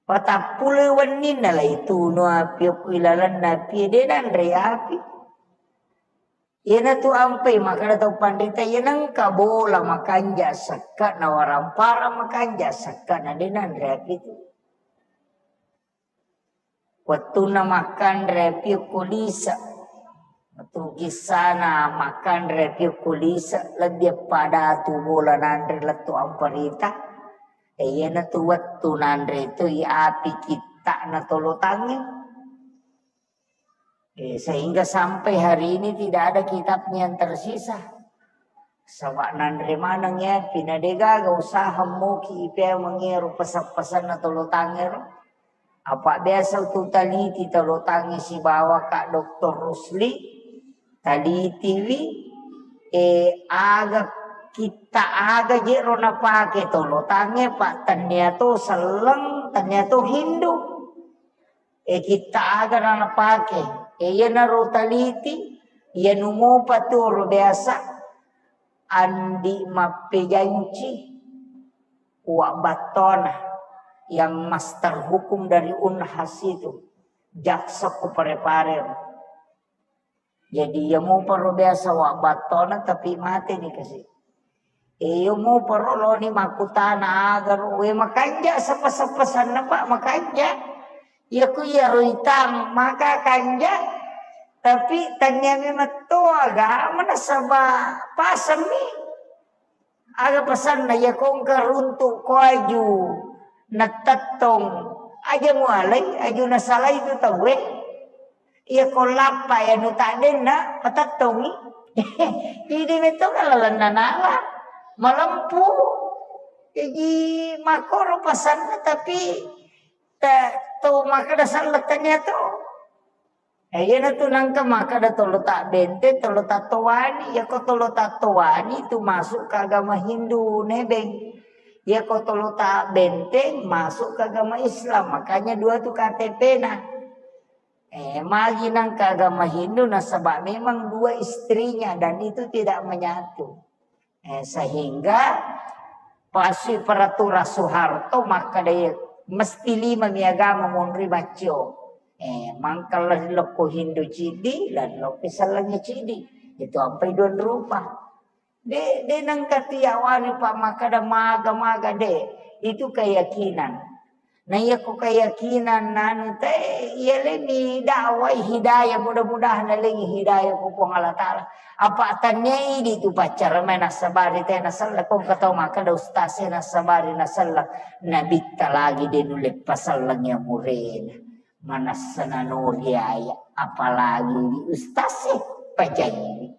Patappuloi wenninna laitunu api okko ilalenna api de nanre api. Iyanatu ampai makkeda tau panrita, iya nengka bola makanja sekka na warampara makanja sekka na de nanre api tu. Wettunna makkanre api okko lise. Wettu kissana makkanre api okko lise, lebbi pada tu bola nanre lettu amparita. E, iyanatu wettu nanre tu i api kitta'na tolotangnge. Eh, sehingga sampai hari ini tidak ada kitabnya yang tersisa. Saba nanre maneng ya, pina degaga usaha moki ipea mengero pesan-pesanna tolotangero. Apa biasa tu taliti tolotangi sibawa Kak Doktor Rusli, talitiwi, eh, aga kitta aga jero napake tolotange, Pak, tania to selleng, tania to Hindu. E, kitta aga na napake. E, iyanaro taliti, iyanu mopa tu ro biasa andi mappejanci wa battona yang master hukum dari Unhas itu, jaksa ku Parepare. Jadi, iya mopa ro biasa wa battona, tapi mate ni kasi. E, iya mopa ro loni makkutana aga ro, we makanja seppa-seppa sanna, Pak, makanja. Iya ku iya ro itang, maka kanja, tapi tania memang to agama nasaba pasemmi. Aga pesanna, iya ko engka runtu ko aju natettong, aja mualai, aju nasalai tu tauwe. Iya ko lappa iya nu taddenna patettongi. Idi metto kalalenna nala malempu. Jadi makoro pesanna tapi ta-, to makkeda selleng tania to. Eh, iyanatu nangka makkeda tolo tabbente, tolo tattowani. Iyako tolo tattowani itu masuk ke agama Hindu, nebeng. Iyako tolo tabbenteng masuk ke agama Islam. Makanya dua tu K T P-na. Eh, magi nangka agama Hindu nasaba memang dua istrinya dan itu tidak menyatu. Eh, sehingga pasui peraturan Soeharto makkeda mesti lima mi agama monri maccio. Eh, mangkalla lokko Hindu ciddi, dan lokko sellengnge ciddi. Itu ampai dua rupa. De, de nengka tiawani pa makkeda maga-maga de. Itu keyakinan. Na iyako keyakinan nanu te, iya leni dakwai hidayah, mudah-mudahan nalengi hidayah ku Puang Allah Ta'ala. Apa tania idi tu paccara mai nassabari te nasella, kong katau makkeda ustaz e nassabari nasella, nabitta lagi de nulle paselleng ya murena. Manassa nanori aya, apalagi di ustaz e pajaiwi.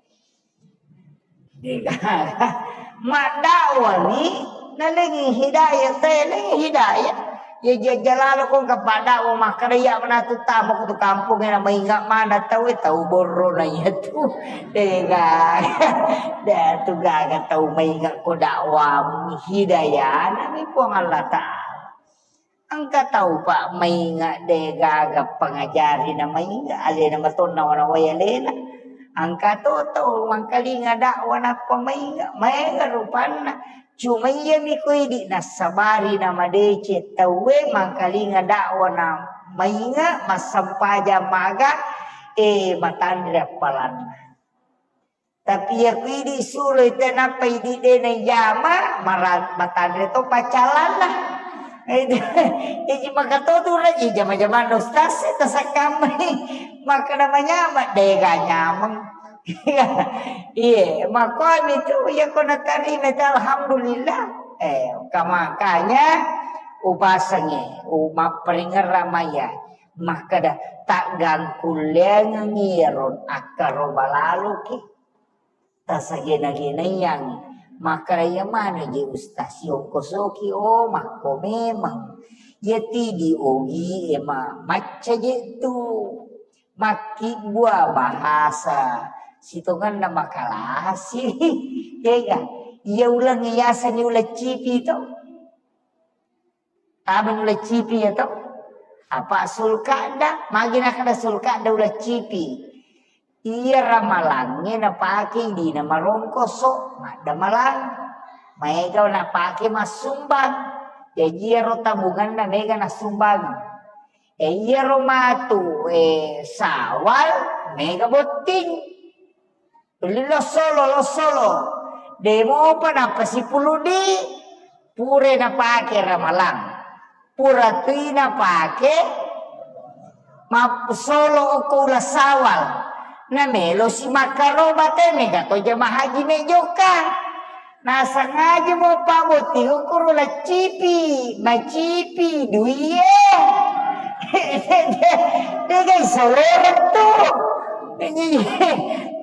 Degaga. Maddakwani, nalengi hidayah, talengi hidayah. Ya jajja lalo kong kapadakwa makkeda iya manatu tama ku tu kampung e na mainga mana tau e, tau borro na iya tu. Degaga. De tu gaga tau mainga ko dakwamu, hidayah na mi Puang Allah Ta'ala. Engka tau pa mainga de gaga pangajari na mainga, alena matonna wanawai alena. Engka to tau mangkalinga dakwa nappa mainga, maega rupanna. Cuma iya mi ko idi nassabari na madeceng tauwe mangkalinga dakwa na mainga, massempajang maga, eh, matanre appalanna. Tapi iya ku idi suroi te nappa idi de naijama, mara-, matanre to paccalanna. Iji maka to tu raji jama-jamanna ustaz e tasakkammai. Maka namanyama dega nyameng. Iye, makomi tu iya ko natarima te alhamdulillah. Eh, ka-, makanya upasengngi, u-, mapparingerra maya, makkeda, "Taggangkulleangengngi iyaro akkaroba laloki." Tasagena-genaiangngi. Makkeda, "Iya maneng je Ustaz, siongkosoki." Oh, makko memang. Iya tidi ogi e ma-, macca je tu. Makkibbua bahasa sitongenna makalasi. Ega, iya uleng yasengngi uleng cipi to. Tamani uleng cipi iya to. Apa sulkada, magi nakkeda sulkada uleng cipi. Iya ramalangnge napake dina marongkoso, maddamalang. Maega napake massumbang. Jaji iyaro tabunganna mega nassumbang. E, iyaro matu, e, Sawal, mega botting. Tuli lossolo, lossolo. Demopa nappa sipulung di, pura napake ramalang. Pura tui napake massolo okko uleng Sawal. Namelo si makkaroba te mega to jamaah haji mejokka. Nasengaja mo pabbotting okkoro laccipi, macipi duie. Degai soloreng tu.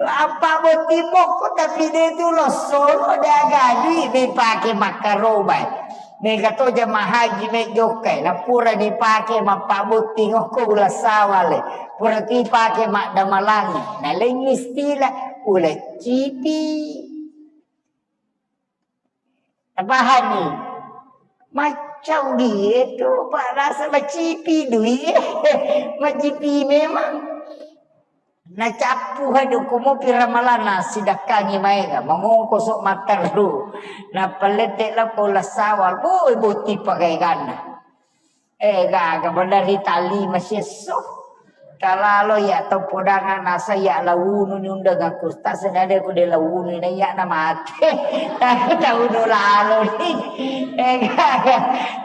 Apa botting mokko tapi de tu lossolo de aga dui mepake makkarobai. Mega to jamaah haji mejokkai, na pura dipake mappabbotting okko uleng Sawale. Pura tu ipake maddamalangi. Nalengngi istilah uleng cipi. Tapahanni? Macca ugie tu, Pak, rasa macipi dui. Macipi memang. Nacappu hadu kumopi ramalanna sidakkangi maega, mangongkoso matteru. Napallette lao ko uleng Sawal, boi botting pagaeganna. Eh, gaga, bener ri tali masiesso. Talalo ya tau podang nasa ya launu ni undang aku. Tak senada aku de launu na ya na mate. Tahu taunu lalo ni. Eh, gaga.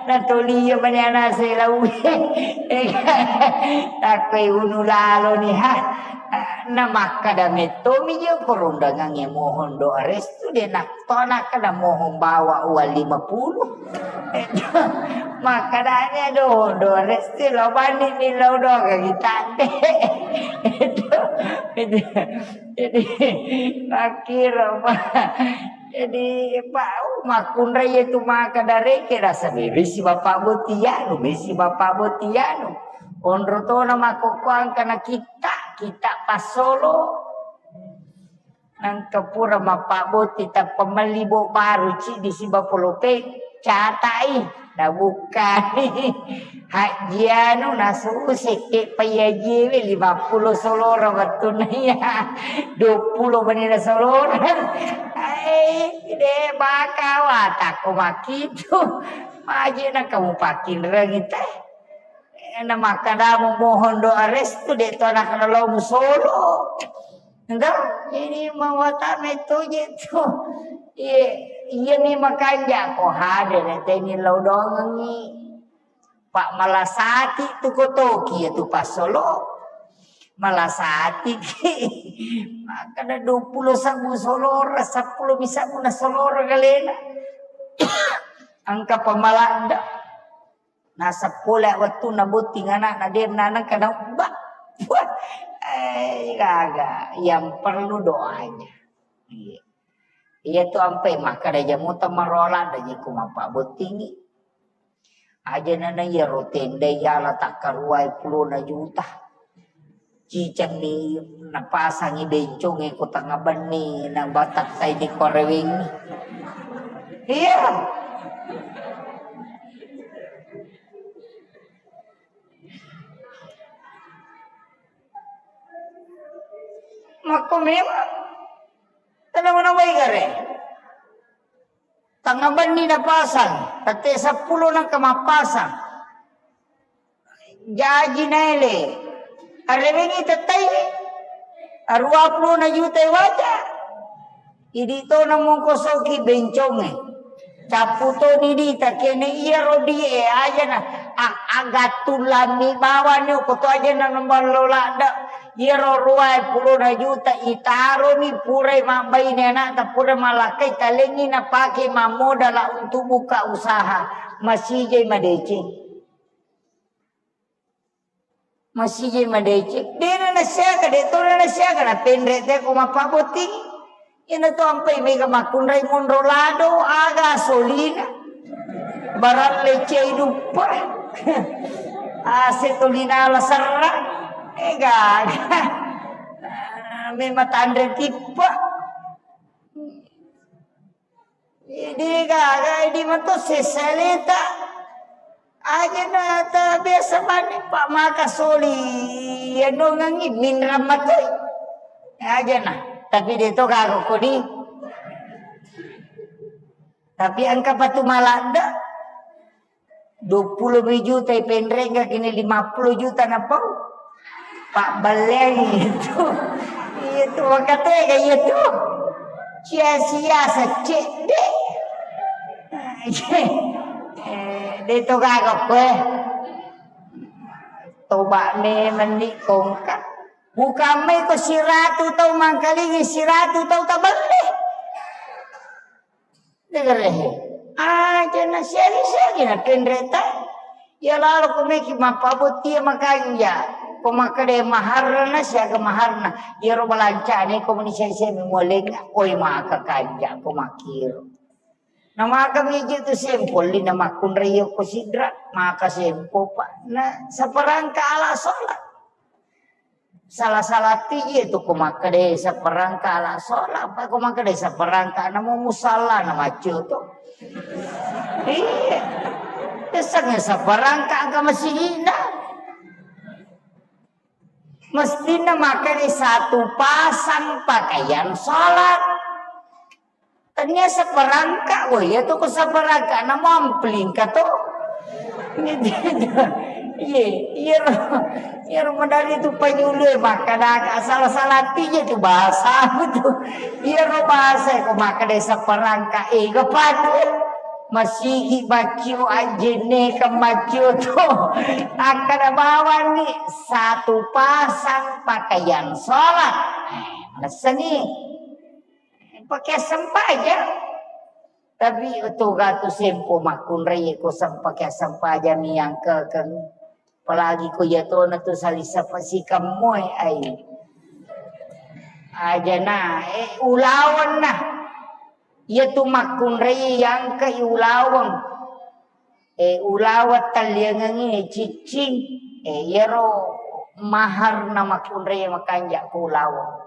Na toli ya mani anase lau. Eh, gaga. Takwe unu lalo ni ha. Na makkada metto mi je ko rundangan e mohon doa restu de nak. Tona kada mohon bawa uang lima puluh. Makadanya do, do resti lo bani ni lo do kaki tante. Jadi, akhirnya, Pak. Jadi, Pak, oh, makunra ye tu maka dari ke rasa bebesi Bapak Botianu, besi Bapak Botianu. Onro tona makokoang kana kita, kita pasolo. Nangka pura mappabbotting tappa melli bo baru ciddi siba polopeng, catai, nabukkani. Hajji anu, nasusekke payajiwe lima puluh solora wettunna iya, dua puluh menina solora. Ai, de baka watakko makkitu. Maje na kamu pakkinrengi teh. Eh, na makkadamu mohon doa restu, de to anak na lo musolo. Enggak, ini mawata metto je tu. Iya, iya ni makanja ko hade na teni lo dongengi. Pak malasati tu kotoki ya tu pasolo. Malasati ki. Makada dua puluh sabu solora, sepuluh bisa muna solora galena. Angka pamalanda. Nasappola wettunna botting anakna, de nanengka naubba. Wah, eh, gaga. Yang perlu doanya. Iya. Iya tu ampai makkada jamu tamarola da jeko mappabbottingi. Aja nana iya ro tenda yala takkaruai pulona juta. Cicengni napasangi bencong e ko tengnga benni, nabatattai di korewengi. Iya. Makko memang. Tenang mana baik gare. Tengnga benni napasang, tette seppulo nengka mappasang. Jaji naele. Arewengi tettai. Arua puluh na juta waja. Idi to namongkosoki benconge. Cappu to ni di takene iya rodi e aja na a-, agattu lammi bawani ko to aja na namballo ladda. Iyaro ruwae pulona juta itaroni purai mabbaine anakta, pura malakkai talengngi napake mammodala untuk buka usaha. Masijai madeceng. Masijai madeceng. Dena nasiaga, de tona nasiaga, napenre te ko mappabotting. Ina to ampai mega makkunrai monro lado, aga solina. Baralle cei duppa. Ase tolina la serra. Ega. Memang tanre tippa. Idi gaga, idi mato sesaleta. Aja na ta biasa mani, Pak, maka soli. Ya nongangi minram matoi. Aja na. Tapi de to gaga kodi. Tapi engka patu maladde. Dua puluh juta ipenrengga kini lima puluh juta napau. Pak balen itu. Itu makatega itu. Sia-sia secedde. Eh, de to gaga koe. Toba me mendi kongka. Bukan mai ko siratu tau mangkalingi siratu tau tabelle. Degerehe. Aja na siagi-siagi na penreta. Ya lalo ko meki mappabottia makanja. Ko makkeda maharna siaga maharna. Iyaro balancane ko meni sia-sia mi mualenga. Oi maka kanja ko makkiro. Na maka miji tu sempo lina makkunrai ko sidra. Maka sempo pa. Na saparangka ala sholat. Sala-sala tiji tu ko makkeda saparangka ala sholat, apa ko makkeda saparangka namo musalla na maccio tu. Iya. Kesannya saparangka angka masigina. Mestinya makkeda satu pasang pakaian sholat. Tania saparangka, oh iya tu ko saparangka na mampling ka to. Iya, iya ro, iya ro madari tu panyulu e makkadaka salah-salah tija tu bahasa tu. Iya ro bahasa ko makkada saparangka e gapadu. Masigi baccio ajenne kan baccio tu. Akkada bawang ni satu pasang pakaian sholat. Eh, messani. Pakai sempajang. Tapi otoga tu sempo makkunrai ko sempake sempajang yang kekeng. Apalagi ko iya tona tu salisa pasikam moe ai. Aja na, eh, ulaweng na. Iya tu makkunrai yang ke ulaweng. Eh, ulaweng talliangengi ciccing. Eh, iyaro mahar na makkunrai makanja ko ulaweng.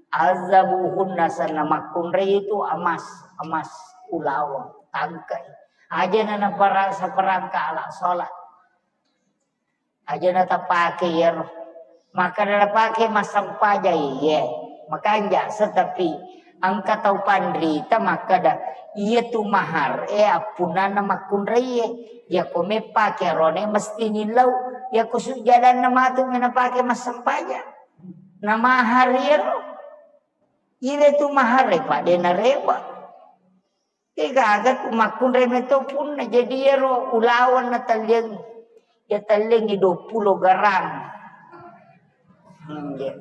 Azabuhunna sanna makkunrai itu emas, emas ulaweng, tangkai. Aja na napara-, saparangka ala sholat. Aja na tapake iyaro. Maka na napake massempajang iye. Makanja setapi engka tau panrita makkada, iya tu mahar e appunnanna makkunrai e. Iya ko meppake arone mesti nillau. Iya ko sujjadanna matu menapake massempajang. Na mahar iyaro. Iyaro tu mahar e, Pak, de narewa. Degaga tu makkunrai meto punna. Jadi iyaro ulaweng na talliang, ya talliangi dua puluh garang. Hmm, iya.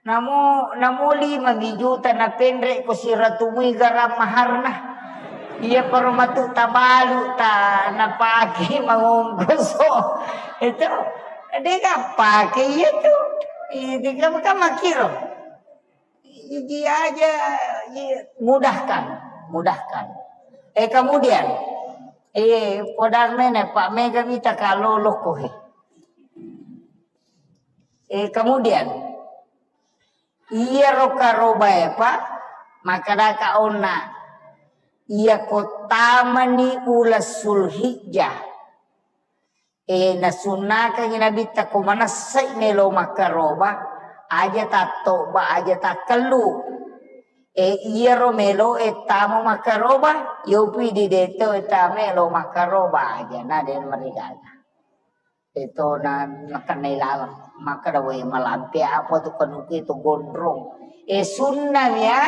Namo, namo lima mi juta na penre ko siratu mui garang maharna. Iya paro matu tabalu ta napake mangongkoso. Itu dega pake iya tu. Itu kan, kan makiro. Iji aja, iya, mudahkan, mudahkan. Eh, kemudian, eh, podang mene, Pak, mega mita kalolo kohe. Eh, kemudian, iyaro karobae, Pak, makkadaka onna, iya ko tamani ula Sulhijjah, eh, nasunnakangi Nabitta ko manessai melo makkaroba, aja tattoba, aja takkellu. Eh, iyaro melo e tamo makkaroba, yopi di deto e tamo melo makkaroba aja, na de marigaga. Itu na, nakennai laleng. Makkeda, "Weh, malampe apa tu kanuki tu gondrong?" Eh, sunnah ya.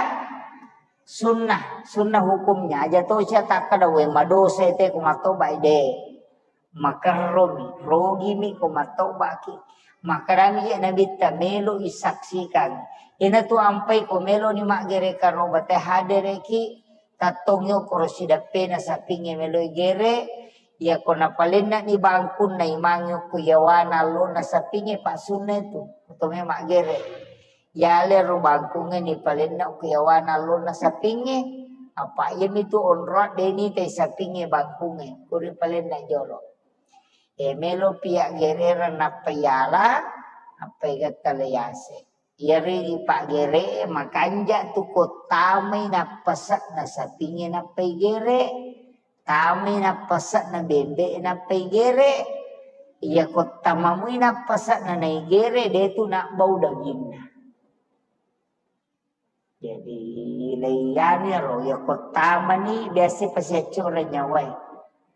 Sunnah, sunnah hukumnya. Aja to sia takkeda, "Weh, madosa te ko mattoba de." Makerromi, rogimi ko mattobaki. Makkedami je Nabitta, "Melo isaksikan. Inatu ampai ko meloni maggere karoba te hadereki, tattong yokoro sidappena sapingnge meloi gere, iyako napalenna ni bangkunna imangnge ko yawana allonna sapingnge, paksunna itu, to me maggere. Yalero bangkungnge nipalenna ko yawana allonna sapingnge, apa iyamitu onroa deni tai sapingnge bangkungnge, kuri palenna jolo." E, melo pia gerereng nappa yala, nappa igetta le yase. Iyaro idi paggere e makanja tu ko tamai nappase'na sapingnge nappa igere, tamai nappase'na bembe nappa igere, iya ko tamamui nappase'na naigere, de tu nabbau daginna. Jadi, leiyani ro, iya ko tamani biasa pasiaccora nyawae.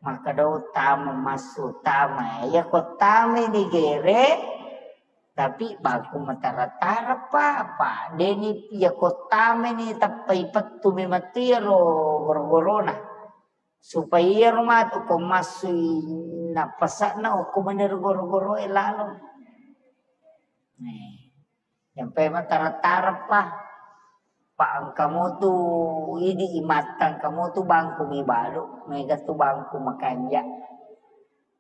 Makkeda, "Oh, tama massu, tama." Iya ko tamani gere, tapi baku matara-tara pa, apa? Deni iya ko tamani tappai pettu memang tu iyaro goro-gorona. Supaya iyaro matu ko massui nappasakna okko manero goro-goroe lalo. Eh, sampai matara-tara pa. Pa engka motu idi imattang, engka motu bangku mi balu, mega tu bangku makanja.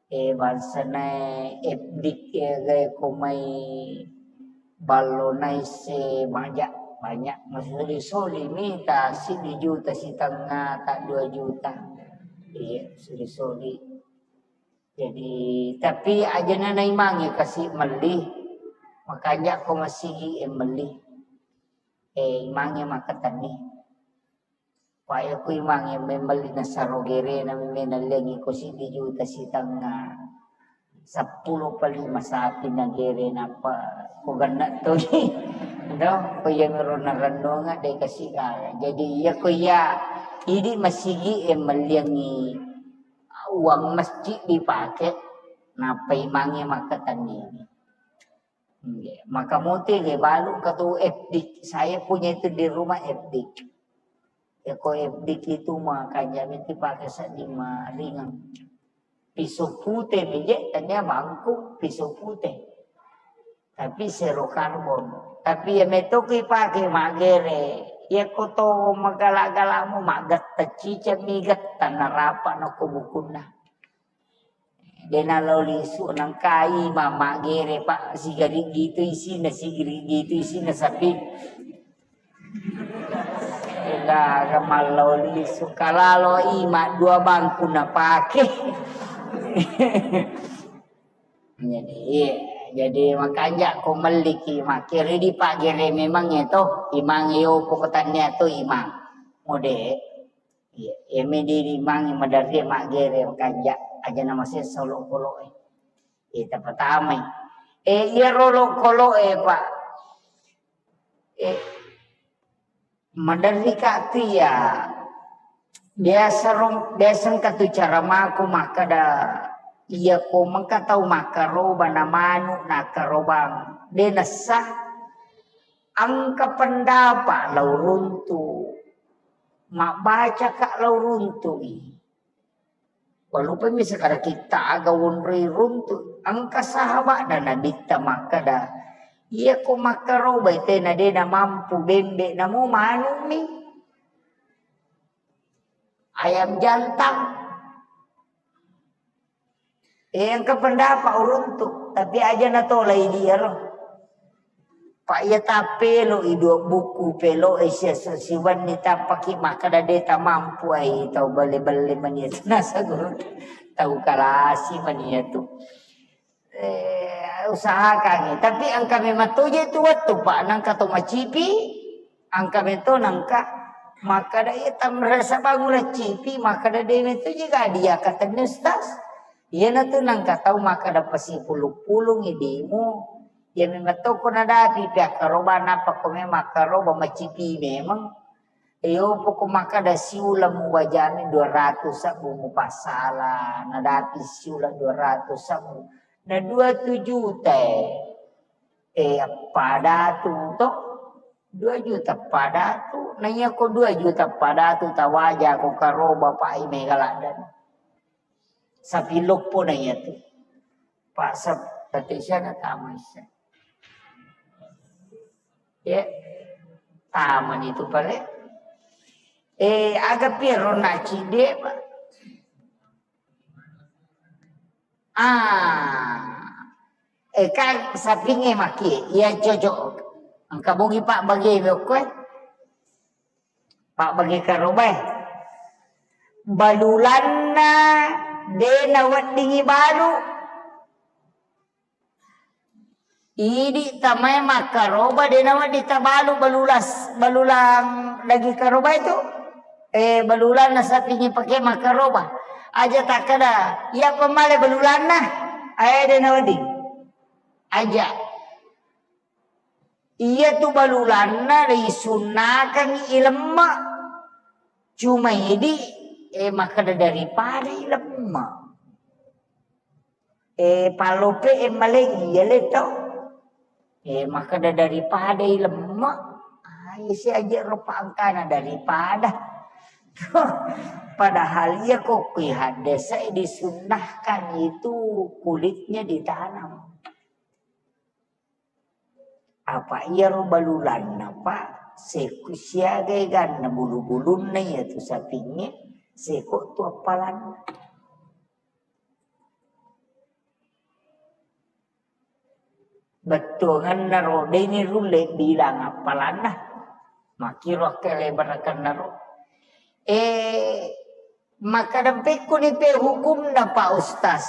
Eh, bangsana F D K, eh, gai ko mai ballo naisse banyak, banyak. Masuli-suli mita siddi juta sitengnga, tak dua juta. Iya, suli-suli. Jadi, tapi ajana naimangi kasi melli. Makanja ko masigi e melli. Eh, imangi makkatenni. Paya ku imangi memelli nasaro gerena, meme nallengi ko siddi juta sitengnga. Seppulo pa lima sapi nagere nappa ko genna to. Do, ko iya mero narennunga de kasi gaga. Jadi iya ko iya idi masigi e melliangi uang masjid dipake, nappa imangi makkatenni. Iya, maka mote ge balu katu F D. Saya punya itu di rumah F D. Ya ko F D itu makanja meti pake seddi maringang. Pisau pute mi je, tania bangku pisau pute. Tapi zero karbon. Tapi ya meto ku ipake maggere. Ya ko to magala-galamu maggetta ciceng mi getta narapa nako bukunna. Dena lao lisu nangkai mama gere pa sigari gitu isinna, sigari gitu isinna sapi. Ega mallau lisu kalalo ima dua bangku napake. Jadi, jadi makanja ko melliki makkere di paggere memang ya to, imang yo pokok tania to imang. Mode. Iya, iyami di, di mangi maderri maggere makanja, aja namasessa olokolo'e. Iya, tapatamai. Eh, iyaro olokolo'e, Pak. Eh, maderri ka tu iya. Biasa rom-, biasa engka tu cara mako makkeda, iya ko mengka tau makkaroba na manu nakkarobang. De nessa, engka pendapat lao runtu. Mabbacaka lao runtu'i. Walupami sekada kitta aga wonroi runtu. Engka sahaba'na Nabitta makkeda, iya ko makkarobai tena de namampu bembe namo manukmi. Ayam jantan. Eh, engka pendapat uruntu, tapi aja natolai diaro. Pak iya tapelo i dua buku pelo e sia siwanni tappaki makkeda de tamampu ai tau belle-belle mania tu nasa guru tau kalasi mania tu. Eh, usahakan. Tapi engka memang toje tu wettu, Pak, nangka to macipi, engka meto nangka makkeda iya tamrasa bangun cipi, makkeda de meto je ga dia katanya Ustaz. Iyana tu nangka tau makkeda pasipulung-pulung idimu. Iya memang to ko nadapi pihak karoba napa ko memang karoba macipi memang. Iyo, poko makkeda siuleng muwajani dua ratus sebbu mupassala, nadapi siuleng dua ratus sebbu. Na dua tu juta e. Eh, pada tu to. Dua juta pada tu. Na iya ko dua juta pada tu tawaja ko karoba pai mega laddan. Sapi loppo na iya tu. Pak sep-, Tapi siana tama isse. Ya, tama ni tu pale. Eh, aga piero na cide, Pak. Ah. Eh, kan sapinge maki, iya cocok. Engka bogi Pak bage bokko, eh. Pak bage karobae. Balulanna de naweddingi balu. Idi tamae makkaroba de nawedding tabalu balulas, balulang daging karoba itu. Eh, balulang nasapingi pake makkaroba. Aja takkada, iya pemale balulanna. Ae de nawedding. Aja. Iya tu balulanna risunnakangi ilemme. Cuma idi, eh, makkada daripada ilemme. Eh, palope e maleng iya le to. Eh, makkada daripada ilemme. Ai si aja rupa angkana daripada. Padahal iya ko kui hadese disunnahkan itu kulitnya ditanam. Apa iyaro balulanna, Pak, seko siaga eganna bulu-bulunna iya tu sapingnge, seko tu appalanna. Bettuanganna ro, deni rulle bilang appalanna. Makkiro akkeleberekenna ro. Eh, Makkadampekkuni pe hukumna, Pak Ustaz?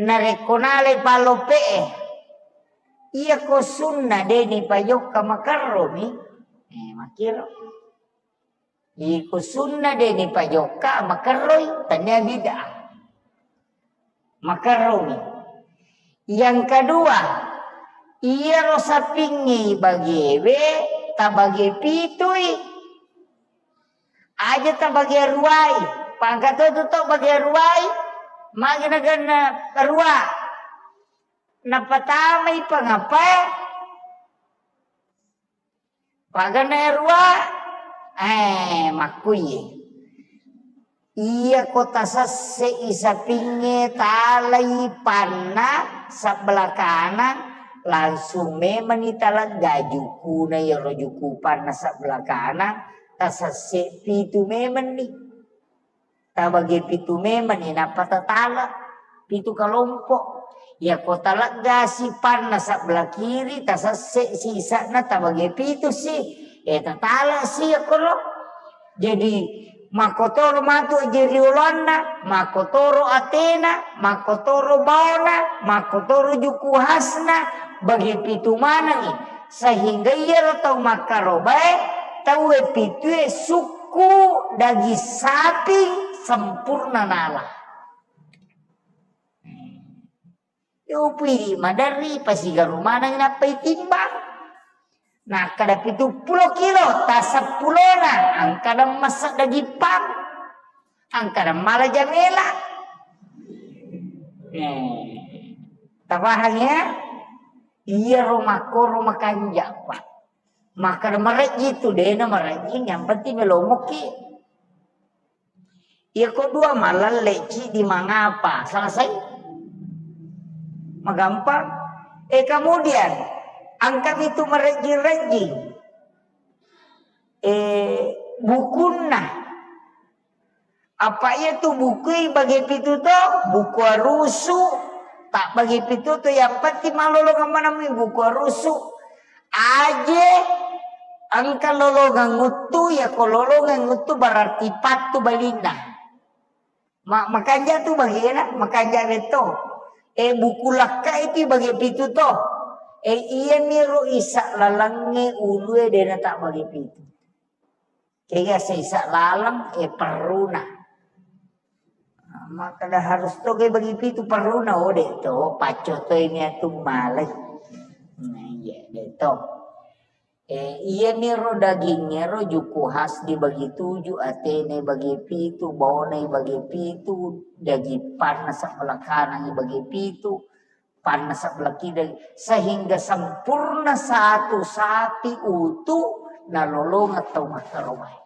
Narekko nalai palope'e, iyako sunna deni pajokka makarromi? Eh, makkiro. Iko sunna deni pajokka makarroi, tania bid'ah. Makarromi. Yang kedua, iyaro sapingngi bagewe tabage pitui. Aja tabage ruai. Pangka to tu to bage ruai. Magi naganna rua. Napatamai pangapae. Paganna rua. Eh, makkuye. Iyako tasesse'i sapingnge, talai panna sebelah kanan, langsung memenni talegga jukuna iyaro juku panna sebelah kanan, tasesse pitu memenni. Tabage pitu memenni, nappa tatala pitu kalompo. Iyako taleggasi panna sebelah kiri, tasesse sisa'na tabage pitu si. Eh, tatala si akkoro. Jadi, makkotoro matu aje rioloanna, makkotoro atena, makkotoro baona, makkotoro juku hasna, bage pitu manengngi. Sehingga iyaro tau makkarobae, tauwe pitue sukku daging sapi sempurna nala. Upui maderri, pasigaru maneng nappa itimbang. Nakkada pitu pulo kilo, taseppulona, angkada massa daging pang, angkada mala jamela. Eh, tapahang ya? Iyaro makkoro makanja, Pak. Makkada marejji tu, dena marejji, yang penting melomoki. Iyako dua malelle cidi mangapa? Selesai. Magampang. Eh, kemudian, angkami tu marejjing-rejjing. Eh, bukunna. Apa iya tu bukui bage pitu to? Buku arusu. Tak bage pitu to, yang penting malolongeng manamui buku arusu. Aje engka lolongeng uttu, yako lolongeng uttu berarti pattu balinna. Ma-, makanja tu bagena, makanja metto. Eh, buku lakka itu bage pitu to. Eh, iya miro isa lalengnge ulue dena tak bage pitu. Kega sesa laleng, eh, perruna. Makkada harus to ge bagi pitu perruna, oh, de to, pacco to ini atu malai. Nah, iya, de to. Eh, iya miro dagingngero juku khas dibagi tuju, atene bagi pitu, baonai bagi pitu, daging panna sebelah kanan bagi pitu, panna sebelah kiri, sehingga sempurna satu sapi utuh nalolongeng tau makkarobae.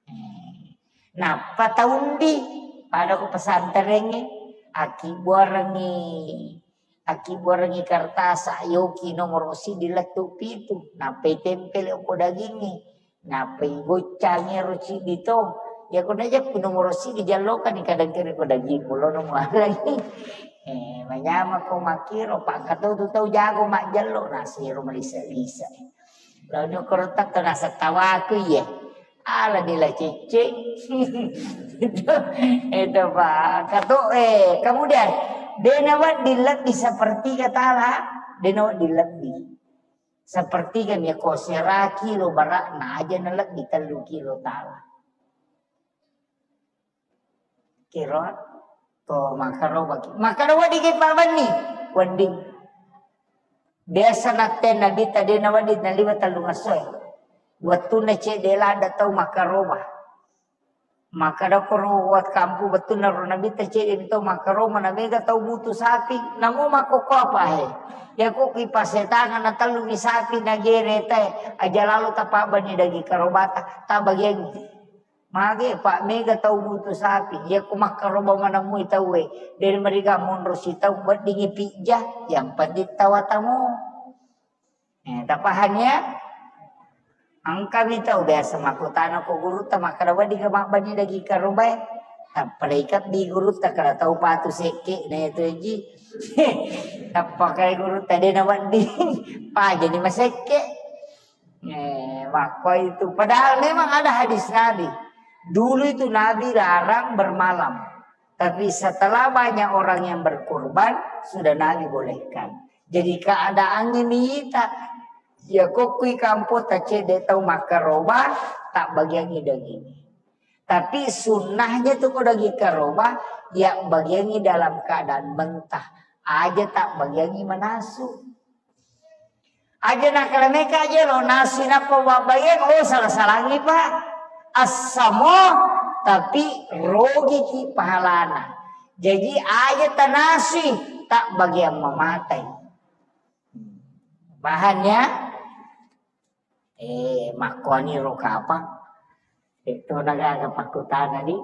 Eh, nappa taundi pada ko pesantrengnge, akkibuarengngi Akkibbuarengngi kertas, yoki nomoro siddi lettu pitu, nappai tempel ko dagingnge, nappai goccangi ero ciddi to. Yako najeppu nomoro siddi jallokani kadang kere ko daging, mulono mualangi. Eh, manyamako makkiro, pakkato tu tau jago majjallo, nasero malisa-lisa. Lalu korotak to nasa tawaku ye. Ala dila cicing. Itu, itu, Pak. Katu, eh, kemudian, dena wedding lebbi sepertiga tala, dena wedding lebbi. Sepertiga mi ko sera kilo barakna aja na lebbi tellu kilo tala. Kiro to makkarobaki. Makkeda wedding ki pabbenni. Wedding. Biasa natte Nabitta dena wedding naliwa tellung essoe. Wettunna cedde ladda tau makkaroba. Makkeda koro wat kampu wettunna ro Nabitta cedde mi tau makkaroba na mega tau butu sapi. Namo makkokko apa he? Yako ki pasetanga na tellu mi sapi na gere te aja lalo tapabbenni daging karobata. Tabagiangi. Mage, Pak, mega tau butu sapi. Iya ko makkaroba manemmui tauwe. Dari mereka monro sitau weddingi pijja, yang penting tawatamu. Eh, tapahang ya? Engka mi tau biasa makkutana ko gurutta, makkeda wedding ke mabbani daging karobae. Tappa ikabbi gurutta kada tau patu sekke na itu ji. Tappa kai gurutta dena wedding. Pajani masekke. Eh, makko itu. Padahal memang ada hadis Nabi. Dulu itu Nabi larang bermalam. Tapi setelah banyak orang yang berkurban, sudah Nabi bolehkan. Jadi keadaannya mita. Ya kokui kampo tacede tau makkaroba, tak bagiangi daging. Tapi sunnahnya tu ko daging karoba, ya bagiangi dalam keadaan mentah. Aja tak bagiangi manasu. Aja nakkalemeka aja lo nasi nappa wabbayang, oh, salah-salangi, Pak. Assamo, tapi rogiki pahalana. Jadi aja tanasi, tak bagian mamatai. Bahannya, eh, makkuani ro kapang. Itu nagaga pakkutana di.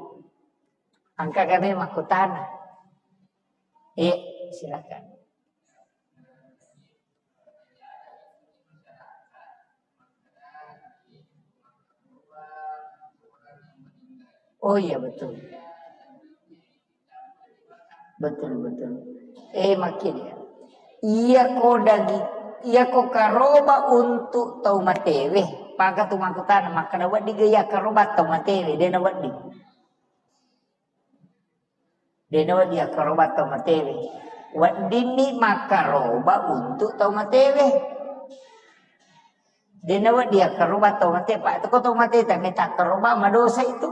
Angka kami makkutana. Eh, silakan. Oh iya, betul. Betul, betul. Eh, makin ya. Iya ko daging, iya ko karoba untuk tau matewe. Pangka tu makkutana, makkeda wedding ga iya karoba tau matewe, dena wedding. Dena wedding akkaroba tau matewe. Weddingni makkaroba untuk tau matewe. Dena wedding akkaroba tau mate, Pak. Itu ko tau mate, tak meta akkaroba, madosa itu.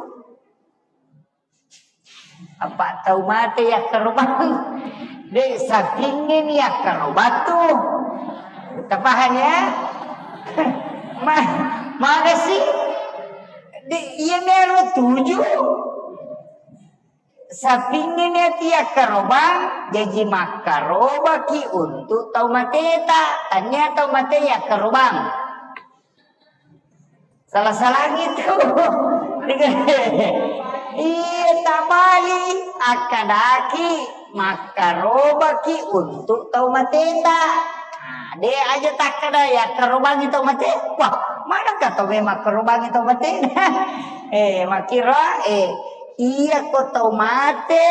Apa tau mate ya akkaroba? De, sapingnge ni akkaroba tu. Tapahang ya? Ma-, mana sih? De, iya mero tujuh. Sapingnge ni ati akkarobang, jaji makkarobaki untuk tau mateta. Tania tau mate yakkarobang. Salah-salangi tu. Iya, tabali. Akkadaki makkarobaki untuk tau mateta. Nah, de aja takkada yakkarobangi tau mate. Wah, manakah tau memang makkarobangi tau mate? Eh, makkiro, eh, iya ko tau mate,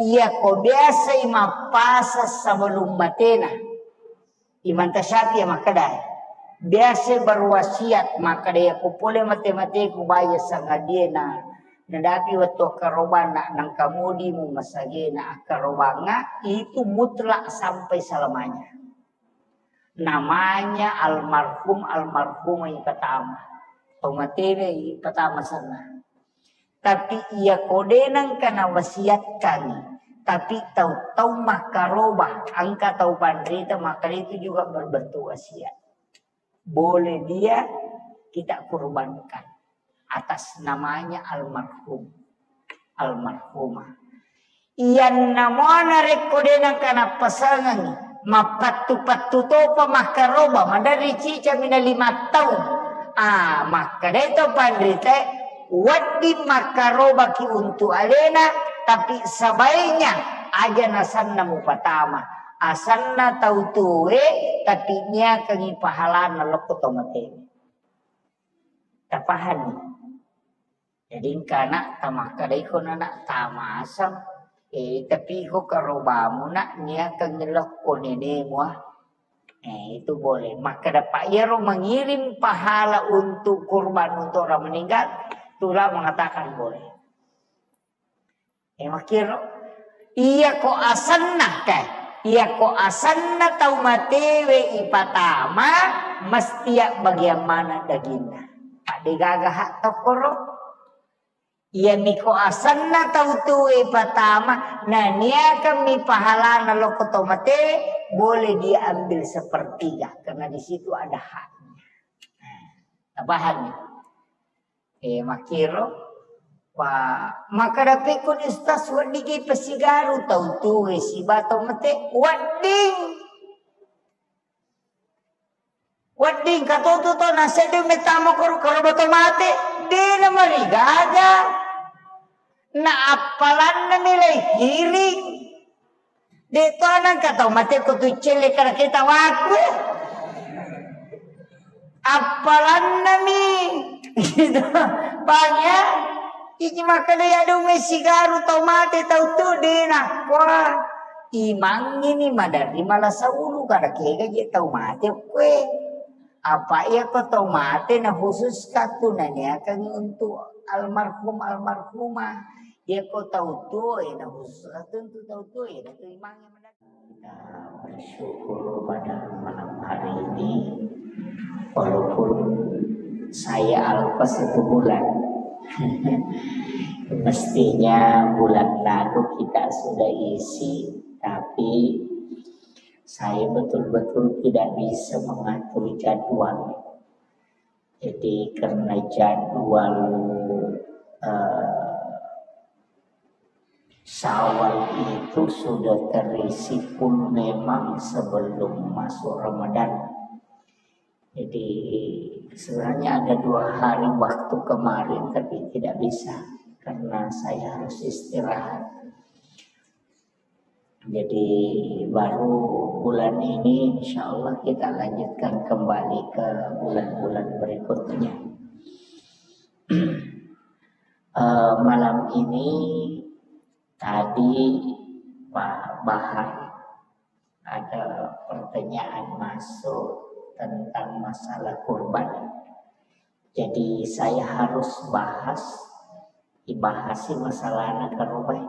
iya ko biasai mappasa sebelum matena. Imam Tasyafi'i makkeda, biasa berwasiat makkeda, iya ko pole mate-mateku baya sangadie na nadapi wettu akkarobanna, nangka modimu masagena akkarobangnga, itu mutlak sampai selamanya. Namanya almarhum, almarhumah ipatama. Tau matewe ipatama senna. Tapi iya ko de nengka nawasiatkan, tapi tau-tau makkaroba, engka tau panrita, maka itu juga berbentuk wasiat. Boleh dia kita kurbankan atas namanya almarhum, almarhumah. Iyanna muana rekko de nengka nappasengengi, mappattu-pattu topa makkaroba, maderri cica mina lima taung. Ah, makkedai to panritae, wedding makkarobaki untuk alena, tapi sebaiknya aja nasanna mupatama. Asenna tau tuwe, tapi niakengi pahalana lokko to mate. Tapahani? Jadi engkana tamakkedai ko nana tamasang, eh, tapi ko karobamu nak niakengi lokko nenemu, ah. Eh, itu boleh. Makkeda, Pak, iyaro mengirim pahala untuk kurban untuk orang meninggal, itulah mengatakan boleh. Eh, makkiro. Iya ko asenna, ke. Iya ko asenna tau matewe ipatama, mesti ya bagian mana daginna. Pak, degaga hak tokoro. Iya miko asenna tau tuwe patama, naniakan mi pahalana lokko to mate, boleh diambil sepertiga, karena di situ ada haknya. Nah, paham ya? Eh, makkiro, wa, maka dapikun Ustaz, wedding ki pesigaru tau tuwe siba to mate, wedding. Wedding katotu to naseddi mettama koro, koro boto mate, de namarigaga. Na appalanna milai kiring. De to nangka tau mate ko tu celle kada kita waku. Appalanna mi. Gitu. Bang ya. Iji makkeda ya dong sigaru tau mate tau tu de nakwa. Imangngi ni maderri malasa ulu kada kega je tau mate kue. Apa iya ko tau mate na khusus katu naniakan untuk almarhum almarhumah. Iya ko tau tuo na khusus katu untuk tau tuo na tu imangngi maderri. Kita bersyukur pada malam hari ini, walaupun saya alpa satu bulan. Mestinya bulan lalu kita sudah isi, tapi saya betul-betul tidak bisa mengatur jadwal. Jadi karena jadwal, eh, Syawal itu sudah terisi full memang sebelum masuk Ramadan. Jadi sebenarnya ada dua hari waktu kemarin, tapi tidak bisa karena saya harus istirahat. Jadi baru bulan ini insya Allah kita lanjutkan kembali ke bulan-bulan berikutnya. Eh, malam ini tadi Pak Bahar ada pertanyaan masuk tentang masalah kurban. Jadi saya harus bahas, ibahasi masalahna karobai.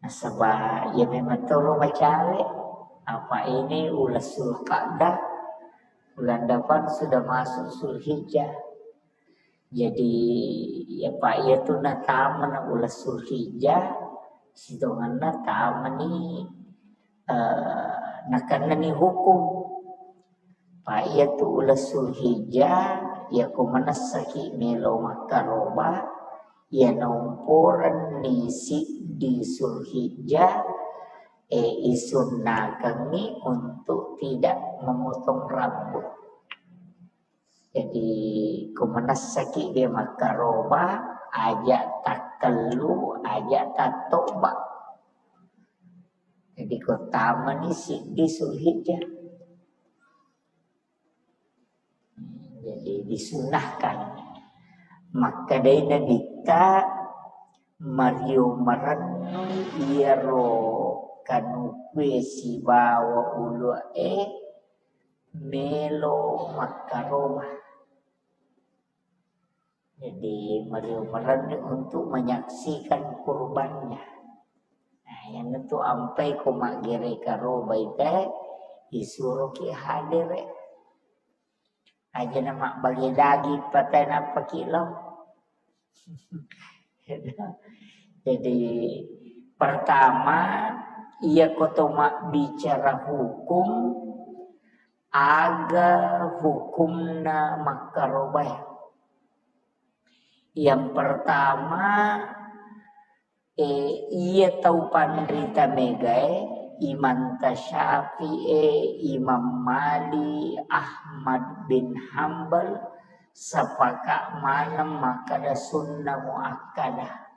Nasaba iya memang toro macawe. Apa ini ulah Zulqa'dah, bulan depan sudah masuk Zulhijjah. Jadi, ya, Pak, iya tu natama na ulah Zulhijjah, sitongenna tamani, eh, nakennani hukum. Pak, iya tu ulah Zulhijjah, iya ko manessaki melo makkaroba, iya naumporenni siddi Zulhijjah, eh, isunnakengngi untuk tidak memotong rambut. Jadi, ko manessaki de makkaroba, aja takkellu, aja tattoba. Jadi, ko tamani siddi Zulhijjah. Jadi, disunahkan. Makkedai Nabitta, mario marennui iyaro kanukue sibawa ulu'e, melo makkaroba. Jadi, mario marenni untuk menyaksikan kurbannya. Nah, yang itu ampai ko maggere karobai te, isuroki hadere. Aja na mabbage daging patai nappa kilo. Jadi, pertama, iya ko to mabbicara hukum, aga hukumna makkarobae. Yang pertama, eh, iya tau panrita megae, Imam Tasyafi'e, Imam Mali, Ahmad bin Hambal, sepakat maneng makkada sunnah muakkadah.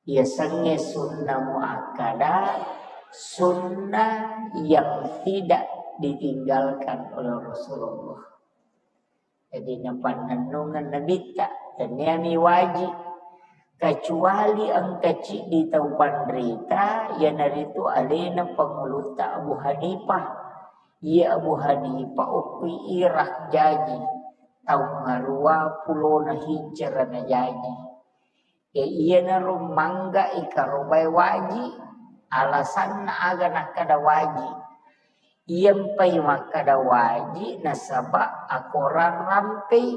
Yasengnge sunnah muakkadah, sunnah yang tidak ditinggalkan oleh Rasulullah. Jadi, napannennungeng Nabitta, tenniami wajib. Kecuali engka ciddi tau panrita, iyanaritu alena pangulutta Abu Hanifah. Iya Abu Hanifah okki Irak jaji, taung ngarua pulona hijrah najaji. E, iyanaro mangga'i karobae waji. Alasanna aga nakkada waji? Iyampai makkada waji nasaba akorang rampei.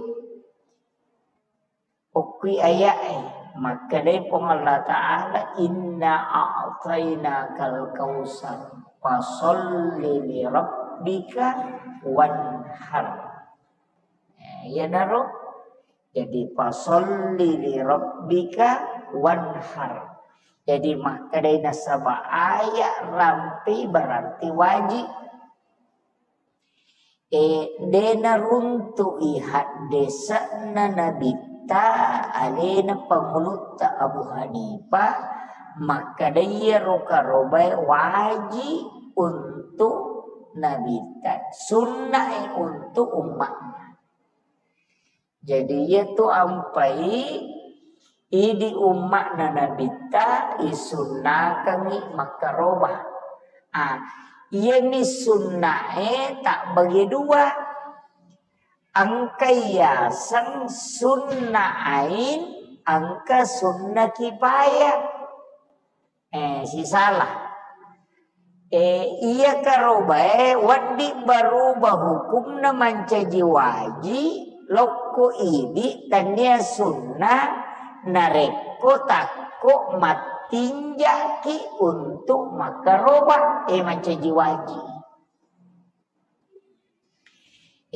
Okkui aya'e, makkedai Puang Allah Ta'ala, "Inna a'tainakal kautsar, fasalli li rabbika wanhar." Eh, iyanaro. Jadi, "Fasalli li rabbika wanhar." Jadi, makkedai nasaba aya' rampi berarti wajib. Eh, de' naruntu'i haddese'na Nabitta alena pangulutta Abu Hanifah, makkeda iyaro karobae wajib untuk Nabitta, sunna'i untuk ummatnya. Jadi, iyatu ampai idi umma'na Nabitta isunnakengngi makkaroba. Ah, iyami sunnae tabbagi dua. Engka yaseng sunnah ain, engka sunnah kifayah. Eh, sisala. Eh, iya karobae wedding berubah hukumna mancaji waji, lokko idi tennia sunnah, narekko takko mattinjaki untuk makkaroba, eh, mancaji waji.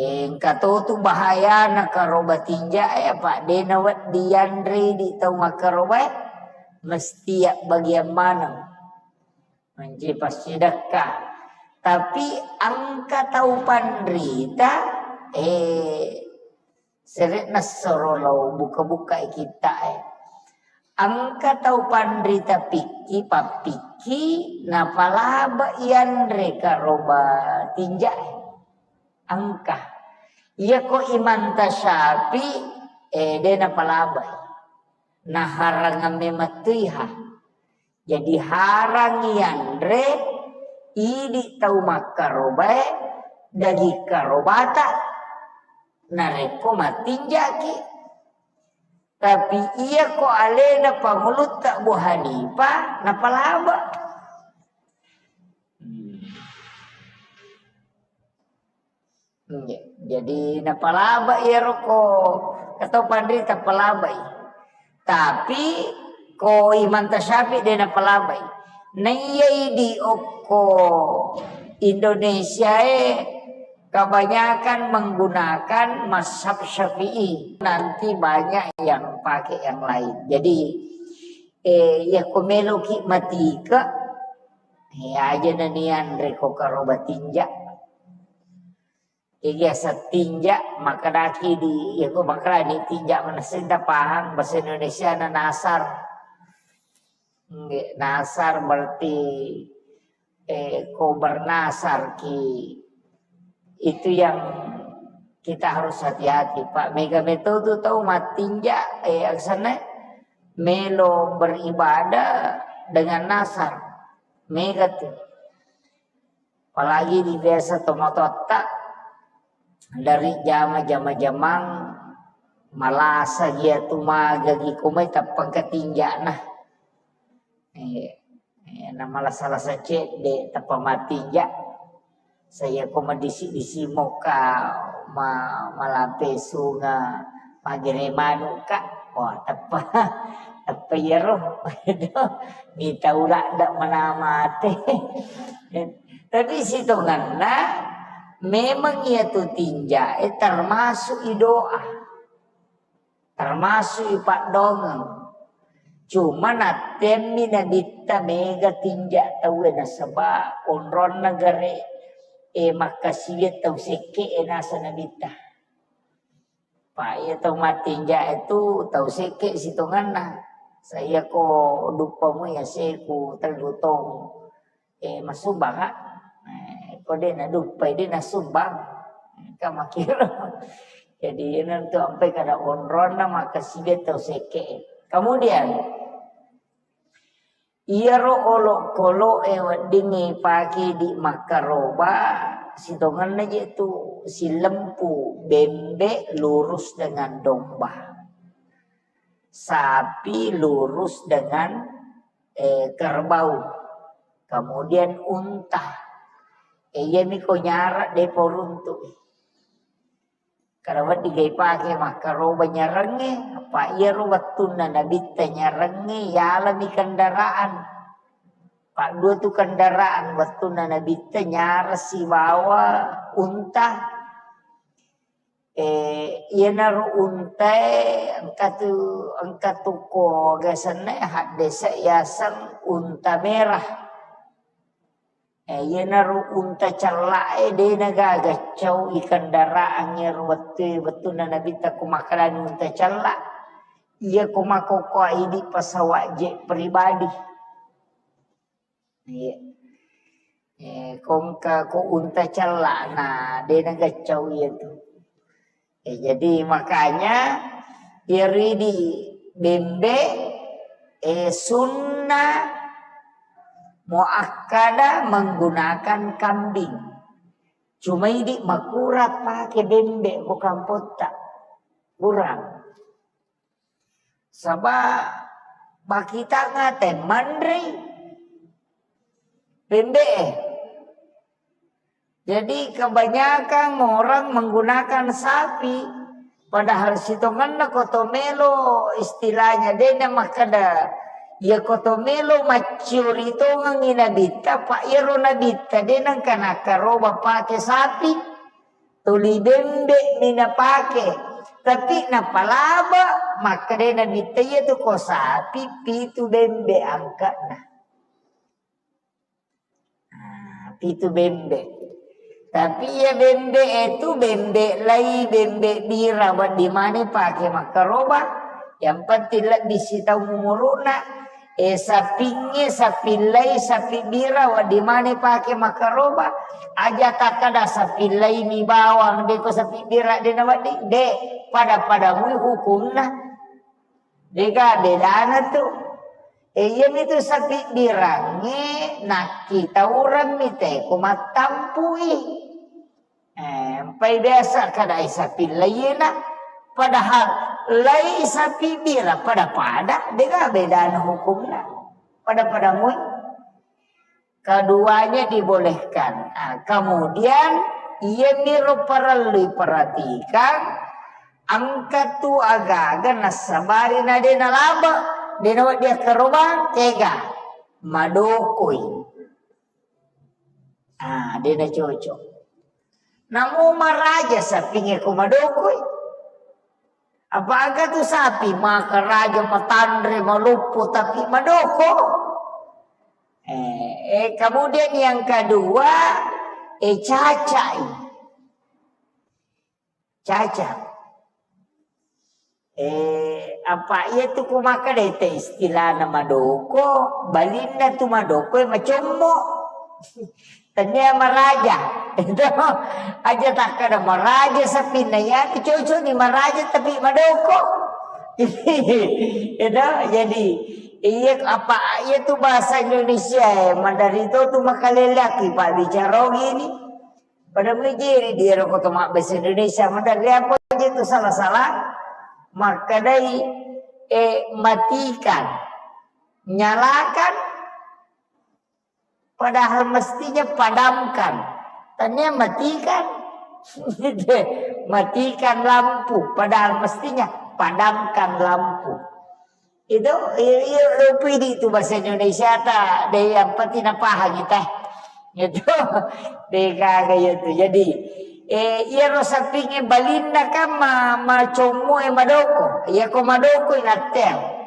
Engka totu bahayana karoba tinja'e, apa de' nawedding yanre idi tau makkarobae, mesti yabbagiang maneng. Mancaji passidekka. Tapi engka tau panrita, eh, Sere'na soro lao buka-bukai kitta'e. Engka tau panrita pikki, pappikki, napalaba yanre karoba tinja'e. Engka. Iyako Imam Tasyafi, eh, de' napalabai. Naharangang memettuiha. Jadi, harang yanre idi tau makkarobae daging karobata narekko mattinjaki. Tapi iyako alena pangulutta Abu Hanifah napalaba. Hmm. Iya. Jadi napalaba iyaro ko, katau panrita palabai. Tapi ko Imam Tasyafi de' napalabai. Naiya idi okko Indonesia e kebanyakan menggunakan mazhab Syafi'i. Nanti banyak yang pakai yang lain. Jadi, eh, ya ko meloki matika, eh, aja nanian reko karoba tinja. Iya, setinja, makkedaki di, iya, ko makkedani tinja manessing tapahang bahasa Indonesia na nasar. Nggih, nasar berarti, eh, ko bernasar ki. Itu yang kita harus hati-hati, Pak. Mega metode tau mattinja, eh, aksana melo beribadah dengan nasar. Mega tu. Apalagi di biasa tomatoatta, dari jama-jama jamang malasa gia tu magagi komai tappa engka tinjana. Eh, eh, na malasa-lasa cedde tappa mattinja. Saya ko madisi-disi moka ma-, malampe sunga magere manuka. Wah, tappa, tappa iyaro. Mita uladda mana mate. Tapi sitonganna memang iyatu tinjae termasuk i doa. Termasuk i paddongeng. Cuma nattemmi nabitta mega tinja tauwe nasaba onronna gare e makkasiwiang tau sekke e nasa nabitta. Pa iya tau mattinja e tu tau sekke sitonganna. Saya ko duppamu ya seku tellu tong. Eh, masumbang, ah. Eh, ko de' naduppai, de' nasumbang. Engka makkiro. Jadi, iyanatu ampai kada onronna makkasiwiang tau sekke. Kemudian, iyaro olokolo'e weddingnge ipake idi' makkaroba, sitongenna je' tu silempu, bembe' lurus dengan domba. Sapi lurus dengan, eh, kerbau. Kemudian unta. Eh, iyami ko nyara' de'pa uruntu'i. Kada wedding ga ipake makkaroba nyarangnge, apa' iyaro wettunna Nabitta nyarangnge yalami kendaraan. Paddua tu kendaraan wettunna Nabitta, nyara' sibawa unta. Eh, iyanaro untae engka tu, engka tu ko aga asenna, haddese' yaseng unta merah. Eh, iyanaro unta cella'e de' nagaga cau i kendaraan iyaro wettue, wettunna Nabitta ko makkedani unta cella'. Iya ko makkokkoe idi' pesawat jet pribadi. Iya. Eh, ko engka ko unta cella'na, de' nagaccau iyatu. Eh, jadi makanya iyaro idi' bembe', eh, sunnah muakkadah menggunakan kambing. Cuma idi' makurang pake bembe' ko kampotta. Kurang. Saba' bakitanga te manrei bembe'e. Jadi kebanyakan orang menggunakan sapi, padahal sitongenna ko to melo istilahnya de' na makkeda, iya ko to melo macciori tongengngi Nabitta, apa' iyaro Nabitta de' nengka nakkaroba pake sapi. Tuli bembe'mi napake. Tapi napalaba, makkedai Nabitta, iyatu ko sapi pitu bembe' angka'na. Nah, pitu bembe'. Tapi iya bembe'e tu bembe' lai, bembe' bira, wedding maneng pake makkaroba. Yang penting lebbi sitaung umuru'na. Eh, sapingnge, sapi lai, sapi bira, wedding maneng pake makkaroba. Aja' takkeda sapi lai mi bawang, de' ko sapi bira de' nawedding, de', pada-pada mui hukumna. De' gaga bedana tu. Eh, iyami tu sapi birangnge nakkitaureng mi te ko mattampui. Eh, empai biasa kadai sapi laina, padahal lai sapi bira pada-pada, de' gaga bedana hukumna. Pada-pada mui. Keduanya dibolehkan. Ah, kemudian, iyamiro parellu perhatikan, engka tu agaga nassabari na de' nalaba, de' nawedding akkarobang, kega? Madokoi. Ah, de' nacocok. Namo maraja sapingnge ko madokoi. Apa aga tu sapi makaraja, matanre, maloppo, tapi madoko. Eh, eh, kemudian yang kedua, eh, cacai. Caca. Eh, apa iya tu ku makkeda te istilahna madoko, balinna tu madoko e macommo. Tania maraja. Itu aja takkeda maraja sapinna, iya tu cocok ni maraja tapi madoko. Itu jadi iya apa iya tu bahasa Indonesia e, maderri to tu makaleleaki pabbicara gini. Pada mujiri di ero koto mabbahasa Indonesia, maderri apa aja tu salah-salah, makkedai, eh, matikan, nyalakan, padahal mestinya padamkan. Tania matikan, matikan lampu, padahal mestinya padamkan lampu. Itu, iya, iya, lupa idi tu bahasa Indonesia ta, de yang penting napahang kita. Itu, de gaga iya tu. Jadi, eh, iya ro sapingnge balinna kan ma, macommo e madoko. Iya ko madoko inatteang.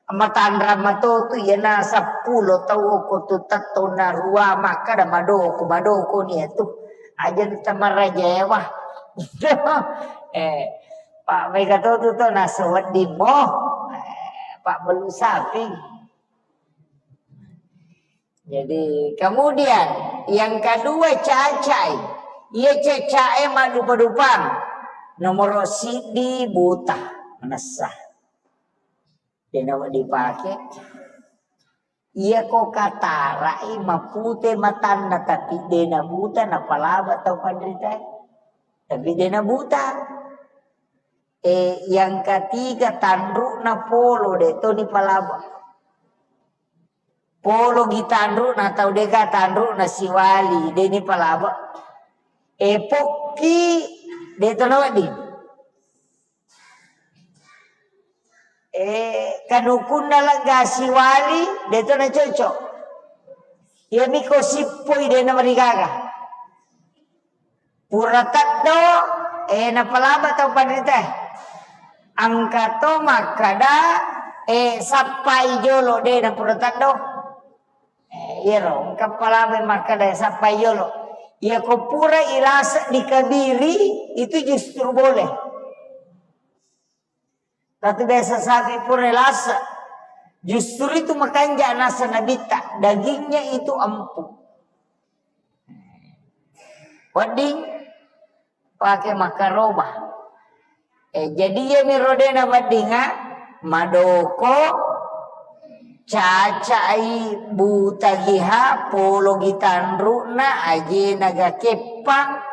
Matanra matotu, iya na seppulo tau ko tu tetto na rua makkeda madoko, madoko ni itu. Aja tamaraja ewa. Eh, Pak mega to tu to naso wedding mo. Eh, Pak belu sapi. Jadi, kemudian yang kedua, cacai. Iya, cacai maddupa-dupang. Nomoro siddi, buta, manessa. Dena dipake. Iya ko katarai mapute matanna, tapi dena buta, napalaba tau panritae. Tapi dena buta. Eh, yang ketiga, tanrukna polo, de to nipalaba. Polo gi tanrukna tau, dega tanrukna siwali, de nipalaba. Eh, pokki, de to nawedding. Eh, kanukunna legga siwali, de to nacocok. Iya miko sippoi, de namarigaga. Pura teddo, eh, napalaba tau panritae. Engka to makkada, eh, sappai jolo, de na pura teddo. Eh, iyaro, engka palaba makkada sappai jolo. Iya ko pura irasa dikabiri, itu justru boleh. Tapi biasa sapi pura lasa. Justru itu makanja nasa nabitta, dagingnya itu empuk. Wedding pake makkaroba. Eh, jadi iya mi rodena weddinga, madoko, cacai, buta giha, polo gi tanrukna, ajena ga keppang,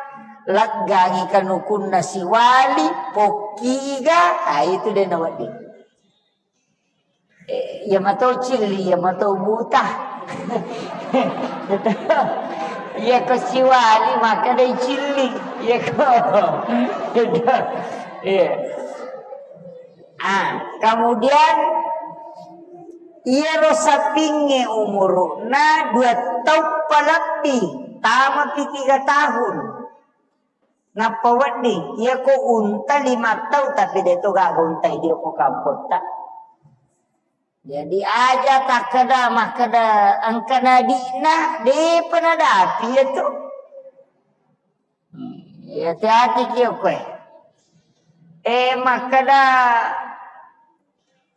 leggangi kanukunna siwali, pokkiga, ah, itu de nawedding. Eh, iya mato cilli, iya mato buta. Iya ko siwali, maka dai cilli. Iya ko. Iya. Ah, kemudian iyaro sapingnge umuruna dua tau palebbi, tamapi tiga tahun. Nappa wedding, iya ko unta lima tau, tapi de to gaga unta idio ko kampotta. Jadi aja takkeda, makkeda engka nadi'na, depa nadapi iya tu. Iya, hati-hati ki okkoe. Eh, makkeda,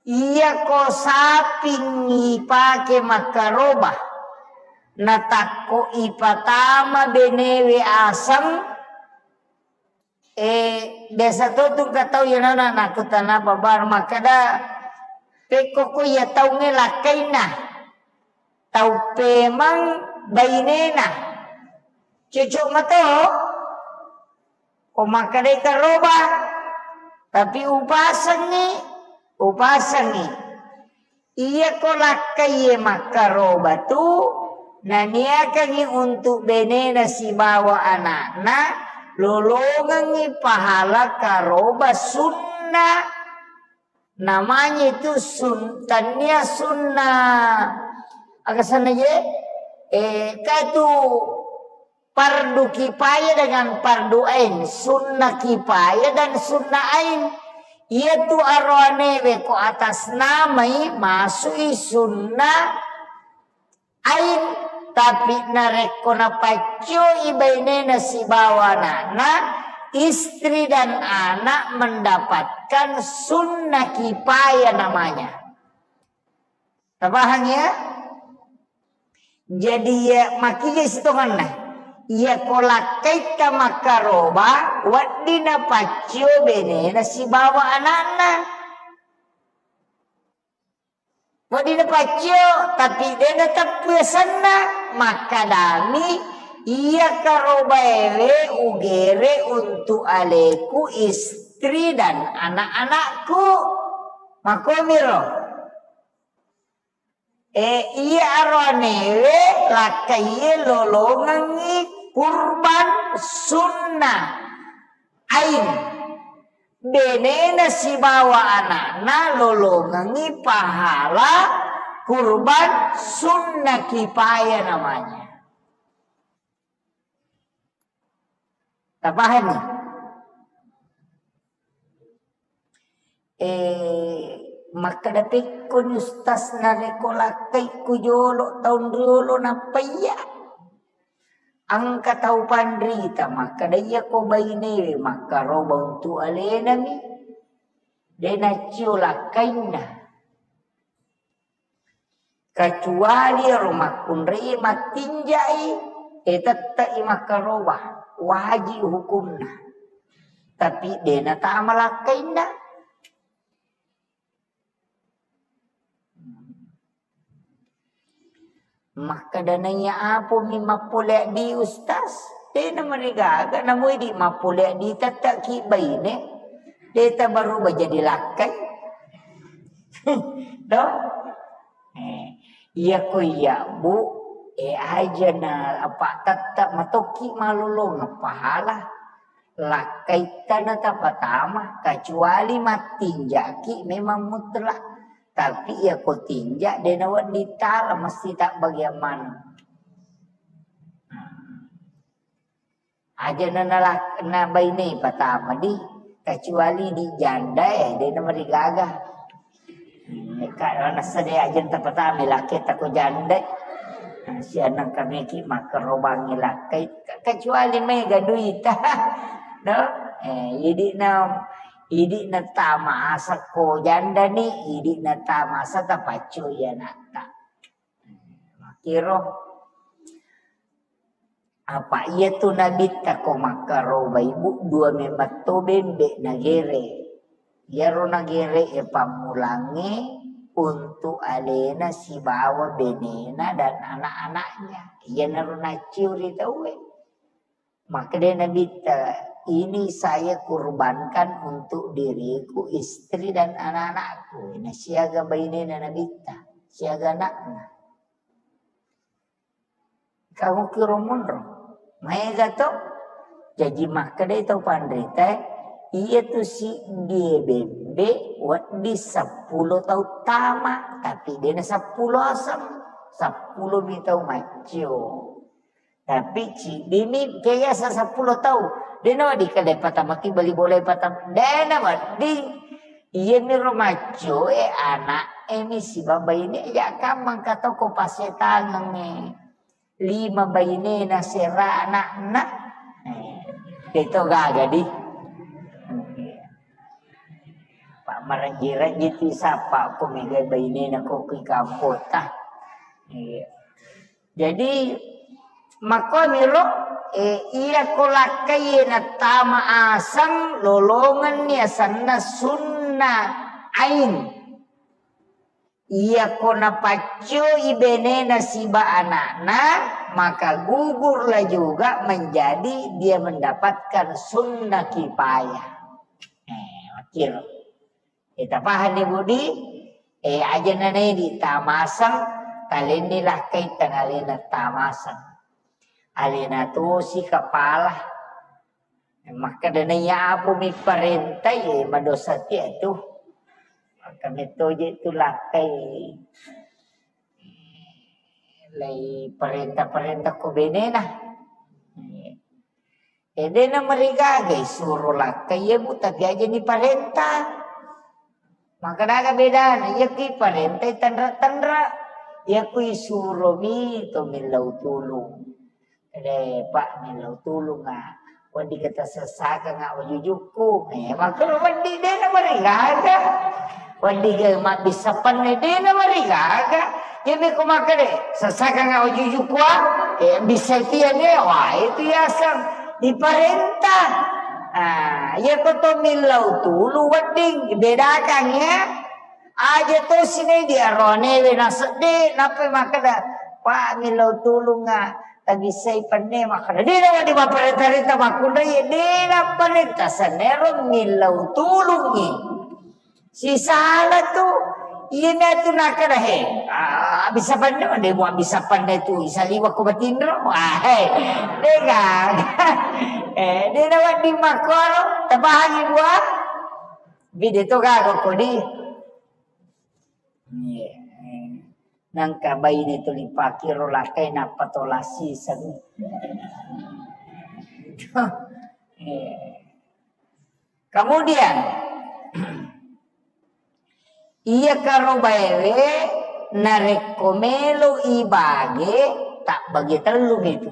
iya ko saping ipake makkaroba, natakko ipatama benewe aseng, eh, biasa to tu engka tau iyanana nakkutana babar makkeda, pekko ko iya taungnge lakkainna. Tau pemang bainena. Cocok mato. Ko makkedai karoba. Tapi upasengngi, upasengngi. Iya ko lakkaiye makkaroba tu, naniakangngi untuk benena sibawa anakna, lolongengngi pahala karoba sunna. Namanya itu sun-, tania sunnah. Aga sana je? Eh, ka itu fardu kifayah dengan fardu ain, sunnah kifayah dan sunnah ain. Iya tu aroanewe ko atas namai masui sunnah ain, tapi narekko napaccoi bainena sibawa anakna, istri dan anak mendapatkan sunnah kifayah namanya. Tapahang ya? Jadi ya, makija sitonganna. Iya ko lakkaitta makkaroba, wedding napaccio benena sibawa anakna. Wedding napaccio, tapi de nateppu asenna, makkadami, iya karobaewe ugere untuk aleku, istri dan anak-anakku. Makomiro. Eh, iya aroanewe lakkaiye lolongengngi kurban sunnah ain. Benena sibawa anakna lolongengngi pahala kurban sunnah kifayah namanya. Tapahami? Eh, makkeda pekkoni ustaz, narekko lakkaikku jolo taung riolo nappa iya. Engka tau panrita makkeda iya ko bainewe makkaroba untu alenami. De naccio lakkainna. Kecuali ero makkunrai mattinjai, e tette'i makkaroba, wajib hukumna. Tapi de natama lakkainna. Makkeda naiya apomi mappole addi ustaz, de namarigaga, namoi di mappole addi tetteki baine, de tabaruba jadi lakkai. Do? Eh, iya ko iya, Bu, eh, aja na apa tette matokki malolongeng pahala. Lakkaitta na tapatama, kecuali mattinjaki memang mutlak. Tapi iya ko tinja, de nawedding tala, mesti tabbagiang maneng. Aja na, na, na baine patama di, kecuali di janda, eh, de namarigaga. Hmm, ka-, nasa de aja tapatama lakkaita ko janda. Nah, sianang kami ki makkarobangi lakkai, ke-, kecuali mega duita. No? Eh, idi na, idi na tamasa ko janda ni, idi na tamasa tapaccu iya natta. Makkiro. Apa iya tu nabitta ko makkaroba ibu dua memang to bembe nagere. Iyaro nagere e pammulangnge untuk alena sibawa benena dan anak-anaknya. Iyanaro nacciu ri tauwe. Makkeda nabitta, "Ini saya kurbankan untuk diriku, istri dan anak-anakku." Nah, siaga bainena nabitta, siaga anakna. Kamu kiro monro. Maega to? Jaji makkeda tau panrita, iya tu siddie bembe wedding seppulo tau tama, tapi dena seppulo aseng, seppulo mi tau maccio. Tapi ciddimi keyasa seppulo tau. Dena wedding kede patama ki bali bola patama. Dena wedding. Iya mi ro maccoe anak e mi sibawa baine, ya kamang katoko pasetangengnge. Lima bainena sera anakna. Eh, itu gaga di. Pak marajira gitu sapa ko mega bainena ko ki kampota. Iya. Jadi, makkoniro, eh, iya ko lakkai nattama aseng, lolongenni asenna sunna ain. Iya ko napaccoi benena siba anakna, maka gugurlah juga menjadi dia mendapatkan sunnah kifayah. Eh, makkiro. Eh, tapahanni, Budi? Eh, aja nanai di tamaseng, talenni lakkai tang alena tamaseng. Alena tosi kapala. Makkeda naiya apo mi parentai, eh, madosa tia tu. Maka metoje tu lakkai. Lai parenta-parenta ko benena. Eh, dena marigaga isuro lakkai, iya, Bu, tapi aja ni parenta. Maka daga bedana, iya ki parenta tenra-tenra. Iya ku isuro mi to millau tulung. Ede, Pak, millau tulung, ah. Wedding kita sessakang, ah, wajujukku. Eh, makkuro wedding dena marigaga. Wedding ga mabbissa penne dena marigaga. Jadi ko makkeda, sessakang, ah, wajujukku, ah. Eh, bisa tiane, wah, itu yaseng diparenta. Ah, iya ko to millau tulu wedding bedakan ya. Aja to sine di aroanewe nasedde, nappa makkeda, "Pak, millau tulunga, tabissai penne," makkeda, "Dena wedding mapparenta-renta makkunrai, dena parenta, senero millau tulungngi." Sisala tu, iya na tu nakkeda, he, ah, bisa penne, de mua bisa penne tu, isaliwa ko batinro, ah, he, dega, eh, dena wedding makkoro, tapahangi bua. Bide to gaga kodi. Iya. Nangka baine tuli pakiro lakkai nappa to lasiseng. Iya. Kemudian, iya karobaewe narekko melo ibage, tabbage tellu itu.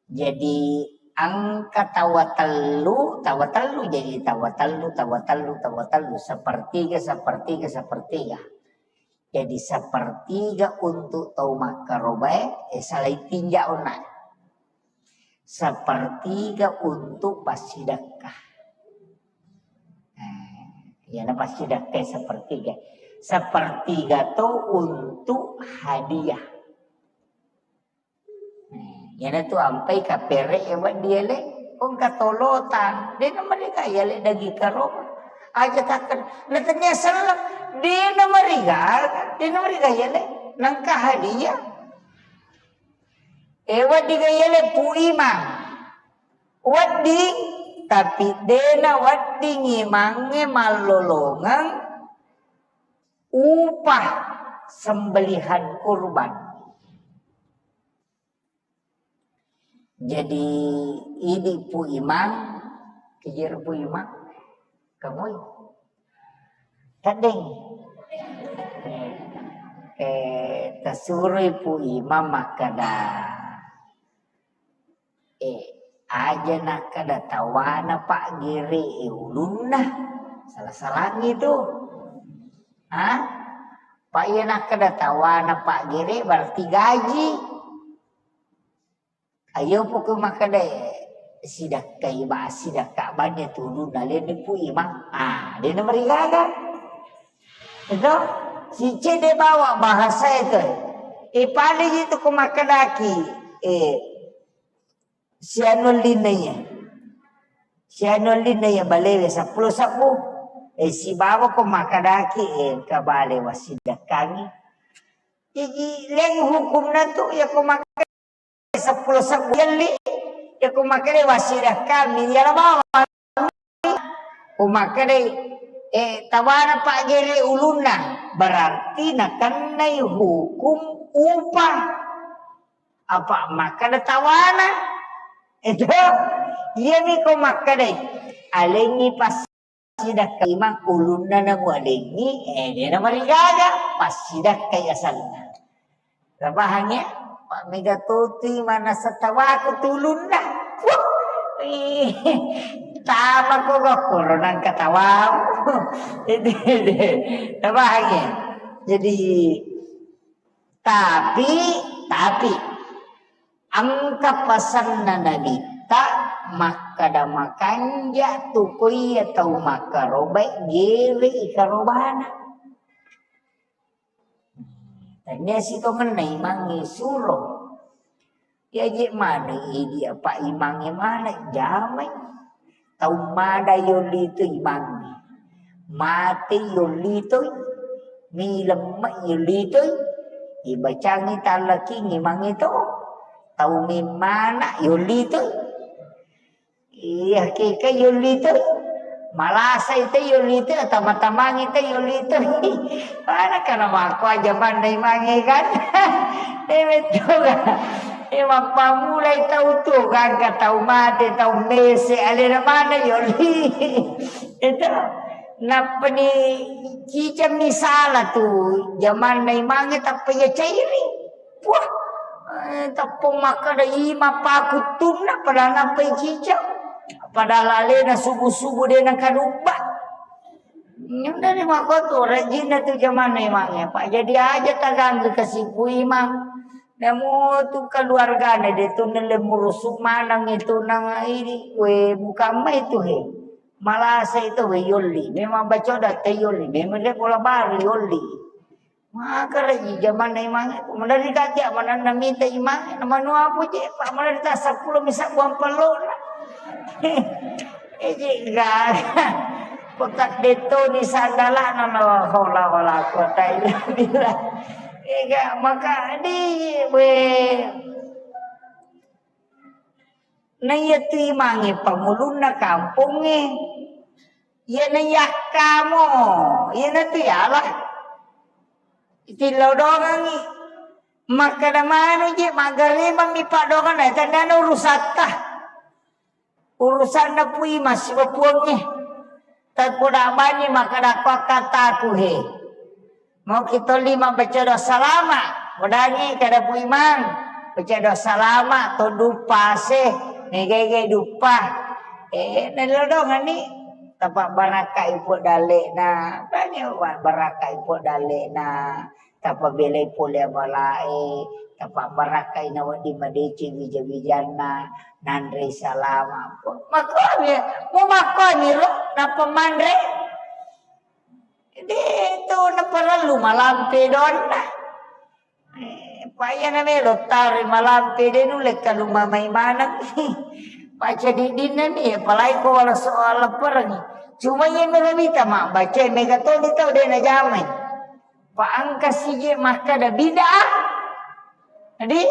Jadi, engka tawa tellu, tawa tellu, jadi tawa tellu, tawa tellu, tawa tellu, sepertiga, sepertiga, sepertiga. Jadi sepertiga untuk tau makkarobae, eh, salai tinja onna. Sepertiga untuk passidekka. Eh, iyana passidekka sepertiga. Sepertiga to untuk hadiah. Nah, iyana tu ampai kapere e wedding ele, kong katolotang, de namariga ele dagi karoba. Aja taken, na tania selleng, de namariga, de namariga ele, nangka hadiah. E wedding ele Pu Imang. Wedding, tapi dena wedding imangnge mallolongeng upah sembelihan kurban. Jadi, idi Pu Imang, kejir Pu Imang, kemui. Tadeng. Eh, tasuroi Pu Imang makkeda, eh, aja nakkeda tawana paggere e ulunna. Salah-salangi tu. Ha? Pa iya nakkeda tawana paggere berarti gaji. Ayo poko makkeda sidakkai ba, sidakka banne tulunna lenne Pu Imang. Ah, dena marigaga. Itu si cede bawa bahasa itu. E paling itu ko makkedaki, eh, sianu linna iya. Sianu linna iya balewe seppulo sebbu. Eh, sibawa ko makkedaki, eh, engka bale wasidakkangi. Jadi leng hukumna tu ya ko mak- seppulo sebbu yelli, ya ko makkeda wasidakka mi yala bawang. Ko makkeda, eh, tawana paggere ulunna, berarti nakennai hukum upah. Apa makkeda tawana? Itu, iya mi ko makkeda, alengi pas- sidakka imang ulunna namualengi, eh, dena marigaga, passidakkai asanna. Napahang ya? Pak mega totui manasa tawaku tulunna. Wuh, ih, tama ko gokkoro nangka tawamu. Itu, itu. Napahang ya? Jadi, tapi, tapi, engka pasanna Nabitta makkada makanja tu ko iya tau makkarobai gere i karobana. Tania sitongenna imangnge suro. Iyaji maneng idi apa imangnge maneng jamai. Tau mada yolli toi imangnge. Mate yolli toi. Milemme yolli toi. Ibacangi tallaking imangnge to. Tau memmana yolli toi. Iya, keke yolli toi. Malasai toi yolli toi, tama-tamangi toi yolli toi. Mana kana makko aja manna imangnge kan. Eh, betul kan. Eh, mappamulai tau tu kan, ka tau mate, tau mese, alena mana yolli. Itu. Nappani ciceng misala tu jamanna imangnge tappa iya cairing. Wah, eh, teppong makkeda ima pakuttunna, padahal nappai ciceng. Padahal alena subuh-subuh de nakadubba. Nyundani makkotu rajinna tu jamanna imangnge. Pak jadi aja taganggu kasipu imang. Namo tu keluargana de tu nelle murusu maneng itu nang ini. We bukan mai tu he. Malasa itu we yolli. Memang bacoda te yolli. Memang de bola baru yolli. Makaraji jamanna imangnge, ko maderri kajja manenna mita imangnge, na manua puji, pa maderri ta seppulo misa buang pellona. Eji gaga. Pekat detoni sandalana, la haula wala quwata illa billah. Ega maka di we. Naiya tu imangnge pangulunna kampongnge, iyana yakkamo, iyana tu yala. Itillau dongangngi. Makkeda manu je, maggaremang mi paddoangenna, tandana urusatta. Urusanna pui massiwa puangnge. Tappoda bani makkeda ko akkattaku he. Mauki tolli mabbaca doa salama. Podangi kada Pu Imang. Baca doa salama to duppa se. Mega-ega duppa. Eh, nalodongani. Tapa barakkai Puang dalle'na. Podangi barakkai Puang dalle'na. tapabelai pole abalae, tapabbarakkai nawedding madeceng wija-wijanna, nanrei salama. Makkomi, mumakkomi ro, nappa manre. De' tu naparellu malampe donna. Eh, pa iya na melo taro malampe de' nulle kalumamai maneng. Paca diddinna ni, apalagi ko wala soal lapparengngi. Cuma iya melo mita mabbaca, mega toni tau de' najamai. Pa engka sije makkada bid'ah. Jadi,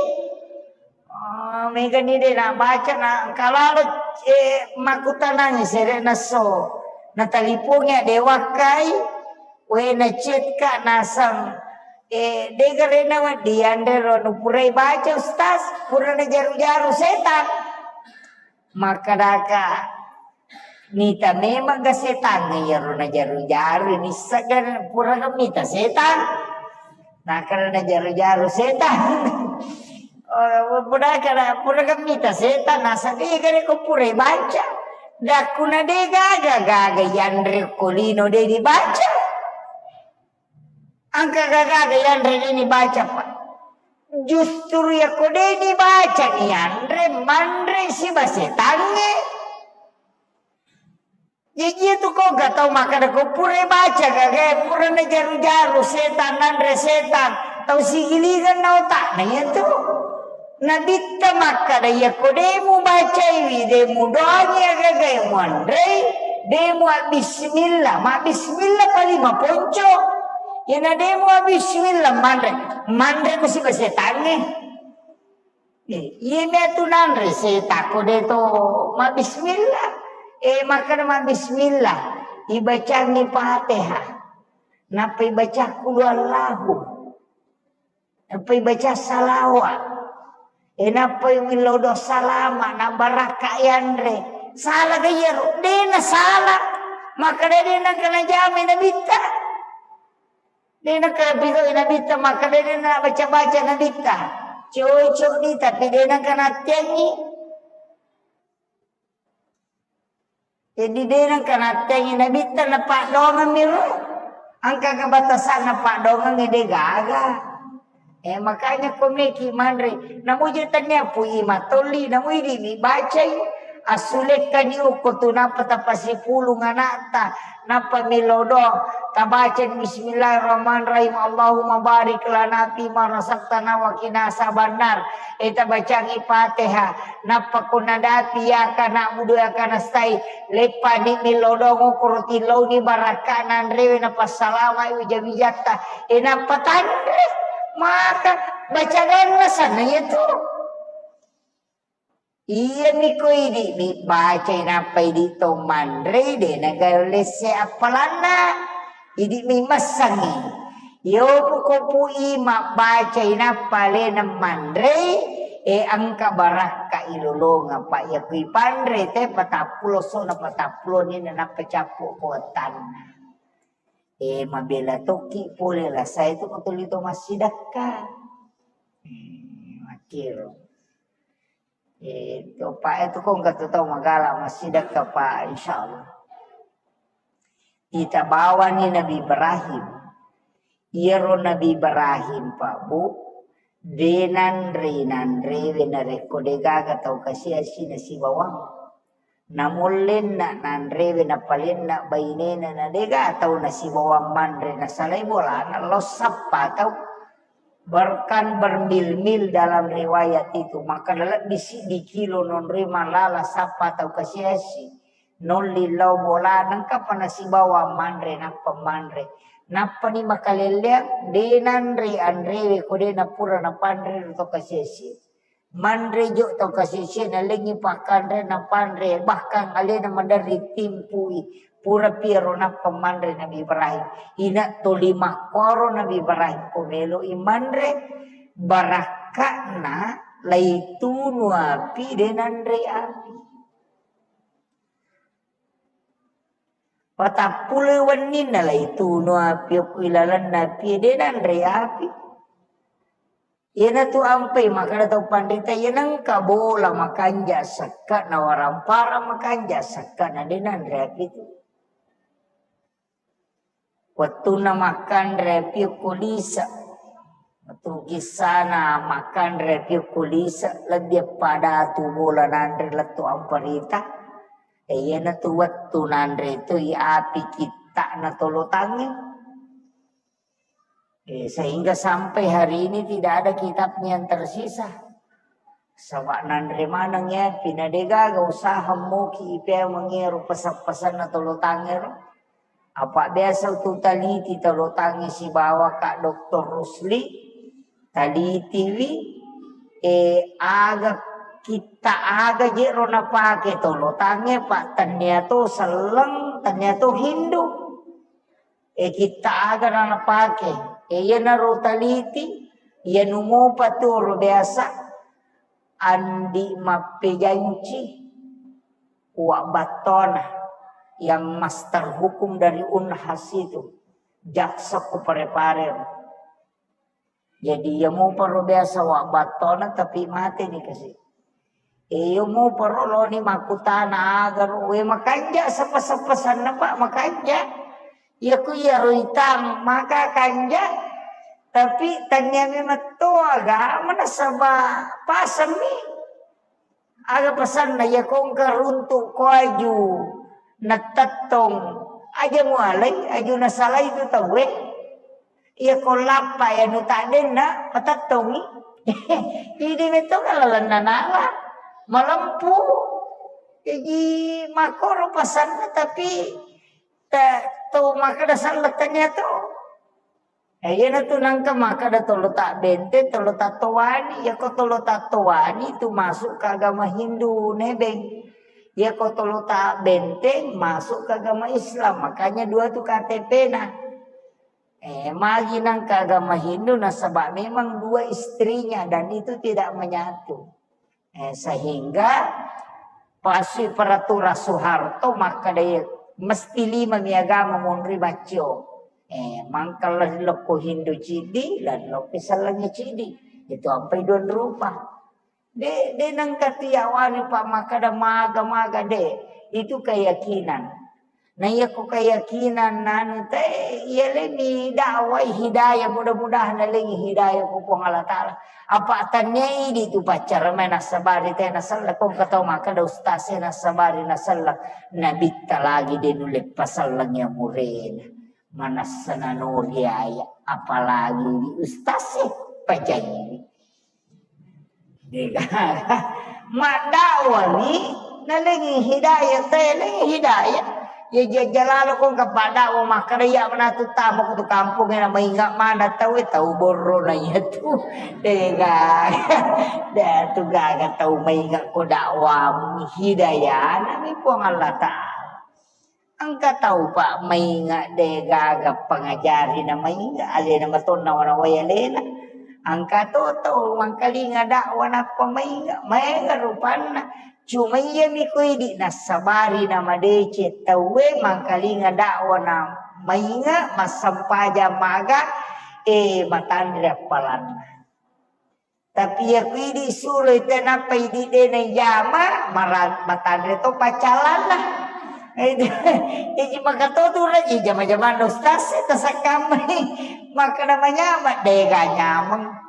oh, mega ni de' nabaca na engka lalo, eh, makkutanangi sere'na so. Natalipongi adde wakkai, we na chat ka naseng, eh, de' garena wedding yanre ro nu purai baca, Ustaz, pura najaru-jaru setan. Makkadaka, mita memang ga setangnge iyaro najaru-jaru, nissegga pura ga mita setang. Nakkada najaru-jaru setang. Oh, pura kada, pura ga mita setang, nasaba iya gare ko pura baca. Dakkuna de' gaga, gaga yanre ko lino de' dibaca. Engka gaga yanre de' nibaca, Pak. Justru yakko de' nibaca ni yanre, manre siba setangnge. Jaji itu ko ga tau makkada ko pura baca gaga, pura najaru-jaru setang, nanre setang. Tau sigilingan na otakna iya tu. Nabitta makkada, iyako de' mubacaiwi, de' mudoangi agagae muanrei, de' mua bismillah, ma bismillah pali maponco. Iyana de' mua bismillah manre, manre ko siba setangnge. Eh, iya matu nanre setako de' to ma bismillah. Eh, makkada ma bismillah, ibacangi Fatihah. Nappa ibaca qul huwallahu. Nappai baca salawa. E, nappai millau doa salama, na barakka yanre. Sala ga iyaro? De na sala. Makkeda de nengka najamai nabitta. De nengka napigau nabitta, makkeda de na baca-baca nabitta. Cocok ni, tapi de nengka natteangi. Jadi, de nengka natteangi nabitta, napaddoangeng mi ro. Engka kebatasanna paddoangeng de gaga. Eh, makanya ko meki manre, namuji tania pui matolli, namu idi mi bacai. Assulekkani okko tu nappa tapasipulung anakta, nappa melo doang, tabaca Bismillahirrahmanirrahim, Allahumma barik lana fima razaqtana wa qina azabannar. Eh, tabacangi Fatihah. Nappa ko nadapi iyyaka na'budu wa iyyaka nasta'in, leppani millau doang okoro tillauni barakka'na anrewe, napassalamai wija-wijatta, e, nappa tanre. Maka bacanganna sanna iyatu. Iyami ko idi mi bacai nappa idi to manre, de na gaga lesse appalanna. Idi mi messangi. Yo ko pui mabbacai nappa alena manrei, e, engka barakka ilolongeng, pa iya kui panre te patappulo so na patappulo ni na nappa cappu ko wettanna. E, mabela tokki pole lasa itu ko tuli to massidakka. Hmm, makkiro. Eh, topa itu ko engka tu tau magala massidakka, Pak, insyaallah. Itabawani Nabi Ibrahim. Iyaro Nabi Ibrahim, Pak, Bu, de nanre nanrewe narekko de gaga tau kasiasi nasibawang. Namollenna nanrewe napalenna bainena na de gaga tau nasibawang manre, nasalai bolana lao sappa tau. Bahkan bermil-mil dalam riwayat itu, maka lebbi siddi kilo nonroi malala sappa tau kasiasi, nolli lao bolana, engkapa nasibawa manre, nappa manre. Nappani makalelleang, de nanre anrewe ko de napura napanre ro tau kasiasi. Manre jo tau kasiasi, nalengi pakkanre napanre, bahkan alena maderri timpui. Pura piaro nappa manre Nabi Ibrahim. Ina toli makkoro Nabi Ibrahim, ko meloi manre, barakka'na laitunu api de nanre api. Patappulo wenninna laitunu api okko ilalenna api de nanre api. Iyanatu ampai makkeda tau panrita, iya nengka bola makanja sekka na warampara makanja sekka na de nanre api tu. Wettunna makkanre api okko lisa, Tu kissana makkanre piokko lise' lebbi pada tu bola nanre lettu amparita. E, iyanatu wettu nanre tu iapi kitta'na tolotangnge. E, sehingga sampai hari ini tidak ada kitabnya yang tersisa. Saba' nanre maneng iya, pina degaga usaha moki ipemengi ero pasang-pasanna tolotangnge ro. Apa biasa tu taliti tolotangnge sibawa Kak Doktor Rusli, talitiwi, e, aga kitta aga je ro napake tolotangnge, pa' tennia to selleng, tennia to Hindu. E, kitta aga na napake. E, iyanaro taliti, iyanu mopa tu ro biasa andi mappejanci Uwa' Battona yang master hukum dari Unhas itu, jaksa ku Parepare. Jadi iya mopa ro biasa Uwa' Battona, tapi mate ni kasi. Iyo mopa ro loni makkutana aga ro, we makanja seppa-seppa sanna, Pak, makanja. Iya ku iya ro itang maka kanja, tapi tania memang to agama nasaba pasemmi. Aga pesanna, iya ko engka runtu ko aju natettong, aja mualai, aju nasalai tu tauwe. Iya ko lappa iya nu taddenna matettongi. Idi metto kalalenna nala malempu. Jadi makkoro pesanna, tapi ta-, to makkeda sallettanya to. Eh, iyanatu nangka makkeda tolo ta bente, tolo ta towani. Iyako tolo ta towani itu masuk ke agama Hindu, nebeng. Iyako tolo ta benteng masuk ke agama Islam. Makanya dua tu K T P-na. Eh, magi nangka agama Hindu, nasaba memang dua istrinya dan itu tidak menyatu. Eh, sehingga pasui peraturan Soeharto makkeda mesti lima mi agama monri maccio. Eh, mangkalla lokko Hindu cidi, dan lokko sellengi cidi. Itu ampai dua rupa. De, de nengka tiawani pa makkeda maga-maga de. Itu keyakinan. Na iyako keyakinan anu te, iya leni dakwai hidayah, mudah-mudahan nalengi hidayah ku Puang Allah Ta'ala. Apa tania idi tu paccara mai nasabari te nasella, ko engka tau makkeda ustaz e nasabari nasella, nabitta lagi de nulle paselleng ya murena. Manassa nanori aya, apalagi di ustaz e pajaini. Degaga. Maddakwani nalengi hidayah, taelengi hidayah. Ya jajjalalo ko engka paddakwa makkeda iya manatu tama ko tu kampung e na mainga mana tau e, tau borro na iya tu. Degaga. De tu gaga tau mainga ko dakwam hidayah na mi Puang Allah Ta'ala. Engka tau pa mainga de gaga pangajari na mainga alena matonna wana wai alena. Engka to tau mangkalinga dakwa nappa mainga, maega rupanna. Cuma iya mi ko idi nassabari na madeceng tauwe mangkalinga dakwa na mainga, massempajang maga, eh, matanre appalanna. Tapi iya ku idi suroi te nappa idi de naijama, mara-, matanre to paccalanna. Itu, iji maka to tu raji jama-jamanna ustaz e tasakkammai. Makkeda manyama, dega nyameng.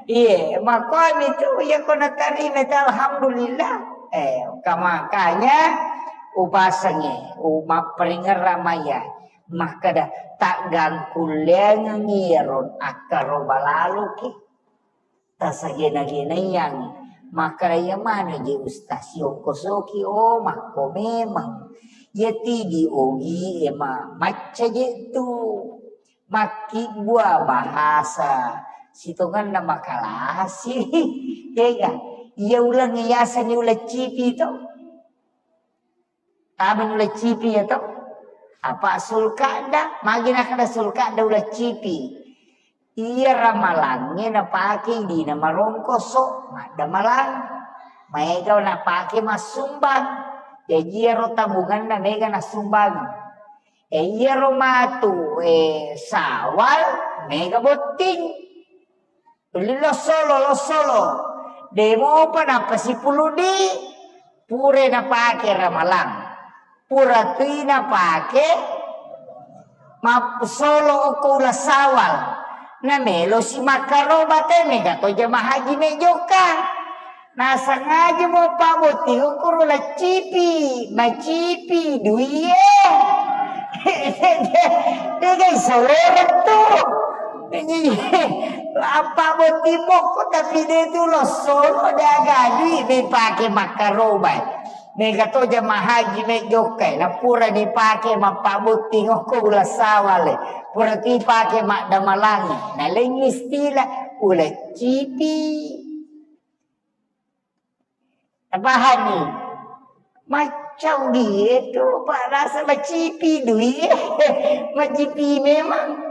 Iye, makkuami tu, iya ko natarima te alhamdulillah. Eh, ka-, makanya upasengi, u-, mapperingerang maya. Makkeda taggangkulleangengi iyaro akkaro balaluki. Tasagena-genaiangngi. Makkeda iya maneng je ustaz, siongkosoki, oh, makko memang. Iya tidi ogi e ma-, macca je tu. Makkibbua bahasa sitongenna makalasi. Tega. Iya uleng yaseng uleng cipi to. Tama uleng cipi ya to. Apa sulkada, magi nakkeda sulkada uleng cipi. Iya ramalangnge napake idina marongkoso, maddamalang. Maega napake massumbang. Jaji iyaro tabunganna mega nassumbang. E iyaro matu, e, sawal mega botting. Tuli lossolo, lossolo. Demopa nappa sipuludi, pura napake ramalang. Pura tui napake mappusolo okko uleng sawal. Namelo si makkaroba te mega to jamaah haji mejokka. Nasengaja mo pabotting okkoro laccipi, macipi duie. Degai soloreng tu. Apa botting mokko tapi de tu lo solo de aga dui mepake makkaroba. Mega to jamaah haji mejokka, na pura dipake mappabotting okko uleng sawale. Pura tu ipake maddamalangi. Nalengngi istilah uleng cipi. Tapahanni? Maccau die tu, Pak, rasa macipi dui. Macipi memang.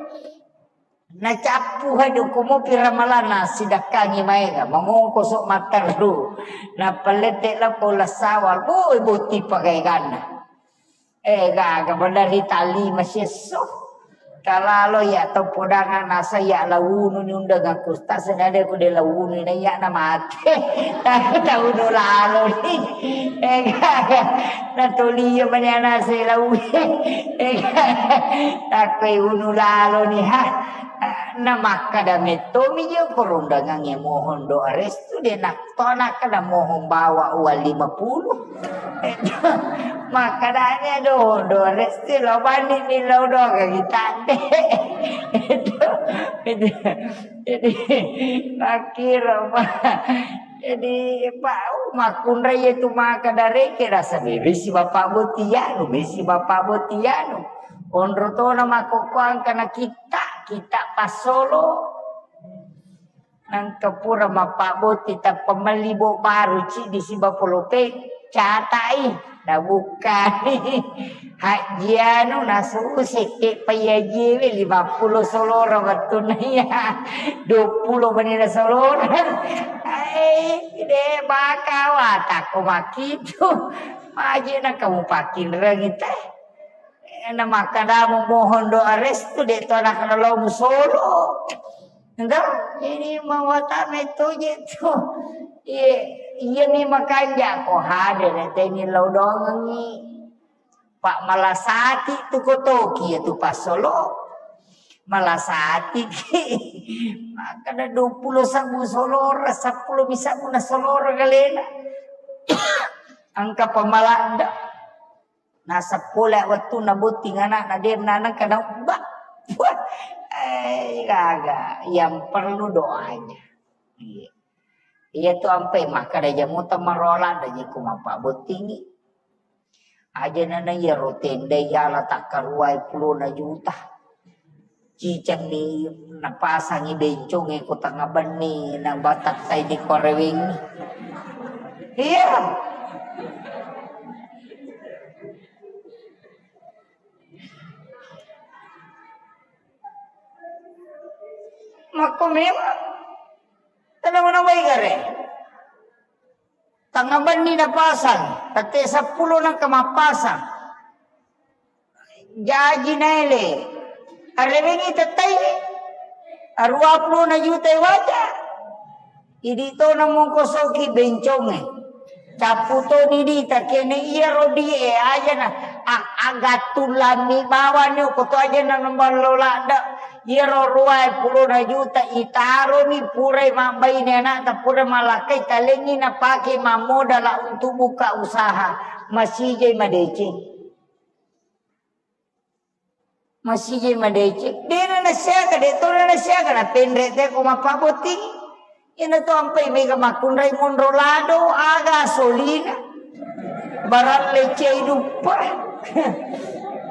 Nacappu hadu kumopi ramalanna sidakkangi maega, mangongkoso matterru. Napallette lako lassawa, boe botti pagaeganna. Eh, gaga, pada ri tali masiesso. Talalo ya to podanga nasa ya launu ni undang aku. Tak senada aku de launu na ya na mate. Aku taunu lalo ni. Eh, gaga. Na toli ya mani anasa launu. Eh, gaga. Aku unu lalo ni ha. Na makkada metto mi je ko rundangang ya mohon doa restu de nak to nak kada mohon bawa uang lima puluh. Makkedani, "Aduh, do resti lo bani ni lo do kagi tande." Itu, itu. Jadi, makkiro, Pak. Jadi, Pak, makkunrai itu maka dari kira sendiri si Bapak Botianu, si Bapak Botianu. Onro tona makokkoang kana kita, kita pasolo. Nangka pura mappabbotting tappa melli bo baru ciddi siba polopeng, catai, nabukkani. Hajji anu, nasu sekke payajiewe lima puluh solora wettunna iya, dua puluh menina solora. Ai, de baka watakko makkitu. Maje na kamu pakkinrengi teh. Eh, na makkadamu mohon doa restu de to anak lo musolo. Enggak, ini mawatame toje tu. Iya, iya ni makanja ko hadir teni lo dongengi. Pak malasati tu kotoki ya tu pasolo. Malasati ki. Makkada dua puluh sabu solora, sepuluh bisa guna solora galena. Angka pamalanda. Naseng pole wettunna botting anakna, de nanengka naubba. Wah, eh, gaga. Yang perlu doanya. Iya. Iya tu ampai makkada jamuta marola da jeko mappabbottingi. Aja nana iya ro tenda iyala takkaruai pulona juta. Cicengni napasangi bencong e ko tengnga benni, nabatattai di korewengngi. Iya. Makko memang. Tenang-tenang baik gare. Tengnga benni napasang, tette seppulo nengka mappasang. Jaji naele. Arewengi tettai. Arua puluh na juta waja. Idi to namongko soki benconge. Cappu toni di takene iya rodi e aja na a- agattu lami bawani ko to aja na nomballo ladda. Iyaro ruwae pulona juta itaroni purai mabbaine anakta pura malakkai talengngi napake mammodala untuk buka usaha. Masijai madeceng. Masijai madeceng. Dena nasiaga, de tona nasiaga na penre te ko mappabotting. Ina to ampai mega makkunrai monro lado aga solina. Baralle cei duppa.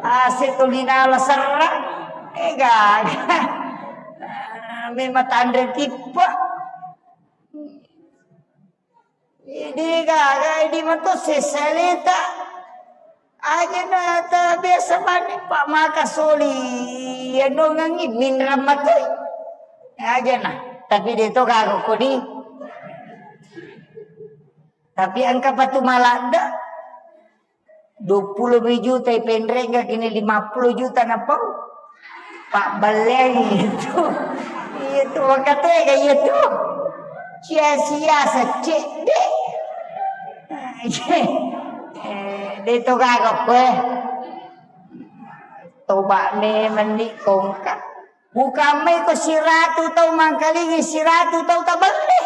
Ase tolina la serra. Ega. Memang tanre tippa. Idi gaga idi mato sesaleta. Aja na ta biasa bani pak maka soli. Ya dongangi minram matoi. Aja na. Tapi de to gaga kodi. Tapi engka patu maladda. Dua puluh juta ipenrengga kini lima puluh juta napau. Pak baleng itu. Itu waktu ya itu. Sia-sia secedde. Eh, de to gaga koe. Toba me mendi kongka. Bukan mai ko siratu tau mangkalingi siratu tau tabelle.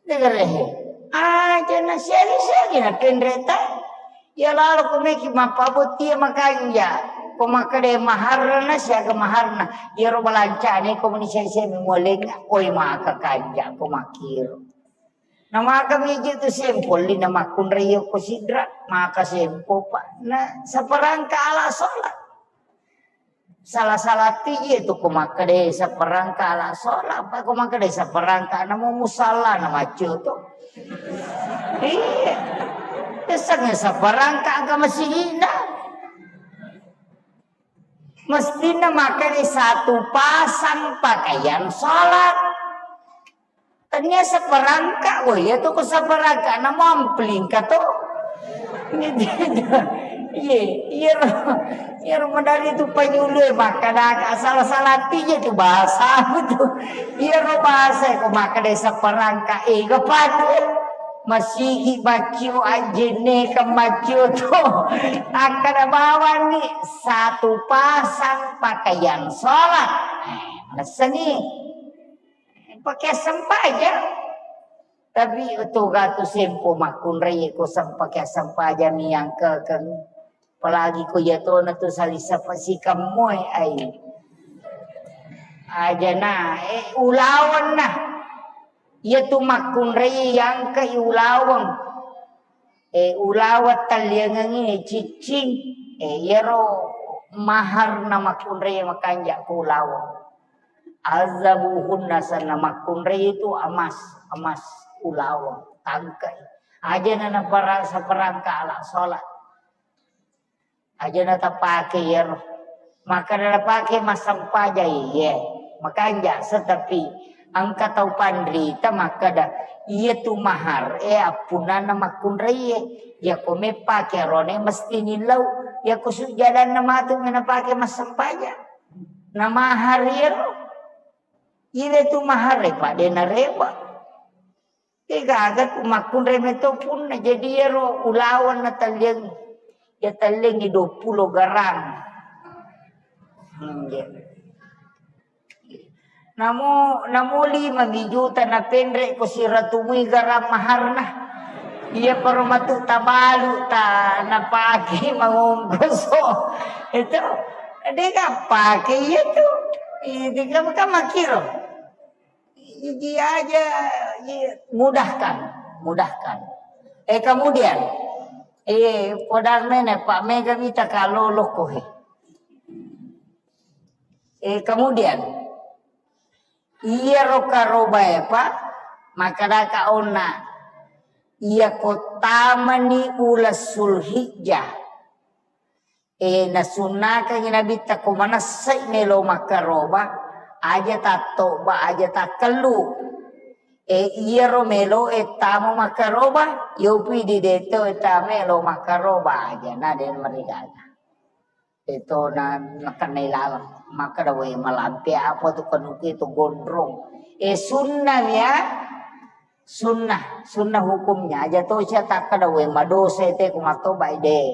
Degerehe. Aja na siagi-siagi na penreta. Ya lalo ko meki mappabottie makanja. Ko makkeda maharna siaga maharna. Iyaro balancane ko meni sese mualengnga. Oi maka kanja ko makkiro. Na maka miji tu sempo li na makkunrai ko sidra. Maka sempo pa. Na saparangka ala sholat. Sala-sala tiji tu ko makkeda saparangka ala sholat, apa ko makkeda saparangka namo musalla na maccio to. Iya. Pesannya saparangka aga masigina. Mestina makkeda satu pasang pakaian sholat. Tania saparangka, oh iya tu ko saparangka, na mampling ka to. Iya, iya ro, iya ro madari tu panyulu makkada asal-salah tija tu bahasa tu. Iya ro bahasa ko makkada saparangka, eh, gapadu. Masigi maccio ajenne ka maccio tu. Akkada bawang ni satu pasang pakaian sholat. Eh, malessani. Pakai sempajang. Tapi toga tu sempo makkunrai ko sem-, pakai sempajang yang kekeng. Apalagi ko iya tona tu salisa pasikam moe ai. Aja na, eh, ulaweng na. Iya tu makkunrai yang ke ulaweng. Eh, ulaweng talliangengngi ciccing. Eh, iyaro mahar na makkunrai makanja ko ulaweng. Azabuhunna sanna makkunrai itu emas, emas ulaweng, tangkai. Aja na naparasa perangka ala sholat. Aja na tapake iyaro. Maka na napake massempajang iye. Makanja setapi engka tau panrita makkada, iya tu mahar e appunnanna makkunrai e. Yako meppake arone mesti nillau. Yako sujjadanna matu menapake massempajang. Na mahar iyaro. Ile tu mahare pa de nareba. Degaga tu makkunrai meto punna jadi iyaro ulaweng na talliang. Ya talliangi dua puluh garang. Hmm, iya. Namo, namo lima mi juta na penre ko siratumui garang maharna. Iya paro matu tabalu ta napake mangongkoso. Itu dega pake iya tu. Itu kan, kan makiro. Iji aja, iya, mudahkan, mudahkan. Eh, kemudian, eh, podang mene Pak Mega mita kaloloko he. Eh, kemudian, iyaro karobae, Pak, makadaka onna, iya ko tamani uleng Sulhijjah, eh, nasunnakangi Nabitta ko manessai melo makkaroba, aja tattoba, aja takkellu. Eh, iyaro melo e tama makkaroba, yopi di deto e tama melo makkaroba aja, na den marigaga. Eto na, nakennai laleng. Makkeda, "We, malampe apa tu kanuku itu gondrong?" Eh, sunnah ya. Sunnah, sunnah hukumnya. Aja to sia takkeda, "We, madosa ete ko matoba de."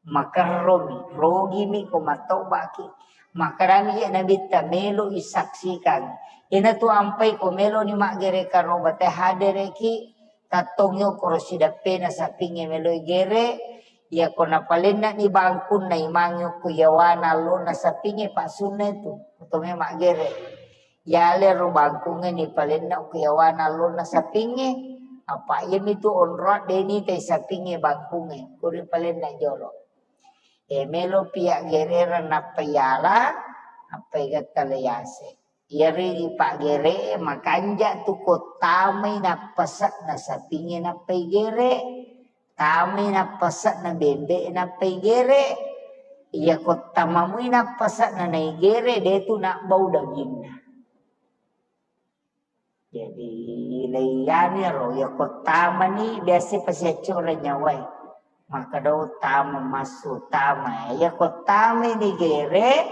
Makerromi, rogimi ko matobaki. Makkedami je Nabitta, "Melo isaksikan. Ina tu ampai ko melo ni maggere karoba te hadereki." Tattong yokoro sidappena sapingnge meloi gere, iyako napalenna ni bangkunna imangnge ko yawana allonna sapingnge, pa sunna itu, to memang gere. Yalero bangkungnge nipalenna ko yawana allonna sapingnge, apa iyami tu onroang deni tai sapingnge bangkungnge, kuri palenna jolo. E melo pia gerera nappa yala, nappa igatta le yase. Iyaro ripaggere makanja tu ko tamai nappase'na sapingnge nappai gere, tamai nappase'na bembe nappai gere, iya ko tamamui nappase'na naigere, de tu nabbau daginna. Jadi, leiyani ro, iya ko tamani biasa pasiaccora nyawae. Makkeda tama massu tama. Iya ko tamani gere,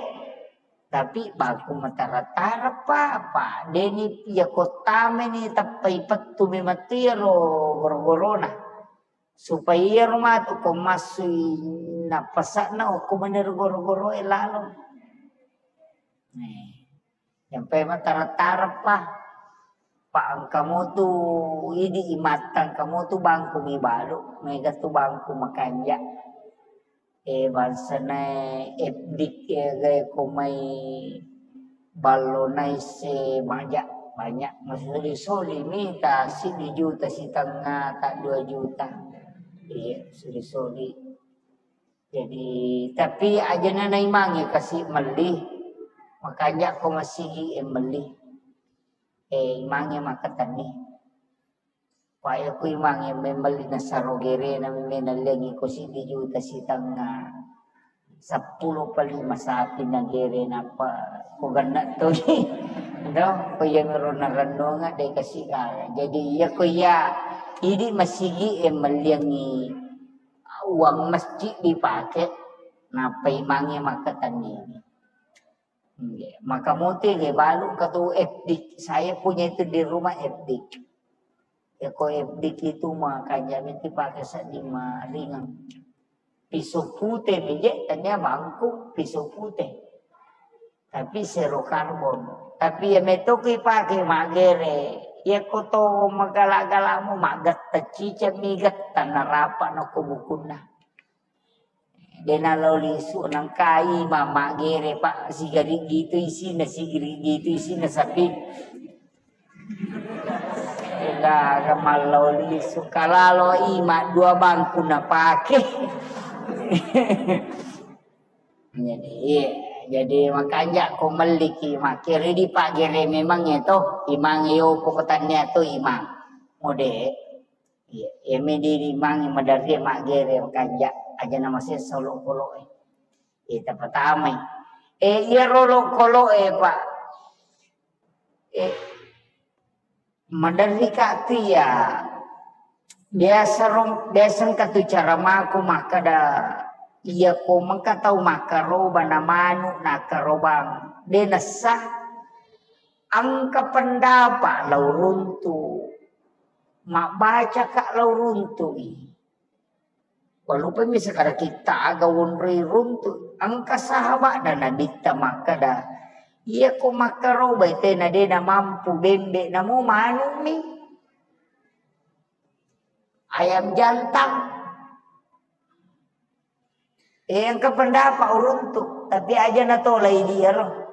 tapi bangku matara-tara pa, pa. Deni iya ko tamani tappai pettu memang tu iyaro goro-gorona. Supaya iyaro matu ko massui nappasa'na okko manero goro-goroe lalo. Eh, sampai matara-tara pa. Pa engka motu idi imattang, engka motu bangku mi balu, mega tu bangku makanja. Eh, bangsana F D K, eh, gai ko mai ballo naisse maja, banyak masoli-soli mita siddi juta sitengnga ta dua juta. Iya, soli-soli. Jadi, tapi ajana naimangnge kasi melli, makanja ko masigi e melli. Eh, imangnge makkatenni. Waya ku imangnge memelli nasaro gerena, meme nalliangi ko siddi juta sitengnga, seppulo pa lima sapi na gerena pa ko genna to. Do, ko iya mero narennunga de kasi kala. Jadi iya ko iya idi masigi e melliangi uang masjid dipake, nappa imangnge makkatenni. Iya, maka mote ge balu katu F D K. Saya punya itu di rumah F D K. Ya ko F D K itu makanja miti pake seddi maringang. Piso pute mi je, tania bangku piso pute. Tapi zero karbon. Tapi ya meto ki pake magere. Ya ko to magala-galamu magetta cica mi getta narapa no ko bukunna. Dena lao lisu nangkai mama gere pa sigari gitu isina, sigari gitu isina sapi. Ega mallau lisu kalalo ima dua bangku napake. Jadi, iya. Jadi makanja ko melliki makkere di pagere memang ya to, imang yo poko tania to imang. Mode. Iya, iya, medi rimang maderri maggere makanja, aja namasessa olokolo'e. Iya, tapatamai. Eh, iya olokolo'e, Pak. Eh, maderri ka tu iya. Biasa rom-, biasa engka tu cara mako makkada, iya ko mengka tau makkaroba na manu nakkarobang. De nessa, engka pendapat lao runtu. Mabbacaka lao runtu'i. Walupami sekarang kita aga wonroi runtu. Engka sahaba'na Nabitta makkada, iya ko makkarobai tena de namampu bembe namo manukmi. Ayam jantan. Eh, engka pendapat uruntu, tapi aja natolai diaro.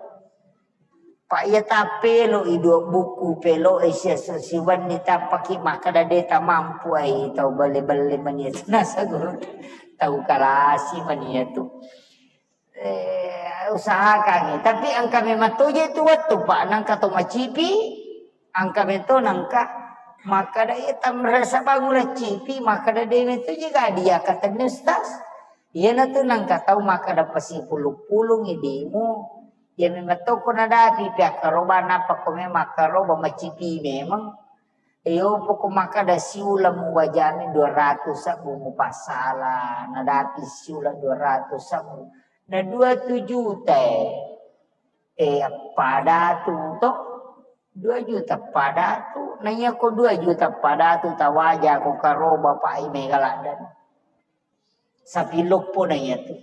Pak iya tappelo i dua buku pelo e sia siwanni tappaki makkada de tamampu ai tau belle-belle mania tu nasa guru tau kalasi mania tu. Eh, usahakan i. Tapi engka memang toje tu wettu, Pak, nangka to macipi, engka meto nangka makkada iya tamrasa bangun cipi, makkada de meto je ga dia katenne Ustaz. Iyanatu nangka tau makkada pasipulung-pulung idimu. Iya memang to ko nadapi pi akkaroba, nappa ko memang akkaroba macipi memang. Iyo poko makkada siuleng muwajani dua ratus sabbu mupassala, nadapi siuleng dua ratus sabbu. Na dua tu juta e, eh, padatu to. Dua juta padatu. Na iya ko dua juta padatu tawaja ko karoba pai mega laddan. Sapi loppo na iya tu.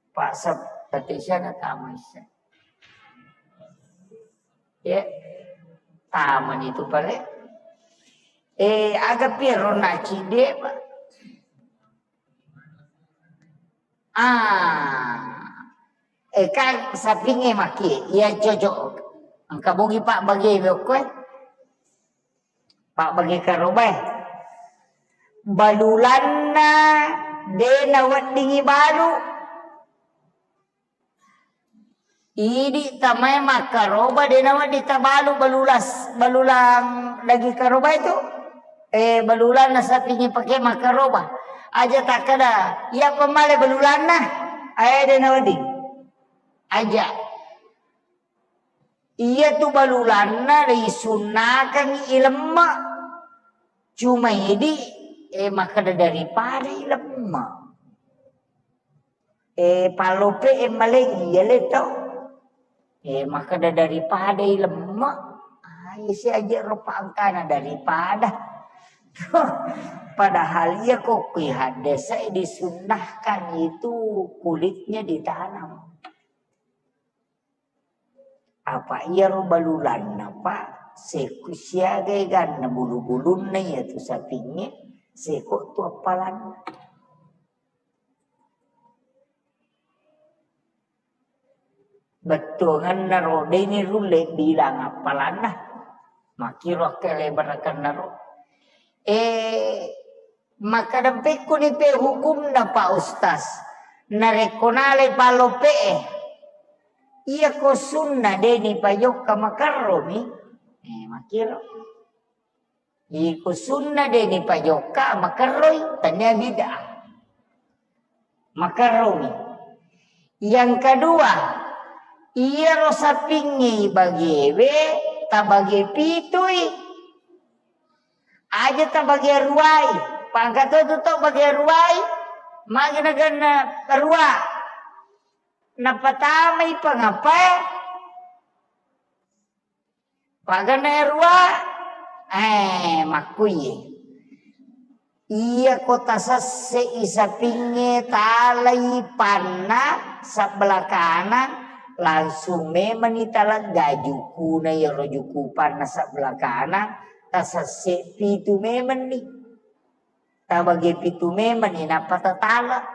Pak Sep, tati siana tama issa. Ya, tama ni tu pale. Eh, aga piero na cide, Pak. Ah. Eh, kan sapinge maki, iya cocok. Engka bongi Pak bagi bokko, eh. Pak bagi karobae. Balulanna de naweddingi balu. Idi tamae makkaroba de nawedding tabalu balulas, balulang daging karoba itu. Eh, balulanna sapingi pake makkaroba. Aja takkada, iya pemale balulanna. Ae de nawedding. Aja. Iyatu balulanna risunnakangngi ilemme. Cuma idi, eh, makkeda daripada ilemme. Eh, pallope e maleng iya le to. Eh, makkeda daripada ilemme. Ah, isi aja rupa angkana daripada. Padahal iya kokkui haddese disunnahkan itu kulitnya ditanam. Apa iyaro balulanna, Pak, seko siaga eganna bulu-bulunna iyatu sapingnge, seko tu appalanna. Bettuanganna ro, deni rulle bilang appalanna. Makiro akkelebarakannaro. Eh, Makkadampekkuni pe hukumna, Pak Ustaz? Narekko nalai palope'e, iyako sunna deni pajokka makarromi? Eh, makkiro. Iko sunna deni pajokka makarroi, tania bid'ah. Makarromi. Yang kedua, iyaro sapingnge bagewe tabage pitui. Aja tabage ruai. Pangkato tu to bage ruai. Magi naganna rua. Napatamai pangapae. Pagana rua, eh, makkuye. Iyako tasesse'i sapingnge, talai panna sebelah kanan, langsung memeni talegga jukuna iyaro juku panna sebelah kanan, tasesse pitu memenni. Tabage pitu memenni, nappa tatala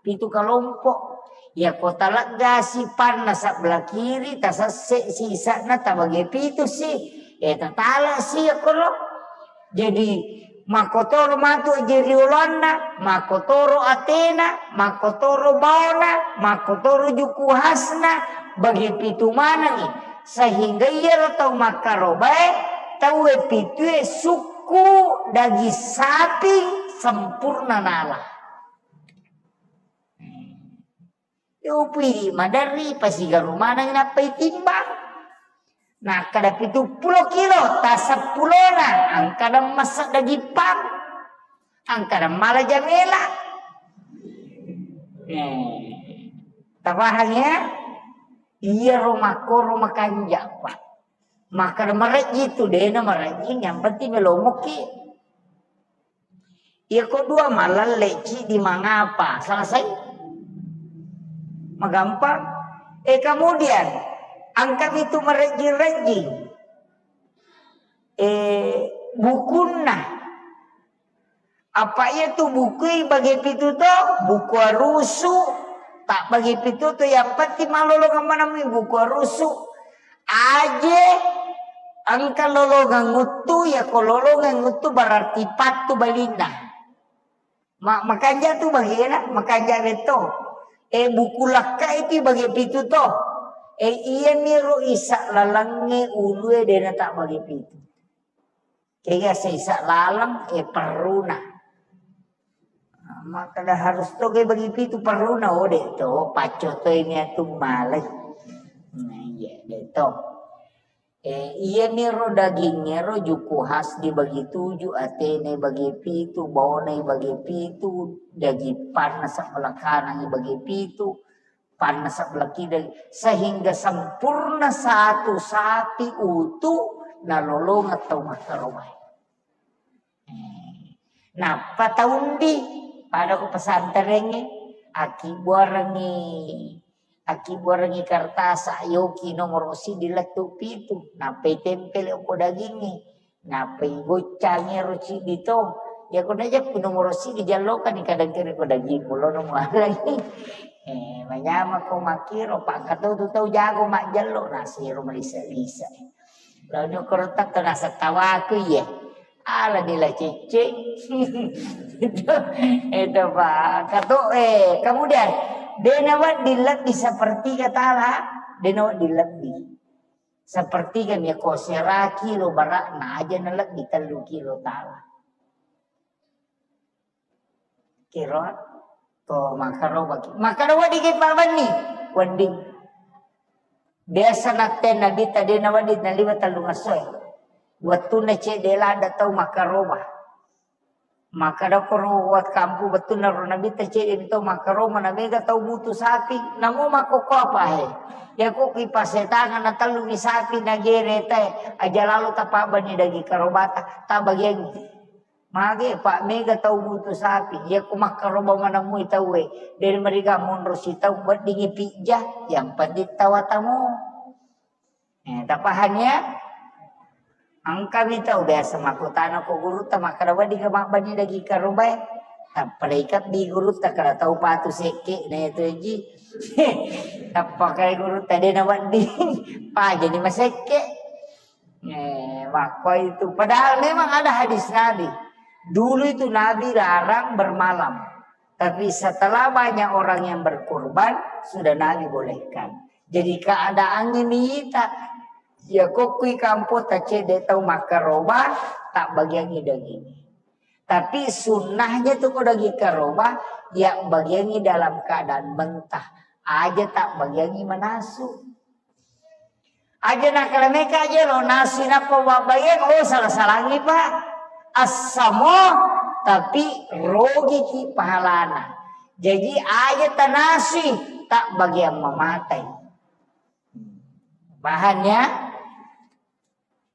pitu kalompo. Iyako taleggasi panna sebelah kiri, tasesse sisa'na tabage pitu si. Eh, tatala si akkoro. Jadi, makkotoro matu aje rioloanna, makkotoro atena, makkotoro baona, makkotoro juku hasna, bage pitu manengi. Sehingga iyaro tau makkarobae, tauwe pitue sukku daging sapi sempurna nala. Upui maderri pasigaru maneng nappai timbang. Nakkada pitu pulo kilo, taseppulona, angkada massa daging pang, angkada mala jamela. Eh, tapahang ya? Iyaro makkoro makanja, Pak. Makkada marejji tu, dena marejji, yang penting melomokki. Iyako dua malalle cidi mangapa? Selesai. Magampang. Eh, kemudian, angkami tu marejji-rejji. Eh, bukunna. Apa iya tu bukui bage pitu to? Buku arusu, tak bage pitu to, yang penting malolongeng manamui buku arusu. Aje engka lolongeng uttu, ya ko lolongeng uttu berarti pattu balinna. Ma-, makanja tu bagena, makanja beto. Eh, buku lakka itu bage pitu to. Eh, iya miro isa lalengnge ulue dena tak bage pitu. Kega sesa laleng, eh, perruna. Makkada harus to ke bagi pitu perruna, oh, de to, pacco to ini atu malai. Nah, iya, de to. Eh, iya niro dagingngero juku khas dibagi tuju, atene bagi pitu, baone bagi pitu, daging panna sebelah kanan bagi pitu, panna sebelah kiri, sehingga sempurna satu sapi utuh nalolongeng tau makkarobae. Eh, nappa taundi pada ko pesantrengnge, akkibuarengngi, akkibuarengngi kertas, yoki nomoro siddi lettu pitu, nappa itempele ko dagingnge. Nappai goccangi ero ciddi to. Iya ko najeppu nomoro siddi jallokani kadang kere ko daging mulono mualai. Eh, manyamako makkiro, pakkato tu tau jago majjallo, nasiro malisa-lisa. Lalu koro tetto nasa tawaku iye. Ala nila cicing. Itu, itu, Pak. Kato, eh, kemudian, dena wedding lebbi sepertiga tala, dena wedding lebbi. Sepertiga mi ko sera kilo bara'na aja na lebbi tellu kilo tala. Kiro to makkarobaki. Makkada wedding ki pabenni? Wedding. Biasa natte Nabitta de nawedding naliwa tellung essoe. Wettunna cedde ladde tau makkaroba. Makkada koro wat kampu bettunna ro Nabitta cedde mi tau makkaroba na mega tau butu sapi. Namo makkokko apa he? Yako ki pasetangan na tellu mi sapi nagere tae. Aja lalo tapabani daging karobata. Tabagiangi. Mage, Pak, mega tau butu sapi. Iya ko makkaroba manamui tauwe. Dari mereka monro si tau weddingi pijja, yang penting tawatamu. Eh, tapahang ya? Engkami tau biasa makkutana ko gurutta, makkeda, "Wedding ka mabbani daging karobae?" Tappa ikabbi gurutta, kada tau patu sekke na itu ji. Tappa kai gurutta, "De na wedding." Pajani masekke. Eh, makko itu. Padahal memang ada hadis Nabi. Dulu itu Nabi larang bermalam. Tapi setelah banyak orang yang berkurban, sudah Nabi bolehkan. Jadi keadaan ini tak, ya, kokkui kampo tacede tau makkaroba, tak bagiangi daging. Tapi sunnahnya tu ko daging karoba, ya, bagiangi dalam keadaan mentah. Aja tak bagiangi manasu. Aja nakkalemeka aja lo nasi nappa wabbayang, oh, salah-salangi, Pak. Assamo, tapi rogiki pahalana. Jadi aja tanasi, tak bagian mamatai. Pahannya?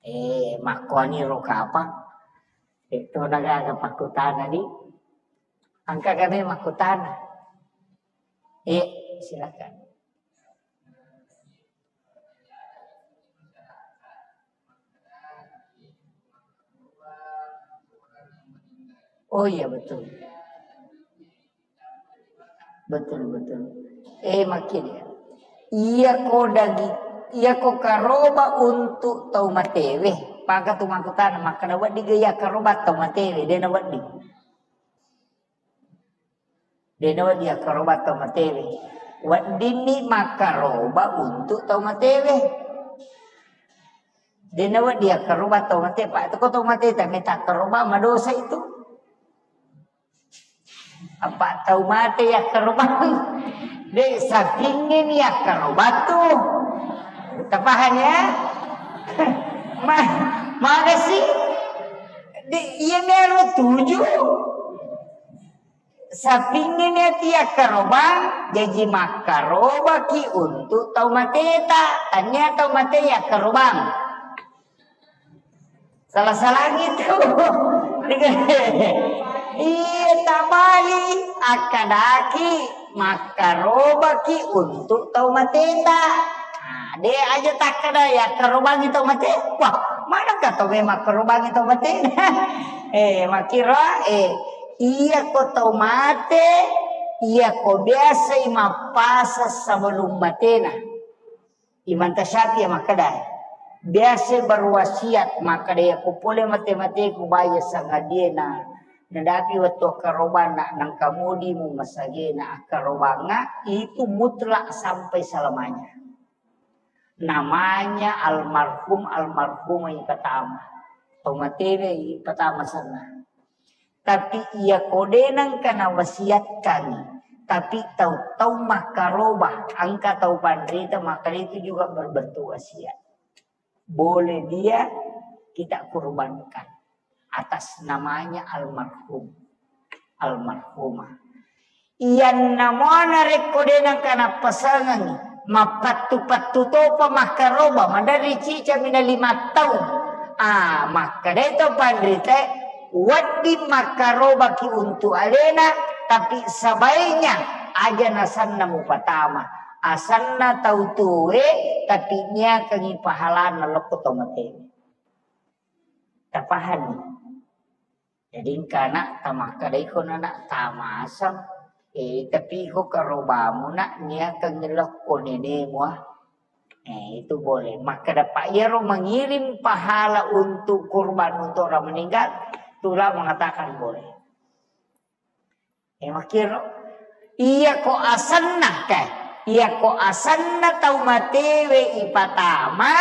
Eh, makkoni ro kapang. Itu gaga pakkutana di. Engka kami makkutana. Eh, silakan. Oh iya, betul. Betul, betul. Eh, makin ya. Iya ko dagi, iya ko karoba untuk tau matewe. Paka tu makkutana, makkeda wedding ga iya karoba tau matewe, dena wedding. Dena wedding akkaroba tau matewe. Weddinni makkaroba untuk tau matewe. Dena wedding akkaroba tau mate, Pak. Itu ko tau mate, tapi tak karoba, madosa itu. Apa tau mate ya karoba? De, sapingnge ni akkaroba tu. Tapahang ya? Ma-, mana sih? De, iya mero tujuh. Sapingnge ni ati akkarobang, jaji makkarobaki untuk tau mateta. Tania tau mate yakkarobang. Salah-salah gitu. Iya, tabali. Akkadaki makkarobaki untuk tau mateta. Nah, de aja takkada yakkarobangi tau mate. Wah, mana ka tau memang makkarobangi tau mate? Eh, makkiro, eh, Iya ko tau mate, iya ko biasai mappasa sebelum matena. Imam Tasyafi'i makkeda, biasa berwasiat makkeda, iya ko pole mate-mateku baya sangadie na nadapi wettu akkarobanna, nangka mudi mu masagena akkarobangnga, itu mutlak sampai selamanya. Namanya almarhum, almarhumah ipatama. Tau matewe ipatama senna. Tapi iya ko de nengka nawasiatkan, tapi tau-tau makkaroba, engka tau panrita, maka itu juga berbentuk wasiat. Boleh dia kita kurbankan atas namanya almarhum, almarhumah. Iyanna muana rekko de nengka nappasengengi, mappattu-pattu topa makkaroba, maderri cicami na lima taung. Ah, makkedai to panritae, wedding makkarobaki untu alena, tapi sebaiknya aja nasanna mupatama. Asanna tau tuwe, tapi niakangi pahalana lokko to mate. Tapahani? Jadi engka anak tamakkeda iko anak tamasang, eh, tapi iko karobamu nak niakangi lokko nenemu, ah. Eh, itu boleh. Makkeda, Pak, iyaro mengirim pahala untuk kurban untuk orang meninggal, tulah mengatakan boleh. Eh, makkiro. Iya ko asenna, ke? Iya ko asenna tau matewe ipatama,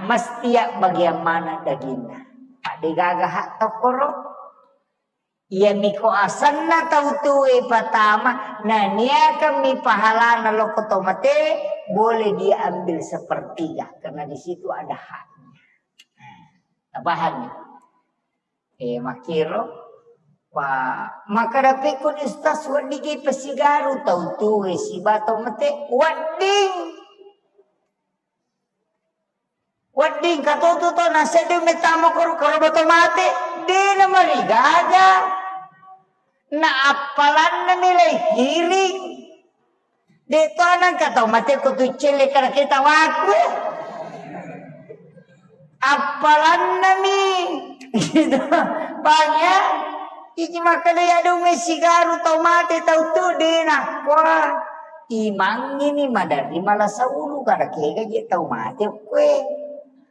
mesti ya bagian mana daginna. Pak, degaga hak tokkoro. Iya miko asenna tau tuwe ipatama, naniakan mi pahalana lokko tau matewe, boleh dia ambil sepertiga, karena di situ ada haknya. Nah, paham ya? Eh, makkiro. Wa, makkeda pekkoni Ustaz, weddingngi pasigaru tau tuwe siba tau mate? Wedding. Wedding, katotu to nasedde mettama koro, koro bato mate. De na marigaga. Na appalanna milai kiring. De to nangka tau mate ko tu celle kana ketawaku. Appalanna mi. Gitu. Paham ya? Iki makkeda ya dong sigaru tau mate tau tu de nakkoa. Imangngi mi maderri malasa ulu kada kega je tau mate kue.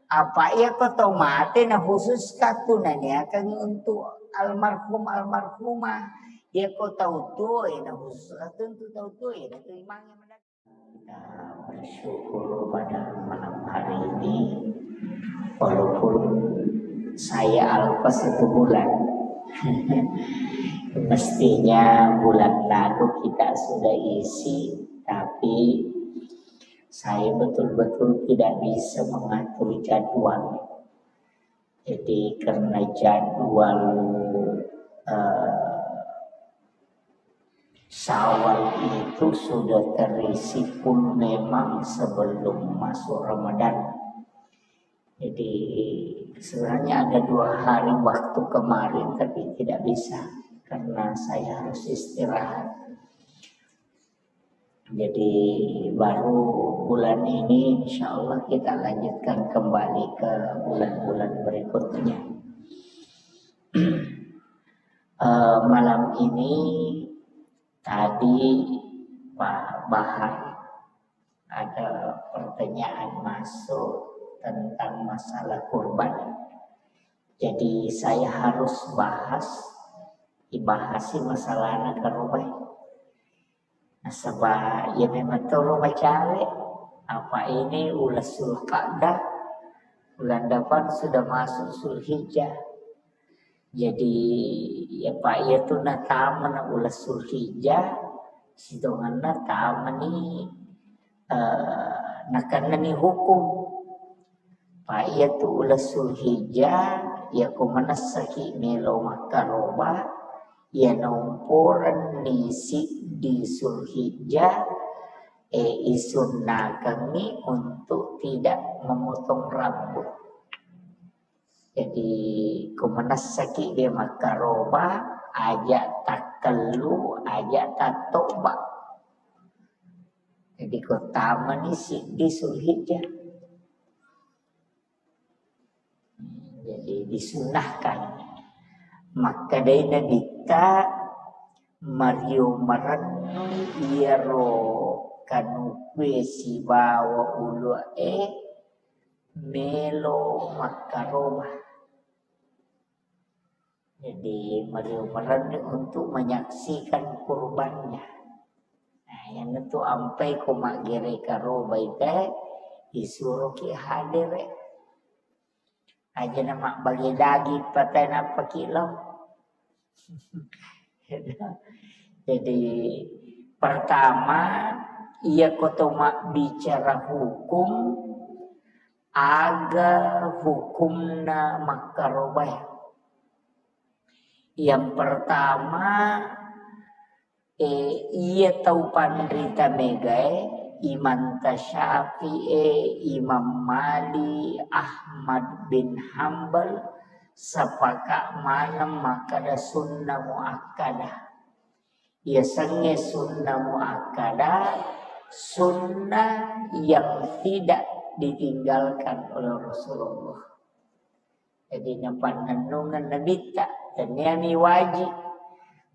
Apa iya ko tau mate na khusus katu naniakangi untuk almarhum almarhumah. Iya ko tau tuo na khusus katu untuk tau tuo na tu imangngi maderri. Kita bersyukur pada malam hari ini, walaupun saya alpa satu bulan. Mestinya bulan lalu kita sudah isi, tapi saya betul-betul tidak bisa mengatur jadwal. Jadi karena jadwal, eh, Syawal itu sudah terisi full memang sebelum masuk Ramadan. Jadi sebenarnya ada dua hari waktu kemarin, tapi tidak bisa karena saya harus istirahat. Jadi baru bulan ini, insya Allah kita lanjutkan kembali ke bulan-bulan berikutnya. Eh, malam ini tadi Pak Bahar ada pertanyaan masuk tentang masalah kurban. Jadi saya harus bahas, dibahasi masalah anak karobai. Nasaba iya memang toro macale. Apa ini ulas Zulqa'dah, bulan depan sudah masuk Zulhijjah. Jadi ya Pak iya tu natama na ulas Zulhijjah, sitongenna tamani, eh, nakennani hukum. Pa iya tu ulas Zulhijjah, iya ko manessaki melo makkaroba, iya naumporenni siddi Zulhijjah, eh, isunnakengngi untuk tidak memotong rambut. Jadi ko manessaki de makkaroba, aja takkellu, aja tattoba. Jadi ko tamani siddi Zulhijjah. Jadi disunahkan. Makkedai Nabitta, mario marennui iyaro kanukue sibawa ulu'e melo makkaroba. Jadi mario marennui untuk menyaksikan kurbannya. Nah, yang itu ampai ko maggere karobai te, isuroki hadere. Aja na mabbage daging patai nappaki lo. Jadi pertama, iya ko to mabbicara hukum, aga hukumna makkarobai. Yang pertama, eh, iya tau panrita megae, Imam Tasyafi'e, Imam Mali, Ahmad bin Hambal, sepakat maneng makkada sunnah muakkadah. Iya sengnge sunnah muakkadah, sunnah yang tidak ditinggalkan oleh Rasulullah. Jadi napannennungeng Nabitta, tenniani wajib.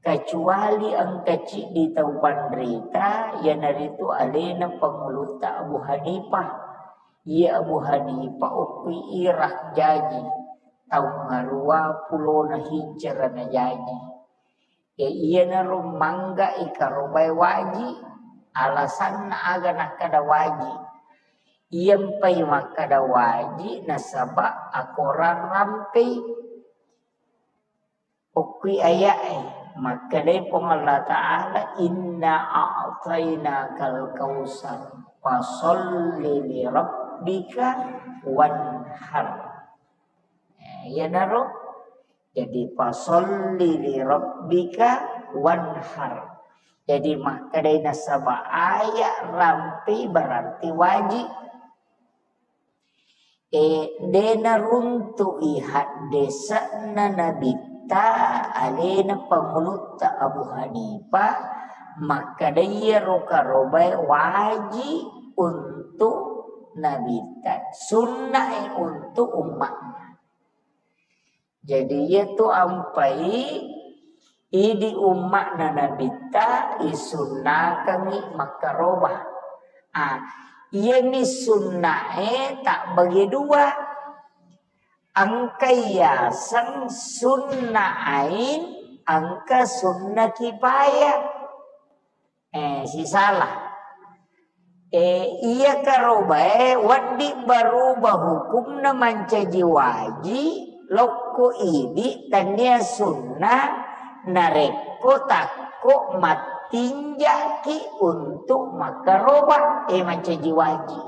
Kecuali engka ciddi tau panrita, iyanaritu alena pangulutta Abu Hanifah. Iya Abu Hanifah okkui Irak jaji, taung ngarua pulona hijrah na jaji. E, iyanaro mangga ikarobai waji, alasanna aga nakkada waji. Iyampai makkada waji nasaba akorang rampei. Okkui aya'e, makkedai Puang Allah Ta'ala, "Inna a'tainakal kautsar, fasalli li rabbika wanhar." Eh, iyanaro Jadi, "Fasalli li rabbika wanhar." Jadi, makkedai nasaba aya' rampe berarti wajib. E, de' naruntu'i haddese'na Nabitta alena pangulutta Abu Hanifah, makkedai iyaro karobae wajib untuk Nabitta. Nabitta, sunna'i untuk umma'na. Jadi, iyatu ampai idi umma'na Nabitta isunnakengngi makkaroba. Ah, iyami sunna'e tabbagi dua. Engka yaseng sunnah ain, engka sunnah kifayah. Eh, sisala. Eh, iya karobae wedding berubah hukumna mancaji waji, lokko idi, tania sunnah, narekko takko mattinjaki untuk makkaroba, eh, mancaji waji.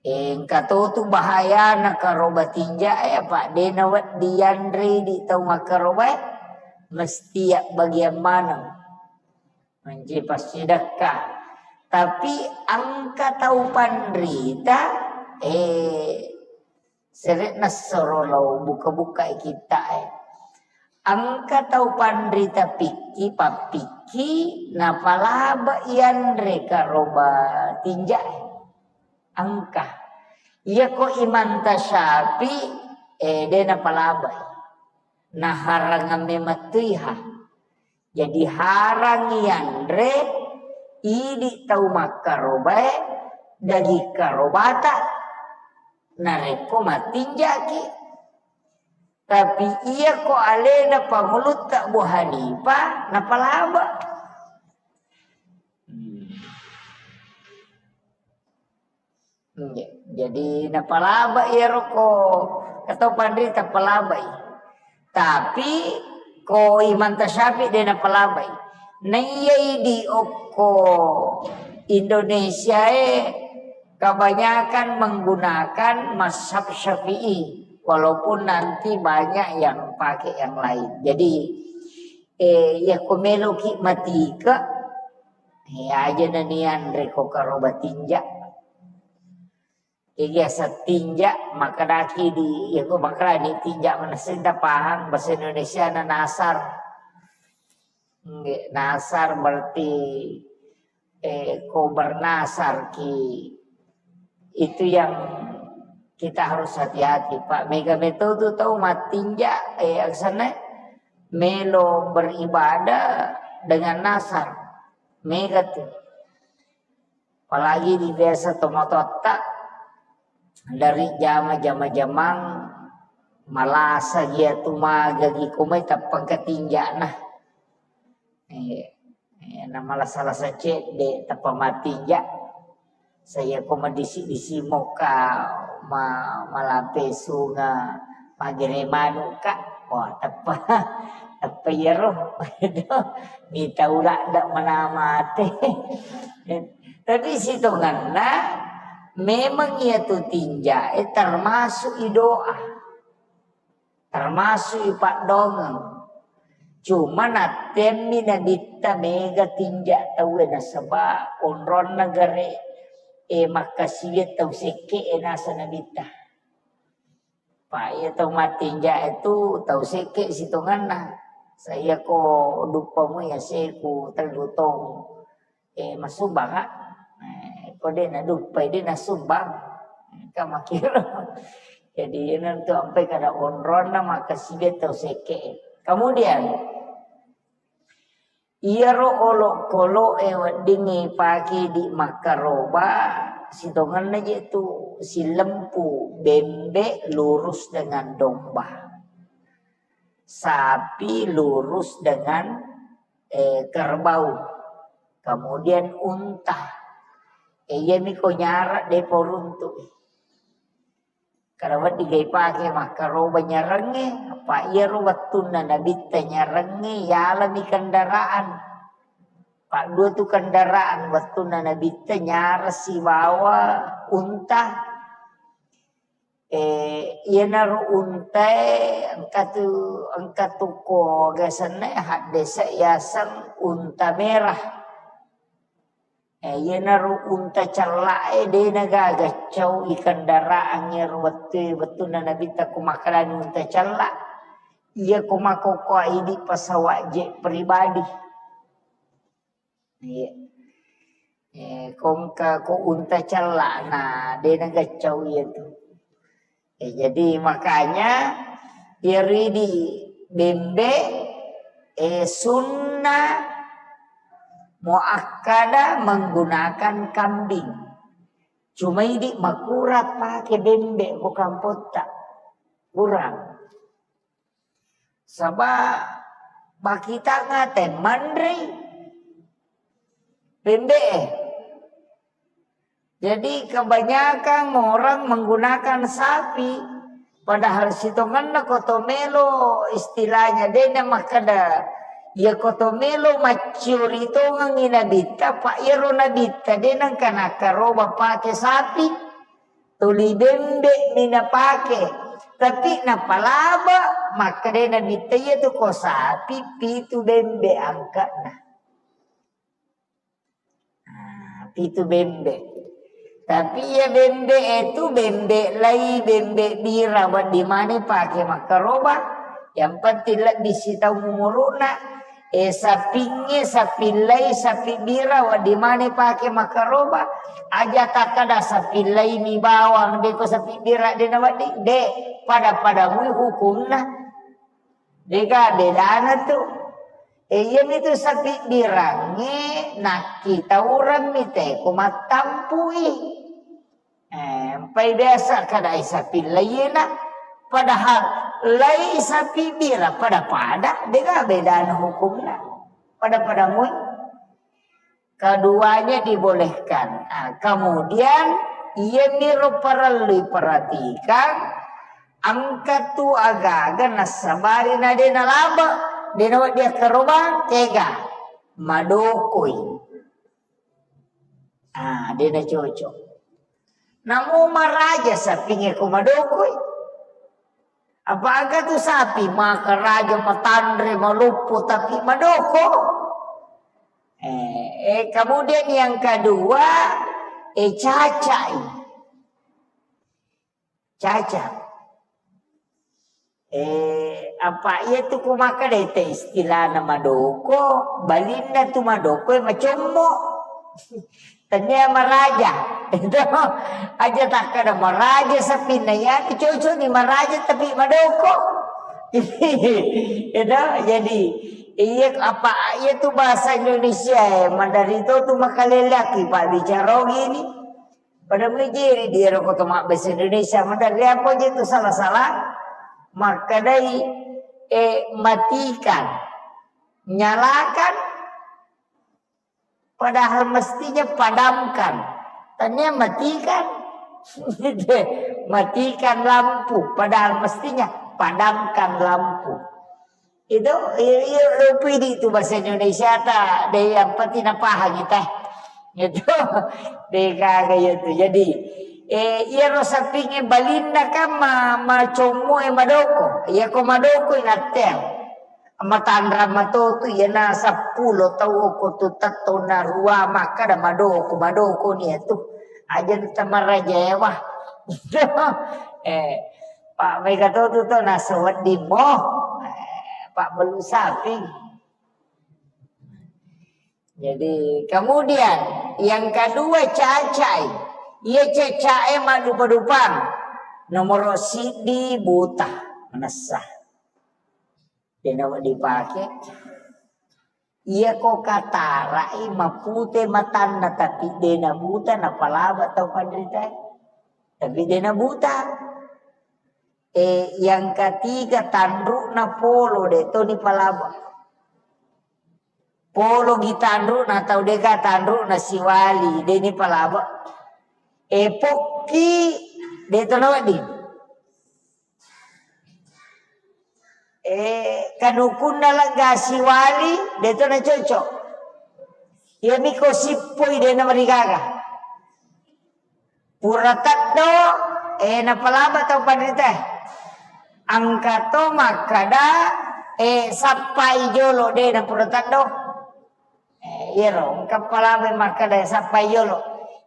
Engka to tu bahayana karoba tinja e, apa de nawedding yanre di tau makkaroba e, mesti ya bagian maneng. Mancaji passidekka. Tapi engka tau panrita, eh, sere'na soro lao buka-buka e kitta e. Engka tau panrita pikki, pappikki, napalaba yanre karoba tinja e. Engka. Iyako Imanta Syafi'i, eh, de napalabai. Naharangang memettuiha. Jadi harang yanre idi tau makkarobae daging karobata narekko mattinjaki. Tapi iyako alena pangulutta Abu Hanifah napalaba. Hmm. Nggih. Jadi napalaba iyaro ko, katau panrita palabai. Tapi ko Imanta Syafi'i de napalabai. Naiya idi okko Indonesia e kebanyakan menggunakan mazhab Syafi'i, walaupun nanti banyak yang pakai yang lain. Jadi, eh, ya ko meloki matika, eh, aja nanian reko karoba tinja. Jadi asa tinja, makadaki di, ya ko makalani tinja manessing ta pahang bahasa Indonesia na nasar. Nggih, nasar berarti, eh, ko bernasar ki. Itu yang kita harus hati-hati, Pak. Mega metode tau mattinja, eh, aksana melo beribadah dengan nasar. Mega tu. Apalagi di biasa tomatoatta dari jama-jama jamang malasa gia tu maga gi komai tappangka tinjana. Eh, eh, na malasa-lasa cedde tappa mattinja. Saya ko madisi-disi moka ma-, malampe sunga magere manu ka. Wah, teppa, teppa iyaro. Mita ula ndak mana mate. Tapi sitonganna memang iya tu tinja, eh, termasuk i doa. Termasuk i paddongeng. Cuma nattemmi Nabitta mega tinja tauwe nasaba onronna gare, eh, makkasiwiang tau sekke e nasa Nabitta. Pa iya tau mattinja itu tau sekke sitonganna. Saya ko duppamu ya seku tellu tong. Eh, masumbang, ah. Eh, ko de naduppai, de nasumbang. Ka makiro. Jadi, iyana tu ampai kada onronna makkasiwiang tau sekke. Kemudian, iyaro olokolo e weddingngi pake di makkaroba, sitongenna je tu silempu bembe lurus dengan domba. Sapi lurus dengan, eh, kerbau. Kemudian unta. Eh, iyami ko nyara de poruntu. Kada wedding ga ipake makkaroba nyarangnge, apa iyaro wettunna Nabitta nyarangnge, yalami kendaraan. Paddua tu kendaraan wettunna Nabitta nyarang sibawa unta. Eh, iyanaro untae engka tu, engka tu ko gasenna haddese yaseng unta merah. Eh, iyanaro unta cella'e de nagaga cau i kendaraan iyaro wettue, wettunna Nabitta ko makkedani unta cella. Iya ko makkokkoe idi pesawat jet pribadi. Iya. Eh, Kongka ko unta cella, na de' na gaccau iya tu. Eh, jadi makanya iyaro idi bembe, eh, sunnah muakkada menggunakan kambing. Cuma idi makurang pake bembe ko kampotta. Kurang. Saba' bakitang ate manrei bembe e. Jadi kebanyakan orang menggunakan sapi, padahal sitongenna ko to melo istilahnya de' na makkeda, iya ko to melo macciori tongengi nabitta, pa iyaro nabitta de' nengka nakkaroba pake sapi. Tuli bembe' mi napake, tapi napalaba, makkedai nabitta iya tu ko sapi pitu bembe' angka'na. Ah, pitu bembe'. Tapi iya bembe' e tu bembe' lai, bembe' bira, wedding maneng pake makkaroba. Yang penting lebbi sitaung umuru'na. Eh, sapingnge, sapillai, sapi bira, wedding maneng pake makkaroba. Aja takkeda sapillai mi bawang, de' ko sapi bira de' nawedding, de', pada-pada mui hukumna. De'ga bedana tu. Eh, iya mi tu sapi birangnge, nakkitaureng mi te ko mattampui. Eh, empai biasa kada sapi laina, padahal lai sapi bira pada-pada, de'ga bedana hukumna. Pada-pada mui. Keduanya dibolehkan. Ah, kemudian, iya miro parellu perhatikan, engka tu agaga nassabari na de' nalaba, de' nawedding akkarobang, kega? Madokoi. Ah, de' nacocok. Namo maraja sapingnge ko madokoi. Apa aga tu sapi makaraja, matanre, maloppo, tapi madoko. Eh, eh, kemudian yang kedua, eh, cacai. Caca. Eh, apa iya tu ko makkeda te istilahna madoko, balinna tu madoko e macommo. Tania maraja. Itu aja takkeda maraja sapinna, iya tu cocok ni maraja tapi madoko. Itu jadi iya apa iya tu bahasa Indonesia e, maderri to tu makalelaki pabbicara gini. Pada mujiri dia ro koto mabbahasa Indonesia, maderri apa je tu salah-salah, makkedai, eh, matikan, nyalakan, padahal mestinya padamkan. Tania matikan, matikan lampu, padahal mestinya padamkan lampu. Itu, iya, iya, lopi di itu bahasa Indonesia ta, de yang penting napahang kita. Itu, de gaga iya tu. Jadi, eh, iya ro sapingnge balinna kan ma, macommo e madoko. Iya ko madoko inatteang. Matanra matotu iya na seppulo tau ko tu tetto na rua makkeda madoko, madoko ni itu. Aja tamarajewa. Eh, Pak mega totu to nasewedding mo. Eh, Pak belu sapi. Jadi, kemudian yang kedua cacai. Iya cacai madupa-dupang. Nomor siddi buta, manessa. De nawa dipake. Iya ko katarai mapute matanna tapi de nabuta napalaba tau panrita. Tapi de nabuta. Eh, yang ketiga tanruna polo de to ni palaba. Polo gi tanruna tau dega tanruna siwali, de ni palaba. E pokki de to nawedding. E kanukunna lega siwali de to na cocok. Iya miko sippoi de na marigaga. Pura teddo, eh, napalaba tau panrita. Engka to makkada, eh, sappai jolo, de na pura teddo. Eh, iyaro, engka palaba makkada sappai jolo.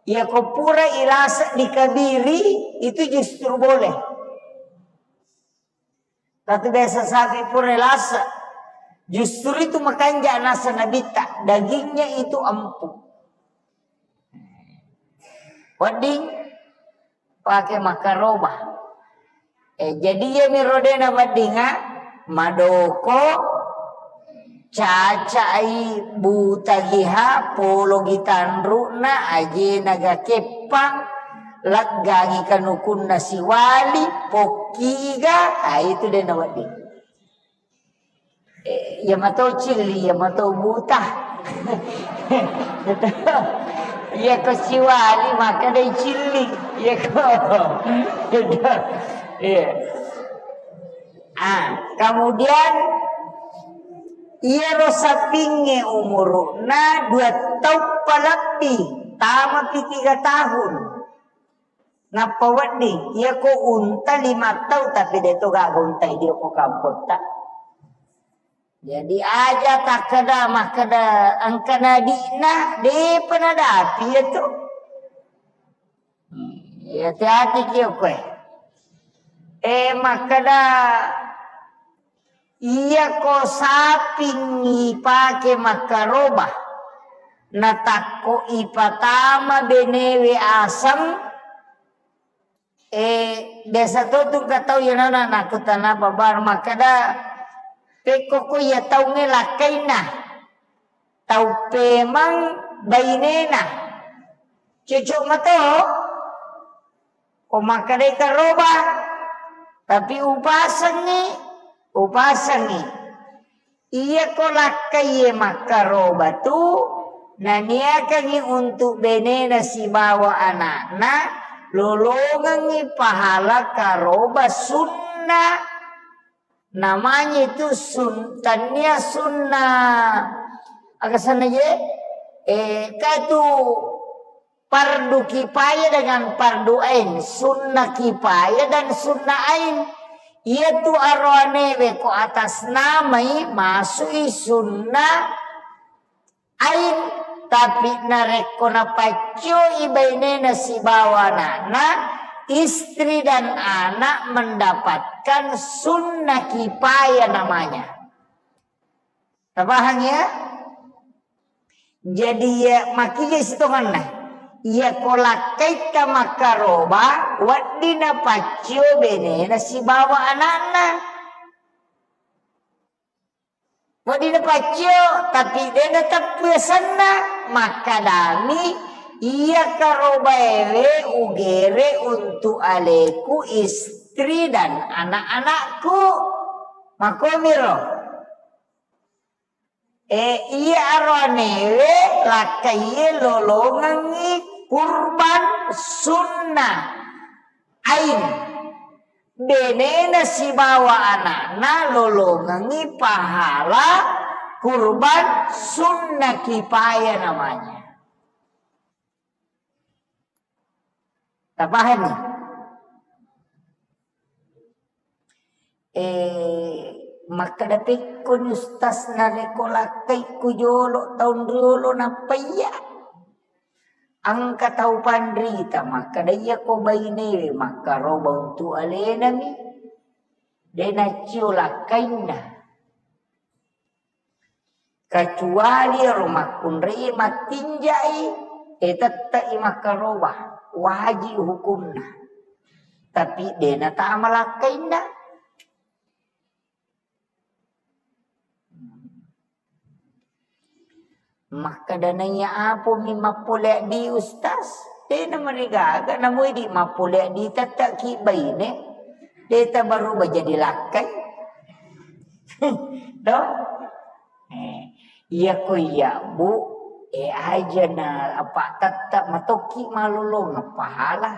Iya ko pura ilasa dikabiri, itu justru boleh. Tapi biasa sapi pura lasa. Justru itu makanja nasa nabitta, dagingnya itu empuk. Wedding pake makkaroba. Eh, jadi iyami rodena weddinga, madoko, cacai, butagiha, pologi tanru'na, ajena ga keppang, laggangi kanukunna siwali, pokkiga, ah, itu dena wedding. Eh, iya mato cilli, iya mato buta. Iya ko siwali, maka dai cilli. Iya ko. Iya. Ah, kemudian iyaro sapingnge umuru'na dua taung palebbi, tamapi tiga tahun. Nappa wedding, iyako unta lima tau, tapi de to gaga unta idio ko kampotta. Jadi aja takkeda, makkeda engka nadi'na, depa nadapi iyatu. Hmm, hati-hati ki okkoe. Eh, makkeda Iyako saping ipake makkaroba, natakko ipatama benewe aseng, eh, biasa to tungka tau iyanana nakkutana babar makkeda, pekkoko iya taungnge lakkainna, tau pemang bainena. Cocok mato? Ko makkedai karoba, tapi upasengngi, upasengngi. Iyako lakkaiye makkaroba tu, naniakangngi untuk benena sibawa anakna, lolongengngi pahala karoba sunna. Namanya itu sun-, tania sunnah. Aga sana je? Eh, katu fardu kifayah dengan fardu ain, sunnah kifayah dan sunnah ain. Iyatu aroanewe ko atas namai masui sunnah ain, tapi narekko napaccoi bainena sibawa anakna, istri dan anak mendapatkan sunnah kifayah namanya. Tapahang ya? Jadi ya, makija sitonganna. Iya ko lakkaitta makkaroba, wedding napaccio benena sibawa anakna. Wedding napaccio, tapi de nateppu asenna, makkadami, iya karobaewe ugere untuk aleku, istri dan anak-anakku. Makomiro. Eh, iya aroanewe lakkaiye lolongengngi kurban sunnah ain. Benena sibawa anakna lolongengngi pahala kurban sunnah kifayah namanya. Tapahami? Eh, makkeda pekkoni ustaz narekko lakkaikku jolo taung riolo nappa iya. Engka tau panrita makkeda iyako bainewe makkaroba untu alenami. De naccio lakkainna. Kecuali ero makkunrai mattinjai, eh, tette'i makkaroba, wajib hukumna. Tapi de natama lakkainna. Makkeda naiya apomi mappole addi ustaz, de namarigaga, namoi di mappole addi tette'ki baine, de tabaruba jadi lakkai. Do? Eh, iya ko iya, Bu, eh, aja na apa tette matokki malolongeng pahala.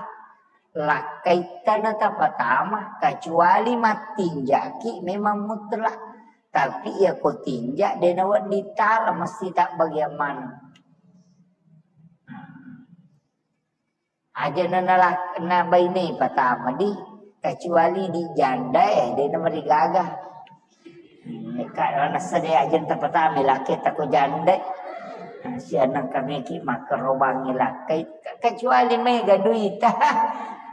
Lakkaitta na tapatama, kecuali mattinjaki memang mutlak. Tapi iya ko tinja de nawedding tala, mesti tabbagiang maneng. Aja na, na, na baine patama di, kecuali di janda, eh, de namarigaga. Ka nasa de aja tapatama lakkaitta ko janda. Nah, sianang kami ki makkarobangi lakkai, kecuali mega duita.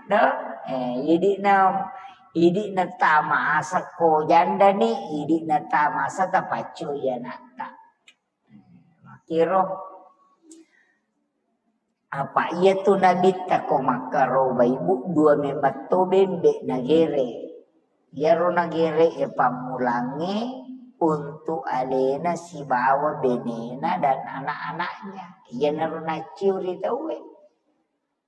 No? Eh, idi na, idi na tamasa ko janda ni, idi na tamasa tapacco iya natta. Makiro. Apa iyatu nabitta ko makkarobai, Bu, dua memang to bembe nagere. Iyaro nagere e pammulangnge untuk alena sibawa benena dan anak-anaknya. Iyanaro naccio ri tauwe.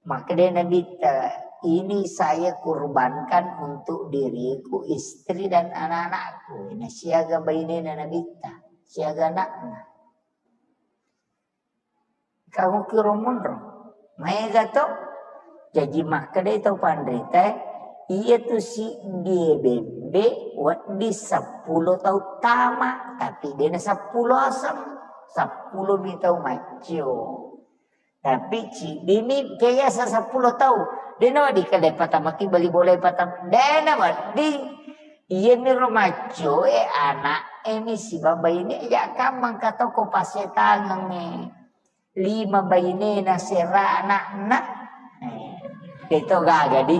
Makkeda nabitta, "Ini saya kurbankan untuk diriku, istri dan anak-anakku." Nah, siaga bainena nabitta, siaga anakna. Kamu kiro monro. Maega to? Jaji makkedai tau panrita, iyatu siddie bembe wedding seppulo tau tama, tapi dena seppulo aseng, seppulo mi tau maccio. Tapi ciddimi ke yasa seppulo tau. Dena wedding kale patamaki bali bola patam. Dena wedding. Iyami ro maccio e anak e mi sibawa baine, ya kamang katoko pasetangengnge. Lima bainena sera anakna. Eh, deto gaga di.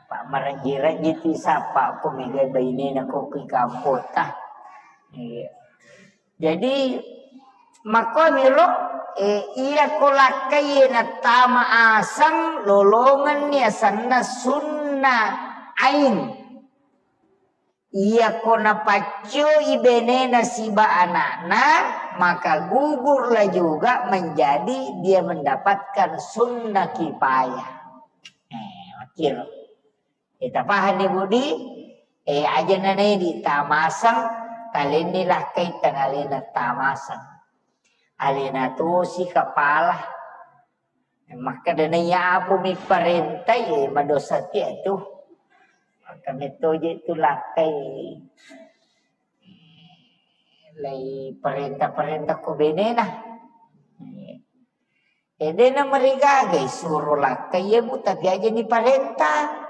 Pak marajji-rajji tu sapa ko mega bainena ko ki kampota. Iya. Jadi, makkoniro, eh, iya ko lakkai nattama aseng lolongenni asenna sunna ain. Iya ko napaccoi benena siba anakna, maka gugurlah juga menjadi dia mendapatkan sunnah kifayah. Eh, makkiro. Eh, tapahanni, Budi? Eh, aja nanai di tamaseng, talenni lakkai tanalena tamaseng. Alena tosi kepala. Makkeda naiya apo mi parenta, ye, madosa tia tu. Maka metto je tu lakkai lai parenta-parenta ko benena. Eh, dena marigaga isuro lakkai, ye, Bu, tapi aja ni parenta.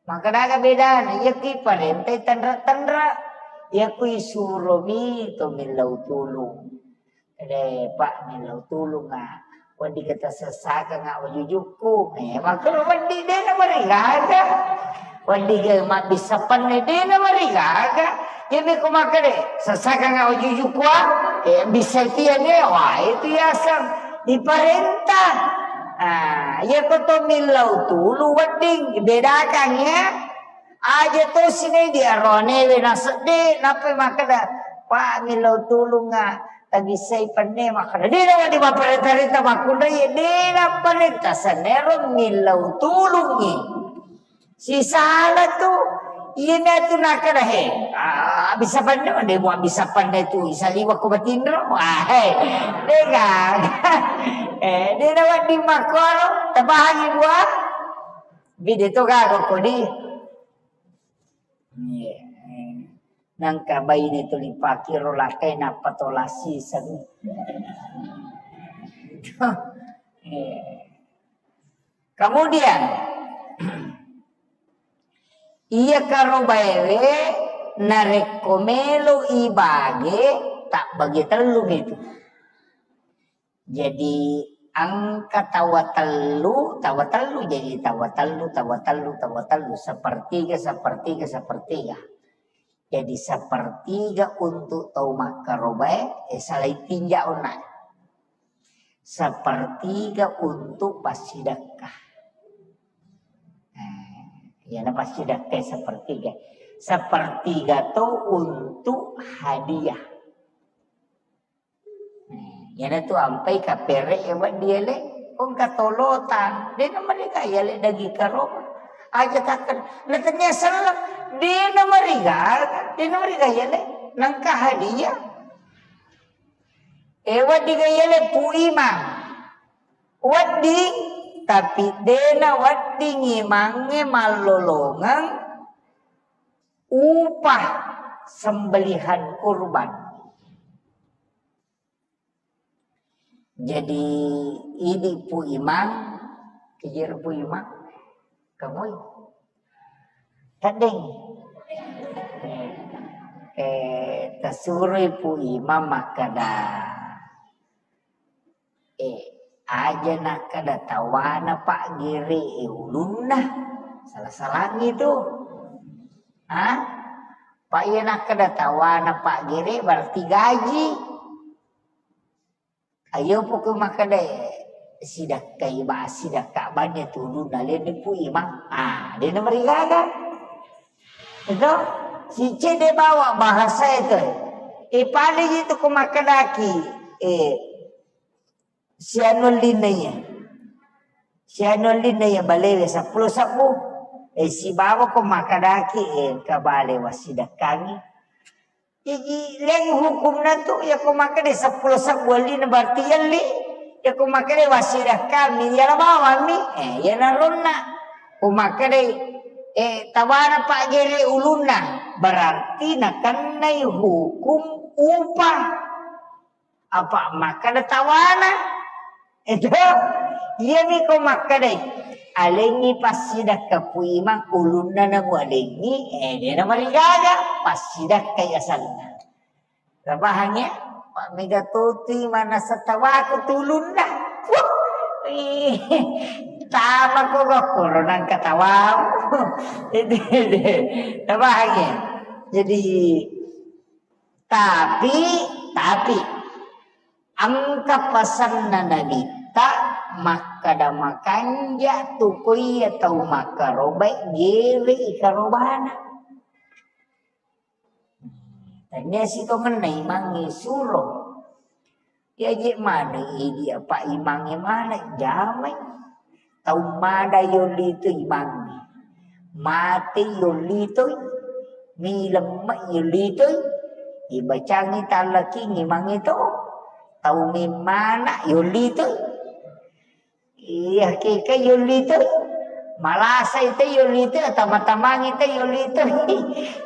Maka daga bedana, iya ki parenta tanra-tanra. Iya ku isuro mi to millau tulung. Ede, Pak, millau tulung, ah. Wedding kita sessakang, ah, wajujukku. Eh, makanya wedding dena marigaga. Wedding ke mabbissa penne dena marigaga. Jadi ku makkeda, sessakang, ah, wajujukku, ah. Eh, bisa tiang, eh, wah, itu yaseng diparenta. Ah, iya ko to millau tulung wedding, bedakan, ya. Aja to sini di aronewe nasedde, nappa makkeda, "Pak, millau tulung, ah, tabissai penne," makkeda, "Dena wedding mapparenta-renta makkunrai, dena parenta, senero millau tulungngi." Sisala tu, iya mi tu nakkeda, "He, ah, bisa penne, de mua bisa penne tu, isaliwa ko batinro." Ah, he, dega. Eh, dena wedding makkoro, tapahangi bua. Bide to gaga kodi. Iya. Nangka baine tuli pakiro lakkai nappa tola siseng. Iya. Kemudian, iya karobaewe narekko melo ibage, tabbagi tellu gitu. Jadi, engka tawa tellu, tawa tellu, jadi tawa tellu, tawa tellu, tawa tellu, sepertiga, sepertiga, sepertiga. Jadi, sepertiga untuk tau makkarobae, eh, salai tinja onna. Sepertiga untuk passidekka. Eh, iyana passidekka sepertiga. Sepertiga to untuk hadiah. Iyana tu ampai kapere ya wedding ele, ko engka tolotang, dena marigaga ele daging karoba. Aja takkeda, na tennia selleng, dena marigaga, dena marigaga ele, nangka hadiah. E wedding ga ele Pu Imang. Wedding, tapi dena wedding imangnge mallolongeng upah sembelihan kurban. Jadi, idi Pu Imang, kejir Pu Imang, kemui. Teddeng. Eh, tasuroi Pu Imang makkeda, eh, aja nakkeda tawana paggere e ulunna. Salah-salangi tu. Ha? Pak, iya nakkeda tawana paggere berarti gaji. Ayo poko makkeda sidakkai ba, sidakka banne tulunna lenne Pu Imang. Ah, dena marigaga. Itu sicede bawa bahasa itu. E paling itu ko makkedaki, eh, sianu linna iya. Sianu linna iya balewe seppulo sebbu. Eh, sibawa ko makkedaki, eh, engka bale wassidakkangi. Jaji, leng hukumna tu, ya ko makkeda seppulo sebbu allina berarti yelli. Ya ko makkeda wassidakkangi, yala bawammi. Eh, yana ronna. Ko makkeda, eh, tawana pagere ulunna, berarti nakennai hukum upa. Apa makkeda tawana? Itu, iyami ko makkedai, alengngi passidakka Pu Imang, ulunna namu alengngi, eh, dena marigaga, passidakkai asalna. Tapahangngi? Pak mega totui manasa tawaku tulunna. Wuh, ih, tama ko gokko ro nangka tawamu. Itu, itu. Tapahangngi? Jadi, Tapi, tapi, engka pasenna Nabitta makkeda makanja tu ko iya tau makkarobai gere i karobana. Tania sitongenna imangnge suro. Iyaji maneng idi apa imangnge maneng jamai. Tau mada yolli tu imangnge. Mate yolli tu, milemme yolli tu, ibacangi tallaking imangnge tu. Tau memmana yolli tu. Iya, keke yolli tu. Malasa itu yolli tu, tama-tamangi tu yolli tu.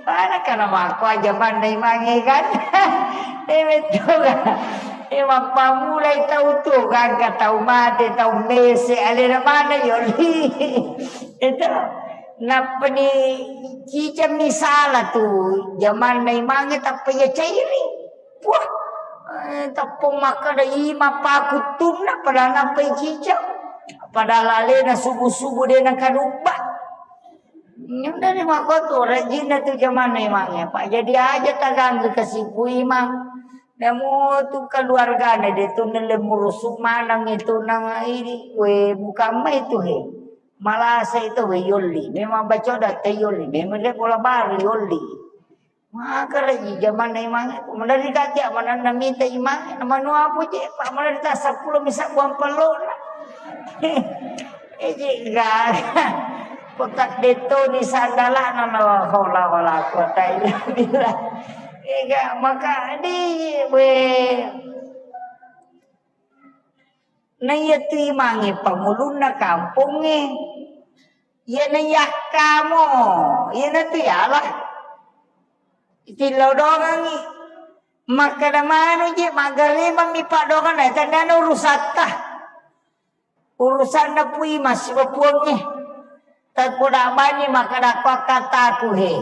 Mana kana mako aja manna imangnge kan. Eh, betul kan? Eh, mappamulai tau tu, gangka tau mate, tau mese, alena mana yolli. Itu. Nappani ciceng misala tu, jamanna imangnge tappa iya cairi. Wah, eh, teppong makkeda ima pakuttunna, padahal nappai ciceng. Padahal alena subuh-subuh de nakadubba. Nyundani makkotu rajinna tu jamanna imangnge. Pak jadi aja taganggu kasipu imang. Namo tu keluargana de tu nelle murusu maneng itu nang ini we bukan mai tu he. Malasa itu we yolli. Memang bacoda te yolli. Memang de bola baru yolli. Makaraji jamanna imangnge, madari kaja mananna mita imangnge, na manua puji, pa madari ta seppulo misa buang pellona. Eji gaga. Kota detto di sandalana, la haula wala quwata illa billah. Ega maka di we. Na iya tu imangnge pangulunna kampongnge. Iya na yakkamo, iya na tu yala. Itillau dongangngi. Makkeda manu je, maggaremang mi paddoanganna, tandana urusatta. Urusanna pui masiba puangnge. Takkuda bani makkeda ko akkataku he.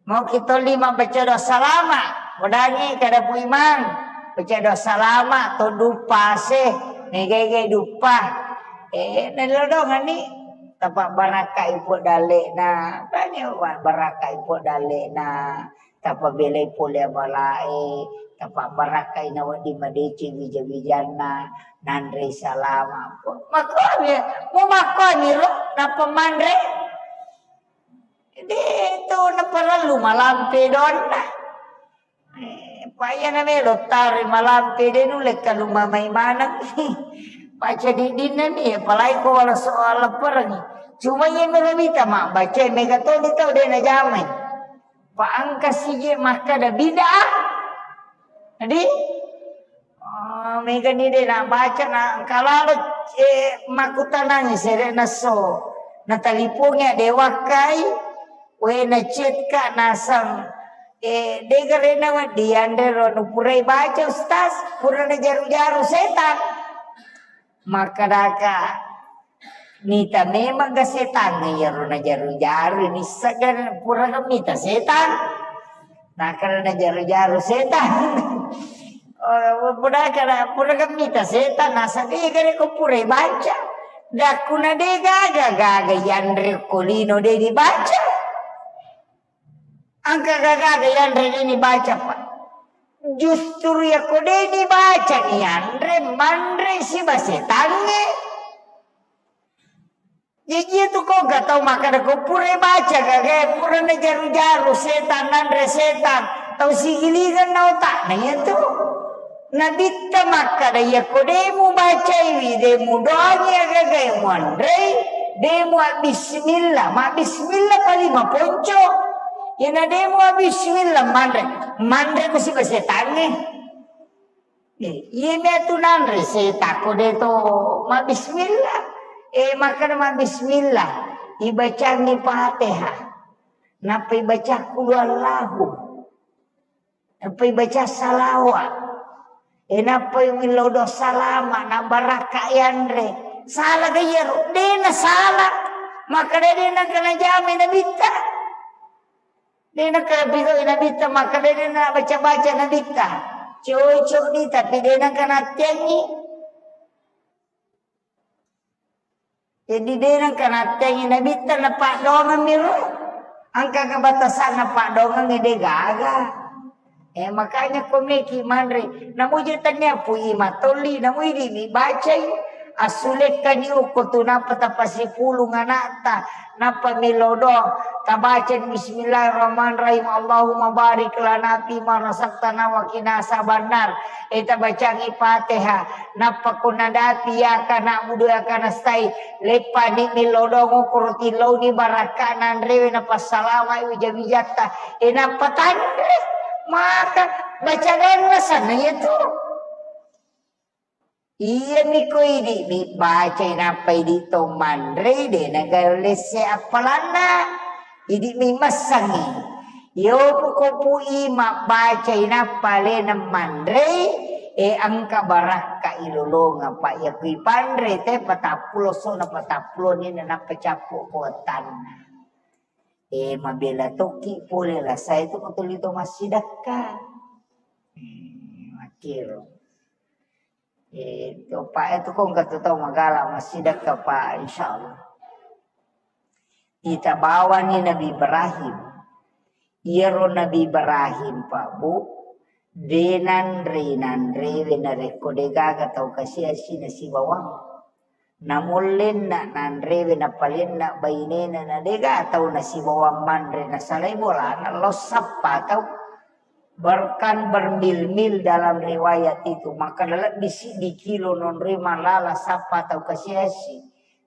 Mau kita lima baca doa salama. Mudangi kada pui mang. Baca doa salama, to dupa se. Megai-gai dupa. Eh, nelo dongani. Tapa barakai po dalena. Bani wa barakai po dalena. Tapabelai pole abalae, tapabarakai nawedding madeceng wija-wijanna, nanrei salama. Makkuami, mumakkuami ro, nappa manre. De to naparellu malampe donna. Eh, payana melo tare malampe de nulle kalumamai maneng. Paca diddinna ni, apalagi ko wala soal leperengi. Cuma iya melo mita mabbaca, mega toni tau de najamai. Pa engka sije makkeda bid'ah. Jadi, oh, megani de nabaca na engka lalo, eh, makkutanangi sere'na so. Natalipongi de wakkai, we na chat ka naseng, eh, de garena wedding yanre ro nupurai baca ustaz, pura najaru-jaru setan. Makkedaka, mita memang ga setang iyaro najaru-jaru, nissegga pura ga mita setang. Nakkeda najaru-jaru setang. Oh, pura kada, pura ga mita setang, nasaba de gare ko pura baca. Dakkuna de gaga, gaga yanre ko lino de dibaca. Engka gaga yanre de dibaca, Pak. Justru yakko de' nibaca ni anre, manre siba setangnge. Jaji tu ko ga tau makkeda ko pura baca gagae, pura najaru-jaru setang, nanre setang, tau sigilingeng na otakna iya tu. Nabitta makkeda, yakko de' mubacaiwi, de' mudoangi agagae muanrei, de' mua bismillah, ma bismillah paling maponco. Iyana de' mua bismillah manre, manre ko siba setangnge. Eh, iya mi atu nanre setang ko de' to mabbismillah. Eh, makkeda mabbismillah, ibacangngi Fatihah. Nappa ibaca qul huwallahu. Nappa ibaca salawa. Eh, nappa millau doa salama, na barakka yanre. Sala ga iyaro? De' na sala. Makkeda de' nengka najamai nabitta. De' nakkeda pigau nabitta, makkeda de' nabaca-baca nabitta. Cocok di, tapi de' nengka natteangngi. Jadi de' nengka natteangngi nabitta, napaddoangemmi ro. Engka kebatasanna paddoangengnge de' gaga. Eh, makanya ko meki manre, namuji tania pui matolli, namuidi mi bacai. Assulekkani okko tu nappa tapasipulung anakta, nappa millau doa, tabacani bismillahirrahmanirrahim, Allahumma barik lana fima razaqtana wa qina azabannar. Eh, tabacangi Fatihah, nappa ko nadapi iyyaka na'budu wa iyyaka nasta'in, leppani millau doa, ngokoro tillauni barakka nanrewe napassalamai wija-wijatta. Eh, nappa tanre, maka baca ganna sanna iya tu. Iyami ko idi' mi bacai nappa idi' to manrei, de' nagallesse appalanna. Idi' mi massangi. Yo ko pui mabbacai nappa alena manrei, e engka barakka ilolonga, pa iya kui panre te patappulo sona patappulo ni nappa cappu ko wattanna. E mabela tokki pole lasai tu ko tuli to massidakka. Hmm, makkiro. Eh, topa itu kong katu tau magala massidakka pa, insyaallah. Ita bawani Nabi Ibrahim. Iyaro Nabi Ibrahim pa, Bu, de' nanre-nanrewe narekko de' gaga tau kasiasi nasibawang. Namollenna nanrewe napalenna bainena na de' gaga tau nasibawang manre nasalai bolana lao sappa tau. Bahkan bermil-mil dalam riwayat itu, maka lebbi siddi kilo nonroi malala sappa tau kasiasi,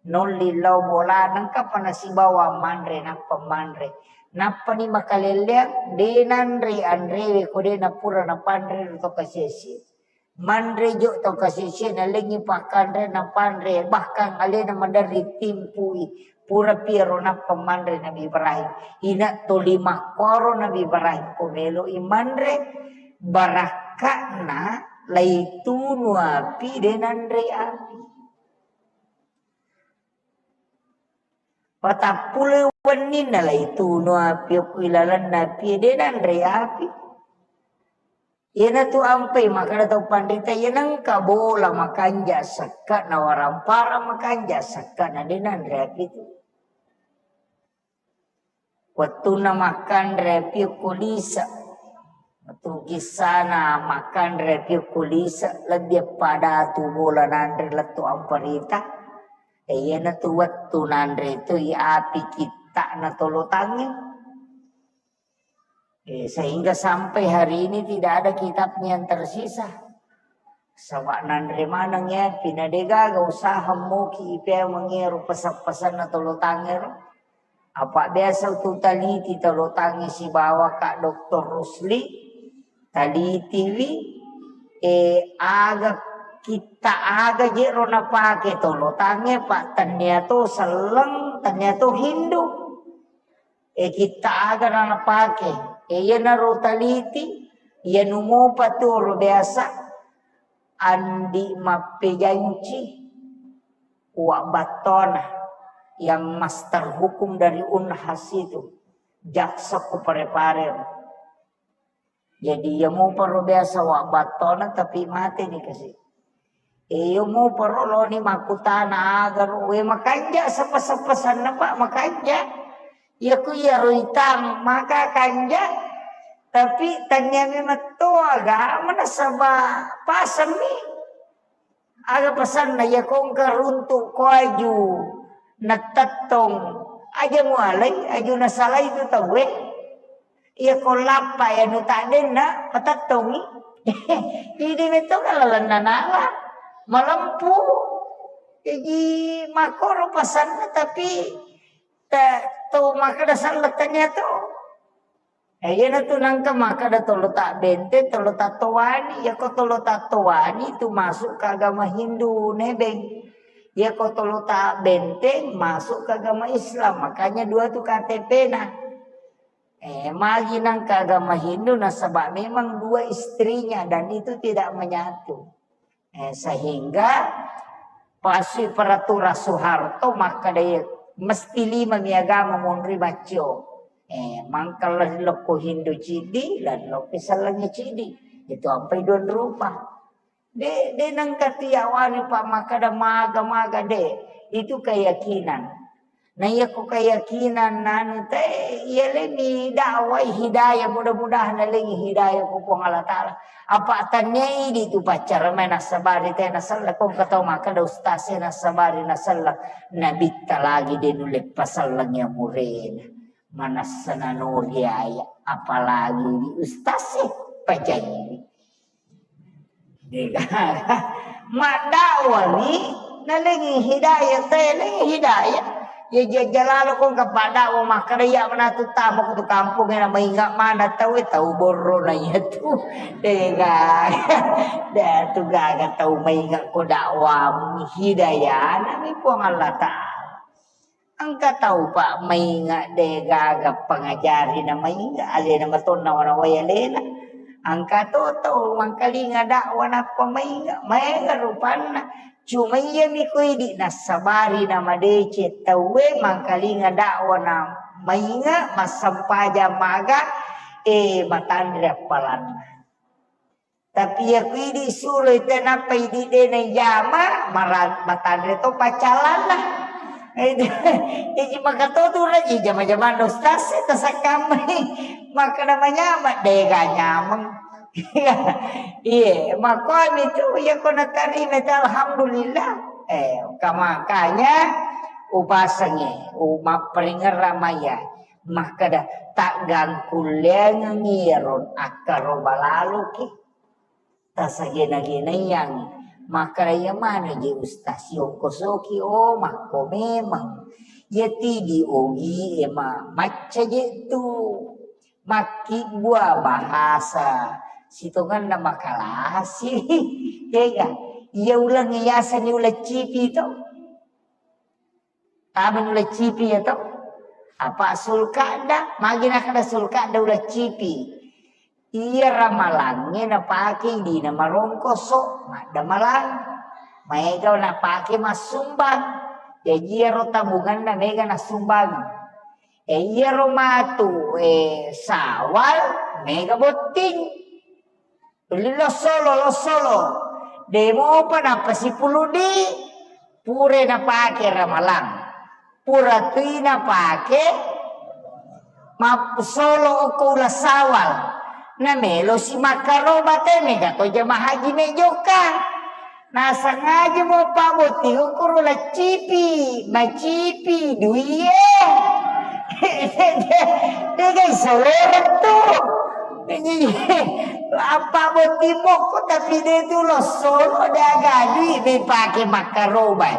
nolli lao bola, nengkapa nasibawa manre, nappa manre. Nappani makalelleang, de' nanre anrewe ko de' napura napanre ro tau kasiasi. Manre jo tau kasiasi, nalengi pakkanre napanre, bahkan alena maderri timpui. Pura piaro nappa manre Nabi Ibrahim. Ina toli makkoro Nabi Ibrahim ko melo i manre, barakka'na laitunu api de' nanre api. Patappulo wenninna laitunu api okko ilalenna api de' nanre api. Iyanatu ampai makkeda tau panrita, iya nengka bola makanja sekka na warampara makanja sekka na de' nanre api tu. Wettunna makkanre api okko lise. Wettu kissana makkanre api okko lise, lebbi pada tu bola nanre lettu amparita. E, iyanatu wettu nanre tu i api kitta'na tolotangnge. Eh, sehingga sampai hari ini tidak ada kitabnya yang tersisa. Saba' nanre maneng ya, pina de' gaga usaha moki ipea mengero pesan-pesanna tolotangero. Apa biasa tu taliti tolotange sibawa Kak Doktor Rusli, talitiwi, eh, aga kitta aga jero napake tolotange, Pak, tennia to selleng, tennia to hindu. E, kitta aga na napake. E, iyanaro taliti, iyanu mopa tu ro biasa, andi mappejanci, Uwa Battona yang master hukum dari Unhas itu, jaksa ku Parepare. Jadi, iya mopa ro biasa Uwa Battona, tapi mate ni kasi. Iyo mopa ro loni makkutana aga ro, we makanja seppa-seppa sanna, Pak, makanja. Iya ku iya ro itang, maka kanja. Tapi tania memang to agama nasaba pasemmi. Aga pesanna, iya ko engka runtu ko aju natettong, aja mualai, aju nasalai tu tauwe. Iya ko lappa ya nu taddenna patettongi. Idi metto ka lalenna nala malempu. Jadi makoro pesanna, tapi ta-, to makkeda selleng tania to. Eh, iyanatu nangka makkeda tolo ta benteng, tolo ta towani. Iyako tolo ta towani itu masuk ke agama Hindu, nebeng. Iyako tolo ta benteng masuk ke agama Islam. Makanya dua tu K T P-na. Eh, magi nangka agama Hindu nasaba memang dua istrinya dan itu tidak menyatu. Eh, sehingga pasui peraturan Soeharto makkeda mesti lima mi agama monri maccio. Eh, mangkalla lokko Hindu cidi, lan lokko sellengi cidi. Itu ampai dua rupa. De, de nengka tiawani pa makkeda maga-maga de. Itu keyakinan. Na iya ko keyakinan anu te, iya leni dakwai hidayah, mudah-mudahan nalengi hidayah ko Puang Allah Ta'ala. Apa tania idi tu paccara mai nasabari te nasella, ko engka tau makkeda ustaz e nasabari nasella, nabitta lagi de nulle paselleng ya murena. Manassa nanori aya, apalagi di ustaz e pajai. Maddakwa ni, nalengi hidayah, talengi hidayah. Ya jajja lalo ko engka paddakwa makkeda iya manatu tama ko tu kampung e na mainga mana tau e, tau borro na iya tu. Dega. De tu gaga tau mainga ko dakwamu, hidayah na mi Puang Allah Ta'ala. Engka tau pa mainga de gaga pangajari na mainga, alena matonna wana wai alena. Engka to tau mangkalinga dakwa nappa mainga, maega rupanna. Cuma iya mi ko idi nassabari na madeceng tauwe mangkalinga dakwa na mainga, massempajang maga, eh, matanre appalanna. Tapi iya ku idi suroi te nappa idi de naijama, mara-, matanre to paccalanna. Itu, iji maka to tu raji jama-jamanna ustaz e tasakkammai. Makkeda manyama, dega nyameng. Iye, makomi tu, iya ko natarima te, alhamdulillah. Eh, ka-, makanya upasengi, u-, mapparingerra maya. Makkeda, taggangkulleangengi iyaro akkaroba laloki. Tasagena-genaiangi. Makkeda, iya manu je ustaz, siongkosoki, oh, makko memang. Iya tidi ogi e ma-, macca je tu. Makkibbua bahasa sitongenna makalasi. Tega, iya uleng yaseng ni uleng cipi to. Tama uleng cipi ya to. Apa sulkada, magi nakada sulkada uleng cipi. Iya ramalangnge napake idina marongkoso, maddamalang. Maega napake massumbang. Jaji iyaro tabunganna mega nassumbang. E, iyaro matu, e, Sawal, mega botting. Tuli lossolo, lossolo. Demopa nappa sipuludi, pura napake ramalang. Pura tui napake mappusolo okko uleng Sawal. Namelo si makkaroba te mega to jamaah haji mejokka. Nasengaja mo pabotting okkoro laccipi, macipi duie. Degai soloreng tu. Apa botting mokko tapi de tu lossolo de aga dui mepake makkarobai.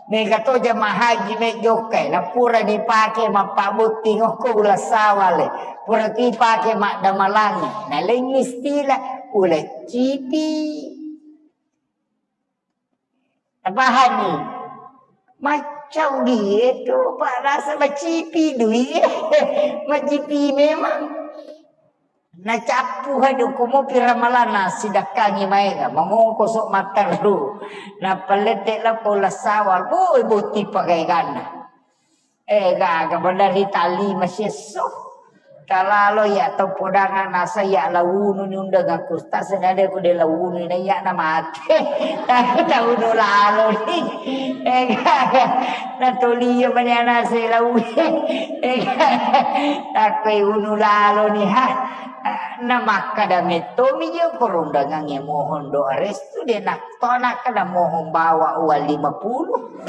Mega to jamaah haji mejokkai, napura dipake mappabotting okko uleng Sawale. Pura tu ipake maddamalangi. Nalengi istilah uleng cipi. Tapahanni? Maccau die tu, Pak, rasa macipi dui. Macipi memang. Nacappu hadu kumopi ramalanna sidakkangi maega, mangongkoso matteru. Nappa lette lappo lassawal, boe botti pagaeganna. Eh, gaga, bener ri tali masiesso. Talalo ya to podang nasa ya launu ni undang aku. Tasena de ku de launu na ya na mate. Aku tahu no lalo ni. Eh, gaga. Na toli ya mani nasa launu. Eh, gaga. Aku unu lalo ni ha. Na makkada mettomi je ko rundangangnge mohon doa restu, de na to nakkada mohon bawa uang lima puluh.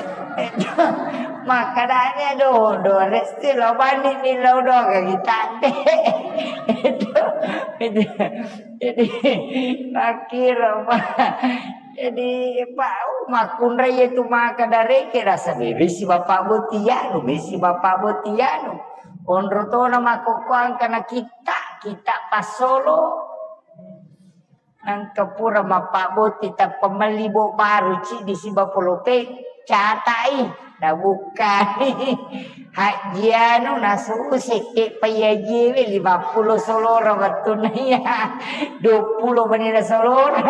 Makkadanya do, do restu lo bani mi lo do gagi tande. Jadi, makkiro, Pak. Jadi, Pak, makkunrai itu makkada reke rasa bebesi Bapak Botianu, besi Bapak Botianu. Onro tona makkokkoang kana kita, kita passolo. Engka pura mappabbotting tappa melli bo baru ciddi siba polopeng, catai, nabukkani. Hajji anu nasu sekke payajiewe lima puluh solora wettunna iya dua puluh menina solora.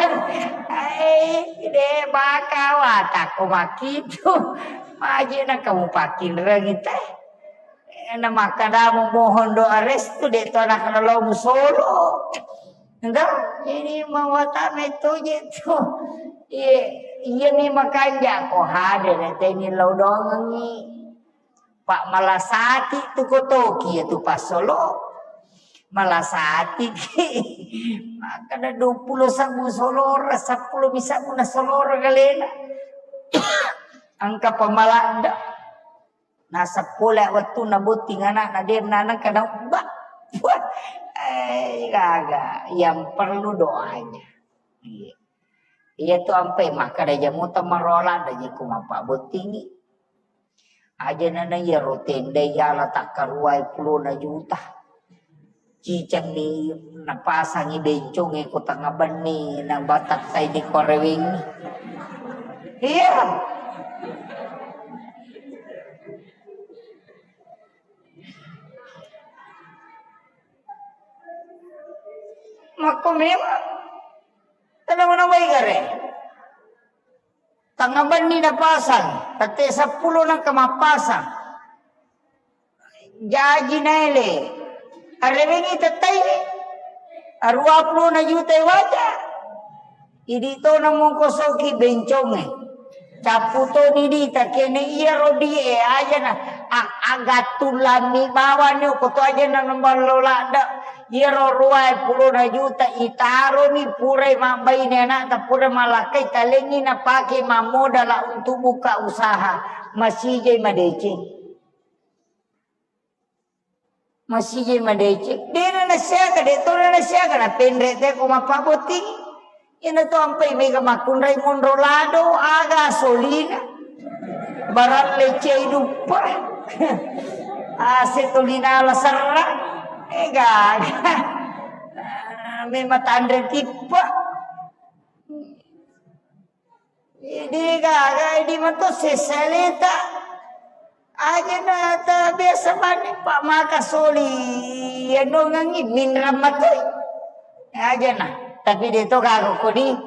Ai, de baka watakko makkitu. Maje na kamu pakkinrengi teh. Eh, na makkadamu mohon doa restu, de to anak lo musolo. Enggak, ini mawata metto je tu. Iya, iya ni makanja ko hadir teni lo dongengi. Pak malasati tu kotoki ya tu pasolo. Malasati ki. Makkada dua puluh sabu solora, sepuluh bisa guna solora galena. Angka pamalanda. Nasaba pole wettunna botting anakna, de nanengka naubba. Wah, eh, gaga. Yang perlu doanya. Iya. Iya tu ampai makkada jamu tamarola da je ku mappabottingi. Aja nana iya ro tenda iyala takkaruai pulona juta. Cicengni napasangi bencong e ko tengnga benni, nabatattai di korewengngi. Iya. Makko memang. Tenang-tenang baik gare. Tengnga benni napasang, tette seppulo nengka mappasang. Jaji naele. Arewengi tettai. Arua pulona juta waja. Idi to namongko soki benconge. Cappu to didi takene iya rodi e aja na a- aga tulami bawani ko to aja na nomor lo ladde. Iyaro ruae pulona juta itaroni purai mabbaine anakta, pura malakkai talengngi napake mammodala untuk buka usaha. Masijai madeceng. Masijai madeceng. Dena nasiaga, de tona nasiaga, na penre te ko mappabotting. Ina to ampai mega makkunrai monro lado, aga solina. Baralle cei duppa. Ase tolina la serra. Ega. Memang tanre tippa. Idi gaga, idi mato sesaleta. Aja na ta biasa bani pa maka soli. Ya dongangi minram matoi. Aja na. Tapi de to gaga kodi.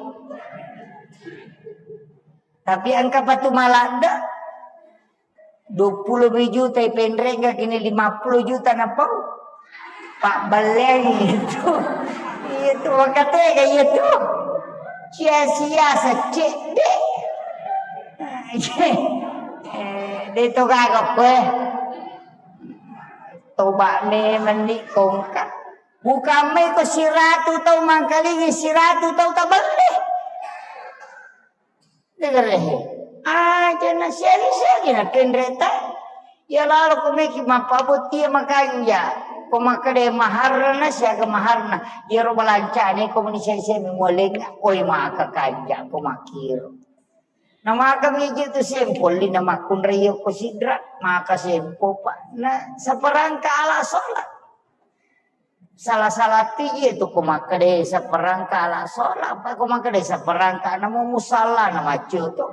Tapi engka patu maladde. Dua puluh juta ipenrengga kini lima puluh juta napau. Pak Balleng itu. Iya tu, makatega iya tu. Sia-sia secedde. Eh, de to gaga koe. Toba me mendi kongka. Bukan mai ko siratu tau mangkalingi siratu tau tabelle. Degerehe. Aja na siagi-siagi na penreta. Ya lalo ko meki mappabottia makanja. Ko makkeda maharna siaga maharna. Iyaro balancane ko meni siagi-siagi mualengnga. Oi maka kanja ko makkiro. Na maka miji tu sempol lina makkunrai ko sidra. Maka sempo pa. Na saperangka ala sholat. Sala-sala tiji tu ko makkeda saperangka ala sholat, apa ko makkeda saperangka namo musalla na maccu tu.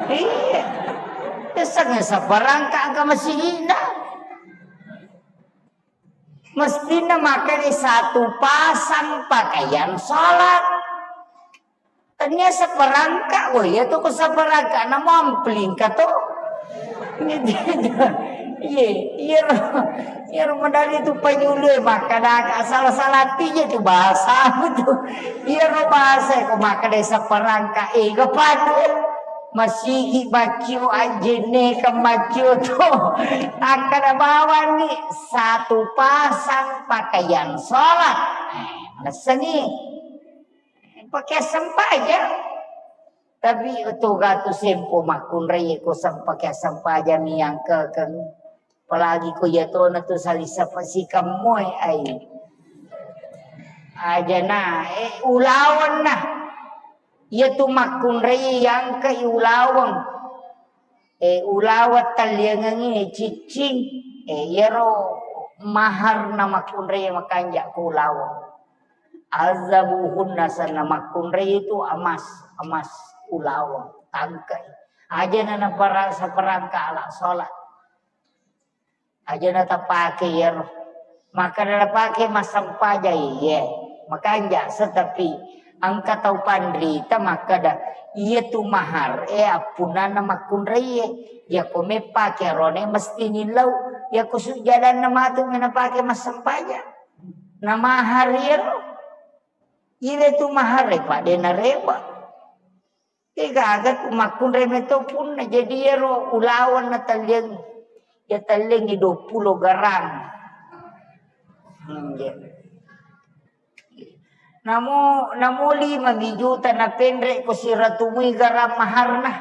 Iya. Tesang saperangka angka masigina. Mestina makkeda satu pasang pakaian sholat. Tania saperangka, oh iya tu ko saperangka, na mampling ka to. Iya, iya ro, iya ro madari tu panyulu e makkada ka salah-salah tija tu bahasa tu. Iya ro bahasa ko makkada saperangka, eh, gapatu. Masigi maccio, ajjenne ke maccio to. Akkada bawanni satu pasang pakaian sholat. Eh, malessani. Pakai sempajang. Tapi to gatu sempo makkunrai ko sempake sempajang yang kekeng. Apalagi ko iya tona tu salisa pasikam moe ai. Aja na, eh, ulaweng na. Iya tu makkunrai yang ke ulaweng. Eh, ulaweng talliangengi ciccing. Eh, iyaro mahar na makkunrai makanja ko ulaweng. Azabuhunna sanna makkunrai itu emas, emas ulaweng, tangkai. Aja na napara-, saparangka ala sholat. Aja na tapake iyaro. Makkada napake massempajang, iye. Makanja, setapi engka tau panrita makkada, iya tu mahar e appunnanna makkunrai e. Yako meppake arone mesti nillau. Yako sujjadanna matu menapake massempajang. Na mahar iyaro. Iyaro tu mahar e, Pak, de nareba. Degaga tu makkunrai meto punna. Jadi iyaro ulaweng na talliang. Ya talliangi dua puluh garang. Hmm, ya. Namo, namo lima mi juta na penre ko siratumui garang maharna.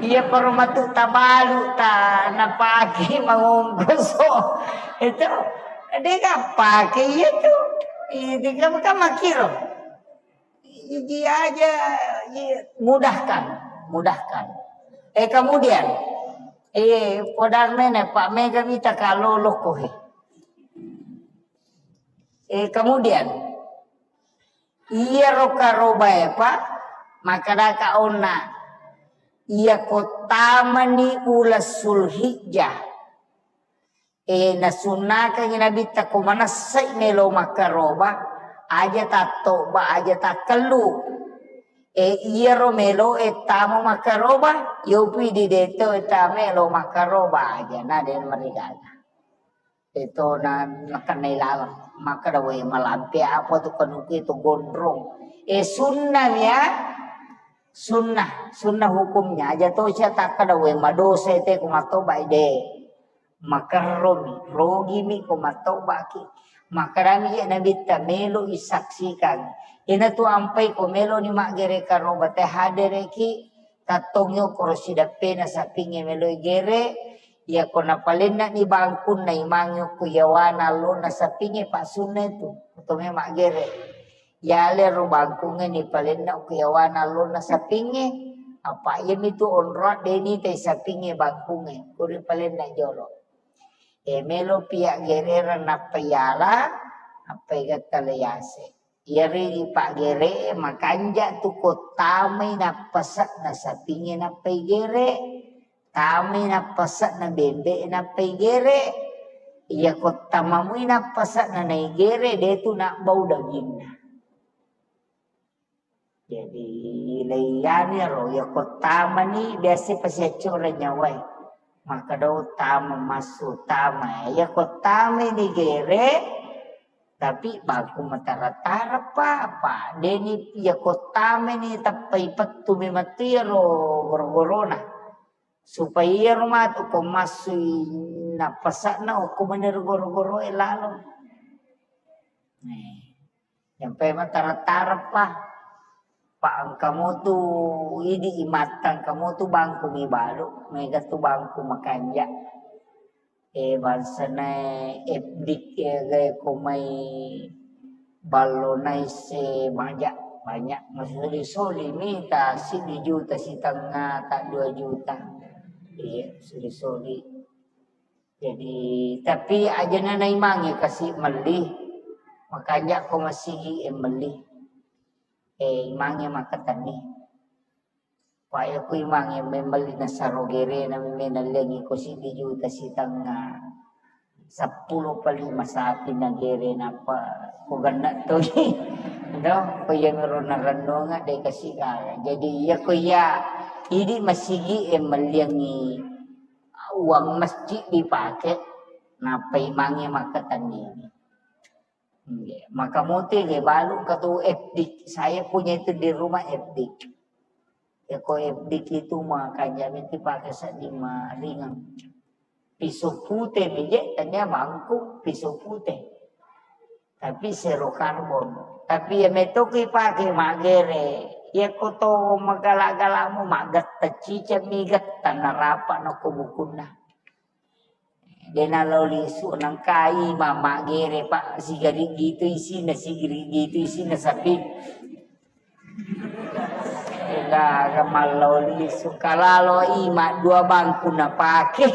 Iya paro matu tabalu ta napake mangongkoso. Itu dega pake iya tu. Itu kamu kan makiro. Iji aja, iya, mudahkan, mudahkan. Eh, kemudian, eh, podang mene Pak Mega mita kaloloko he. Eh, kemudian, iyaro karobae, Pak, makkedaka onna, iyako tamani uleng Sulhijjah, eh, nasunnakangi Nabitta ko manessai melo makkaroba, aja tattoba, aja takkellu. Eh, iyaro melo e tamo makkaroba, yopi di deto e tamo melo makkaroba aja, na den marigaga. Eto na, nakennai laleng. Makkeda, "Wé, malampe apa tu kanuku itu gondrong?" Eh, sunnah ya. Sunnah, sunnah hukumnya. Aja to sia takkeda, "Wé, madosa ite ko mattoba ide." Makerromi, rogimi ko mattobaki. Makkedami je Nabitta, "Melo isaksikan." Ina tu ampai ko melo ni maggere karoba te hadereki, tattong yokoro sidappena sapingnge meloi gere, iyako napalennani bangkunna imangnge okko yawana allonna sapingnge, pa sunna itu, oto memang gere. Yalero bangkungnge nipalenna okko yawana allonna sapingnge, apa iyamitu onroang deni tai sapingnge bangkungnge, kuri palenna jolo. E, melo pia gererang nappa yala, nappa igatta le yase. Iyaro idi paggere'e makanja tu ko tamai nappase'na sapingnge nappai gere, tamai nappase'na bembe'e nappai gere. Iyako tamamui nappase'na naigere, de tu nabbau daginna. Jadi, leiyani ro, iyako tamani biasa pasiaccoreng nyawae. Makkeda, "Oh, tama massu, tama." Iyako tamai ni gere, tapi bangku matara-tara, Pak, Pak. Deni iyako tamai ni tappai pettu memang tu iyaro goro-gorona. Supaya iyaro matu ko massui nappase'na okko manero goro-goroe lalo. Nih. Sampai matara-tara, Pak. Pak, engka motu idi imattang, engka motu bangku mibalu, mega tu bangku makanja. Eh, bangsana F D K, eh, gai ko mai ballo naisse banyak, banyak masoli-soli mita siddi juta sitengnga ta dua juta. Iya, soli-soli. Jadi, tapi ajana naimangnge kasi melli, makanja ko masigi e melli. Eh, imangnge makkatenni. Paya ku imangnge memelli nasaro gerena, memeng nalliangi ko siddi juta sitengnga, seppulo pa lima sapi na gere, nappa ko genna toni. Do, ko iya miro narennunga de kasi gaga. Jadi iya ko iya idi masigi e melliangi uang masjid dipake, nappa imangnge makkatenni. Iya, maka mote ge balu katu F D. Saya punya itu di rumah F D. Yako F D K itu makanja meti pake sedding maringeng. Piso pute mi je, tania bangku piso pute. Tapi zero karbon. Tapi ya meto ki pake magere. Ya koto magala-galamu maggetta cica mi getta narapa no ko bukunna. Dena lo lisu nangkai mama gere pak sigari gitu isina, sigari gitu isina sapi. Ega mallau lisu kalalo ima dua bangku napake.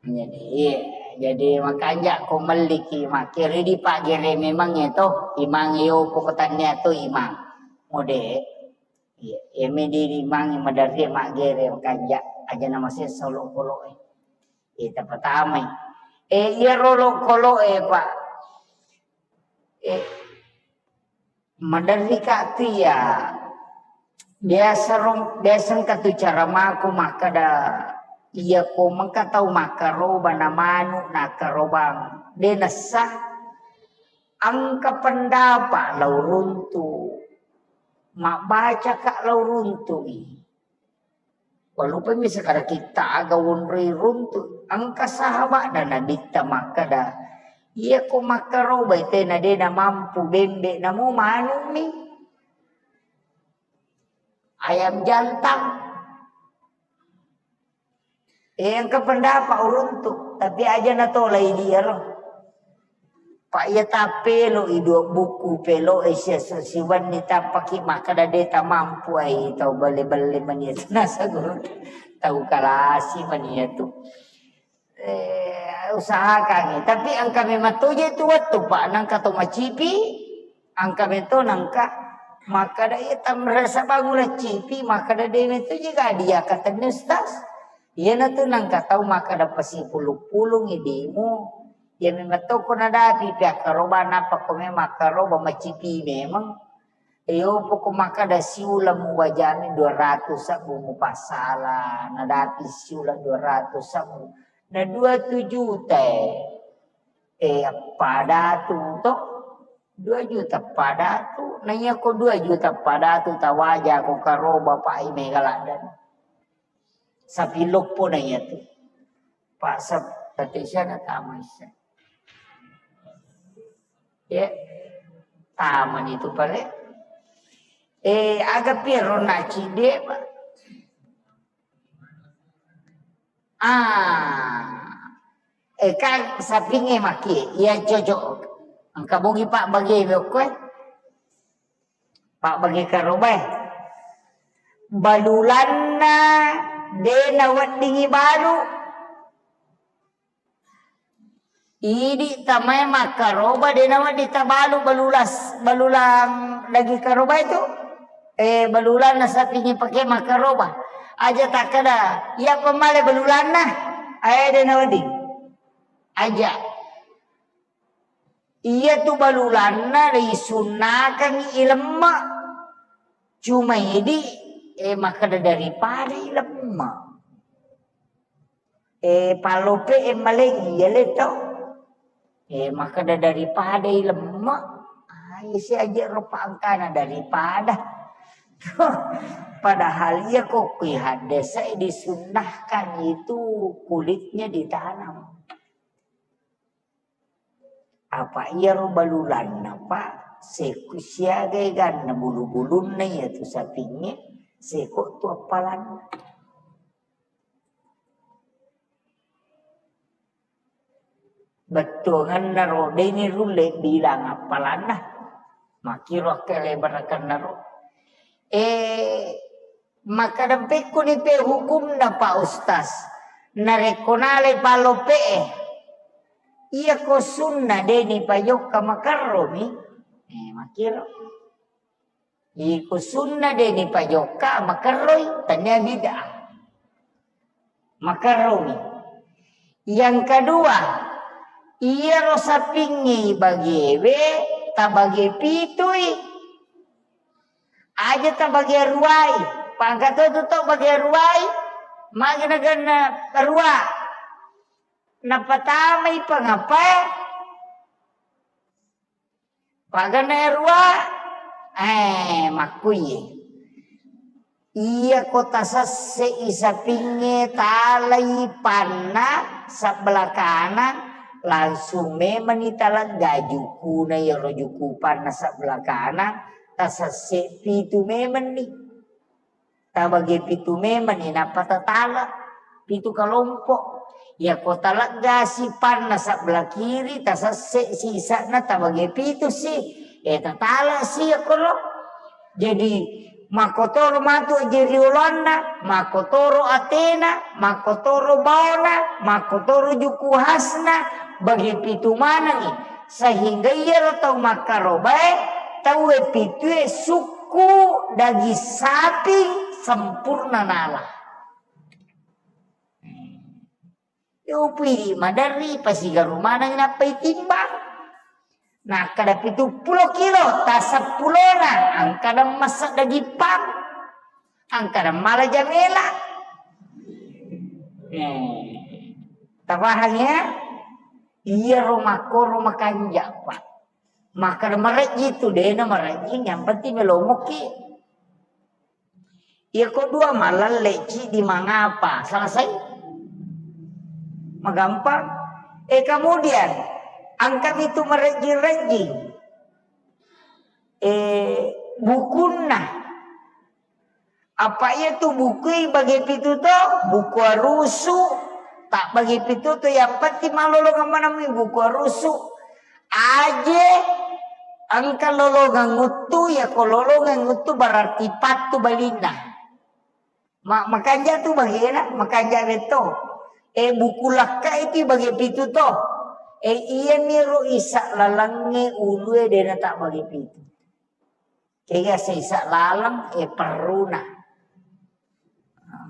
Jadi, iya. Jadi makanja ko melliki makkere di pak gere memang ya to imang yo pokok tania to imang. Mode. Iya, eme di imang maderri maggere makanja aja namasessa olokoloe. Iya, tapatamai. Eh, iya rolo koloe pak. Eh, maderri ka tu ya. Biasa rom, biasa engka tu cara mako makkada iya ko mengka tau makkaroba na manu nakkarobang. De nessa engka pendapat lau runtu. Mabbaca ka lau runtu i. Walupami sekarang kita aga wonroi runtu. Engka sahabat dan nabitta makkada. Iya ko makkaroba tena de na mampu bembe namo manukmi. Ayam jantan. Eh, engka pendapat uruntu, tapi aja natolai diaro. Pak iya tapelo i dua buku pelo eh sia siwanni tapaki makkada de tamampu ai tau belle-belle mania nasa guru tau kalasi mania tu. Eh, usahakan. Tapi engka memang toje tu wettu, Pak, nangka to macipi, engka meto nangka makkada iya tamrasa bangula cipi, makkada de meto je ga dia katenne Ustaz. Iyana tu nangka tau makkada pasipulung-pulung idimu. Iya memang toko nadapi pihak karoba napa ko memang karoba macipi memang. Iyo, poko makkada siuleng muwajani dua ratus sabbu mupassala, nadapi siuleng dua ratus sabbu. Na dua tu juta e, eh, padatu to. Dua juta padatu. Na iya ko dua juta padatu tawaja ko karoba pai mega laddan. Sapi loppo na iya tu. Pak Sep, tadi sana tamu isse. Ya, taman itu pale. Eh, aga piro na cide, Pak? Ah, eh, kan sapinge maki, ya cocok. Engka bogi Pak bagi bokko, eh. Pak bagi karoba, eh. Balulanna de naweddingi balu. Idi tamae makkaroba de nawedding tabalu balulas, balulang daging karoba itu. Eh, balulang na sapingi pake makkaroba. Aja takkada, iya pemale balulanna. Ae de nawedding. Aja. Iya tu balulanna risunnakangi ilemme. Cuma idi, eh, makkada daripada ilemme. Eh, pallope e maleng iya le to. Eh, makkada daripada ilemme. Ah, isi aja rupa angkana daripada. Padahal iya ko kui haddesa disunnahkan itu kulitnya ditanam. Apa iyaro balulanna, Pak, sekku siaga eganna bulu-bulunna iya tu sapingnge, seko tu appalanna. Bettuanganna ro, deni rulle bilang appalanna. Makkiro akkelebarakannaro. Eh, Makkadampekkuni pe hukumna, Pak Ustaz? Narekko nalai pallope'e, iyako sunna de nipajokka makerromi? Eh, makkiro. Iko sunna de nipajokka makerroi, tania bid'ah. Makerromi. Yang kedua, iyaro sapingngi bagewe tabage pitui. Aja tabage ruai. Pangka to tu to bage ruai. Magi naganna rua. Napatamai pangapae. Paganna rua. Eh, makkuye. Iya ko tasesse'i sapingnge, talai panna sebelah kanang, langsung memenni talegga jukuna iyaro juku panna sebelah kanang, tasesse pitu memenni. Tabage pitu memenni, nappa tatala pitu kalompo. Yako talegga si panna sebelah kiri, tasesse si isa'na tabage pitu si, eh, tatala si yako lo. Jadi, makkotoro matu aje rioloanna, makkotoro atena, makkotoro baona, makkotoro juku hasna, bage pitu manengngi. Sehingga iyaro tau makkarobae, tauwe pitue sukku daging sapi sempurna nala. Yopui maderri, pasigaru maneng nappa itimbang. Nakkeda pitu pulo kilo, taseppulona, angkada massa daging pang, angkada mala jamela. Eh, tapahang ya? Iyaro makkoro makanja, Pak. Makkada marejji tu, dena marejji, yang penting melomoki. Iyako dua malalle cidi mangapa? Selesai. Magampang. Eh, kemudian, angkami tu marejjing-rejjing. Eh, bukunna. Apa iya tu bukui bage pitu to? Buku arusu. Tak bage pitu to, yang penting malolongeng manamui buku arusu. Aje engka lolongeng uttu, yako lolongeng uttu berarti pattu balinna. Ma-, makanja tu bagena, makanja metto. Eh, buku lakka itu bage pitu to. Eh, iya miro isa lalengnge ulue dena tak bage pitu. Kega sesa laleng, eh, perruna.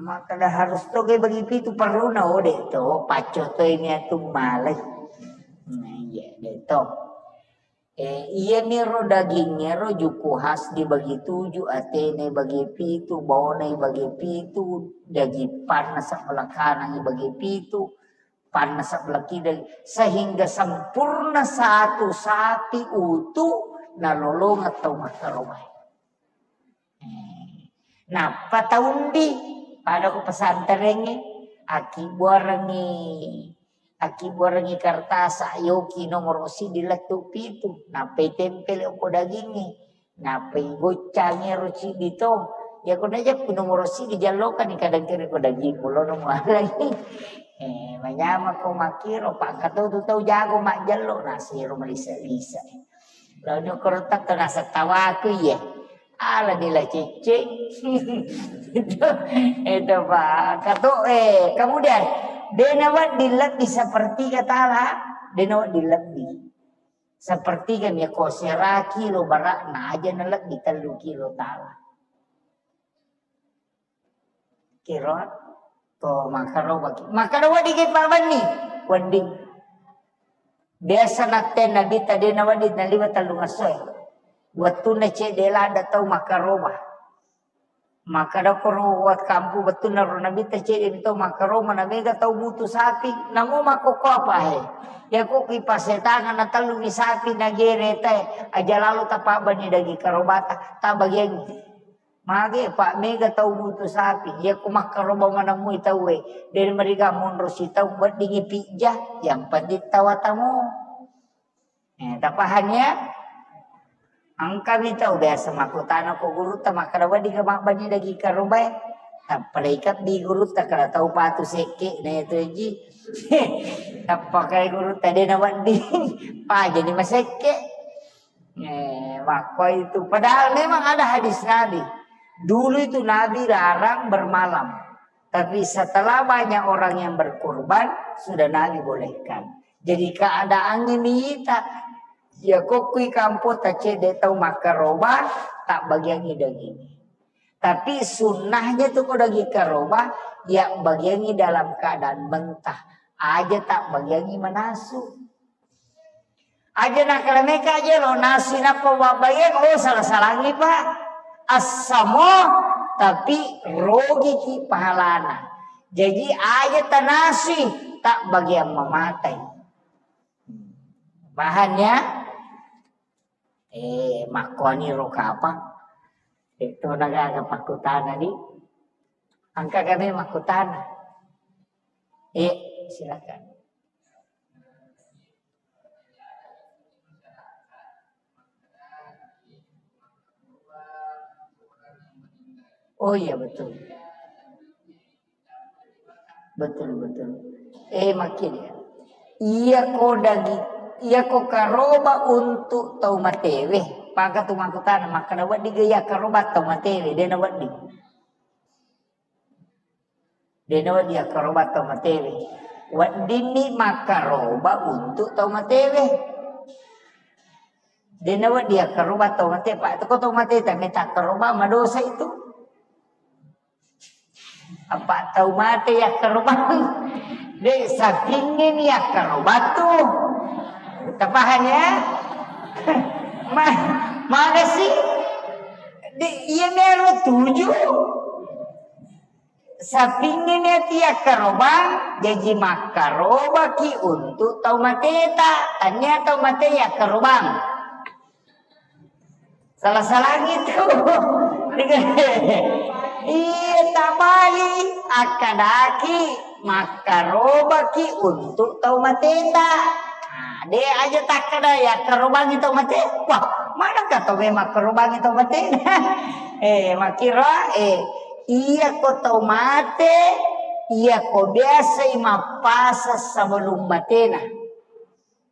Makkada harus to ke bagi pitu perruna, oh, de to, pacco to ini atu malai. Nah, iya, de to. Eh, iya niro daging niro juku khas dibagi tujuh, atene bagi pitu, baonai bagi pitu, daging panna sebelah kanan bagi pitu, panna sebelah kiri, sehingga sempurna satu sapi utuh nalolongeng tau makkarobae. Eh, nappa taundi pada ko pesantrengnge, akkibuarengngi, akkibuarengngi kertas, yoki nomoro siddi lettu pitu, nappa itempel ko dagingnge. Nappai goccangi ero ciddi to. Iya ko najeppu nomoro siddi jallokani, kadang kere ko daging mulono mualai. Eh, manyamako makkiro, pakka to tu tau jago majjallo, nasero malisa-lisa. Lalu koro tetto nasettawaku iye. Ala nila cicing. Itu, itu Pak. Kato, eh, kemudian, dena wedding lebbi sepertiga tala, dena wedding lebbi. Sepertiga mi ko sera kilo bara'na aja na lebbi tellu kilo tala. Kiro to makkarobaki. Makkada wedding ki pabbenni. Wedding. Biasa natte Nabitta de na wedding naliwa tellu ngassoe. Wettunna cedde ladda tau makkaroba. Makkada koro wat kampu bettunna ro Nabitta cedde mi tau makkaroma na mega tau butu sapi, namo makkokko apa he? Yako ki pasetanga na tellu mi sapi na gere tae, aja lalo tapabbani daging karobata, tabagiangi. Mage pa mega tau butu sapi, yako makkaroba manamui tauwe, de mariga monro si tau weddingi pijja, yang penting tawatamu. Eh, tapahang ya? Engkami tau biasa makkutana ko gurutta, makkada wedding ka mabbani daging karobae. Tappa ikabbi gurutta, kada tau patu sekke na itu ji. Tappa kai gurutta de na wedding. Pajani masekke. Eh, makko itu. Padahal memang ada hadis Nabi. Dulu itu Nabi larang bermalam. Tapi setelah banyak orang yang berkurban, sudah Nabi bolehkan. Jadi keadaannya mita, ya kokkui kampo tacede tau makkaroba, tak bagiangi daging. Tapi sunnahnya tu ko daging karoba, ya bagiangi dalam keadaan mentah. Aja tak bagiangi manasu. Aja nakalameka aja lo nasi nappa wabbayang, oh, salah-salangi, Pak. Assamo, tapi rogiki pahalana. Jadi aja tanasui, tak bagian mematai. Paham ya? Eh, makkuani ro kapang. Eh, to nagaga pakkutana di. Angka kami makkutana. Eh, silakan. Oh iya, betul. Betul, betul. Eh, makin ya. Iya ko dagi, iya ko karoba untuk tau matewe. Paka tu makkutana, makkeda wedding ga iya karoba tau matewe, dena wedding. Dena wedding akkaroba tau matewe. Weddinni makkaroba untuk tau matewe. Dena wedding akkaroba tau mate, pa ko tau mate ta meta akkaroba, madosa itu. Apa tau mate yakkaroba? De sapingnge ni yakkaroba tu. Tapahang ya? Ma-, mana sih? De, iya mero tuju. Sapingnge ni ati akkarobang, jaji makkarobaki untuk tau mateta. Tania tau mate yakkarobang. Salah-salah gitu. Iya, tabali. Akkadaki makkarobaki untuk tau mateta. Nah, de aja takkada yakkarobangi tau mate. Wah, manakah tau memang makkarobangi tau mate? Eh, makkiro, eh, iya ko tau mate, iya ko biasai mappasa sebelum matena.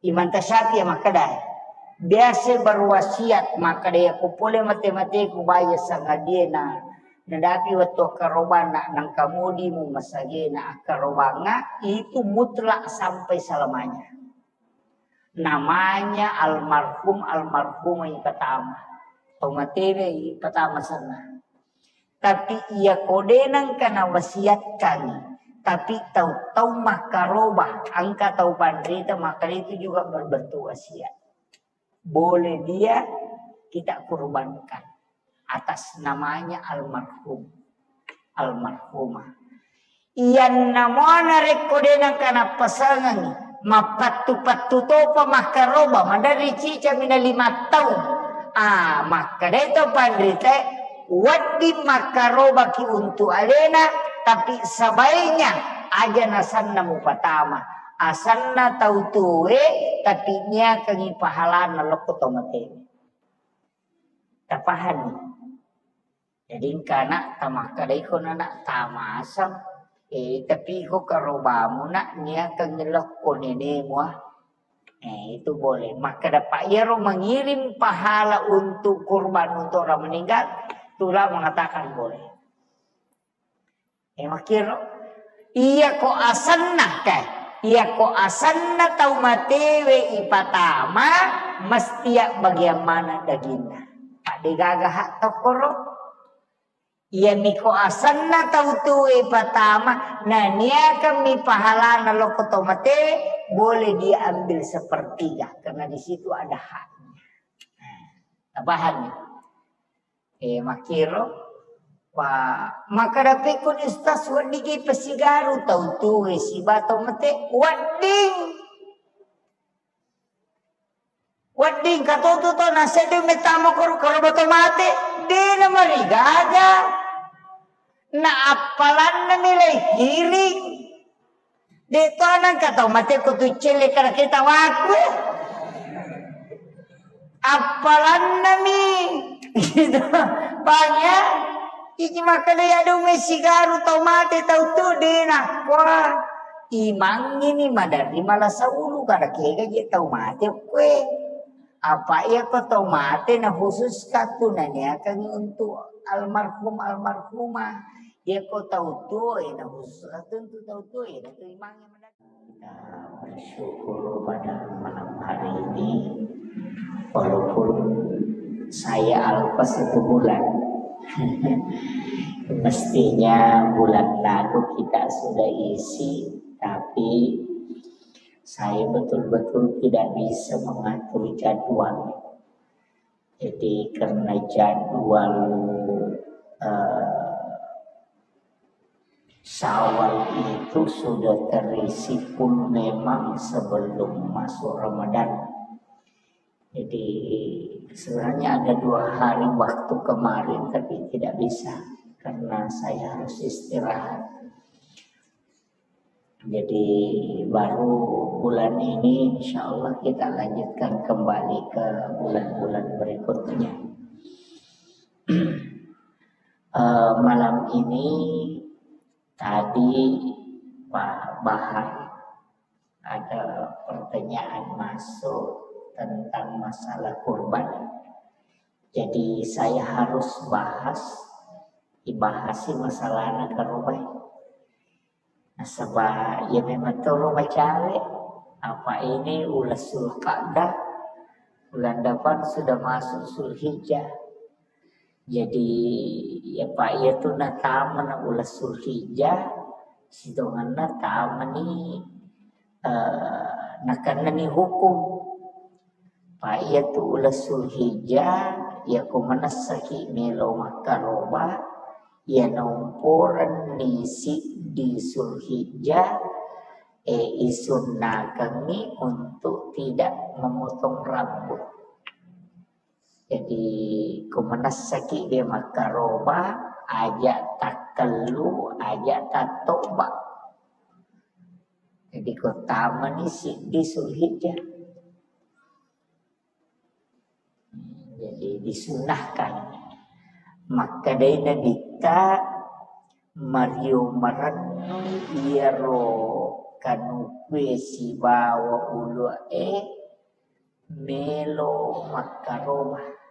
Imam Tasyafi'i makkeda, biasa berwasiat makkeda, "Iya ko pole mate-mateku baya sangadie na, nadapi wettu akkarobang na, nangka mudi mu masagena akkarobanga itu mutlak sampai selamanya." Namanya almarhum, almarhumah ipatama. Tau matewe ipatama senna. Tapi iya ko de nengka nawasiatkangi, tapi tau-tau makkaroba, engka tau panrita, maka itu juga berbentuk wasiat. Boleh dia kita kurbankan atas namanya almarhum, almarhumah. Iyanna muana rekko de nengka nappasengengi, mappattu-pattu topa makkaroba, maderri cica mina lima taung. Ah, makkedai to panritae, wedding makkarobaki untuk alena, tapi sebaiknya aja nasanna mupatama. Asanna tau tuwe, tapi niakangi pahalana lokko to mate. Tapahani? Jadi engkana tamakkedai ko nana tamasang, eh, tapi ko karobamu nak niakangi lokko nenemu, ah. Eh, itu boleh. Makkeda, Pak, iyaro mengirim pahala untuk kurban untuk orang meninggal, tulah mengatakan boleh. Eh, makkiro, iya ko asenna, kae. Iya ko asenna tau matewe ipatama, mesti ya bagian mana daginna. Pak, degaga hak tokkoro. Iya mi ko asenna tau tuwe ipatama, naniakan mi pahalana lokko tau matewe, boleh dia ambil sepertiga, karena di situ ada haknya. Nah, paham ya? Eh, makkiro. Wa, makkeda pekkuni Ustaz, weddingngi pasigaru tau tuwe siba tau mate? Wedding. Wedding katoto to nasedde mettamo koro, koro bato mate. De namarigaga. Na appalanna milai kiring. De to nengka tau mate ko tu celle kada kita waku. Appalanna mi. Gitu. Bang ya. Iki makkeda ya dong sigaru tau mate tau tu de nakwa. Imangngi mi maderri malasa ulu kada kega je tau mate kue. Apa iya ko tau mate na khusus katu naniakan untuk almarhum almarhumah. Iya ko tau tuo, eh, na khusus katu untuk tau tuo, eh, na tu imangngi maderri. Kita bersyukur pada malam hari ini, walaupun saya alpa satu bulan. Mestinya bulan lalu kita sudah isi, tapi saya betul-betul tidak bisa mengatur jadwal. Jadi, karena jadwal, eh, Syawal itu sudah terisi full memang sebelum masuk Ramadan. Jadi sebenarnya ada dua hari waktu kemarin, tapi tidak bisa karena saya harus istirahat. Jadi baru bulan ini, insya Allah kita lanjutkan kembali ke bulan-bulan berikutnya. Eh, malam ini tadi Pak Bahar ada pertanyaan masuk tentang masalah kurban. Jadi saya harus bahas, ibahasi masalah anak karobai. Nasaba iya memang toro macale. Apa ini ulas Zulqa'dah, bulan depan sudah masuk Zulhijjah. Jadi ya Pak, iya tu natamani ulas Zulhijjah, sitongenna tamani, eh, nakennani hukum. Pak, iya tu ulas Zulhijjah, iya ko manessaki melo makkaroba, iya naumporenni siddi Zulhijjah, eh, isunnakengngi untuk tidak memotong rambut. Jadi ko manessaki de makkaroba, aja takkellu, aja tattoba. Jadi ko tamani siddi Zulhijjah. Jadi disunahkan. Makkedai Nabitta, mario marennu iyaro kanukue sibawa ulu'e melo makkaroba.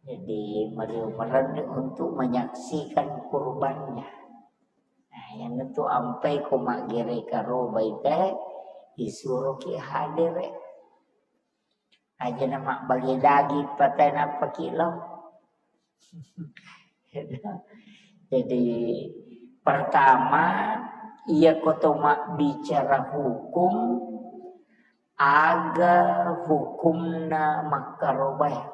Jadi mario marennu untuk menyaksikan kurbannya. Nah, iyanatu ampai ko maggere karobai te, isuroki hadere. Aja na mabbage daging patai nappaki lao. Jadi pertama, iya ko to mabbicara hukum, aga hukumna makkarobai.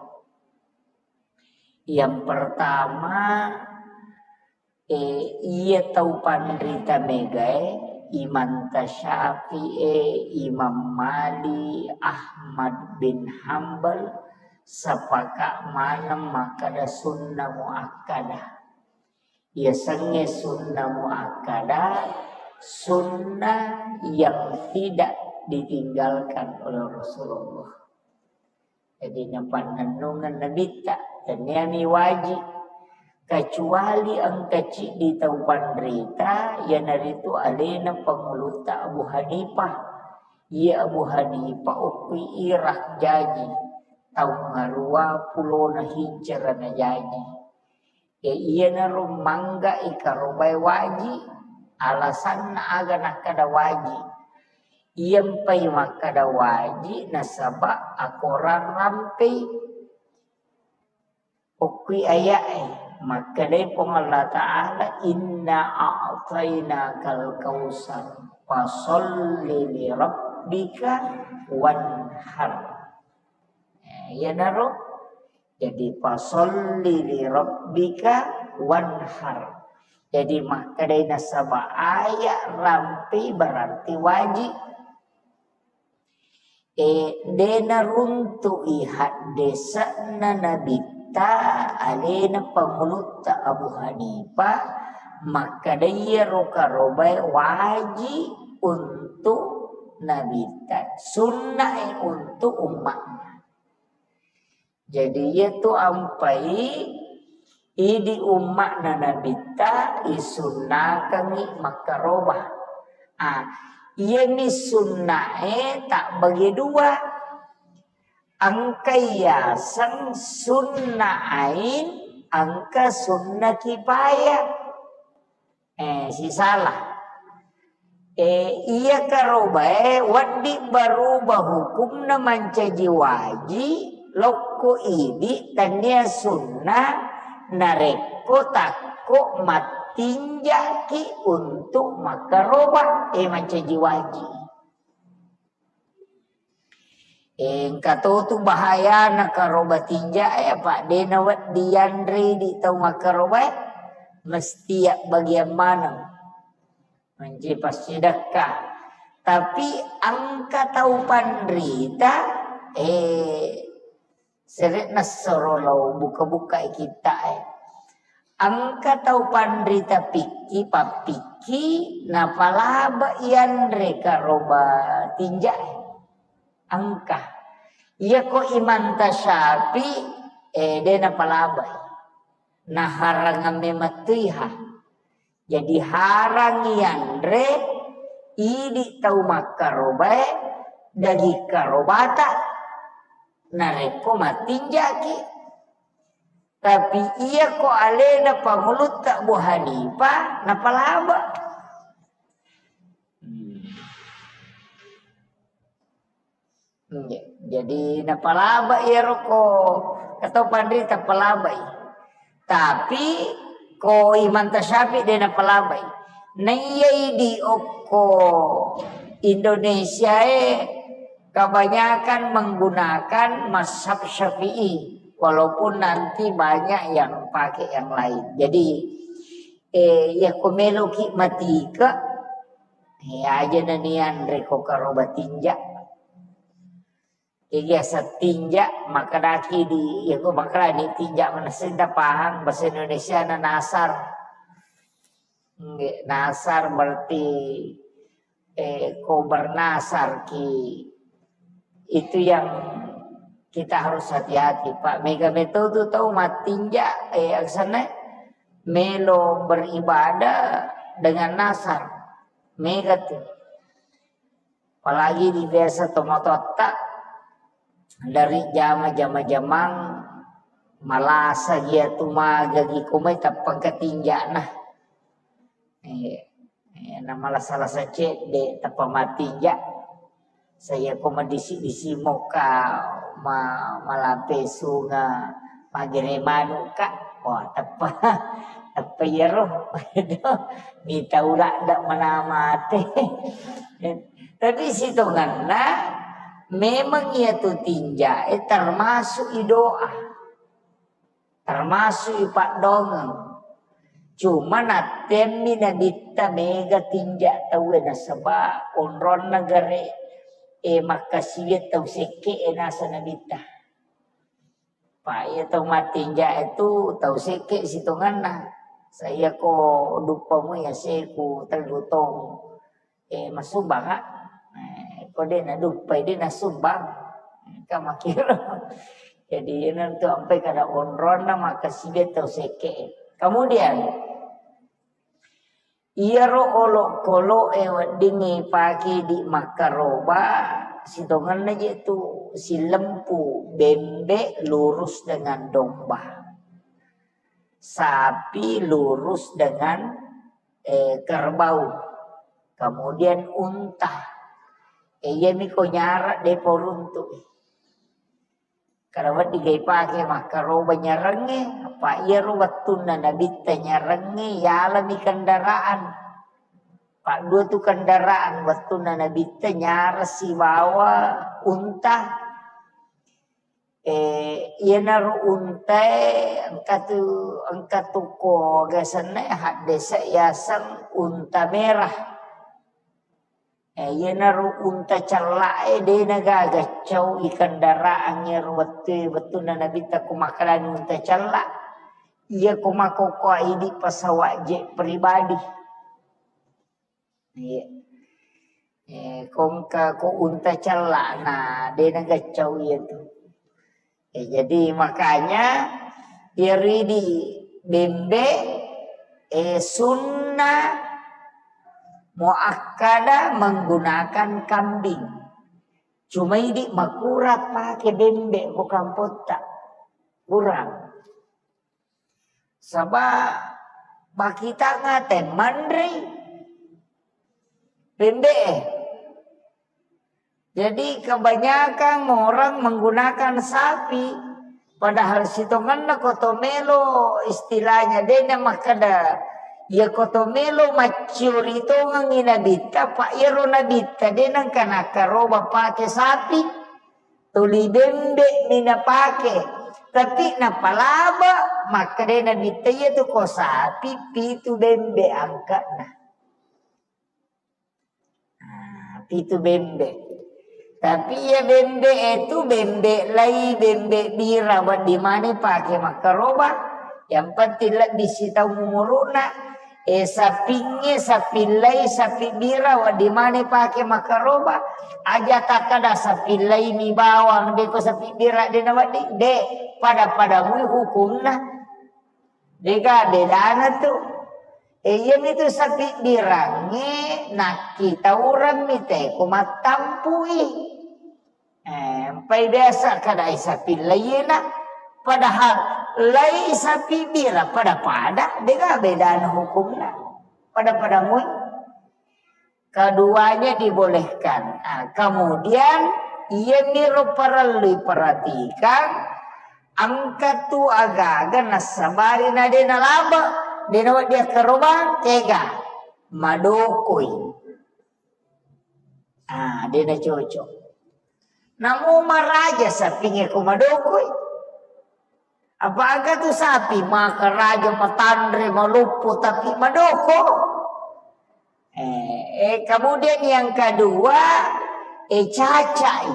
Yang pertama, eh, iya tau panrita megae, Imam Tasyafi'e, Imam Mali, Ahmad bin Hambal, sepakat maneng makkada sunnah muakkadah. Iya sengnge sunnah muakkadah, sunnah yang tidak ditinggalkan oleh Rasulullah. Jadi napannennungeng Nabitta, tenniani wajib. Kecuali engka ciddi tau panrita, iyanaritu alena pangulutta Abu Hanifah. Iya Abu Hanifah okkui Irak jaji, taung ngarua pulona hijrah na jaji. E, iyanaro mangga ikarobai waji, alasanna aga nakkada waji. Iyampai makkada waji nasaba akorang rampei. Okkui aya'e, makkedai Puang Allah Ta'ala, "Inna a'tainakal kautsar, fasalli li rabbika wanhar." Eh, iyanaro. Jadi, "Fasalli li rabbika wanhar." Jadi, makkedai nasaba aya rampi berarti wajib. Eh, de naruntu'i haddese'na Nabitta alena pangulutta Abu Hanifah, makkeda iyaro karobae waji untuk Nabitta, sunnae untuk umma'na. Jadi, iyatu ampai idi umma'na Nabitta isunnakengngi makkaroba. Ah, iyami sunnae tabbagi dua. Engka yaseng sunnah ain, engka sunnah kifayah. Eh, sisala. Eh, iya karobae wedding baruba hukumna mancaji waji lokko idi, tania sunnah narekko takko mattinjaki untuk makkaroba, eh, mancaji waji. Engka totu bahayana karoba tinja'e, apa de nawedding yanre di tau makkarobae, mesti abbagiang maneng. Mancaji passidekka. Tapi engka tau panrita, Eh, sere'na soro lao buka-buka kitta e. Engka tau panrita pikki, pappikki, napalaba ianre karoba tinja e. Engka. Iyako Imanta Syafi'i, eh, de napalabai. Naharangang memettuiha. Jadi harang ianre idi tau makkarobae daging karobata narekko mattinjaki. Tapi iyako alena pangulutta Abu Hanifah napalaba. Hmm. Nggih. Jadi napalaba iyaro ko, atau panrita palabai. Tapi ko Imanta Syafi'i de napalabai. Naiya idi okko Indonesia e kebanyakan menggunakan mazhab Syafi'i, walaupun nanti banyak yang pakai yang lain. Jadi, eh, ya ko meloki matike, eh, aja nanian reko karoba tinja. Jadi asa tinja, makadaki di, ya ko makalani tinja manessing tapahang bahasa Indonesia na nasar. Nggih, nasar berarti, eh, ko bernasar ki. Itu yang kita harus hati-hati, Pak. Mega metode tau mattinja, eh, aksana melo beribadah dengan nasar. Mega tu. Apalagi di biasa tomatoatta dari jama-jama jamang malasa gia tu maga gi komai tappangka tinjana. Eh, eh, na malasa-lasa cedde tappa mattinja. Saya ko madisi-disi mokka ma-, malape sunga magere manuka. Wah, teppa, teppa iyaro. Mita ula dak manamate. Tapi sitonganna memang iya tu tinja, eh, termasuk i doa. Termasuk i paddongeng. Cuma nattemmi nabitta mega tinja tauwe nasaba onronna gare, eh, makkasiwiang tau sekke e nasa nabitta. Pa iya tau mattinja itu tau sekke sitonganna. Saya ko duppamu ya seku tellu tong. Eh, masumbang, Kak. Eh, ko de naduppai, de nasumbang. Ka makiro. Jadi, iyana tu ampai kada onronna makkasiwiang tau sekke. Kemudian, iyaro olokolo e weddingngi pake di makkaroba, sitongenna je tu silempu, bembe lurus dengan domba. Sapi lurus dengan, eh, kerbau. Kemudian unta. Eh, iyami ko nyarang depa uruntu. Kada wedding ga ipake makkaroba nyarangnge, apa iyaro wettunna nabitta nyarangnge yalami kendaraan. Paddua tu kendaraan wettunna nabitta nyarang sibawa unta. Eh, iyanaro untae engka tu, engka tu ko gasenna haddese yaseng unta merah. Eh, iyanaro unta cella e de nagaga cau i kendaraan iyaro wettue, wettunna nabitta ko makkedani unta cella. Iya ko makkokkoe idi pesawat jet pribadi. Iya. Eh, ko engka ko unta cella na de nagaccau iya tu. Eh, jadi makanya iyaro idi bembe, eh, sunna muakkada menggunakan kambing. Cuma idi makurang pake bembe ko kampotta. Kurang. Saba pakitanga te manrei bembe e. Jadi kebanyakan orang menggunakan sapi, padahal sitongenna ko to melo istilahnya dena makkeda, iya ko to melo macciori tongengi nabitta, pa iyaro nabitta dena engka nakkaroba pake sapi. Tuli bembe mi napake, tapi napalaba, makkeda nabitta iya tu ko sapi pitu bembe angkana. Nah, pitu bembe. Tapi iya bembe itu, bembe lai, bembe bira, wedding mani pake makkaroba. Yang penting lebbi sitaung umuru'na. Eh, sapingnge, sapillai, sapi bira, wedding mani pake makkaroba. Aja takkada sapillai mi bawang, deko sapi bira de nawedding, de, pada-pada mui hukumna. Dega bedana tu. Eh, iya mi tu sapi birangnge, nakkitaureng mi teko mattampui. Eh, empai biasa kadai sapi laina, padahal lai sapi bira pada-pada, dega bedana hukumna, pada-pada mui. Keduanya dibolehkan. Ah, kemudian, iya miro parellu perhatikan, engka tu aga-aga nassabari na de nalaba, de nawedding akkarobang, kega? Madokoi. Ah, de nacocok. Namo maraja sapingnge ko madokoi. Apa aga tu sapi makaraja, matanre, maloppo, tapi madoko. Eh, eh, kemudian yang kedua, eh, cacai.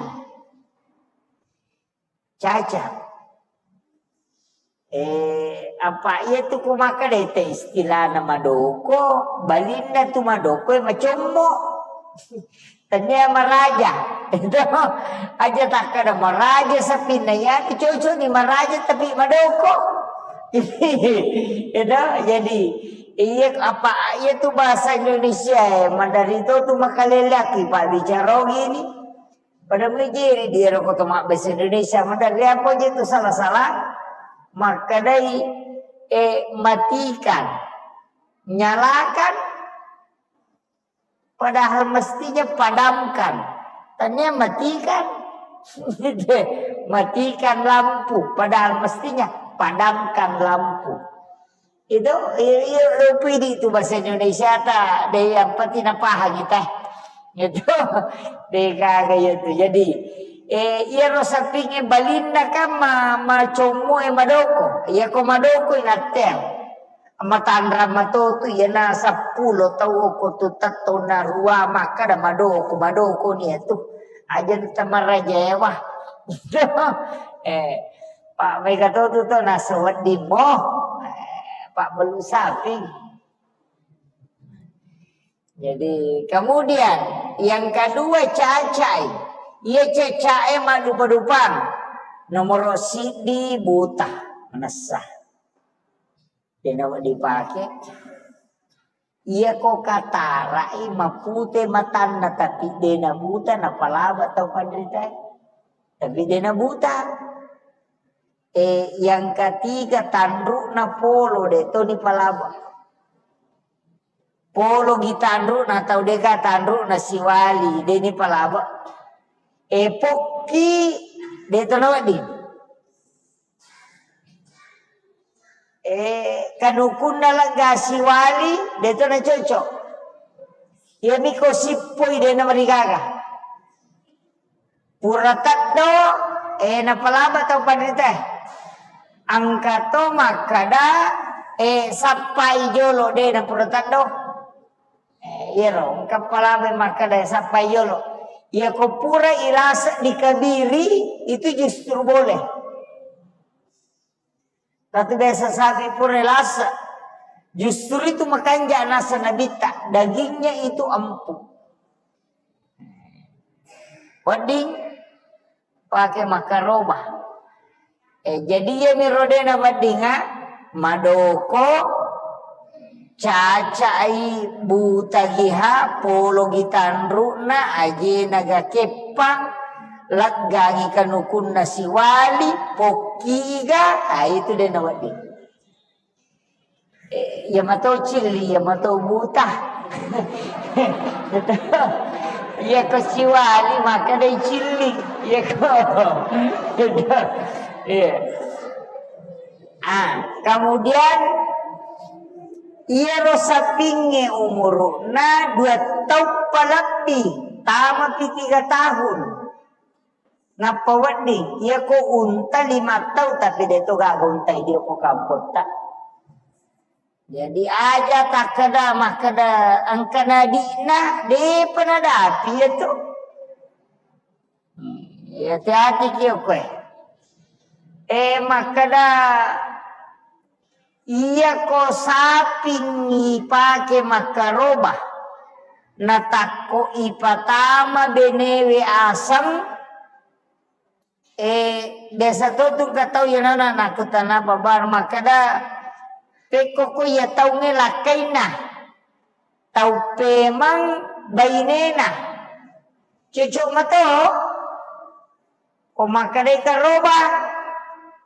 Caca. Eh, apa iya tu ku makkeda te istilahna madoko, balinna tu madoko e macommo. Tania maraja. Itu aja takkada maraja sapinna, iya tu cocok ni maraja tapi madoko. Itu jadi iya apa iya tu bahasa Indonesia e, maderri to tu makalelaki pabbicara gini. Pada mujiri dia ro koto mabbahasa Indonesia, maderri apa je tu salah-salah. Makkedai, eh, matikan, nyalakan, padahal mestinya padamkan. Tania matikan, matikan lampu, padahal mestinya padamkan lampu. Itu, iya, iya, lopi di itu bahasa Indonesia ta, de yang penting napahang kita. Itu, de gaga itu. Jadi, eh, iya ro sapingnge balinna kan ma, macommo e madoko. Iya ko madoko inatteang. Matanra matotu, iya na seppulo tau ko tu tetto na rua makkada madoko, madoko ni itu. Aja tamaraja ewa. Eh, Pak, mega to tu to naso wedding mo. Eh, Pak, belum sapi. Jadi, kemudian yang kedua, cacai. Iya, cacai madupa-dupang. Nomor sidi buta, manessa. Dena dipake. Iya ko katarai mapute matanna, tapi dena buta, napalaba tau panritae. Tapi dena buta. Eh, yang ketiga, tanru'na polo, de to nipalaba. Polo gi tanru'na tau dega tanru'na siwali, de nipalaba. Eh, pokki, de to nawedding. Eh, kanukunna legga siwali, de to nacocok. Iya miko sippoi, de namarigaga. Pura teddo, eh, napalaba tau panritae. Engka to makkada, eh, sappai jolo, de na pura teddo. Eh, iyaro, engka palaba makkada sappai jolo. Iya ko pura ilasa dikabiri, itu justru boleh. Tapi biasa sapi pura lasa. Justru itu makanja nasa nabitta, dagingnya itu empuk. Wedding pake makkaroba. Eh, jadi iya mi rodena weddinga, madoko, cacai, buta giha, polo gitanru'na, ajena ga keppang, leggangi kanukunna siwali, pokkiga, ah, itu de nawedding. Eh, iya mato cilli, iya mato buta. Iya ko siwali, maka dai cilli. Iya ko. Iya. Ah, kemudian iyaro sapingnge umuru'na dua taung palebbi, tamapi tiga tahun. Nappa wedding, iya ko unta lima tau, tapi de to gaga unta idio ko kampotta. Jadi aja takkeda makkeda engka nadi'na, depa nadapi iya tu. Iya, hati-hati ki okkoe. Eh, makkeda, iyako saping ipake makkaroba, natakko ipatama benewe aseng, eh, biasa to tu engka tau iyanana nakkutana babar makkeda, pekko ko iya taungnge lakkainna, tau pemang bainena. Cocok mato? Ko makkedai karoba,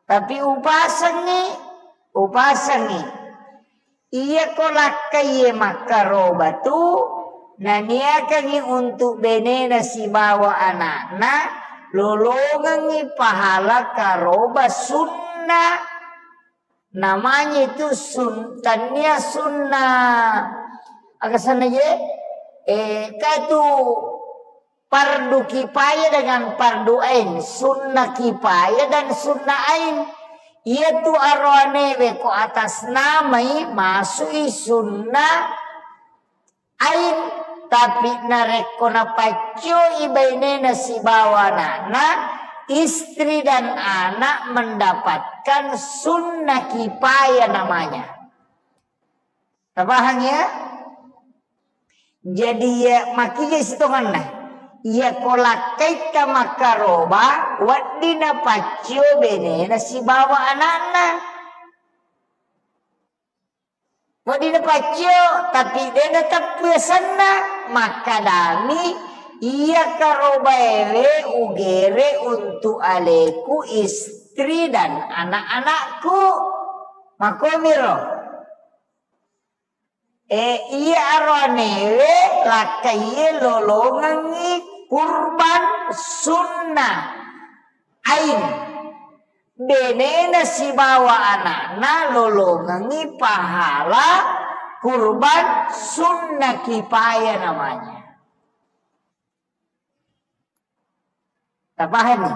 tapi upasengngi, upasengngi. Iyako lakkaiye makkaroba tu, naniakangngi untuk benena sibawa anakna, lolongengngi pahala karoba sunna. Namanya itu sun-, tania sunna. Aga sana je? Eh, kaitu fardu kifayah dengan fardu ain, sunnah kifayah dan sunnah ain. Iya tu aroanewe ko atas namai masui sunnah ain, tapi narekko napaccoi bainena sibawa anakna, istri dan anak mendapatkan sunnah kifayah namanya. Tapahang ya? Jadi ya, makija sitonganna. Iya ko lakkaitta makkaroba, wedding napaccio benena sibawa anakna. Wedding napaccio, tapi de nateppu yasenna. Makkadami, iya karobaewe ugere untuk aleku, istri dan anak-anakku. Makomiro. Eh, iya aroanewe lakkaiye lolongengngi kurban sunnah ain. Benena sibawa anakna lolongengngi pahala kurban sunnah kifayah namanya. Tapahami?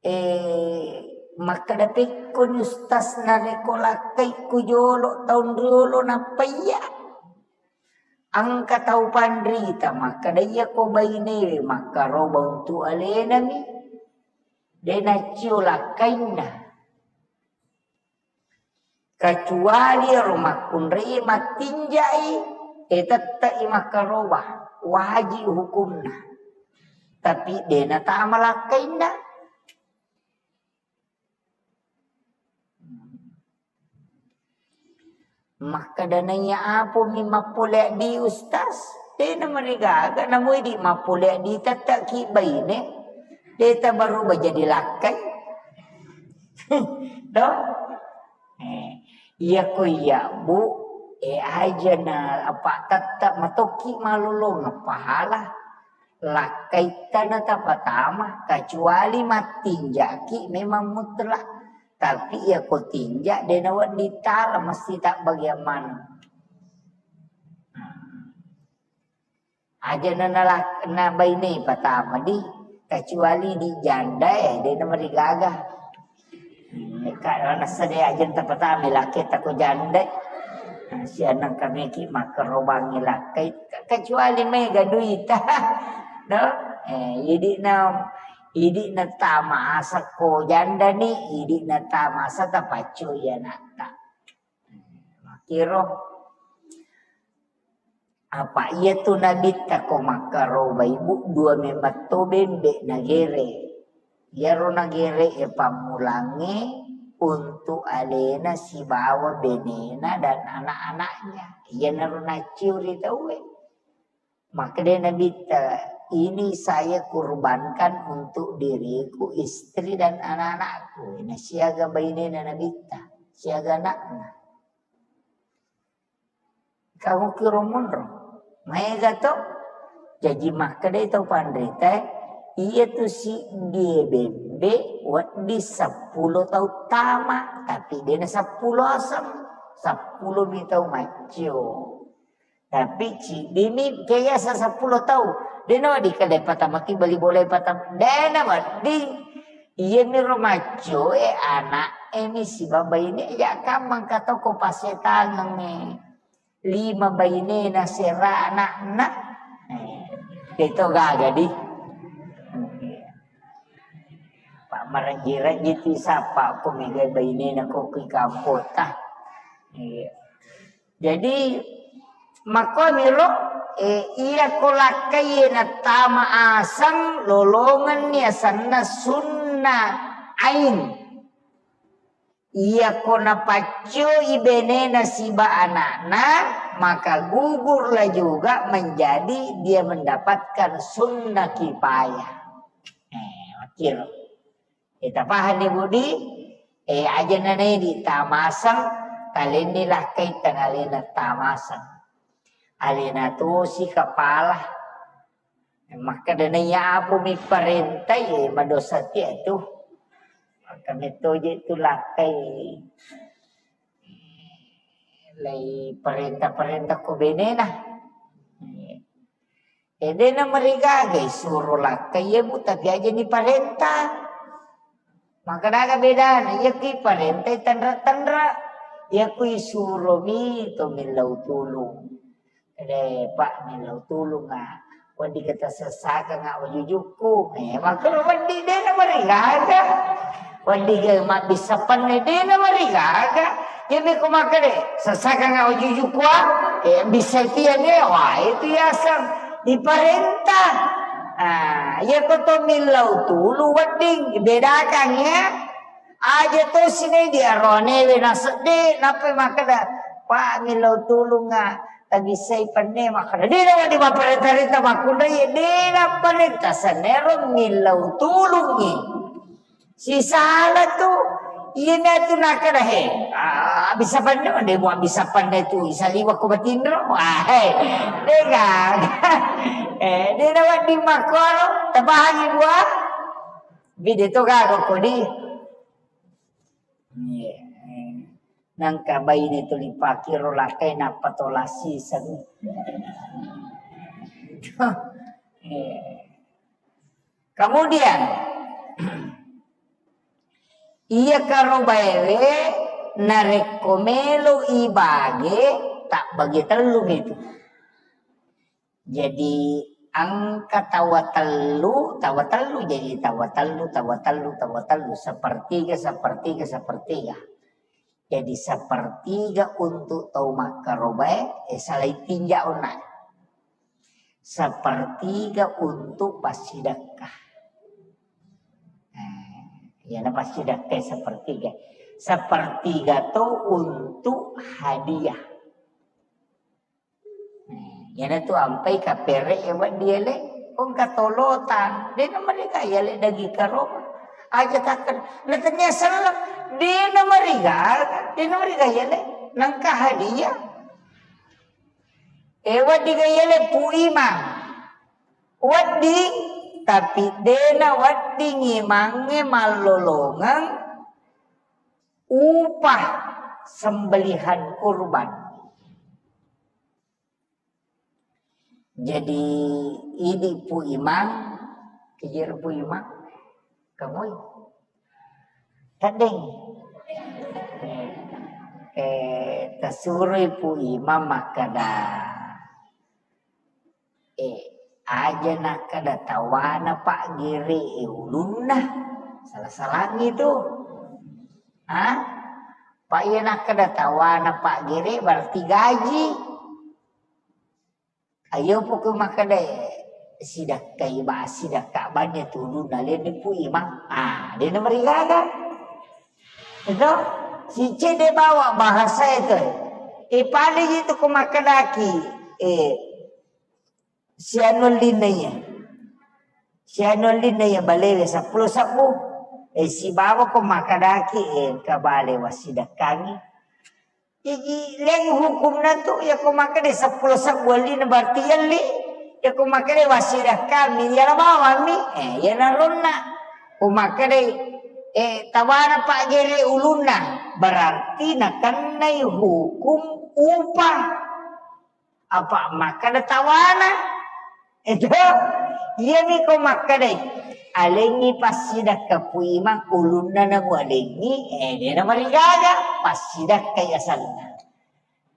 Eh, makkeda pekkoni ustaz narekko lakkaikku jolo taung riolo nappa iya. Engka tau panrita makkeda iyako bainewe makkaroba untu alenami, de naccio lakkainna. Kecuali ero makkunrai mattinjai, eh, tette'i makkaroba, wajib hukumna. Tapi de natama lakkainna. Makkeda naiya apomi mappole addi ustaz, de namarigaga namoi di mappole addi tetteki baine, de tabaruba jadi lakkai. Do? Eh, iya ko iya, Bu, eh, aja na apa tette matokki malolongeng pahala. Lakkaitta na tapatama, kecuali mattinjaki memang mutlak. Tapi iya ko tinja, de nawedding tala, mesti tabbagiang maneng. Aja na nalak-, na baine patama di, kecuali di janda, eh, de namarigaga. Ka-, nassadai ajeng tapatama lakkaita ko janda. Sianang kamiki makkarobangi lakkai, ke-, kecuali mega duita. No? Eh, idi na, idi na tama asa ko janda ni, idi na tama asa tapaccoi anakta. Makkiro. Apa iya tu nabitta ko makkaroba ibu, dua memang to bembe nagere. Iyaro nagere e pammulangnge untuk alena sibawa benena dan anak-anaknya. Iyanaro nacciuri tauwe. Makkeda nabitta, ini saya kurbankan untuk diriku, istri dan anak-anakku. Nah, siaga bainena nabitta, siaga anakna. Kamu kiro monro. Maega to? Jaji makkedai tau panrita, iya tu siddie bembe wedding seppulo tau tama, tapi dena seppulo aseng, seppulo mi tau maccio. Tapi ciddimi keyasa seppulo tau. Dena wedding kede patamaki bali bola patama. Dena wedding. Iyamiro maccoe ana'e mi sibawa baine, ya kammang katoko pasetangengnge. Lima bainena sera ana'na. Eh. Deto gaga di. Pak marejji-rejji ti sapa ko mega bainena ko ki kampota. Iya. Jadi, makkoniro, eh, iya ko lakkai nattama aseng, lolongenni asenna sunna ain. Iya ko napaccoi benena siba anakna, maka gugurlah juga menjadi dia mendapatkan sunnah kifayah. Eh, makkiro. Eh, tapahanni, Budi? Eh, aja nanai di tamaseng, talenni lakkai tanalena tamaseng. Alena tosi kapala. Makkeda naiya apa mi parentai, eh, madosa tia tu. Maka mettoje tu lakkai lai parenta-parenta ko benena. Eh, de namarigaga isuro lakkai iya, Bu, tapi aja ni parenta. Maka daga bedana, iya ki parenta tanra-tanra. Iya ku isuro mi to millau tulung. Eh, Pak, millau tulung, ah. Wedding kita sessakang, ah, wajujukku. Eh, maka wedding de namarigaga. Wedding mabbissa penne de namarigaga. Iya mi ko makkeda, sessakang, ah, wajujukku, ah. Eh, bisa tiang, eh, wah, itu yaseng diparenta. Ah, iya ko to millau tulung wedding, bedakan ya. Aja to sini di aronewe nasedde, nappa makkeda, "Pak, millau tulunga, tabissai penne," makkeda. De na wedding mapparenta-renta makkunrai, de na parenta senero millau tulungi. Sisala tu, iya na tu nakkeda, he, ah, bisa penne, de mua bisa penne tu, isaliwa ko batinro, ah, he, de gaga. Eh, de na wedding makkoro, tapahangi bua. Bede to gaga kodi. Iya. Nangka baine tuli pakiro lakkai nappa to lasiseng. Iya. Kemudian, iya karobaewe narekko melo ibage, tabbagi tellu itu. Jadi, engka tawa tellu, tawa tellu, jadi tawa tellu, tawa tellu, tawa tellu, sepertiga, sepertiga, sepertiga. Jadi, sepertiga untuk tau makkarobae, eh, salai tinja onna. Sepertiga untuk passidekka. Eh, iyana passidekka sepertiga. Sepertiga to untuk hadiah. Nah, iyana tu ampai kapere ya wedding ele, engka tolotang, de namariga yale daging karoma. Aja takkeda, na tennia selleng, de namariga, de namariga yale, nangka hadiah. Eh, wedding yale Pu Imang. Wedding, tapi de na wedding imangnge mallolongeng upah sembelihan kurban. Jadi, idi Pu Imang, kejir Pu Imang, kemui. Teddeng. Eh, tasuroi Pu Imang makkeda, eh, aja nakkeda tawana paggere, eh, ulunna. Salah-salangi tu. Ha? Pak, iya nakkeda tawana paggere berarti gaji. Ayo poko makkeda, sidakkai ba, sidakka banne tulunna lenne Pu Imang. Ah, de namarigaga. Itu si cedde bawa bahasa itu. Eh, paling itu ko makkedaki, eh, sianu linna iya. Sianu linna iya balewe seppulo sebbu. Eh, sibawa ko makkedaki, eh, engka bale wassidakkangi. Jaji, leng hukumna tu, iya ko makkeda seppulo sebbu elli na berarti elli. Iya ko makkeda wassidakkangi, iya la bawammi. Eh, iya naronna. Ko makkeda, eh, tawana paggere ulunna, berarti nakennai hukum upah. Apa makkeda tawana? Itu, iyami ko makkedai, alengngi passidakka Pu Imang, ulunna namu alengngi, eh, de namarigaga, passidakkai asenna.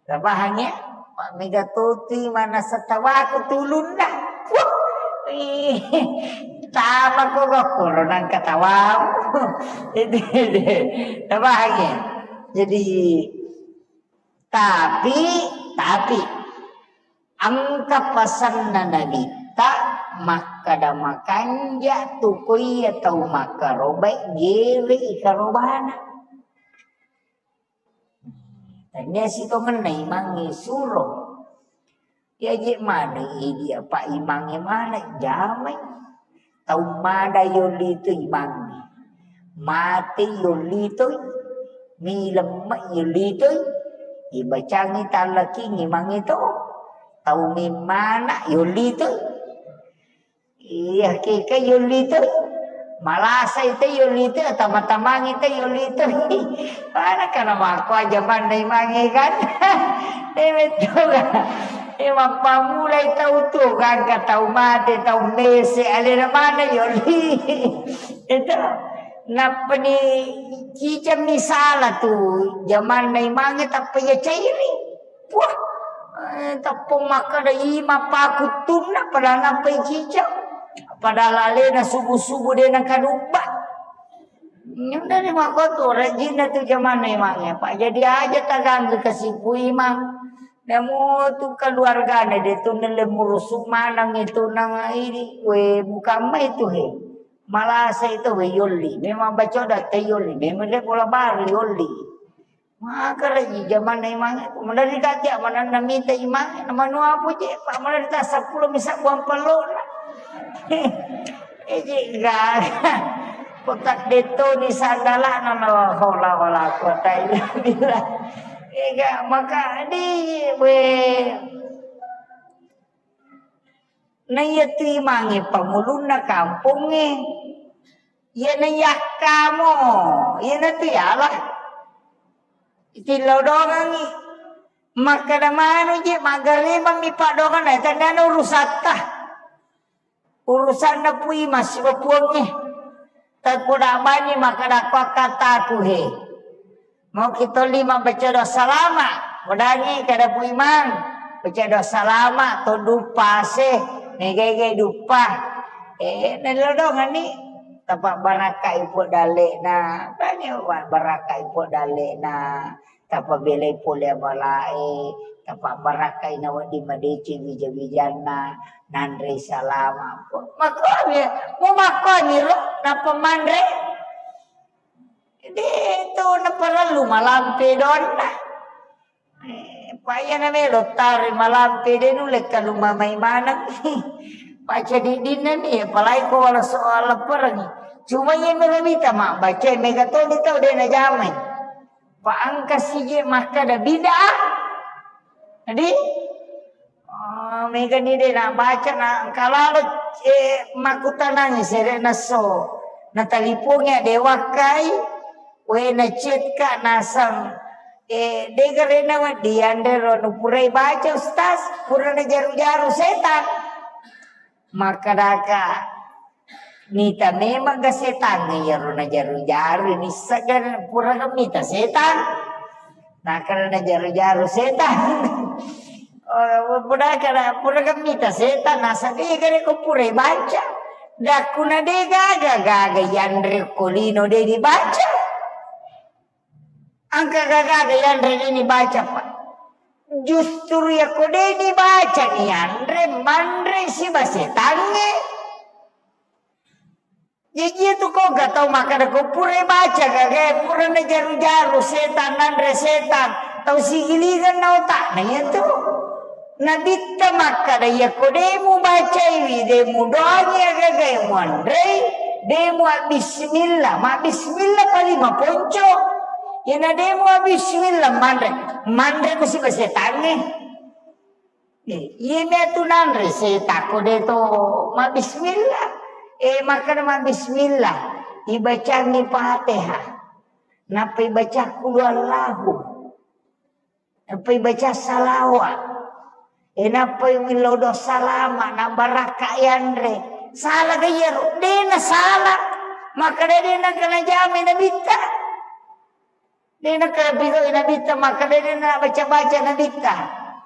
Tapahangi ya? Pak mega totui manasa tawaku tulunna. Wuh, Tama ko gokkoro nang katawamu. Itu, itu. Tabahangi. Jadi, tapi, tapi, engka pasanna Nabitta makkada makanja tu ko iya tau makkarobai gere i karobana. Tania sitongenna imangnge suro. Yaje maneng idi apa imangnge maneng jamai. Tau mada yolli tu imangnge. Mate yolli tu. Milemme yolli tu. Ibacangi tallaking imangnge tu. Tau memmana yolli tu. Iya, keke yolli tu. Malasa itu yolli tu, tama-tamang itu yolli tu. Mana kana mako aja manna imangnge kan. Eh, betul kan. Eh, mappamulai tau tu kan, ka tau mate, tau mese, alena mana yolli. Itu. Nappani ciceng misala tu, jamanna imangnge tappa iya cairi. Wah, eh, teppong makkeda ima pakuttunna, padahal nappai ciceng. Padahal alena subuh-subuh de nakadubba. Nyundani makkotu rajinna tu jamanna imangnge. Pak, jadi aja taganggu kasipu imang. Namo tu keluargana de tu nelle murusu maneng itu nang ini. We, bukan mai tu he. Malasa itu we yolli. Memang bacoda te yolli. Memang de bola baru yolli. Makara i jamanna imangnge, maderri kajja manenna mita imangnge, na manua puji, pa maderri ta seppulo mi sabbuang pellona. Eji gaga. Kota detoni sandalana, la haula wala quwata illa billah. Ega maka di we. Na iya tu imangnge pangulunna kampongnge. Iyana yakkamo, iyana tu yala. Itillau dongangngi. Makkeda manu je, maggarimang mi paddoangenna, tandana urusatta. Urusanna pui masiba puangnge. Takoda bani makkeda ko akkataku he. Mau kita lima baca doa salama. Kodangi kada pui mang. Baca doa salama to duppa se. Megai-gai duppa. Eh, nalodongani. Tapa barakai po dalena. Tanya barakai po dalena. Tapabelai pole abalae, tapabarakai nawedding madeceng wija-wijanna, nanrei salama. Makkuami, mumakkuami ro, nappa manre. De tu naparellu malampe donna. Eh, payana melo tare malampe de nulle kalumamai maneng. Paca diddinna ni, apalagi ko wala soal leperengi. Cuma iya melo mita mabbaca, mega toni tau de najamai. Pa engka sije makkeda bid'ah. Jadi, oh, megani de nabaca, na engka lalo, eh, makkutanangi sere'na so. Natalipongi de wakkai, we na chat ka naseng, eh, de garena wedding anre ro nupurai baca, Ustaz, pura najaru-jaru setan. Makkedaka, mita memang ga setangnge iyaro najaru-jaru, nissegga puraga mita setang. Nakkeda najaru-jaru setang. Oh, pudakana puraga mita setang, nasaba dega de ko purai baca. Dakkuna de gaga, gaga yanre ko lino de dibaca. Engka gaga yanre de nibaca, Pak. Justru yako de nibaca ni yanre, manre siba setangnge. Jaji tu ko ga tau makkeda ko pura baca gaga, pura najaru-jaru setan, nanre setan, tau sigilingeng na otakna iya tu. Nabitta makkeda, iyako de mubacaiwi, de mudoangi agagae muanrei, de mua bismillah, ma bismillah pali maponco. Iyana de mua bismillah manre, manre ko siba setangnge. Eh, iya matu nanre setako de to ma bismillah. Eh, makkeda ma bismillah, ibacangi Fatihah. Nappa ibaca qul huwallahu. Nappa ibaca salawa. E, nappa millau doa salama, na barakka yanre. Sala ga iyaro? De na sala. Makkeda de nengka najamai nabitta. De nengka pigau nabitta, makkeda de na baca-baca nabitta.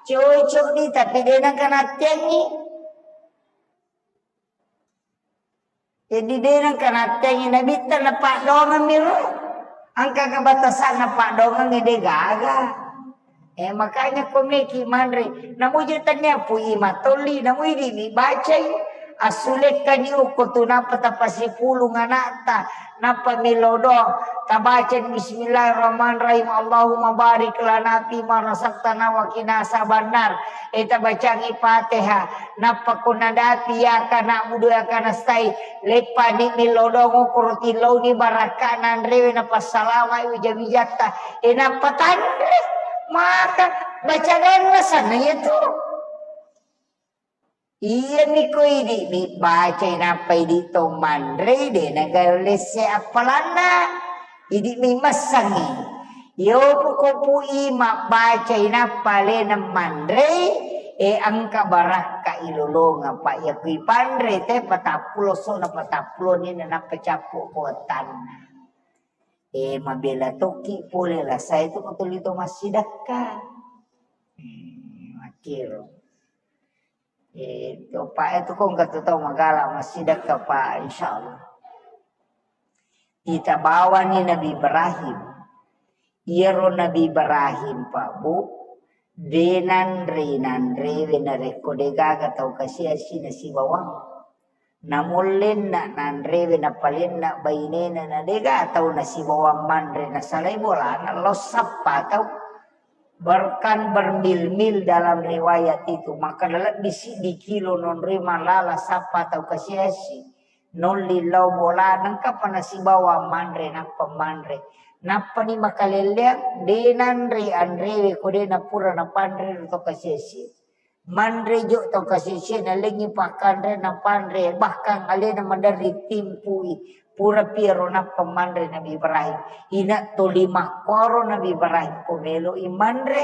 Cocok ni, tapi de nengka nattiangi. Jadi de nengka nattengi nabitta napaddoangeng miro. Engka kebatasanna paddoangeng de gaga. Eh, makanya ko meki manre, namuji tania pui matolli, namui di mi bacai, asulekkani ukko tu napa tapasipulung anakta, napa melodo, tabaca Bismillahirrahmanirrahim, Allahumma barik lana fi ma razaqtana wa qina azabannar. Eh, tabacangi Fatihah, nappa ko nadapi iyyaka na'budu wa iyyaka nasta'in, leppani melodong okoro tillauni barakka nanrewe napassalama wija-wijatta. E, nappa tanre maka bacaganna sanna iyatu. Iyami ko idi mi bacai nappa idi to manre de naga lesse appalanna. Idi mi massangi. Yo ko pui mabbacai nappa lena manre, e engka barakka ilolonga pa iya kui panre te patappulo sona patappulo ni nappa cappu ko tanna. E, mabela tokki pole la, saya tu ko tuli to massidakka. Hmm, makkiro. E, to pa itu ko engka tu tau magala massidakka pa, insyaallah. Kita bawani Nabi Ibrahim. Iyaro Nabi Ibrahim pa, Bu, de nanre nanrewe narekko de gaga tau kasiasi nasibawang. Namollenna nanrewe napalenna bainena na dega tau nasibawang manre nasalai bolana lao sappa tau. Bahkan bermil-mil dalam riwayat itu, maka lebbi siddi kilo nonroi malala sappa tau kasiasi nolli lao bolana engkapa nasibawang manre nappa manre. Nappani makalelleang de nanre anrewe ko de napura napanre ro tau kasiasi. Manre jo tau kasese nalengngi pakkanre napanre, bahkan alena maderri timpui. Pura piaro nappa manre Nabi Ibrahim. Ina toli makkoro Nabi Ibrahim ko meloi manre,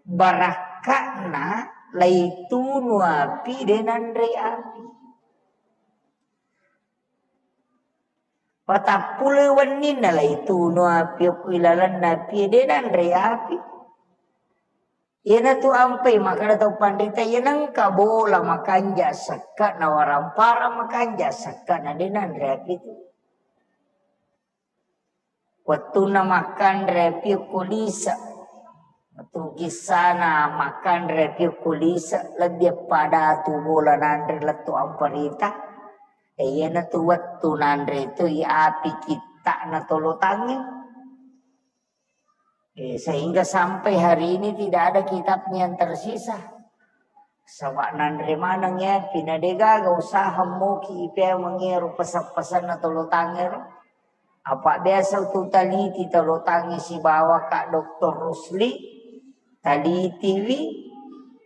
barakka'na laitunu api de nanre api. Patappuloi wenninna laitunu api okko ilalenna api de nanre api. Iyanatu ampai makkeda tau panrita, iya nengka bola makanja sekka na warampara makanja sekka na de nanre api tu. Wettunna makkanre api okko lise, wettu kissana makkanre api okko lise, lebbi pada tu bola nanre lettu amparita. E, iyanatu wettu nanre tu i api kitta'na tolotangnge. Eh, sehingga sampai hari ini tidak ada kitabnya yang tersisa. Saba nanre maneng ya, pina degaga usaha moki ipea mengero pesan-pesanna tolotangero. Apa biasa tu taliti tolotangi sibawa Kak Doktor Rusli, talitiwi,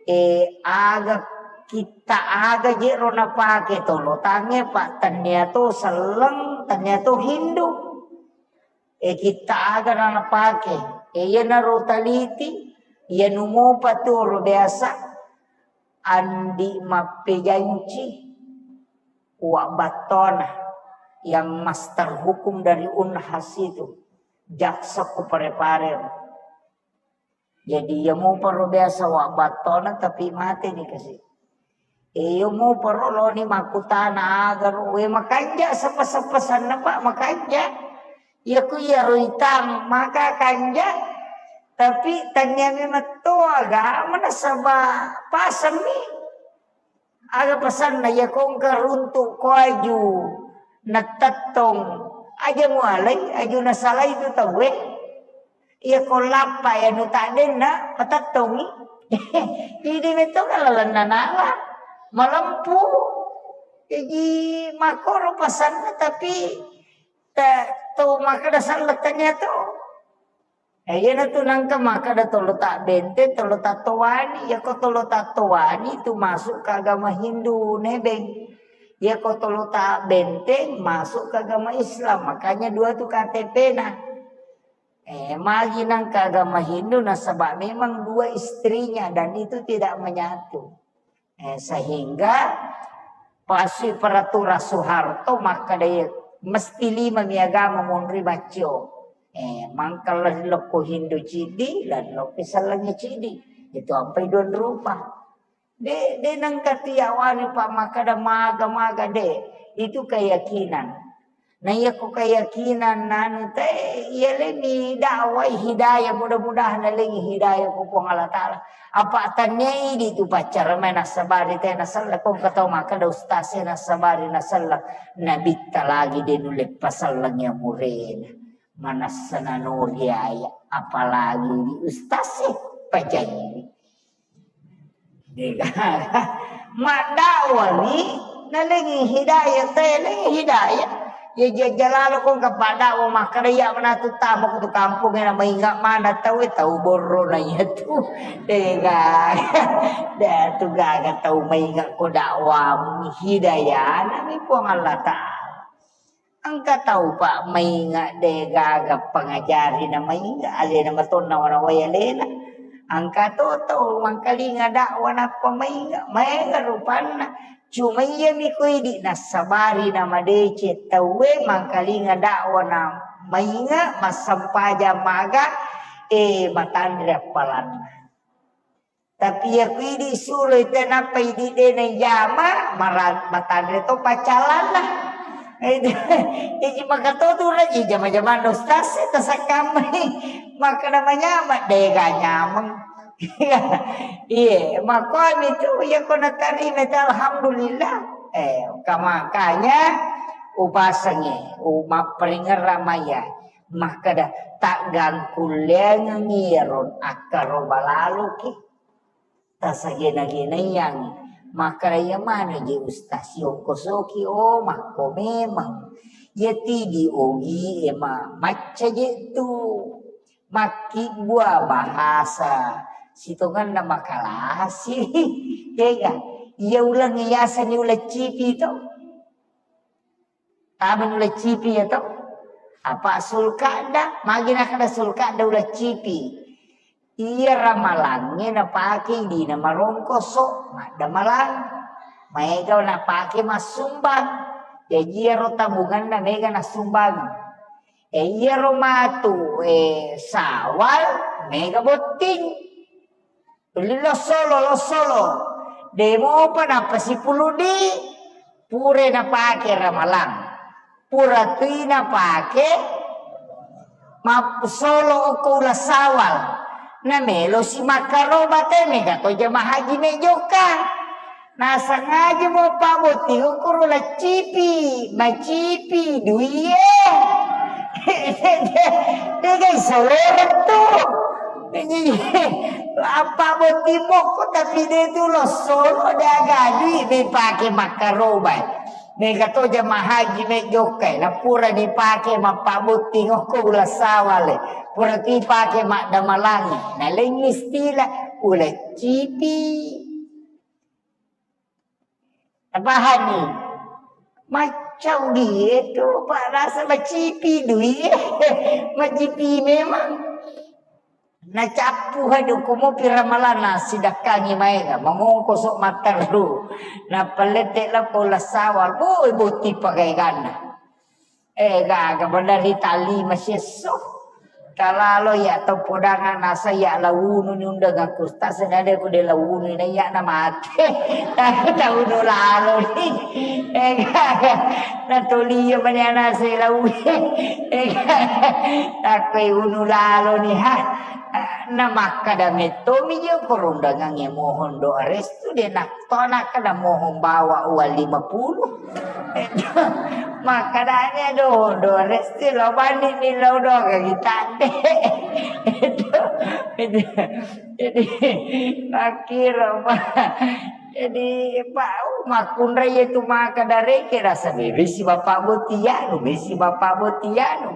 eh, aga kitta aga jero napake tolotange, Pak, tania to selleng, tania to Hindu. E, kitta aga na napake. E, iyanaro taliti, iyanu mopa tu ro biasa, andi mappejanci, Uwa Battona, yang master hukum dari Unhas itu, jaksa ku Parepare. Jadi, iya mopa ro biasa Uwa Battona, tapi mate ni kasi. E, iya mopa ro loni makkutana aga ro, we makanja seppa-seppa sanna, Pak, makanja. Iya ku iya ro itang maka kanja, tapi tania memang to agama nasaba pasemmi. Aga pesanna, iya ko engka runtu ko aju natettong, aja mualai, aju nasalai tu tauwe. Iya ko lappa iya nu taddenna patettongi. Idi metto kalalenna nala malempu. Jadi makkoro pesanna tapi ta-, to makkeda sallettania to. Eh, iyanatu nangka makkeda tolo ta benteng, tolo ta towani. Iyako tolo ta towani itu masuk ke agama Hindu, nebeng. Iyako tolo ta benteng masuk ke agama Islam. Makanya dua tu K T P-na. Eh, magi nangka agama Hindu nasaba memang dua istrinya dan itu tidak menyatu. Eh, sehingga pasui peraturan Soeharto makkeda mesti lima mi agama monri maccio. Eh, mangkala lokko Hindu ciddi, dan lokko sellengnge ciddi. Itu ampai dua rupa. De, de nengka tiawani pa makkeda maga-maga de. Itu keyakinan. Na iya ko keyakinan nanu te, iya leni dakwai hidayah, mudah-mudahan nalengi hidayah ko Puang Allah Ta'ala. Apa tanya idi tu pacar mai nassabari te nasella, ko engka tau makkeda ustaz e nassabari nasella, nabitta lagi de nulle paselleng ya murena. Manassa nanori aya, apalagi di ustaz e pajai. Degaga maddakwani nalengi hidayah, talengi hidayah. Ya jajjalalo ko engka paddakwa makkeda iya manatu tama ko tu kampung e na mainga mana tau e, tau borro na iya tu. Degaga. De tu gaga tau mainga ko dakwamu, hidayana mi Puang Allah Ta'ala. Engka tau pa mainga degaga pangajari na mainga alena matonna wanawai alena. Engka to tau mangkalinga dakwa nappa mainga, maega rupanna. Cuma iya mi ko idi nassabari na madeceng tauwe mangkalinga dakwa na mainga, massempajang maga, eh, matanre appalanna. Tapi iya ku idi suroi te nappa idi de na ijama, mara-, matanre to pacalanna. Itu, iji maka to tu raji jama-jamanna ustaz e tasakkamai. Maka na manyama dega nyameng. Iya, makomi tu iya ko natarima te alhamdulillah. Eh, ka-, makanya upasengi, u-, mapperingera maya. Makkeda taggangkulleangengi iyaro akkaroba laloki. Tasagena-genaiangngi. Makkeda iya maneng je ustaz, siongkosoki, oh, makko memang. Iya tidi ogi e ma-, macca je tu. Makkibbua bahasa sitongenna makalasi. Tega. Iya uleng yaseng uleng cipi to. Tama uleng cipi ya to. Apa sulkada, magi nakkeda sulkada uleng cipi. Iya ramalangnge napake dina marongkoso, maddamalang. Maega napake massumbang. Jaji iyaro tabunganna mega nassumbang. E iyaro matu, e, sawal mega botting. Tuli lossolo, lossolo. Demopa nappa sipuluddi, pura napake ramalang. Pura tui napake mappusolo okko uleng sawal. Namelo si makkaroba te mega to jamaah haji mejokka. Nasangaja mo pabbotting okko ro laccipi, macipi duie. Degai soloreng tu. Apa botting mokko tapi de tu lossolo de aga dui mepake makkarobai. Mega to jamaah haji mejokkai, na pura dipake mappabbotting okko uleng sawale. Pura tu ipake maddamalangi. Nalengi istilah uleng cipi. Tapahanni? Macau die tu, Pak, rasa macipi dui. Macipi memang. Nacappu hadu kumopi ramalanna sidakkangi maega, mangongkoso matteru. Nappa lette lappo uleng sawal, boy, botting pagaeganna. Eh, gaga, bener ri tali masiesso. Talalo ya to podang nasa ya launu ni undang aku. Tasena de ku de launu na ya na mate. Taunu lalo ni. Eh, gaga. Na toli ya mani anase lau. Eh, gaga. Takoi unu lalo ni ha. Na makkada metto mi je ko rundangan e mohon doa restu de nak. Tona kada mohon bawa uang lima puluh. Makadanya do, do resti lo bani ni lo do kagi tande. Itu, itu. Jadi, akhir apa? Jadi, Pak, makunra itu maka dari kira sebisi Bapak Botianu, bisi Bapak Botianu.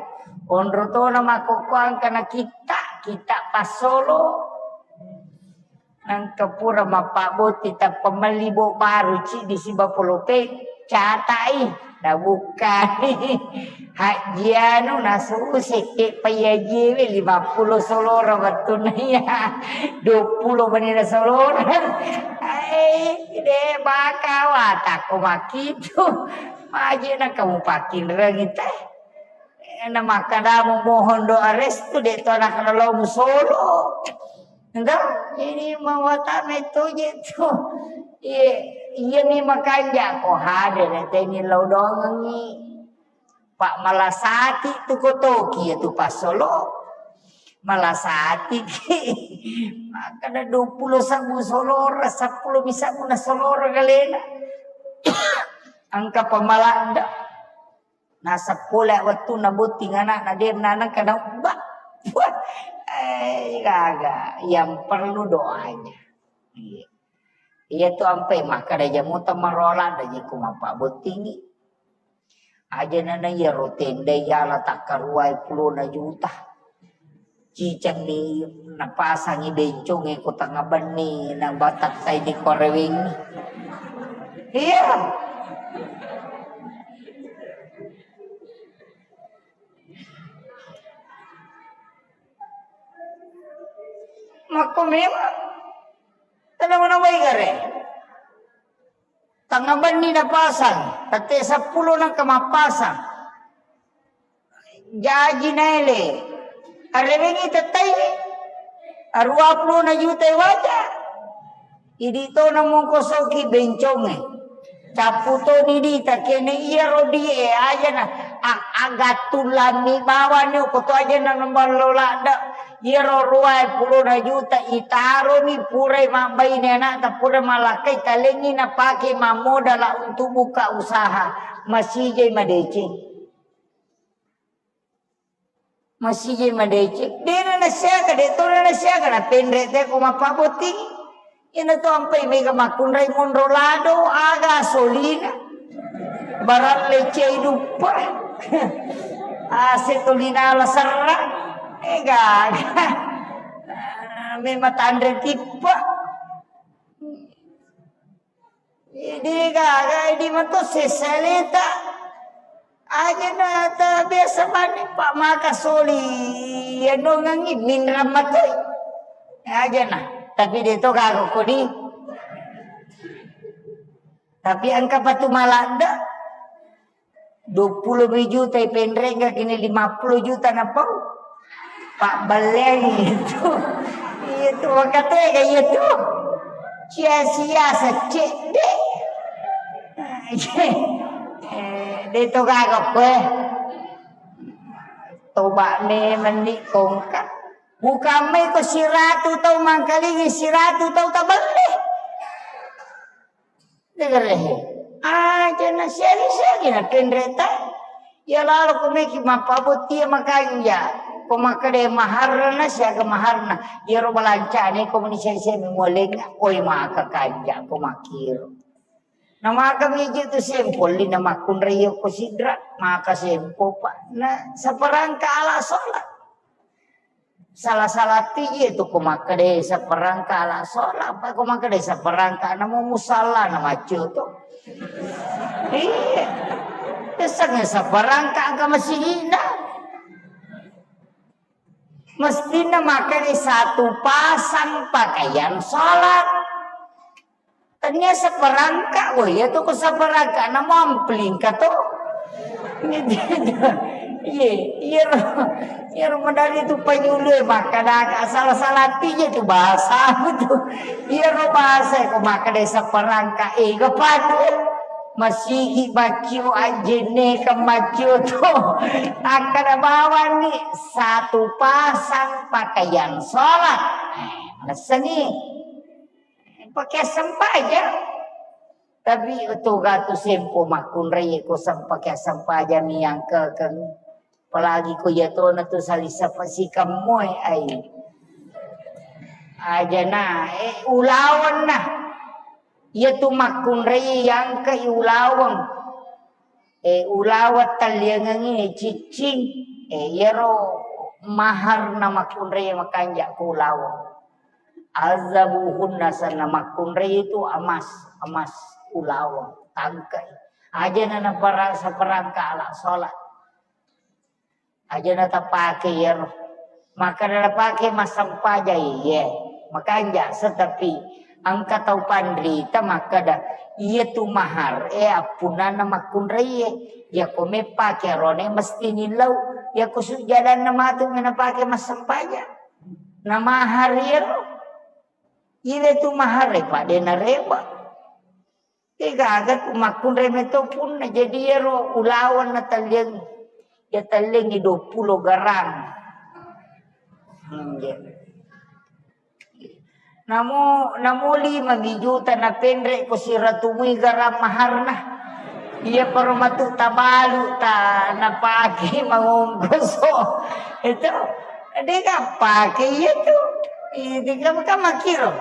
Onro tona makokkoang kana kita, kita pasolo. Nangka pura mappabbotting tappa melli bo baru ciddi siba polope, catai, nabukkai. Hajji anu, nasusekke payajiwe lima puluh solora wettunna iya, dua puluh menina solora. Ai, de baka watakko makitu. Maje na kamu pakinrengi teh. Na makkadamu mohon doa restu, de to anak lo musolo. Enggak, ini mawatame toje tu. Iye. Iyami makanja ko hadere teni lao dongengi. Pak malasati tu kotoki ya tu pasolo. Malasati ki. Makana dua puluh sabu solora, seppulo mi sabu na solora galena. Angka pamaladda. Nasappola wettunna botting anakna, de' nanang kana ubba. Wah, eh, gaga. Yang perlu doanya. Iya. Iya tu ampai makkada jamu tamarola da jiko mappabbottingi. Aja nana iya rotenda iyala takkaruai pulona juta. Cicengni napasangi bencong e ko tengnga benni, nabatattai di korewengi. Iya. Makko memang. Tenang mana baik gare. Tengnga benni napasang, tette seppulo nengka mappasang. Jaji naele. Arewengi tettai. Arua puluh na juta waja. Idi to namung kosoki benconge. Cappu to didi takene iya rodi e aja na a-, agattu lami bawani ko to aja na namballo ladda. Iyaro ruwae pulona juta itaroni purai mabbaine anakta pura malakkai talengi napake mammodala untuk buka usaha. Masijai madeceng. Masijai madeceng. Dena nasiaga, de tona nasiaga, na penre te ko mappabotting. Ina to ampai mega makkunrai monro lado, aga solina. Barang lecei duppa. Ase tolina ala serra. Ega. Memang tanre tippa. Idi gaga, idi mato sesaleta. Aja na ta biasa bani pak maka soli. Ya dongangi minram matoi. Aja na. Tapi de to gaga kodi. Tapi engka patu maladda. Dua puluh juta ipenrengga kini lima puluh juta napau. Pak balen itu. Itu wakatega itu. Sia-sia secedde. Eh, de to gaga kue. Toba me mendi kongka. Bukan me ko siratu tau mangkalingi siratu tau tabelle. Degerehe. Aja na siagi-siagi na penreta. Ya lalo ko meki mappabotti ya makanja. Ko makkeda maharna siaga maharna. Iyaro balancane ko meni siagi-siagi mualenga. Oi maka kanja ko makiro. Na maka miji tu sempo lina makkunrai ko sidra. Maka sempo pa. Na saparangka ala sholat. Sala-sala tiji tu ko makkeda saparangka ala sholat, apa ko makkeda saparangka namo musalla na maccio to. Iya. Biasanya saparangka angka masigina. Mestina makkeda satu pasang pakaian sholat. Tania saparangka, woi, iya tu ko saparangka, na mampling ka to. Iye, iyaro, iyaro madari tu panyulu e, makkadaka salah-salah tije tu bahasa tu. Iyaro bahasa ko makkada saparangka, e, ga padu. Masigi maccio ajenne ka maccio to. Akkada bawang ni satu pasang pakaian sholat. Eh, nassani. Pakai sempajang. Tapi toga tu sempo makkunrai ko sem-, pakai sempajang ni yang ke, ke, apalagi ko iya tona tu salisa pasikam moe ai. Aja na, eh, ulaweng na. Iya tu makkunrai yang ke ulaweng. Eh, ulaweng talliangengi ciccing. Eh, iyaro mahar na makkunrai makanja ko ulaweng. Azabuhunna sanna makkunrai itu emas, emas ulaweng, tangkai. Aja na napara-, saparangka ala sholat. Aja na tapake iyaro. Maka na napake massempajang iye. Makanja setapi engka tau panrita makkada, iya tu mahar e appunana makkunrai e. Iya ko mepake arone mesti nillau. Iya ko sujjadanna matu mi napake massempajang. Na mahar iyaro. Ile tu mahare pa de narewa. Degaga ku makkunrai meto punna. Jadi iyaro ulaweng natalliang, ya talliangi dua puluh garang. Hmm, ya. Namo, namo lima mi juta napenre ko siratumui garang maharna. Iya paro matu tabalu ta napake mangongkoso. Itu dega pake iya tu. Itu kamu kan makiro.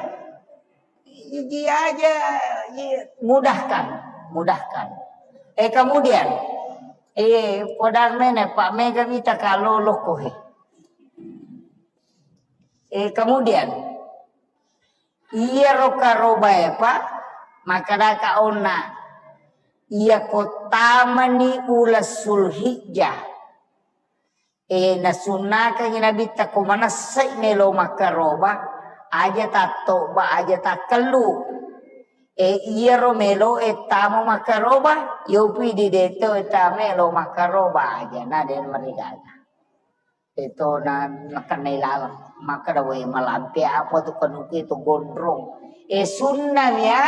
Iji aja, iya, mudahkan, mudahkan. Eh, kemudian, eh, podang mene, Pak Mega mita kalolo kohe. Eh, kemudian, iyaro karobae, Pak, makadaka onna, iya kottamani ula Sulhijjah. E, nasunnakangngi Nabitta ko manessai melo makkaroba, aja tattoba, aja takkellu. E, iyaro melo e tamo makkaroba, yopi di deto e tamo melo makkaroba aja, na de marigaga. Deto na, nakennai laleng, makkeda, "We, malampe apa tu kanuku itu gondrong?" E, sunnah ya,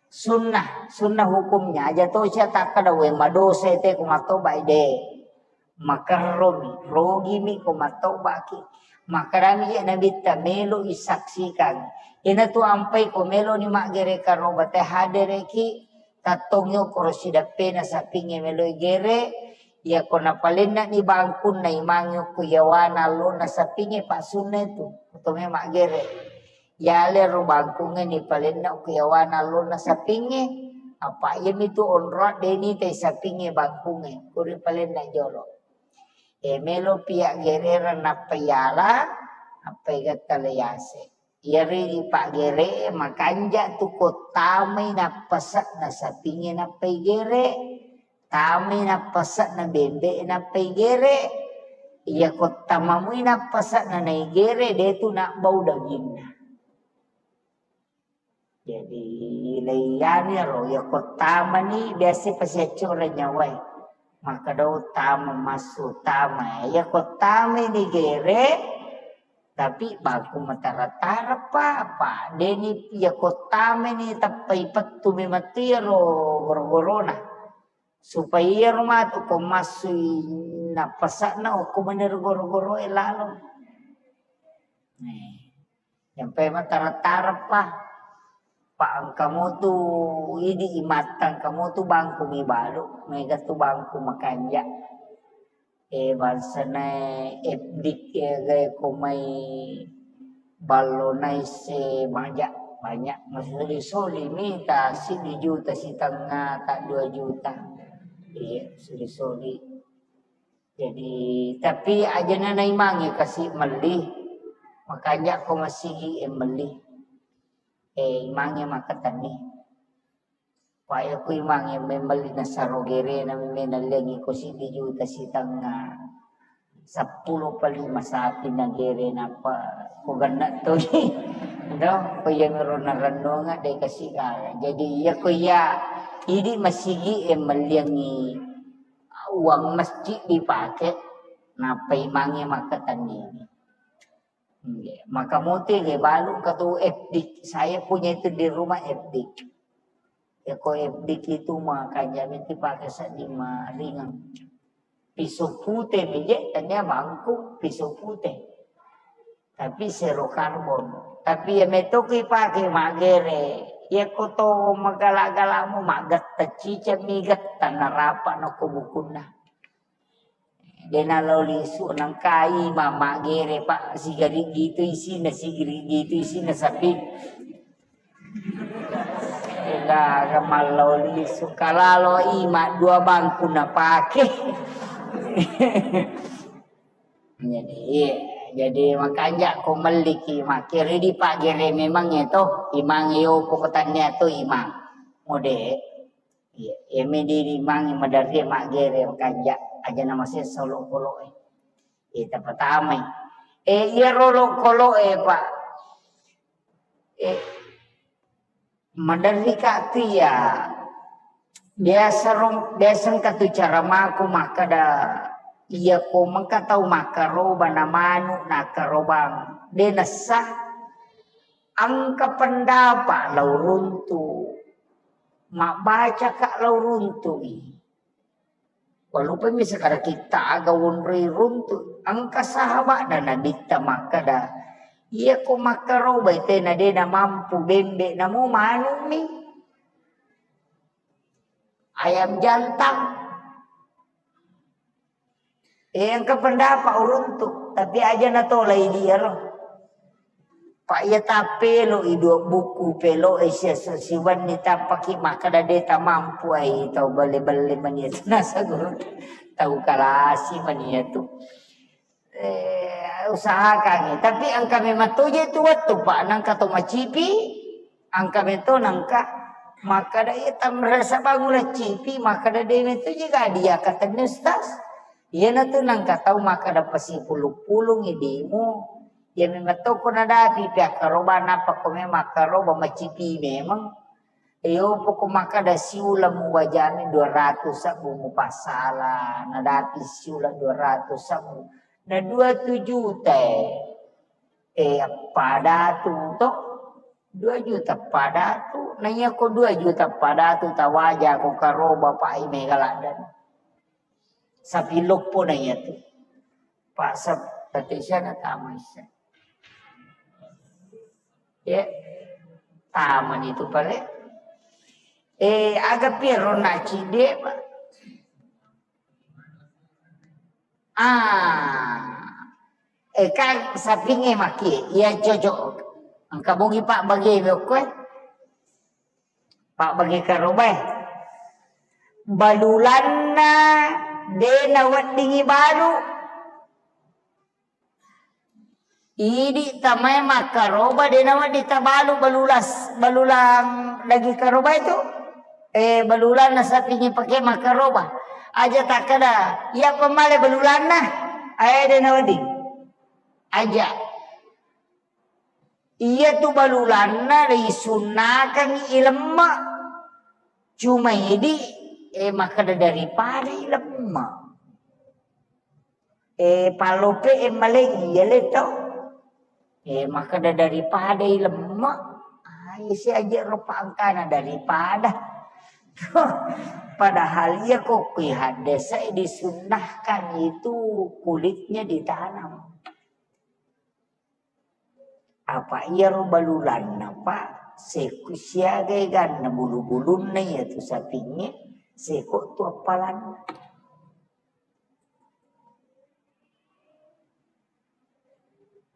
sunnah, sunnah hukumnya aja to sia takkeda, "We, madosa ite ko mattoba." De. Makerromi, rogimi ko mattobaki. Makkedami je Nabitta, melo isaksikan. Inatu ampai ko meloni maggere karoba te hadereki, tattong yokoro sidappena sapingnge meloi gere, iyako napalenna ni bangkunna imangnge ko yawana allonna sapingnge, paksunna itu, to me maggere. Yalero bangkungnge nipalenna ko yawana allonna sapingnge, apa iyamitu onroang de nitai sapingnge bangkungnge, ko ripalenna jolo. E, melo pia gerereng nappa yala, nappa igetta le yase. Iyaro idi paggere e makanja tu ko tamai nappase'na sapingnge nappa igere, tamai nappase'na bembe nappa igere. Iya ko tamamui nappase'na naigere, de tu nabbau daginna. Jadi, leiyani ro, iya ko tamani biasa pasiaccora nyawae. Makkeda tama massu, tama. Iya ko tamani gere, tapi bangku matara-tara pa, apa? Deni iya ko tamani tappai pettu memang tu iyaro goro-gorona. Supaya iyaro matu ko massui nappasakna okko manero goro-goroe lalo. Eh. Nyampai matara-tara pa. Pa engka motu idi imatta, engka motu bangku mibalu, mega tu bangku makanja. E, bangsana F D K e, gae ko mai ballo naisse banyak, banyak masoli-soli mita siddi juta sitengnga ta dua juta. Iya, soli-soli. Jadi, tapi ajana naimangngi kasi melli, makanja ko masigi e melli. E, imangnge makkatenni. Paya ku imangnge memelli nasaro gerena, me nallengi ko siddi juta sitengnga. Seppulo pa lima sapi na gere nappa ko genna toi. Do, ko iya mero narennunga de kasi gaga. Jadi iya ko iya idi masigi e melliangngi uang masjid dipake, nappa imangnge makkatenni. Iya, maka mote ge balu engka tu F D K. Saya punya itu di rumah F D K. Ya ko F D K itu makanja miti pake sedding maringang. Pisau pute meje tania bangku pisau pute. Tapi zero karbon. Tapi ya meto ki pake magere. Ya ko to magala-galamu magetta cica mi getta narapa nako bukunna. Dena lao lisu nangkai mama gere, Pak, sigarigi itu isina, sigarigi itu isina sapi. Ega mallau lisu kalalo ima dua bangku napake. Jadi, iya. Jadi makanja ko melliki makere di Pak gere memang ya to, imang yo pokoknya to imang. Mode. Iya, iyami didi mangi maderri maggere makanja, aja namasessa olokolo'e. Iya, tapatamai. Eh, iyaro olokolo'e, Pak. Eh, maderri ka tu iya. Biasa rong, biasa engka tu cara mako makkeda, iya ko mengka tau makkaroba na manu nakkarobang. De nessa, engka pendapat lao runtu. Mabbacaka lao runtu'i. Walupai mi sakada kitta aga wonroi runtu. Engka sahaba'na Nabitta makkada, iyako makkarobai tena de namampu bembe namo manummi. Ayam jantan. Eh, engka pendapat uruntu, tapi aja natolai diaro. Pak iya tapelo i dua buku pelo e sia siwenni tappaki makkada de tamampu ai tau belle-belle mania tu nasa guru tau kalasi mania tu. Eh, usahakan, tapi engka memang toje tu wettu, Pak, nangka to macipi, engka meto nangka makkada iya tamrasa bangun cipi, makkada de meto je gadia katanya Ustaz. Iyana tu nangka tau makkada pasipulung-pulung idimu. Iya memang to ko nadapi pi akkaroba, nappa ko memang akkaroba macipi memang. Iyo poko makkada siuleng muwajani dua ratus sabbu mupassala, nadapi siuleng dua ratus sabbu. Na dua tu juta e. Eh, pada tu to. Dua juta pada tu. Na iya ko dua juta pada tu tawaja ko karoba pai mega laddan. Sapi loppo na iya tu. Pak sep, tete siana tama issa. Ya, tamani tu pale. Eh, aga piero na cide, Pak. Ah. Eh, kan sapinge maki, iya cocok. Engka bongi Pak bagi bokko, eh. Pak bagi karoba, eh. Balulanna de naweddingi balu. Idi tamae makkaroba de nawedding tabalu balulas-, balulang daging karoba itu. Eh, balulanna sapingi pake makkaroba. Aja takkada, iya pemale balulanna. Ae de nawedding. Aja. Iya tu balulanna risunnakangngi ilemme. Cuma idi, eh, makkada daripada ilemme. Eh, pallope e maleng iya le to. Eh, makkada daripada ilemme. Ah, isi aja rupa angkana daripada. Padahal iya ko kui haddese disunnahkan itu kulitnya ditanam. Apa iyaro balulanna, Pak, seko siaga eganna bulu-bulunna iya tu sapingnge, seko tu appalanna.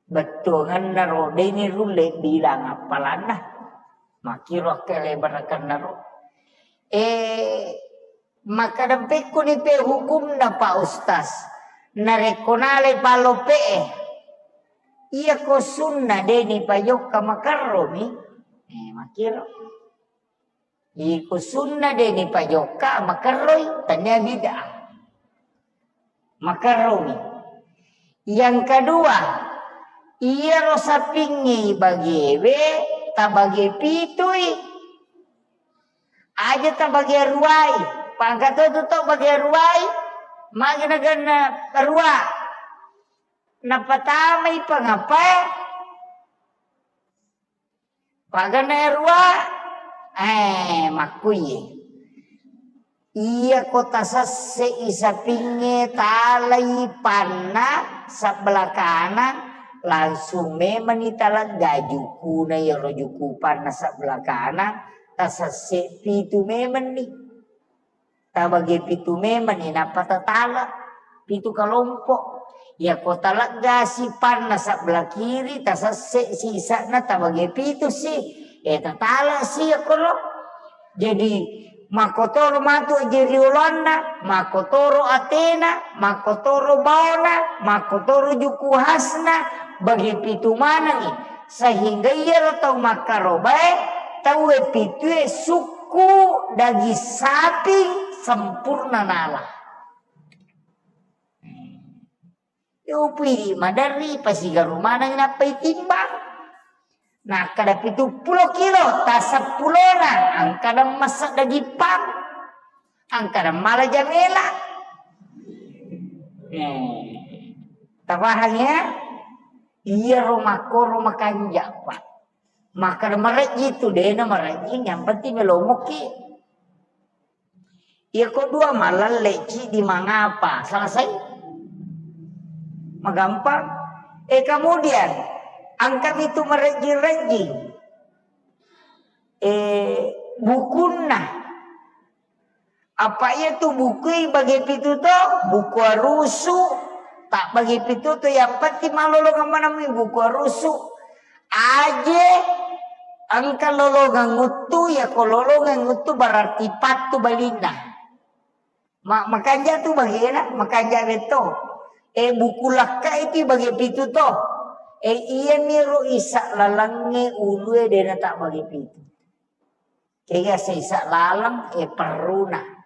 Bettuanganna ro, deni rulle bilang appalanna. Makkiro akkeleberekenna ro. Eh, Makkadampekkuni pe hukumna, Pak Ustaz? Narekko nalai pallope'e, iyako sunna de nipajokka makerromi? Eh, makkiro. Iko sunna de nipajokka makerroi, tania bid'ah. Makerromi. Yang kedua, iyaro sapingnge bagewe tabage pitui. Aja tabage ruai, pangka to tu to bage ruai, magi naganna rua. Napatamai pangapae, paganna rua, eh, makkuye. Iyako tasesse'i sapingnge, talai panna sebelah kanan, langsung memani talegga jukuna iyaro juku panna sebelah kanan, tasesse pitu memenni. Tabage pitu memenni, nappa tatala pitu kalompo. Iyako taleggasi panna sebelah kiri, tasesse sisa'na tabage pitu si. Eh, tatala si akkoro. Jadi, makkotoro matu aje rioloanna, makkotoro atena, makkotoro baona, makkotoro juku hasna, bagi pitu manengi. Sehingga iyaro tau makkarobae, tauwe pitue sukku daging sapi sempurna nala. Yopui maderri pasigaru maneng nappai timbang. Nakkada pitu pulo kilo, taseppulona, angkada massa daging pang, angkada mala jamela. Eh, tapahang ya? Iyaro makkoro makanja, Pak. Makkada marejji tu, dena marejji, yang penting melomoki. Iya ko dua malalle cidi mangapa? Selesai. Magampang. Eh, kemudian angkami tu merejing-rejing. Eh, bukunna. Apa iya tu bukui bagi pitu to? Buku arusu. Tak bagi pitu to, yang penting malolong manamui buku arusu. Aje engka lolongang uttu, ya ko lolongang uttu berarti pattu balinna. Ma-, makanja tu bagena, makanja beto. E, buku lakka itu bagi pitu to. E, iya miro isa lalangnge ulue dena tak bagi pitu. Kega seisa lalang, e, perruna.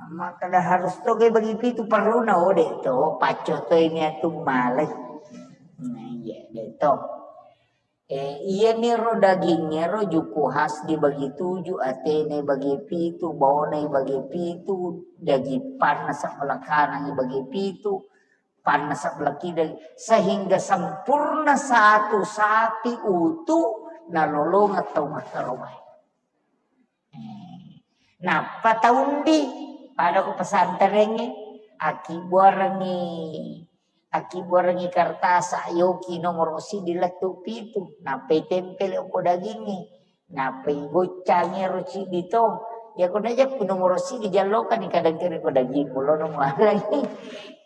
Makkeda harus to ge bagi pitu perruna, oh, de to, pacco to ini atu malai. Nah, iya, de to. Eh, iya miro dagingngero juku khas dibagi tuju, atene bagi pitu, baone bagi pitu, daging panna sebelah kanan bagi pitu, panna sebelah kiri, sehingga sempurna satu sapi utuh nalolongeng tau makkarobae. Eh, nappa taundi pada ko pesantrengnge, akkibuarengngi, akkibuarengngi kertas, yoki nomoro siddi lettu pitu, nappa itempel ko dagingnge, nappa igoccangi ero ciddi to. Ya ko najeppu nomoro siddi jallokani kadang kere ko daging, mulono mualangi.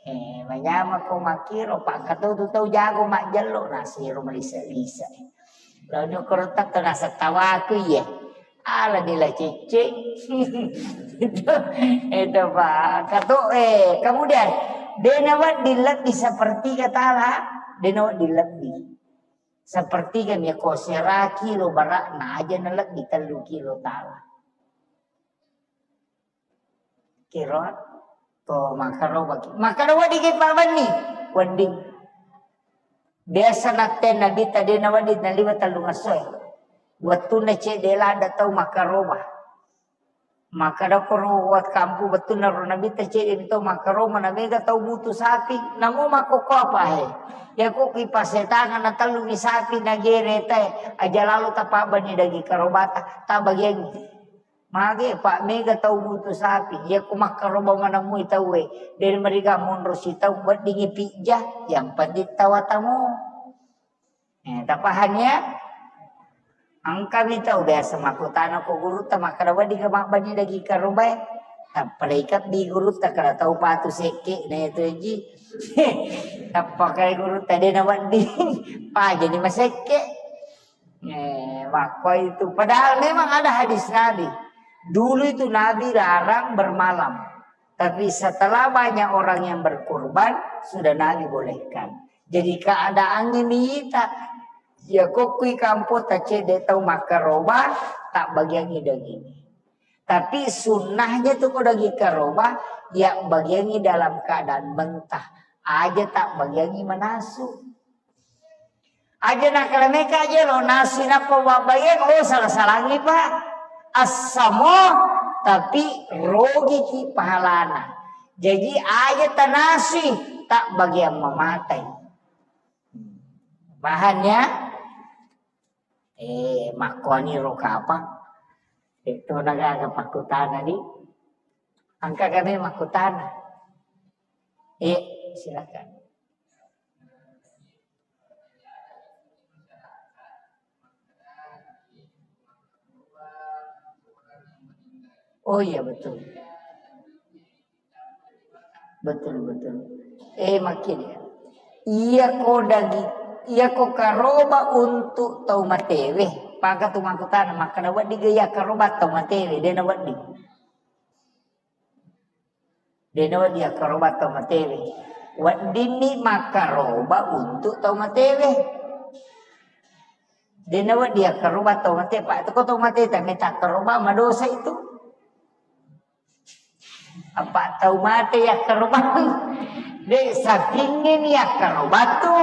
Eh, manyamako makkiro, pakka to tu tau jago majjallo, nasiro melisa-lisa. Lalu korotta to nasettawaku iye. Ala dila cicing. Itu, itu, Pak. Katu, eh, kemudian, dena wedding lebbi sepertiga tala, dena wedding lebbi. Sepertiga mi ko sera kilo barakna aja na lebbi tellu kilo tala. Kiro to makkarobaki. Makkarobaki pabbanni. Wedding. Biasa natte Nabitta de nawedding naliwa tellung essoe. Wettunna cedde ladda tau makkaroba. Makkada koro wat kampu wettunna ro Nabitta cedde mi tau makkaroba na mega tau butu sapi. Namo makkokko apa he? Yako ki pasetangan na tellu mi sapi na gere tae. Aja lalo tapabbanni daging karobata. Tabagiangi. Mage, Pak, mega tau butu sapi. Iya ko makkaroba manamui tauwe. Dari mereka monro si tau weddingi pijja, yang penting tawatamu. Eh, tapahang ya? Engka mi tau biasa makkutana ko gurutta, makkada wedding ka mabbani daging karobae. Tappa ikabbi gurutta kada tau patu sekke na itu ji. Tappa kai gurutta de na wedding. Pajani masekke. Eh, makko itu. Padahal memang ada hadis Nabi. Dulu itu Nabi larang bermalam. Tapi setelah banyak orang yang berkurban, sudah Nabi bolehkan. Jadi keadaannya mita. Ya kokui kampo tacede tau makkaroba, tak bagiangi daging. Tapi sunnahnya tu ko daging karoba, ya bagiangi dalam keadaan mentah. Aja tak bagiangi manasu. Aja nakalameka aja lo nasi nappa wabbayang, oh, salah-salangi, Pak. Assamo, tapi rogiki pahalana. Jadi aja tanasi, tak bagian mamatai. Paham ya? Eh, makkoni ro kapang. Itu nagaga pakkutana di. Angka kami makkutana. Eh, silakan. Oh iya, betul. Betul, betul. Eh, makin ya. Iya ko daging, iya ko karoba untuk tau matewe. Paka tu mangkutana, makkada wedding ga iya karoba tau matewe, dena wedding. Dena wedding akkaroba tau matewe. Weddingmi makkaroba untuk tau matewe. Dena wedding akkaroba tau mate, Pak. Itu ko tau mate, tapi tak karoba, madosa itu. Apa tau mate ya karoba? De, sapingnge ni akkaroba tu.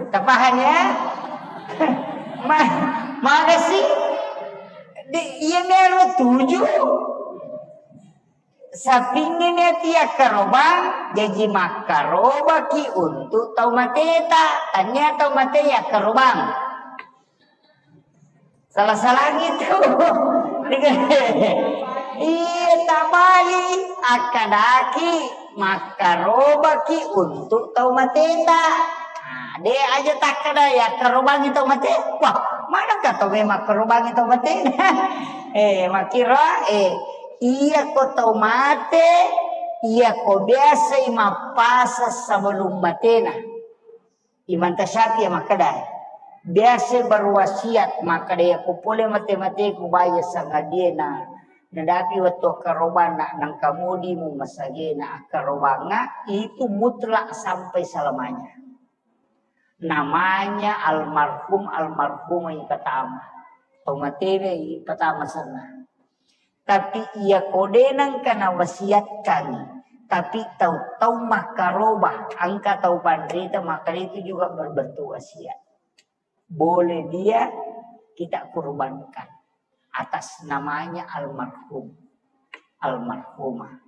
Tapahang ya? Ma-, mana sih? De, iya melo tujuh. Sapingnge ni ati akkarobang, jaji makkarobaki untuk tau mateta. Tania tau mate ya akkarobang. Salah-salangi tu. Iya tabali, akkadaki makkarobaki untuk tau mateta. Nah, de aja takkada ya akkarobangi tau mate. Wah, manakah tau memang akkarobangi tau mate? Eh, makkiro, eh, iya ko tau mate, iya ko biasai mappasa sebelum matena. Imam Tasyafi'i makkeda, biasa berwasiat makkeda, "Iya ko pole mate-mateku baya sangadie na nadapi wettu akkarobang na nangka mudi mu masagena akkarobanga itu mutlak sampai selamanya." Namanya almarhum, almarhumah ipatama. Tau matewe ipatama senna. Tapi iya ko de nengka nawasiatkangi, tapi tau-tau makkaroba, engka tau panrita, maka itu juga berbentuk wasiat. Boleh dia kita kurbankan atas namanya almarhum, almarhumah.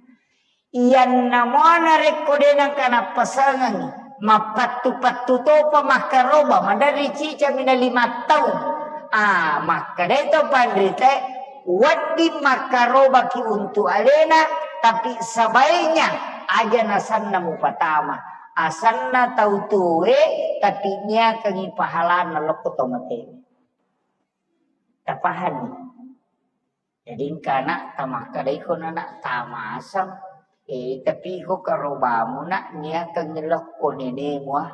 Iyanna muana rekko de nengka nappasengengi, mappattu-pattu topa makkaroba, maderri cica mina lima taung. Ah, makkedai to panritae, wedding makkarobaki untuk alena, tapi sebaiknya aja nasenna mupatama. Asenna tau tuwe, tapi niakangi pahalana lokko to matewe. Tapahanni? Jadi engka anak tamakkadaiko anak tamasang, eh, tapi iko karobamu nak niakangi lokko nenemu, ah.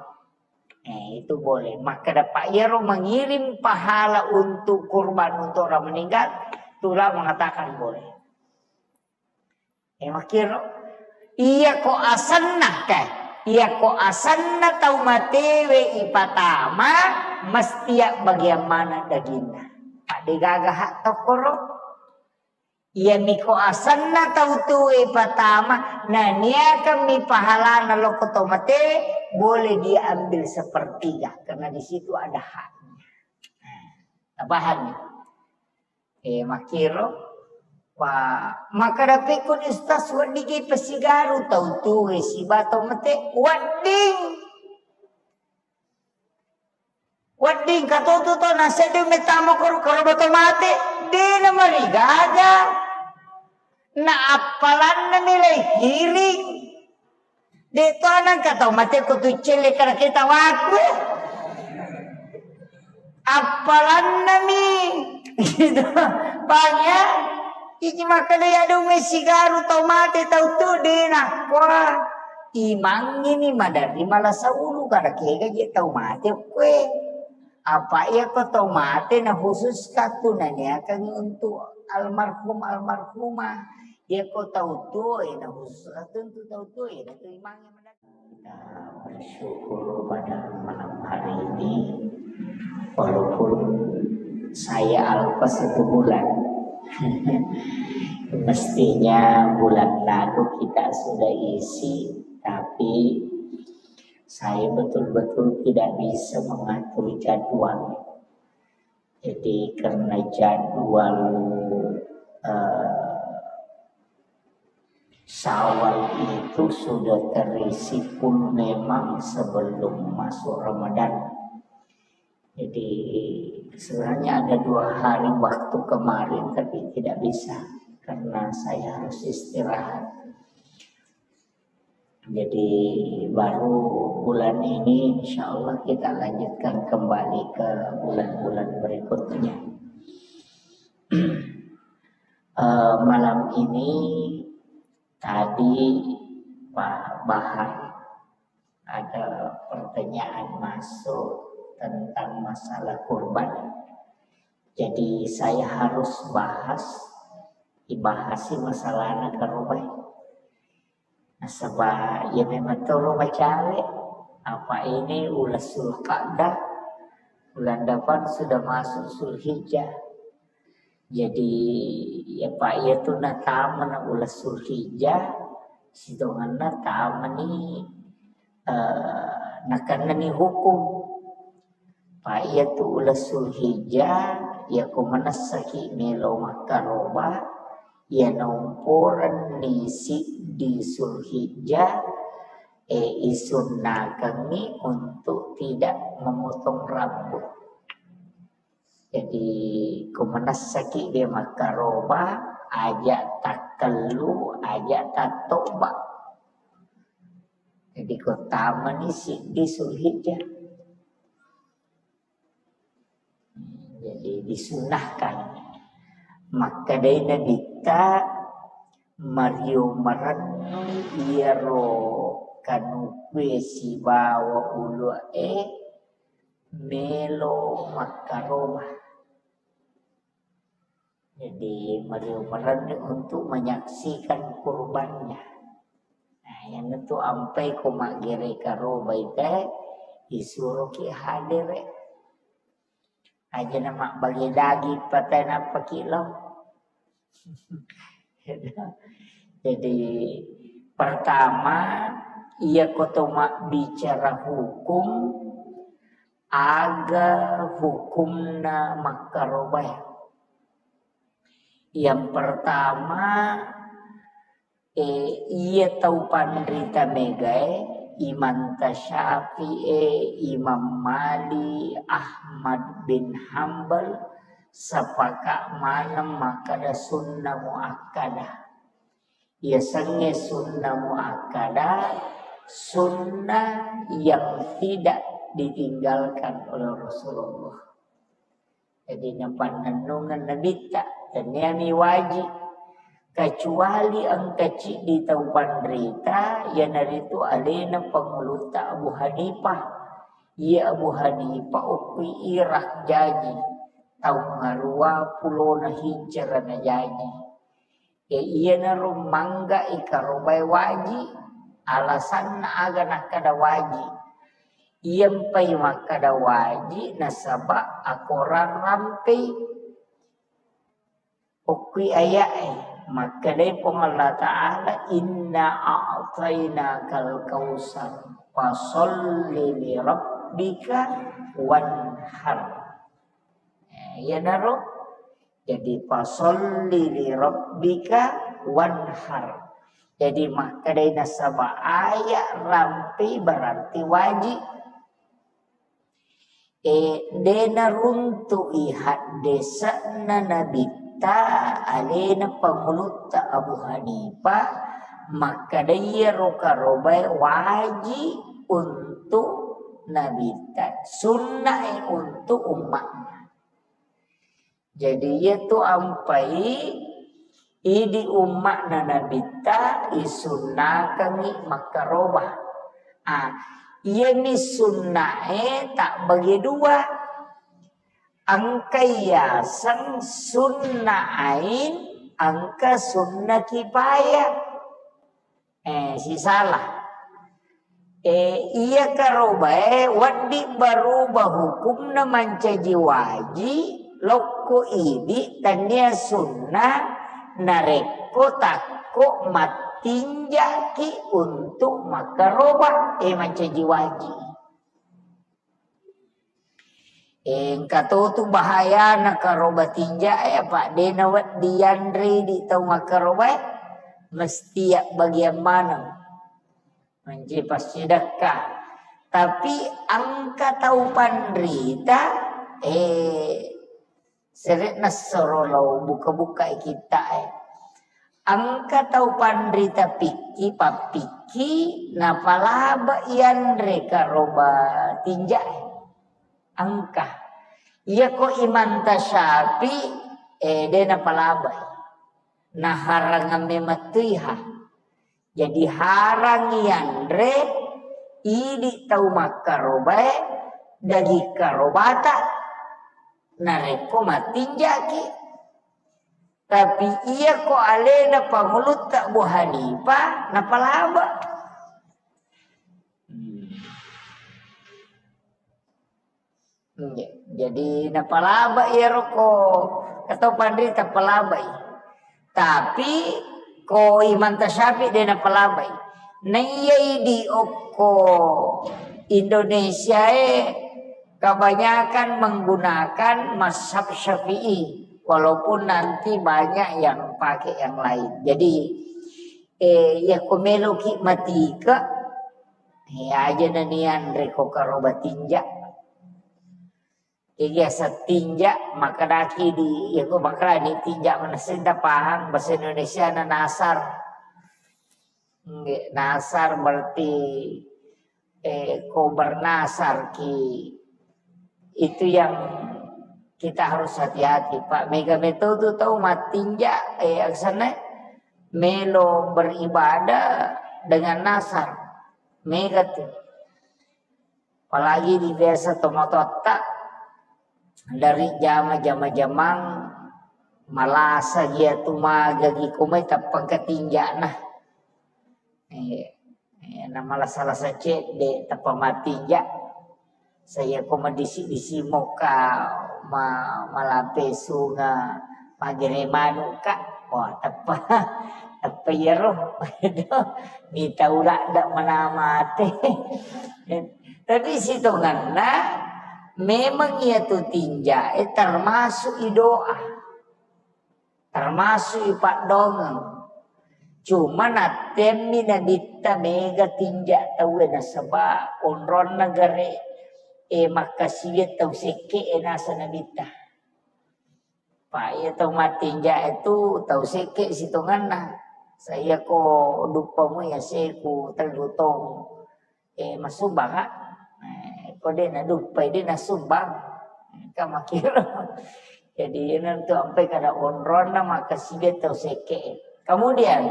Eh, itu boleh. Makkeda, Pak, iyaro mengirim pahala untuk kurban untuk orang meninggal, itulah mengatakan boleh. Eh, makkiro, iya ko asenna, kae. Iya ko asenna tau matewe ipatama, mesti ya bagian mana daginna. Pak, degaga hak tokkoro. Iya miko asenna tau tuwe ipatama, naniakan mi pahalana lokko to mate, boleh diambil sepertiga karena di situ ada haknya. Nah, tapahanni? Eh, makkiro, wa, makkeda pekkuni Ustaz, wedding ki pasigaru tau tuwe siba to mate, wedding. Wedding katotu to nasedde mettama koro, koro bato mate, de namarigaga. Na appalanna milai kiring. De to anang katau mate ko tu celle kada kita waku. Appalanna mi. Gitu. Banyak. Iki makkeda ya dong sigaru tau mate tau tu de nakwa. Imangngi mi maderri malasa ulu kada kega je tau mate kue. Apa iya ko tau mate na khusus katu naniakan untuk almarhum almarhumah. Iya ko tau tuo na khusus katu untuk tau tuo na tu imangngi maderri. Kita bersyukur pada malam hari ini, walaupun saya alpa satu bulan. Mestinya bulan lalu kita sudah isi, tapi saya betul-betul tidak bisa mengatur jadwal. Jadi karena jadwal, eh, Syawal itu sudah terisi full memang sebelum masuk Ramadan. Jadi sebenarnya ada dua hari waktu kemarin, tapi tidak bisa karena saya harus istirahat. Jadi baru bulan ini insya Allah kita lanjutkan kembali ke bulan-bulan berikutnya. Eh, malam ini tadi Pak Bahar ada pertanyaan masuk tentang masalah kurban. Jadi saya harus bahas, ibahasi masalahna karobai. Nasaba iya memang toro macale. Apa ini ulas Zulqa'dah, bulan depan sudah masuk Zulhijjah. Jadi ya Pak, iya tu natama na ulas Zulhijjah, sitongenna tamani, eh, nakennani hukum. Pa iya tu uleng Zulhijjah, iya ko manessaki melo makkaroba, iya naumporenni siddi Zulhijjah, e, isunnakengngi untuk tidak memotong rambut. Jadi ko manessaki de makkaroba, aja tak tellu aja tattoba. Jadi ko tamani siddi Zulhijjah. Jadi disunahkan. Makkedai Nabitta, mario marennu iyaro kanukue sibawa ulu'e melo makkaroba. Jadi, mario marenni untuk menyaksikan kurbannya. Nah, yang itu ampai ko maggere karobai te, isuroki hadere. Aja na mabbage daging patai nappa ki lo. Jadi, pertama, iya ko to mabbicara hukum, aga hukumna makkarobae. Yang pertama, eh, iya tau panrita megae, Imam Tasyafi'i, Imam Malik, Ahmad bin Hambal, sepakat maneng makkada sunnah muakkadah. Yasengnge sunnah muakkadah, sunnah yang tidak ditinggalkan oleh Rasulullah. Jadi, napannennungeng Nabitta, tenniami wajib. Kecuali engka ciddi tau panrita, iyanaritu alena pangulutta Abu Hanifah. Iya Abu Hanifah okkui Irak jaji, taung ngarua pulona hijrah najaji. E, iyanaro mangga ikarobai waji, alasanna aga nakkada waji. Iyampai makkada waji nasaba akorang rampei. Okkui aya'e, makkedai Puang Allah Ta'ala, "Inna a'tainakal kautsar, fasalli li rabbika wanhar." Eh, iyanaro. Jadi, "Fasalli li rabbika wanhar." Jadi, makkedai nasaba aya rampi berarti wajib. Eh, de naruntu'i haddese'na Nabitta alena pangulutta Abu Hanifah, makkedai iyaro karobae wajib untuk Nabitta, sunnae untuk ummatnya. Jadi, iyatu ampai idi umma'na Nabitta isunnakengngi makkaroba. Ah, iyami sunnae tabbagi dua. Engka yaseng sunnah ain, engka sunnah kifayah. Eh, sisala. Eh, iya karobae wedding baruba hukumna mancaji waji, lokko idi tannia sunnah, narekko takko mattinjaki untuk makkaroba, eh, mancaji waji. Engka totu bahayana karoba tinja'e, apa de nawedding yanre di tau makkarobae, mesti yabbagiang maneng. Mancaji passidekka. Tapi engka tau panrita, eh, Sere'na soro lao buka-bukai kitta'e. Engka tau panrita pikki, pappikki, napalaba yanre karoba tinja'e. Engka. Iyako Imam Tasyafi, eh, de napalabai. Naharangang memettuiha. Jadi harang yanre idi tau makkarobae daging karobata narekko mattinjaki. Tapi iyako alena pangulutta Abu Hanifah napalaba. Hmm. Jadi napalaba iyaro ko, katau panrita palabai. Tapi ko Imam Tasyafi de napalabai. Naiya idi okko Indonesia e kebanyakan menggunakan mazhab Syafi'i, walaupun nanti banyak yang pakai yang lain. Jadi, eh, ya ko meloki matika, eh, aja nanianre ko karoba tinja. Jadi asal tinja, makkedaki di, ya, ko makkedani tinja, manessing tapahang bahasa Indonesia na nasar. Nggih, nasar berarti, eh, ko bernasar ki. Itu yang kita harus hati-hati, Pak. Mega metode tau matinja, eh, aksana melo beribadah dengan nasar. Mega tu. Apalagi di biasa tomatoatta, dari jama-, jama-jamang malasa gia tu magagi komai tappang ketinjana. Eh, eh, na malasa-lasa cedde tappa matinja. Saya ko madisi-disi moka ma-, malampe sunga magere manu ka. Wah, teppa, teppa iyaro. Mita ula dak mana mate. Tapi sitonganna memang iya tu tinja, eh, termasuk i doa. Termasuk i paddongeng. Cuma nattemmi nabitta mega tinja tauwe nasaba onronna gare, eh, makkasiwiang tau sekke e nasa nabitta. Pa iya tau mattinja itu tau sekke sitonganna. Saya ko duppamu ya seku tellu tong. Eh, masumbang, ah. Eh, ko de naduppai, de nasumbang. Ka makiro. Jadi, iyana tu ampai kada onronna makkasiwiang tau sekke. Kemudian,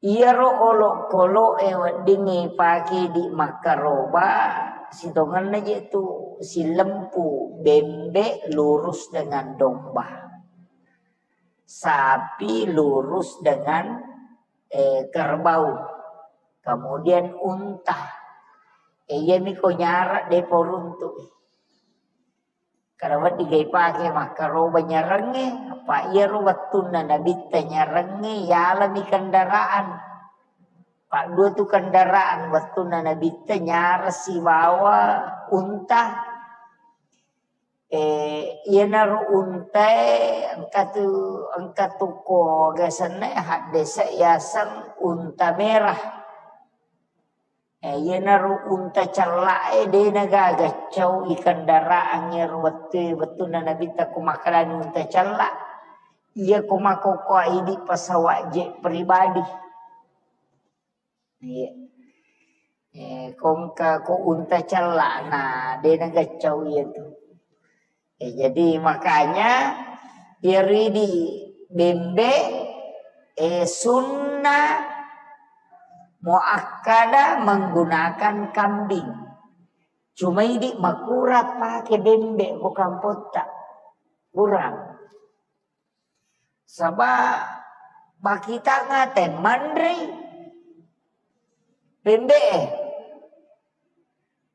iyaro olokolo e weddingngi pake di makkaroba, sitongenna je tu silempu bembe lurus dengan domba. Sapi lurus dengan, eh, kerbau. Kemudian unta. Eh, iyami ko nyarang de poruntu. Kada wedding ga ipake makkaroba nyarengnge, apa iyaro wettunna nabitta nyarengnge, yalami kendaraan. Paddua tu kendaraan wettunna nabitta nyarang sibawa unta. Eh, iyanaro untae engka tu, engka tu ko aga senna haddese yaseng unta merah. Eh, iyanaro unta cella'e de nagaga cau i kendaraan iyaro wettue, wettunna nabitta ko makkedani unta cella. Iya ko makkokkoe idi pesawat jet pribadi. Iya. Eh, ko engka ko unta cella, na de nagaccau iya tu. Eh, jadi makanya iyaro idi bembe, eh, sunnah muakkada menggunakan kambing. Cuma idi makurang pake bembe ko kampotta. Kurang. Saba bakitanga te manrei bembe e.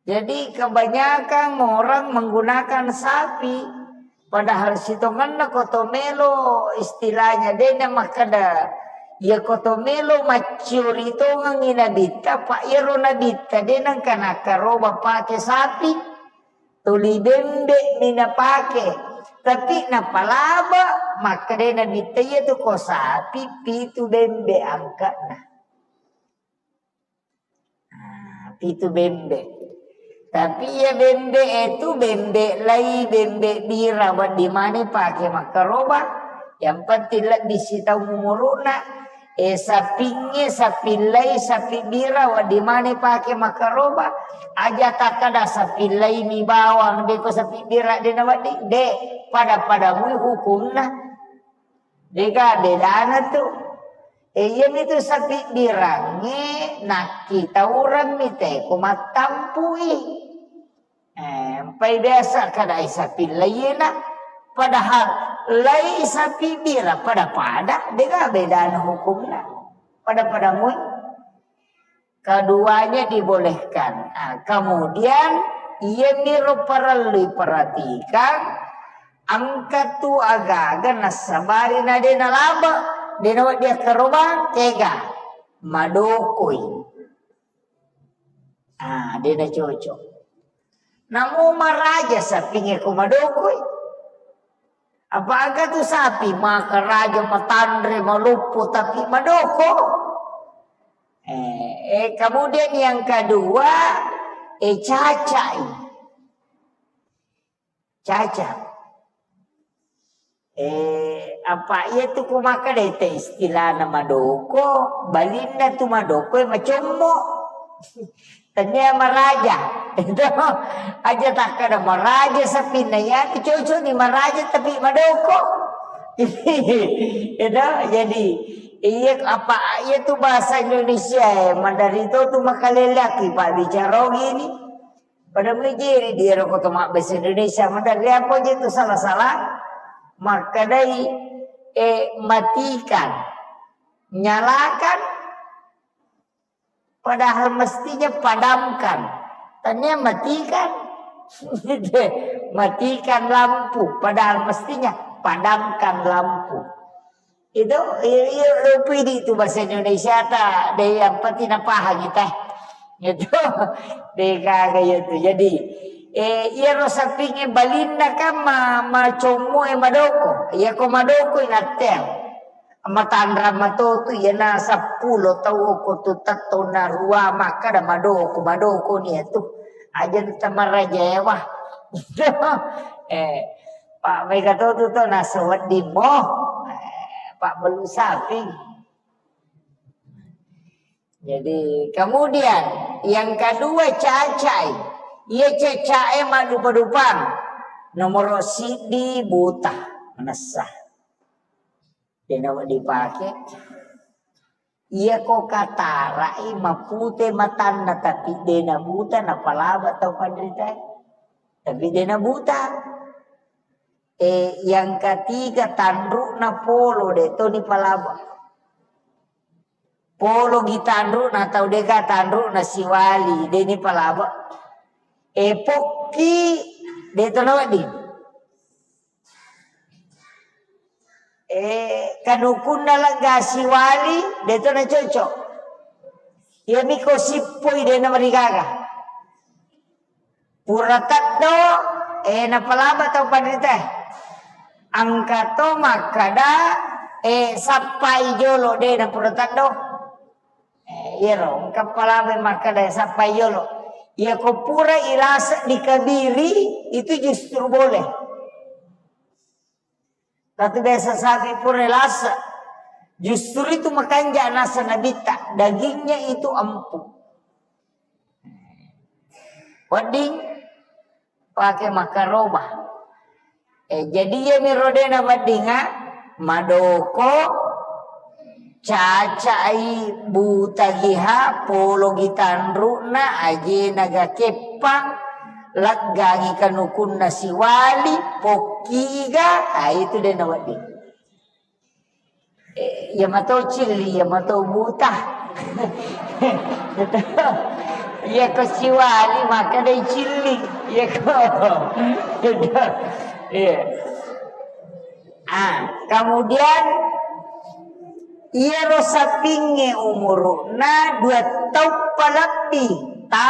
Jadi kebanyakan orang menggunakan sapi, padahal sitongenna ko to melo istilahnya de na makkeda, iya ko to melo macciori tongengi nabitta, pa iyaro nabitta de nengka nakkaroba pake sapi. Tuli bembe mi napake. Tapi napalaba, makkedai Nabitta, iya tu ko sapi pitu bembe angka'na. Nah, pitu bembe. Tapi iya bembe itu bembe lai, bembe bira, wedding mani pake makkaroba. Yang penting lebbi sitau umuruna. Eh, sapingnge, sapi lai, sapi bira, wedding mani pake makkaroba. Aja takkada sapi lai mi bawang, de ko sapi bira de na wedding, de, pada-pada mui hukumna. Dega bedana tu. Eh, iya mi tu sapi birangnge, nakkitaureng mi te ko mattampui. Eh, empai biasa kadai sapi laina, padahal lai sapi bira pada-pada, dega bedana hukumna. Pada-pada mui. Keduanya dibolehkan. Ah, kemudian, iya miro parellu perhatikan, engka tu agaga nassabari na de nalaba, de nawedding akkarobang, tega, madokoi. Ah, de nacocok. Namo maraja sapingnge ko madokoi. Apa aga tu sapi makaraja matanre maloppo tapi madoko. Eh, eh, kemudian yang kedua, eh, cacai. Caca. Eh, apa iya tu ku makkeda te istilahna madoko, balinna tu madoko e macommo. Tania maraja. Itu aja takkeda maraja sapinna iya tu cocok ni maraja tapi madoko. Itu jadi iya apa iya tu bahasa Indonesia e, maderri to tu makaleleaki pabbicara gini. Pada mujiri dia roko to mabbahasa Indonesia, maderri apa je tu salah-salah, makkedai, eh, matikan, nyalakan, padahal mestinya padamkan. Tania matikan, matikan lampu, padahal mestinya padamkan lampu. Itu, iya, iya, lupa idi tu bahasa Indonesia ta, deh, yang penting napahang kita. Itu, deh, kagak ya tu. Jadi, eh, iya ro sampinge balinna kan ma, macommo e madoko. Iya ko madoko inatteang. Matanra mato tu, iya na seppulo tau ko tu tettona rua maka da madoko, madoko ni tu. Aja tamaraja ewa. Eh, Pak mega to tu to nasewedding mo. Eh, Pak belu sapi. Jadi, kemudian yang kedua cacai. Iya cacae madupa-dupang. Nomor sidi buta, manessa. Dena dipake. Iya ko katarai mapute matanna tapi dena buta napalaba tau panrita. Tapi dena buta. Eh, yang ketiga tanrukna polo de toni palaba. Polo gi tanrukna tau dega tanrukna siwali deni palaba. Eh, pokki de tono di. Eh, kanukunna lega siwali, de to na cocok. Iya miko sippoi de na marigaga. Pura teddo, eh, napalaba tau panrita. Engka to makkeda, eh, sappai jolo de na pura teddo. Eh, iyaro, engka palaba makkeda sappai jolo. Iya ko pura ilasa dikabiri, itu justru boleh. Tapi biasa sapi pura lasa. Justru itu makanja nasa nabitta, dagingnya itu empuk. Wedding pake makaroba. Eh, jadi iya mi rodena weddinga madoko, cacai buta giha, polo gi tanrukna, ajena ga keppang, leggangi kanukunna siwali, pokkiga, ah, itu dena wedding. Eh, iya mato cilli, iya mato buta. Iya ko siwali maka dai cilli. Iya ko. Iya. Ah, kemudian iyaro sapingnge umuruna dua taung palebbi.